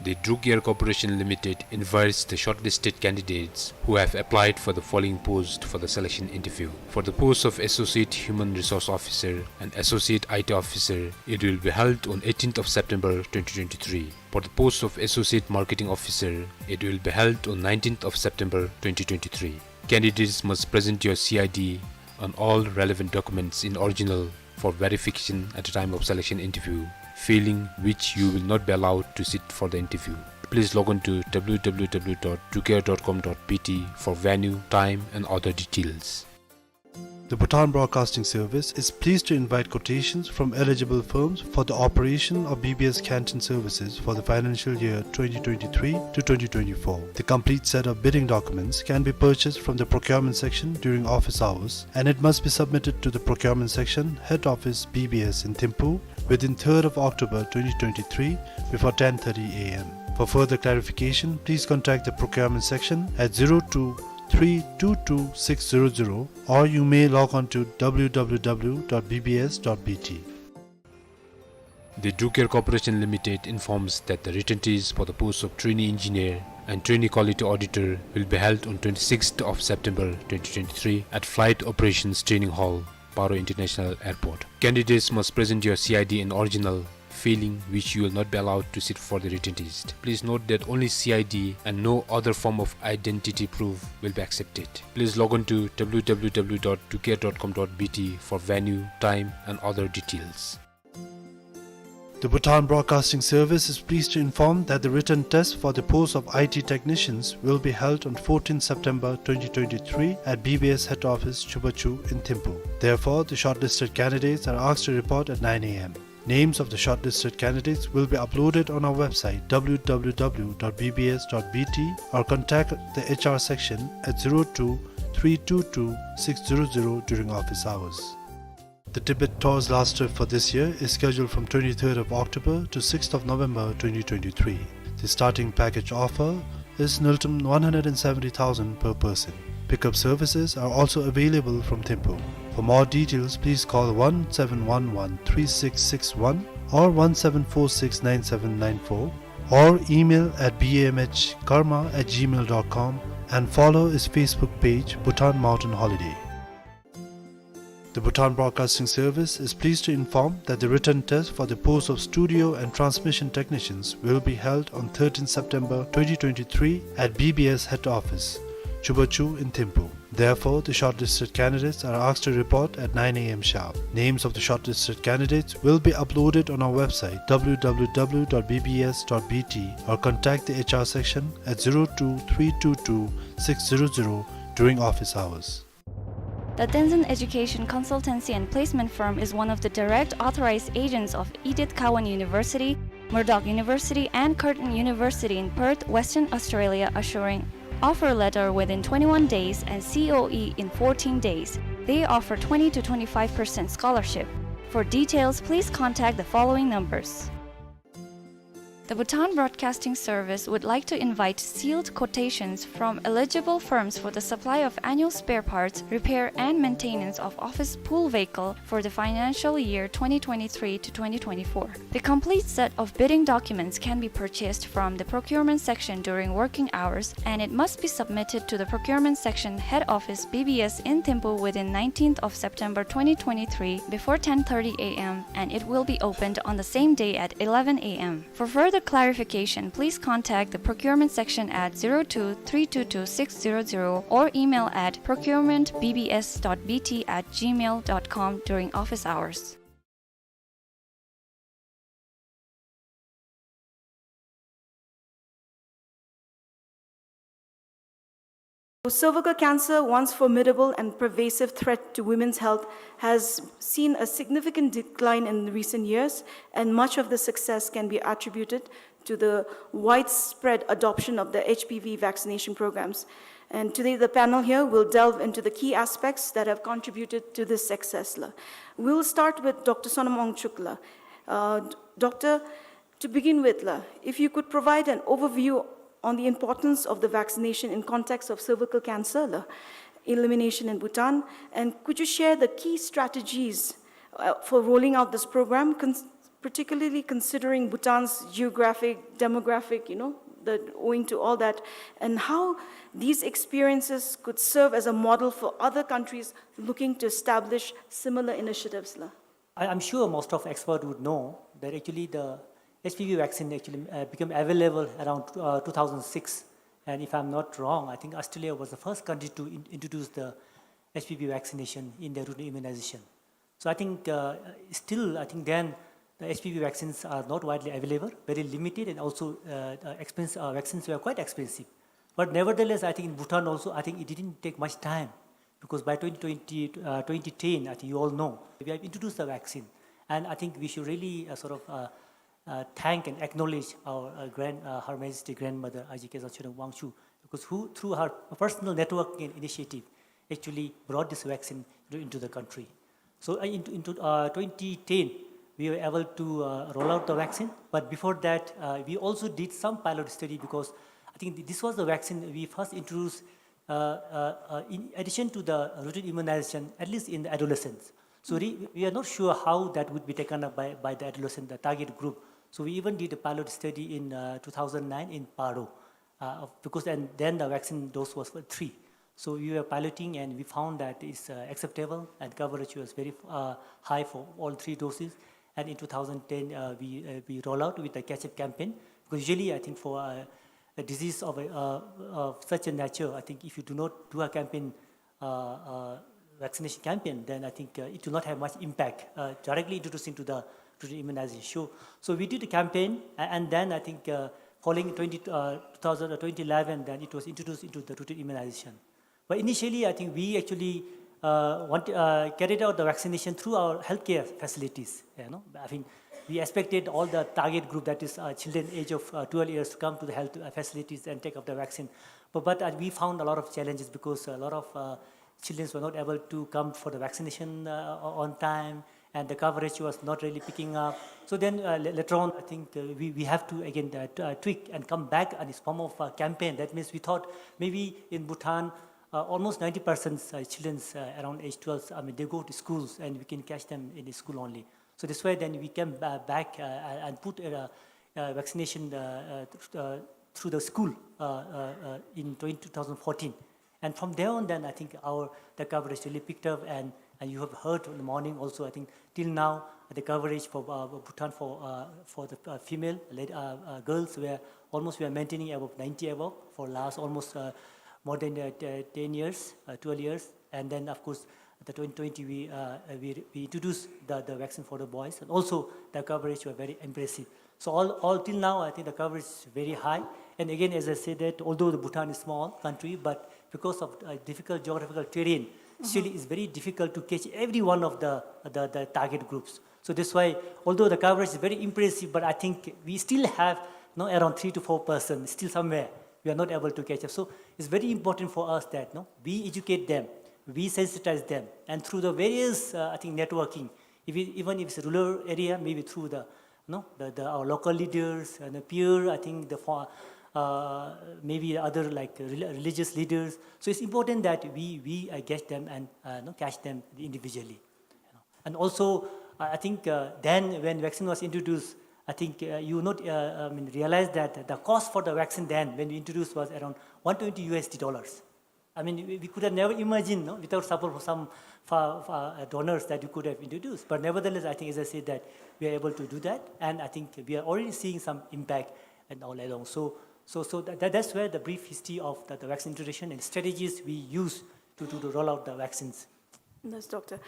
The Drew Care Corporation Limited invites the shortlisted candidates who have applied for the following post for the selection interview. For the post of Associate Human Resource Officer and Associate I T Officer, it will be held on eighteenth of September twenty twenty-three. For the post of Associate Marketing Officer, it will be held on nineteenth of September twenty twenty-three. Candidates must present your C I D and all relevant documents in original for verification at the time of selection interview, failing which you will not be allowed to sit for the interview. Please log on to W W W dot drew care dot com dot B T for venue, time, and other details. The Bhutan Broadcasting Service is pleased to invite quotations from eligible firms for the operation of B B S canteen services for the financial year twenty twenty-three to twenty twenty-four. The complete set of bidding documents can be purchased from the procurement section during office hours, and it must be submitted to the procurement section, head office, B B S in Thimphu, within third of October twenty twenty-three before ten thirty A M. For further clarification, please contact the procurement section at zero two three two two six zero zero, or you may log on to W W W dot B B S dot B T. The Drew Care Corporation Limited informs that the written test for the post of trainee engineer and trainee quality auditor will be held on twenty-sixth of September twenty twenty-three at Flight Operations Training Hall, Paro International Airport. Candidates must present your C I D in original, failing which you will not be allowed to sit for the written test. Please note that only C I D and no other form of identity proof will be accepted. Please log on to W W W dot drew care dot com dot B T for venue, time, and other details. The Bhutan Broadcasting Service is pleased to inform that the written test for the post of I T technicians will be held on fourteenth September twenty twenty-three at B B S head office, Chubachu in Thimphu. Therefore, the shortlisted candidates are asked to report at nine A M. Names of the shortlisted candidates will be uploaded on our website, W W W dot B B S dot B T, or contact the H R section at zero two three two two six zero zero during office hours. The Tibet Tour's last trip for this year is scheduled from twenty-third of October to sixth of November twenty twenty-three. The starting package offer is niltum one hundred and seventy thousand per person. Pickup services are also available from Thimphu. For more details, please call one seven one one three six six one or one seven four six nine seven nine four, or email at B M H karma at gmail dot com and follow its Facebook page, Bhutan Mountain Holiday. The Bhutan Broadcasting Service is pleased to inform that the written test for the post of studio and transmission technicians will be held on thirteenth September twenty twenty-three at B B S head office, Chubachu in Thimphu. Therefore, the shortlisted candidates are asked to report at nine A M sharp. Names of the shortlisted candidates will be uploaded on our website, W W W dot B B S dot B T, or contact the H R section at zero two three two two six zero zero during office hours. The Tenzin Education Consultancy and Placement Firm is one of the direct authorized agents of Edith Cowan University, Murdoch University, and Curtin University in Perth, Western Australia, assuring offer letter within twenty-one days and C O E in fourteen days. They offer twenty to twenty-five percent scholarship. For details, please contact the following numbers. The Bhutan Broadcasting Service would like to invite sealed quotations from eligible firms for the supply of annual spare parts, repair and maintenance of office pool vehicle for the financial year twenty twenty-three to twenty twenty-four. The complete set of bidding documents can be purchased from the procurement section during working hours, and it must be submitted to the procurement section head office B B S in Thimphu within nineteenth of September twenty twenty-three before ten thirty a m, and it will be opened on the same day at eleven a m. For further clarification, please contact the procurement section at zero two three two two six zero zero or email at procurement B B S dot B T at gmail dot com during office hours. Cervical cancer, once formidable and pervasive threat to women's health, has seen a significant decline in recent years, and much of the success can be attributed to the widespread adoption of the H P V vaccination programs. And today, the panel here will delve into the key aspects that have contributed to this success. We'll start with Doctor Sonam Wangchuk la. Uh, Doctor, to begin with la, if you could provide an overview on the importance of the vaccination in context of cervical cancer la, elimination in Bhutan, and could you share the key strategies, uh, for rolling out this program, cons-, particularly considering Bhutan's geographic, demographic, you know, the, owing to all that, and how these experiences could serve as a model for other countries looking to establish similar initiatives la? I, I'm sure most of experts would know that actually the H P V vaccine actually, uh, became available around, uh, two thousand six. And if I'm not wrong, I think Australia was the first country to in-, introduce the H P V vaccination in the routine immunization. So I think, uh, still, I think then the H P V vaccines are not widely available, very limited, and also, uh, uh, expense, uh, vaccines were quite expensive. But nevertheless, I think in Bhutan also, I think it didn't take much time, because by twenty twenty, uh, twenty ten, I think you all know, we have introduced the vaccine. And I think we should really, uh, sort of, uh, uh, thank and acknowledge our, uh, grand-, uh, Her Majesty Grandmother Aji Khesang Tshering Wangchuck, because who, through her personal networking and initiative, actually brought this vaccine to, into the country. So, uh, into, into, uh, twenty ten, we were able to, uh, roll out the vaccine. But before that, uh, we also did some pilot study, because I think th-, this was the vaccine we first introduced, uh, uh, uh, in addition to the routine immunization, at least in the adolescents. So re-, we are not sure how that would be taken up by, by the adolescent, the target group. So we even did a pilot study in, uh, two thousand nine in Paro, uh, of, because, and then the vaccine dose was for three. So we were piloting and we found that it's, uh, acceptable and coverage was very, uh, high for all three doses. And in two thousand ten, uh, we, uh, we roll out with the catch-up campaign. Because usually, I think for, uh, a disease of, a, uh, of such a nature, I think if you do not do a campaign, uh, uh, vaccination campaign, then I think, uh, it will not have much impact, uh, directly introducing to the routine immunization. So, so we did a campaign, a-, and then I think, uh, following twenty, uh, two thousand or twenty eleven, then it was introduced into the routine immunization. But initially, I think we actually, uh, want, uh, carried out the vaccination through our healthcare facilities. You know, I think we expected all the target group, that is, uh, children age of, uh, twelve years, to come to the health, uh, facilities and take up the vaccine. But, but, uh, we found a lot of challenges because a lot of, uh, children were not able to come for the vaccination, uh, on time, and the coverage was not really picking up. So then, uh, la-, later on, I think, uh, we, we have to again, uh, t-, uh, tweak and come back on this form of, uh, campaign. That means we thought maybe in Bhutan, uh, almost ninety percent, uh, children, uh, around age twelve, I mean, they go to schools and we can catch them in the school only. So this way, then we came ba-, back, uh, and put a, a vaccination, uh, uh, th-, uh, through the school, uh, uh, uh, in twenty, two thousand fourteen. And from there on, then I think our, the coverage really picked up, and, and you have heard in the morning also, I think till now, the coverage for, uh, Bhutan for, uh, for the, uh, female led-, uh, uh, girls were almost, we are maintaining above ninety above for last almost, uh, more than, uh, t-, ten years, uh, twelve years. And then, of course, the twenty twenty, we, uh, uh, we, we introduced the, the vaccine for the boys, and also the coverage were very impressive. So all, all till now, I think the coverage is very high. And again, as I said that, although the Bhutan is small country, but because of, uh, difficult geographical terrain, still it's very difficult to catch every one of the, the, the target groups. So that's why, although the coverage is very impressive, but I think we still have, you know, around three to four percent still somewhere we are not able to catch up. So it's very important for us that, no, we educate them, we sensitize them, and through the various, uh, I think, networking, if it, even if it's a rural area, maybe through the, no, the, the, our local leaders and the peer, I think the fo-, uh, maybe other, like, rel-, religious leaders. So it's important that we, we, uh, get them and, uh, no, catch them individually. And also, I I think, uh, then when vaccine was introduced, I think, uh, you not, uh, I mean, realize that the cost for the vaccine then when we introduced was around one twenty U S D dollars. I mean, we, we could have never imagined, no, without support for some far, far, uh, donors that we could have introduced. But nevertheless, I think, as I said, that we are able to do that, and I think we are already seeing some impact and all along. So, so, so that, that, that's where the brief history of the, the vaccine introduction and strategies we use to, to, to roll out the vaccines. Yes, Doctor.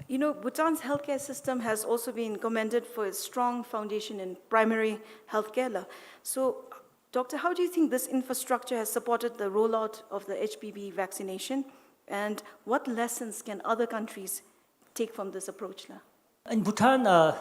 You know, Bhutan's healthcare system has also been commended for its strong foundation in primary healthcare la. So, Doctor, how do you think this infrastructure has supported the rollout of the H P V vaccination, and what lessons can other countries take from this approach la? In Bhutan, uh,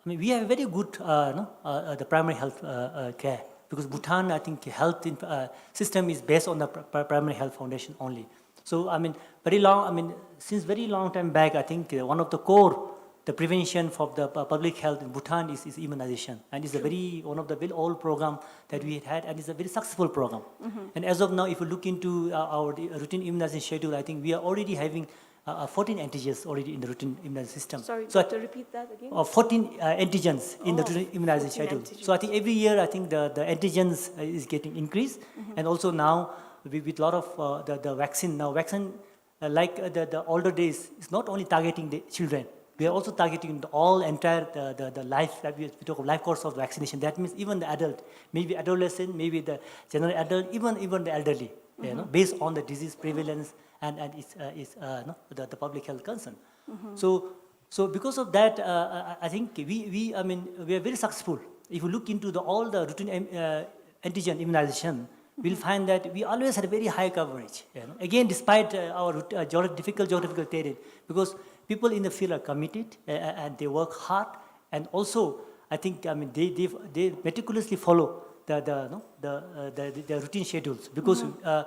I mean, we have very good, uh, no, uh, uh, the primary health, uh, uh, care, because Bhutan, I think, health in, uh, system is based on the pri-, pri-, primary health foundation only. So, I mean, very long, I mean, since very long time back, I think, uh, one of the core, the prevention for the pu-, public health in Bhutan is, is immunization, and it's a very, one of the very old program that we had, and it's a very successful program. And as of now, if you look into, uh, our the routine immunization schedule, I think we are already having, uh, uh, fourteen antigens already in the routine immunization system. Sorry, So, Doctor, repeat that again. uh, fourteen, uh, antigens in the Oh, routine immunization fourteen schedule. So I think antigens. every year, I think the, the antigens, uh, is getting increased, and also now with, with lot of, uh, the, the vaccine, now vaccine, uh, like, uh, the, the older days, is not only targeting the children. We are also targeting the all entire, the, the, the life that we, we talk of life course of vaccination. That means even the adult, maybe adolescent, maybe the general adult, even, even the elderly, you know, based on the disease prevalence and, and its, uh, its, uh, no, the, the public health concern. So, so because of that, uh, I, I think we, we, I mean, we are very successful. If you look into the, all the routine, um, uh, antigen immunization, we'll find that we always had a very high coverage. You know? Again, despite, uh, our rout-, uh, geograph-, difficult geographical terrain, because people in the field are committed, uh, uh, and they work hard, and also, I think, I mean, they, they, they meticulously follow the, the, no, the, uh, the, the, the routine schedules, because, uh,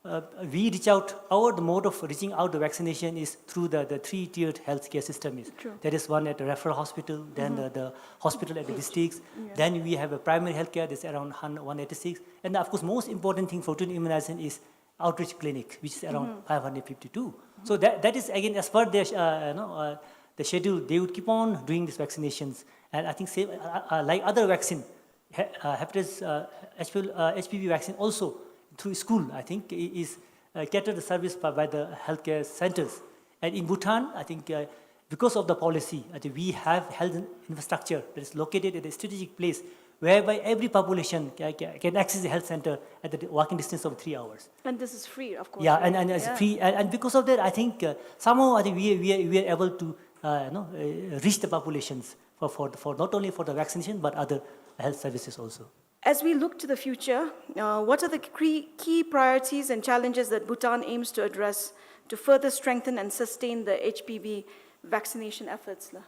uh, we reach out, our, the mode of reaching out the vaccination is through the, the three-tiered healthcare system is. True. That is one at the referral hospital, then the, the hospital at the districts, then we have a primary healthcare that's around hun-, one eighty-six, and of course, most important thing for routine immunization is outreach clinic, which is around five hundred fifty-two. So that, that is again as per their, uh, you know, uh, the schedule, they would keep on doing these vaccinations. And I think same, uh, uh, like other vaccine, he-, uh, hepatitis, uh, H P V, uh, H P V vaccine also through school, I think, i-, is, uh, catered the service by, by the healthcare centers. And in Bhutan, I think, uh, because of the policy, I think we have health in-, infrastructure that is located at a strategic place whereby every population ca-, ca-, can access the health center at the walking distance of three hours. And this is free, of course, Yeah, right? and, and it's Yeah. free. And, and because of that, I think, uh, somehow I think we, we, we are able to, uh, you know, uh, reach the populations for, for, for not only for the vaccination but other health services also. As we look to the future, uh, what are the key, key priorities and challenges that Bhutan aims to address to further strengthen and sustain the H P V vaccination efforts la?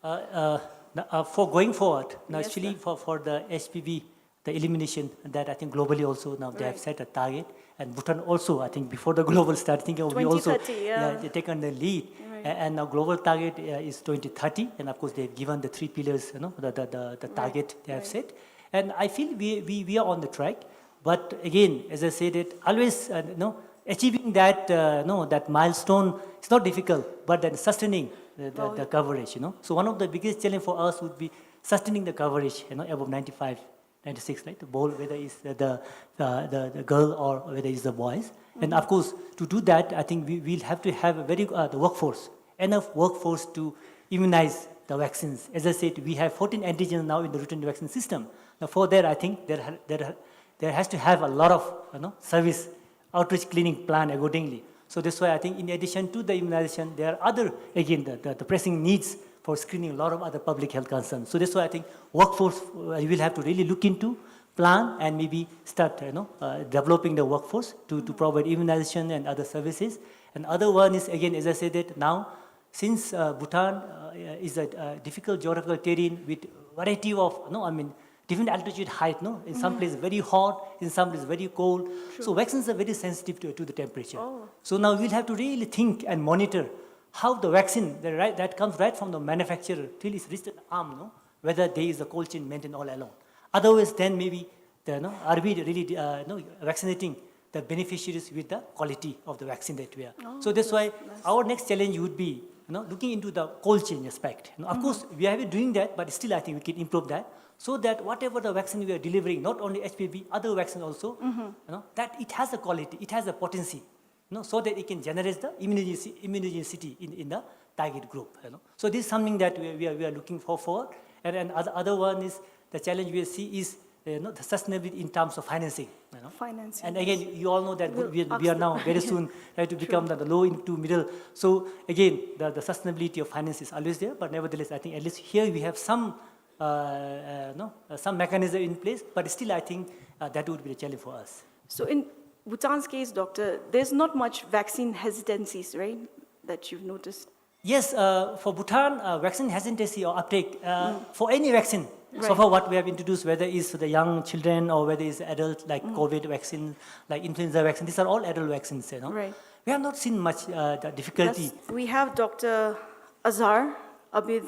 Uh, uh, n-, uh, for going forward, now Yes, actually sir. for, for the H P V, the elimination, that I think globally also now they have Right. set a target, and Bhutan also, I think before the global start, I think we also, Twenty thirty, yeah. yeah, they taken the lead, Right. a-, and now global target, uh, is twenty thirty, and of course they've given the three pillars, you know, the, the, the, the Right, target they have right. set, and I feel we, we, we are on the track. But again, as I said, it always, uh, you know, achieving that, uh, no, that milestone is not difficult, but then sustaining the, the, Oh, the yeah. coverage, you know. So one of the biggest challenge for us would be sustaining the coverage, you know, above ninety-five, ninety-six, right? The ball, whether it's the, the, uh, the, the girl or whether it's the boys. And of course, to do that, I think we will have to have a very, uh, the workforce, enough workforce to immunize the vaccines. As I said, we have fourteen antigens now in the routine vaccine system. Now, for that, I think there ha-, there ha-, there has to have a lot of, you know, service outreach clinic plan accordingly. So that's why I think in addition to the immunization, there are other, again, the, the, the pressing needs for screening a lot of other public health concerns. So that's why I think workforce, uh, we will have to really look into, plan, and maybe start, you know, uh, developing the workforce to, to provide immunization and other services. And other one is, again, as I said, that now since, uh, Bhutan, uh, is a, uh, difficult geographical terrain with variety of, no, I mean, different altitude height, no? In some places very hot, in some places very cold. So vaccines are very sensitive to, to the temperature. Oh. So now we'll have to really think and monitor how the vaccine, the right, that comes right from the manufacturer till it's reached the arm, no? whether there is a cold chain maintained all along. Otherwise, then maybe the, you know, are we really, uh, you know, vaccinating the beneficiaries with the quality of the vaccine that we are? So that's why our next challenge would be, you know, looking into the cold chain aspect. You know, of course, we have been doing that, but still I think we can improve that, so that whatever the vaccine we are delivering, not only H P V, other vaccine also, you know, that it has a quality, it has a potency, you know, so that it can generate the immunogenicity, immunogenicity in, in the target group. You know. So this is something that we, we, are, we are looking for, for. And, and other, other one is the challenge we see is, uh, you know, the sustainability in terms of financing. You know. Financing, and again, yes, you all know that we, we are now very soon trying to become the, the low income middle. So again, the, the sustainability of finance is always there, but nevertheless, I think at least here we have some, uh, uh, no, uh, some mechanism in place, but still I think, uh, that would be a challenge for us. So in Bhutan's case, Doctor, there's not much vaccine hesitancies, right, that you've noticed? Yes, uh, for Bhutan, uh, vaccine hesitancy or uptake, uh, for any vaccine, so far what we have introduced, whether it's the young children or whether it's adult, like COVID vaccine, like influenza vaccine, these are all adult vaccines, you know. Right. We have not seen much, uh, the difficulty. Yes, we have Doctor Azhar Abid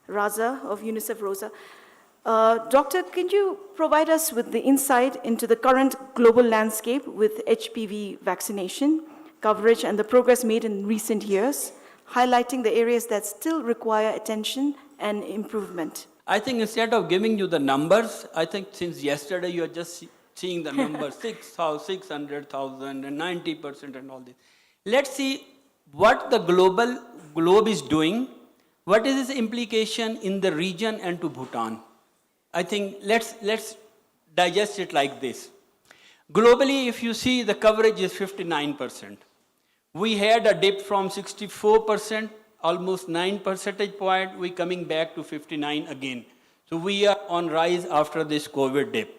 Raza of UNICEF Rosa. Uh, Doctor, can you provide us with the insight into the current global landscape with H P V vaccination coverage and the progress made in recent years, highlighting the areas that still require attention and improvement? I think instead of giving you the numbers, I think since yesterday you are just see-, seeing the number, six thou-, six hundred thousand and ninety percent and all this. Let's see what the global, globe is doing, what is its implication in the region and to Bhutan. I think let's, let's digest it like this. Globally, if you see, the coverage is fifty-nine percent. We had a dip from sixty-four percent, almost nine percentage point, we coming back to fifty-nine again. So we are on rise after this COVID dip.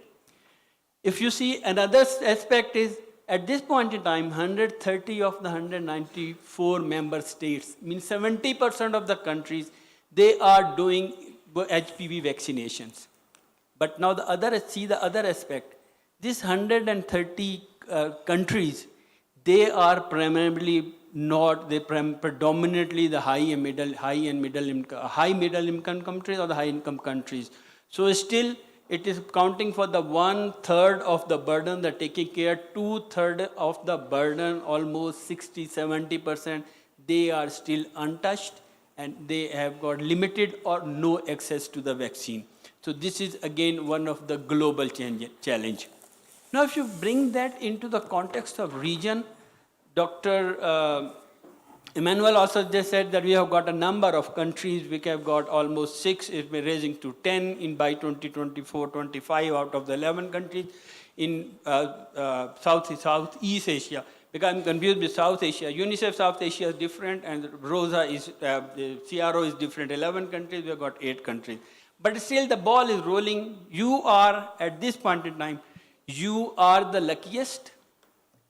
If you see, another s-, aspect is, at this point in time, hundred thirty of the hundred ninety-four member states, means seventy percent of the countries, they are doing H P V vaccinations. But now the other, see the other aspect. These hundred and thirty, uh, countries, they are primarily not, they prim-, predominantly the high and middle, high and middle income, high middle income countries or the high income countries. So still, it is counting for the one third of the burden, the taking care, two third of the burden, almost sixty, seventy percent, they are still untouched and they have got limited or no access to the vaccine. So this is again one of the global change, challenge. Now, if you bring that into the context of region, Doctor, uh, Emmanuel also just said that we have got a number of countries which have got almost six, it's been raising to ten in by twenty twenty-four twenty-five out of the eleven countries in, uh, uh, South, Southeast Asia. Because I'm confused with South Asia. UNICEF South Asia is different and Rosa is, uh, the C R O is different. Eleven countries, we have got eight countries. But still the ball is rolling. You are, at this point in time, you are the luckiest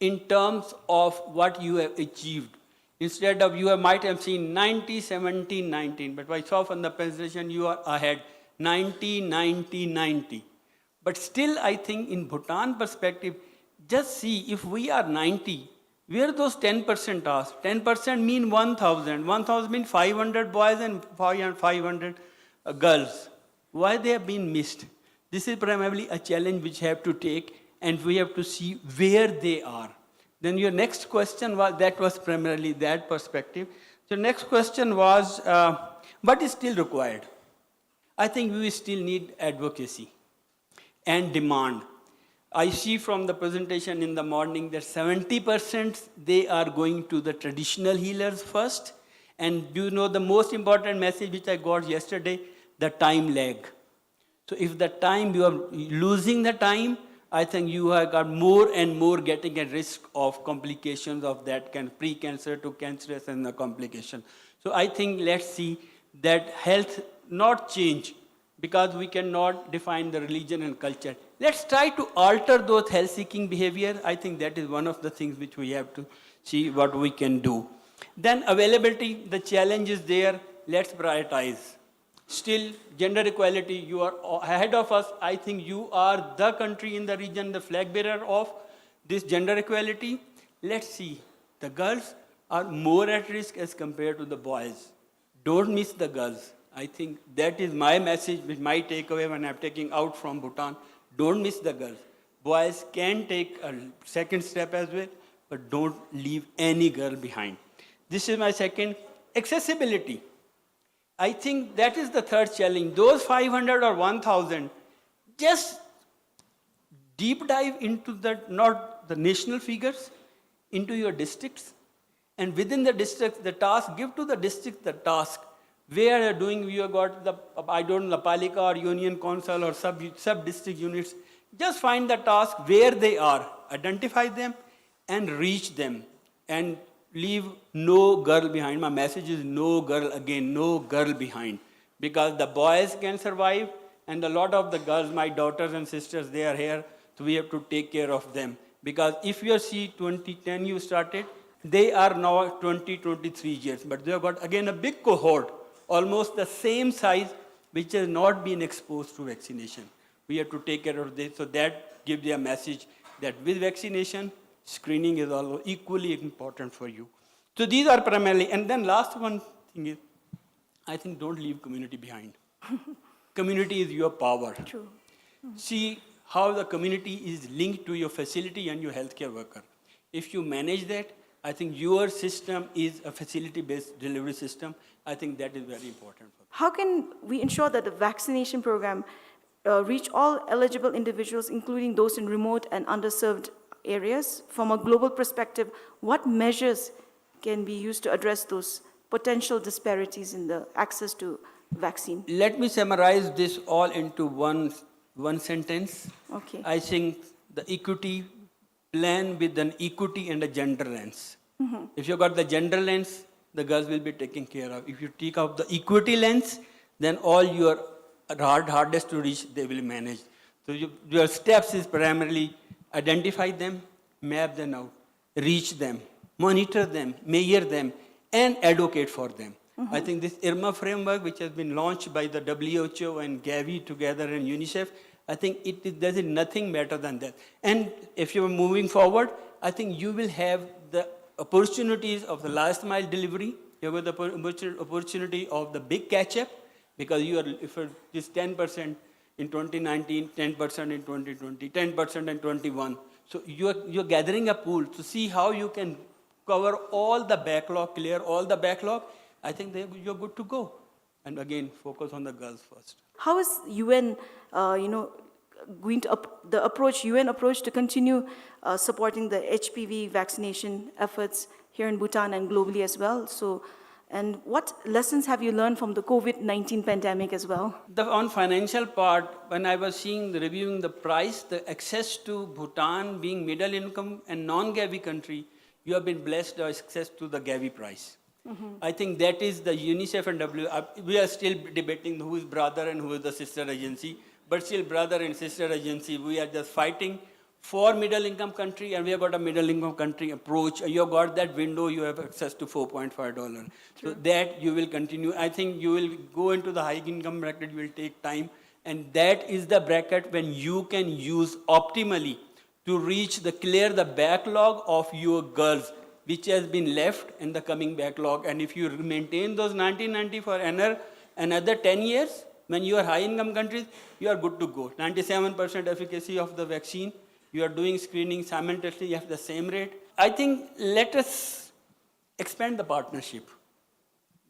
in terms of what you have achieved. Instead of, you have, might have seen ninety, seventeen, nineteen, but by so far the penetration, you are ahead, ninety, ninety, ninety. But still, I think in Bhutan perspective, just see, if we are ninety, where those ten percent are? Ten percent mean one thousand. One thousand mean five hundred boys and five hundred, uh, girls. Why they have been missed? This is primarily a challenge which we have to take, and we have to see where they are. Then your next question was, that was primarily that perspective. The next question was, uh, what is still required? I think we still need advocacy and demand. I see from the presentation in the morning that seventy percent, they are going to the traditional healers first. And you know the most important message which I got yesterday, the time lag. So if the time, you are losing the time, I think you have got more and more getting at risk of complications of that can, pre-cancer to cancerous and the complication. So I think let's see that health not change because we cannot define the religion and culture. Let's try to alter those health-seeking behavior. I think that is one of the things which we have to see what we can do. Then availability, the challenge is there. Let's prioritize. Still, gender equality, you are ahead of us. I think you are the country in the region, the flag bearer of this gender equality. Let's see, the girls are more at risk as compared to the boys. Don't miss the girls. I think that is my message, with my takeaway when I'm taking out from Bhutan. Don't miss the girls. Boys can take a second step as well, but don't leave any girl behind. This is my second. Accessibility. I think that is the third challenge. Those five hundred or one thousand, just deep dive into the, not the national figures, into your districts. And within the district, the task, give to the district the task. Where you're doing, you have got the, I don't know, the Palika or Union Council or sub, sub district units. Just find the task where they are, identify them, and reach them, and leave no girl behind. My message is no girl again, no girl behind. Because the boys can survive, and a lot of the girls, my daughters and sisters, they are here, so we have to take care of them. Because if you see twenty ten you started, they are now twenty, twenty-three years, but they have got again a big cohort, almost the same size, which has not been exposed to vaccination. We have to take care of this. So that gives you a message that with vaccination, screening is also equally important for you. So these are primarily, and then last one thing is, I think don't leave community behind. Community is your power. True. See how the community is linked to your facility and your healthcare worker. If you manage that, I think your system is a facility-based delivery system. I think that is very important for me. How can we ensure that the vaccination program uh, reach all eligible individuals, including those in remote and underserved areas? From a global perspective, what measures can be used to address those potential disparities in the access to vaccine? Let me summarize this all into one, one sentence. Okay. I think the equity plan with an equity and a gender lens. If you got the gender lens, the girls will be taken care of. If you take out the equity lens, then all your hard, hardest to reach, they will manage. So you, your steps is primarily identify them, map them out, reach them, monitor them, measure them, and advocate for them. I think this IRMA framework, which has been launched by the W H O and Gavi together and UNICEF, I think it, it does it nothing better than that. And if you are moving forward, I think you will have the opportunities of the last mile delivery. You have the oppor-, opportu-, opportunity of the big catch up, because you are, if it is ten percent in twenty nineteen, ten percent in twenty twenty, ten percent in twenty-one. So you are, you are gathering a pool to see how you can cover all the backlog, clear all the backlog. I think they, you're good to go. And again, focus on the girls first. How is U N, uh, you know, going to up- the approach, U N approach to continue uh, supporting the H P V vaccination efforts here in Bhutan and globally as well? So, and what lessons have you learned from the COVID nineteen pandemic as well? The, on financial part, when I was seeing the, reviewing the price, the access to Bhutan being middle income and non-Gavi country, you have been blessed by access to the Gavi price. I think that is the UNICEF and W. Uh, we are still debating who is brother and who is the sister agency, but still brother and sister agency, we are just fighting for middle income country, and we have got a middle income country approach. You have got that window, you have access to four point five dollar. So that you will continue. I think you will go into the high income bracket, you will take time, and that is the bracket when you can use optimally to reach the, clear the backlog of your girls, which has been left in the coming backlog. And if you maintain those nineteen ninety for another, another ten years, when you are high income countries, you are good to go. Ninety-seven percent efficacy of the vaccine, you are doing screening simultaneously at the same rate. I think let us expand the partnership,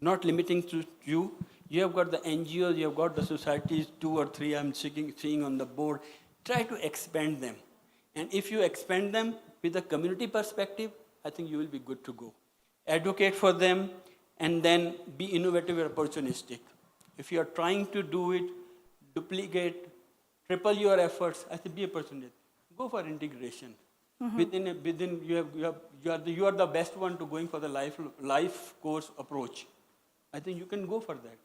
not limiting to you. You have got the N G Os, you have got the societies, two or three I'm seeing, seeing on the board. Try to expand them. And if you expand them with a community perspective, I think you will be good to go. Advocate for them and then be innovative and opportunistic. If you are trying to do it, duplicate, triple your efforts, I think be opportunistic. Go for integration. Within, a, within you, have, you, have, you, are the, you are the best one to going for the life, life course approach. I think you can go for that.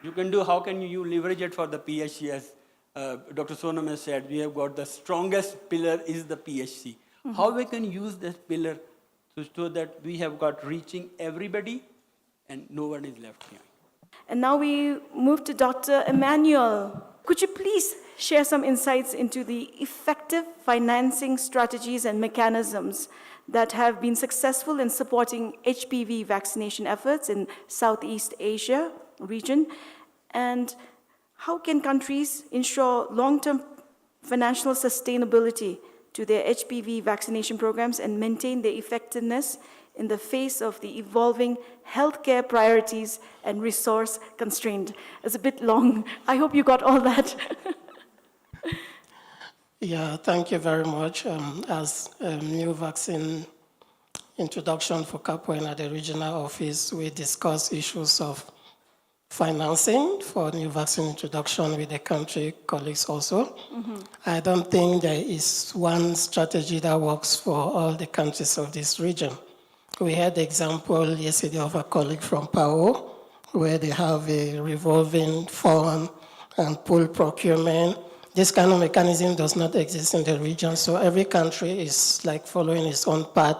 You can do, how can you leverage it for the P H C? As uh, Doctor Sonam has said, we have got the strongest pillar is the P H C. How we can use this pillar to, so that we have got reaching everybody and no one is left behind. And now we move to Doctor Emmanuel. Could you please share some insights into the effective financing strategies and mechanisms that have been successful in supporting H P V vaccination efforts in Southeast Asia region? And how can countries ensure long-term financial sustainability to their H P V vaccination programs and maintain their effectiveness in the face of the evolving healthcare priorities and resource constraint? It's a bit long. I hope you got all that. Yeah, thank you very much. Um, as um, new vaccine introduction for Capoeira at the regional office, we discuss issues of financing for new vaccine introduction with the country colleagues also. I don't think there is one strategy that works for all the countries of this region. We had the example yesterday of a colleague from Pawo, where they have a revolving fund and pool procurement. This kind of mechanism does not exist in the region, so every country is, like, following its own path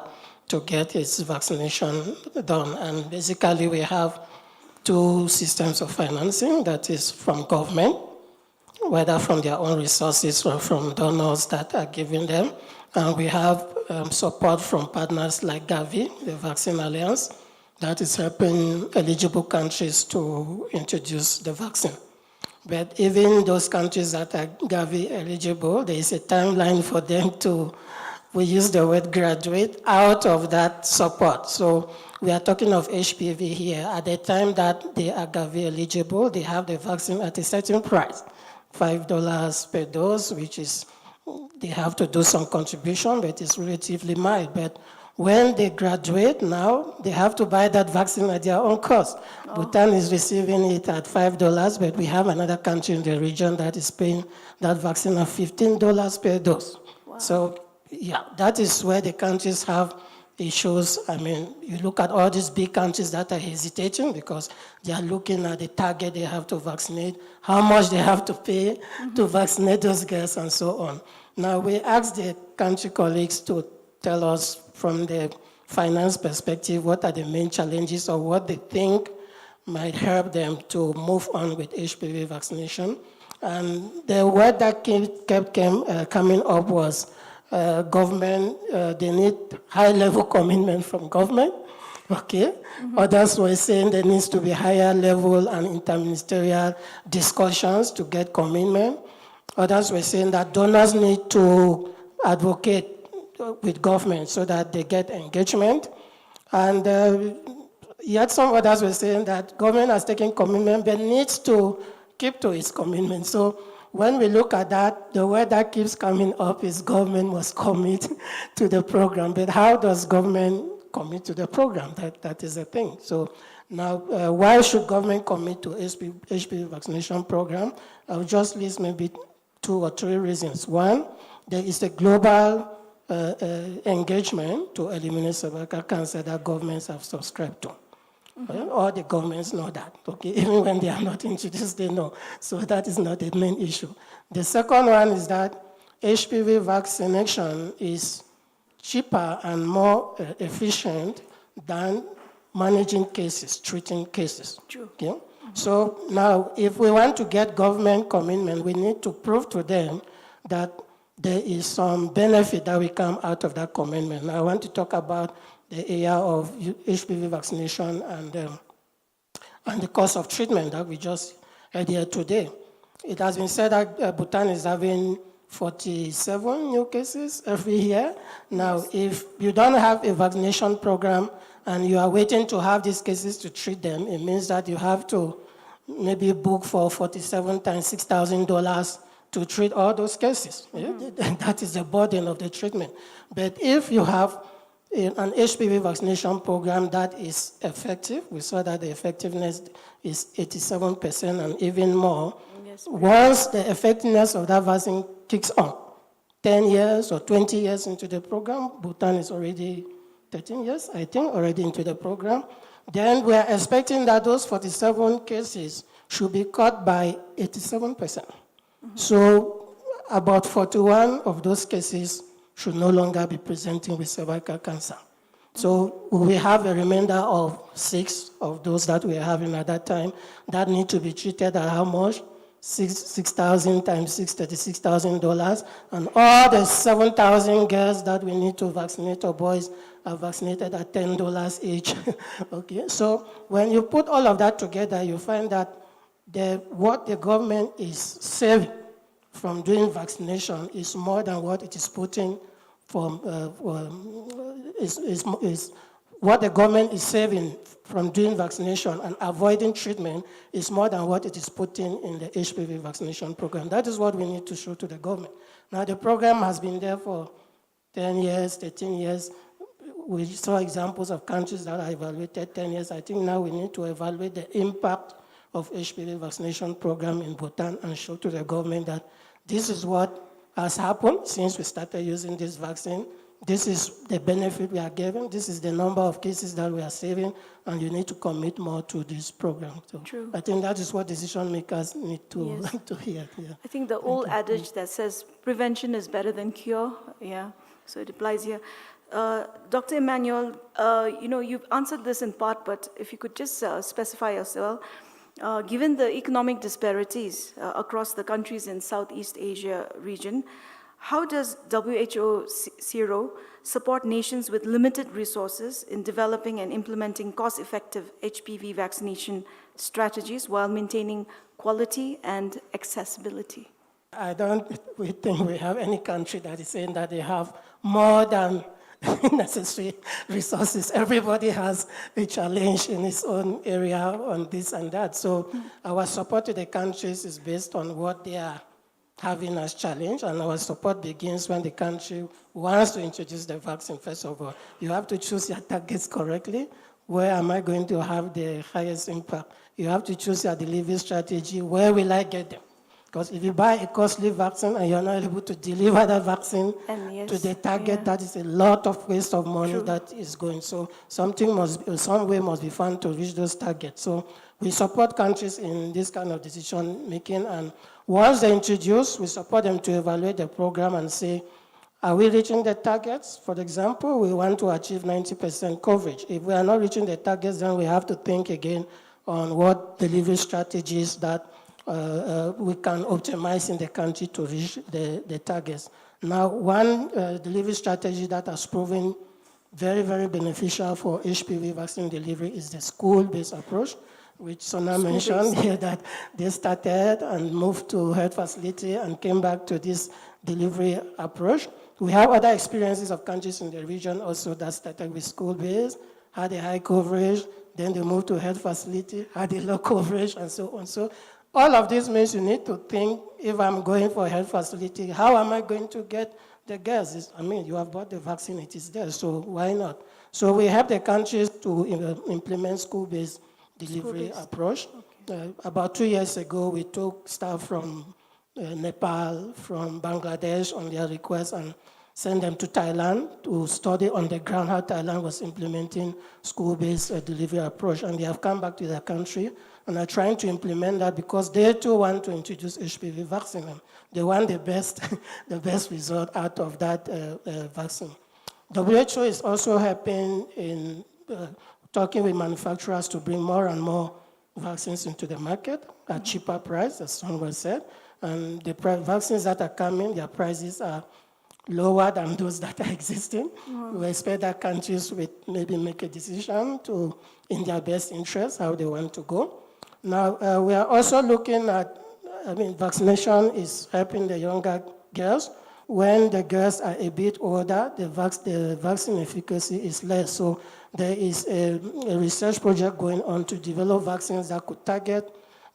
to get its vaccination done. And basically, we have two systems of financing, that is from government, whether from their own resources or from donors that are giving them. And we have um, support from partners like Gavi, the Vaccine Alliance, that is helping eligible countries to introduce the vaccine. But even those countries that are Gavi eligible, there is a timeline for them to, we use the word, graduate out of that support. So we are talking of H P V here. At the time that they are Gavi eligible, they have the vaccine at a certain price, five dollars per dose, which is, they have to do some contribution, but it's relatively mild. But when they graduate now, they have to buy that vaccine at their own cost. Bhutan is receiving it at five dollars, but we have another country in the region that is paying that vaccine at fifteen dollars per dose. So, yeah, that is where the countries have issues. I mean, you look at all these big countries that are hesitating because they are looking at the target they have to vaccinate, how much they have to pay to vaccinate those girls, and so on. Now, we asked the country colleagues to tell us from the finance perspective what are the main challenges or what they think might help them to move on with H P V vaccination. And the word that came, kept came, uh, coming up was uh, government, uh, they need high level commitment from government. Okay. Others were saying there needs to be higher level and interministerial discussions to get commitment. Others were saying that donors need to advocate with government so that they get engagement. And uh, yet some others were saying that government has taken commitment but needs to keep to its commitment. So when we look at that, the word that keeps coming up is government must commit to the program. But how does government commit to the program? That, that is the thing. So now, uh, why should government commit to H P, H P V vaccination program? I'll just list maybe two or three reasons. One, there is a global uh, uh, engagement to eliminate cervical cancer that governments have subscribed to. Uh, all the governments know that, okay? Even when they are not introduced, they know. So that is not the main issue. The second one is that H P V vaccination is cheaper and more uh, efficient than managing cases, treating cases. True. Okay? So now, if we want to get government commitment, we need to prove to them that there is some benefit that will come out of that commitment. Now, I want to talk about the area of H P V vaccination and, um, and the cost of treatment that we just heard here today. It has been said that uh, Bhutan is having forty-seven new cases every year. Now, if you don't have a vaccination program and you are waiting to have these cases to treat them, it means that you have to maybe book for forty-seven times six thousand dollars to treat all those cases. Yeah, that is the burden of the treatment. But if you have a- an H P V vaccination program that is effective, we saw that the effectiveness is eighty-seven percent and even more. Yes. Once the effectiveness of that vaccine kicks on, ten years or twenty years into the program, Bhutan is already thirteen years, I think, already into the program, then we are expecting that those forty-seven cases should be cut by eighty-seven percent. So about forty-one of those cases should no longer be presenting with cervical cancer. So we have a remainder of six of those that we are having at that time that need to be treated at how much? Six, six thousand times six, thirty-six thousand dollars. And all the seven thousand girls that we need to vaccinate, or boys, are vaccinated at ten dollars each. Okay, so when you put all of that together, you find that the, what the government is saving from doing vaccination is more than what it is putting from, uh, um, is, is, is what the government is saving from doing vaccination and avoiding treatment is more than what it is putting in the H P V vaccination program. That is what we need to show to the government. Now, the program has been there for ten years, thirteen years. We saw examples of countries that are evaluated ten years. I think now we need to evaluate the impact of H P V vaccination program in Bhutan and show to the government that this is what has happened since we started using this vaccine. This is the benefit we are giving. This is the number of cases that we are saving, and you need to commit more to this program. So True. I think that is what decision makers need to, Yes. to hear. Yeah. I think the Thank old you. adage that says prevention is better than cure, yeah, so it applies here. Uh, Doctor Emmanuel, uh, you know, you've answered this in part, but if you could just, uh, specify as well, uh, given the economic disparities, uh, across the countries in Southeast Asia region, how does W H O s-, Sero support nations with limited resources in developing and implementing cost-effective H P V vaccination strategies while maintaining quality and accessibility? I don't we think we have any country that is saying that they have more than necessary resources. Everybody has a challenge in his own area on this and that. So our support to the countries is based on what they are having as challenge, and our support begins when the country wants to introduce the vaccine. First of all, you have to choose your targets correctly. Where am I going to have the highest impact? You have to choose your delivery strategy. Where will I get them? Because if you buy a costly vaccine and you're not able to deliver that vaccine And yes, to the target, yeah. that is a lot of waste of money True. that is going. So something must, some way must be found to reach those targets. So we support countries in this kind of decision making, and once they introduce, we support them to evaluate the program and say, are we reaching the targets? For example, we want to achieve ninety percent coverage. If we are not reaching the targets, then we have to think again on what delivery strategies that, uh, uh, we can optimize in the country to reach the, the targets. Now, one, uh, delivery strategy that has proven very, very beneficial for H P V vaccine delivery is the school-based approach, which Sona School-based. mentioned here, that they started and moved to health facility and came back to this delivery approach. We have other experiences of countries in the region also that started with school-based, had a high coverage, then they moved to health facility, had a low coverage, and so on. So all of this means you need to think, if I'm going for a health facility, how am I going to get the girls? It's, I mean, you have bought the vaccine, it is there, so why not? So we help the countries to im-, implement school-based delivery School-based. approach. Okay. Uh, about two years ago, we took staff from, uh, Nepal, from Bangladesh on their request and sent them to Thailand to study on the ground how Thailand was implementing school-based, uh, delivery approach. And they have come back to their country and are trying to implement that because they too want to introduce H P V vaccine. And they want the best, the best result out of that, uh, uh, vaccine. W H O is also helping in, uh, talking with manufacturers to bring more and more vaccines into the market at cheaper price, as Songwell said. And the pri-, vaccines that are coming, their prices are lower than those that are existing. We expect that countries will maybe make a decision to, in their best interest, how they want to go. Now, uh, we are also looking at, I mean, vaccination is helping the younger girls. When the girls are a bit older, the vac-, the vaccine efficacy is less. So there is a, a research project going on to develop vaccines that could target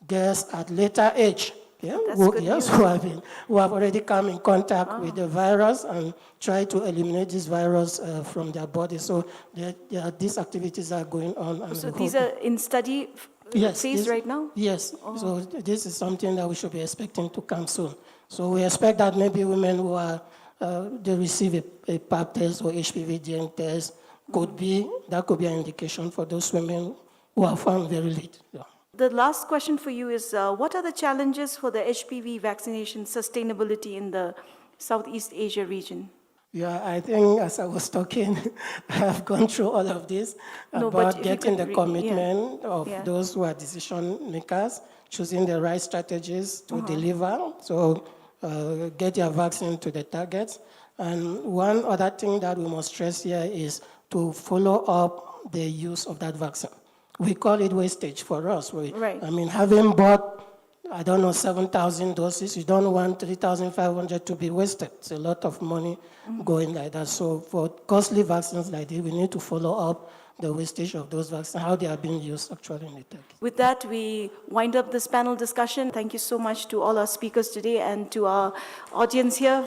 girls at later age. Yeah, That's who, good yes, news. who have been, who have already come in contact with Ah. the virus and try to eliminate this virus, uh, from their body. So there, there are, these activities are going on. And So we these hope are in study f-, Yes, phase this, right now? yes. Oh. So th-, this is something that we should be expecting to come soon. So we expect that maybe women who are, uh, they receive a, a pap test or H P V gene test could be, that could be an indication for those women who are found very late. Yeah. The last question for you is, uh, what are the challenges for the H P V vaccination sustainability in the Southeast Asia region? Yeah, I think as I was talking, I have gone through all of this No, but about if you getting could the re-, yeah. commitment of Yeah. those who are decision makers, choosing the right strategies to Uh-huh. deliver. So, uh, get your vaccine to the targets. And one other thing that we must stress here is to follow up the use of that vaccine. we call it wastage for us. We, Right. I mean, having bought, I don't know, seven thousand doses, you don't want three thousand five hundred to be wasted. It's a lot of money going like that. So for costly vaccines like this, we need to follow up the wastage of those vaccines, how they are being used actually in the Turkey. With that, we wind up this panel discussion. Thank you so much to all our speakers today and to our audience here.